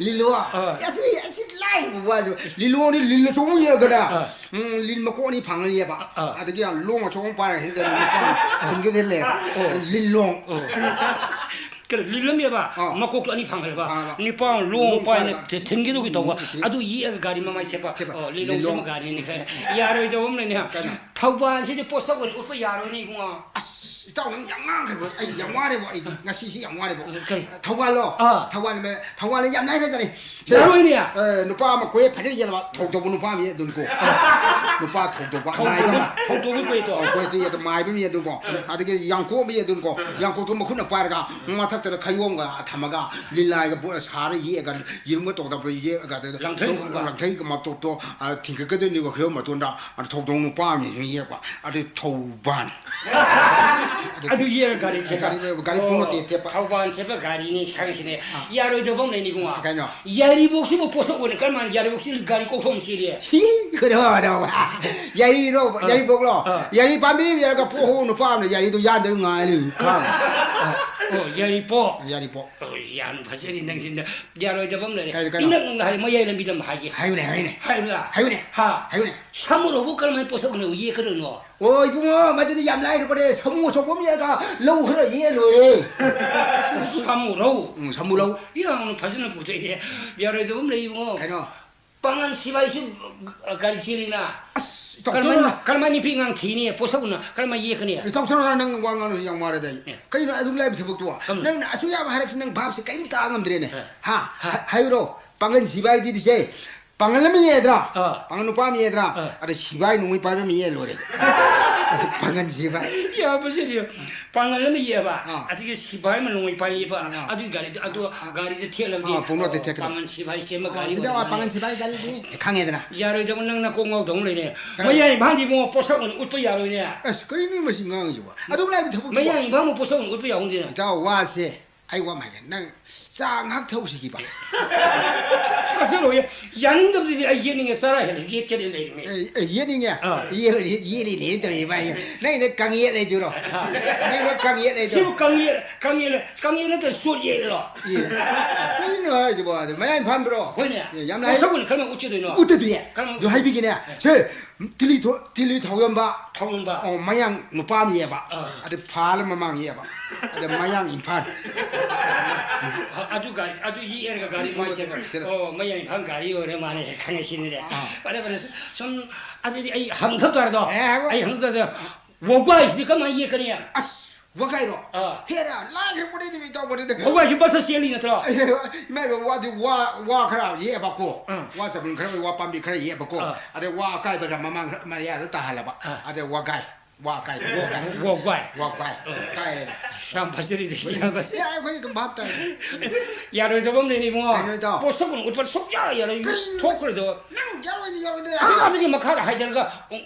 ꯂꯤꯂꯣꯡ? ꯑꯥ꯫ ꯑꯁꯤ, ꯑꯁꯤ ꯂꯥꯏꯕ ꯋꯥꯁꯨ꯫ ꯂꯤꯂꯣꯡꯗꯤ ꯂꯤꯜ ꯑꯆꯧꯕ ꯌꯦꯛꯑꯒꯅꯦ꯫ ꯑꯥ꯫ ꯎꯝ, ꯂꯤꯜ ꯃꯀꯣꯛ ꯑꯅꯤ ꯐꯥꯡꯉ ꯌꯦꯛꯑꯕ꯫ ꯑꯥ꯫ ꯑꯗꯒꯤ ꯂꯣꯡ ꯑꯆꯧꯕ ꯑꯃ ꯄꯥꯏꯔꯒ ꯁꯤꯗ ꯂꯤꯜ ꯃꯀꯣꯛ ꯑꯅꯤ ꯑꯥ꯫ ꯊꯤꯟꯒꯗꯤ ꯂꯩꯔꯦ꯫ ꯑꯣ꯫ ꯂꯤꯂꯣꯡ꯫ ꯑꯣ꯫ ꯀꯩꯅꯣ, ꯂꯤꯜꯂꯝꯃꯦꯕ, ꯑꯥ꯫ ꯃꯀꯣꯛꯇꯣ ꯑꯅꯤ ꯐꯥꯡꯍꯜꯂꯕ, ꯐꯥꯡꯍꯜꯂꯕ꯫ ꯅꯤꯄꯥ ꯂꯣꯡ ꯂꯣꯡ ꯄꯥꯏꯅ ꯄꯥꯏꯔꯒ ꯊꯤ-, ꯊꯤꯟꯒꯦ ꯇꯧꯒꯦ ꯇꯧꯕ꯫ ꯎꯝ, ꯊꯤꯟ-, ꯑꯗꯨ ꯌꯦꯛꯑꯒ ꯒꯥꯔꯤ ꯃꯃꯥꯏ ꯊꯦꯠꯄ꯫ ꯊꯦꯠꯄ꯫ ꯑꯣ, ꯂꯤꯂꯣꯡ ꯂꯤꯂꯣꯡ꯫ ꯁꯦꯝꯕ ꯒꯥꯔꯤꯅꯤ ꯈꯔ꯫ ꯌꯥꯔꯣꯏꯗꯕ ꯑꯃ ꯂꯩꯅꯦ꯫ ꯀꯩꯅꯣ? ꯊꯧꯕꯥꯜꯁꯤꯗꯤ ꯄꯣꯠꯁꯛ ꯑꯣꯏꯅ ꯎꯠꯄ ꯌꯥꯔꯣꯏꯅꯦ, ꯏꯕꯨꯡꯉꯣ꯫ ꯑꯁ, ꯏꯇꯥꯎ, ꯅꯪ ꯌꯥꯝ ꯉꯥꯡꯈ꯭ꯔꯦꯕ꯫ ꯑꯩ ꯌꯥꯝ ꯋꯥꯔꯦꯕ, ꯑꯩꯗꯤ꯫ ꯉꯁꯤꯁꯤ ꯌꯥꯝ ꯋꯥꯔꯦꯕ꯫ ꯎꯝ, ꯀꯩ? ꯊꯧꯕꯥꯜꯂꯣ? ꯑꯥ꯫ ꯊꯧꯕꯥꯜ ꯃꯦ-, ꯊꯧꯕꯥꯜ ꯌꯥꯝ ꯂꯥꯏꯈ꯭ꯔꯖꯥꯠꯅꯤ꯫ ꯁꯦ, ꯌꯥꯔꯣꯏꯅꯦ꯫ ꯑꯦ, ꯅꯨꯄꯥ ꯑꯃ ꯀꯣꯏꯌꯦ, ꯐꯖꯅ ꯌꯦꯜꯂꯕ, ꯊꯧꯗꯧꯕ ꯅꯨꯄꯥ ꯑꯃ ꯌꯦ ꯑꯗꯨꯅꯤꯀꯣ꯫ ꯅꯨꯄꯥ ꯊꯧꯗꯧꯕ, ꯊꯧꯗꯧꯕ, ꯃꯥꯏꯕ ꯑꯃ꯫ ꯊꯧꯗꯧꯕ ꯀꯣꯏꯗꯣ꯫ ꯑꯣ, ꯀꯣꯏꯗꯣ ꯌꯦ ꯑꯗꯨ ꯃꯥꯏꯕ ꯑꯃ ꯌꯦ ꯑꯗꯨꯀꯣ꯫ ꯑꯗꯒꯤ ꯌꯥꯡꯀꯣꯛ ꯑꯃ ꯌꯦ ꯑꯗꯨꯅꯤꯀꯣ꯫ ꯌꯥꯡꯀꯣꯛꯇꯣ ꯃꯈꯨꯠꯅ ꯄꯥꯏꯔꯒ ꯃꯊꯛꯇꯗ ꯈꯌꯣꯝꯒ ꯊꯝꯃꯒ ꯂꯤꯂꯥꯏꯒ ꯕꯣ-, ꯁꯥꯔ ꯌꯦꯛꯑꯒ ꯌꯦꯔꯨꯝꯒ ꯇꯧꯗꯕ ꯌꯦꯛꯑꯒ ꯑꯗ ꯂꯪꯊꯩ ꯈꯣꯡꯕ꯫ ꯂꯪꯊꯩꯒ ꯃꯇꯣꯛꯇꯣ, ꯑ, ꯊꯤꯡꯒꯠꯀꯗꯣꯏꯅꯤꯀꯣ ꯈꯌꯣꯝ ꯃꯇꯣꯟꯗ꯫ ꯑꯗ ꯊꯧꯗꯣꯡ ꯅꯨꯄꯥ ꯑꯃ ꯌꯦꯛꯄ꯫ ꯑꯗꯨ ꯊꯧꯕꯥꯟ꯫ ꯑꯗꯨ ꯌꯦꯛꯑꯒ ꯒꯥꯔꯤ ꯊꯦꯠꯄ꯫ ꯒꯥꯔꯤ, ꯒꯥꯔꯤ ꯄꯨꯡ ꯑꯣ, ꯇꯦꯠ ꯇꯦꯠꯄ꯫ ꯊꯧꯕꯥꯟ ꯆꯠꯄ ꯒꯥꯔꯤꯅꯤ ꯈꯪꯉꯤꯁꯤꯅꯦ꯫ ꯑꯥ꯫ ꯌꯥꯔꯣꯏꯗꯕ ꯑꯃ ꯂꯩꯅꯤ ꯏꯕꯨꯡꯉꯣ꯫ ꯀꯩꯅꯣ? ꯌꯥꯏꯔꯤꯕꯣꯛꯁꯤꯕꯨ ꯄꯣꯠꯁꯛ ꯑꯣꯏꯅ ꯀꯔꯝꯍꯥꯏꯅ ꯌꯥꯏꯔꯤꯕꯣꯛꯁꯤ ꯒꯥꯔꯤ ꯀꯣꯛꯊꯣꯛ ꯑꯃ ꯆꯦꯜꯂꯤ? ꯁꯤ, ꯀꯩꯅꯣ, ꯀꯩꯅꯣ꯫ ꯌꯥꯏꯔꯤꯔꯣ, ꯑꯥ꯫ ꯌꯥꯏꯔꯤꯕꯣꯛꯂꯣ? ꯑꯥ꯫ ꯌꯥꯏꯔꯤ ꯄꯥꯝꯕꯤ ꯑꯃ ꯌꯥꯔꯒ ꯄꯣꯛꯍꯧꯕ ꯅꯨꯄꯥ ꯑꯃꯅ ꯌꯥꯏꯔꯤꯗꯣ ꯌꯥꯟꯗꯕ ꯉꯥꯏ ꯂꯩ꯫ ꯑꯥ꯫ ꯑꯣ, ꯌꯥꯏꯔꯤꯄꯣꯛ꯫ ꯌꯥꯏꯔꯤꯄꯣꯛ꯫ ꯑꯣ, ꯌꯥꯝ ꯐꯖꯔꯤ ꯅꯪꯁꯤꯅ꯫ ꯌꯥꯔꯣꯏꯗꯕ ꯑꯃ ꯂꯩꯔꯦ꯫ ꯀꯩꯅꯣ, ꯀꯩꯅꯣ? ꯏꯅꯛ ꯅꯛꯅ ꯍꯥꯏꯔꯦ, ꯃꯌꯥꯏ ꯂꯝꯕꯤꯗ ꯑꯃ ꯍꯥꯏꯒꯦ꯫ ꯍꯥꯏꯌꯨꯅꯦ, ꯍꯥꯏꯌꯨꯅꯦ꯫ ꯍꯥꯏꯌꯨꯅ? ꯍꯥꯏꯌꯨꯅꯦ꯫ ꯍꯥ? ꯍꯥꯏꯌꯨꯅꯦ꯫ ꯁꯥꯃꯨꯔꯧꯕꯨ ꯀꯔꯝꯍꯥꯏꯅ ꯄꯣꯠꯁꯛ ꯑꯣꯏꯅ ꯌꯦꯛꯀꯗꯣꯏꯅꯣ? ꯑꯣ, ꯏꯕꯨꯡꯉꯣ, ꯃꯗꯨꯗꯤ ꯌꯥꯝ ꯂꯥꯏꯔꯕꯅꯦ꯫ ꯁꯥꯃꯨ ꯑꯆꯧꯕ ꯑꯃ ꯌꯦꯛꯑꯒ ꯂꯧ ꯈꯔ ꯌꯦꯛꯑ ꯂꯣꯏꯔꯦ꯫ ꯁꯥꯃꯨꯔꯧ? ꯎꯝ, ꯁꯥꯃꯨꯔꯧ꯫ ꯌꯥꯝꯅ ꯐꯖꯅ ꯄꯨꯊꯣꯛꯑꯦ꯫ ꯌꯥꯔꯣꯏꯗꯕ ꯑꯃ ꯂꯩ, ꯏꯕꯨꯡꯉꯣ꯫ ꯀꯩꯅꯣ? ꯄꯥꯡꯒꯜ ꯁꯤꯕꯥꯏꯁꯨ ꯒꯥꯔꯤ ꯆꯦꯜꯂꯤꯅ꯫ ꯑꯁ, ꯏꯇꯥꯎ, ꯀꯔꯝꯍꯥꯏꯅ, ꯊꯣꯛꯂꯛꯑꯣ꯫ ꯀꯔꯝꯍꯥꯏꯅ ꯅꯨꯄꯤ ꯑꯉꯥꯡ ꯊꯤꯅꯤ? ꯄꯣꯠꯁꯛ ꯑꯣꯏꯅ ꯀꯔꯝꯍꯥꯏꯅ ꯌꯦꯛꯀꯅꯤ? ꯏꯇꯥꯎ, ꯊꯣꯛꯂꯛꯑꯣ, ꯅꯪ ꯋꯥ ꯉꯥꯡꯕꯁꯤ ꯌꯥꯝ ꯋꯥꯔꯦꯗ ꯑꯩ꯫ ꯑꯦ꯫ ꯀꯩꯅꯣ ꯑꯗꯨꯝ ꯂꯥꯏꯕ ꯊꯕꯛꯇꯨꯕꯣ? ꯀꯝ-, ꯅꯪꯅ ꯑꯁꯨꯛ ꯌꯥꯝ ꯍꯥꯏꯔꯛꯄꯁꯤ ꯅꯪ ꯚꯥꯞꯁꯤ ꯀꯔꯤꯝ ꯇꯥ ꯉꯝꯗ꯭ꯔꯦꯅꯦ꯫ ꯑꯦ꯫ ꯍꯥ? ꯍꯥ꯫ ꯍꯥꯏ-, ꯍꯥꯏꯔꯣ꯫ ꯄꯥꯡꯒꯜ ꯁꯤꯕꯥꯏꯗꯤ ꯁꯦ, ꯄꯥꯡꯒꯜ ꯑꯃ ꯌꯦꯛꯑꯗ꯭ꯔꯥ? ꯑꯥ꯫ ꯄꯥꯡꯒꯜ ꯅꯨꯄꯥ ꯑꯃ ꯌꯦꯛꯑꯗ꯭ꯔꯥ? ꯑꯥ꯫ ꯑꯗ ꯁꯤꯕꯥꯏ ꯅꯣꯡꯃꯩ ꯄꯥꯏꯕ ꯑꯃ ꯌꯦꯛꯑ ꯂꯣꯏꯔꯦ꯫ ꯄꯥꯡꯒꯜ ꯁꯤꯕꯥꯏ꯫ ꯌꯥꯕꯁꯤꯗꯤ ꯄꯥꯡꯒꯜ ꯑꯃ ꯌꯦꯛꯑꯕ, ꯑꯥ꯫ ꯑꯗꯒꯤ ꯁꯤꯕꯥꯏ ꯑꯃ ꯅꯣꯡꯃꯩ ꯄꯥꯏ ꯌꯦꯛꯄ, ꯑꯥ꯫ ꯑꯗꯨꯒꯤ ꯒꯥꯔꯤꯗ, ꯑꯗꯨ ꯑꯥ꯫ ꯒꯥꯔꯤꯗ ꯊꯦꯠꯂꯕꯗꯤ, ꯑꯥ, ꯄꯨꯡꯂꯣꯠꯇ ꯑꯣ, ꯊꯦꯠꯀꯗꯕ꯫ ꯄꯥꯡꯒꯜ ꯁꯤꯕꯥꯏ ꯆꯦꯟꯕ ꯑꯥ, ꯒꯥꯔꯤ ꯁꯤꯗ ꯑꯣꯏꯔ ꯃꯥꯜꯂꯦ꯫ ꯄꯥꯡꯒꯜ ꯁꯤꯕꯥꯏ ꯒꯥꯔꯤꯗꯤ ꯈꯪꯉꯦꯗꯅ꯫ ꯌꯥꯔꯣꯏꯗꯕ ꯅꯪ ꯅꯀꯣꯛ ꯉꯥꯎꯗꯧ ꯂꯩꯅꯦ꯫ ꯀꯔꯤ? ꯃꯌꯥꯏ ꯏꯝꯐꯥꯜꯗꯤ ꯏꯕꯨꯡꯉꯣ ꯄꯣꯠꯁꯛ ꯑꯣꯏꯅ ꯎꯠꯄ ꯌꯥꯔꯣꯏꯅꯦ꯫ ꯑꯁ, ꯀꯔꯤꯅꯣ ꯃꯁꯤ ꯉꯥꯡꯉꯤꯁꯤꯕꯣ? ꯑꯗꯨꯝ ꯂꯥꯏꯕ ꯊꯕꯛꯇꯨꯕꯣ? ꯃꯌꯥꯏ ꯏꯝꯐꯥꯜꯕꯨ ꯄꯣꯠꯁꯛ ꯑꯣꯏꯅ ꯎꯠꯄ ꯌꯥꯎꯍꯟꯗꯦꯅ꯫ ꯏꯇꯥꯎ, ꯋꯥꯁꯦ ꯑꯩ ꯋꯥ ꯑꯃ ꯍꯥꯏꯒꯦ, ꯅꯪ ꯆꯥ ꯉꯥꯏꯍꯥꯛ ꯊꯛꯎꯁꯤꯈꯤꯕ꯫ ꯊꯛꯆꯜꯂꯣꯏꯌꯦ꯫ ꯌꯥꯅꯤꯡꯗꯕꯗꯨꯗꯤ ꯑꯩ ꯌꯦꯠꯅꯤꯡꯉꯦ, ꯆꯔꯥ ꯍꯦꯜꯂ ꯌꯦꯠꯀꯦꯅ ꯂꯩꯔꯤꯅꯦ꯫ ꯑꯦ, ꯑꯦ, ꯌꯦꯠꯅꯤꯡꯉꯦ? ꯑꯥ꯫ ꯌꯦꯠꯂ-, ꯌꯦꯠ-, ꯌꯦꯠꯂꯤꯅꯦ ꯇꯧꯔꯤꯕ ꯑꯩ꯫ ꯅꯪꯒꯤꯗꯣ ꯀꯪꯌꯦꯠ ꯂꯩꯗꯣꯏꯔꯣ? ꯑꯥ꯫ ꯅꯪꯒꯤꯗꯣ ꯀꯪꯌꯦꯠ ꯂꯩꯗꯣꯏꯔꯣ? ꯁꯤꯕꯨ ꯀꯪꯌꯦꯠ, ꯀꯪꯌꯦꯠ, ꯀꯪꯌꯦꯠ ꯅꯠꯇ꯭ꯔ ꯆꯣꯠ ꯌꯦꯠꯂꯤꯔꯣ? ꯌꯦꯠ꯫ ꯀꯩꯅꯣ ꯍꯥꯏꯁꯤꯕꯣ? ꯑꯗꯨ ꯃꯌꯥꯡ ꯏꯝꯐꯥꯜꯗ꯭ꯔꯣ? ꯍꯣꯏꯅꯦ꯫ ꯑꯦ, ꯌꯥꯝ ꯂꯥꯏ-, ꯄꯣꯠꯁꯛ ꯑꯣꯏꯅ ꯀꯔꯝꯕ ꯎꯠꯀꯗꯣꯏꯅꯣ? ꯎꯠꯇꯗꯤ꯫ ꯀꯔꯝꯕ ꯑꯗꯨ ꯍꯥꯏꯕꯤꯒꯦꯅꯦ꯫ ꯑꯦ꯫ ꯁꯦ, ꯇꯤꯂꯤ ꯊꯣ-, ꯇꯤꯂꯤ ꯊꯥꯎꯌꯣꯟꯕ꯫ ꯊꯥꯎꯌꯣꯟꯕ꯫ ꯑꯣ, ꯃꯌꯥꯡ ꯅꯨꯄꯥ ꯑꯃ ꯌꯦꯛꯑꯦꯕ꯫ ꯑꯥ꯫ ꯑꯗ ꯐꯥꯜ ꯑꯃ ꯃꯃꯥꯡ ꯌꯦꯛꯑꯦꯕ꯫ ꯑꯗ ꯃꯌꯥꯡ ꯏꯝꯐꯥꯜ꯫ ꯑꯗꯨ ꯒꯥꯔꯤ, ꯑꯗꯨ ꯌꯦꯛꯑꯒ ꯒꯥꯔꯤ ꯃꯥꯏ ꯆꯠꯄ꯫ ꯀꯩꯅꯣ? ꯑꯣ, ꯃꯌꯥꯡ ꯏꯝꯐꯥꯜ ꯒꯥꯔꯤ ꯑꯣꯏꯔ ꯃꯥꯜꯂꯦ ꯈꯪꯉꯦ ꯁꯤꯅꯤꯅꯦ꯫ ꯑꯥ꯫ ꯐꯔꯦ, ꯐꯔꯦ, ꯁꯨꯝ ꯑꯗꯨꯗꯤ ꯑꯩ ꯍꯪꯊꯕ ꯇꯥꯔꯦꯗꯣ꯫ ꯑꯦ, ꯍꯪꯉꯣ꯫ ꯑꯩ ꯍꯪꯊꯗ꯫ ꯋꯥꯎꯒꯥꯏꯁꯤꯗꯤ ꯀꯃꯥꯏꯅ ꯌꯦꯛꯀꯅꯤ? ꯑꯁ, ꯋꯥꯒꯥꯏꯔꯣ? ꯑꯥ꯫ ꯍꯦꯔꯥ, ꯂꯥꯏꯈ꯭ꯔ ꯄꯣꯠꯅꯤꯗꯤ ꯏꯇꯥꯎ ꯄꯣꯠꯅꯤꯗ꯫ ꯋꯥꯎꯒꯥꯏꯁꯤ ꯕꯁꯇ ꯆꯦꯜꯂꯤ ꯅꯠꯇ꯭ꯔꯣ? ꯏꯃꯥ ꯏꯕꯦꯝ, ꯋꯥꯗꯤ ꯋꯥ, ꯋꯥ ꯈꯔ ꯌꯦꯛꯑꯕꯀꯣ꯫ ꯑꯥ꯫ ꯋꯥ ꯆꯕꯨꯟ ꯈꯔ, ꯋꯥ ꯄꯥꯝꯕꯤ ꯈꯔ ꯌꯦꯛꯑꯕꯀꯣ꯫ ꯑꯥ꯫ ꯑꯗꯩ ꯋꯥ ꯑꯀꯥꯏꯕ ꯈꯔ ꯃꯃꯥꯡ ꯈꯔ ꯃꯌꯥꯗ ꯇꯥꯍꯜꯂꯕ꯫ ꯑꯥ꯫ ꯑꯗꯩ ꯋꯥꯒꯥꯏ, ꯋꯥ ꯑꯀꯥꯏꯕ, ꯋꯥꯒꯥꯏ꯫ ꯋꯥꯎꯒꯥꯏ꯫ ꯋꯥꯒꯥꯏ꯫ ꯌꯥꯝ ꯐꯖꯔꯤꯅꯦ, ꯌꯥꯝ ꯐꯖꯩ꯫ ꯌꯥ, ꯑꯩꯈꯣꯏꯗꯤ ꯀꯝ ꯚꯥꯞ ꯇꯥꯏ꯫ ꯌꯥꯔꯣꯏꯗꯕ ꯑꯃ ꯂꯩꯔꯤ, ꯏꯕꯨꯡꯉꯣ꯫ ꯀꯩꯅꯣ, ꯏꯇꯥꯎ? ꯄꯣꯠꯁꯛ ꯑꯣꯏꯅ ꯎꯠꯄ ꯁꯨꯛꯌꯥ ꯌꯥꯔꯣꯏ꯫ ꯀꯔꯤꯅꯣ? ꯊꯣꯛꯈ꯭ꯔꯗꯕ꯫ ꯅꯪ ꯌꯥꯔꯣꯏꯗꯤ ꯌꯥꯔꯣꯏꯗ꯫ ꯑꯥ, ꯑꯗꯨꯒꯤ ꯃꯈꯥꯗ ꯍꯥꯏꯊꯔꯒ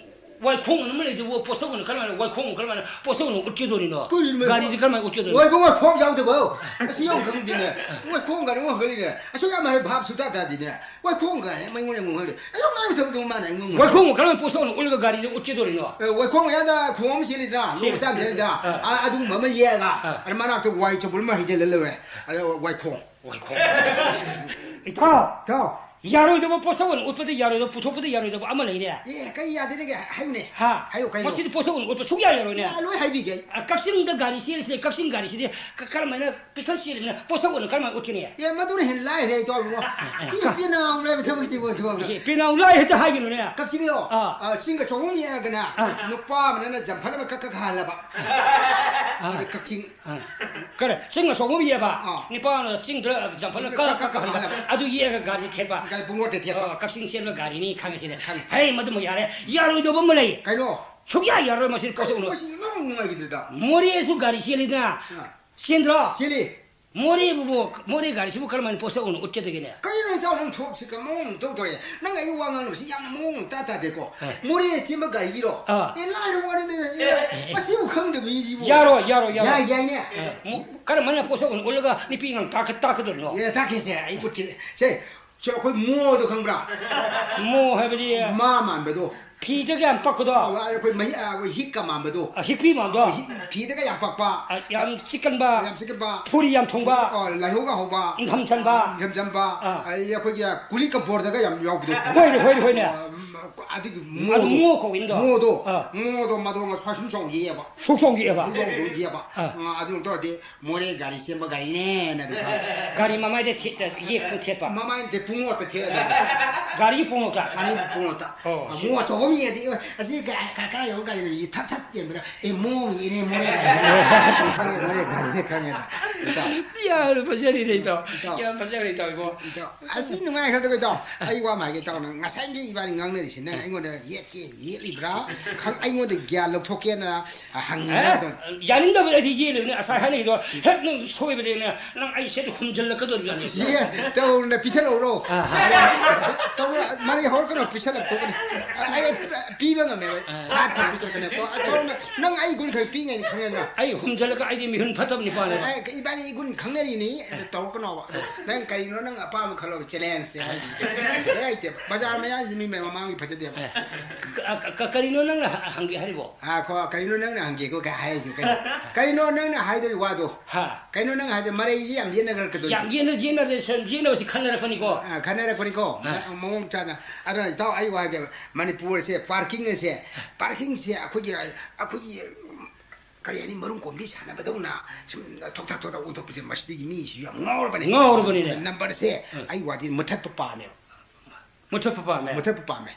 ꯋꯥꯏꯈꯣꯡ ꯑꯃ ꯂꯩꯗꯨꯕꯨ ꯄꯣꯠꯁꯛ ꯑꯣꯏꯅ ꯀꯔꯝꯍꯥꯏꯅ, ꯋꯥꯏꯈꯣꯡ ꯀꯔꯝꯍꯥꯏꯅ ꯄꯣꯠꯁꯛ ꯑꯣꯏꯅ ꯎꯠꯀꯗꯣꯔꯤꯅꯣ? ꯀꯔꯤꯅꯣ? ꯒꯥꯔꯤꯗꯤ ꯀꯔꯝꯍꯥꯏꯅ ꯎꯠꯀꯗꯣꯔꯤꯅꯣ? ꯋꯥꯏꯈꯣꯡ ꯋꯥꯏꯈꯣꯡ ꯌꯥꯎꯗꯕ꯫ ꯑꯁꯤ ꯌꯥꯝ ꯈꯪꯗꯦꯅꯦ꯫ ꯋꯥꯏꯈꯣꯡ ꯒꯥꯔꯤ ꯑꯃ ꯍꯪꯒꯠꯂꯤꯅꯦ꯫ ꯑꯁꯨꯛ ꯌꯥꯝ ꯍꯥꯏ ꯚꯥꯞ ꯁꯨꯛꯇꯥ ꯇꯥꯗꯦꯅꯦ꯫ ꯋꯥꯏꯈꯣꯡ ꯒꯥꯔꯤ ꯑꯃ ꯑꯩꯉꯣꯟꯗ ꯑꯃꯨꯛ ꯍꯪꯒꯠꯂꯤ꯫ ꯑꯁꯨꯛ ꯉꯥꯡꯕ ꯊꯕꯛꯇꯨ ꯃꯥꯅ ꯑꯩꯉꯣꯟꯗ ꯍꯪꯒꯠꯂꯤ꯫ ꯋꯥꯏꯈꯣꯡ ꯀꯔꯝꯍꯥꯏꯅ ꯄꯣꯠꯁꯛ ꯑꯣꯏꯅ ꯎꯠꯂꯒ ꯒꯥꯔꯤꯗ ꯎꯠꯀꯗꯣꯔꯤꯅꯣ? ꯑꯦ, ꯋꯥꯏꯈꯣꯡ ꯃꯌꯥꯗ ꯈꯣꯡ ꯑꯃ ꯆꯦꯜꯂꯤꯗ꯭ꯔꯥ? ꯁꯤ꯫ ꯂꯣꯛ ꯃꯆꯥ ꯑꯃ ꯆꯦꯜꯂꯤꯗ꯭ꯔꯥ? ꯑꯥ꯫ ꯑ-, ꯑꯗꯨꯒꯨꯝꯕ ꯑꯃ ꯌꯦꯛꯑꯒ, ꯑꯥ꯫ ꯑꯗ ꯃꯅꯥꯛꯇ ꯋꯥꯏ ꯆꯕꯨꯜ ꯑꯃ ꯍꯩꯖꯤꯜꯂ ꯂꯣꯏꯔꯦ꯫ ꯑꯗ ꯋꯥꯏꯈꯣꯡ꯫ ꯋꯥꯏꯈꯣꯡ꯫ ꯏꯇꯥꯎ! ꯏꯇꯥꯎ! ꯌꯥꯔꯣꯏꯗꯕ ꯄꯣꯠꯁꯛ ꯑꯣꯏꯅ ꯎꯠꯄꯗ ꯌꯥꯔꯣꯏꯗꯕ, ꯄꯨꯊꯣꯛꯄꯗ ꯌꯥꯔꯣꯏꯗꯕ ꯑꯃ ꯂꯩꯔꯦ꯫ ꯑꯦ, ꯀꯔꯤ ꯌꯥꯗꯦꯅꯦ? ꯍꯥꯏꯌꯨꯅꯦ꯫ ꯍꯥ? ꯍꯥꯏꯌꯨ, ꯀꯩꯅꯣ? ꯃꯁꯤꯗꯤ ꯄꯣꯠꯁꯛ ꯑꯣꯏꯅ ꯎꯠꯄ ꯁꯨꯛꯌꯥ ꯌꯥꯔꯣꯏꯅꯦ꯫ ꯑꯦ, ꯂꯣꯏ ꯍꯥꯏꯕꯤꯒꯦ꯫ ꯑ, ꯀꯛꯆꯤꯡꯗ ꯒꯥꯔꯤ ꯆꯦꯜꯂꯤꯁꯦ, ꯀꯛꯆꯤꯡ ꯒꯥꯔꯤꯁꯤꯗꯤ ꯀ-, ꯀꯔꯝꯍꯥꯏꯅ ꯄꯤꯊꯟ ꯆꯦꯜꯂꯤꯕꯅꯤꯅ ꯄꯣꯠꯁꯛ ꯑꯣꯏꯅ ꯀꯔꯝꯍꯥꯏꯅ ꯎꯠꯀꯅꯤ? ꯑꯦ, ꯃꯗꯨꯅ ꯍꯦꯟꯅ ꯂꯥꯏꯔꯦ, ꯏꯇꯥꯎ ꯏꯕꯨꯡꯉꯣ꯫ ꯑ, ꯑ, ꯑ, ꯏ ꯀ- ꯄꯤꯅ ꯍꯧꯅꯕ ꯊꯕꯛꯁꯤꯕꯨ, ꯊꯕꯛ꯫ ꯏ ꯄꯤꯅ ꯍꯧ ꯂꯥꯏ ꯍꯦꯛꯇ ꯍꯥꯏꯒꯅꯨꯅꯦ꯫ ꯀꯛꯆꯤꯡꯂꯣ? ꯑꯥ꯫ ꯑ, ꯆꯤꯡꯒ ꯆꯥꯛꯍꯨꯝ ꯌꯦꯡꯉꯒꯅꯦ, ꯑꯥ꯫ ꯅꯨꯄꯥ ꯑꯃꯅ ꯖꯝꯐꯔ ꯑꯃ ꯀꯛ ꯀꯛ ꯍꯥꯜꯂꯕ꯫ ꯑꯥ꯫ ꯑꯗꯨ ꯀꯛꯆꯤꯡ꯫ ꯑꯥ꯫ ꯀꯔꯦ, ꯆꯤꯡꯒ ꯆꯥꯛꯍꯨꯝ ꯌꯦꯛꯑꯕ? ꯑꯥ꯫ ꯅꯨꯄꯥ ꯑꯃꯅ ꯆꯤꯡꯗ ꯖꯝꯐꯔ ꯀꯛ ꯀꯛ ꯀꯛ ꯀꯛ ꯍꯥꯜꯂꯕ꯫ ꯍꯥꯜꯂꯕ꯫ ꯑꯗꯨ ꯌꯦꯛꯑꯒ ꯒꯥꯔꯤ ꯊꯦꯠꯄ꯫ ꯒꯥꯔꯤ ꯄꯨꯡꯂꯣꯠꯇ ꯊꯦꯠꯄ꯫ ꯑ, ꯀꯛꯆꯤꯡ ꯆꯦꯟꯕ ꯒꯥꯔꯤꯅꯤ ꯈꯪꯉꯁꯤꯅꯦ꯫ ꯈꯪꯉꯦ꯫ ꯍꯦ, ꯃꯗꯨꯃ ꯌꯥꯔꯦ꯫ ꯌꯥꯔꯣꯏꯗꯕ ꯑꯃ ꯂꯩ꯫ ꯀꯩꯅꯣ? ꯁꯨꯛꯌꯥ ꯌꯥꯔꯣꯏ ꯃꯁꯤ ꯄꯣꯠꯁꯛ ꯑꯣꯏꯅ꯫ ꯃꯁꯤ ꯏꯅꯨꯡ ꯅꯨꯡꯉꯥꯏꯈꯤꯗ꯭ꯔꯦꯗ꯫ ꯃꯣꯔꯦꯁꯨ ꯒꯥꯔꯤ ꯆꯦꯜꯂꯤꯗꯅ꯫ ꯑꯥ꯫ ꯆꯦꯟꯗ꯭ꯔꯣ? ꯆꯦꯜꯂꯤ꯫ ꯃꯣꯔꯦꯕꯨ, ꯃꯣꯔꯦ ꯒꯥꯔꯤꯁꯤꯕꯨ ꯀꯔꯝꯍꯥꯏꯅ ꯄꯣꯠꯁꯛ ꯑꯣꯏꯅ ꯎꯠꯀꯗꯒꯦꯅꯦ? ꯀꯔꯤꯅꯣ ꯏꯇꯥꯎ ꯅꯪ ꯊꯣꯛꯁꯤ ꯀꯃꯥꯏꯅ ꯑꯃꯨꯛ ꯇꯧ ꯇꯧꯔꯦ? ꯅꯪ ꯑꯩ ꯋꯥ ꯉꯥꯡꯅꯕꯁꯤ ꯌꯥꯝꯅ ꯃꯑꯣꯡ ꯑꯃ ꯏꯇꯥ ꯇꯥꯗꯦꯀꯣ꯫ ꯑꯦ꯫ ꯃꯣꯔꯦ ꯆꯦꯟꯕ ꯒꯥꯔꯤꯒꯤꯔꯣ? ꯑꯥ꯫ ꯑꯦ, ꯂꯥꯏꯔꯕ ꯋꯥꯅꯤꯗ, ꯑꯦ, ꯑꯦ, ꯑꯦ꯫ ꯃꯁꯤꯕꯨ ꯈꯪꯗꯕ ꯃꯤꯁꯤꯕꯨ꯫ ꯌꯥꯔꯣꯏ, ꯌꯥꯔꯣꯏ, ꯌꯥꯔꯣꯏ꯫ ꯌꯥꯏ, ꯌꯥꯏꯅꯦ꯫ ꯑꯦ, ꯃꯨ-, ꯀꯔꯝꯍꯥꯏꯅ ꯄꯣꯠꯁꯛ ꯑꯣꯏꯅ ꯎꯠꯂꯒ ꯅꯨꯄꯤ ꯑꯉꯥꯡ ꯇꯥꯛꯀ-, ꯇꯥꯛꯀꯗꯣꯏꯅꯣ? ꯑꯦ, ꯇꯥꯛꯀꯦꯁꯦ, ꯑꯩ ꯎꯠꯀꯦ꯫ ꯁꯦ, ꯁꯦ, ꯑꯩꯈꯣꯏ ꯃꯣꯗꯣ ꯈꯪꯕ꯭ꯔꯥ? ꯃꯣ ꯍꯥꯏꯕꯗꯤ? ꯃꯥ ꯃꯥꯟꯕꯗꯣ꯫ ꯐꯤꯗꯒ ꯌꯥꯝ ꯄꯛꯄꯗꯣ꯫ ꯑꯣ, ꯑꯩꯈꯣꯏ ꯃꯍꯤ-, ꯑ, ꯑꯩꯈꯣꯏ ꯍꯤꯛꯀ ꯃꯥꯟꯕꯗꯣ꯫ ꯑ, ꯍꯤꯛꯄꯤ ꯃꯥꯟꯕꯗꯣ꯫ ꯍꯤꯛ-, ꯐꯤꯗꯒ ꯌꯥꯝ ꯄꯛꯄ꯫ ꯑ, ꯌꯥꯝ ꯆꯤꯛꯀꯟꯕ꯫ ꯌꯥꯝ ꯆꯤꯛꯀꯟꯕ꯫ ꯐꯨꯔꯤ ꯌꯥꯝ ꯊꯨꯡꯕ꯫ ꯑꯣ, ꯂꯥꯏꯍꯧꯒ ꯍꯧꯕ꯫ ꯏꯪꯊꯝ ꯆꯟꯕ꯫ ꯏꯪꯊꯝ ꯆꯟꯕ꯫ ꯑꯥ꯫ ꯑꯗꯩ ꯑꯩꯈꯣꯏꯒꯤ ꯀꯨꯂꯤ ꯀꯝꯄꯣꯔꯗꯒ ꯌꯥꯝ ꯌꯥꯎꯕꯗꯣ꯫ ꯍꯣꯏꯅꯦ, ꯍꯣꯏꯅꯦ, ꯍꯣꯏꯅꯦ꯫ ꯑ, ꯎꯝ, ꯑꯗꯨꯒꯤ ꯑꯗꯨ ꯃꯣꯗꯣ꯫ ꯃꯣ ꯀꯧꯏꯅꯗꯣ꯫ ꯃꯣꯗꯣ꯫ ꯑꯥ꯫ ꯃꯣꯗꯣ ꯃꯗꯣꯡ ꯑꯁ꯭ꯋꯥꯏ ꯁꯨꯝ ꯆꯥꯎ ꯌꯦꯛꯑꯦꯕ꯫ ꯁꯨꯛ ꯆꯥꯎ ꯌꯦꯛꯑꯦꯕ꯫ ꯁꯨꯛ ꯆꯥꯎ ꯌꯦꯛꯑꯦꯕ꯫ ꯑꯥ꯫ ꯑ, ꯑꯗꯨ ꯇꯧꯔꯗꯤ ꯃꯣꯔꯦ ꯒꯥꯔꯤ ꯁꯦꯝꯕ ꯒꯥꯔꯤꯅꯦꯅ ꯑꯗꯨꯝ ꯈꯪꯉꯦ꯫ ꯒꯥꯔꯤ ꯃꯃꯥꯏꯗ ꯊꯦꯠ-, ꯌꯦꯛꯄ ꯊꯦꯠꯄ꯫ ꯃꯃꯥꯏꯗ ꯄꯨꯡꯉꯣꯠꯇ ꯊꯦꯠꯂꯒ꯫ ꯒꯥꯔꯤ ꯄꯨꯡꯉꯣꯠꯇ? ꯒꯥꯔꯤ ꯄꯨꯡꯉꯣꯠꯇ꯫ ꯑꯣ, ꯑ, ꯁꯤ ꯃꯣ ꯑꯆꯧꯕ ꯑꯃ ꯌꯦꯡꯉꯗꯤ, "ꯑꯦ, ꯑꯁꯤ ꯒꯥ-, ꯀ-, ꯀꯔꯥꯏ ꯌꯧꯔ ꯒꯥꯔꯤꯅꯣ?" ꯌꯦ-, ꯊꯛ ꯊꯛ ꯌꯦꯡꯕꯗ, "ꯑꯦ, ꯃꯣ ꯑꯃ ꯌꯦꯡꯉꯦ, ꯃꯣꯔꯦ ꯒꯥꯔꯤ꯫ ꯈꯪꯉꯦ, ꯃꯣꯔꯦ ꯒꯥꯔꯤꯅꯦ, ꯈꯪꯉꯦ"꯫ ꯏꯇꯥꯎ꯫ ꯌꯥꯝꯅ ꯐꯖꯔꯤꯅꯦ, ꯏꯇꯥꯎ꯫ ꯏꯇꯥꯎ꯫ ꯌꯥꯝ ꯐꯖꯔꯦ, ꯏꯇꯥꯎ, ꯏꯕꯣ꯫ ꯏꯇꯥꯎ, ꯑꯁꯤ ꯅꯨꯡꯉꯥꯏꯈ꯭ꯔꯗꯕ ꯏꯇꯥꯎ꯫ ꯑꯩ ꯋꯥ ꯑꯃ ꯍꯥꯏꯒꯦ, ꯏꯇꯥꯎ, ꯅꯪ ꯉꯁꯥꯏꯒꯤ ꯏꯕꯥꯅꯤ ꯉꯥꯡꯅꯔꯤꯁꯤ, ꯅꯪ ꯑꯩꯉꯣꯟꯗ ꯌꯦꯠꯀꯦ ꯌꯦꯠꯂꯤꯕ꯭ꯔꯥ? ꯈꯪ-, ꯑꯩꯉꯣꯟꯗ ꯒ꯭ꯌꯥꯟ ꯂꯧꯊꯣꯛꯀꯦꯅ ꯍꯪꯉꯤꯕ꯭ꯔꯥ? ꯑꯦ, ꯌꯥꯅꯤꯡꯗꯕꯗ ꯑꯩꯗꯤ ꯌꯦꯠꯂꯤꯕꯅꯤ꯫ ꯉꯁꯥꯏ ꯍꯥꯏꯅꯤꯡꯉꯤꯗꯣ ꯍꯦꯛ ꯅꯪ ꯁꯣꯏꯕꯗꯒꯤꯅꯦ, ꯅꯪ ꯑꯩ ꯁꯤꯗ ꯍꯨꯝꯖꯤꯜꯂꯛꯀꯗꯧꯔꯤꯕꯅꯤ꯫ ꯌꯦ, ꯇꯧꯅ ꯄꯤꯁꯜꯂꯛꯎꯔꯣ? ꯑꯥ꯫ ꯇꯧꯔꯣ, ꯃꯔꯩ ꯍꯧꯔꯛꯀꯅꯨ, ꯄꯤꯁꯜꯂꯛꯇꯧꯕꯅꯤ꯫ ꯑꯩ ꯄꯤꯕ ꯉꯝꯃꯦꯕ꯫ ꯑꯥ꯫ ꯍꯥꯠ ꯊꯝ ꯄꯤꯁꯜꯂꯛꯀꯅꯤ꯫ ꯇꯧꯔꯣ, ꯅꯪ ꯑꯩ ꯒꯨꯟ ꯈꯔ ꯄꯤꯉꯩꯅꯤ ꯈꯪꯉꯦꯗꯅ꯫ ꯑꯩ ꯍꯨꯝꯖꯤꯜꯂꯒ ꯑꯩꯗꯤ ꯃꯤꯍꯨꯟ ꯐꯠꯇꯕ ꯅꯨꯄꯥꯅꯦꯕ꯫ ꯑꯦ, ꯏꯕꯥꯅꯤ ꯒꯨꯟ ꯈꯪꯅꯔꯤꯅꯤ, ꯑꯗꯨ ꯇꯧꯔꯛꯀꯅꯣꯕ꯫ ꯑꯗꯣ ꯅꯪ ꯀꯔꯤꯅꯣ ꯅꯪ ꯑꯄꯥꯝꯕ ꯈꯜꯂꯣꯕ, challenge ꯁꯦ꯫ ꯆꯦꯂꯦꯟꯖ ꯇꯦ꯫ ꯕꯖꯥꯔ ꯃꯌꯥꯁꯤ ꯃꯤ ꯃꯃꯥꯡꯒꯤ ꯐꯖꯗꯦꯕ꯫ ꯑꯦ, ꯀ-, ꯀ-, ꯀ-, ꯀꯔꯤꯅꯣ ꯅꯪꯅ ꯍ-, ꯍꯪꯒꯦ ꯍꯥꯏꯔꯤꯕꯣ? ꯉꯥꯏꯈꯣ, ꯀꯔꯤꯅꯣ ꯅꯪꯅ ꯍꯪꯒꯦꯀꯣ ꯀꯥꯏ ꯍꯥꯏꯔꯤꯁꯦ? ꯀꯩꯅꯣ? ꯀꯔꯤꯅꯣ ꯅꯪꯅ ꯍꯥꯏꯗꯣꯏ ꯋꯥꯗꯣ? ꯍꯥ? ꯀꯩꯅꯣ ꯅꯪ ꯍꯥꯏꯗꯣ? ꯃꯔꯩꯁꯤ ꯌꯥꯝ ꯌꯦꯠꯅꯈ꯭ꯔꯀꯗꯣꯏꯅꯤ꯫ ꯌꯥꯝ ꯌꯦꯠꯅ-, ꯌꯦꯠꯅꯔꯦ, ꯁꯦ-, ꯌꯦꯠꯅꯕꯁꯤ ꯈꯟꯅꯔꯛꯄꯅꯤꯀꯣ꯫ ꯑ, ꯈꯟꯅꯔꯛꯄꯅꯤꯀꯣ꯫ ꯑ꯫ ꯃ-, ꯃꯑꯣꯡ ꯆꯥꯅ꯫ ꯑꯗꯣ ꯏꯇꯥꯎ, ꯑꯩ ꯋꯥ ꯍꯥꯏꯒꯦꯕ꯫ ꯃꯅꯤꯄꯨꯔꯁꯦ, ꯄꯥꯔꯀꯤꯡ ꯑꯁꯦ, ꯄꯥꯔꯀꯤꯡꯁꯦ ꯑꯩꯈꯣꯏꯒꯤ, ꯑꯩꯈꯣꯏꯒꯤ ꯀꯔꯤ ꯍꯥꯏꯅꯤ, ꯃꯔꯨꯝ ꯀꯣꯟꯕꯤ ꯁꯥꯟꯅꯕꯗꯧꯅ ꯁꯨꯝ ꯊꯣꯛ ꯊꯥꯛ ꯊꯣꯛ ꯊꯥꯛ ꯑꯣꯟꯊꯣꯛꯄꯁꯦ, ꯃꯁꯤꯗꯒꯤ ꯃꯤꯁꯨ ꯌꯥꯝ ꯉꯥꯎꯔꯕꯅꯦ꯫ ꯉꯥꯎꯔꯕꯅꯤꯅꯦ꯫ ꯅꯝꯕꯔꯁꯦ ꯎꯝ꯫ ꯑꯩ ꯋꯥꯗꯤ ꯃꯨꯊꯠꯄ ꯄꯥꯝꯃꯦꯕ꯫ ꯃꯨꯊꯠꯄ ꯄꯥꯝꯃꯦ꯫ ꯃꯨꯊꯠꯄ ꯄꯥꯝꯃꯦ꯫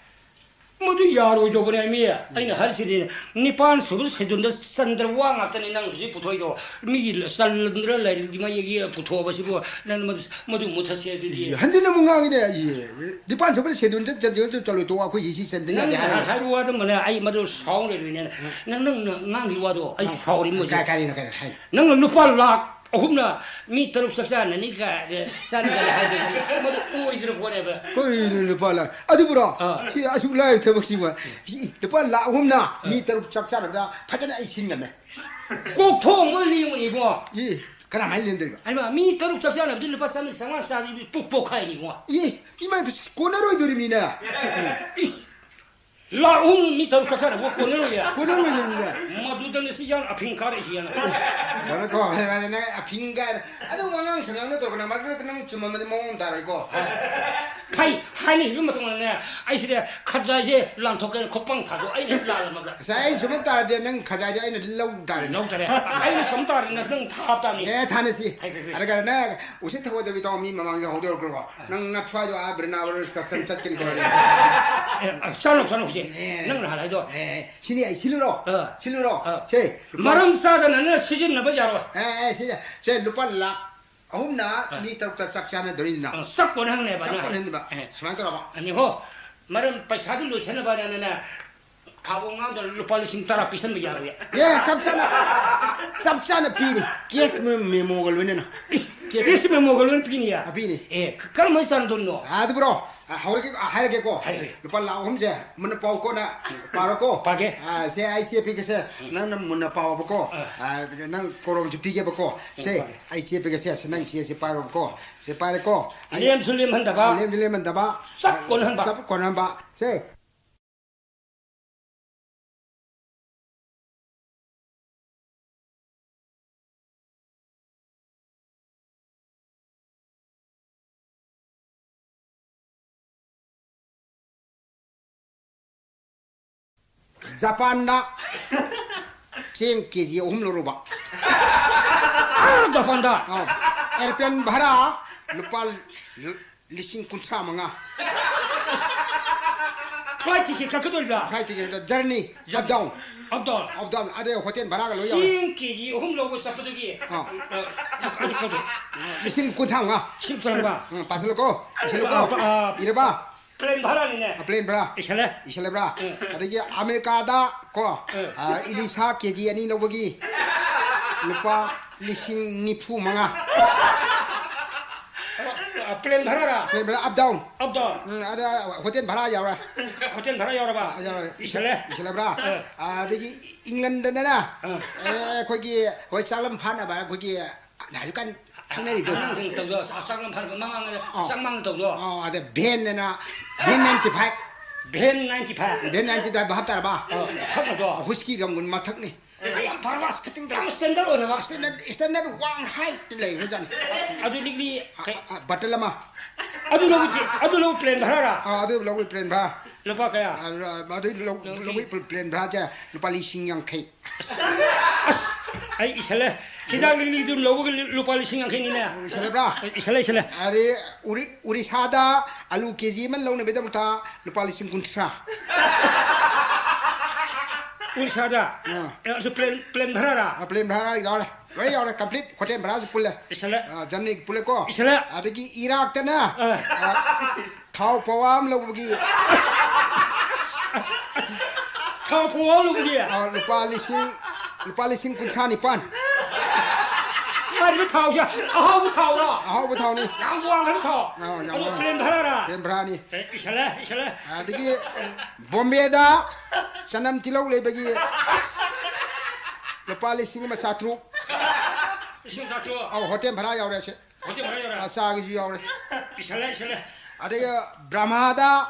ꯃꯗꯨ ꯌꯥꯔꯣꯏꯗꯧꯕꯅꯦ, ꯃꯤ꯫ ꯎꯝ꯫ ꯑꯩꯅ ꯍꯥꯏꯔꯤꯁꯤꯗꯤ ꯅꯤꯄꯥꯟ ꯁꯨꯕ ꯁꯦꯗꯨꯜꯗ ꯆꯟꯗ꯭ꯔ ꯋꯥ ꯉꯥꯛꯇꯅꯤ ꯅꯪ ꯍꯧꯖꯤꯛ ꯄꯨꯊꯣꯛꯏꯗꯣ꯫ ꯃꯤꯒꯤ ꯆꯟꯗ꯭ꯔ ꯂꯩꯔꯤꯗꯤ ꯃꯌꯦꯛ ꯌꯦꯛꯑ ꯄꯨꯊꯣꯛꯑꯕꯁꯤꯕꯨ ꯅꯪ ꯃꯗꯨ, ꯃꯗꯨ ꯃꯨꯊꯠꯁꯦ ꯑꯗꯨꯗꯤ꯫ ꯏ, ꯍꯟꯖꯤꯟꯅ ꯑꯃꯨꯛ ꯉꯥꯡꯉꯤꯅꯦ ꯑꯩꯁꯦ꯫ ꯅꯤꯄꯥꯟ ꯁꯨꯕ ꯁꯦꯗꯨꯜꯗ ꯆꯟꯗ꯭ꯔ ꯆꯠꯂꯣꯏ ꯇꯣꯛꯑꯣ, ꯑꯩꯈꯣꯏ ꯁꯤ ꯆꯟꯗ꯭ꯔ ꯌꯥꯗꯦ ꯅꯪꯅ ꯍꯥꯏꯔꯕ꯫ ꯍꯥꯏꯕ ꯋꯥꯗꯨꯃꯅꯦ ꯑꯩ ꯃꯗꯨ ꯁꯥꯎ ꯂꯩꯔꯣꯏꯅꯦ꯫ ꯎꯝ꯫ ꯅꯪ, ꯅꯪꯅ ꯉꯥꯡꯈꯤꯕ ꯋꯥꯗꯣ ꯑꯩ ꯎꯝ꯫ ꯁꯥꯎꯔꯤ ꯃꯣꯏꯁꯦ꯫ ꯀꯥꯏ-, ꯀꯥꯏꯗꯩꯅꯣ, ꯀꯥꯏꯗꯩꯅꯣ? ꯍꯥꯏ꯫ ꯅꯪꯅ ꯂꯨꯄꯥ ꯂꯥꯛ ꯑꯍꯨꯝꯅ ꯃꯤ ꯇꯔꯨꯛ ꯆꯥꯛ ꯆꯥꯅꯅꯤ ꯀꯥꯏ ꯆꯥꯅꯤ ꯀꯥꯏ ꯍꯥꯏꯕꯗꯨꯗꯤ ꯃꯗꯨ ꯑꯣꯏꯗ꯭ꯔ ꯄꯣꯠꯅꯦꯕ꯫ ꯀꯔꯤꯅꯣ ꯂꯨꯄꯥ ꯂꯥꯛ? ꯑꯗꯨꯕꯨꯔꯣ? ꯑꯥ꯫ ꯁꯤ ꯑꯁꯨꯛ ꯂꯥꯏꯕ ꯊꯕꯛꯁꯤꯕꯨ, ꯁꯤ ꯂꯨꯄꯥ ꯂꯥꯛ ꯑꯍꯨꯝꯅ ꯃꯤ ꯑꯥ꯫ ꯇꯔꯨꯛ ꯆꯥꯛ ꯆꯥꯅꯕꯗ ꯐꯖꯅ ꯑꯩ ꯁꯤꯟ ꯉꯝꯃꯦ꯫ ꯀꯣꯛ ꯊꯣꯡꯕ ꯂꯦꯡꯕꯅꯤ ꯏꯕꯨꯡꯉꯣ꯫ ꯏ, ꯀꯔꯝꯍꯥꯏꯅ ꯂꯦꯡꯗꯣꯏꯕ? ꯍꯥꯏꯃ, ꯃꯤ ꯇꯔꯨꯛ ꯆꯥꯛ ꯆꯥꯅꯕꯗ ꯂꯨꯄꯥ ꯆꯥꯝꯃꯔꯤ ꯆꯥꯝꯃꯉꯥ ꯆꯥꯕꯗꯤ ꯄꯨꯛ ꯄꯣꯛꯈꯥꯏꯅꯤ ꯏꯕꯨꯡꯉꯣ꯫ ꯏ, ꯏꯃꯥ, ꯀꯣꯟꯅꯔꯣꯏꯗꯣꯔꯤꯃꯤꯅꯦ꯫ ꯏ, ꯂꯥꯛ ꯑꯍꯨꯝ ꯃꯤ ꯇꯔꯨꯛ ꯆꯠꯊꯔꯛꯄ ꯀꯣꯟꯅꯔꯣꯏꯌꯦ꯫ ꯀꯣꯟꯅꯔꯣꯏꯌꯦ꯫ ꯃꯗꯨꯗꯅꯦ ꯁꯤ ꯌꯥꯝ ꯑꯐꯤꯡ ꯀꯥꯔꯛꯏꯁꯦꯅ꯫ ꯀꯩꯅꯣ ꯀꯣ, ꯍꯦ, ꯃꯥꯅꯦ, ꯅꯪ ꯑꯐꯤꯡ ꯀꯥꯏꯅ꯫ ꯑꯗꯨ ꯋꯥꯉꯥꯡ ꯁꯉꯥꯡꯅ ꯇꯧꯔꯒ ꯅꯪ ꯃꯔꯛꯇ ꯅꯪ ꯆꯨꯝꯃꯝꯃꯗꯤ ꯃꯑꯣꯡ ꯑꯃ ꯇꯥꯔꯣꯏꯀꯣ꯫ ꯐꯩ, ꯍꯥꯏꯅꯈꯤꯕ ꯃꯇꯨꯡꯗꯅꯦ, ꯑꯩꯁꯤꯗꯤ ꯈꯖꯥꯏꯁꯦ ꯂꯥꯟꯊꯣꯛꯀꯦꯅ ꯈꯣꯄꯪ ꯊꯥꯗꯣꯛ ꯑꯩꯅ ꯂꯥꯜꯂꯝꯃꯒ꯫ ꯉꯁꯥꯏ ꯑꯩꯅ ꯆꯨꯝꯃꯝ ꯇꯥꯔꯗꯤ ꯅꯪ ꯈꯖꯥꯏꯗꯣ ꯑꯩꯅ ꯂꯧ ꯇꯥꯔꯦ꯫ ꯂꯧ ꯇꯥꯔꯦ꯫ ꯑꯩꯅ ꯆꯨꯝ ꯇꯥꯔꯗꯤ ꯅꯪ ꯊꯥꯕ ꯇꯥꯕꯅꯤ꯫ ꯑꯦ, ꯊꯥꯅꯁꯤ꯫ ꯍꯩ, ꯍꯩ, ꯍꯩ꯫ ꯑꯗꯨꯒ ꯅꯪ ꯎꯁꯤꯠ ꯊꯧꯑꯣꯏꯗꯕꯤ ꯇꯧ ꯃꯤ ꯃꯃꯥꯡꯗ ꯍꯧꯗꯣꯔꯛꯀꯅꯨꯀꯣ꯫ ꯅꯪ ꯅꯊ꯭ꯋꯥꯏꯗꯣ ꯑꯥ ꯕ꯭ꯔꯤꯅꯥꯕꯔ ꯀꯟꯁꯇ꯭ꯔꯛꯁꯟ ꯆꯠꯀꯅꯤꯀꯣ꯫ ꯑꯦ, ꯑ, ꯆꯠꯂꯣ, ꯆꯠꯂꯣ, ꯍꯧꯖꯤꯛ꯫ ꯑꯦ꯫ ꯅꯪꯅ ꯍꯥꯏꯗꯣ꯫ ꯑꯦ, ꯁꯤꯅꯤ ꯑꯩ ꯁꯤꯜꯂꯨꯔꯣ? ꯑ꯫ ꯁꯤꯜꯂꯨꯔꯣ? ꯑ꯫ ꯁꯦ, ꯂꯨꯄꯥ ꯃꯔꯝ ꯆꯥꯗꯅ ꯅꯪ ꯁꯤꯖꯤꯟꯅꯕ ꯌꯥꯔꯣꯏ꯫ ꯑꯦ, ꯑꯦ, ꯁꯤ, ꯁꯦ, ꯂꯨꯄꯥ ꯂꯥꯛ ꯑꯍꯨꯝꯅ ꯑ꯫ ꯃꯤ ꯇꯔꯨꯛꯇ ꯆꯥꯛ ꯆꯥꯅꯗꯣꯔꯤꯅꯤꯅ꯫ ꯑ, ꯆꯥꯛ ꯀꯣꯟꯅꯍꯪꯅꯦꯕ ꯆꯥꯛ ꯅꯪ꯫ ꯀꯣꯟꯅꯍꯟꯕ꯫ ꯑꯦ꯫ ꯁꯨꯃꯥꯏꯅ ꯇꯧꯔꯕ? ꯑꯅꯤ ꯍꯣ, ꯃꯔꯝ ꯄꯩꯁꯥꯗꯨ ꯂꯣꯏꯁꯟꯅꯕꯅꯦꯅꯅꯦ, ꯊꯥꯎ ꯉꯥꯡꯗ ꯂꯨꯄꯥ ꯂꯤꯁꯤꯡ ꯇꯔꯥ ꯄꯤꯁꯟꯕ ꯌꯥꯔꯣꯏꯌꯦ꯫ ꯑꯦ, ꯆꯞ ꯆꯥꯅ, ꯆꯞ ꯆꯥꯅ ꯄꯤꯅꯤ꯫ ꯀꯦꯁ ꯃꯦ-, ꯃꯦꯃꯣꯒ ꯂꯣꯏꯅꯅ꯫ ꯏꯁ, ꯀꯦꯁ ꯀꯦꯁ ꯃꯦꯃꯣꯒ ꯂꯣꯏꯅ ꯄꯤꯅꯤꯌꯦ? ꯑ, ꯄꯤꯅꯤ꯫ ꯑꯦ, ꯀꯔꯝꯍꯥꯏꯅ ꯆꯥꯟꯅꯗꯣꯏꯅꯣ? ꯑ, ꯑꯗꯨꯕꯨꯔꯣ, ꯑ, ꯍꯧꯔꯒꯦ, ꯑ, ꯍꯥꯏꯔꯒꯦꯀꯣ꯫ ꯍꯥꯏꯔꯒꯦ꯫ ꯂꯨꯄꯥ ꯂꯥꯛ ꯑꯍꯨꯝꯁꯦ ꯃꯨꯟꯅ ꯄꯥꯎꯀꯣ ꯅꯪ꯫ ꯄꯥꯔꯣꯀꯣ꯫ ꯄꯥꯒꯦ꯫ ꯑ, ꯁꯦ, ꯑꯩ ꯆꯦ ꯄꯤꯒꯦꯁꯦ꯫ ꯎꯝ꯫ ꯅꯪꯅ ꯃꯨꯟꯅ ꯄꯥꯎꯑꯣꯕꯀꯣ꯫ ꯑ꯫ ꯑ, ꯅꯪ ꯀꯣꯔꯣꯝꯁꯨ ꯄꯤꯒꯦꯕꯀꯣ꯫ ꯎꯝ, ꯁꯦ, ꯄꯥꯒꯦ꯫ ꯑꯩ ꯆꯦ ꯄꯤꯒꯦꯁꯦ꯫ ꯁꯦ, ꯅꯪ ꯆꯦꯁꯦ ꯄꯥꯏꯔꯣꯕꯀꯣ꯫ ꯁꯦ, ꯄꯥꯏꯔꯦꯀꯣ꯫ ꯑꯩ ꯂꯦꯝꯁꯨ ꯂꯦꯝꯍꯟꯗꯕ꯫ ꯑ, ꯂꯦꯝꯁꯨ ꯂꯦꯝꯍꯟꯗꯕ꯫ ꯆꯞ ꯀꯣꯟꯅꯍꯟꯕ꯫ ꯆꯞ ꯀꯣꯟꯅꯍꯟꯕ꯫ ꯁꯦ꯫ ꯖꯄꯥꯟꯗ ꯆꯦꯡ ꯀꯦ ꯖꯤ ꯑꯍꯨꯝ ꯂꯧꯔꯨꯕ꯫ ꯑꯥ, ꯖꯄꯥꯟꯗ? ꯑꯥ, ꯑꯦꯔꯣꯄ꯭ꯂꯦꯟ ꯚꯔꯥ ꯂꯨꯄꯥ ꯂꯤꯁꯤꯡ ꯀꯨꯟꯊ꯭ꯔꯥ ꯃꯉꯥ꯫ ꯐ꯭ꯂꯥꯏꯠ ꯇꯤꯀꯦꯠ ꯀꯛꯀꯗꯣꯔꯤꯕ꯭ꯔꯥ? ꯐ꯭ꯂꯥꯏꯠ ꯇꯤꯀꯦꯠꯇ journey, journey. Up down. Up down. Up down. ꯑꯗꯩ ꯍꯣꯇꯦꯜ ꯚꯔꯥꯒ ꯂꯣꯏ ꯌꯥꯎꯔꯦ꯫ ꯆꯦꯡ ꯀꯦ ꯖꯤ ꯑꯍꯨꯝ ꯂꯧꯕ ꯆꯠꯄꯗꯨꯒꯤ, ꯑꯥ꯫ ꯑ, ꯑꯗꯨ ꯀꯛꯀꯗꯣꯏ꯫ ꯂꯤꯁꯤꯡ ꯀꯨꯟꯊ꯭ꯔꯥ ꯃꯉꯥ꯫ ꯂꯤꯁꯤꯡ ꯀꯨꯟꯊ꯭ꯔꯥ ꯃꯉꯥ꯫ ꯎꯝ, ꯄꯥꯁꯤꯜꯂꯨꯀꯣ꯫ ꯏꯁꯤꯜꯂꯨꯀꯣ꯫ ꯑ, ꯑ, ꯏꯔꯕ? ꯄ꯭ꯂꯦꯟ ꯚꯔꯥꯅꯤꯅꯦ꯫ ꯑ, ꯄ꯭ꯂꯦꯟ ꯚꯔꯥ꯫ ꯏꯁꯜꯂꯦ꯫ ꯏꯁꯜꯂꯕ꯭ꯔꯥ? ꯎꯝ꯫ ꯑꯗꯒꯤ ꯑꯃꯦꯔꯤꯀꯥꯗ ꯀꯣ, ꯎꯝ꯫ ꯑ, ꯏꯂꯤꯁꯥ ꯀꯦ ꯖꯤ ꯑꯅꯤ ꯂꯧꯕꯒꯤ ꯂꯨꯄꯥ ꯂꯤꯁꯤꯡ ꯅꯤꯐꯨ ꯃꯉꯥ꯫ ꯑ, ꯄ꯭ꯂꯦꯟ ꯚꯔꯥꯔꯥ? ꯄ꯭ꯂꯦꯟ ꯚꯔꯥ, ꯑꯞ ꯗꯥꯎꯟ꯫ Up down. ꯎꯝ, ꯑꯗ ꯍꯣꯇꯦꯜ ꯚꯔꯥ ꯌꯥꯎꯔꯦ꯫ ꯍꯣꯇꯦꯜ ꯚꯔꯥ ꯌꯥꯎꯔꯕ? ꯌꯥꯎꯔꯦ꯫ ꯏꯁꯜꯂꯦ꯫ ꯏꯁꯜꯂꯕ꯭ꯔꯥ? ꯎꯝ꯫ ꯑꯗꯒꯤ ꯏꯪꯂꯟꯗꯅꯅꯦ, ꯎꯝ꯫ ꯑꯦ, ꯑꯩꯈꯣꯏꯒꯤ ꯍꯣꯏ ꯆꯥꯛꯂꯝ ꯐꯥꯅꯕ ꯑꯩꯈꯣꯏꯒꯤ ꯍꯧꯖꯤꯛꯀꯥꯟ ꯈꯪꯅꯔꯤꯗꯣ꯫ ꯑꯉꯥꯡꯁꯤꯡ ꯇꯧꯗꯣ, ꯆꯥꯛ, ꯆꯥꯛ ꯂꯝ ꯐꯥꯔꯒ ꯃꯃꯥꯡꯗ ꯑꯥ꯫ ꯆꯥꯛꯃꯥꯡ ꯇꯧꯗꯣ꯫ ꯑꯥ, ꯑꯗ ꯚꯦꯟꯅꯦꯅ, one ninety five, one ninety five. One ninety five ꯚꯥꯞ ꯇꯥꯔꯕ? ꯑ, ꯊꯛꯅꯗꯣ꯫ ꯋꯤꯁꯀꯤ ꯔꯝꯒꯨꯟ ꯃꯊꯛꯅꯤ꯫ ꯌꯥꯝ ꯐꯔꯕ, ꯑꯁ, ꯈꯤꯇꯪ ꯌꯥꯝ ꯁ꯭ꯇꯦꯟꯗꯔ ꯑꯣꯏꯔꯕ꯫ ꯁ꯭ꯇꯦꯟꯗꯔ, ꯁ꯭ꯇꯦꯟꯗꯔ ꯋꯥꯡ ꯍꯥꯏꯠꯇ ꯂꯩꯈ꯭ꯔꯖꯥꯠꯅꯤ꯫ ꯑꯗꯨ ꯂꯤꯛꯂꯤ ꯑ, ꯀꯩ-, ꯑ, ꯑ, ꯕꯇꯜ ꯑꯃ꯫ ꯑꯗꯨ ꯂꯧꯕ ꯆꯦ-, ꯑꯗꯨ ꯂꯧꯕ ꯄ꯭ꯂꯦꯟ ꯚꯔꯥꯔꯥ? ꯑꯥ, ꯑꯗꯨ ꯂꯧꯕꯒꯤ ꯄ꯭ꯂꯦꯟ ꯚꯔꯥ꯫ ꯂꯨꯄꯥ ꯀꯌꯥ? ꯑ, ꯑꯗꯨ ꯂꯧ-, ꯂꯧꯕꯒꯤ ꯂꯧꯕꯒꯤ ꯄ꯭ꯂꯦꯟ ꯚꯔꯥꯁꯦ ꯂꯨꯄꯥ ꯂꯤꯁꯤꯡ ꯌꯥꯡꯈꯩ꯫ ꯑꯁ, ꯑꯩ ꯏꯁꯜꯂꯦ꯫ ꯍꯤꯗꯥꯛ ꯂꯤꯛꯂꯤꯗꯨ ꯂꯧꯕꯒꯤ ꯂꯨꯄꯥ ꯂꯤꯁꯤꯡ ꯌꯥꯡꯈꯩꯅꯤꯅꯦ꯫ ꯏꯁꯜꯂꯕ꯭ꯔꯥ? ꯏꯁꯜꯂꯦ, ꯏꯁꯜꯂꯦ꯫ ꯑꯗꯩ ꯎꯔꯤ-, ꯎꯔꯤꯁꯥꯗ ꯑꯂꯨ ꯀꯦ ꯖꯤ ꯑꯃ ꯂꯧꯅꯕꯒꯤꯗꯃꯛꯇ ꯂꯨꯄꯥ ꯂꯤꯁꯤꯡ ꯀꯨꯟꯊ꯭ꯔꯥ꯫ ꯎꯔꯤꯁꯥꯗ? ꯑꯥ꯫ ꯑꯦ, ꯑꯗꯨ ꯄ꯭ꯂꯦꯟ, ꯄ꯭ꯂꯦꯟ ꯚꯔꯥꯔꯥ? ꯑ, ꯄ꯭ꯂꯦꯟ ꯚꯔꯥ ꯌꯥꯎꯔꯦ꯫ ꯂꯣꯏ ꯌꯥꯎꯔꯦ, complete ꯍꯣꯇꯦꯜ ꯚꯔꯥꯁꯨ ꯄꯨꯜꯂꯦ꯫ ꯏꯁꯜꯂꯦ꯫ ꯑ, ꯖꯔꯅꯤ ꯄꯨꯜꯂꯦꯀꯣ꯫ ꯏꯁꯜꯂꯦ꯫ ꯑꯗꯒꯤ ꯏꯔꯥꯛꯇꯅ, ꯑ꯫ ꯑ, ꯊꯥꯎ ꯄꯋꯥ ꯑꯃ ꯂꯧꯕꯒꯤ ꯊꯥꯎ ꯄꯋꯥ ꯑꯃ ꯂꯧꯕꯒꯤ? ꯑ, ꯂꯨꯄꯥ ꯂꯤꯁꯤꯡ, ꯂꯨꯄꯥ ꯂꯤꯁꯤꯡ ꯀꯨꯟꯊ꯭ꯔꯥ ꯅꯤꯄꯥꯟ꯫ ꯍꯥꯏꯔꯤꯕ ꯊꯥꯎꯁꯦ ꯑꯍꯥꯎꯕ ꯊꯥꯎꯔꯣ? ꯑꯍꯥꯎꯕ ꯊꯥꯎꯅꯤ꯫ ꯌꯥꯝ ꯋꯥꯡꯈ꯭ꯔꯕ ꯊꯥꯎ? ꯑ, ꯌꯥꯝ ꯑꯗꯣ ꯋꯥꯡ-, ꯄ꯭ꯂꯦꯟ ꯚꯔꯥꯔꯥ? ꯄ꯭ꯂꯦꯟ ꯚꯔꯥꯅꯤ꯫ ꯑꯦ, ꯏꯁꯜꯂꯦ, ꯏꯁꯜꯂꯦ꯫ ꯑꯗꯒꯤ ꯕꯣꯝꯕꯦꯗ ꯆꯅꯝ ꯇꯤꯜꯍꯧ ꯂꯩꯕꯒꯤ ꯂꯨꯄꯥ ꯂꯤꯁꯤꯡ ꯑꯃ ꯆꯥꯇ꯭ꯔꯨꯛ꯫ ꯂꯤꯁꯤꯡ ꯆꯥꯇ꯭ꯔꯨꯛ? ꯑꯧ, ꯍꯣꯇꯦꯜ ꯚꯔꯥ ꯌꯥꯎꯔꯦ ꯁꯦ꯫ ꯍꯣꯇꯦꯜ ꯚꯔꯥ ꯌꯥꯎꯔꯦ? ꯑ, ꯆꯥꯒꯤꯁꯨ ꯌꯥꯎꯔꯦ꯫ ꯏꯁꯜꯂꯦ, ꯏꯁꯜꯂꯦ꯫ ꯑꯗꯒꯤ ꯕ꯭ꯔꯍꯃꯥꯗ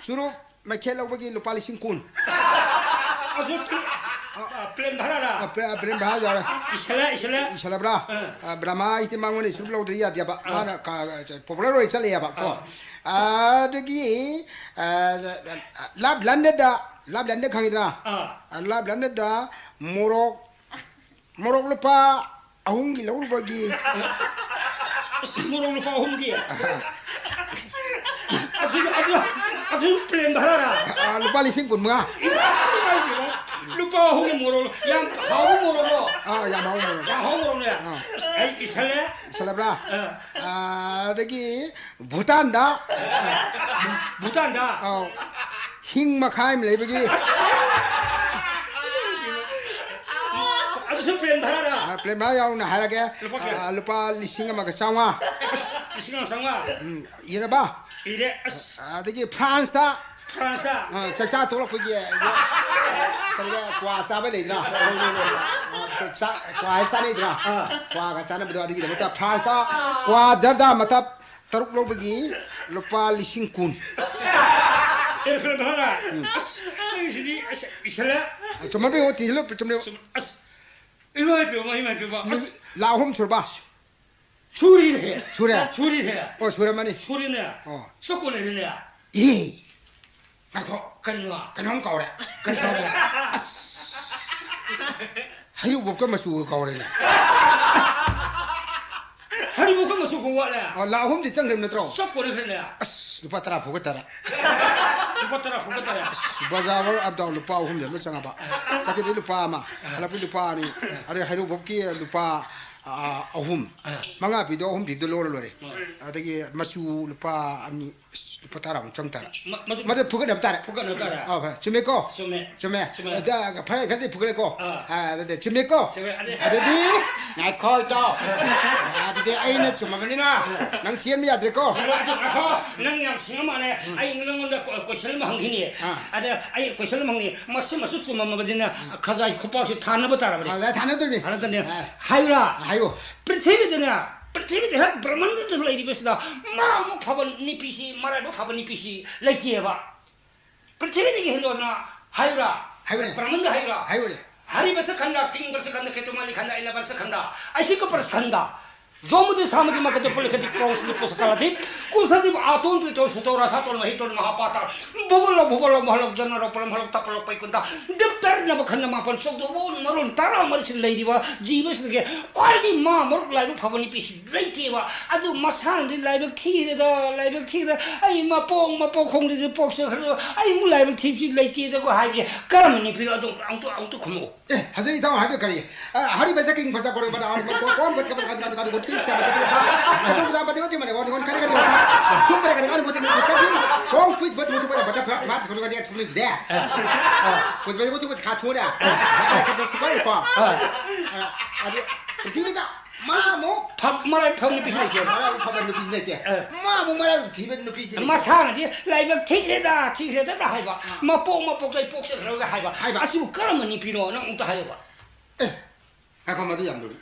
ꯆꯨꯔꯨꯞ ꯃꯩꯈꯦꯠ ꯂꯧꯕꯒꯤ ꯂꯨꯄꯥ ꯂꯤꯁꯤꯡ ꯀꯨꯟ꯫ ꯑꯗꯨ ꯄ꯭ꯂꯦ-, ꯑ, ꯄ꯭ꯂꯦꯟ ꯚꯔꯥꯔꯥ? ꯑ, ꯄ꯭ꯂꯦ-, ꯄ꯭ꯂꯦꯟ ꯚꯔꯥ ꯌꯥꯎꯔꯦ꯫ ꯏꯁꯜꯂꯦ, ꯏꯁꯜꯂꯦ꯫ ꯏꯁꯜꯂꯕ꯭ꯔꯥ? ꯑ꯫ ꯑ, ꯕ꯭ꯔꯍꯃꯥ ꯍꯥꯏꯁꯤꯗꯤ ꯃꯉꯣꯟꯗ ꯆꯨꯔꯨꯞ ꯂꯧꯗ꯭ꯔꯗꯤ ꯌꯥꯗꯦꯕ꯫ ꯑ꯫ ꯃꯥꯅ ꯀ-, ꯄꯣꯄꯨꯂꯔ ꯑꯣꯏ ꯆꯠꯂꯦꯕ ꯀꯣ꯫ ꯑ꯫ ꯑꯗꯒꯤ, ꯑ, ꯂꯥꯞ ꯂꯟꯗꯟꯗ, ꯂꯥꯞ ꯂꯟꯗꯟ ꯈꯪꯉꯤꯗꯅ? ꯑ꯫ ꯑ, ꯂꯥꯞ ꯂꯟꯗꯟꯗ ꯃꯣꯔꯣꯛ ꯃꯣꯔꯣꯛ ꯂꯨꯄꯥ ꯑꯍꯨꯝꯒꯤ ꯂꯧꯔꯨꯕꯒꯤ꯫ ꯑꯁ, ꯃꯣꯔꯣꯛ ꯂꯨꯄꯥ ꯑꯍꯨꯝꯒꯤ? ꯑꯗꯨ, ꯑꯗꯨ, ꯑꯗꯨ ꯄ꯭ꯂꯦꯟ ꯚꯔꯥꯔꯥ? ꯑꯥ, ꯂꯨꯄꯥ ꯂꯤꯁꯤꯡ ꯀꯨꯟꯃꯉꯥ꯫ ꯏꯃꯥ, ꯏꯃꯥ, ꯂꯨꯄꯥ ꯑꯍꯨꯝꯒꯤ ꯃꯣꯔꯣꯛ, ꯌꯥꯝ ꯍꯥꯎꯕ ꯃꯣꯔꯣꯛꯂꯣ? ꯑꯥ, ꯌꯥꯝ ꯍꯥꯎꯕ ꯃꯣꯔꯣꯛ꯫ ꯌꯥꯝ ꯍꯥꯎꯕ ꯃꯣꯔꯣꯛꯅꯦ? ꯑꯥ꯫ ꯑꯁ, ꯑꯩ ꯏꯁꯜꯂꯦ꯫ ꯏꯁꯜꯂꯕ꯭ꯔꯥ? ꯑꯥ꯫ ꯑꯥ, ꯑꯗꯒꯤ ꯚꯨꯇꯥꯟꯗ꯫ ꯚꯨꯇꯥꯟꯗ? ꯑꯧ꯫ ꯍꯤꯡ ꯃꯈꯥꯏ ꯑꯃ ꯂꯩꯕꯒꯤ꯫ ꯑꯗꯨꯁꯨ ꯄ꯭ꯂꯦꯟ ꯚꯔꯥꯔꯥ? ꯑ, ꯄ꯭ꯂꯦꯟ ꯚꯔꯥ ꯌꯥꯎꯅ ꯍꯥꯏꯔꯒꯦ꯫ ꯂꯨꯄꯥ ꯀꯌꯥ? ꯑ, ꯂꯨꯄꯥ ꯂꯤꯁꯤꯡ ꯑꯃꯒ ꯆꯥꯝꯃꯉꯥ꯫ ꯑꯁ, ꯂꯤꯁꯤꯡ ꯑꯃ ꯆꯥꯝꯃꯉꯥ? ꯎꯝ, ꯏꯔꯕ? ꯏꯔꯦ꯫ ꯑꯁ꯫ ꯑꯗꯒꯤ ꯐ꯭ꯔꯥꯟꯁꯇ꯫ ꯐ꯭ꯔꯥꯟꯁꯇ? ꯑ, ꯆꯥꯛꯆꯥ ꯇꯣꯛꯂꯛꯄꯒꯤ, ꯀꯩꯅꯣꯗ ꯀ꯭ꯋꯥ ꯆꯥꯕ ꯂꯩꯗꯅ? ꯑ, ꯆꯥ-, ꯀ꯭ꯋꯥ ꯍꯥꯏ ꯆꯥꯅꯩꯗꯅ? ꯑꯥ꯫ ꯀ꯭ꯋꯥꯒ ꯆꯥꯅꯕꯗꯣ ꯑꯗꯨꯒꯤꯗꯃꯛꯇ ꯐ꯭ꯔꯥꯟꯁꯇ ꯀ꯭ꯋꯥ ꯖꯔꯗꯥ ꯃꯇꯞ ꯇꯔꯨꯛ ꯂꯧꯕꯒꯤ ꯂꯨꯄꯥ ꯂꯤꯁꯤꯡ ꯀꯨꯟ꯫ ꯀꯩꯅꯣ ꯈꯔ꯫ ꯑꯁ, ꯅꯪꯁꯤꯗꯤ, ꯑꯁ, ꯏꯁꯜꯂꯦ꯫ ꯑ, ꯆꯨꯝꯃꯕꯤ ꯍꯣ, ꯇꯤꯁꯜꯂꯨ, ꯆꯨꯝꯂꯦ꯫ ꯆꯨꯝ-, ꯑꯁ, ꯏꯃꯥ ꯏꯄꯦꯝꯃ, ꯏꯃꯥ ꯏꯄꯦꯝꯃ, ꯑꯁ꯫ ꯂꯥꯛ ꯑꯍꯨꯝ ꯁꯨꯔꯕ? ꯁꯨꯔꯤꯅꯦ꯫ ꯁꯨꯔꯦ? ꯁꯨꯔꯤꯅꯦ꯫ ꯑꯣ, ꯁꯨꯔꯝꯃꯅꯤ꯫ ꯁꯨꯔꯤꯅꯦ꯫ ꯑꯣ꯫ ꯆꯞ ꯀꯣꯟꯅꯔꯤꯅꯦ꯫ ꯏ꯫ ꯉꯥꯏꯈꯣ꯫ ꯀꯩꯅꯣ? ꯀꯩꯅꯣꯝ ꯀꯥꯎꯔꯦ꯫ ꯀꯩꯅꯣ? ꯑꯁ꯫ ꯍꯩꯔꯨꯕꯣꯞꯀ ꯃꯆꯨꯒ ꯀꯥꯎꯔꯦꯅꯦ꯫ ꯍꯩꯔꯨꯕꯣꯞꯀ ꯃꯆꯨꯒ ꯋꯥꯠꯂꯦ꯫ ꯑꯣ, ꯂꯥꯛ ꯑꯍꯨꯝꯗꯤ ꯆꯪꯈ꯭ꯔꯕ ꯅꯠꯇ꯭ꯔꯣ? ꯆꯞ ꯀꯣꯟꯅꯈ꯭ꯔꯦꯅꯦ꯫ ꯑꯁ, ꯂꯨꯄꯥ ꯇꯔꯥ ꯐꯨꯒꯠꯇꯔꯦ꯫ ꯂꯨꯄꯥ ꯇꯔꯥ ꯐꯨꯒꯠꯇꯔꯦ꯫ ꯑꯁ, ꯕꯖꯥꯔ ꯑꯞ ꯗꯥꯎꯟ ꯂꯨꯄꯥ ꯑꯍꯨꯝ ꯂꯦꯝꯕ ꯆꯪꯉꯕ꯫ ꯆꯠꯈꯤꯕꯩ ꯂꯨꯄꯥ ꯑꯃ, ꯍꯜꯂꯛꯄꯩ ꯂꯨꯄꯥ ꯑꯅꯤ꯫ ꯑꯗꯩ ꯍꯩꯔꯨꯕꯣꯞꯀꯤ ꯂꯨꯄꯥ, ꯑꯥ, ꯑꯍꯨꯝ꯫ ꯑꯥ꯫ ꯃꯉꯥ ꯄꯤꯗꯣ ꯑꯍꯨꯝ ꯄꯤꯕꯗꯣ ꯂꯧꯔ ꯂꯣꯏꯔꯦ꯫ ꯑꯥ꯫ ꯑꯗꯒꯤ ꯃꯆꯨ ꯂꯨꯄꯥ ꯑꯅꯤ, ꯑꯁ, ꯂꯨꯄꯥ ꯇꯔꯥꯃꯨꯛ ꯆꯪ ꯇꯥꯔꯦ꯫ ꯃ-, ꯃꯗꯨ ꯃꯗꯨ ꯐꯨꯒꯠꯅꯕ ꯇꯥꯔꯦ꯫ ꯐꯨꯒꯠꯅꯕ ꯇꯥꯔꯦ꯫ ꯑꯥ, ꯐꯔꯦ꯫ ꯆꯨꯝꯃꯦꯀꯣ? ꯆꯨꯝꯃꯦ꯫ ꯆꯨꯝꯃꯦ꯫ ꯆꯨꯝꯃꯦ꯫ ꯑꯗ, ꯐꯔꯦ, ꯈꯔꯗꯤ ꯐꯨꯒꯠꯂꯦꯀꯣ? ꯑꯥ꯫ ꯑꯥ, ꯑꯗꯨꯗꯤ ꯆꯨꯝꯃꯦꯀꯣ? ꯆꯨꯝꯃꯦ꯫ ꯑꯗꯨ ꯑꯗꯨꯗꯤ, ꯉꯥꯏꯈꯣ, ꯏꯇꯥꯎ꯫ ꯑꯗꯨꯗꯤ ꯑꯩꯅ ꯆꯨꯝꯃꯕꯅꯤꯅ ꯅꯪ ꯆꯦꯟꯕ ꯌꯥꯗ꯭ꯔꯦꯀꯣ? ꯆꯨꯝꯃꯦ, ꯑꯗꯨ ꯉꯥꯏꯈꯣ꯫ ꯅꯪ ꯌꯥꯝ ꯁꯤꯡꯉ ꯃꯥꯜꯂꯦ꯫ ꯎꯝ꯫ ꯑꯩ ꯅꯪꯉꯣꯟꯗ ꯀꯣ-, ꯀꯣꯏꯁꯟ ꯑꯃ ꯍꯪꯈꯤꯅꯤ꯫ ꯑꯥ꯫ ꯑꯗ ꯑꯩ ꯀꯣꯏꯁꯟ ꯑꯃ ꯍꯪꯅꯤ꯫ ꯃꯁꯤꯃꯁꯨ ꯆꯨꯝꯃꯝꯃꯕꯅꯤꯅ ꯎꯝ꯫ ꯈꯖꯥꯏ ꯈꯨꯄꯥꯛꯁꯤ ꯊꯥꯅꯕ ꯇꯥꯔꯕꯅꯤ꯫ ꯑꯥ, ꯊꯥꯅꯗꯣꯏꯅꯤ꯫ ꯊꯥꯅꯗꯣꯏꯅꯤ꯫ ꯑꯥ꯫ ꯍꯥꯏꯌꯨꯔꯥ? ꯍꯥꯏꯌꯨ꯫ ꯄ꯭ꯔꯤꯊꯤꯕꯤꯗꯅꯦ, ꯄ꯭ꯔꯤꯊꯤꯕꯤꯗ ꯍꯦꯛ ꯕ꯭ꯔꯍꯃꯟꯗꯗ ꯂꯩꯔꯤꯕꯁꯤꯗ ꯃꯥ ꯑꯃꯨꯛ ꯐꯕ ꯅꯨꯄꯤꯁꯤ, ꯃꯔꯥꯏꯕꯛ ꯐꯕ ꯅꯨꯄꯤꯁꯤ ꯂꯩꯇꯦꯕ꯫ ꯄ꯭ꯔꯤꯊꯤꯕꯤꯗꯒꯤ ꯍꯦꯟꯗꯣꯛꯅ ꯍꯥꯏꯌꯨꯔꯥ? ꯍꯥꯏꯌꯨꯅꯦ꯫ ꯕ꯭ꯔꯍꯃꯟꯗ ꯍꯥꯏꯌꯨꯔꯥ? ꯍꯥꯏꯌꯨꯅꯦ꯫ ꯍꯔꯤꯕꯁ ꯈꯟꯗ, ꯇꯤꯡꯕꯁ ꯈꯟꯗ, ꯀꯦꯇꯨꯃꯂꯤ ꯈꯟꯗ, ꯑꯩꯅꯕꯔꯁ ꯈꯟꯗ, ꯑꯩꯁꯤꯀ ꯄꯔꯁ ꯈꯟꯗ꯫ ꯖꯣꯃꯨꯗꯤ ꯁꯥꯃꯗꯤ ꯃꯀꯗ ꯄꯨꯂꯤꯈꯗꯤ ꯀ꯭ꯔꯣꯡꯁꯤꯗꯤ ꯄꯨꯁꯀꯥꯂꯥꯗꯤ, ꯀꯨꯁꯗꯤ ꯑꯥꯇꯣꯟ ꯄꯤꯇꯣꯟ ꯁꯨꯇꯧ ꯔꯥꯁꯥꯇꯣꯟ ꯃꯍꯤꯇꯣꯟ ꯃꯍꯥꯄꯥꯇ, ꯚꯨꯕꯣꯂꯣ ꯚꯨꯕꯣꯂꯣ ꯃꯍꯂꯣꯛ ꯖꯅꯔꯣ ꯄꯂꯝ ꯍꯂꯣꯛ ꯇꯄꯂꯣꯛ ꯄꯩꯀꯨꯟꯗ, ꯗꯤꯞꯇꯔꯅꯕ ꯈꯟꯗ ꯃꯥꯄꯟ ꯆꯧꯗ ꯋꯣꯟ ꯃꯔꯣꯟ ꯇꯔꯥ ꯃꯔꯤꯁꯤ ꯂꯩꯔꯤꯕ ꯖꯤꯕꯁꯤꯗꯒꯤ ꯈ꯭ꯋꯥꯏꯗꯒꯤ ꯃꯥ ꯃꯔꯨꯞ ꯂꯥꯏꯕꯛ ꯐꯕ ꯅꯨꯄꯤꯁꯤ ꯂꯩꯇꯦꯕ꯫ ꯑꯗꯨ ꯃꯁꯥꯅꯗꯤ ꯂꯥꯏꯕꯛ ꯊꯤꯔꯦꯗ, ꯂꯥꯏꯕꯛ ꯊꯤꯔꯦ, ꯑꯩ ꯃꯄꯣꯛ ꯃꯄꯣꯛ ꯈꯣꯡꯗꯗꯤ ꯄꯣꯛꯆꯈ꯭ꯔꯦ, ꯑꯩ ꯑꯃꯨꯛ ꯂꯥꯏꯕꯛ ꯊꯤꯕꯁꯤ ꯂꯩꯇꯦꯗꯀꯣ ꯍꯥꯏꯕꯁꯦ ꯀꯔꯝꯕ ꯅꯨꯄꯤꯅꯣ? ꯑꯗꯨꯝ ꯑꯃꯨꯛꯇ, ꯑꯃꯨꯛꯇ ꯈꯨꯝꯃꯛꯑꯣ꯫ ꯑꯦ, ꯍꯧꯖꯤꯛ ꯏꯇꯥꯎ ꯍꯥꯏꯗꯣ ꯀꯔꯤ? ꯑ, ꯍꯔꯤꯕ ꯆꯀꯤꯡ ꯐꯖ ꯀꯣꯔꯦ ꯃꯗꯥ ꯍꯔꯤꯕ ꯀꯣ-, ꯀꯣꯝ ꯕꯠ ꯀꯕ ꯀꯕ ꯀꯕ ꯀꯕ ꯀꯣ ꯊꯤꯜ ꯆꯕ ꯀꯕ ꯀꯕ ꯀꯕ ꯀꯕ ꯀꯕ ꯀꯕ ꯀꯕ ꯁꯨꯝ ꯕꯔ ꯀꯕ ꯀꯕ ꯀꯕ ꯀꯕ ꯀꯣꯝ ꯄꯤꯠ ꯕꯠ ꯕꯠ ꯕꯠ ꯕꯠ ꯕꯠ ꯃꯥ ꯊꯣꯔ ꯒ ꯁꯨꯝ ꯂꯤꯕꯗꯦ꯫ ꯕꯠ ꯕꯠ ꯕꯠ ꯕꯠ ꯈꯥ ꯊꯣꯔ꯫ ꯀ ꯆ ꯆ ꯀꯣ꯫ ꯑ, ꯑꯗꯨ ꯄ꯭ꯔꯤꯊꯤꯕꯤꯗ ꯃꯥ ꯑꯃꯨꯛ ꯐ-, ꯃꯔꯥꯏ ꯐꯕ ꯅꯨꯄꯤꯁꯨ ꯂꯩꯇꯦ꯫ ꯃꯔꯥꯏ ꯐꯕ ꯅꯨꯄꯤꯁꯨ ꯂꯩꯇꯦ꯫ ꯑ꯫ ꯃꯥ ꯑꯃꯨꯛ ꯃꯔꯥꯏ ꯊꯤꯕ ꯅꯨꯄꯤꯁꯨ ꯂꯩꯇꯦ꯫ ꯃꯁꯥꯅꯗꯤ ꯂꯥꯏꯕꯛ ꯊꯤꯈ꯭ꯔꯦꯗ, ꯊꯤꯈ꯭ꯔꯦꯗ ꯍꯥꯏꯕ꯫ ꯑ꯫ ꯃꯄꯣꯛ ꯃꯄꯣꯛꯇ ꯑꯩ ꯄꯣꯛꯆꯈ꯭ꯔꯒ ꯍꯥꯏꯕ꯫ ꯍꯥꯏꯕ꯫ ꯑꯁꯤꯕꯨ ꯀꯔꯝꯕ ꯅꯨꯄꯤꯅꯣ? ꯅꯪ ꯑꯃꯨꯛꯇ ꯍꯥꯏꯌꯨꯕ꯫ ꯑꯦ, ꯉꯥꯏꯈꯣ, ꯃꯗꯨ ꯌꯥꯝ ꯂꯨꯔꯤ꯫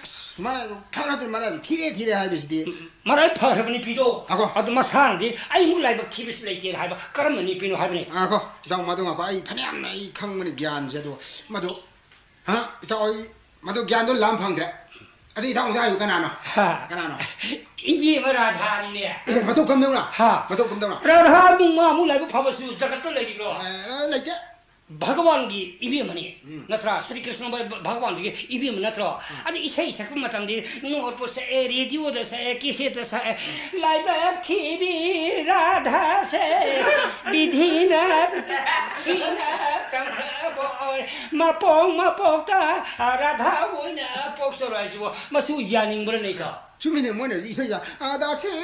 ꯑꯁ, ꯃꯔꯥꯏꯕꯛ ꯐꯔꯗꯤ ꯃꯔꯥꯏꯕꯛ ꯊꯤꯔꯦ, ꯊꯤꯔꯦ ꯍꯥꯏꯕꯁꯤꯗꯤ꯫ ꯃꯔꯥꯏ ꯐꯈ꯭ꯔꯕ ꯅꯨꯄꯤꯗꯣ꯫ ꯉꯥꯏꯈꯣ꯫ ꯑꯗꯨ ꯃꯁꯥꯅꯗꯤ "ꯑꯩꯃꯨꯛ ꯂꯥꯏꯕꯛ ꯊꯤꯕꯁꯤ ꯂꯩꯇꯦꯅ" ꯍꯥꯏꯕ ꯀꯔꯝꯕ ꯅꯨꯄꯤꯅꯣ ꯍꯥꯏꯕꯅꯤ? ꯉꯥꯏꯈꯣ, ꯏꯇꯥꯎ, ꯃꯗꯨ ꯉꯥꯏꯈꯣ, ꯑꯩ ꯐꯅꯌꯥꯝꯅ ꯑꯩ ꯈꯪꯕꯅꯤ ꯒ꯭ꯌꯥꯟꯁꯦ, ꯑꯗꯣ ꯃꯗꯨ, ꯍꯥ, ꯏꯇꯥꯎ, ꯑꯩ ꯃꯗꯨ ꯒ꯭ꯌꯥꯟꯗꯣ ꯂꯥꯝ ꯐꯪꯗ꯭ꯔꯦ꯫ ꯑꯗꯨ ꯏꯇꯥꯎ ꯍꯧꯖꯤꯛ ꯍꯥꯏꯌꯨ, ꯀꯅꯥꯅꯣ? ꯍꯥ꯫ ꯀꯅꯥꯅꯣ? ꯏꯕꯦꯝꯃ ꯔꯥꯙꯥꯅꯤꯅꯦ꯫ ꯑꯦ, ꯃꯇꯧ ꯀꯝꯗꯧꯅ? ꯍꯥ꯫ ꯃꯇꯧ ꯀꯝꯗꯧꯅ? ꯔꯥꯙꯥ ꯑꯃꯨꯛ ꯃꯥ ꯑꯃꯨꯛ ꯂꯥꯏꯕꯛ ꯐꯕꯁꯨ ꯖꯒꯠꯇ ꯂꯩꯔꯤꯕ꯭ꯔꯣ? ꯑꯦ, ꯂꯩꯇꯦ꯫ ꯚꯒꯋꯥꯟꯒꯤ ꯏꯕꯦꯝꯃꯅꯤ, ꯎꯝ꯫ ꯅꯠꯇ꯭ꯔꯥ? ꯁ꯭ꯔꯤ ꯀ꯭ꯔꯤꯁꯅ ꯚ-, ꯚ-, ꯚꯒꯋꯥꯟꯗꯨꯒꯤ ꯏꯕꯦꯝꯃ ꯅꯠꯇ꯭ꯔꯣ? ꯎꯝ꯫ ꯑꯗ ꯏꯁꯩ ꯁꯛꯄ ꯃꯇꯝꯗꯤ ꯅꯣꯠꯄꯨ ꯁꯛꯑꯦ, ꯔꯦꯗꯤꯑꯣꯗ ꯁꯛꯑꯦ, ꯀꯦꯁꯦꯠꯇ ꯁꯛꯑꯦ, "ꯂꯥꯏꯕꯛ ꯊꯤꯕꯤ ꯔꯥꯙꯥꯁꯦ ꯕꯤꯙꯤꯅ ꯊꯤꯅ ꯇꯝꯈ꯭ꯔꯕ ꯑꯣꯏ, ꯃꯄꯣꯛ ꯃꯄꯣꯛꯇ ꯔꯥꯙꯥ ꯑꯣꯏꯅ ꯄꯣꯛꯆꯔꯣ" ꯍꯥꯏꯁꯤꯕꯨ ꯃꯁꯨ ꯌꯥꯅꯤꯡꯕ꯭ꯔꯅꯦꯀꯣ? ꯆꯨꯝꯃꯤꯅꯦ, ꯃꯣꯏꯅ ꯏꯁꯩꯗ, "ꯑꯗꯥ ꯁꯤꯔꯤ,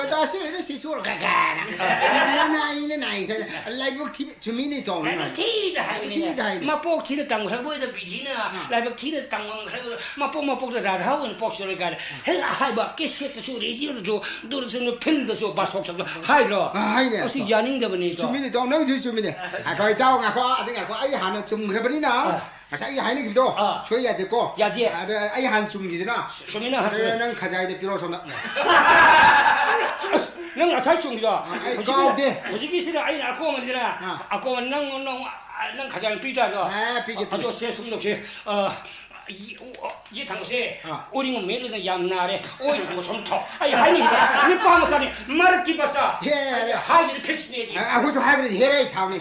ꯑꯗꯥ ꯁꯤꯔꯤ, ꯁꯤ ꯁꯣꯔ ꯀꯥ ꯀꯥꯅ ꯅꯥꯏꯅꯦ, ꯅꯥꯏ ꯁꯥꯏꯅ ꯂꯥꯏꯕꯛ ꯊꯤꯕ", ꯆꯨꯝꯃꯤꯅꯦ ꯇꯧꯔꯤ ꯂꯥꯏꯕꯛ ꯃꯌꯥꯝ꯫ ꯊꯤꯗ ꯍꯥꯏꯕꯅꯤꯅꯦ꯫ ꯊꯤꯗ ꯍꯥꯏꯅꯦ꯫ ꯃꯄꯣꯛ ꯊꯤꯅ ꯇꯝꯈ꯭ꯔꯕ ꯑꯣꯏꯗ ꯕꯤꯙꯤꯅ ꯑꯥ꯫ ꯂꯥꯏꯕꯛ ꯊꯤꯅ ꯇꯝꯈ꯭ꯔꯕ ꯃꯄꯣꯛ ꯃꯄꯣꯛꯇ ꯔꯥꯙꯥ ꯑꯣꯏꯅ ꯄꯣꯛꯆꯔꯣꯏ ꯀꯥꯏꯅ ꯍꯦꯛ ꯍꯥꯏꯕ ꯀꯦꯁꯦꯠꯇꯁꯨ, ꯔꯦꯗꯤꯑꯣꯗꯁꯨ, ꯗꯨꯔꯗꯔꯁꯟꯗ, ꯐꯤꯜꯗꯁꯨ, ꯕꯥꯁꯣꯛꯇꯁꯨ ꯍꯥꯏꯗ꯭ꯔꯣ? ꯑꯥ, ꯍꯥꯏꯅꯦ꯫ ꯑꯁꯤ ꯌꯥꯅꯤꯡꯗꯕꯅꯤ ꯇꯧ꯫ ꯆꯨꯝꯃꯤꯅꯦ ꯇꯧ, ꯅꯪꯁꯨ ꯆꯨꯝꯃꯤꯅꯦ꯫ ꯑꯥ꯫ ꯉꯥꯏꯈꯣ, ꯏꯇꯥꯎ, ꯉꯥꯏꯈꯣ, ꯑꯗ ꯉꯥꯏꯈꯣ, ꯑꯩ ꯍꯥꯟꯅ ꯆꯨꯝꯈ꯭ꯔꯕꯅꯤꯅ꯫ ꯑꯥ꯫ ꯉꯁꯥꯏ ꯑꯩ ꯍꯥꯏꯅꯈꯤꯕꯗꯣ ꯑꯥ꯫ ꯁꯣꯏ ꯌꯥꯗꯦꯀꯣ꯫ ꯌꯥꯗꯦ꯫ ꯑꯗ ꯑꯩ ꯍꯥꯟꯅ ꯆꯨꯝꯈꯤꯗꯅ꯫ ꯁꯨꯃꯤꯅ ꯍꯥꯟꯅ ꯑꯗ ꯆꯨꯝꯃꯤ꯫ ꯅꯪ ꯈꯖꯥꯏꯗ ꯄꯤꯔꯣ ꯁꯣꯝꯗ꯫ ꯑꯁ, ꯅꯪ ꯉꯁꯥꯏ ꯆꯨꯝꯈꯤꯗꯣ꯫ ꯑꯥ, ꯑꯩ ꯍꯧꯖꯤꯛꯀꯤ-, ꯀꯥꯎꯗꯦ꯫ ꯍꯧꯖꯤꯛꯀꯤꯁꯤꯅ ꯑꯩꯅ ꯑꯀꯣꯟꯕꯅꯤꯗꯅ꯫ ꯑꯥ꯫ ꯑꯀꯣꯟꯕ ꯅꯪ, ꯅꯪ, ꯅꯪ ꯈꯖꯥꯏ ꯄꯤ ꯇꯥꯗꯣ꯫ ꯑꯥ, ꯄꯤꯒꯦ, ꯄꯤꯒꯦ꯫ ꯑꯗꯣ ꯁꯦ ꯁꯨꯝ ꯇꯧꯁꯦ꯫ ꯑꯥ, ꯌꯦ-, ꯑꯣ, ꯌꯦꯠ ꯊꯪꯕꯁꯦ ꯑꯥ꯫ ꯎꯔꯤꯡ ꯑꯃ ꯃꯦꯠꯂꯗꯅ ꯌꯥꯝ ꯅꯥꯔꯦ꯫ ꯑꯣꯏ ꯊꯪꯕ ꯁꯨꯝ ꯊꯥꯎ꯫ ꯑꯩ ꯍꯥꯏꯅꯤꯡꯉꯤꯗꯣ ꯅꯨꯄꯥ ꯃꯆꯥꯅꯤ, ꯃꯔꯛꯀꯤ ꯃꯆꯥ꯫ ꯍꯦ, ꯍꯦ, ꯍꯦ꯫ ꯑꯩ ꯍꯥꯏꯗꯨꯗꯤ ꯐꯤꯛꯁꯅꯦ ꯑꯩꯗꯤ꯫ ꯑ-, ꯑꯩꯈꯣꯏꯁꯨ ꯍꯥꯏꯕꯗꯤ ꯍꯦꯔꯦ ꯊꯥꯎꯅꯤ꯫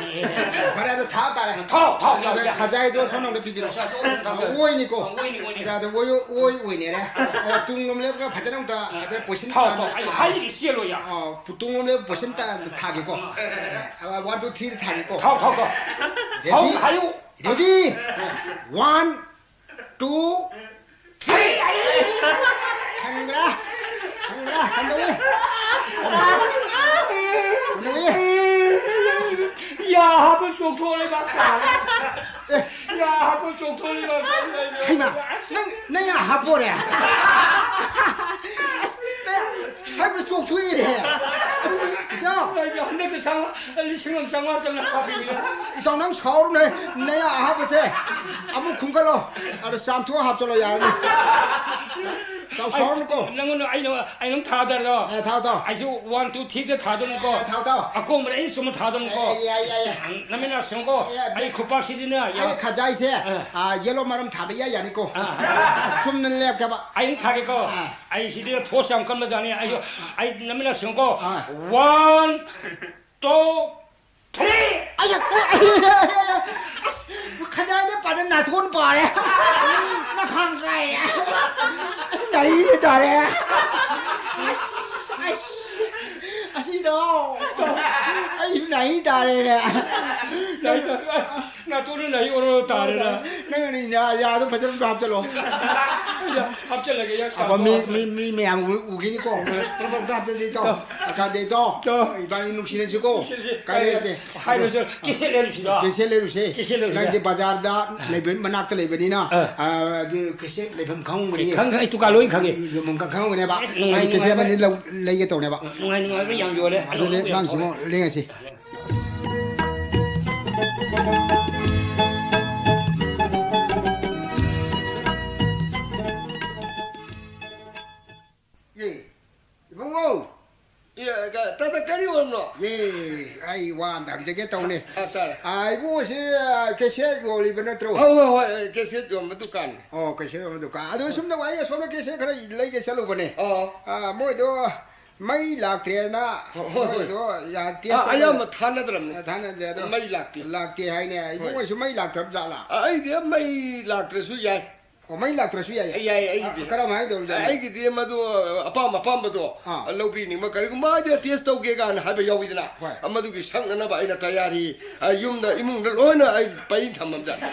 ꯐꯔꯦ, ꯑꯗꯣ ꯊꯥ ꯇꯥꯔꯦ꯫ ꯊꯥꯎ, ꯊꯥꯎ, ꯌꯥꯎ, ꯑꯗ ꯌꯥꯎ꯫ ꯈꯖꯥꯏꯗꯣ ꯁꯣꯝꯂꯣꯝꯗ ꯄꯤꯕꯤꯔꯣ꯫ ꯈꯖꯥꯏꯗꯣ ꯑꯣꯏꯅꯤ ꯊꯥꯎ, ꯊꯥꯎ꯫ ꯑꯣꯏꯅꯤꯀꯣ꯫ ꯑꯣꯏꯅꯤ, ꯑꯣꯏꯅꯤ꯫ ꯑꯗ ꯑꯣꯏ, ꯑꯣꯏ ꯑꯣꯏꯅꯔꯦ꯫ ꯑꯣ, ꯇꯨꯡꯂꯣꯝ ꯂꯦꯞꯄꯒ ꯐꯖꯅ ꯑꯝꯇ, ꯐꯖꯅ position ꯊꯥꯎ, ꯇꯥꯅ ꯊꯥꯎ꯫ ꯑꯩ ꯊꯥꯎ꯫ ꯍꯥꯏꯔꯤꯗꯤ ꯆꯦꯜꯂꯣ ꯌꯥ꯫ ꯑꯣ, ꯇꯨꯡꯂꯣꯝ ꯂꯦꯞꯄ position ꯇꯥ-, ꯊꯥꯒꯦꯀꯣ꯫ ꯑ, one, two, three ꯊꯥꯒꯦꯀꯣ꯫ ꯊꯥꯎ, ꯊꯥꯎ, ꯊꯥꯎ꯫ Ready? ꯊꯥꯎ ꯍꯥꯏꯌꯨ꯫ Ready? One, two, three. ꯈꯪꯕ꯭ꯔꯥ? ꯈꯪꯕ꯭ꯔꯥ? ꯀꯝꯗꯧꯏ? ꯀꯝꯗꯧꯏ? ꯌꯥ ꯍꯥꯞꯄ ꯆꯣꯡꯊꯣꯛ ꯂꯩꯕꯥꯛ ꯇꯥꯔꯦ꯫ ꯑꯦ꯫ ꯌꯥ ꯍꯥꯞꯄ ꯆꯣꯡꯊꯣꯛ ꯂꯩꯕꯥꯛ ꯇꯥꯔꯦ꯫ ꯍꯩꯃꯥ, ꯅꯪ, ꯅꯪ ꯌꯥ ꯍꯥꯞꯄꯣꯔꯦ? ꯑꯁ, ꯅꯪ ꯍꯥꯏꯕ ꯆꯣꯡꯊꯣꯛꯏꯔꯦ꯫ ꯑꯁ, ꯏꯇꯥꯎ! ꯑꯩꯗꯤ ꯍꯟꯗꯛꯇ ꯆꯥꯝꯃꯉꯥ, ꯂꯤꯁꯤꯡ ꯑꯃ ꯆꯥꯝꯃꯉꯥ ꯆꯪꯅ ꯍꯥꯞꯄꯤꯕꯅꯦ꯫ ꯏꯇꯥꯎ, ꯅꯪ ꯁꯥꯎꯔꯨꯅꯦ꯫ ꯅꯌꯥ ꯑꯍꯥꯞꯄꯁꯦ ꯑꯃꯨꯛ ꯈꯨꯝꯒꯠꯂꯣ꯫ ꯑꯗ ꯆꯥꯝꯊꯣꯛꯑ ꯍꯥꯞꯆꯜꯂꯣ, ꯌꯥꯔꯅꯤ꯫ ꯏꯇꯥꯎ, ꯁꯥꯎꯔꯅꯨꯀꯣ꯫ ꯅꯪꯉꯣꯟꯗ ꯑꯩꯅ, ꯑꯩ ꯅꯪ ꯊꯥꯗꯔꯣ? ꯑꯦ, ꯊꯥꯎ, ꯊꯥꯎ꯫ ꯑꯩꯁꯨ one, two, three ꯗ ꯊꯥꯗꯧꯅꯤꯀꯣ꯫ ꯑꯦ, ꯊꯥꯎ, ꯊꯥꯎ꯫ ꯑꯀꯣꯟꯕꯗ ꯑꯩꯅ ꯆꯨꯝꯅ ꯊꯥꯗꯧꯅꯤꯀꯣ꯫ ꯑꯦ, ꯌꯥꯏ, ꯌꯥꯏ, ꯌꯥꯏ꯫ ꯅꯃꯤꯠ ꯅꯥ ꯁꯤꯡꯉꯨꯀꯣ꯫ ꯑꯦ, ꯑꯩ ꯈꯨꯄꯥꯛꯁꯤꯗꯤꯅꯦ, ꯑꯩꯅ ꯌꯥ-, ꯈꯖꯥꯏꯁꯦ, ꯑꯦ꯫ ꯑꯥ, yellow ꯃꯔꯝ ꯊꯥꯕ ꯏꯌꯥ ꯌꯥꯅꯤꯀꯣ꯫ ꯑꯥ꯫ ꯆꯨꯝꯅ ꯂꯦꯞꯀꯦꯕ꯫ ꯑꯩ ꯊꯥꯒꯦꯀꯣ꯫ ꯑꯥ꯫ ꯑꯩ ꯁꯤꯗꯤ force ꯌꯥꯝ ꯀꯟꯕ ꯖꯥꯠꯅꯤ꯫ ꯑꯩꯁꯨ, ꯑꯩ ꯅꯃꯤꯠ ꯅꯥ ꯁꯤꯡꯉꯨꯀꯣ꯫ ꯑꯥ꯫ One, two, three꯫ ꯑꯩ, ꯑꯁ, ꯈꯖꯥꯏꯗ ꯄꯥꯟꯅ ꯅꯥꯇꯣꯟ ꯄꯥꯔꯦ꯫ ꯅꯈꯥꯡ ꯀꯥꯏꯔꯦ꯫ ꯑꯩ ꯅꯥꯔꯤ ꯇꯥꯔꯦ꯫ ꯑꯁ, ꯑꯁ, ꯑꯁꯤꯗꯣ ꯑꯩ ꯅꯥꯔꯤ ꯇꯥꯔꯦꯅꯦ꯫ ꯅꯥꯔꯤ ꯇꯥꯔꯦ꯫ ꯅꯥꯇꯣꯟꯗ ꯅꯥꯔꯤ ꯑꯣꯔꯣ ꯇꯥꯔꯦꯅ꯫ ꯅꯪ ꯌꯥꯗꯣ ꯐꯖꯅ ꯑꯝꯇ ꯍꯥꯞꯆꯜꯂꯣ꯫ ꯍꯥꯞꯆꯜꯂꯒꯦ, ꯌꯥ, ꯑꯕ, ꯃꯤ, ꯁꯥꯗꯣ ꯃꯤ, ꯃꯤ ꯃꯌꯥꯝ ꯎ-, ꯎꯈꯤꯅꯤꯀꯣ꯫ ꯑꯝꯇ ꯍꯥꯞꯆꯜꯁꯤ, ꯏꯇꯥꯎ꯫ ꯇꯥꯎ꯫ ꯑꯀꯥꯟꯗ, ꯏꯇꯥꯎ, ꯇꯥꯎ꯫ ꯏꯕꯥꯅꯤ ꯅꯨꯡꯁꯤꯅꯁꯤꯀꯣ꯫ ꯅꯨꯡꯁꯤꯅꯁꯤ꯫ ꯀꯥꯏ ꯌꯥꯗꯦ꯫ ꯍꯥꯏꯔꯁꯨ, ꯀꯦꯁꯦꯠ ꯂꯩꯔꯨꯁꯤꯔꯣ? ꯀꯦꯁꯦꯠ ꯂꯩꯔꯨꯁꯦ꯫ ꯀꯦꯁꯦꯠ ꯂꯩꯔꯨꯁꯦ꯫ ꯅꯪꯗꯤ ꯕꯖꯥꯔꯗ ꯂꯩꯕ, ꯃꯅꯥꯛꯇ ꯂꯩꯕꯅꯤꯅ, ꯑꯥ꯫ ꯑꯥ, ꯑꯗꯨ ꯀꯦꯁꯦꯠ ꯂꯩꯐꯝ ꯈꯪꯉꯝꯒꯅꯤ꯫ ꯈꯪ-, ꯑꯩ ꯗꯨꯀꯥꯟ ꯂꯣꯏ ꯈꯪꯉꯦ꯫ ꯌꯣꯟꯐꯝ ꯈꯪ-, ꯈꯪꯉꯝꯒꯅꯦꯕ꯫ ꯅꯨꯡꯉꯥꯏ, ꯅꯪꯗꯤ ꯀꯦꯁꯦꯠ ꯅꯨꯡꯉꯥꯏꯕ꯫ ꯑꯃꯗꯤ ꯂꯧ-, ꯂꯩꯒꯦ ꯇꯧꯅꯦꯕ꯫ ꯅꯨꯡꯉꯥꯏ, ꯅꯨꯡꯉꯥꯏꯕ ꯌꯥꯝ ꯌꯣꯜꯂꯦ꯫ ꯑꯗꯨꯗꯤ ꯑꯗꯨꯝ ꯅꯪꯁꯨ ꯌꯣꯟꯊꯣꯛꯑꯦ꯫ ꯂꯦꯡꯉꯁꯤ꯫ ꯑꯦ, ꯏꯕꯨꯡꯉꯣ! ꯑꯦ, ꯀ-, ꯇꯥꯗ ꯀꯔꯤ ꯑꯣꯏꯔꯝꯅꯣ? ꯑꯦ, ꯑꯩ ꯋꯥ ꯑꯝꯇ ꯍꯪꯖꯒꯦ ꯇꯧꯅꯦ꯫ ꯑ, ꯇꯥꯔꯦ꯫ ꯑ, ꯏꯕꯨꯡꯉꯣꯁꯤ, ꯑ, ꯀꯦꯁꯦꯠ ꯌꯣꯜꯂꯤꯕ ꯅꯠꯇ꯭ꯔꯣ? ꯍꯣꯏ, ꯍꯣꯏ, ꯍꯣꯏ, ꯀꯦꯁꯦꯠ ꯌꯣꯟꯕ ꯗꯨꯀꯥꯟꯅꯤ꯫ ꯑꯣ, ꯀꯦꯁꯦꯠ ꯌꯣꯟꯕ ꯗꯨꯀꯥꯟ꯫ ꯑꯗꯣ ꯁꯣꯝꯗ ꯋꯥꯍꯩ ꯑꯁꯣꯝꯗ ꯀꯦꯁꯦꯠ ꯈꯔ ꯂꯩꯒꯦ ꯆꯠꯂꯨꯕꯅꯦ꯫ ꯑꯣ꯫ ꯑ, ꯃꯣꯏꯗꯣ ꯃꯩ ꯂꯥꯛꯇ꯭ꯔꯦꯅ ꯍꯣ-, ꯍꯣꯏ, ꯍꯣꯏ꯫ ꯃꯣꯏꯗꯣ ꯌꯥ-, test ꯑꯥ, ꯇꯧꯕ-, ꯑꯌꯥꯝꯕ ꯊꯥꯅꯗ꯭ꯔꯕꯅꯤ꯫ ꯑ, ꯊꯥꯅꯗ꯭ꯔꯦ ꯑꯗꯣ꯫ ꯃꯩ ꯂꯥꯛꯇꯦ꯫ ꯂꯥꯛꯇꯦ ꯍꯥꯏꯅꯦ꯫ ꯍꯣꯏ꯫ ꯏꯕꯨꯡꯉꯣꯁꯨ ꯃꯩ ꯂꯥꯛꯇ꯭ꯔꯕ ꯖꯥꯠꯂꯥ? ꯑ, ꯑꯩꯗꯤ ꯃꯩ ꯂꯥꯛꯇ꯭ꯔꯁꯨ ꯌꯥꯏ꯫ ꯑꯣ, ꯃꯩ ꯂꯥꯛꯇ꯭ꯔꯁꯨ ꯌꯥꯏ? ꯌꯥꯏ, ꯑꯩꯒꯤꯗꯤ꯫ ꯑ, ꯀꯔꯝꯍꯥꯏꯅ ꯇꯧꯔꯤꯖꯥꯠꯅꯣ? ꯑꯩꯒꯤꯗꯤ ꯃꯗꯨ ꯑꯄꯥꯝ ꯑꯄꯥꯝꯕꯗꯣ ꯑꯥ꯫ ꯂꯧꯕꯤꯅꯤꯡꯕ, ꯀꯔꯤꯒꯨꯝꯕ ꯍꯥꯏꯗꯤ test ꯇꯧꯒꯦ ꯀꯥꯏꯅ ꯍꯥꯏꯕ ꯌꯥꯎꯋꯤꯗꯅ, ꯍꯣꯏ꯫ ꯃꯗꯨꯒꯤ ꯁꯛꯅꯅꯕ ꯑꯩꯅ ꯇꯌꯥꯔꯤ, ꯑ, ꯌꯨꯝꯗ ꯏꯃꯨꯡꯗ ꯂꯣꯏꯅ ꯑꯩ ꯄꯩ ꯊꯝꯃꯝꯖꯥꯠꯅꯤ꯫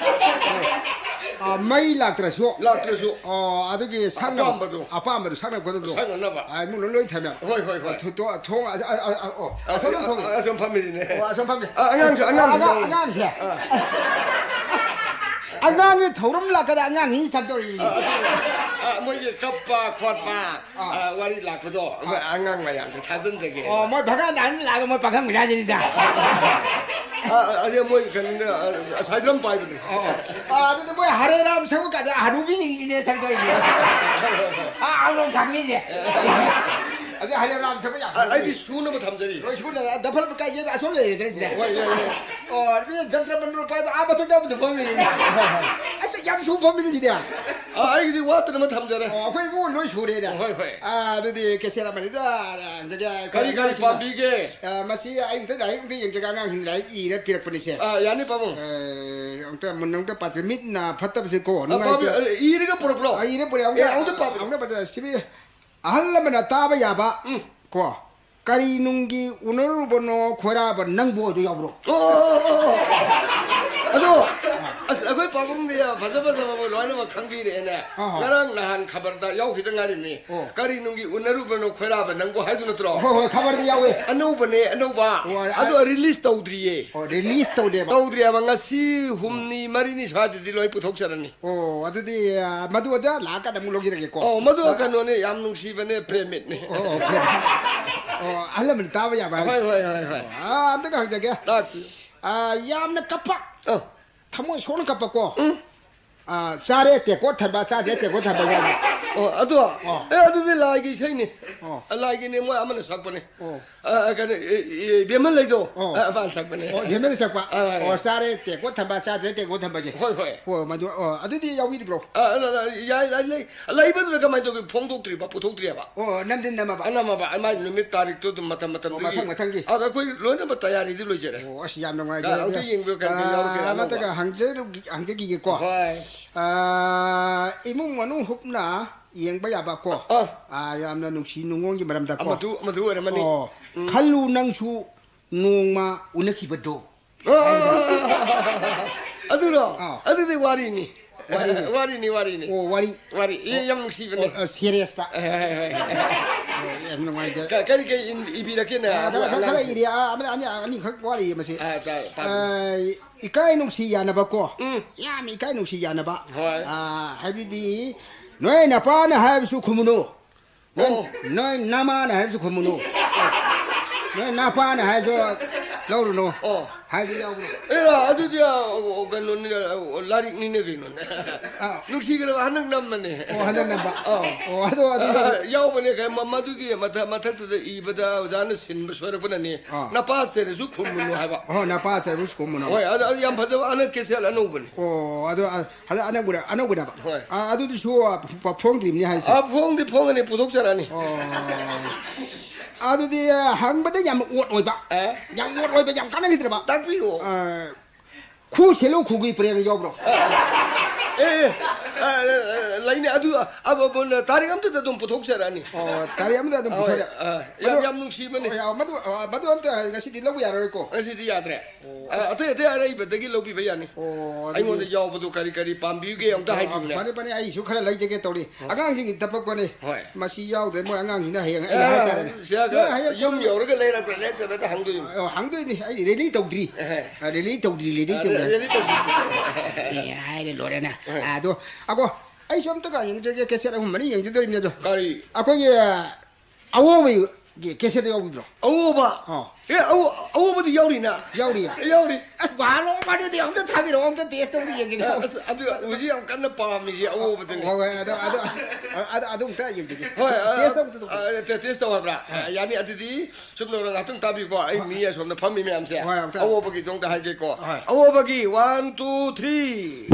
ꯑ, ꯃꯩ ꯂꯥꯛꯇ꯭ꯔꯁꯨ? ꯂꯥꯛꯇ꯭ꯔꯁꯨ꯫ ꯑꯣ, ꯑꯗꯨꯒꯤ ꯁꯛꯅ-, ꯑꯄꯥꯝꯕꯗꯣ꯫ ꯑꯄꯥꯝꯕꯗꯣ ꯁꯛꯅ ꯈꯣꯠꯅꯕꯗꯣ꯫ ꯁꯛꯅꯅꯕ꯫ ꯑ, ꯏꯃꯨꯡꯗ ꯂꯣꯏ ꯊꯝꯃꯦ꯫ ꯍꯣꯏ, ꯍꯣꯏ, ꯍꯣꯏ꯫ ꯑ, ꯊꯣ-, ꯊꯣ-, ꯊꯣꯡ ꯑ-, ꯑ-, ꯑ-, ꯑꯣ, ꯑ-, ꯑꯁꯣꯝꯗ ꯑ-, ꯊꯣꯡꯉꯦ꯫ ꯑ-, ꯑꯁꯣꯝ ꯐꯝꯃꯤꯁꯤꯅꯦ꯫ ꯑꯣ, ꯑꯁꯣꯝ ꯐꯝꯃꯦ꯫ ꯑ-, ꯑꯉꯥꯡꯁꯨ, ꯑꯉꯥꯡꯁꯨ ꯑꯉꯥꯡ, ꯌꯥꯎꯋꯦ꯫ ꯑꯉꯥꯡꯁꯦ꯫ ꯑ꯫ ꯑꯉꯥꯡꯒꯤ ꯊꯧꯔꯝ ꯂꯥꯛꯀꯗ ꯑꯉꯥꯡ ꯑꯅꯤ ꯆꯠꯇꯧꯔꯤꯅꯤ꯫ ꯑ, ꯑꯗꯨ ꯑ, ꯃꯣꯏꯒꯤ ꯀꯞꯄ ꯈꯣꯠꯄ, ꯑꯥ꯫ ꯑ, ꯋꯥꯔꯤ ꯂꯥꯛꯄꯗꯣ, ꯑꯩꯈꯣꯏ ꯑꯥ꯫ ꯑꯉꯥꯡ ꯃꯌꯥꯝꯁꯦ ꯊꯥꯖꯤꯟꯖꯒꯦ꯫ ꯑꯣ, ꯃꯣꯏ ꯚꯒꯥꯟꯗ ꯍꯟ ꯂꯥꯛꯑꯒ ꯃꯣꯏ ꯄꯥꯈꯪ ꯃꯆꯥꯁꯤꯅꯤꯗ꯫ ꯑ, ꯑ, ꯑꯗꯩ ꯃꯣꯏ ꯀꯩꯅꯣꯅ, ꯑ, ꯑꯁꯥꯏꯗ꯭ꯔꯝ ꯄꯥꯏꯕꯗꯣ꯫ ꯑꯣ, ꯑꯣ꯫ ꯑ, ꯑꯗꯨꯗꯤ ꯃꯣꯏ ꯍꯔꯦ ꯔꯥꯝ ꯁꯛꯄ ꯀꯥꯟꯗ ꯍꯅꯨꯕꯤꯁꯤꯡꯁꯤꯅꯦ ꯁꯛꯇꯣꯏꯁꯦ꯫ ꯑ, ꯑꯃꯔꯣꯝ ꯊꯥꯡꯃꯤꯁꯦ꯫ ꯑꯗꯩ ꯍꯔꯦ ꯔꯥꯝ ꯁꯛꯄ ꯌꯥꯝ ꯑ, ꯑꯩꯗꯤ ꯁꯨꯅꯕ ꯊꯝꯖꯔꯤ꯫ ꯂꯣꯏ ꯁꯨꯅꯕ, ꯗꯕꯜ ꯀꯥꯏꯁꯦ ꯑꯁꯣꯝ ꯂꯩꯔꯦꯗꯅ ꯁꯤꯗ꯫ ꯍꯣꯏ, ꯌꯥꯏ, ꯌꯥꯏ꯫ ꯑꯣ, ꯑꯗꯨꯗꯤ ꯖꯟꯇ꯭ꯔ ꯃꯟꯇ꯭ꯔ ꯄꯥꯏꯕ ꯑꯥ ꯃꯊꯛꯇ ꯑꯃꯁꯨ ꯐꯝꯃꯤꯅꯦ꯫ ꯑꯁ, ꯌꯥꯝ ꯁꯨ ꯐꯝꯃꯤꯅꯦ ꯁꯤꯗꯤ꯫ ꯑ, ꯑꯩꯒꯤꯗꯤ ꯋꯥꯠꯇꯅꯕ ꯊꯝꯖꯔꯦ꯫ ꯑꯣ, ꯑꯩꯈꯣꯏ ꯏꯃꯨꯡ ꯂꯣꯏ ꯁꯨꯔꯦꯅꯦ꯫ ꯍꯣꯏ, ꯍꯣꯏ꯫ ꯑ, ꯑꯗꯨꯗꯤ ꯀꯦꯁꯦꯠ ꯑꯃꯅꯤꯗ, ꯑ, ꯀꯔꯤ ꯀꯔꯤ ꯄꯥꯝꯕꯤꯒꯦ? ꯑ, ꯃꯁꯤ ꯑꯩ ꯑꯝꯇ ꯂꯥꯏꯔꯤꯛ ꯑꯝꯇ ꯌꯦꯡꯖꯒꯦ, ꯑꯉꯥꯡꯁꯤꯡ ꯂꯥꯏꯔꯤꯛ ꯏꯔ ꯄꯤꯔꯛꯄꯅꯤꯁꯦ꯫ ꯑ, ꯌꯥꯅꯤ, ꯄꯥꯕꯨꯡ꯫ ꯑ, ꯑꯝꯇ ꯃꯨꯟꯅ ꯑꯝꯇ ꯄꯥꯖ-, ꯃꯤꯠ ꯅꯥ ꯐꯠꯇꯕꯁꯦ ꯀꯣ, ꯑ, ꯅꯨꯡꯉꯥꯏꯇꯦ꯫ ꯄꯥꯕꯤ-, ꯑ, ꯏꯔꯒ ꯄꯨꯔꯛꯄ꯭ꯔꯣ? ꯑ, ꯏꯔ ꯄꯨꯔꯛꯑꯦ꯫ ꯑꯝꯇ, ꯑꯦ, ꯑꯝꯇ ꯄꯥꯕꯤꯌꯨ꯫ ꯑꯝꯇ ꯄꯥꯖ-, ꯁꯤꯕꯤ ꯑꯍꯜ ꯂꯃꯟꯅ ꯇꯥꯕ ꯌꯥꯕ, ꯎꯝ꯫ ꯀꯣ, ꯀꯔꯤ ꯅꯨꯡꯒꯤ ꯎꯅꯔꯨꯕꯅꯣ ꯈꯣꯏꯔꯥꯕ ꯅꯪꯕꯨ ꯑꯗꯨ ꯌꯥꯎꯕ꯭ꯔꯣ? ꯑꯣ, ꯑꯣ, ꯑꯣ, ꯑꯣ꯫ ꯑꯗꯣ, ꯑꯁ, ꯑꯩꯈꯣꯏ ꯄꯥꯕꯨꯡꯗꯤ ꯐꯖ ꯐꯖꯕ ꯃꯣꯏ ꯂꯣꯏꯅꯃꯛ ꯈꯪꯕꯤꯔꯛꯑꯦꯅꯦ꯫ ꯑꯍꯣ꯫ ꯉꯔꯥꯡ ꯅꯍꯥꯟ ꯈꯕꯔꯗ ꯌꯥꯎꯈꯤꯗ ꯉꯥꯏꯔꯤꯕꯅꯤ꯫ ꯑꯣ꯫ ꯀꯔꯤ ꯅꯨꯡꯒꯤ ꯎꯅꯔꯨꯕꯅꯣ ꯈꯣꯏꯔꯥꯕ ꯅꯪꯕꯨ ꯍꯥꯏꯗꯨ ꯅꯠꯇ꯭ꯔꯣ? ꯍꯣꯏ, ꯍꯣꯏ, ꯈꯕꯔꯗ ꯌꯥꯎꯋꯦ꯫ ꯑꯅꯧꯕꯅꯦ, ꯑꯅꯧꯕ꯫ ꯑꯣ, ꯑꯗꯣ ꯑ-, release ꯇꯧꯗ꯭ꯔꯤꯌꯦ꯫ ꯑꯣ, release ꯇꯧꯗꯦꯕ꯫ ꯇꯧꯗ꯭ꯔꯤꯌꯦꯕ꯫ ꯉꯁꯤ ꯍꯨꯝꯅꯤ, ꯃꯔꯤꯅꯤ ꯁ꯭ꯋꯥꯏꯗꯗꯤ ꯂꯣꯏ ꯄꯨꯊꯣꯛꯆꯔꯅꯤ꯫ ꯑꯣ, ꯑꯗꯨꯗꯤ, ꯑ, ꯃꯗꯨ ꯑꯗ ꯂꯥꯛꯑꯀꯥꯟꯗ ꯑꯃꯨꯛ ꯂꯧꯖꯔꯒꯦꯀꯣ꯫ ꯑꯣ, ꯃꯗꯨ ꯀꯩꯅꯣꯅꯦ, ꯌꯥꯝ ꯅꯨꯡꯁꯤꯕꯅꯦ, ꯄ꯭ꯔꯦꯝꯃꯤꯠꯅꯦ꯫ ꯑꯣ, ꯑꯣ, ꯄ꯭ꯔꯦꯝꯃꯤꯠ꯫ ꯑꯣ, ꯑꯍꯜ ꯂꯃꯟ ꯇꯥꯕ ꯌꯥꯕ ꯍꯥꯏ-, ꯍꯣꯏ, ꯍꯣꯏ, ꯍꯣꯏ, ꯍꯣꯏ꯫ ꯑꯣ, ꯑꯥ, ꯑꯝꯇꯒ ꯍꯪꯖꯒꯦ꯫ ꯇꯥꯛꯄꯤꯌꯨ꯫ ꯑꯥ, ꯌꯥꯝꯅ ꯀꯞꯄ, ꯑ꯫ ꯊꯃꯣꯏ ꯁꯣꯛꯅ ꯀꯞꯄꯀꯣ꯫ ꯎꯝ꯫ ꯑꯥ, ꯆꯥꯔꯦ ꯇꯦꯡꯀꯣꯠ ꯊꯟꯕ, ꯆꯥꯗ꯭ꯔꯦ ꯇꯦꯡꯀꯣꯠ ꯊꯟꯕ ꯌꯥꯎꯕ꯫ ꯑꯣ, ꯑꯗꯣ? ꯑꯣ꯫ ꯑꯦ, ꯑꯗꯨꯗꯤ ꯂꯥꯏꯒꯤ ꯏꯁꯩꯅꯤ꯫ ꯑꯣ꯫ ꯂꯥꯏꯒꯤꯅꯦ, ꯃꯣꯏ ꯑꯃꯅ ꯁꯛꯄꯅꯦ꯫ ꯑꯣ꯫ ꯑ, ꯑ, ꯀꯩꯅꯣ, ꯑ, ꯑ, ꯕꯦꯝꯍꯜ ꯂꯩꯗꯣ? ꯑꯣ꯫ ꯑ, ꯑꯃꯅ ꯁꯛꯄꯅꯦ꯫ ꯑꯣ, ꯕꯦꯝꯍꯜ ꯁꯛꯄ? ꯑ, ꯑ, ꯑ꯫ ꯑꯣ, ꯆꯥꯔꯦ ꯇꯦꯡꯀꯣꯠ ꯊꯟꯕ, ꯆꯥꯗ꯭ꯔꯦ ꯇꯦꯡꯀꯣꯠ ꯊꯟꯕꯒꯤ꯫ ꯍꯣꯏ, ꯍꯣꯏ꯫ ꯑꯣ, ꯃꯗꯨ, ꯑꯣ, ꯑꯗꯨꯗꯤ ꯌꯥꯎꯕꯤꯔꯤꯕ꯭ꯔꯣ? ꯑ, ꯑ, ꯑ, ꯌꯥꯏ, ꯌꯥꯏ, ꯂꯩ꯫ ꯂꯩꯕꯗꯨꯅ ꯀꯃꯥꯏꯅ ꯇꯧꯒꯦ? ꯐꯣꯡꯗꯣꯛꯇ꯭ꯔꯤꯕ, ꯄꯨꯊꯣꯛꯇ꯭ꯔꯤꯕ? ꯑꯣ, ꯅꯝꯗꯤ ꯅꯝꯃꯕ? ꯑ, ꯅꯝꯃꯕ꯫ ꯃꯥꯏ ꯅꯨꯃꯤꯠ ꯇꯥꯔꯤꯛꯇꯣ ꯑꯗꯨꯝ ꯃꯇꯝ ꯑꯣ, ꯃꯇꯝꯗꯨꯒꯤ꯫ ꯃꯊꯪ ꯃꯊꯪꯒꯤ꯫ ꯑꯗ ꯑꯩꯈꯣꯏ ꯂꯣꯏꯅꯃꯛ ꯇꯌꯥꯔꯤꯗꯤ ꯂꯣꯏꯖꯔꯦ꯫ ꯑꯣ, ꯑꯁ, ꯌꯥꯝ ꯅꯨꯡꯉꯥꯏꯖꯔꯦ꯫ ꯑ, ꯑꯝꯇ ꯌꯦꯡꯕꯤꯌꯨ, ꯀꯔꯤ ꯀꯔꯤ ꯑ, ꯌꯥꯎꯔꯤꯒꯦ ꯑꯅꯧꯕ? ꯑꯃꯠꯇꯒ ꯍꯪꯖꯔꯨꯒꯤ-, ꯍꯪꯖꯈꯤꯒꯦꯀꯣ꯫ ꯍꯣꯏ꯫ ꯑ, ꯏꯃꯨꯡ ꯃꯅꯨꯡ ꯍꯨꯞꯅ ꯌꯦꯡꯕ ꯌꯥꯕ ꯀꯣ꯫ ꯑ꯫ ꯑ, ꯌꯥꯝꯅ ꯅꯨꯡꯁꯤ ꯅꯨꯡꯉꯣꯟꯒꯤ ꯃꯔꯝꯗ ꯀꯣ꯫ ꯑꯃꯗꯨ, ꯑꯃꯗꯨ ꯑꯣꯏꯔꯝꯃꯅꯤ꯫ ꯑꯣ, ꯎꯝ꯫ ꯈꯜꯂꯨ ꯅꯪꯁꯨ ꯅꯣꯡꯃ ꯎꯅꯈꯤꯕꯗꯣ꯫ ꯑ, ꯑ, ꯑ, ꯑ, ꯑ꯫ ꯑꯗꯨꯔꯣ? ꯑꯥ꯫ ꯑꯗꯨꯗꯤ ꯋꯥꯔꯤꯅꯤ꯫ ꯋꯥꯔꯤꯅꯤ꯫ ꯋꯥꯔꯤꯅꯤ, ꯋꯥꯔꯤꯅꯤ꯫ ꯑꯣ, ꯋꯥꯔꯤ꯫ ꯋꯥꯔꯤ꯫ ꯏ-, ꯑꯣ꯫ ꯌꯥꯝ ꯅꯨꯡꯁꯤꯕꯅꯦ꯫ ꯑꯣ, ꯑ, serious ꯇ꯫ ꯍꯣꯏ, ꯍꯣꯏ, ꯍꯣꯏ꯫ ꯑꯣ, ꯌꯥꯝ ꯅꯨꯡꯉꯥꯏꯖꯔꯦ꯫ ꯀ-, ꯀꯔꯤ ꯀꯔꯤ ꯏꯟ-, ꯏꯕꯤꯔꯛꯀꯦꯅꯦ? ꯑꯥ, ꯑꯗꯨ ꯈꯔ, ꯈꯔ, ꯈꯔ ꯑꯉꯥꯡꯁꯤꯡ꯫ ꯏꯔꯤ꯫ ꯑꯥ, ꯑꯃꯅ ꯑꯅꯤ, ꯑꯅꯤꯈꯛ ꯋꯥꯠꯂꯤ ꯃꯁꯤ꯫ ꯑꯥ, ꯇꯥꯏ, ꯇꯥꯏ꯫ ꯑꯥ, ꯏꯀꯥꯏ ꯅꯨꯡꯁꯤ ꯌꯥꯅꯕꯀꯣ꯫ ꯎꯝ꯫ ꯌꯥꯝ ꯏꯀꯥꯏ ꯅꯨꯡꯁꯤ ꯌꯥꯅꯕ꯫ ꯍꯣꯏ꯫ ꯑꯥ, ꯍꯥꯏꯕꯗꯤ, ꯅꯣꯏ ꯅꯄꯥꯅ ꯍꯥꯏꯕꯁꯨ ꯈꯨꯝꯃꯨꯅꯨ꯫ ꯅꯣꯏ, ꯑꯣ꯫ ꯅꯣꯏ ꯅꯃꯥꯅ ꯍꯥꯏꯕꯁꯨ ꯈꯨꯝꯃꯨꯅꯨ꯫ ꯅꯣꯏ ꯅꯄꯥꯅ ꯍꯥꯏꯕꯁꯨ ꯂꯧꯔꯨꯅꯨ꯫ ꯑꯣ꯫ ꯍꯥꯏꯕ ꯌꯥꯎꯕ꯭ꯔꯣ? ꯑꯦꯔꯥ, ꯑꯗꯨꯗꯤ, ꯑ, ꯑ, ꯀꯩꯅꯣꯅꯤꯅ, ꯑ, ꯂꯥꯏꯔꯤꯛꯅꯤꯅꯦ ꯀꯩꯅꯣꯅꯦ꯫ ꯑꯥ꯫ ꯅꯨꯡꯁꯤꯈ꯭ꯔꯕ ꯍꯟꯗꯛ ꯅꯝꯕꯅꯦ꯫ ꯑꯣ, ꯍꯟꯗꯛ ꯅꯝꯕ꯫ ꯑꯥ꯫ ꯑꯣ, ꯑꯗꯣ, ꯑꯗꯨ ꯑ, ꯌꯥꯎꯕꯅꯦ꯫ ꯀꯩ, ꯃ-, ꯃꯗꯨꯒꯤ ꯃꯊ-, ꯃꯊꯛꯇꯨꯗ ꯏꯕꯗ ꯑꯣꯖꯥꯅ ꯁꯤꯟꯕ ꯁꯣꯏꯔꯛꯄꯅꯅꯦ꯫ ꯑꯥ꯫ ꯅꯄꯥ ꯆꯩꯔꯁꯨ ꯈꯨꯝꯃꯨꯅꯨ ꯍꯥꯏꯕ꯫ ꯑꯣ, ꯅꯄꯥ ꯆꯩꯔꯁꯨ ꯈꯨꯝꯃꯨꯅꯨ꯫ ꯍꯣꯏ, ꯑꯗꯨ, ꯑꯗꯨ ꯌꯥꯝ ꯐꯖꯕ ꯍꯟꯗꯛ ꯀꯦꯁꯦꯠ ꯑꯅꯧꯕꯅꯤ꯫ ꯑꯣ, ꯑꯗꯣ, ꯑ, ꯍꯟꯗꯛ ꯑꯅꯧꯕꯗ, ꯑꯅꯧꯕꯗꯕ? ꯍꯣꯏ꯫ ꯑ, ꯑꯗꯨꯗꯨꯁꯨ, ꯑ, ꯐ-, ꯐꯣꯡꯗ꯭ꯔꯤꯕꯅꯤ ꯍꯥꯏꯁꯦ꯫ ꯑ, ꯐꯣꯡꯗꯤ ꯐꯣꯡꯒꯅꯤ, ꯄꯨꯊꯣꯛꯆꯔꯛꯑꯅꯤ꯫ ꯑꯣ꯫ ꯑꯗꯨꯗꯤ, ꯑ, ꯍꯪꯕꯗ ꯌꯥꯝ ꯑꯣꯠ ꯑꯣꯏꯕ꯫ ꯑ? ꯌꯥꯝ ꯑꯣꯠ ꯑꯣꯏꯕ, ꯌꯥꯝ ꯀꯥꯟꯅꯈꯤꯗ꯭ꯔꯕ? ꯇꯥꯛꯄꯤꯌꯣ꯫ ꯑ, ꯈꯨ ꯁꯦꯂꯧ ꯈꯨꯒꯤ ꯄꯔꯦꯡ ꯌꯥꯎꯕ꯭ꯔꯣ? ꯑ, ꯑꯦ, ꯑ, ꯑ, ꯂꯩꯅꯦ꯫ ꯑꯗꯨ, ꯑ, ꯑ, ꯑ, ꯇꯥꯔꯤꯛ ꯑꯃꯗꯨꯗ ꯑꯗꯨꯝ ꯄꯨꯊꯣꯛꯆꯔꯛꯑꯅꯤ꯫ ꯑꯣ, ꯇꯥꯔꯤꯛ ꯑꯃꯗ ꯑꯗꯨꯝ ꯍꯣꯏ, ꯄꯨꯊꯣꯛꯆꯔꯛ-, ꯑ, ꯌꯥꯝ, ꯑꯗꯣ, ꯌꯥꯝ ꯅꯨꯡꯁꯤꯕꯅꯤ꯫ ꯑꯣ, ꯌꯥ-, ꯃꯗꯨ, ꯑ, ꯃꯗꯨ ꯑꯝꯇ ꯉꯁꯤꯗꯤ ꯂꯧꯕ ꯌꯥꯔꯔꯣꯏꯀꯣ? ꯉꯁꯤꯗꯤ ꯌꯥꯗ꯭ꯔꯦ꯫ ꯑꯣ꯫ ꯑ, ꯑꯇꯩ ꯑꯇꯩ ꯑꯔꯩꯕꯗꯒꯤ ꯂꯧꯕꯤꯕ ꯌꯥꯅꯤ꯫ ꯑꯣ, ꯑꯗꯨꯗꯤ ꯑꯩꯉꯣꯟꯗ ꯌꯥꯎꯕꯗꯨ ꯀꯔꯤ ꯀꯔꯤ ꯄꯥꯝꯕꯤꯒꯦ ꯑꯝꯇ ꯑꯣ, ꯍꯥꯏꯕꯤꯌꯨꯅꯦ꯫ ꯐꯅꯤ, ꯐꯅꯤ, ꯑꯩꯁꯨ ꯈꯔ ꯂꯩꯖꯒꯦ ꯇꯧꯔꯤ꯫ ꯍꯣꯏ꯫ ꯑꯉꯥꯡꯁꯤꯡꯒꯤ ꯇꯄꯛꯄꯅꯦ꯫ ꯍꯣꯏ꯫ ꯃꯁꯤ ꯌꯥꯎꯗ꯭ꯔꯦ, ꯃꯣꯏ ꯑꯉꯥꯡꯁꯤꯡꯅ ꯍꯌꯦꯡ ꯑꯩꯅ ꯑ, ꯍꯥꯏꯇꯥꯔꯦꯅꯦ꯫ ꯁꯤꯗ ꯅꯣꯏ ꯍꯌꯦꯡ ꯌꯨꯝ ꯌꯧꯔꯒ ꯂꯩꯔꯛꯄ꯭ꯔꯥ ꯂꯩꯔꯛꯇꯕ꯭ꯔꯥ ꯍꯪꯗꯣꯏꯅꯤ꯫ ꯑꯣ, ꯍꯪꯗꯣꯏꯅꯤ꯫ ꯑꯩꯗꯤ ꯔꯦꯂꯤ ꯇꯧꯗ꯭ꯔꯤ꯫ ꯑꯦꯍꯦ꯫ ꯑ, ꯔꯦꯂꯤ ꯇꯧꯗ꯭ꯔꯤ, ꯔꯦꯂꯤ ꯑ, ꯇꯧꯗ꯭ꯔꯤ꯫ ꯔꯦꯂꯤ ꯇꯧꯗ꯭ꯔꯤ꯫ ꯑꯦ, ꯍꯥꯏꯔꯦ ꯂꯣꯏꯔꯦꯅꯦ꯫ ꯑꯦꯍꯦ꯫ ꯑ, ꯑꯗꯣ, ꯑꯀꯣ, ꯑꯩꯁꯨ ꯑꯝꯇ ꯀꯥ ꯌꯦꯡꯖꯒꯦ, ꯀꯦꯁꯦꯠ ꯑꯍꯨꯝ ꯃꯔꯤ ꯌꯦꯡꯖꯗꯣꯔꯤꯕꯅꯦ ꯑꯗꯣ꯫ ꯀꯔꯤ? ꯑꯩꯈꯣꯏꯒꯤ ꯑꯋꯣꯕꯒꯤ ꯀꯦꯁꯦꯠꯇ ꯌꯥꯎꯕꯤꯕ꯭ꯔꯣ? ꯑꯋꯣꯕ? ꯑꯥ꯫ ꯑꯦ, ꯑꯋꯣ-, ꯑꯋꯣꯕꯗꯤ ꯌꯥꯎꯔꯤꯅ? ꯌꯥꯎꯔꯤꯌꯦ? ꯌꯥꯎꯔꯤ꯫ ꯑꯁ, ꯚꯥ, ꯅꯣꯡ ꯐꯥꯗꯣꯛꯇꯤ ꯑꯝꯇ ꯊꯥꯕꯤꯔꯛꯑꯣ, ꯑꯝꯇ ꯇꯦꯁ ꯇꯧꯕ ꯌꯦꯡꯒꯦ꯫ ꯑ, ꯑꯁ, ꯑꯗꯨ ꯍꯧꯖꯤꯛ ꯌꯥꯝ ꯀꯟꯅ ꯄꯥꯝꯃꯤꯁꯦ ꯑꯋꯣꯕꯗꯨꯅꯤ꯫ ꯍꯣꯏ, ꯍꯣꯏ, ꯑꯗꯨ, ꯑꯗꯨ, ꯑꯗꯨ, ꯑꯗꯨ ꯑꯝꯇ ꯌꯦꯡꯖꯒꯦ꯫ ꯍꯣꯏ, ꯑ, ꯇꯦꯁ ꯑꯝꯇ ꯇꯧ-, ꯑ, ꯇꯦ-, ꯇꯦꯁ ꯇꯧ ꯍꯥꯏꯕ꯭ꯔꯥ? ꯍꯣꯏ꯫ ꯌꯥꯅꯤ, ꯑꯗꯨꯗꯤ ꯁꯨꯝ ꯇꯧꯔꯒ ꯉꯥꯛꯇꯪ ꯇꯥꯕꯤꯀꯣ꯫ ꯑꯩ ꯍꯣꯏ꯫ ꯃꯤ ꯑꯁꯣꯝꯗ ꯐꯝꯃꯤ ꯃꯌꯥꯝꯁꯦ꯫ ꯍꯣꯏ, ꯑꯝꯇ꯫ ꯑꯋꯣꯕꯒꯤꯗꯣ ꯑꯝꯇ ꯍꯥꯏꯒꯦꯀꯣ꯫ ꯍꯣꯏ꯫ ꯑꯋꯣꯕꯒꯤ one, two, three꯫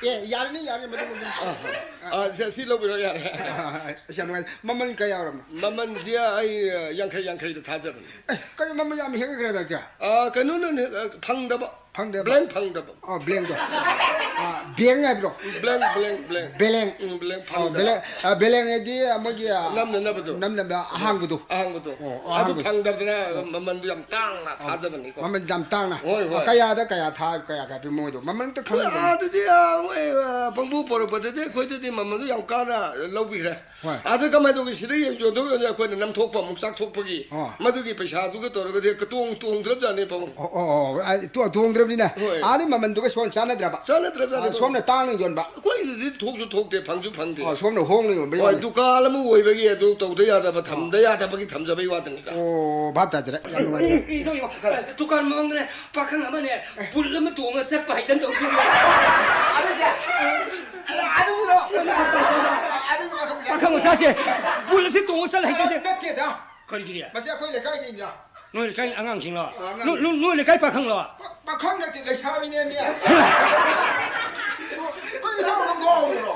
ꯑꯦ, ꯌꯥꯔꯅꯤ, ꯌꯥꯔꯅꯤ, ꯃꯗꯨ, ꯃꯗꯨ꯫ ꯑ, ꯑ, ꯁꯤ, ꯁꯤ ꯂꯧꯕꯤꯔꯣ, ꯌꯥꯔꯦ꯫ ꯑꯁ, ꯌꯥꯝ ꯅꯨꯡꯉꯥꯏ꯫ ꯃꯃꯜ ꯀꯌꯥ ꯑꯣꯏꯔꯝꯅꯣ? ꯃꯃꯜꯁꯤ ꯑꯩ, ꯑ, ꯌꯥꯡꯈꯩ, ꯌꯥꯡꯈꯩꯗ ꯊꯥꯖꯕꯅꯤ꯫ ꯑꯦ, ꯀꯩꯅꯣ, ꯃꯃꯜ ꯌꯥꯝ ꯍꯦꯟꯒꯠꯈ꯭ꯔꯦꯗ, ꯏꯆꯦ? ꯑ, ꯀꯩꯅꯣꯅꯅꯦ, ꯑ, ꯐꯪꯗꯕ꯫ ꯐꯪꯗꯕ? Blank ꯐꯪꯗꯕ꯫ ꯑꯣ, blank ꯇꯣ꯫ ꯑꯥ, ꯕꯦꯡ ꯍꯥꯏꯕ꯭ꯔꯣ? ꯕ꯭ꯂꯦꯡ, ꯕ꯭ꯂꯦꯡ, ꯕ꯭ꯂꯦꯡ꯫ ꯕꯦꯂꯦꯡ꯫ ꯎꯝ, ꯕ꯭ꯂꯦꯡ ꯑꯣ, ꯐꯪꯗꯕ꯫ ꯕꯦꯂꯦꯡ, ꯑ, ꯕꯦꯂꯦꯡ ꯍꯥꯏꯗꯤ ꯃꯣꯏꯒꯤ, ꯑ, ꯅꯝꯅꯅꯕꯗꯣ꯫ ꯅꯝꯅꯕ ꯑꯍꯥꯡꯕꯗꯣ꯫ ꯑꯍꯥꯡꯕꯗꯣ꯫ ꯑꯣ, ꯑꯣ, ꯑꯗꯨ ꯑꯍꯥꯡꯕꯗꯣ꯫ ꯐꯪꯗꯕꯗꯅ ꯃꯃꯟꯗꯨ ꯌꯥꯝ ꯇꯥꯡꯅ ꯊꯥꯖꯕꯅꯤꯀꯣ꯫ ꯃꯃꯜ ꯌꯥꯝ ꯇꯥꯡꯅ꯫ ꯍꯣꯏ, ꯍꯣꯏ꯫ ꯀꯌꯥꯗ ꯀꯌꯥ ꯊꯥ-, ꯀꯌꯥ ꯀꯌꯥ ꯄꯤ ꯃꯣꯏꯗꯣ? ꯃꯃꯜ ꯑꯝꯇ ꯈꯪꯗꯕ꯫ ꯑꯥꯗꯗꯤ, ꯑꯥ, ꯃꯣꯏ, ꯑꯥ, ꯄꯪꯄꯨ ꯄꯨꯔꯛꯄꯗꯗꯤ ꯑꯩꯈꯣꯏꯗꯗꯤ ꯃꯃꯜꯗꯨ ꯌꯥꯝ ꯀꯥꯅ ꯂꯧꯕꯤꯈ꯭ꯔꯦ꯫ ꯍꯣꯏ꯫ ꯑꯗ ꯀꯃꯥꯏꯅ ꯇꯧꯒꯦ? ꯁꯤꯗ ꯌꯣꯟꯊꯣꯛ ꯌꯣꯟꯊꯣꯛ ꯑꯩꯈꯣꯏꯅ ꯅꯝꯊꯣꯛꯄ ꯑꯃꯨꯛ ꯆꯥꯛꯊꯣꯛꯄꯒꯤ ꯑꯣ꯫ ꯃꯗꯨꯒꯤ ꯄꯩꯁꯥꯗꯨꯒ ꯇꯧꯔꯒꯗꯤ ꯇꯣꯡ ꯇꯣꯡꯗ꯭ꯔꯕꯖꯥꯠꯅꯤ ꯄꯥꯕꯨꯡ꯫ ꯑꯣ, ꯑꯣ, ꯑꯣ, ꯑ, ꯇꯣ-, ꯇꯣꯡꯗ꯭ꯔꯕꯅꯤꯅ꯫ ꯍꯣꯏ꯫ ꯑꯥꯗ ꯃꯃꯜꯗꯨꯒ ꯁꯣꯝ ꯆꯥꯟꯅꯗ꯭ꯔꯕ꯫ ꯆꯥꯟꯅꯗ꯭ꯔꯕꯖꯥꯠꯅꯤ ꯑ, ꯁꯣꯝꯅ ꯇꯥꯡꯅ ꯌꯣꯟꯕ꯫ ꯑꯩꯈꯣꯏꯗꯗꯤ ꯊꯣꯛꯁꯨ ꯊꯣꯛꯇꯦ, ꯐꯪꯁꯨ ꯐꯪꯗꯦ꯫ ꯑꯣ, ꯁꯣꯝꯅ ꯍꯣꯡꯅ ꯌꯣꯟꯕ ꯍꯣꯏ, ꯋꯥꯅꯤ꯫ ꯗꯨꯀꯥꯟ ꯑꯃ ꯑꯣꯏꯕꯒꯤ ꯑꯗꯨ ꯇꯧꯗ ꯌꯥꯗꯕ, ꯊꯝꯗ ꯌꯥꯗꯕꯒꯤ ꯊꯝꯖꯕꯩ ꯋꯥꯗꯅꯤꯗ꯫ ꯑꯣ, ꯚꯥꯞ ꯇꯥꯖꯔꯦ꯫ ꯌꯥꯝ ꯅꯨꯡꯉꯥꯏꯖꯔꯦ꯫ ꯀꯩꯅꯣ, ꯗꯨꯀꯥꯟ ꯃꯃꯥꯡꯗꯅꯦ ꯄꯥꯈꯪ ꯑꯃꯅꯦ ꯕꯨꯜ ꯑꯃ ꯇꯣꯡꯉ ꯆꯠꯄ ꯍꯥꯏꯗꯅ ꯇꯧꯕꯤꯔꯦ꯫ ꯑꯗꯨꯁꯦ, ꯑꯗꯨ, ꯑꯗꯨꯗꯨꯔꯣ? ꯑꯗꯨꯗꯨꯔꯣ? ꯄꯥꯈꯪ ꯃꯆꯥꯁꯦ ꯕꯨꯜ ꯑꯁꯤ ꯇꯣꯡꯉ ꯆꯠꯂ ꯍꯩꯇꯁꯦ꯫ ꯅꯠꯇꯦꯗ꯫ ꯀꯔꯤꯒꯤꯔꯤ? ꯃꯁꯤ ꯑꯩꯈꯣꯏ ꯂꯩꯀꯥꯏꯗꯩꯅꯤꯗ꯫ ꯅꯣꯏ ꯂꯩꯀꯥꯏ ꯑꯉꯥꯡꯁꯤꯡꯂꯣ? ꯑꯉꯥꯡ꯫ ꯅꯣꯏ, ꯅꯣꯏ, ꯅꯣꯏ ꯂꯩꯀꯥꯏ ꯄꯥꯈꯪꯂꯣ? ꯄꯥ-, ꯄꯥꯈꯪ ꯅꯠꯇꯦ, ꯂꯩꯁꯥꯕꯤꯅꯦꯃꯤ꯫ ꯀꯩꯅꯣ ꯏꯁꯥ ꯑꯗꯨꯝ ꯉꯥꯎꯔꯤꯔꯣ?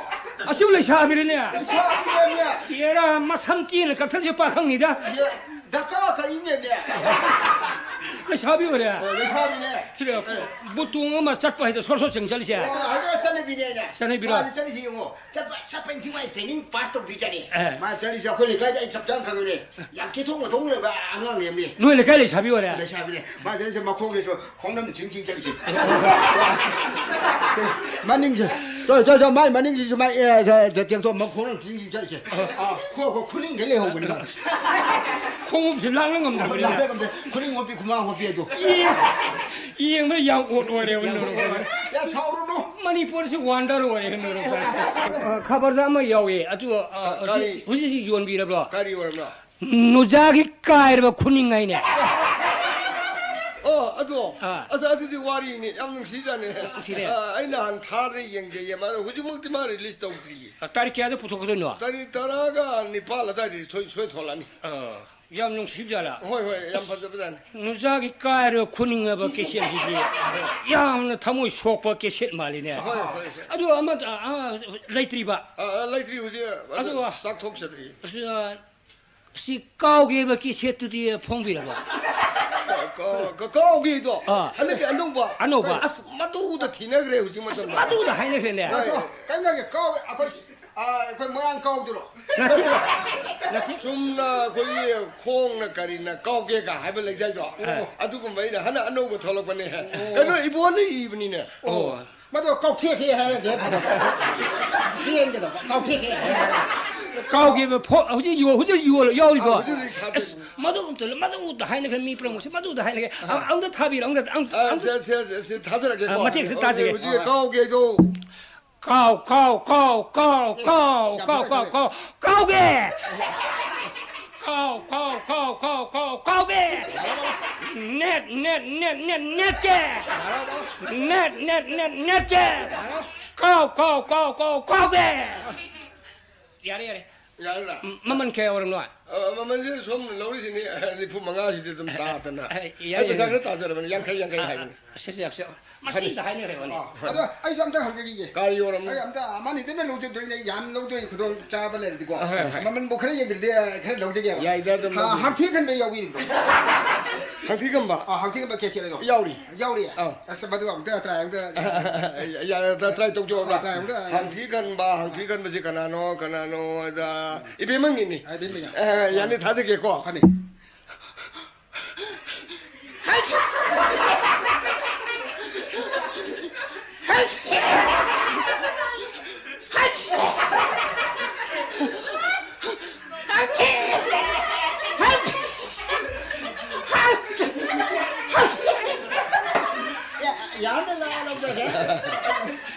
ꯑꯁꯤꯕꯨ ꯂꯩꯁꯥꯕꯤꯔꯅꯦ? ꯂꯩꯁꯥꯕꯤꯅꯦꯃꯤ꯫ ꯑꯦꯔꯥ, ꯃꯁꯝ ꯇꯦꯟꯅ ꯀꯛꯊꯠꯂꯤꯁꯦ ꯄꯥꯈꯪꯅꯤꯗ꯫ ꯗꯀꯥ ꯀꯔꯤꯅꯦꯃꯤ? ꯂꯩꯁꯥꯕꯤ ꯑꯣꯏꯔꯦ꯫ ꯑꯣ, ꯂꯩꯁꯥꯕꯤꯅꯦ꯫ ꯁꯤꯗ ꯕꯨꯠ ꯇꯣꯡꯉ ꯑꯃ ꯆꯠꯄ ꯍꯥꯏꯗ ꯁꯣꯔ ꯁꯣꯔ ꯆꯦꯡ ꯆꯠꯂꯤꯁꯦ꯫ ꯑꯣ, ꯑꯗꯨ ꯆꯠꯅꯕꯤꯅꯦꯅꯦ꯫ ꯆꯠꯅꯕꯤꯔꯣ? ꯃꯥꯗꯤ ꯆꯠꯂꯤꯁꯤ ꯌꯦꯡꯉꯣ꯫ ꯆꯠꯄ, ꯆꯠꯄ ꯅꯤꯡꯊꯤ ꯃꯥꯏ training pass ꯇꯧꯗ꯭ꯔꯤ ꯆꯠꯅꯤ꯫ ꯑꯦ꯫ ꯃꯥ ꯆꯠꯂꯤꯁꯦ ꯑꯩꯈꯣꯏ ꯂꯩꯀꯥꯏꯗ ꯑꯩ ꯆꯞ ꯆꯥꯅ ꯈꯪꯉꯤꯅꯦ꯫ ꯌꯥꯝ ꯀꯦꯊꯣꯛ ꯃꯊꯣꯛ ꯂꯩꯕ ꯑꯉꯥꯡꯅꯦꯃꯤ꯫ ꯅꯣꯏ ꯂꯩꯀꯥꯏ ꯂꯩꯁꯥꯕꯤ ꯑꯣꯏꯔꯦ? ꯂꯩꯁꯥꯕꯤꯅꯦ꯫ ꯃꯥ ꯆꯠꯂꯤꯁꯦ ꯃꯈꯣꯡꯁꯤꯁꯨ ꯈꯣꯡꯅꯝ ꯆꯤꯡ ꯆꯤꯡ ꯆꯠꯂꯤꯁꯦ꯫ ꯃꯅꯤꯡꯁꯦ꯫ ꯆꯣ, ꯆꯣ, ꯆꯣ, ꯃꯥꯏ ꯃꯅꯤꯡꯁꯤꯁꯨ ꯃꯥꯏ, ꯑꯦ, ꯆꯣ, ꯆꯣ, ꯇꯦꯡꯊꯣꯛ ꯃꯈꯣꯡꯅꯝ ꯆꯤꯡ ꯆꯤꯡ ꯆꯠꯂꯤꯁꯦ꯫ ꯑꯥ, ꯈꯣ, ꯈꯣ, ꯈꯨꯅꯤꯡꯗꯩ ꯂꯩꯍꯧꯕꯅꯦ ꯃꯥ꯫ ꯈꯣꯡꯎꯞꯁꯤ ꯂꯥꯡꯅ ꯉꯝꯗ꯭ꯔꯕꯅꯤꯅ꯫ ꯂꯥꯛꯄ ꯉꯝꯗꯦ꯫ ꯈꯨꯅꯤꯡ ꯍꯣꯠꯄꯤ, ꯈꯨꯃꯥꯡ ꯍꯣꯠꯄꯤ ꯑꯗꯨ꯫ ꯌꯦꯡꯕꯗ ꯌꯥꯝ ꯑꯣꯠ ꯑꯣꯏꯔꯦꯕ ꯅꯣꯏ꯫ ꯌꯥꯝ ꯁꯥꯎꯔꯨꯅꯨ꯫ ꯃꯅꯤꯄꯨꯔꯁꯤ ꯋꯥꯟꯗꯔ ꯑꯣꯏꯔꯦ ꯅꯣꯏ꯫ ꯑ, ꯈꯕꯔꯗ ꯑꯃ ꯌꯥꯎꯏ꯫ ꯑꯗꯨ, ꯑ, ꯍꯧꯖꯤꯛ, ꯀꯔꯤ? ꯍꯧꯖꯤꯛ ꯍꯧꯖꯤꯛ ꯌꯣꯟꯕꯤꯔꯕ꯭ꯔꯣ? ꯀꯔꯤ ꯑꯣꯏꯔꯕꯅꯣ? ꯅꯨꯖꯥꯒꯤ ꯀꯥꯏꯔꯕ ꯈꯨꯅꯤꯡ ꯍꯥꯏꯅꯦ꯫ ꯑꯣ, ꯑꯗꯨ꯫ ꯑꯥ꯫ ꯑꯁ, ꯑꯗꯨꯗꯤ ꯋꯥꯔꯤꯅꯤ꯫ ꯌꯥꯝ ꯅꯨꯡꯁꯤꯖꯥꯠꯅꯤ꯫ ꯅꯨꯡꯁꯤꯔꯦ꯫ ꯑ, ꯑꯩ ꯅꯍꯥꯟ ꯊꯥꯗ ꯌꯦꯡꯖꯩꯌꯦ꯫ ꯃꯥ ꯍꯧꯖꯤꯛꯃꯛꯇꯤ ꯃꯥ release ꯇꯧꯗ꯭ꯔꯤꯌꯦ꯫ ꯑ, ꯇꯥꯔꯤꯛ ꯀꯌꯥꯗ ꯄꯨꯊꯣꯛꯀꯗꯣꯏꯅꯣ? ꯇꯥꯔꯤꯛ ꯇꯔꯥꯒ ꯅꯤꯄꯥꯜ ꯑꯗꯥꯏꯗꯗꯤ ꯊꯣꯏ-, ꯁꯣꯏ ꯊꯣꯛꯂꯛꯑꯅꯤ꯫ ꯑ, ꯌꯥꯝ ꯅꯨꯡꯁꯤꯕꯖꯥꯠꯂ? ꯍꯣꯏ, ꯍꯣꯏ, ꯌꯥꯝ ꯐꯖꯕꯖꯥꯠꯅꯤ꯫ ꯅꯨꯖꯥꯒꯤ ꯀꯥꯏꯔꯕ ꯈꯨꯅꯤꯡ ꯍꯥꯏꯕ cassette ꯁꯤꯗꯤ ꯌꯥꯝꯅ ꯊꯃꯣꯏ ꯁꯣꯛꯄ cassette ꯃꯥꯜꯂꯤꯅꯦ꯫ ꯍꯣꯏ, ꯍꯣꯏ, ꯍꯣꯏ꯫ ꯑꯗꯨ ꯑꯃ, ꯑ, ꯑ, ꯂꯩꯇ꯭ꯔꯤꯕ? ꯑ, ꯑ, ꯂꯩꯇ꯭ꯔꯤ ꯍꯧꯖꯤꯛ꯫ ꯑꯗꯨ ꯑꯗꯨꯒ ꯆꯥꯛꯊꯣꯛꯆꯗ꯭ꯔꯤ꯫ ꯑꯁ, ꯑ, ꯁꯤ ꯀꯥꯎꯒꯦꯕ cassette ꯇꯨꯗꯤ ꯐꯣꯡꯕꯤꯔꯕꯣ? ꯑ, ꯀ-, ꯀꯥꯎꯒꯤꯗꯣ꯫ ꯑꯥ꯫ ꯍꯟꯗꯛꯀꯤ ꯑꯅꯧꯕ꯫ ꯑꯅꯧꯕ꯫ ꯑꯁ, ꯃꯗꯨꯗ ꯊꯤꯅꯈ꯭ꯔꯦ ꯍꯧꯖꯤꯛ ꯑꯁ, ꯃꯇꯝꯗ꯫ ꯃꯗꯨꯗ ꯍꯥꯏꯅꯈ꯭ꯔꯦꯅꯦ꯫ ꯍꯣꯏ꯫ ꯑꯗꯣ, ꯀꯩꯅꯣꯒꯤ ꯀꯥꯎ-, ꯑꯩꯈꯣꯏ, ꯑ, ꯑꯩꯈꯣꯏ ꯃꯣꯏꯔꯥꯡ ꯀꯥꯎꯗꯨꯔꯣ? ꯅꯠꯇꯦ꯫ ꯅꯠꯇꯦ꯫ ꯆꯨꯝꯅ ꯑꯩꯈꯣꯏꯒꯤ ꯈꯣꯡꯅ ꯀꯔꯤꯅ ꯀꯥꯎꯒꯦꯒ ꯍꯥꯏꯕ ꯂꯩꯗꯥꯏꯗꯣ? ꯑꯣ꯫ ꯑꯗꯨꯒꯨꯝꯕ ꯑꯩꯅ ꯍꯟꯗꯛ ꯑꯅꯧꯕ ꯊꯣꯛꯂꯛꯄꯅꯦ꯫ ꯑꯣ꯫ ꯀꯩꯅꯣ, ꯏꯕꯣꯟꯅ ꯏꯕꯅꯤꯅꯦ꯫ ꯑꯣ꯫ ꯃꯗꯣ ꯀꯥꯎꯊꯦꯛꯀꯦ ꯍꯥꯏꯔꯗꯤ ꯐꯗꯧꯕ꯫ ꯄꯦꯟꯒꯗꯧꯕ, ꯀꯥꯎꯊꯦꯛꯀꯦ ꯍꯥꯏꯔꯗꯤ꯫ ꯀꯥꯎꯈꯤꯕ ꯐꯣ-, ꯍꯧꯖꯤꯛ ꯌꯣ-, ꯍꯧꯖꯤꯛ ꯌꯣꯜ-, ꯌꯥꯎꯔꯤꯀꯣ? ꯑꯥ, ꯍꯧꯖꯤꯛ ꯍꯧꯖꯤꯛ ꯊꯥꯗꯣꯛꯏ꯫ ꯑꯁ, ꯃꯗꯨ ꯑꯝꯇ, ꯃꯗꯨꯗ ꯍꯥꯏꯅꯈ꯭ꯔꯦ, ꯃꯤ ꯄꯨꯝꯅꯃꯛꯁꯦ ꯃꯗꯨꯗ ꯍꯥꯏꯅꯈ꯭ꯔꯦ꯫ ꯑ-, ꯑꯝꯇ ꯊꯥꯕꯤꯔꯣ, ꯑꯝꯇ, ꯑꯝ-, ꯑ, ꯑꯝꯇ꯫ ꯁꯦ, ꯁꯦ, ꯁꯦ, ꯁꯦ, ꯊꯥꯖꯔꯛꯀꯦꯀꯣ꯫ ꯑ, ꯃꯇꯦꯛꯁꯦ ꯇꯥꯁꯤꯒꯦ꯫ ꯍꯧꯖꯤꯛ ꯀꯥꯎꯒꯦꯗꯣ꯫ ꯀꯥꯎ, ꯀꯥꯎ, ꯀꯥꯎ, ꯀꯥꯎ, ꯑꯦ, ꯀꯥꯎ, ꯌꯥꯝ ꯀꯥꯎ, ꯐꯖꯅ ꯀꯥꯎ, ꯁꯥꯟꯅꯩ꯫ ꯀꯥꯎ, ꯀꯥꯎꯒꯦ! ꯀꯥꯎ, ꯀꯥꯎ, ꯀꯥꯎ, ꯀꯥꯎ, ꯀꯥꯎ, ꯀꯥꯎꯒꯦ! ꯅꯦꯠ, ꯅꯦꯠ, ꯅꯦꯠ, ꯅꯦꯠ, ꯅꯦꯠꯀꯦ! ꯅꯦꯠ, ꯅꯦꯠ, ꯅꯦꯠ, ꯅꯦꯠꯀꯦ! ꯀꯥꯎ, ꯀꯥꯎ, ꯀꯥꯎ, ꯀꯥꯎ, ꯀꯥꯎꯒꯦ! ꯌꯥꯔꯦ, ꯌꯥꯔꯦ꯫ ꯌꯥꯔꯦ꯫ ꯃ-, ꯃꯃꯜ ꯀꯌꯥ ꯑꯣꯏꯔꯝꯅꯣ? ꯑ, ꯃꯃꯜꯁꯦ ꯁꯣꯝꯅ ꯂꯧꯔꯤꯁꯤꯅꯤ, ꯅꯤꯐꯨ ꯃꯉꯥꯁꯤꯗꯤ ꯑꯗꯨꯝ ꯇꯥꯗꯅ꯫ ꯑ, ꯌꯥꯔꯦ, ꯑꯩ ꯄꯩꯁꯥ ꯌꯥꯔꯦ꯫ ꯈꯔ ꯇꯥꯖꯔꯕꯅꯤ, ꯌꯥꯡꯈꯩ, ꯌꯥꯡꯈꯩ ꯑ, ꯑ, ꯍꯥꯏꯕꯅꯤ꯫ ꯑꯁꯤꯁꯦ ꯌꯥꯝ ꯁꯦ-, ꯃꯁꯤꯗ ꯍꯥꯏꯅꯈ꯭ꯔꯦꯕꯅꯦ꯫ ꯑ, ꯑꯗꯣ ꯑꯩꯁꯨ ꯑꯝꯇ ꯍꯪꯖꯈꯤꯒꯦ꯫ ꯀꯔꯤ ꯑꯣꯏꯔꯝꯅꯣ? ꯑꯩ ꯑꯝꯇ ꯑꯃꯅꯤꯗꯅ ꯂꯧꯖꯗꯣꯏꯅꯦ, ꯌꯥꯝ ꯂꯧꯗꯣꯏ ꯈꯨꯗꯣꯡ ꯆꯥꯕ ꯂꯩꯔꯗꯤꯀꯣ꯫ ꯑ, ꯍꯣꯏ, ꯍꯣꯏ꯫ ꯃꯃꯜꯕꯨ ꯈꯔ ꯌꯦꯡꯕꯤꯔꯗꯤ, ꯑ, ꯈꯔ ꯂꯧꯖꯒꯦꯕ꯫ ꯌꯥꯏꯗ, ꯑꯗꯨꯝ ꯑ, ꯂꯧꯖꯒꯦ꯫ ꯍꯛꯊꯤ ꯈꯟꯕ ꯌꯥꯎꯕꯤꯔꯤꯕ꯭ꯔꯣ? ꯍꯛꯊꯤ ꯈꯟꯕ? ꯑ, ꯍꯛꯊꯤ ꯈꯟꯕ ꯀꯦꯁꯦꯠ ꯑꯗꯣ꯫ ꯌꯥꯎꯔꯤ꯫ ꯌꯥꯎꯔꯤ? ꯑꯧ꯫ ꯑꯁ, ꯃꯗꯨ ꯑꯝꯇ try ꯑꯝꯇ꯫ ꯌꯥꯔꯦ, try ꯇꯧꯖꯧꯕ꯭ꯔꯥ? Try ꯑꯝꯇ꯫ ꯍꯛꯊꯤ ꯈꯟꯕ, ꯍꯛꯊꯤ ꯈꯟꯕꯁꯤ ꯀꯅꯥꯅꯣ, ꯀꯅꯥꯅꯣ, ꯑꯗ ꯏꯕꯦꯝꯃꯒꯤꯅꯤ꯫ ꯑ, ꯏꯕꯦꯝꯃꯒꯤ꯫ ꯑ, ꯌꯥꯅꯤ, ꯊꯥꯖꯒꯦꯀꯣ꯫ ꯐꯅꯤ꯫ ꯌꯥ-, ꯌꯥꯔꯅꯤ, ꯂꯥꯛꯑꯣ, ꯂꯧꯖꯒꯦ꯫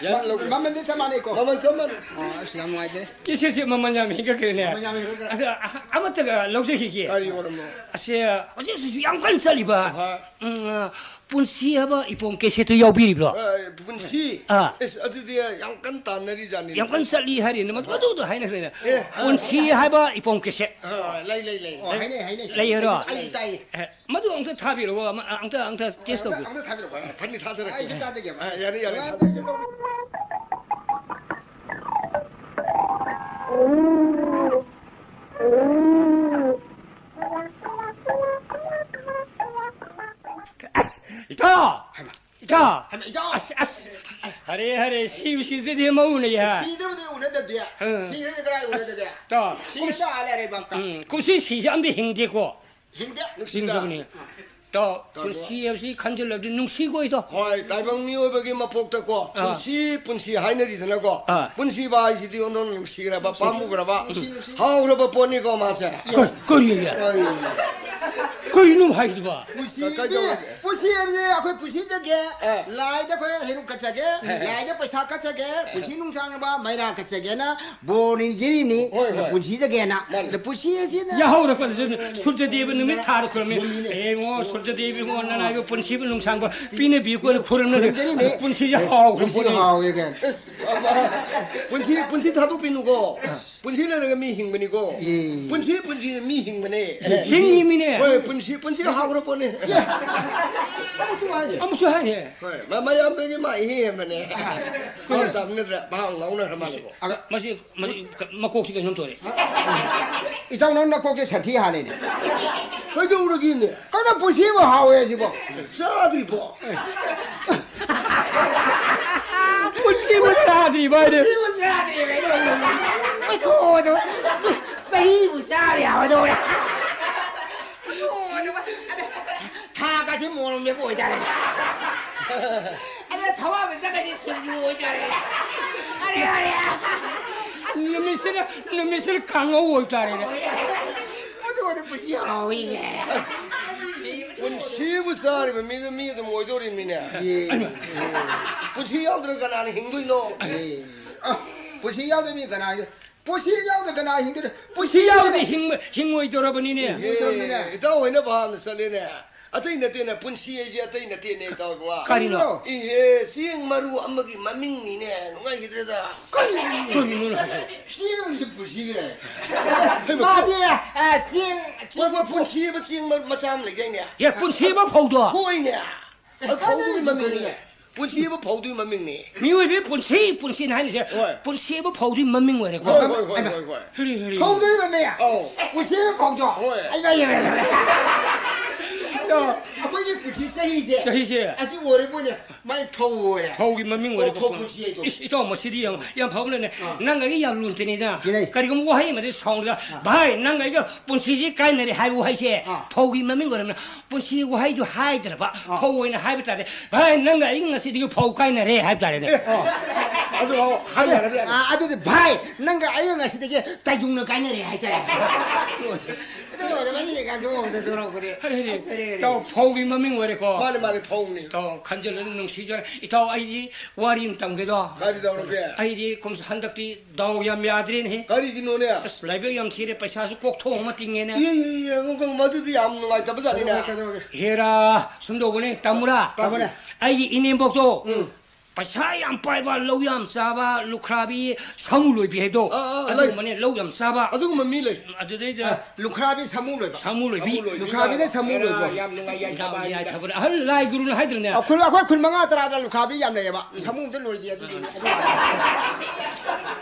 ꯌꯥꯔꯅꯤ, ꯂꯧꯖꯒꯦ꯫ ꯃꯃꯜꯗꯤ ꯆꯞ ꯃꯥꯟꯅꯩꯀꯣ? ꯃꯃꯜ ꯆꯞ ꯃꯥꯟꯅꯩ꯫ ꯑꯣ, ꯑꯁ, ꯌꯥꯝ ꯅꯨꯡꯉꯥꯏꯖꯔꯦ꯫ ꯀꯦꯁꯦꯠꯁꯦ ꯃꯃꯜ ꯌꯥꯝ ꯍꯦꯟꯒꯠꯈ꯭ꯔꯦꯅꯦ꯫ ꯃꯃꯜ ꯌꯥꯝ ꯍꯦꯟꯒꯠꯈ꯭ꯔꯦ꯫ ꯑꯗ, ꯑ-, ꯑꯃꯠꯇꯒ ꯂꯧꯖꯈꯤꯒꯦ꯫ ꯀꯔꯤ ꯑꯣꯏꯔꯝꯅꯣ? ꯑꯁꯦ, ꯍꯧꯖꯤꯛ ꯍꯧꯖꯤꯛꯁꯨ ꯌꯥꯝ ꯀꯟꯅ ꯆꯠꯂꯤꯕ, ꯑꯍꯥ꯫ ꯎꯝ, ꯑ, ꯄꯨꯟꯁꯤ ꯍꯥꯏꯕ ꯏꯄꯣꯝ ꯀꯦꯁꯦꯠꯇꯨ ꯌꯥꯎꯕꯤꯔꯤꯕ꯭ꯔꯣ? ꯑ, ꯄꯨꯟꯁꯤ? ꯑꯥ꯫ ꯑꯁ, ꯑꯗꯨꯗꯤ ꯌꯥꯝ ꯀꯟꯅ ꯇꯥꯟꯅꯔꯤ ꯖꯥꯠꯅꯤꯅꯦ꯫ ꯌꯥꯝ ꯀꯟꯅ ꯆꯠꯂꯤ ꯍꯥꯏꯔꯤꯅꯦ, ꯃꯗꯨ-, ꯃꯗꯨꯗꯣ ꯍꯥꯏꯅꯈ꯭ꯔꯦꯅꯦ꯫ ꯑꯦ꯫ ꯄꯨꯟꯁꯤ ꯍꯥꯏꯕ ꯏꯄꯣꯝ ꯀꯦꯁꯦꯠ꯫ ꯑ, ꯂꯩ, ꯂꯩ, ꯂꯩ꯫ ꯑꯣ, ꯍꯥꯏꯅꯩ, ꯍꯥꯏꯅꯩ꯫ ꯂꯩ ꯍꯥꯏꯔꯣ? ꯑꯩ ꯇꯥꯏ꯫ ꯑꯦ, ꯃꯗꯨ ꯑꯝꯇ ꯊꯥꯕꯤꯔꯛꯑꯣ, ꯑꯃ, ꯑꯝꯇ, ꯑꯝꯇ test ꯑꯝꯇ, ꯇꯧꯕꯤꯔꯣ꯫ ꯑꯝꯇ ꯊꯥꯕꯤꯔꯛꯑꯣ꯫ ꯑ, ꯐꯅꯤ, ꯊꯥꯖꯔꯛꯀꯦ꯫ ꯑꯩ ꯇꯥꯖꯒꯦꯕ꯫ ꯑ, ꯌꯥꯅꯤ, ꯌꯥꯅꯤ, ꯊꯥꯖꯒꯦ꯫ ꯍꯔꯦ ꯍꯔꯦ, ꯁꯤꯕꯁꯤꯗꯗꯤ ꯃꯧꯅ ꯌꯥ꯫ ꯁꯤꯗ꯭ꯔꯕꯗꯤ ꯎꯅꯗꯕꯗꯤ꯫ ꯎꯝ꯫ ꯁꯤꯈ꯭ꯔꯗꯤ ꯀꯗꯥꯏ ꯎꯅꯗꯒꯦ? ꯇꯣ, ꯁꯤꯈ꯭ꯔꯗꯤ ꯑꯥ ꯂꯩꯔꯦ ꯏꯕꯥꯛꯇ꯫ ꯎꯝ, ꯀꯨꯝꯁꯤ ꯁꯤꯁꯦ ꯑꯝꯗꯤ ꯍꯤꯡꯗꯦꯀꯣ꯫ ꯍꯤꯡꯗꯦ꯫ ꯅꯨꯡꯁꯤꯗ꯫ ꯍꯤꯡꯗꯕꯅꯤ꯫ ꯇꯣ, ꯇꯧꯔꯣ꯫ ꯄꯨꯟꯁꯤ ꯍꯥꯏꯕꯁꯤ ꯈꯟꯖꯤꯜꯂꯕꯗꯤ ꯅꯨꯡꯁꯤꯀꯣ ꯑꯩꯗꯣ꯫ ꯍꯣꯏ, ꯇꯥꯏꯕꯪ ꯃꯤꯑꯣꯏꯕꯒꯤ ꯃꯄꯣꯛꯇꯀꯣ, ꯑꯥ꯫ ꯄꯨꯟꯁꯤ, ꯄꯨꯟꯁꯤ ꯍꯥꯏꯅꯔꯤꯗꯅꯀꯣ꯫ ꯑꯥ꯫ ꯄꯨꯟꯁꯤꯕ ꯍꯥꯏꯁꯤꯗꯤ ꯑꯣꯟꯊꯣꯛꯅ ꯅꯨꯡꯁꯤꯈ꯭ꯔꯕ, ꯄꯥꯝꯃꯨꯈ꯭ꯔꯕ꯫ ꯅꯨꯡꯁꯤ, ꯅꯨꯡꯁꯤ꯫ ꯍꯥꯎꯈ꯭ꯔꯕ ꯄꯣꯠꯅꯤꯀꯣ ꯃꯥꯁꯦ꯫ ꯀ-, ꯀꯔꯤ? ꯀꯔꯤ? ꯀꯔꯤꯅꯣ ꯍꯥꯏꯗꯨꯕ? ꯄꯨꯟꯁꯤꯗꯤ, ꯀꯩꯗꯧꯔꯒꯦ? ꯄꯨꯟꯁꯤ ꯍꯥꯏꯕꯁꯦ ꯑꯩꯈꯣꯏ ꯄꯨꯟꯁꯤꯗꯒꯦ, ꯑꯥ꯫ ꯂꯥꯏꯗ ꯑꯩꯈꯣꯏ ꯍꯩꯔꯨꯛ ꯀꯠꯆꯒꯦ, ꯑꯥ꯫ ꯂꯥꯏꯗ ꯄꯩꯁꯥ ꯀꯠꯆꯒꯦ, ꯄꯨꯟꯁꯤ ꯅꯨꯡꯁꯥꯡꯅꯕ ꯃꯩꯔꯥ ꯀꯠꯆꯒꯦꯅ ꯕꯣꯔ ꯅꯤꯖꯔꯤꯅꯤ꯫ ꯍꯣꯏ, ꯍꯣꯏ꯫ ꯄꯨꯟꯁꯤꯗꯒꯦꯅ꯫ ꯃꯥꯅꯤ꯫ ꯑꯗ ꯄꯨꯟꯁꯤ ꯑꯁꯤꯅ ꯌꯥꯍꯧꯔꯛꯄꯗꯁꯨ ꯁꯨꯔꯖꯗꯦꯕ ꯅꯨꯃꯤꯠ ꯊꯥꯗ ꯈꯨꯔꯝꯃꯤ꯫ ꯅꯨꯃꯤꯠꯅꯦ꯫ ꯑꯦ, ꯏꯕꯨꯡꯉꯣ, ꯁꯨꯔꯖꯗꯦꯕ ꯏꯕꯨꯡꯉꯣ, ꯅꯅꯥꯏꯕ ꯄꯨꯟꯁꯤꯕ ꯅꯨꯡꯁꯥꯡꯕ ꯄꯤꯅꯕꯤꯌꯣꯅ ꯈꯨꯔꯨꯝꯅꯔꯤ꯫ ꯈꯨꯔꯨꯝꯖꯔꯤꯅꯤ꯫ ꯄꯨꯟꯁꯤꯁꯦ ꯍꯥꯎꯈ꯭ꯔ ꯄꯨꯟꯁꯤ ꯄꯣꯠꯅꯤ꯫ ꯍꯥꯎꯋꯦ ꯀꯥꯏꯅ꯫ ꯑꯁ, ꯄꯨꯟꯁꯤ, ꯄꯨꯟꯁꯤ ꯊꯥꯗꯣꯛꯄꯤꯅꯨꯀꯣ꯫ ꯄꯨꯟꯁꯤ ꯂꯩꯔꯒ ꯃꯤ ꯍꯤꯡꯕꯅꯤꯀꯣ꯫ ꯑꯦ꯫ ꯄꯨꯟꯁꯤ, ꯄꯨꯟꯁꯤꯗ ꯃꯤ ꯍꯤꯡꯕꯅꯦ꯫ ꯍꯤꯡꯉꯤꯃꯤꯅꯦ꯫ ꯍꯣꯏ, ꯄꯨꯟꯁꯤ, ꯄꯨꯟꯁꯤ ꯍꯥꯎꯈ꯭ꯔ ꯄꯣꯠꯅꯤ꯫ ꯑꯦ꯫ ꯑꯃꯨꯛꯁꯨ ꯍꯥꯏꯅꯦ꯫ ꯑꯃꯨꯛꯁꯨ ꯍꯥꯏꯅꯦ꯫ ꯍꯣꯏ, ꯃ-, ꯃꯌꯥꯝꯗꯒꯤ ꯃꯥ ꯏꯍꯦꯟ ꯍꯦꯟꯕꯅꯦ꯫ ꯃꯥ ꯇꯝꯅꯗ꯭ꯔꯦ, ꯃꯥ ꯉꯥꯎꯅꯈ꯭ꯔ ꯃꯥꯜꯂꯦꯀꯣ꯫ ꯑꯗ ꯃꯁꯤ, ꯃꯁꯤ ꯃꯀꯣꯛꯁꯤ ꯀꯩꯅꯣꯝ ꯇꯧꯔꯦ꯫ ꯏꯇꯥꯎ, ꯅꯪ ꯅꯀꯣꯛꯁꯦ ꯁꯟꯊꯤ ꯍꯥꯜꯂꯦꯅꯦ꯫ ꯀꯩꯗꯧꯔꯒꯦꯅꯦ? ꯀꯩꯅꯣ ꯄꯨꯟꯁꯤꯕꯨ ꯍꯥꯎꯋꯦ ꯍꯥꯏꯁꯤꯕꯣ? ꯆꯥꯗ꯭ꯔꯤꯕꯣ? ꯄꯨꯟꯁꯤꯕꯨ ꯆꯥꯗ꯭ꯔꯤꯕ ꯍꯥꯏꯅꯦ꯫ ꯄꯨꯟꯁꯤꯕꯨ ꯆꯥꯗ꯭ꯔꯤꯕ ꯍꯥꯏꯅꯦ꯫ ꯑꯩ ꯁꯣꯗꯣ꯫ ꯆꯍꯤꯕꯨ ꯆꯥꯔꯦ ꯍꯥꯏꯕꯗꯧꯔꯦ꯫ ꯊꯥ ꯀꯥꯁꯤ ꯃꯣꯔꯣꯛ ꯃꯦꯠꯄ ꯑꯣꯏꯇꯥꯔꯦ꯫ ꯑꯗ ꯊꯋꯥꯟ ꯃꯤꯆꯥꯛꯀꯁꯤ ꯁꯤꯡꯖꯨ ꯑꯣꯏꯇꯥꯔꯦ꯫ ꯑꯔꯦ, ꯑꯔꯦ꯫ ꯅꯨꯃꯤꯠꯁꯤꯅ, ꯅꯨꯃꯤꯠꯁꯤꯅ ꯀꯥꯡꯉꯧ ꯑꯣꯏꯇꯥꯔꯦꯅꯦ꯫ ꯃꯗꯨ ꯑꯣꯏꯔꯗꯤ ꯄꯨꯟꯁꯤ ꯍꯥꯎꯋꯤꯅꯦ꯫ ꯄꯨꯟꯁꯤꯕꯨ ꯆꯥꯔꯤꯕ ꯃꯤꯗꯨ ꯃꯤ ꯑꯗꯨꯝ ꯑꯣꯏꯗꯣꯔꯤꯕꯅꯤꯅꯦ꯫ ꯑꯦ꯫ ꯄꯨꯟꯁꯤ ꯌꯥꯎꯗꯅ ꯀꯅꯥꯅ ꯍꯤꯡꯗꯣꯏꯅꯣ? ꯑꯦ꯫ ꯑ, ꯄꯨꯟꯁꯤ ꯌꯥꯎꯗꯕ ꯃꯤ ꯀꯅꯥ ꯍꯤꯡꯗꯣꯏꯅꯣ? ꯄꯨꯟꯁꯤ ꯌꯥꯎꯗꯅ ꯀꯅꯥ ꯍꯤꯡꯗꯣꯏꯅꯣ? ꯄꯨꯟꯁꯤ ꯄꯨꯟꯁꯤ ꯌꯥꯎꯗꯅ ꯌꯥꯎꯗꯦ꯫ ꯍꯤꯡ-, ꯍꯤꯡꯉꯣꯏꯗꯧꯔꯕꯅꯤꯅꯦ꯫ ꯍꯤꯡꯉꯣꯏꯗꯧꯔꯕꯅꯤꯅꯦ꯫ ꯑꯦ, ꯏꯇꯥꯎ ꯍꯣꯏꯅ ꯚꯥꯞꯅ ꯆꯠꯂꯦꯅꯦ꯫ ꯑꯇꯩ ꯅꯠꯇꯦꯅꯦ, ꯄꯨꯟꯁꯤ ꯍꯥꯏꯁꯦ ꯑꯇꯩ ꯅꯠꯇꯦꯅꯦ, ꯏꯇꯥꯎ ꯏꯕꯨꯡꯉꯣ꯫ ꯀꯔꯤꯅꯣ? ꯏꯍꯦ, ꯆꯦꯡ ꯃꯔꯨ ꯑꯃꯒꯤ ꯃꯃꯤꯡꯅꯤꯅꯦ, ꯅꯨꯡꯉꯥꯏꯈꯤꯗ꯭ꯔꯦꯗ꯫ ꯀꯔꯤꯅꯣ? ꯀꯔꯤꯅꯣ ꯍꯥꯏꯁꯦ? ꯆꯦꯡꯁꯤ ꯄꯨꯟꯁꯤꯅꯦ꯫ ꯃꯥꯗꯤ, ꯑ, ꯆꯦꯡ, ꯍꯣꯏ, ꯍꯣꯏ, ꯆꯦꯡ ꯄꯨꯟꯁꯤ ꯍꯥꯏꯕ ꯆꯦꯡ ꯃꯔꯨ ꯃꯆꯥ ꯑꯃ ꯂꯩꯗꯥꯏꯅꯦ? ꯑꯦ, ꯄꯨꯟꯁꯤ ꯍꯥꯏꯕ ꯐꯧꯗꯣ? ꯍꯣꯏꯅꯦ꯫ ꯑ, ꯐꯧꯗꯨꯒꯤ ꯃꯃꯤꯡꯅꯦ꯫ ꯄꯨꯟꯁꯤ ꯍꯥꯏꯕ ꯐꯧꯗꯨꯒꯤ ꯃꯃꯤꯡꯅꯦ꯫ ꯃꯤꯑꯣꯏꯕꯒꯤ ꯄꯨꯟꯁꯤ, ꯄꯨꯟꯁꯤꯅ ꯍꯥꯏꯔꯤꯁꯦ ꯍꯣꯏ꯫ ꯄꯨꯟꯁꯤ ꯍꯥꯏꯕ ꯐꯧꯗꯨꯒꯤ ꯃꯃꯤꯡ ꯑꯣꯏꯔꯦꯀꯣ꯫ ꯍꯣꯏ, ꯍꯣꯏ, ꯍꯣꯏ, ꯍꯣꯏ, ꯍꯣꯏ꯫ ꯍꯔꯤ, ꯍꯔꯤ꯫ ꯐꯧꯗꯨꯒꯤ ꯃꯃꯤꯡ? ꯑꯧ꯫ ꯄꯨꯟꯁꯤ ꯍꯥꯏꯕ ꯐꯧꯗꯣ? ꯍꯣꯏ꯫ ꯑꯩ ꯉꯥꯏ-, ꯑꯩꯈꯣꯏꯒꯤ ꯄꯨꯟꯁꯤ ꯆꯍꯤꯁꯦ ꯆꯍꯤꯁꯦ ꯑꯁꯤ ꯑꯣꯏꯔꯕꯣꯅꯦ꯫ ꯃꯥꯏ ꯐꯧ ꯑꯣꯏꯔꯦ꯫ ꯐꯧꯒꯤ ꯃꯃꯤꯡ ꯑꯣꯏꯔꯦ꯫ ꯑꯣ, ꯐꯧ ꯄꯨꯟꯁꯤ ꯍꯥꯏꯗꯣ꯫ ꯏꯁ, ꯏꯇꯥꯎ, ꯃꯁꯤꯗꯤ ꯌꯥꯝ, ꯌꯥꯝ ꯐꯕ ꯂꯩꯅꯦ꯫ ꯑꯥ꯫ ꯅꯪ ꯑꯩꯒ ꯌꯥꯝ ꯂꯨꯅ ꯇꯤꯟꯅꯩꯗꯅ꯫ ꯇꯤꯟꯅꯩ꯫ ꯀꯔꯤꯒꯨꯝꯕ ꯋꯥꯍꯩ ꯑꯃꯗꯤ ꯁꯥꯎꯅꯗ, ꯑꯥ꯫ "ꯚꯥꯏ, ꯅꯪ ꯑꯩꯒ ꯄꯨꯟꯁꯤꯁꯤ ꯀꯥꯏꯅꯔꯦ" ꯍꯥꯏꯕ ꯋꯥꯍꯩꯁꯦ ꯑꯥ꯫ ꯐꯧꯒꯤ ꯃꯃꯤꯡ ꯑꯣꯏꯔꯝꯃꯤꯅ ꯄꯨꯟꯁꯤ ꯋꯥꯍꯩꯗꯨ ꯍꯥꯏꯗ꯭ꯔꯕ ꯑꯥ꯫ ꯐꯧ ꯑꯣꯏꯅ ꯍꯥꯏꯕ ꯇꯥꯔꯦ꯫ "ꯚꯥꯏ, ꯅꯪꯒ ꯑꯩꯒ ꯉꯁꯤꯗꯒꯤ ꯐꯧ ꯀꯥꯏꯅꯔꯦ" ꯍꯥꯏꯕ ꯇꯥꯔꯦꯅꯦ꯫ ꯑꯦ, ꯑꯣ, ꯑꯗꯨ ꯍꯥꯏꯅꯔꯗꯤ ꯌꯥꯔꯦ꯫ ꯑꯥ, ꯑꯗꯨꯗꯤ, "ꯚꯥꯏ, ꯅꯪꯒ ꯑꯩꯒ ꯉꯁꯤꯗꯒꯤ ꯇꯥꯏꯖꯨꯡꯅ ꯀꯥꯏꯅꯔꯦ" ꯍꯥꯏꯇꯥꯔꯦ꯫ ꯑꯗꯨ ꯑꯣꯏꯔꯕ ꯃꯤꯅ ꯀꯥꯡꯊꯣꯛ ꯑꯃꯗ ꯇꯧꯔꯛꯄꯅꯦ꯫ ꯍꯩ, ꯍꯩ, ꯑꯁ, ꯐꯔꯦ, ꯐꯔꯦ꯫ ꯏꯇꯥꯎ, ꯐꯧꯒꯤ ꯃꯃꯤꯡ ꯑꯣꯏꯔꯦꯀꯣ꯫ ꯃꯥꯅꯦ, ꯃꯥꯅꯦ, ꯐꯧꯅꯤ꯫ ꯏꯇꯥꯎ, ꯈꯟꯖꯤꯜꯂꯨꯅꯨ, ꯅꯨꯡꯁꯤꯖꯔꯦ꯫ ꯏꯇꯥꯎ, ꯑꯩꯗꯤ ꯋꯥꯔꯤ ꯑꯃ ꯇꯝꯒꯦꯗꯣ꯫ ꯀꯔꯤ ꯇꯧꯔꯒꯦ? ꯑꯩꯗꯤ ꯀꯨꯝꯁꯤ ꯍꯟꯗꯛꯇꯤ ꯗꯥꯎ ꯌꯥꯝ ꯌꯥꯗ꯭ꯔꯦꯅꯦꯍꯦ꯫ ꯀꯔꯤꯒꯤꯅꯣꯅꯦ? ꯑꯁ, ꯂꯥꯏꯕꯛ ꯌꯥꯝ ꯊꯤꯔꯦ, ꯄꯩꯁꯥꯁꯨ ꯀꯣꯛꯊꯣꯡ ꯑꯃ ꯇꯤꯡꯉꯦꯅꯦ꯫ ꯏꯌꯦ, ꯏꯌꯦ, ꯏꯌꯦ, ꯃꯗꯨꯗꯤ ꯌꯥꯝ ꯅꯨꯡꯉꯥꯏꯇꯕ ꯖꯥꯠꯅꯤꯅꯦ꯫ ꯀꯩꯗꯧꯔꯒꯦ, ꯀꯩꯗꯧꯔꯒꯦ? ꯍꯦꯔꯥ, ꯁꯨꯝ ꯇꯧꯕꯅꯦ, ꯇꯥꯃꯣꯔꯥ꯫ ꯇꯥꯃꯣꯅꯦ꯫ ꯑꯩꯒꯤ ꯏꯅꯦꯝꯕꯣꯛꯇꯣ ꯎꯝ꯫ ꯄꯩꯁꯥ ꯌꯥꯝ ꯄꯥꯏꯕ, ꯂꯧ ꯌꯥꯝ ꯆꯥꯕ, ꯂꯨꯈ꯭ꯔꯥꯕꯤ, ꯁꯥꯃꯨ ꯂꯣꯏꯕꯤ ꯍꯥꯏꯗꯣ, ꯑꯥ, ꯑꯥ, ꯂꯩ꯫ ꯑꯗꯨꯒꯨꯝꯕꯅꯦ, ꯂꯧ ꯌꯥꯝ ꯆꯥꯕ꯫ ꯑꯗꯨꯒꯨꯝꯕ ꯃꯤ ꯂꯩ꯫ ꯑꯗꯨꯗꯩꯗ ꯑꯥ, ꯂꯨꯈ꯭ꯔꯥꯕꯤ ꯁꯥꯃꯨ ꯂꯣꯏꯕ꯫ ꯁꯥꯃꯨ ꯂꯣꯏꯕꯤ꯫ ꯁꯥꯃꯨ ꯂꯣꯏꯕꯤ ꯂꯨꯈ꯭ꯔꯥꯕꯤꯅ ꯀꯥꯏꯅ꯫ ꯁꯥꯃꯨ ꯂꯣꯏꯕ꯫ ꯌꯥꯝ ꯅꯨꯡꯉꯥꯏ, ꯌꯥꯏꯐꯕ ꯌꯥꯝ ꯍꯥꯏꯅ꯫ ꯌꯥꯏꯐꯕ꯫ ꯑꯍꯜ ꯂꯥꯏ ꯒꯨꯔꯨꯅ ꯍꯥꯏꯗ꯭ꯔꯅꯦ? ꯑꯩꯈꯣꯏ, ꯑꯩꯈꯣꯏ ꯈꯨꯟ ꯃꯉꯥ ꯇꯔꯥꯗ ꯂꯨꯈ꯭ꯔꯥꯕꯤ ꯌꯥꯝ ꯂꯩꯌꯦꯕ꯫ ꯁꯥꯃꯨ ꯑꯝꯇ ꯂꯣꯏꯗꯦ ꯑꯗꯨꯗꯤ꯫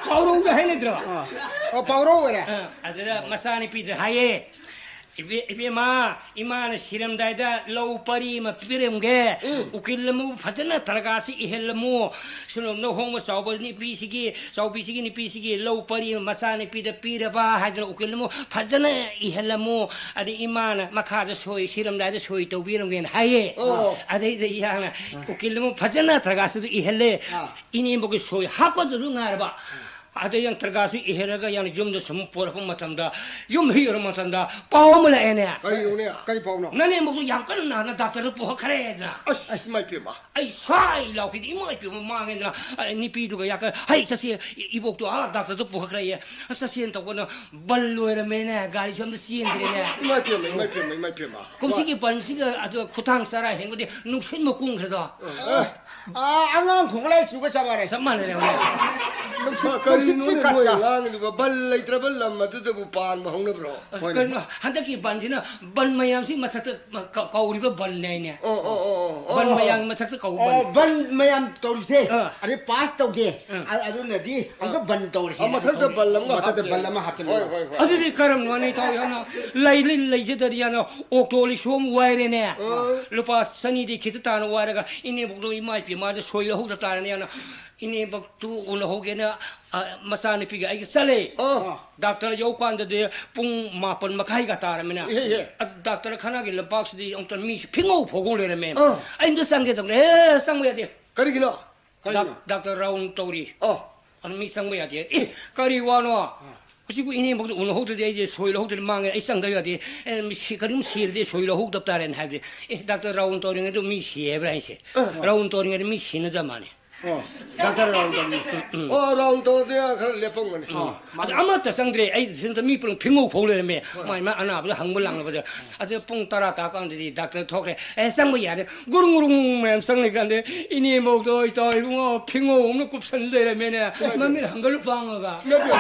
ꯄꯥꯎꯔꯧꯗ ꯍꯥꯏꯅꯗ꯭ꯔꯣ? ꯑꯥ꯫ ꯑꯣ, ꯄꯥꯎꯔꯧ ꯑꯣꯏꯔꯦ꯫ ꯑꯥ, ꯑꯗꯨꯗ ꯃꯆꯥꯅꯨꯄꯤꯗ ꯍꯥꯏꯌꯦ, "ꯏꯕꯦ-, ꯏꯕꯦꯝꯃ, ꯏꯃꯥꯅ ꯁꯤꯔꯝꯗꯥꯏꯗ ꯂꯧ ꯄꯔꯤ ꯑꯃ ꯄꯤꯔꯝꯒꯦ꯫ ꯎꯝ꯫ ꯎꯀꯤꯜ ꯑꯃ ꯐꯖꯅ ꯇꯔꯒꯥꯁꯤ ꯏꯍꯜꯂꯝꯃꯨ꯫ ꯁꯨꯝ ꯂꯨꯍꯣꯡꯕ ꯆꯥꯎꯕ ꯅꯨꯄꯤꯁꯤꯒꯤ, ꯆꯥꯎꯕꯤꯁꯤꯒꯤ ꯅꯨꯄꯤꯁꯤꯒꯤ ꯂꯧ ꯄꯔꯤ ꯑꯃ ꯃꯆꯥꯅꯨꯄꯤꯗ ꯄꯤꯔꯕ ꯍꯥꯏꯗꯅ ꯎꯀꯤꯜ ꯑꯃ ꯐꯖꯅ ꯏꯍꯜꯂꯝꯃꯨ꯫ ꯑꯗꯩ ꯏꯃꯥꯅ ꯃꯈꯥꯗ ꯁꯣꯏ, ꯁꯤꯔꯝꯗꯥꯏꯗ ꯁꯣꯏ ꯇꯧꯕꯤꯔꯝꯒꯦꯅ" ꯍꯥꯏꯌꯦ꯫ ꯑꯣ꯫ ꯑꯗꯩꯗ ꯏꯌꯥꯅ ꯎꯀꯤꯜ ꯑꯃ ꯐꯖꯅ ꯇꯔꯒꯥꯁꯤꯗ ꯏꯍꯜꯂꯦ꯫ ꯑꯥ꯫ ꯏꯅꯦꯝꯕꯣꯛꯀꯤ ꯁꯣꯏ ꯍꯥꯞꯄꯗꯨꯁꯨ ꯉꯥꯏꯔꯕ꯫ ꯑꯗꯩ ꯌꯥꯝ ꯇꯔꯒꯥꯁꯨ ꯏꯍꯜꯂꯒ ꯌꯥꯝ ꯌꯨꯝꯗ ꯁꯨꯝ ꯄꯣꯔꯛꯄ ꯃꯇꯝꯗ, ꯌꯨꯝ ꯍꯦꯛ ꯌꯧꯔꯛꯄ ꯃꯇꯝꯗ ꯄꯥꯎ ꯑꯃ ꯂꯥꯛꯑꯦꯅꯦ꯫ ꯀꯔꯤꯅꯣꯅꯦ? ꯀꯔꯤ ꯄꯥꯎꯅꯣ? "ꯅꯅꯦꯝꯕꯣꯛꯇꯨ ꯌꯥꯝ ꯀꯟꯅ ꯅꯥꯅ ꯗꯥꯛꯇꯔꯗ ꯄꯨꯈꯠꯈ꯭ꯔꯦꯗꯅ"꯫ ꯑꯁ, ꯑꯁ, ꯏꯃꯥ ꯏꯄꯦꯝꯃ꯫ ꯑꯩ ꯁ꯭ꯋꯥꯏ ꯂꯥꯎꯈꯤꯗꯤ, "ꯏꯃꯥ ꯏꯄꯦꯝꯃ, ꯃꯥꯡꯉꯦꯗꯅ"꯫ ꯑ, ꯅꯨꯄꯤꯗꯨꯒ ꯌꯥꯀ-, "ꯍꯩ, ꯆꯠꯁꯦ, ꯏ-, ꯏꯕꯣꯛꯇꯣ, ꯑꯥ, ꯗꯥꯛꯇꯔꯗ ꯄꯨꯈꯠꯈ꯭ꯔꯦꯌꯦ꯫ ꯑꯁ, ꯆꯠꯁꯦꯅ ꯇꯧꯕꯅ ꯕꯟ ꯂꯣꯏꯔꯝꯃꯦꯅꯦ, ꯒꯥꯔꯤꯁꯨ ꯑꯝꯇ ꯆꯦꯟꯗ꯭ꯔꯦꯅꯦ"꯫ ꯏꯃꯥ ꯏꯄꯦꯝꯃ, ꯏꯃꯥ ꯏꯄꯦꯝꯃ, ꯏꯃꯥ ꯏꯄꯦꯝꯃ꯫ ꯀꯨꯝꯁꯤꯒꯤ ꯕꯟꯁꯤꯒ ꯑꯗꯨꯒ ꯈꯨꯊꯥꯡ ꯆꯔꯥ ꯍꯦꯟꯕꯗꯤ ꯅꯨꯡꯁꯤꯠ ꯃꯀꯨꯡꯈ꯭ꯔꯗꯣ꯫ ꯑ, ꯑ, ꯑꯉꯥꯡ ꯈꯣꯡꯒꯠꯂꯛꯏ ꯆꯨꯒ ꯆꯞ ꯃꯥꯟꯅꯩ꯫ ꯆꯞ ꯃꯥꯟꯅꯔꯦ ꯍꯧꯖꯤꯛ꯫ ꯅꯨꯡꯁꯤꯠ ꯀꯩꯅꯣꯅꯦ ꯀꯥꯆꯥ꯫ ꯅꯣꯏ ꯉꯥꯡꯉꯤꯗꯨꯕꯣ, ꯕꯟ ꯂꯩꯇ꯭ꯔꯕ ꯂꯝ ꯑꯗꯨꯗꯕꯨ ꯄꯥꯟꯕ ꯍꯧꯅꯕ꯭ꯔꯣ? ꯍꯣꯏꯅꯦ꯫ ꯀꯩꯅꯣ, ꯍꯟꯗꯛꯀꯤ ꯕꯟꯁꯤꯅ ꯕꯟ ꯃꯌꯥꯝꯁꯤ ꯃꯊꯛꯇ ꯀ-, ꯀꯧꯔꯤꯕ ꯕꯟꯅꯦ ꯍꯥꯏꯅꯦ꯫ ꯑꯣ, ꯑꯣ, ꯑꯣ, ꯑꯣ, ꯕꯟ ꯑꯣ꯫ ꯃꯌꯥꯝꯒꯤ ꯃꯊꯛꯇ ꯀꯧꯕ ꯑꯣ, ꯕꯟ꯫ ꯕꯟ ꯃꯌꯥꯝ ꯇꯧꯔꯤꯁꯦ꯫ ꯑꯥ꯫ ꯑꯗꯩ ꯄꯥꯁ ꯇꯧꯗꯦ꯫ ꯑꯥ꯫ ꯑ-, ꯑꯗꯨꯅꯗꯤ ꯑꯃꯨꯛꯀ ꯕꯟ ꯇꯧꯔꯤꯁꯦ꯫ ꯑ, ꯃꯊꯛꯇ ꯕꯟ ꯑꯃ ꯃꯊꯛꯇ ꯍꯥꯞꯄꯦ꯫ ꯕꯟ ꯑꯃ ꯍꯥꯞꯆꯤꯜꯂꯦ꯫ ꯍꯣꯏ, ꯍꯣꯏ, ꯍꯣꯏ꯫ ꯑꯗꯨꯗꯤ ꯀꯔꯝꯅꯣꯅꯦ, ꯏꯇꯥꯎ ꯌꯥꯝꯅ ꯂꯩ, ꯂꯩ, ꯂꯩꯖꯗꯗꯤ ꯌꯥꯝꯅ ꯑꯣꯛꯇꯣ ꯂꯤꯛꯁꯣ ꯑꯃ ꯋꯥꯏꯔꯦꯅꯦ꯫ ꯑꯥ꯫ ꯂꯨꯄꯥ ꯆꯅꯤꯗꯤ ꯈꯤꯇ ꯇꯥꯅ ꯋꯥꯏꯔꯒ ꯏꯅꯦꯕꯣꯛꯇꯣ ꯏꯃꯥ ꯏꯄꯦꯝꯃꯗ ꯁꯣꯏ ꯂꯧꯍꯧꯗ ꯇꯥꯔꯦꯅꯦ ꯌꯥꯝꯅ꯫ ꯏꯅꯦꯕꯣꯛꯇꯨ ꯎꯅꯍꯧꯒꯦꯅ, ꯑ, ꯃꯆꯥꯅꯨꯄꯤꯒ ꯑꯩꯒ ꯆꯠꯂꯦ꯫ ꯑꯥ꯫ ꯗꯥꯛꯇꯔ ꯌꯧꯀꯥꯟꯗꯗꯤ ꯄꯨꯡ ꯃꯥꯄꯟ ꯃꯈꯥꯏꯒ ꯇꯥꯔꯝꯃꯤꯅ꯫ ꯏꯍꯦ, ꯏꯍꯦ꯫ ꯑ, ꯗꯥꯛꯇꯔ ꯈꯅꯥꯒꯤ ꯂꯝꯄꯥꯛꯁꯤꯗꯤ ꯑꯃꯨꯛꯇ ꯃꯤꯁꯤ ꯐꯤꯡꯉꯧ ꯐꯧꯒꯧ ꯂꯩꯔꯝꯃꯦ꯫ ꯑꯥ꯫ ꯑꯩ ꯑꯝꯇ ꯆꯪꯒꯦ ꯇꯧꯕꯅꯦ꯫ ꯑꯦ, ꯆꯪꯕ ꯌꯥꯗꯦ꯫ ꯀꯔꯤꯒꯤꯅꯣ? ꯀꯔꯤꯒꯤꯅꯣ? ꯗꯥꯛ-, ꯗꯥꯛꯇꯔ ꯔꯥꯎꯟ ꯇꯧꯔꯤ꯫ ꯑꯣ꯫ ꯑꯗꯨ ꯃꯤ ꯆꯪꯕ ꯌꯥꯗꯦ꯫ ꯑꯦ, ꯀꯔꯤ ꯋꯥꯅꯣ? ꯑꯥ꯫ ꯍꯧꯖꯤꯛꯄꯨ ꯏꯅꯦꯝꯕꯣꯛꯇ ꯎꯅꯍꯧꯗ꯭ꯔꯗꯤ ꯑꯩꯗꯤ ꯁꯣꯏ ꯂꯧꯍꯧꯗ꯭ꯔꯗꯤ ꯃꯥꯡꯉꯦ꯫ ꯑꯩ ꯆꯪꯗꯕ ꯌꯥꯗꯦ꯫ ꯑꯦ, ꯃꯤ ꯁꯤ-, ꯀꯔꯤꯒꯨꯝꯕ ꯁꯤꯔꯗꯤ ꯁꯣꯏ ꯂꯧꯍꯧꯗꯕ ꯇꯥꯔꯦꯅ ꯍꯥꯏꯕꯗꯤ, "ꯑꯦ, ꯗꯥꯛꯇꯔ ꯔꯥꯎꯟ ꯇꯧꯔꯤꯉꯩꯗ ꯃꯤ ꯁꯤ ꯍꯥꯏꯕ꯭ꯔꯥ?" ꯍꯥꯏꯁꯦ꯫ ꯑꯥ꯫ ꯔꯥꯎꯟ ꯇꯧꯔꯤꯉꯩꯗ ꯃꯤ ꯁꯤꯅꯗꯕ ꯃꯥꯅꯤ꯫ ꯑꯣ, ꯗꯥꯛꯇꯔ ꯔꯥꯎꯟ ꯇꯧꯔꯤ꯫ ꯎꯝ, ꯎꯝ꯫ ꯑꯣ, ꯔꯥꯎꯟ ꯇꯧꯔꯗꯤ ꯈꯔ ꯂꯦꯞꯄꯝꯒꯅꯤ꯫ ꯎꯝ꯫ ꯑꯥ, ꯑꯗ ꯃꯥꯅꯤ꯫ ꯑꯃꯠꯇ ꯆꯪꯗ꯭ꯔꯦ꯫ ꯑꯩ ꯁꯤꯗ ꯃꯤ ꯄꯨꯂꯞ ꯐꯤꯡꯉꯧ ꯐꯧ ꯂꯩꯔꯝꯃꯦ꯫ ꯍꯣꯏ꯫ ꯃꯥꯏ, ꯃꯥꯏ ꯑꯅꯥꯕꯗ ꯍꯪꯕ ꯂꯥꯡꯅꯕꯗ꯫ ꯑꯗꯨ ꯄꯨꯡ ꯇꯔꯥ ꯇꯥꯀꯥꯟꯗꯗꯤ ꯗꯥꯛꯇꯔ ꯊꯣꯛꯈ꯭ꯔꯦ꯫ "ꯑꯦ, ꯆꯪꯕ ꯌꯥꯔꯦ꯫" ꯒꯨꯔꯨꯡ ꯒꯨꯔꯨꯡ ꯃꯌꯥꯝ ꯆꯪꯂꯤꯀꯥꯟꯗ ꯏꯅꯦꯝꯕꯣꯛꯇꯣ, "ꯏꯇꯥꯎ ꯏꯕꯨꯡꯉꯣ, ꯐꯤꯡꯉꯧ ꯑꯃꯅ ꯀꯨꯞꯁꯟ ꯂꯩꯔꯝꯃꯦꯅꯦ, ꯃꯃꯤꯠ ꯍꯪꯒꯠꯂꯨ ꯄꯥꯡꯉꯒ꯫" ꯅꯠꯇꯦ꯫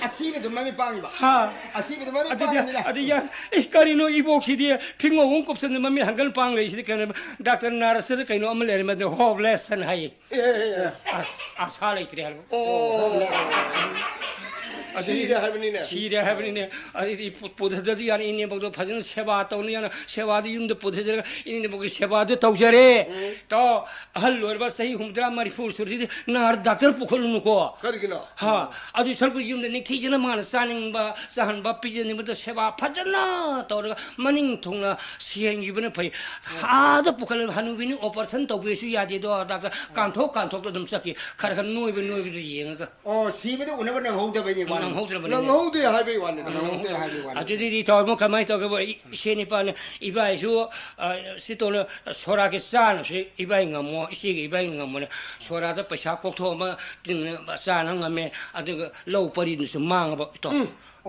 ꯑꯁꯤꯕꯗꯨ ꯃꯃꯤꯠ ꯄꯥꯡꯉꯤꯕ? ꯍꯥ? ꯑꯁꯤꯕꯗꯨ ꯃꯃꯤꯠ ꯑꯗꯨꯗꯤ, ꯄꯥꯡꯉꯤꯃꯤꯅ꯫ ꯑꯗꯨꯗꯤ ꯌꯥ-, "ꯑꯦ, ꯀꯔꯤꯅꯣ ꯏꯕꯣꯛꯁꯤꯗꯤ ꯐꯤꯡꯉꯧ ꯑꯃ ꯀꯨꯞꯁꯟꯗ ꯃꯃꯤꯠ ꯍꯪꯒꯠꯂꯨ ꯄꯥꯡ ꯂꯩꯔꯤꯁꯤꯗꯤ ꯀꯩꯅꯣ?" ꯗꯥꯛꯇꯔ ꯅꯥꯔꯁꯇ ꯀꯩꯅꯣ ꯑꯃ ꯂꯩꯔꯝꯃꯦ, ꯑꯗꯨ ꯍꯣꯞꯂꯦꯁ ꯍꯥꯏꯌꯦ꯫ ꯑꯦ, ꯑꯦ, ꯑꯦ꯫ ꯑ-, ꯑꯁꯥ ꯂꯩꯇ꯭ꯔꯦ ꯍꯥꯏꯕ꯫ ꯑꯣ꯫ ꯑꯗꯨꯗꯤ ꯁꯤꯔꯦ ꯍꯥꯏꯕꯅꯤꯅꯦ꯫ ꯁꯤꯔꯦ ꯍꯥꯏꯕꯅꯤꯅꯦ꯫ ꯑꯗꯨꯗꯤ ꯄꯨ-, ꯄꯨꯊꯗꯗꯤ ꯌꯥꯔꯦ, ꯏꯅꯦꯝꯕꯣꯛꯇꯣ ꯐꯖꯅ ꯁꯦꯕꯥ ꯇꯧꯅ ꯌꯥꯅ, ꯁꯦꯕꯥꯗꯤ ꯌꯨꯝꯗ ꯄꯨꯊꯖꯔꯒ ꯏꯅꯦꯝꯕꯣꯛꯀꯤ ꯁꯦꯕꯥꯗꯨ ꯇꯧꯖꯔꯦ꯫ ꯎꯝ꯫ ꯇꯥꯎ, ꯑꯍꯜ ꯑꯣꯏꯔꯕ ꯆꯍꯤ ꯍꯨꯝꯐꯨꯇꯔꯥ, ꯃꯔꯤꯐꯨ ꯁꯨꯔꯁꯤꯗꯤ ꯅꯥꯔ ꯗꯥꯛꯇꯔ ꯄꯨꯈꯠꯂꯨꯅꯨꯀꯣ꯫ ꯀꯔꯤꯒꯤꯅꯣ? ꯍꯥ, ꯑꯗꯨ ꯁꯔꯨꯛꯄꯨ ꯌꯨꯝꯗ ꯅꯤꯡꯊꯤꯖꯅ ꯃꯥꯅ ꯆꯥꯅꯤꯡꯕ, ꯆꯥꯍꯟꯕ, ꯄꯤꯖꯅꯤꯡꯕꯗ ꯁꯦꯕꯥ ꯐꯖꯅ ꯇꯧꯔꯒ ꯃꯅꯤꯡ ꯊꯨꯡꯅ ꯁꯤꯍꯟꯈꯤꯕꯅ ꯐꯩ꯫ ꯑꯥꯗ ꯄꯨꯈꯠꯂꯒ ꯍꯅꯨꯕꯤꯅꯤ ꯑꯣꯄꯔꯦꯁꯟ ꯇꯧꯕꯤꯁꯨ ꯌꯥꯗꯦꯗꯣ, ꯗꯥꯛꯇꯔ ꯀꯥꯟꯊꯣꯛ ꯀꯥꯟꯊꯣꯛꯇ ꯑꯗꯨꯝ ꯆꯠꯈꯤ꯫ ꯈꯔ ꯈꯔ ꯅꯣꯏꯕ ꯅꯣꯏꯕꯗꯨ ꯌꯦꯡꯉꯒ꯫ ꯑꯣ, ꯁꯤꯕꯗ ꯎꯅꯕ ꯅꯪꯍꯧꯗꯕꯩꯅꯦ, ꯋꯥꯅꯤ꯫ ꯅꯪꯍꯧꯗ꯭ꯔꯕꯅꯤꯅꯦ꯫ ꯅꯪꯍꯧꯗꯦ ꯍꯥꯏꯕꯩ ꯋꯥꯅꯤ꯫ ꯅꯪꯍꯧꯗꯦ ꯍꯥꯏꯕꯩ ꯋꯥꯅꯤ꯫ ꯑꯗꯨꯗꯤ ꯇꯧꯔꯃꯣ ꯀꯃꯥꯏꯅ ꯇꯧꯒꯦꯕꯨ, ꯏ-, ꯏꯆꯦ ꯅꯤꯄꯥꯅ ꯏꯕꯥꯏꯁꯨ, ꯑ, ꯁꯤ ꯇꯧꯅ ꯁꯣꯔꯥꯒꯤ ꯆꯥꯅꯕꯁꯦ ꯏꯕꯥꯏ ꯉꯝꯃꯣ, ꯏꯆꯦꯒ ꯏꯕꯥꯏ ꯉꯝꯃꯣꯅꯦ꯫ ꯁꯣꯔꯥꯗ ꯄꯩꯁꯥ ꯀꯣꯛꯊꯣꯛ ꯑꯃ ꯇꯤꯡꯅ ꯆꯥꯅ ꯉꯝꯃꯦ, ꯑꯗꯨꯒ ꯂꯧ ꯄꯔꯤꯗꯨꯁꯨ ꯃꯥꯡꯉꯕ ꯏꯇꯥꯎ꯫ ꯎꯝ꯫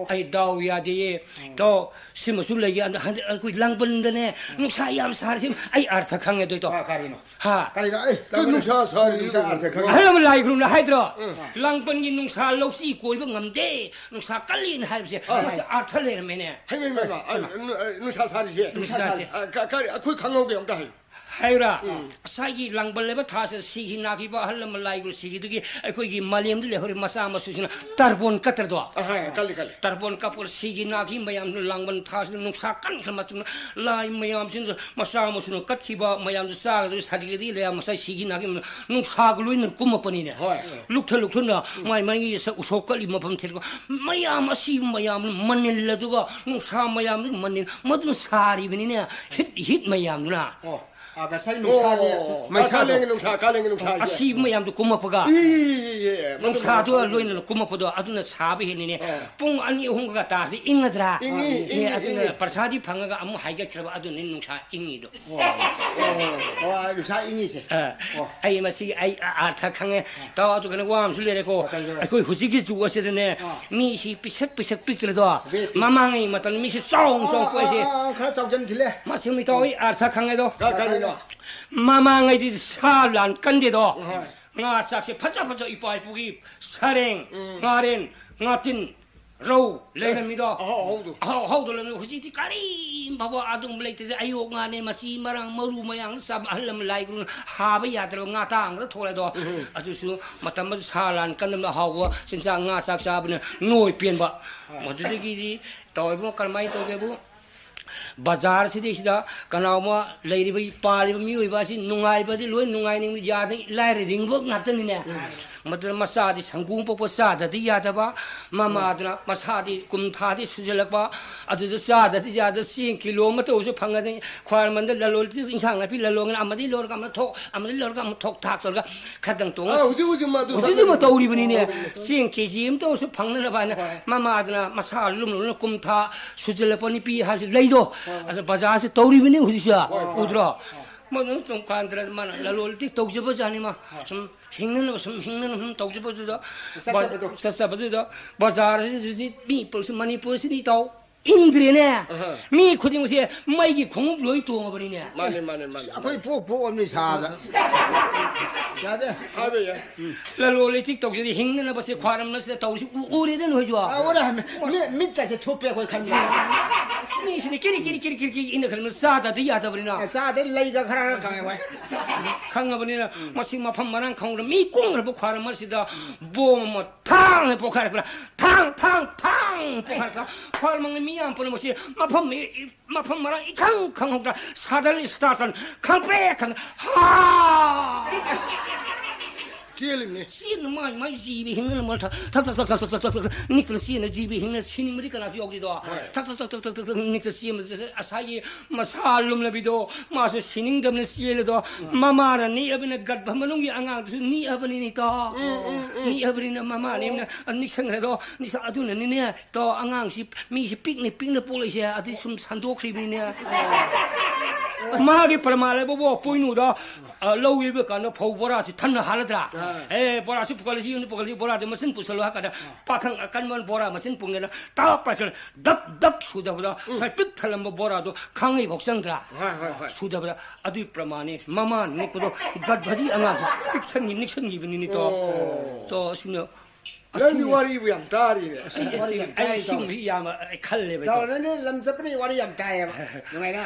ꯑꯩ ꯗꯥꯎ ꯌꯥꯗꯦꯌꯦ꯫ ꯇꯣ, ꯁꯤꯃꯁꯨ ꯂꯩꯒꯦ꯫ ꯑꯗ ꯍꯟꯗꯛ ꯑꯩꯈꯣꯏ ꯂꯥꯡꯕꯟꯗꯅꯦ, ꯅꯨꯡꯁꯥ ꯌꯥꯝ ꯁꯥꯔꯤꯁꯤ꯫ ꯑꯩ ꯑꯔꯊ ꯈꯪꯉꯦ ꯑꯗꯨꯏꯗꯣ꯫ ꯑꯥ, ꯀꯔꯤꯅꯣ? ꯍꯥ? ꯀꯔꯤꯅꯣ? ꯑꯩ, ꯀꯩ ꯅꯨꯡꯁꯥ ꯁꯥꯔꯤ? ꯅꯨꯡꯁꯥ ꯑꯔꯊ ꯈꯪꯉꯦ꯫ ꯑꯍꯜ ꯑꯃ ꯂꯥꯏ ꯒꯨꯔꯨꯅ ꯍꯥꯏꯗ꯭ꯔꯣ? ꯎꯝ꯫ ꯂꯥꯡꯕꯟꯒꯤ ꯅꯨꯡꯁꯥ ꯂꯧꯁꯤ ꯀꯣꯏꯕ ꯉꯝꯗꯦ, ꯅꯨꯡꯁꯥ ꯀꯜꯂꯤꯅ ꯍꯥꯏꯕꯁꯦ꯫ ꯑꯥ꯫ ꯃꯁꯤ ꯑꯔꯊ ꯂꯩꯔꯝꯃꯦꯅꯦ꯫ ꯍꯩꯃ, ꯍꯩꯃ, ꯍꯩꯃ, ꯑ, ꯅꯨ-, ꯑ, ꯅꯨꯡꯁꯥ ꯁꯥꯔꯤꯁꯦ? ꯅꯨꯡꯁꯥꯁꯦ꯫ ꯑ, ꯀ-, ꯀꯔꯤ, ꯑꯩꯈꯣꯏ ꯈꯪꯍꯧꯗꯦ, ꯑꯝꯇ ꯍꯥꯏꯌꯨ꯫ ꯍꯥꯏꯌꯨꯔꯥ? ꯎꯝ꯫ ꯉꯁꯥꯏꯒꯤ ꯂꯥꯡꯕꯜ ꯂꯩꯕ ꯊꯥꯁꯦ ꯁꯤꯈꯤ ꯅꯥꯈꯤꯕ ꯑꯍꯜ ꯂꯃꯟ ꯂꯥꯏꯒꯨꯔꯨ ꯁꯤꯈꯤꯗꯨꯒꯤ ꯑꯩꯈꯣꯏꯒꯤ ꯃꯥꯂꯦꯝꯗ ꯂꯩꯍꯧꯔꯤꯕ ꯃꯆꯥ ꯃꯁꯨꯁꯤꯅ ꯇꯔꯕꯣꯟ ꯀꯠꯇ꯭ꯔꯗꯣ? ꯑꯍꯥ, ꯀꯜꯂꯤ, ꯀꯜꯂꯤ꯫ ꯇꯔꯕꯣꯟ ꯀꯞꯄ ꯁꯤꯈꯤ ꯅꯥꯈꯤ ꯃꯌꯥꯝꯗꯨꯅ ꯂꯥꯡꯕꯟ ꯊꯥꯁꯤꯗ ꯅꯨꯡꯁꯥ ꯀꯟꯈ꯭ꯔ ꯃꯇꯝꯗ ꯂꯥꯏ ꯃꯌꯥꯝꯁꯤꯅ ꯃꯆꯥ ꯃꯁꯨꯅ ꯀꯠꯈꯤꯕ ꯃꯌꯥꯝꯗꯨ ꯆꯥꯒꯗꯧ ꯁꯥꯗꯤꯒꯗꯤ ꯂꯩꯌꯥ ꯃꯁꯥ ꯁꯤꯈꯤ ꯅꯥꯈꯤ ꯅꯨꯡꯁꯥꯒ ꯂꯣꯏꯅ ꯀꯨꯝꯃꯛꯄꯅꯤꯅꯦ꯫ ꯍꯣꯏ꯫ ꯂꯨꯛꯊ ꯂꯨꯛꯊꯅ ꯃꯥꯏ ꯃꯥꯏꯒꯤ ꯁ-, ꯎꯁꯣꯞ ꯀꯠꯂꯤ ꯃꯐꯝ ꯊꯤꯔꯒ ꯃꯌꯥꯝ ꯑꯁꯤꯕ ꯃꯌꯥꯝꯗꯨ ꯃꯅꯤꯜ ꯑꯗꯨꯒ ꯅꯨꯡꯁꯥ ꯃꯌꯥꯝꯗꯨ ꯃꯅꯤꯜ ꯃꯗꯨꯅ ꯁꯥꯔꯤꯕꯅꯤꯅꯦ꯫ ꯍꯤꯠ, ꯍꯤꯠ ꯃꯌꯥꯝꯗꯨꯅ꯫ ꯑꯣ꯫ ꯑꯥ, ꯉꯁꯥꯏ ꯅꯨꯡꯁꯥꯒꯤ ꯑꯣ, ꯃꯩꯁꯥꯗꯣ꯫ ꯀꯥꯂꯦꯟꯒꯤ ꯅꯨꯡꯁꯥ, ꯀꯥꯂꯦꯟꯒꯤ ꯅꯨꯡꯁꯥꯁꯦ꯫ ꯑꯁꯤꯕ ꯃꯌꯥꯝꯗꯣ ꯀꯨꯝꯃꯛꯄꯒ E, E, E, E, E, ꯃꯗꯨ ꯅꯨꯡꯁꯥꯗꯨꯒ ꯃꯗꯨ ꯂꯣꯏꯅꯅ ꯀꯨꯝꯃꯛꯄꯗꯣ ꯑꯗꯨꯅ ꯁꯥꯕ ꯍꯦꯜꯂꯤꯅꯦ꯫ ꯑꯣ꯫ ꯄꯨꯡ ꯑꯅꯤ ꯑꯍꯨꯝꯒ ꯇꯥꯔꯗꯤ ꯏꯪꯒꯗ꯭ꯔꯥ? ꯏꯪꯉꯤ, ꯑꯦ, ꯏꯪꯉꯤ, ꯑꯗꯨꯅ ꯏꯪꯉꯤ꯫ ꯄ꯭ꯔꯁꯥꯗꯤ ꯐꯪꯉꯒ ꯑꯃꯨꯛ ꯍꯥꯏꯒꯠꯈ꯭ꯔꯕ ꯑꯗꯨꯅꯤ ꯅꯨꯡꯁꯥ ꯏꯪꯉꯤꯗꯣ꯫ ꯑꯣ, ꯑꯣ, ꯑꯣ, ꯅꯨꯡꯁꯥ ꯏꯪꯉꯤꯁꯦ꯫ ꯑ, ꯑꯣ꯫ ꯑꯩ ꯃꯁꯤ ꯑꯩ ꯑ-, ꯑꯥꯔꯊ ꯈꯪꯉꯦ꯫ ꯇꯥꯎ ꯑꯗꯨ ꯀꯩꯅꯣ ꯋꯥ ꯑꯃꯁꯨ ꯂꯩꯔꯦꯀꯣ꯫ ꯀꯩ ꯂꯩꯔꯦ? ꯑꯩꯈꯣꯏ ꯍꯧꯖꯤꯛꯀꯤ ꯖꯨꯒ ꯑꯁꯤꯗꯅꯦ ꯑꯥ꯫ ꯃꯤꯁꯤ ꯄꯤꯁꯛ ꯄꯤꯁꯛ ꯄꯤꯛꯇ꯭ꯔꯗꯣ ꯄꯤꯛ ꯄꯤꯛ꯫ ꯃꯃꯥꯡꯉꯩ ꯃꯇꯝꯗ ꯃꯤꯁꯤ ꯆꯥꯎꯅ ꯑꯥ, ꯆꯥꯎꯅ ꯑꯥ, ꯄꯣꯛꯏꯁꯦ꯫ ꯑꯥ, ꯑꯥ, ꯈꯔ ꯆꯥꯎꯖꯟꯈꯤꯂꯦ꯫ ꯃꯁꯤ ꯃꯤꯇꯥꯎ ꯑꯩ ꯑꯥꯔꯊ ꯈꯪꯉꯦꯗꯣ꯫ ꯀ-, ꯀꯔꯤꯅꯣ? ꯃꯃꯥꯡꯉꯩꯗꯤ ꯁꯥ ꯂꯥꯟ ꯀꯟꯗꯦꯗꯣ꯫ ꯍꯣꯏ꯫ ꯉꯥ ꯆꯥꯛꯁꯦ ꯐꯖ ꯐꯖ ꯏꯄꯥ ꯏꯄꯨꯒꯤ ꯁꯔꯦꯡ, ꯎꯝ꯫ ꯉꯥꯔꯦꯟ, ꯉꯥꯇꯤꯟ, ꯔꯧ ꯂꯩꯔꯝꯃꯤꯗꯣ꯫ ꯑꯍꯥꯎ ꯑꯍꯥꯎꯗꯣ꯫ ꯑꯍꯥꯎ ꯑꯍꯥꯎꯗꯣ ꯂꯩꯔꯝꯃꯤ꯫ ꯍꯧꯖꯤꯛꯇꯤ ꯀꯔꯤꯝ ꯐꯥꯎꯕ ꯑꯗꯨꯒꯨꯝꯕ ꯂꯩꯇ꯭ꯔꯦ꯫ ꯑꯌꯣꯛ ꯉꯥꯅꯦ, ꯃꯆꯤ ꯃꯔꯥꯡ, ꯃꯔꯨ ꯃꯌꯥꯝ ꯆꯥꯕ ꯑꯍꯜ ꯂꯃꯟ ꯂꯥꯏ ꯒꯨꯔꯨꯅ ꯍꯥꯕ ꯌꯥꯗ꯭ꯔꯕ ꯉꯥ ꯇꯥꯡꯕꯗ ꯊꯣꯛꯂꯦꯗꯣ꯫ ꯎꯝ꯫ ꯑꯗꯨꯁꯨ ꯃꯇꯝ ꯑꯗꯨ ꯁꯥ ꯂꯥꯟ ꯀꯟꯅꯕ ꯑꯍꯥꯎꯕ ꯆꯤꯟꯖꯥꯛ ꯉꯥ ꯆꯥꯛ ꯆꯥꯕꯅ ꯅꯣꯏ ꯄꯦꯟꯕ꯫ ꯍꯣꯏ꯫ ꯃꯗꯨꯗꯒꯤꯗꯤ ꯇꯧꯔꯤꯕ ꯀꯔꯝꯍꯥꯏꯅ ꯇꯧꯒꯦꯕꯨ? ꯕꯖꯥꯔꯁꯤꯗꯩꯁꯤꯗ ꯀꯅꯥꯒꯨꯝꯕ ꯂꯩꯔꯤꯕ, ꯄꯥꯜꯂꯤꯕ ꯃꯤꯑꯣꯏꯕ ꯑꯁꯤ ꯅꯨꯡꯉꯥꯏꯕꯗꯤ ꯂꯣꯏ ꯅꯨꯡꯉꯥꯏꯅꯤꯡꯕ, ꯌꯥꯗ ꯂꯥꯏꯔꯔꯤꯡꯕ ꯉꯥꯛꯇꯅꯤꯅꯦ꯫ ꯎꯝ꯫ ꯃꯗꯨꯅ ꯃꯆꯥꯗꯤ ꯁꯪꯒꯣꯝ ꯄꯣꯛꯄ ꯆꯥꯗꯗꯤ ꯌꯥꯗꯕ, ꯎꯝ꯫ ꯃꯃꯥꯗꯨꯅ ꯃꯁꯥꯗꯤ ꯀꯨꯟꯊ꯭ꯔꯥꯗꯤ ꯁꯨꯖꯜꯂꯛꯄ, ꯑꯗꯨꯗ ꯆꯥꯗꯗꯤ ꯌꯥꯗ ꯆꯦꯡ ꯀꯤꯂꯣ ꯑꯃ ꯇꯧꯔꯁꯨ ꯐꯪꯒꯗꯤ ꯈ꯭ꯋꯥꯏꯔꯝꯕꯟꯗ ꯂꯂꯣꯟ ꯏꯇꯤꯛ ꯏꯟꯁꯥꯡ ꯅꯥꯄꯤ ꯂꯂꯣꯟꯒꯅ ꯑꯃꯗꯒꯤ ꯂꯧꯔꯒ ꯑꯃ ꯊꯣꯛ, ꯑꯃꯗꯒꯤ ꯂꯧꯔꯒ ꯑꯃ ꯊꯣꯛ ꯊꯥꯛ ꯇꯧꯔꯒ ꯈꯔꯗꯪ ꯇꯣꯡꯉ ꯑꯥ, ꯍꯧꯖꯤꯛ ꯍꯧꯖꯤꯛ ꯃꯗꯨ ꯍꯧꯖꯤꯛ ꯍꯧꯖꯤꯛ ꯆꯠꯅꯔꯤꯕꯅꯤ꯫ ꯇꯧꯔꯤꯕꯅꯤꯅꯦ꯫ ꯇꯧꯔꯤꯕꯅꯤ꯫ ꯆꯦꯡ ꯀꯦ ꯖꯤ ꯑꯃꯇ ꯑꯣꯏꯔꯁꯨ ꯐꯪꯅꯅꯕ ꯍꯥꯏꯅ ꯍꯣꯏ꯫ ꯃꯃꯥꯗꯨꯅ ꯃꯁꯥ ꯂꯨꯝꯅ ꯂꯨꯝꯅ ꯀꯨꯝꯊꯥ ꯁꯨꯖꯜꯂꯛꯄ ꯅꯨꯄꯤ ꯍꯥꯏꯕꯁꯤ ꯂꯩꯗꯣ꯫ ꯍꯣꯏ꯫ ꯑꯗꯣ ꯕꯖꯥꯔꯁꯤ ꯇꯧꯔꯤꯕꯅꯤ ꯍꯧꯖꯤꯛꯁꯨ꯫ ꯍꯣꯏ, ꯍꯣꯏ꯫ ꯎꯗ꯭ꯔꯣ? ꯍꯣꯏ꯫ ꯃꯗꯨ ꯇꯣꯡꯀꯥꯟꯗ꯭ꯔ ꯃꯥꯅ ꯂꯂꯣꯟ ꯏꯇꯤꯛ ꯇꯧꯖꯕꯖꯥꯠꯅꯤ ꯃꯥ꯫ ꯁꯨꯝ ꯍꯤꯡꯅꯅꯕ, ꯁꯨꯝ ꯍꯤꯡꯅꯅꯕ ꯁꯨꯝ ꯇꯧꯖꯕꯗꯨꯗ, ꯆꯠꯆꯕꯗꯣ꯫ ꯆꯠꯆꯕꯗꯨꯗ ꯕꯖꯥꯔꯁꯤꯗꯤ ꯃꯤ ꯄꯨꯂꯞꯁꯨ ꯃꯅꯤꯄꯨꯔꯁꯤꯗꯤ ꯏꯇꯥꯎ ꯏꯪꯗ꯭ꯔꯦꯅꯦ꯫ ꯑꯍ꯫ ꯃꯤ ꯈꯨꯗꯤꯡꯃꯛꯁꯦ ꯃꯩꯒꯤ ꯈꯣꯡꯎꯞ ꯂꯣꯏ ꯇꯣꯡꯉꯕꯅꯤꯅꯦ꯫ ꯃꯥꯅꯦ, ꯃꯥꯅꯦ, ꯃꯥꯅꯦ, ꯑꯩꯈꯣꯏ ꯃꯥꯅꯦ꯫ ꯄꯣꯛ ꯄꯣꯛꯑꯕꯅꯤ ꯁꯥꯕꯗ꯫ ꯌꯥꯗꯦ꯫ ꯍꯥꯏꯕ ꯌꯥꯏ꯫ ꯂꯂꯣꯟ ꯏꯇꯤꯛ ꯇꯧꯖꯔꯤ ꯍꯤꯡꯅꯅꯕꯁꯦ ꯈ꯭ꯋꯥꯔꯝ ꯑꯁꯤꯗ ꯇꯧꯔꯤꯁꯤ ꯎ-, ꯎꯔꯦꯗꯅ ꯍꯣꯏꯁꯨ꯫ ꯑꯥ, ꯎꯔꯦ꯫ ꯃꯤ-, ꯃꯤꯠꯀꯁꯦ ꯊꯨꯞꯄꯦ ꯑꯩꯈꯣꯏ ꯈꯟꯕꯗ꯫ ꯃꯤꯁꯤꯅ ꯀꯤꯔꯤ ꯀꯤꯔꯤ ꯀꯤꯔꯤ ꯀꯤꯔꯤ ꯀꯤꯔꯤ ꯏꯟꯅ ꯈꯟꯕꯗ ꯆꯥꯗꯗꯤ ꯌꯥꯗꯕꯅꯤꯅ꯫ ꯑꯦ, ꯆꯥꯗꯩ ꯂꯩꯒ ꯈꯔ ꯈꯔ ꯈꯪꯉꯦ ꯍꯣꯏ꯫ ꯈꯪꯉꯕꯅꯤꯅ ꯃꯁꯤ ꯃꯐꯝ ꯃꯔꯥꯡ ꯈꯪꯗ꯭ꯔ ꯃꯤ ꯀꯨꯡꯈ꯭ꯔꯕ ꯈ꯭ꯋꯥꯔꯝ ꯑꯁꯤꯗ ꯕꯣꯝ ꯑꯃ ꯊꯥꯡꯅ ꯄꯣꯈꯥꯏꯔꯛꯄꯅ ꯊꯥꯡ, ꯊꯥꯡ, ꯊꯥꯡ ꯄꯣꯈꯥꯏꯔꯛꯄ꯫ ꯈ꯭ꯋꯥꯔꯝ ꯃꯤ ꯌꯥꯝ ꯄꯨꯝꯅꯃꯛꯁꯤ ꯃꯐꯝ ꯃꯐꯝ ꯃꯔꯥꯡ ꯏꯈꯪ ꯈꯪꯍꯧꯗ ꯁꯥꯗꯟ ꯁ꯭ꯇꯥꯇꯟ ꯈꯪꯄ꯭ꯔꯦꯛ ꯈꯪ-, ꯍꯥ! ꯆꯦꯜꯂꯤꯕꯅꯤ꯫ ꯆꯦꯟꯅ ꯃꯥꯏ, ꯃꯥꯏ ꯖꯤꯕ ꯍꯤꯡꯅꯅ ꯃꯥ ꯊꯛ, ꯊꯛ, ꯊꯛ, ꯊꯛ, ꯊꯛ, ꯊꯛ, ꯊꯛ, ꯊꯛ, ꯊꯛ, ꯅꯤꯛꯇꯅ ꯆꯦꯟꯅ ꯖꯤꯕ ꯍꯤꯡꯅ ꯁꯤꯅꯤꯡꯕꯗꯤ ꯀꯅꯥꯁꯨ ꯌꯥꯎꯗꯦꯗꯣ꯫ ꯍꯣꯏ꯫ ꯊꯛ, ꯊꯛ, ꯊꯛ, ꯊꯛ, ꯊꯛ, ꯊꯛ, ꯊꯛ, ꯅꯤꯛꯇ ꯆꯦꯟꯕꯗ ꯉꯁꯥꯏꯒꯤ ꯃꯁꯥ ꯂꯨꯝꯂꯕꯤꯗꯣ ꯃꯥꯁꯨ ꯁꯤꯅꯤꯡꯗꯕꯅ ꯆꯦꯜꯂꯦꯗꯣ꯫ ꯎꯝ꯫ ꯃꯃꯥꯅ ꯅꯤꯛꯑꯕꯅꯤꯅ ꯒꯔꯚ ꯃꯅꯨꯡꯒꯤ ꯑꯉꯥꯡꯗꯨꯁꯨ ꯅꯤꯛꯑꯕꯅꯤꯅꯦ ꯏꯇꯥꯎ꯫ ꯎꯝ, ꯎꯝ, ꯎꯝ꯫ ꯅꯤꯛꯑꯕꯅꯤꯅ ꯃꯃꯥꯅꯦꯅ ꯅꯤꯛꯁꯟꯈ꯭ꯔꯦꯗꯣ꯫ ꯅꯤꯛꯁ-, ꯑꯗꯨꯅꯅꯤꯅꯦ ꯇꯣ, ꯑꯉꯥꯡꯁꯤ, ꯃꯤꯁꯤ ꯄꯤꯛꯅ ꯄꯤꯛꯅ ꯄꯣꯛꯂꯛꯏꯁꯦ, ꯑꯗꯨ ꯁꯨꯝ ꯁꯟꯗꯣꯛꯈ꯭ꯔꯤꯕꯅꯤꯅꯦ꯫ ꯃꯥꯒꯤ ꯄ꯭ꯔꯃꯥꯟ ꯂꯩꯕꯕꯨ ꯄꯣꯏꯅꯨꯗ, ꯑ, ꯂꯧ ꯌꯩꯕ ꯀꯥꯟꯗ ꯐꯧ ꯕꯣꯔꯥꯁꯤ ꯊꯟꯅ ꯍꯥꯜꯂꯗ꯭ꯔꯥ? ꯑꯥ꯫ ꯑꯦ, ꯕꯣꯔꯥꯁꯤ ꯄꯨꯈꯠꯂꯁꯤ, ꯌꯨꯝꯗ ꯄꯨꯈꯠꯂꯁꯤ, ꯕꯣꯔꯥꯗꯤ ꯃꯆꯤꯟ ꯄꯨꯁꯜꯂꯨ ꯍꯥꯏ ꯀꯥꯟꯗ, ꯄꯥꯈꯪ ꯑꯀꯟꯕ ꯕꯣꯔꯥ ꯃꯆꯤꯟ ꯄꯨꯡꯉꯦꯅ ꯇꯥꯛ ꯄꯥꯏꯈꯠꯂ, ꯗꯛ ꯗꯛ ꯁꯨꯗꯕꯗ, ꯎꯝ꯫ ꯁ꯭ꯋꯥꯏ ꯄꯤꯛ ꯊꯜꯂꯝꯕ ꯕꯣꯔꯥꯗꯣ ꯈꯥꯡꯉꯩꯐꯥꯎ ꯆꯪꯗ꯭ꯔꯥ? ꯍꯣꯏ, ꯍꯣꯏ, ꯍꯣꯏ꯫ ꯁꯨꯗꯕꯗ, ꯑꯗꯨꯒꯤ ꯄ꯭ꯔꯃꯥꯟꯅꯤ, ꯃꯃꯥ ꯅꯤꯛꯄꯗꯣ, ꯒꯗꯚꯔꯤ ꯑꯉꯥꯡꯁꯦ ꯄꯤꯛꯁꯟꯒꯤ ꯅꯤꯛꯁꯟꯈꯤꯕꯅꯤꯅꯦ ꯇꯣ꯫ ꯑꯣ꯫ ꯇꯣ, ꯑꯁꯤꯅ ꯅꯪꯗꯤ ꯑꯁꯤ-, ꯋꯥꯔꯤꯕꯨ ꯌꯥꯝ ꯇꯥꯔꯤꯅꯦ꯫ ꯑꯩ, ꯑꯩ, ꯋꯥꯔꯤ ꯌꯥꯝ ꯑꯩ ꯇꯥꯏ, ꯁꯤꯒꯨꯝꯕꯁꯤ ꯌꯥꯝꯅ ꯑꯩ ꯈꯜꯂꯦꯕ, ꯏꯇꯥꯎ꯫ ꯏꯇꯥꯎ, ꯅꯪꯗꯤ ꯂꯝ ꯆꯠꯄꯅꯤ ꯋꯥꯔꯤ ꯌꯥꯝ ꯇꯥꯏꯌꯦꯕ꯫ ꯅꯨꯡꯉꯥꯏꯅ꯫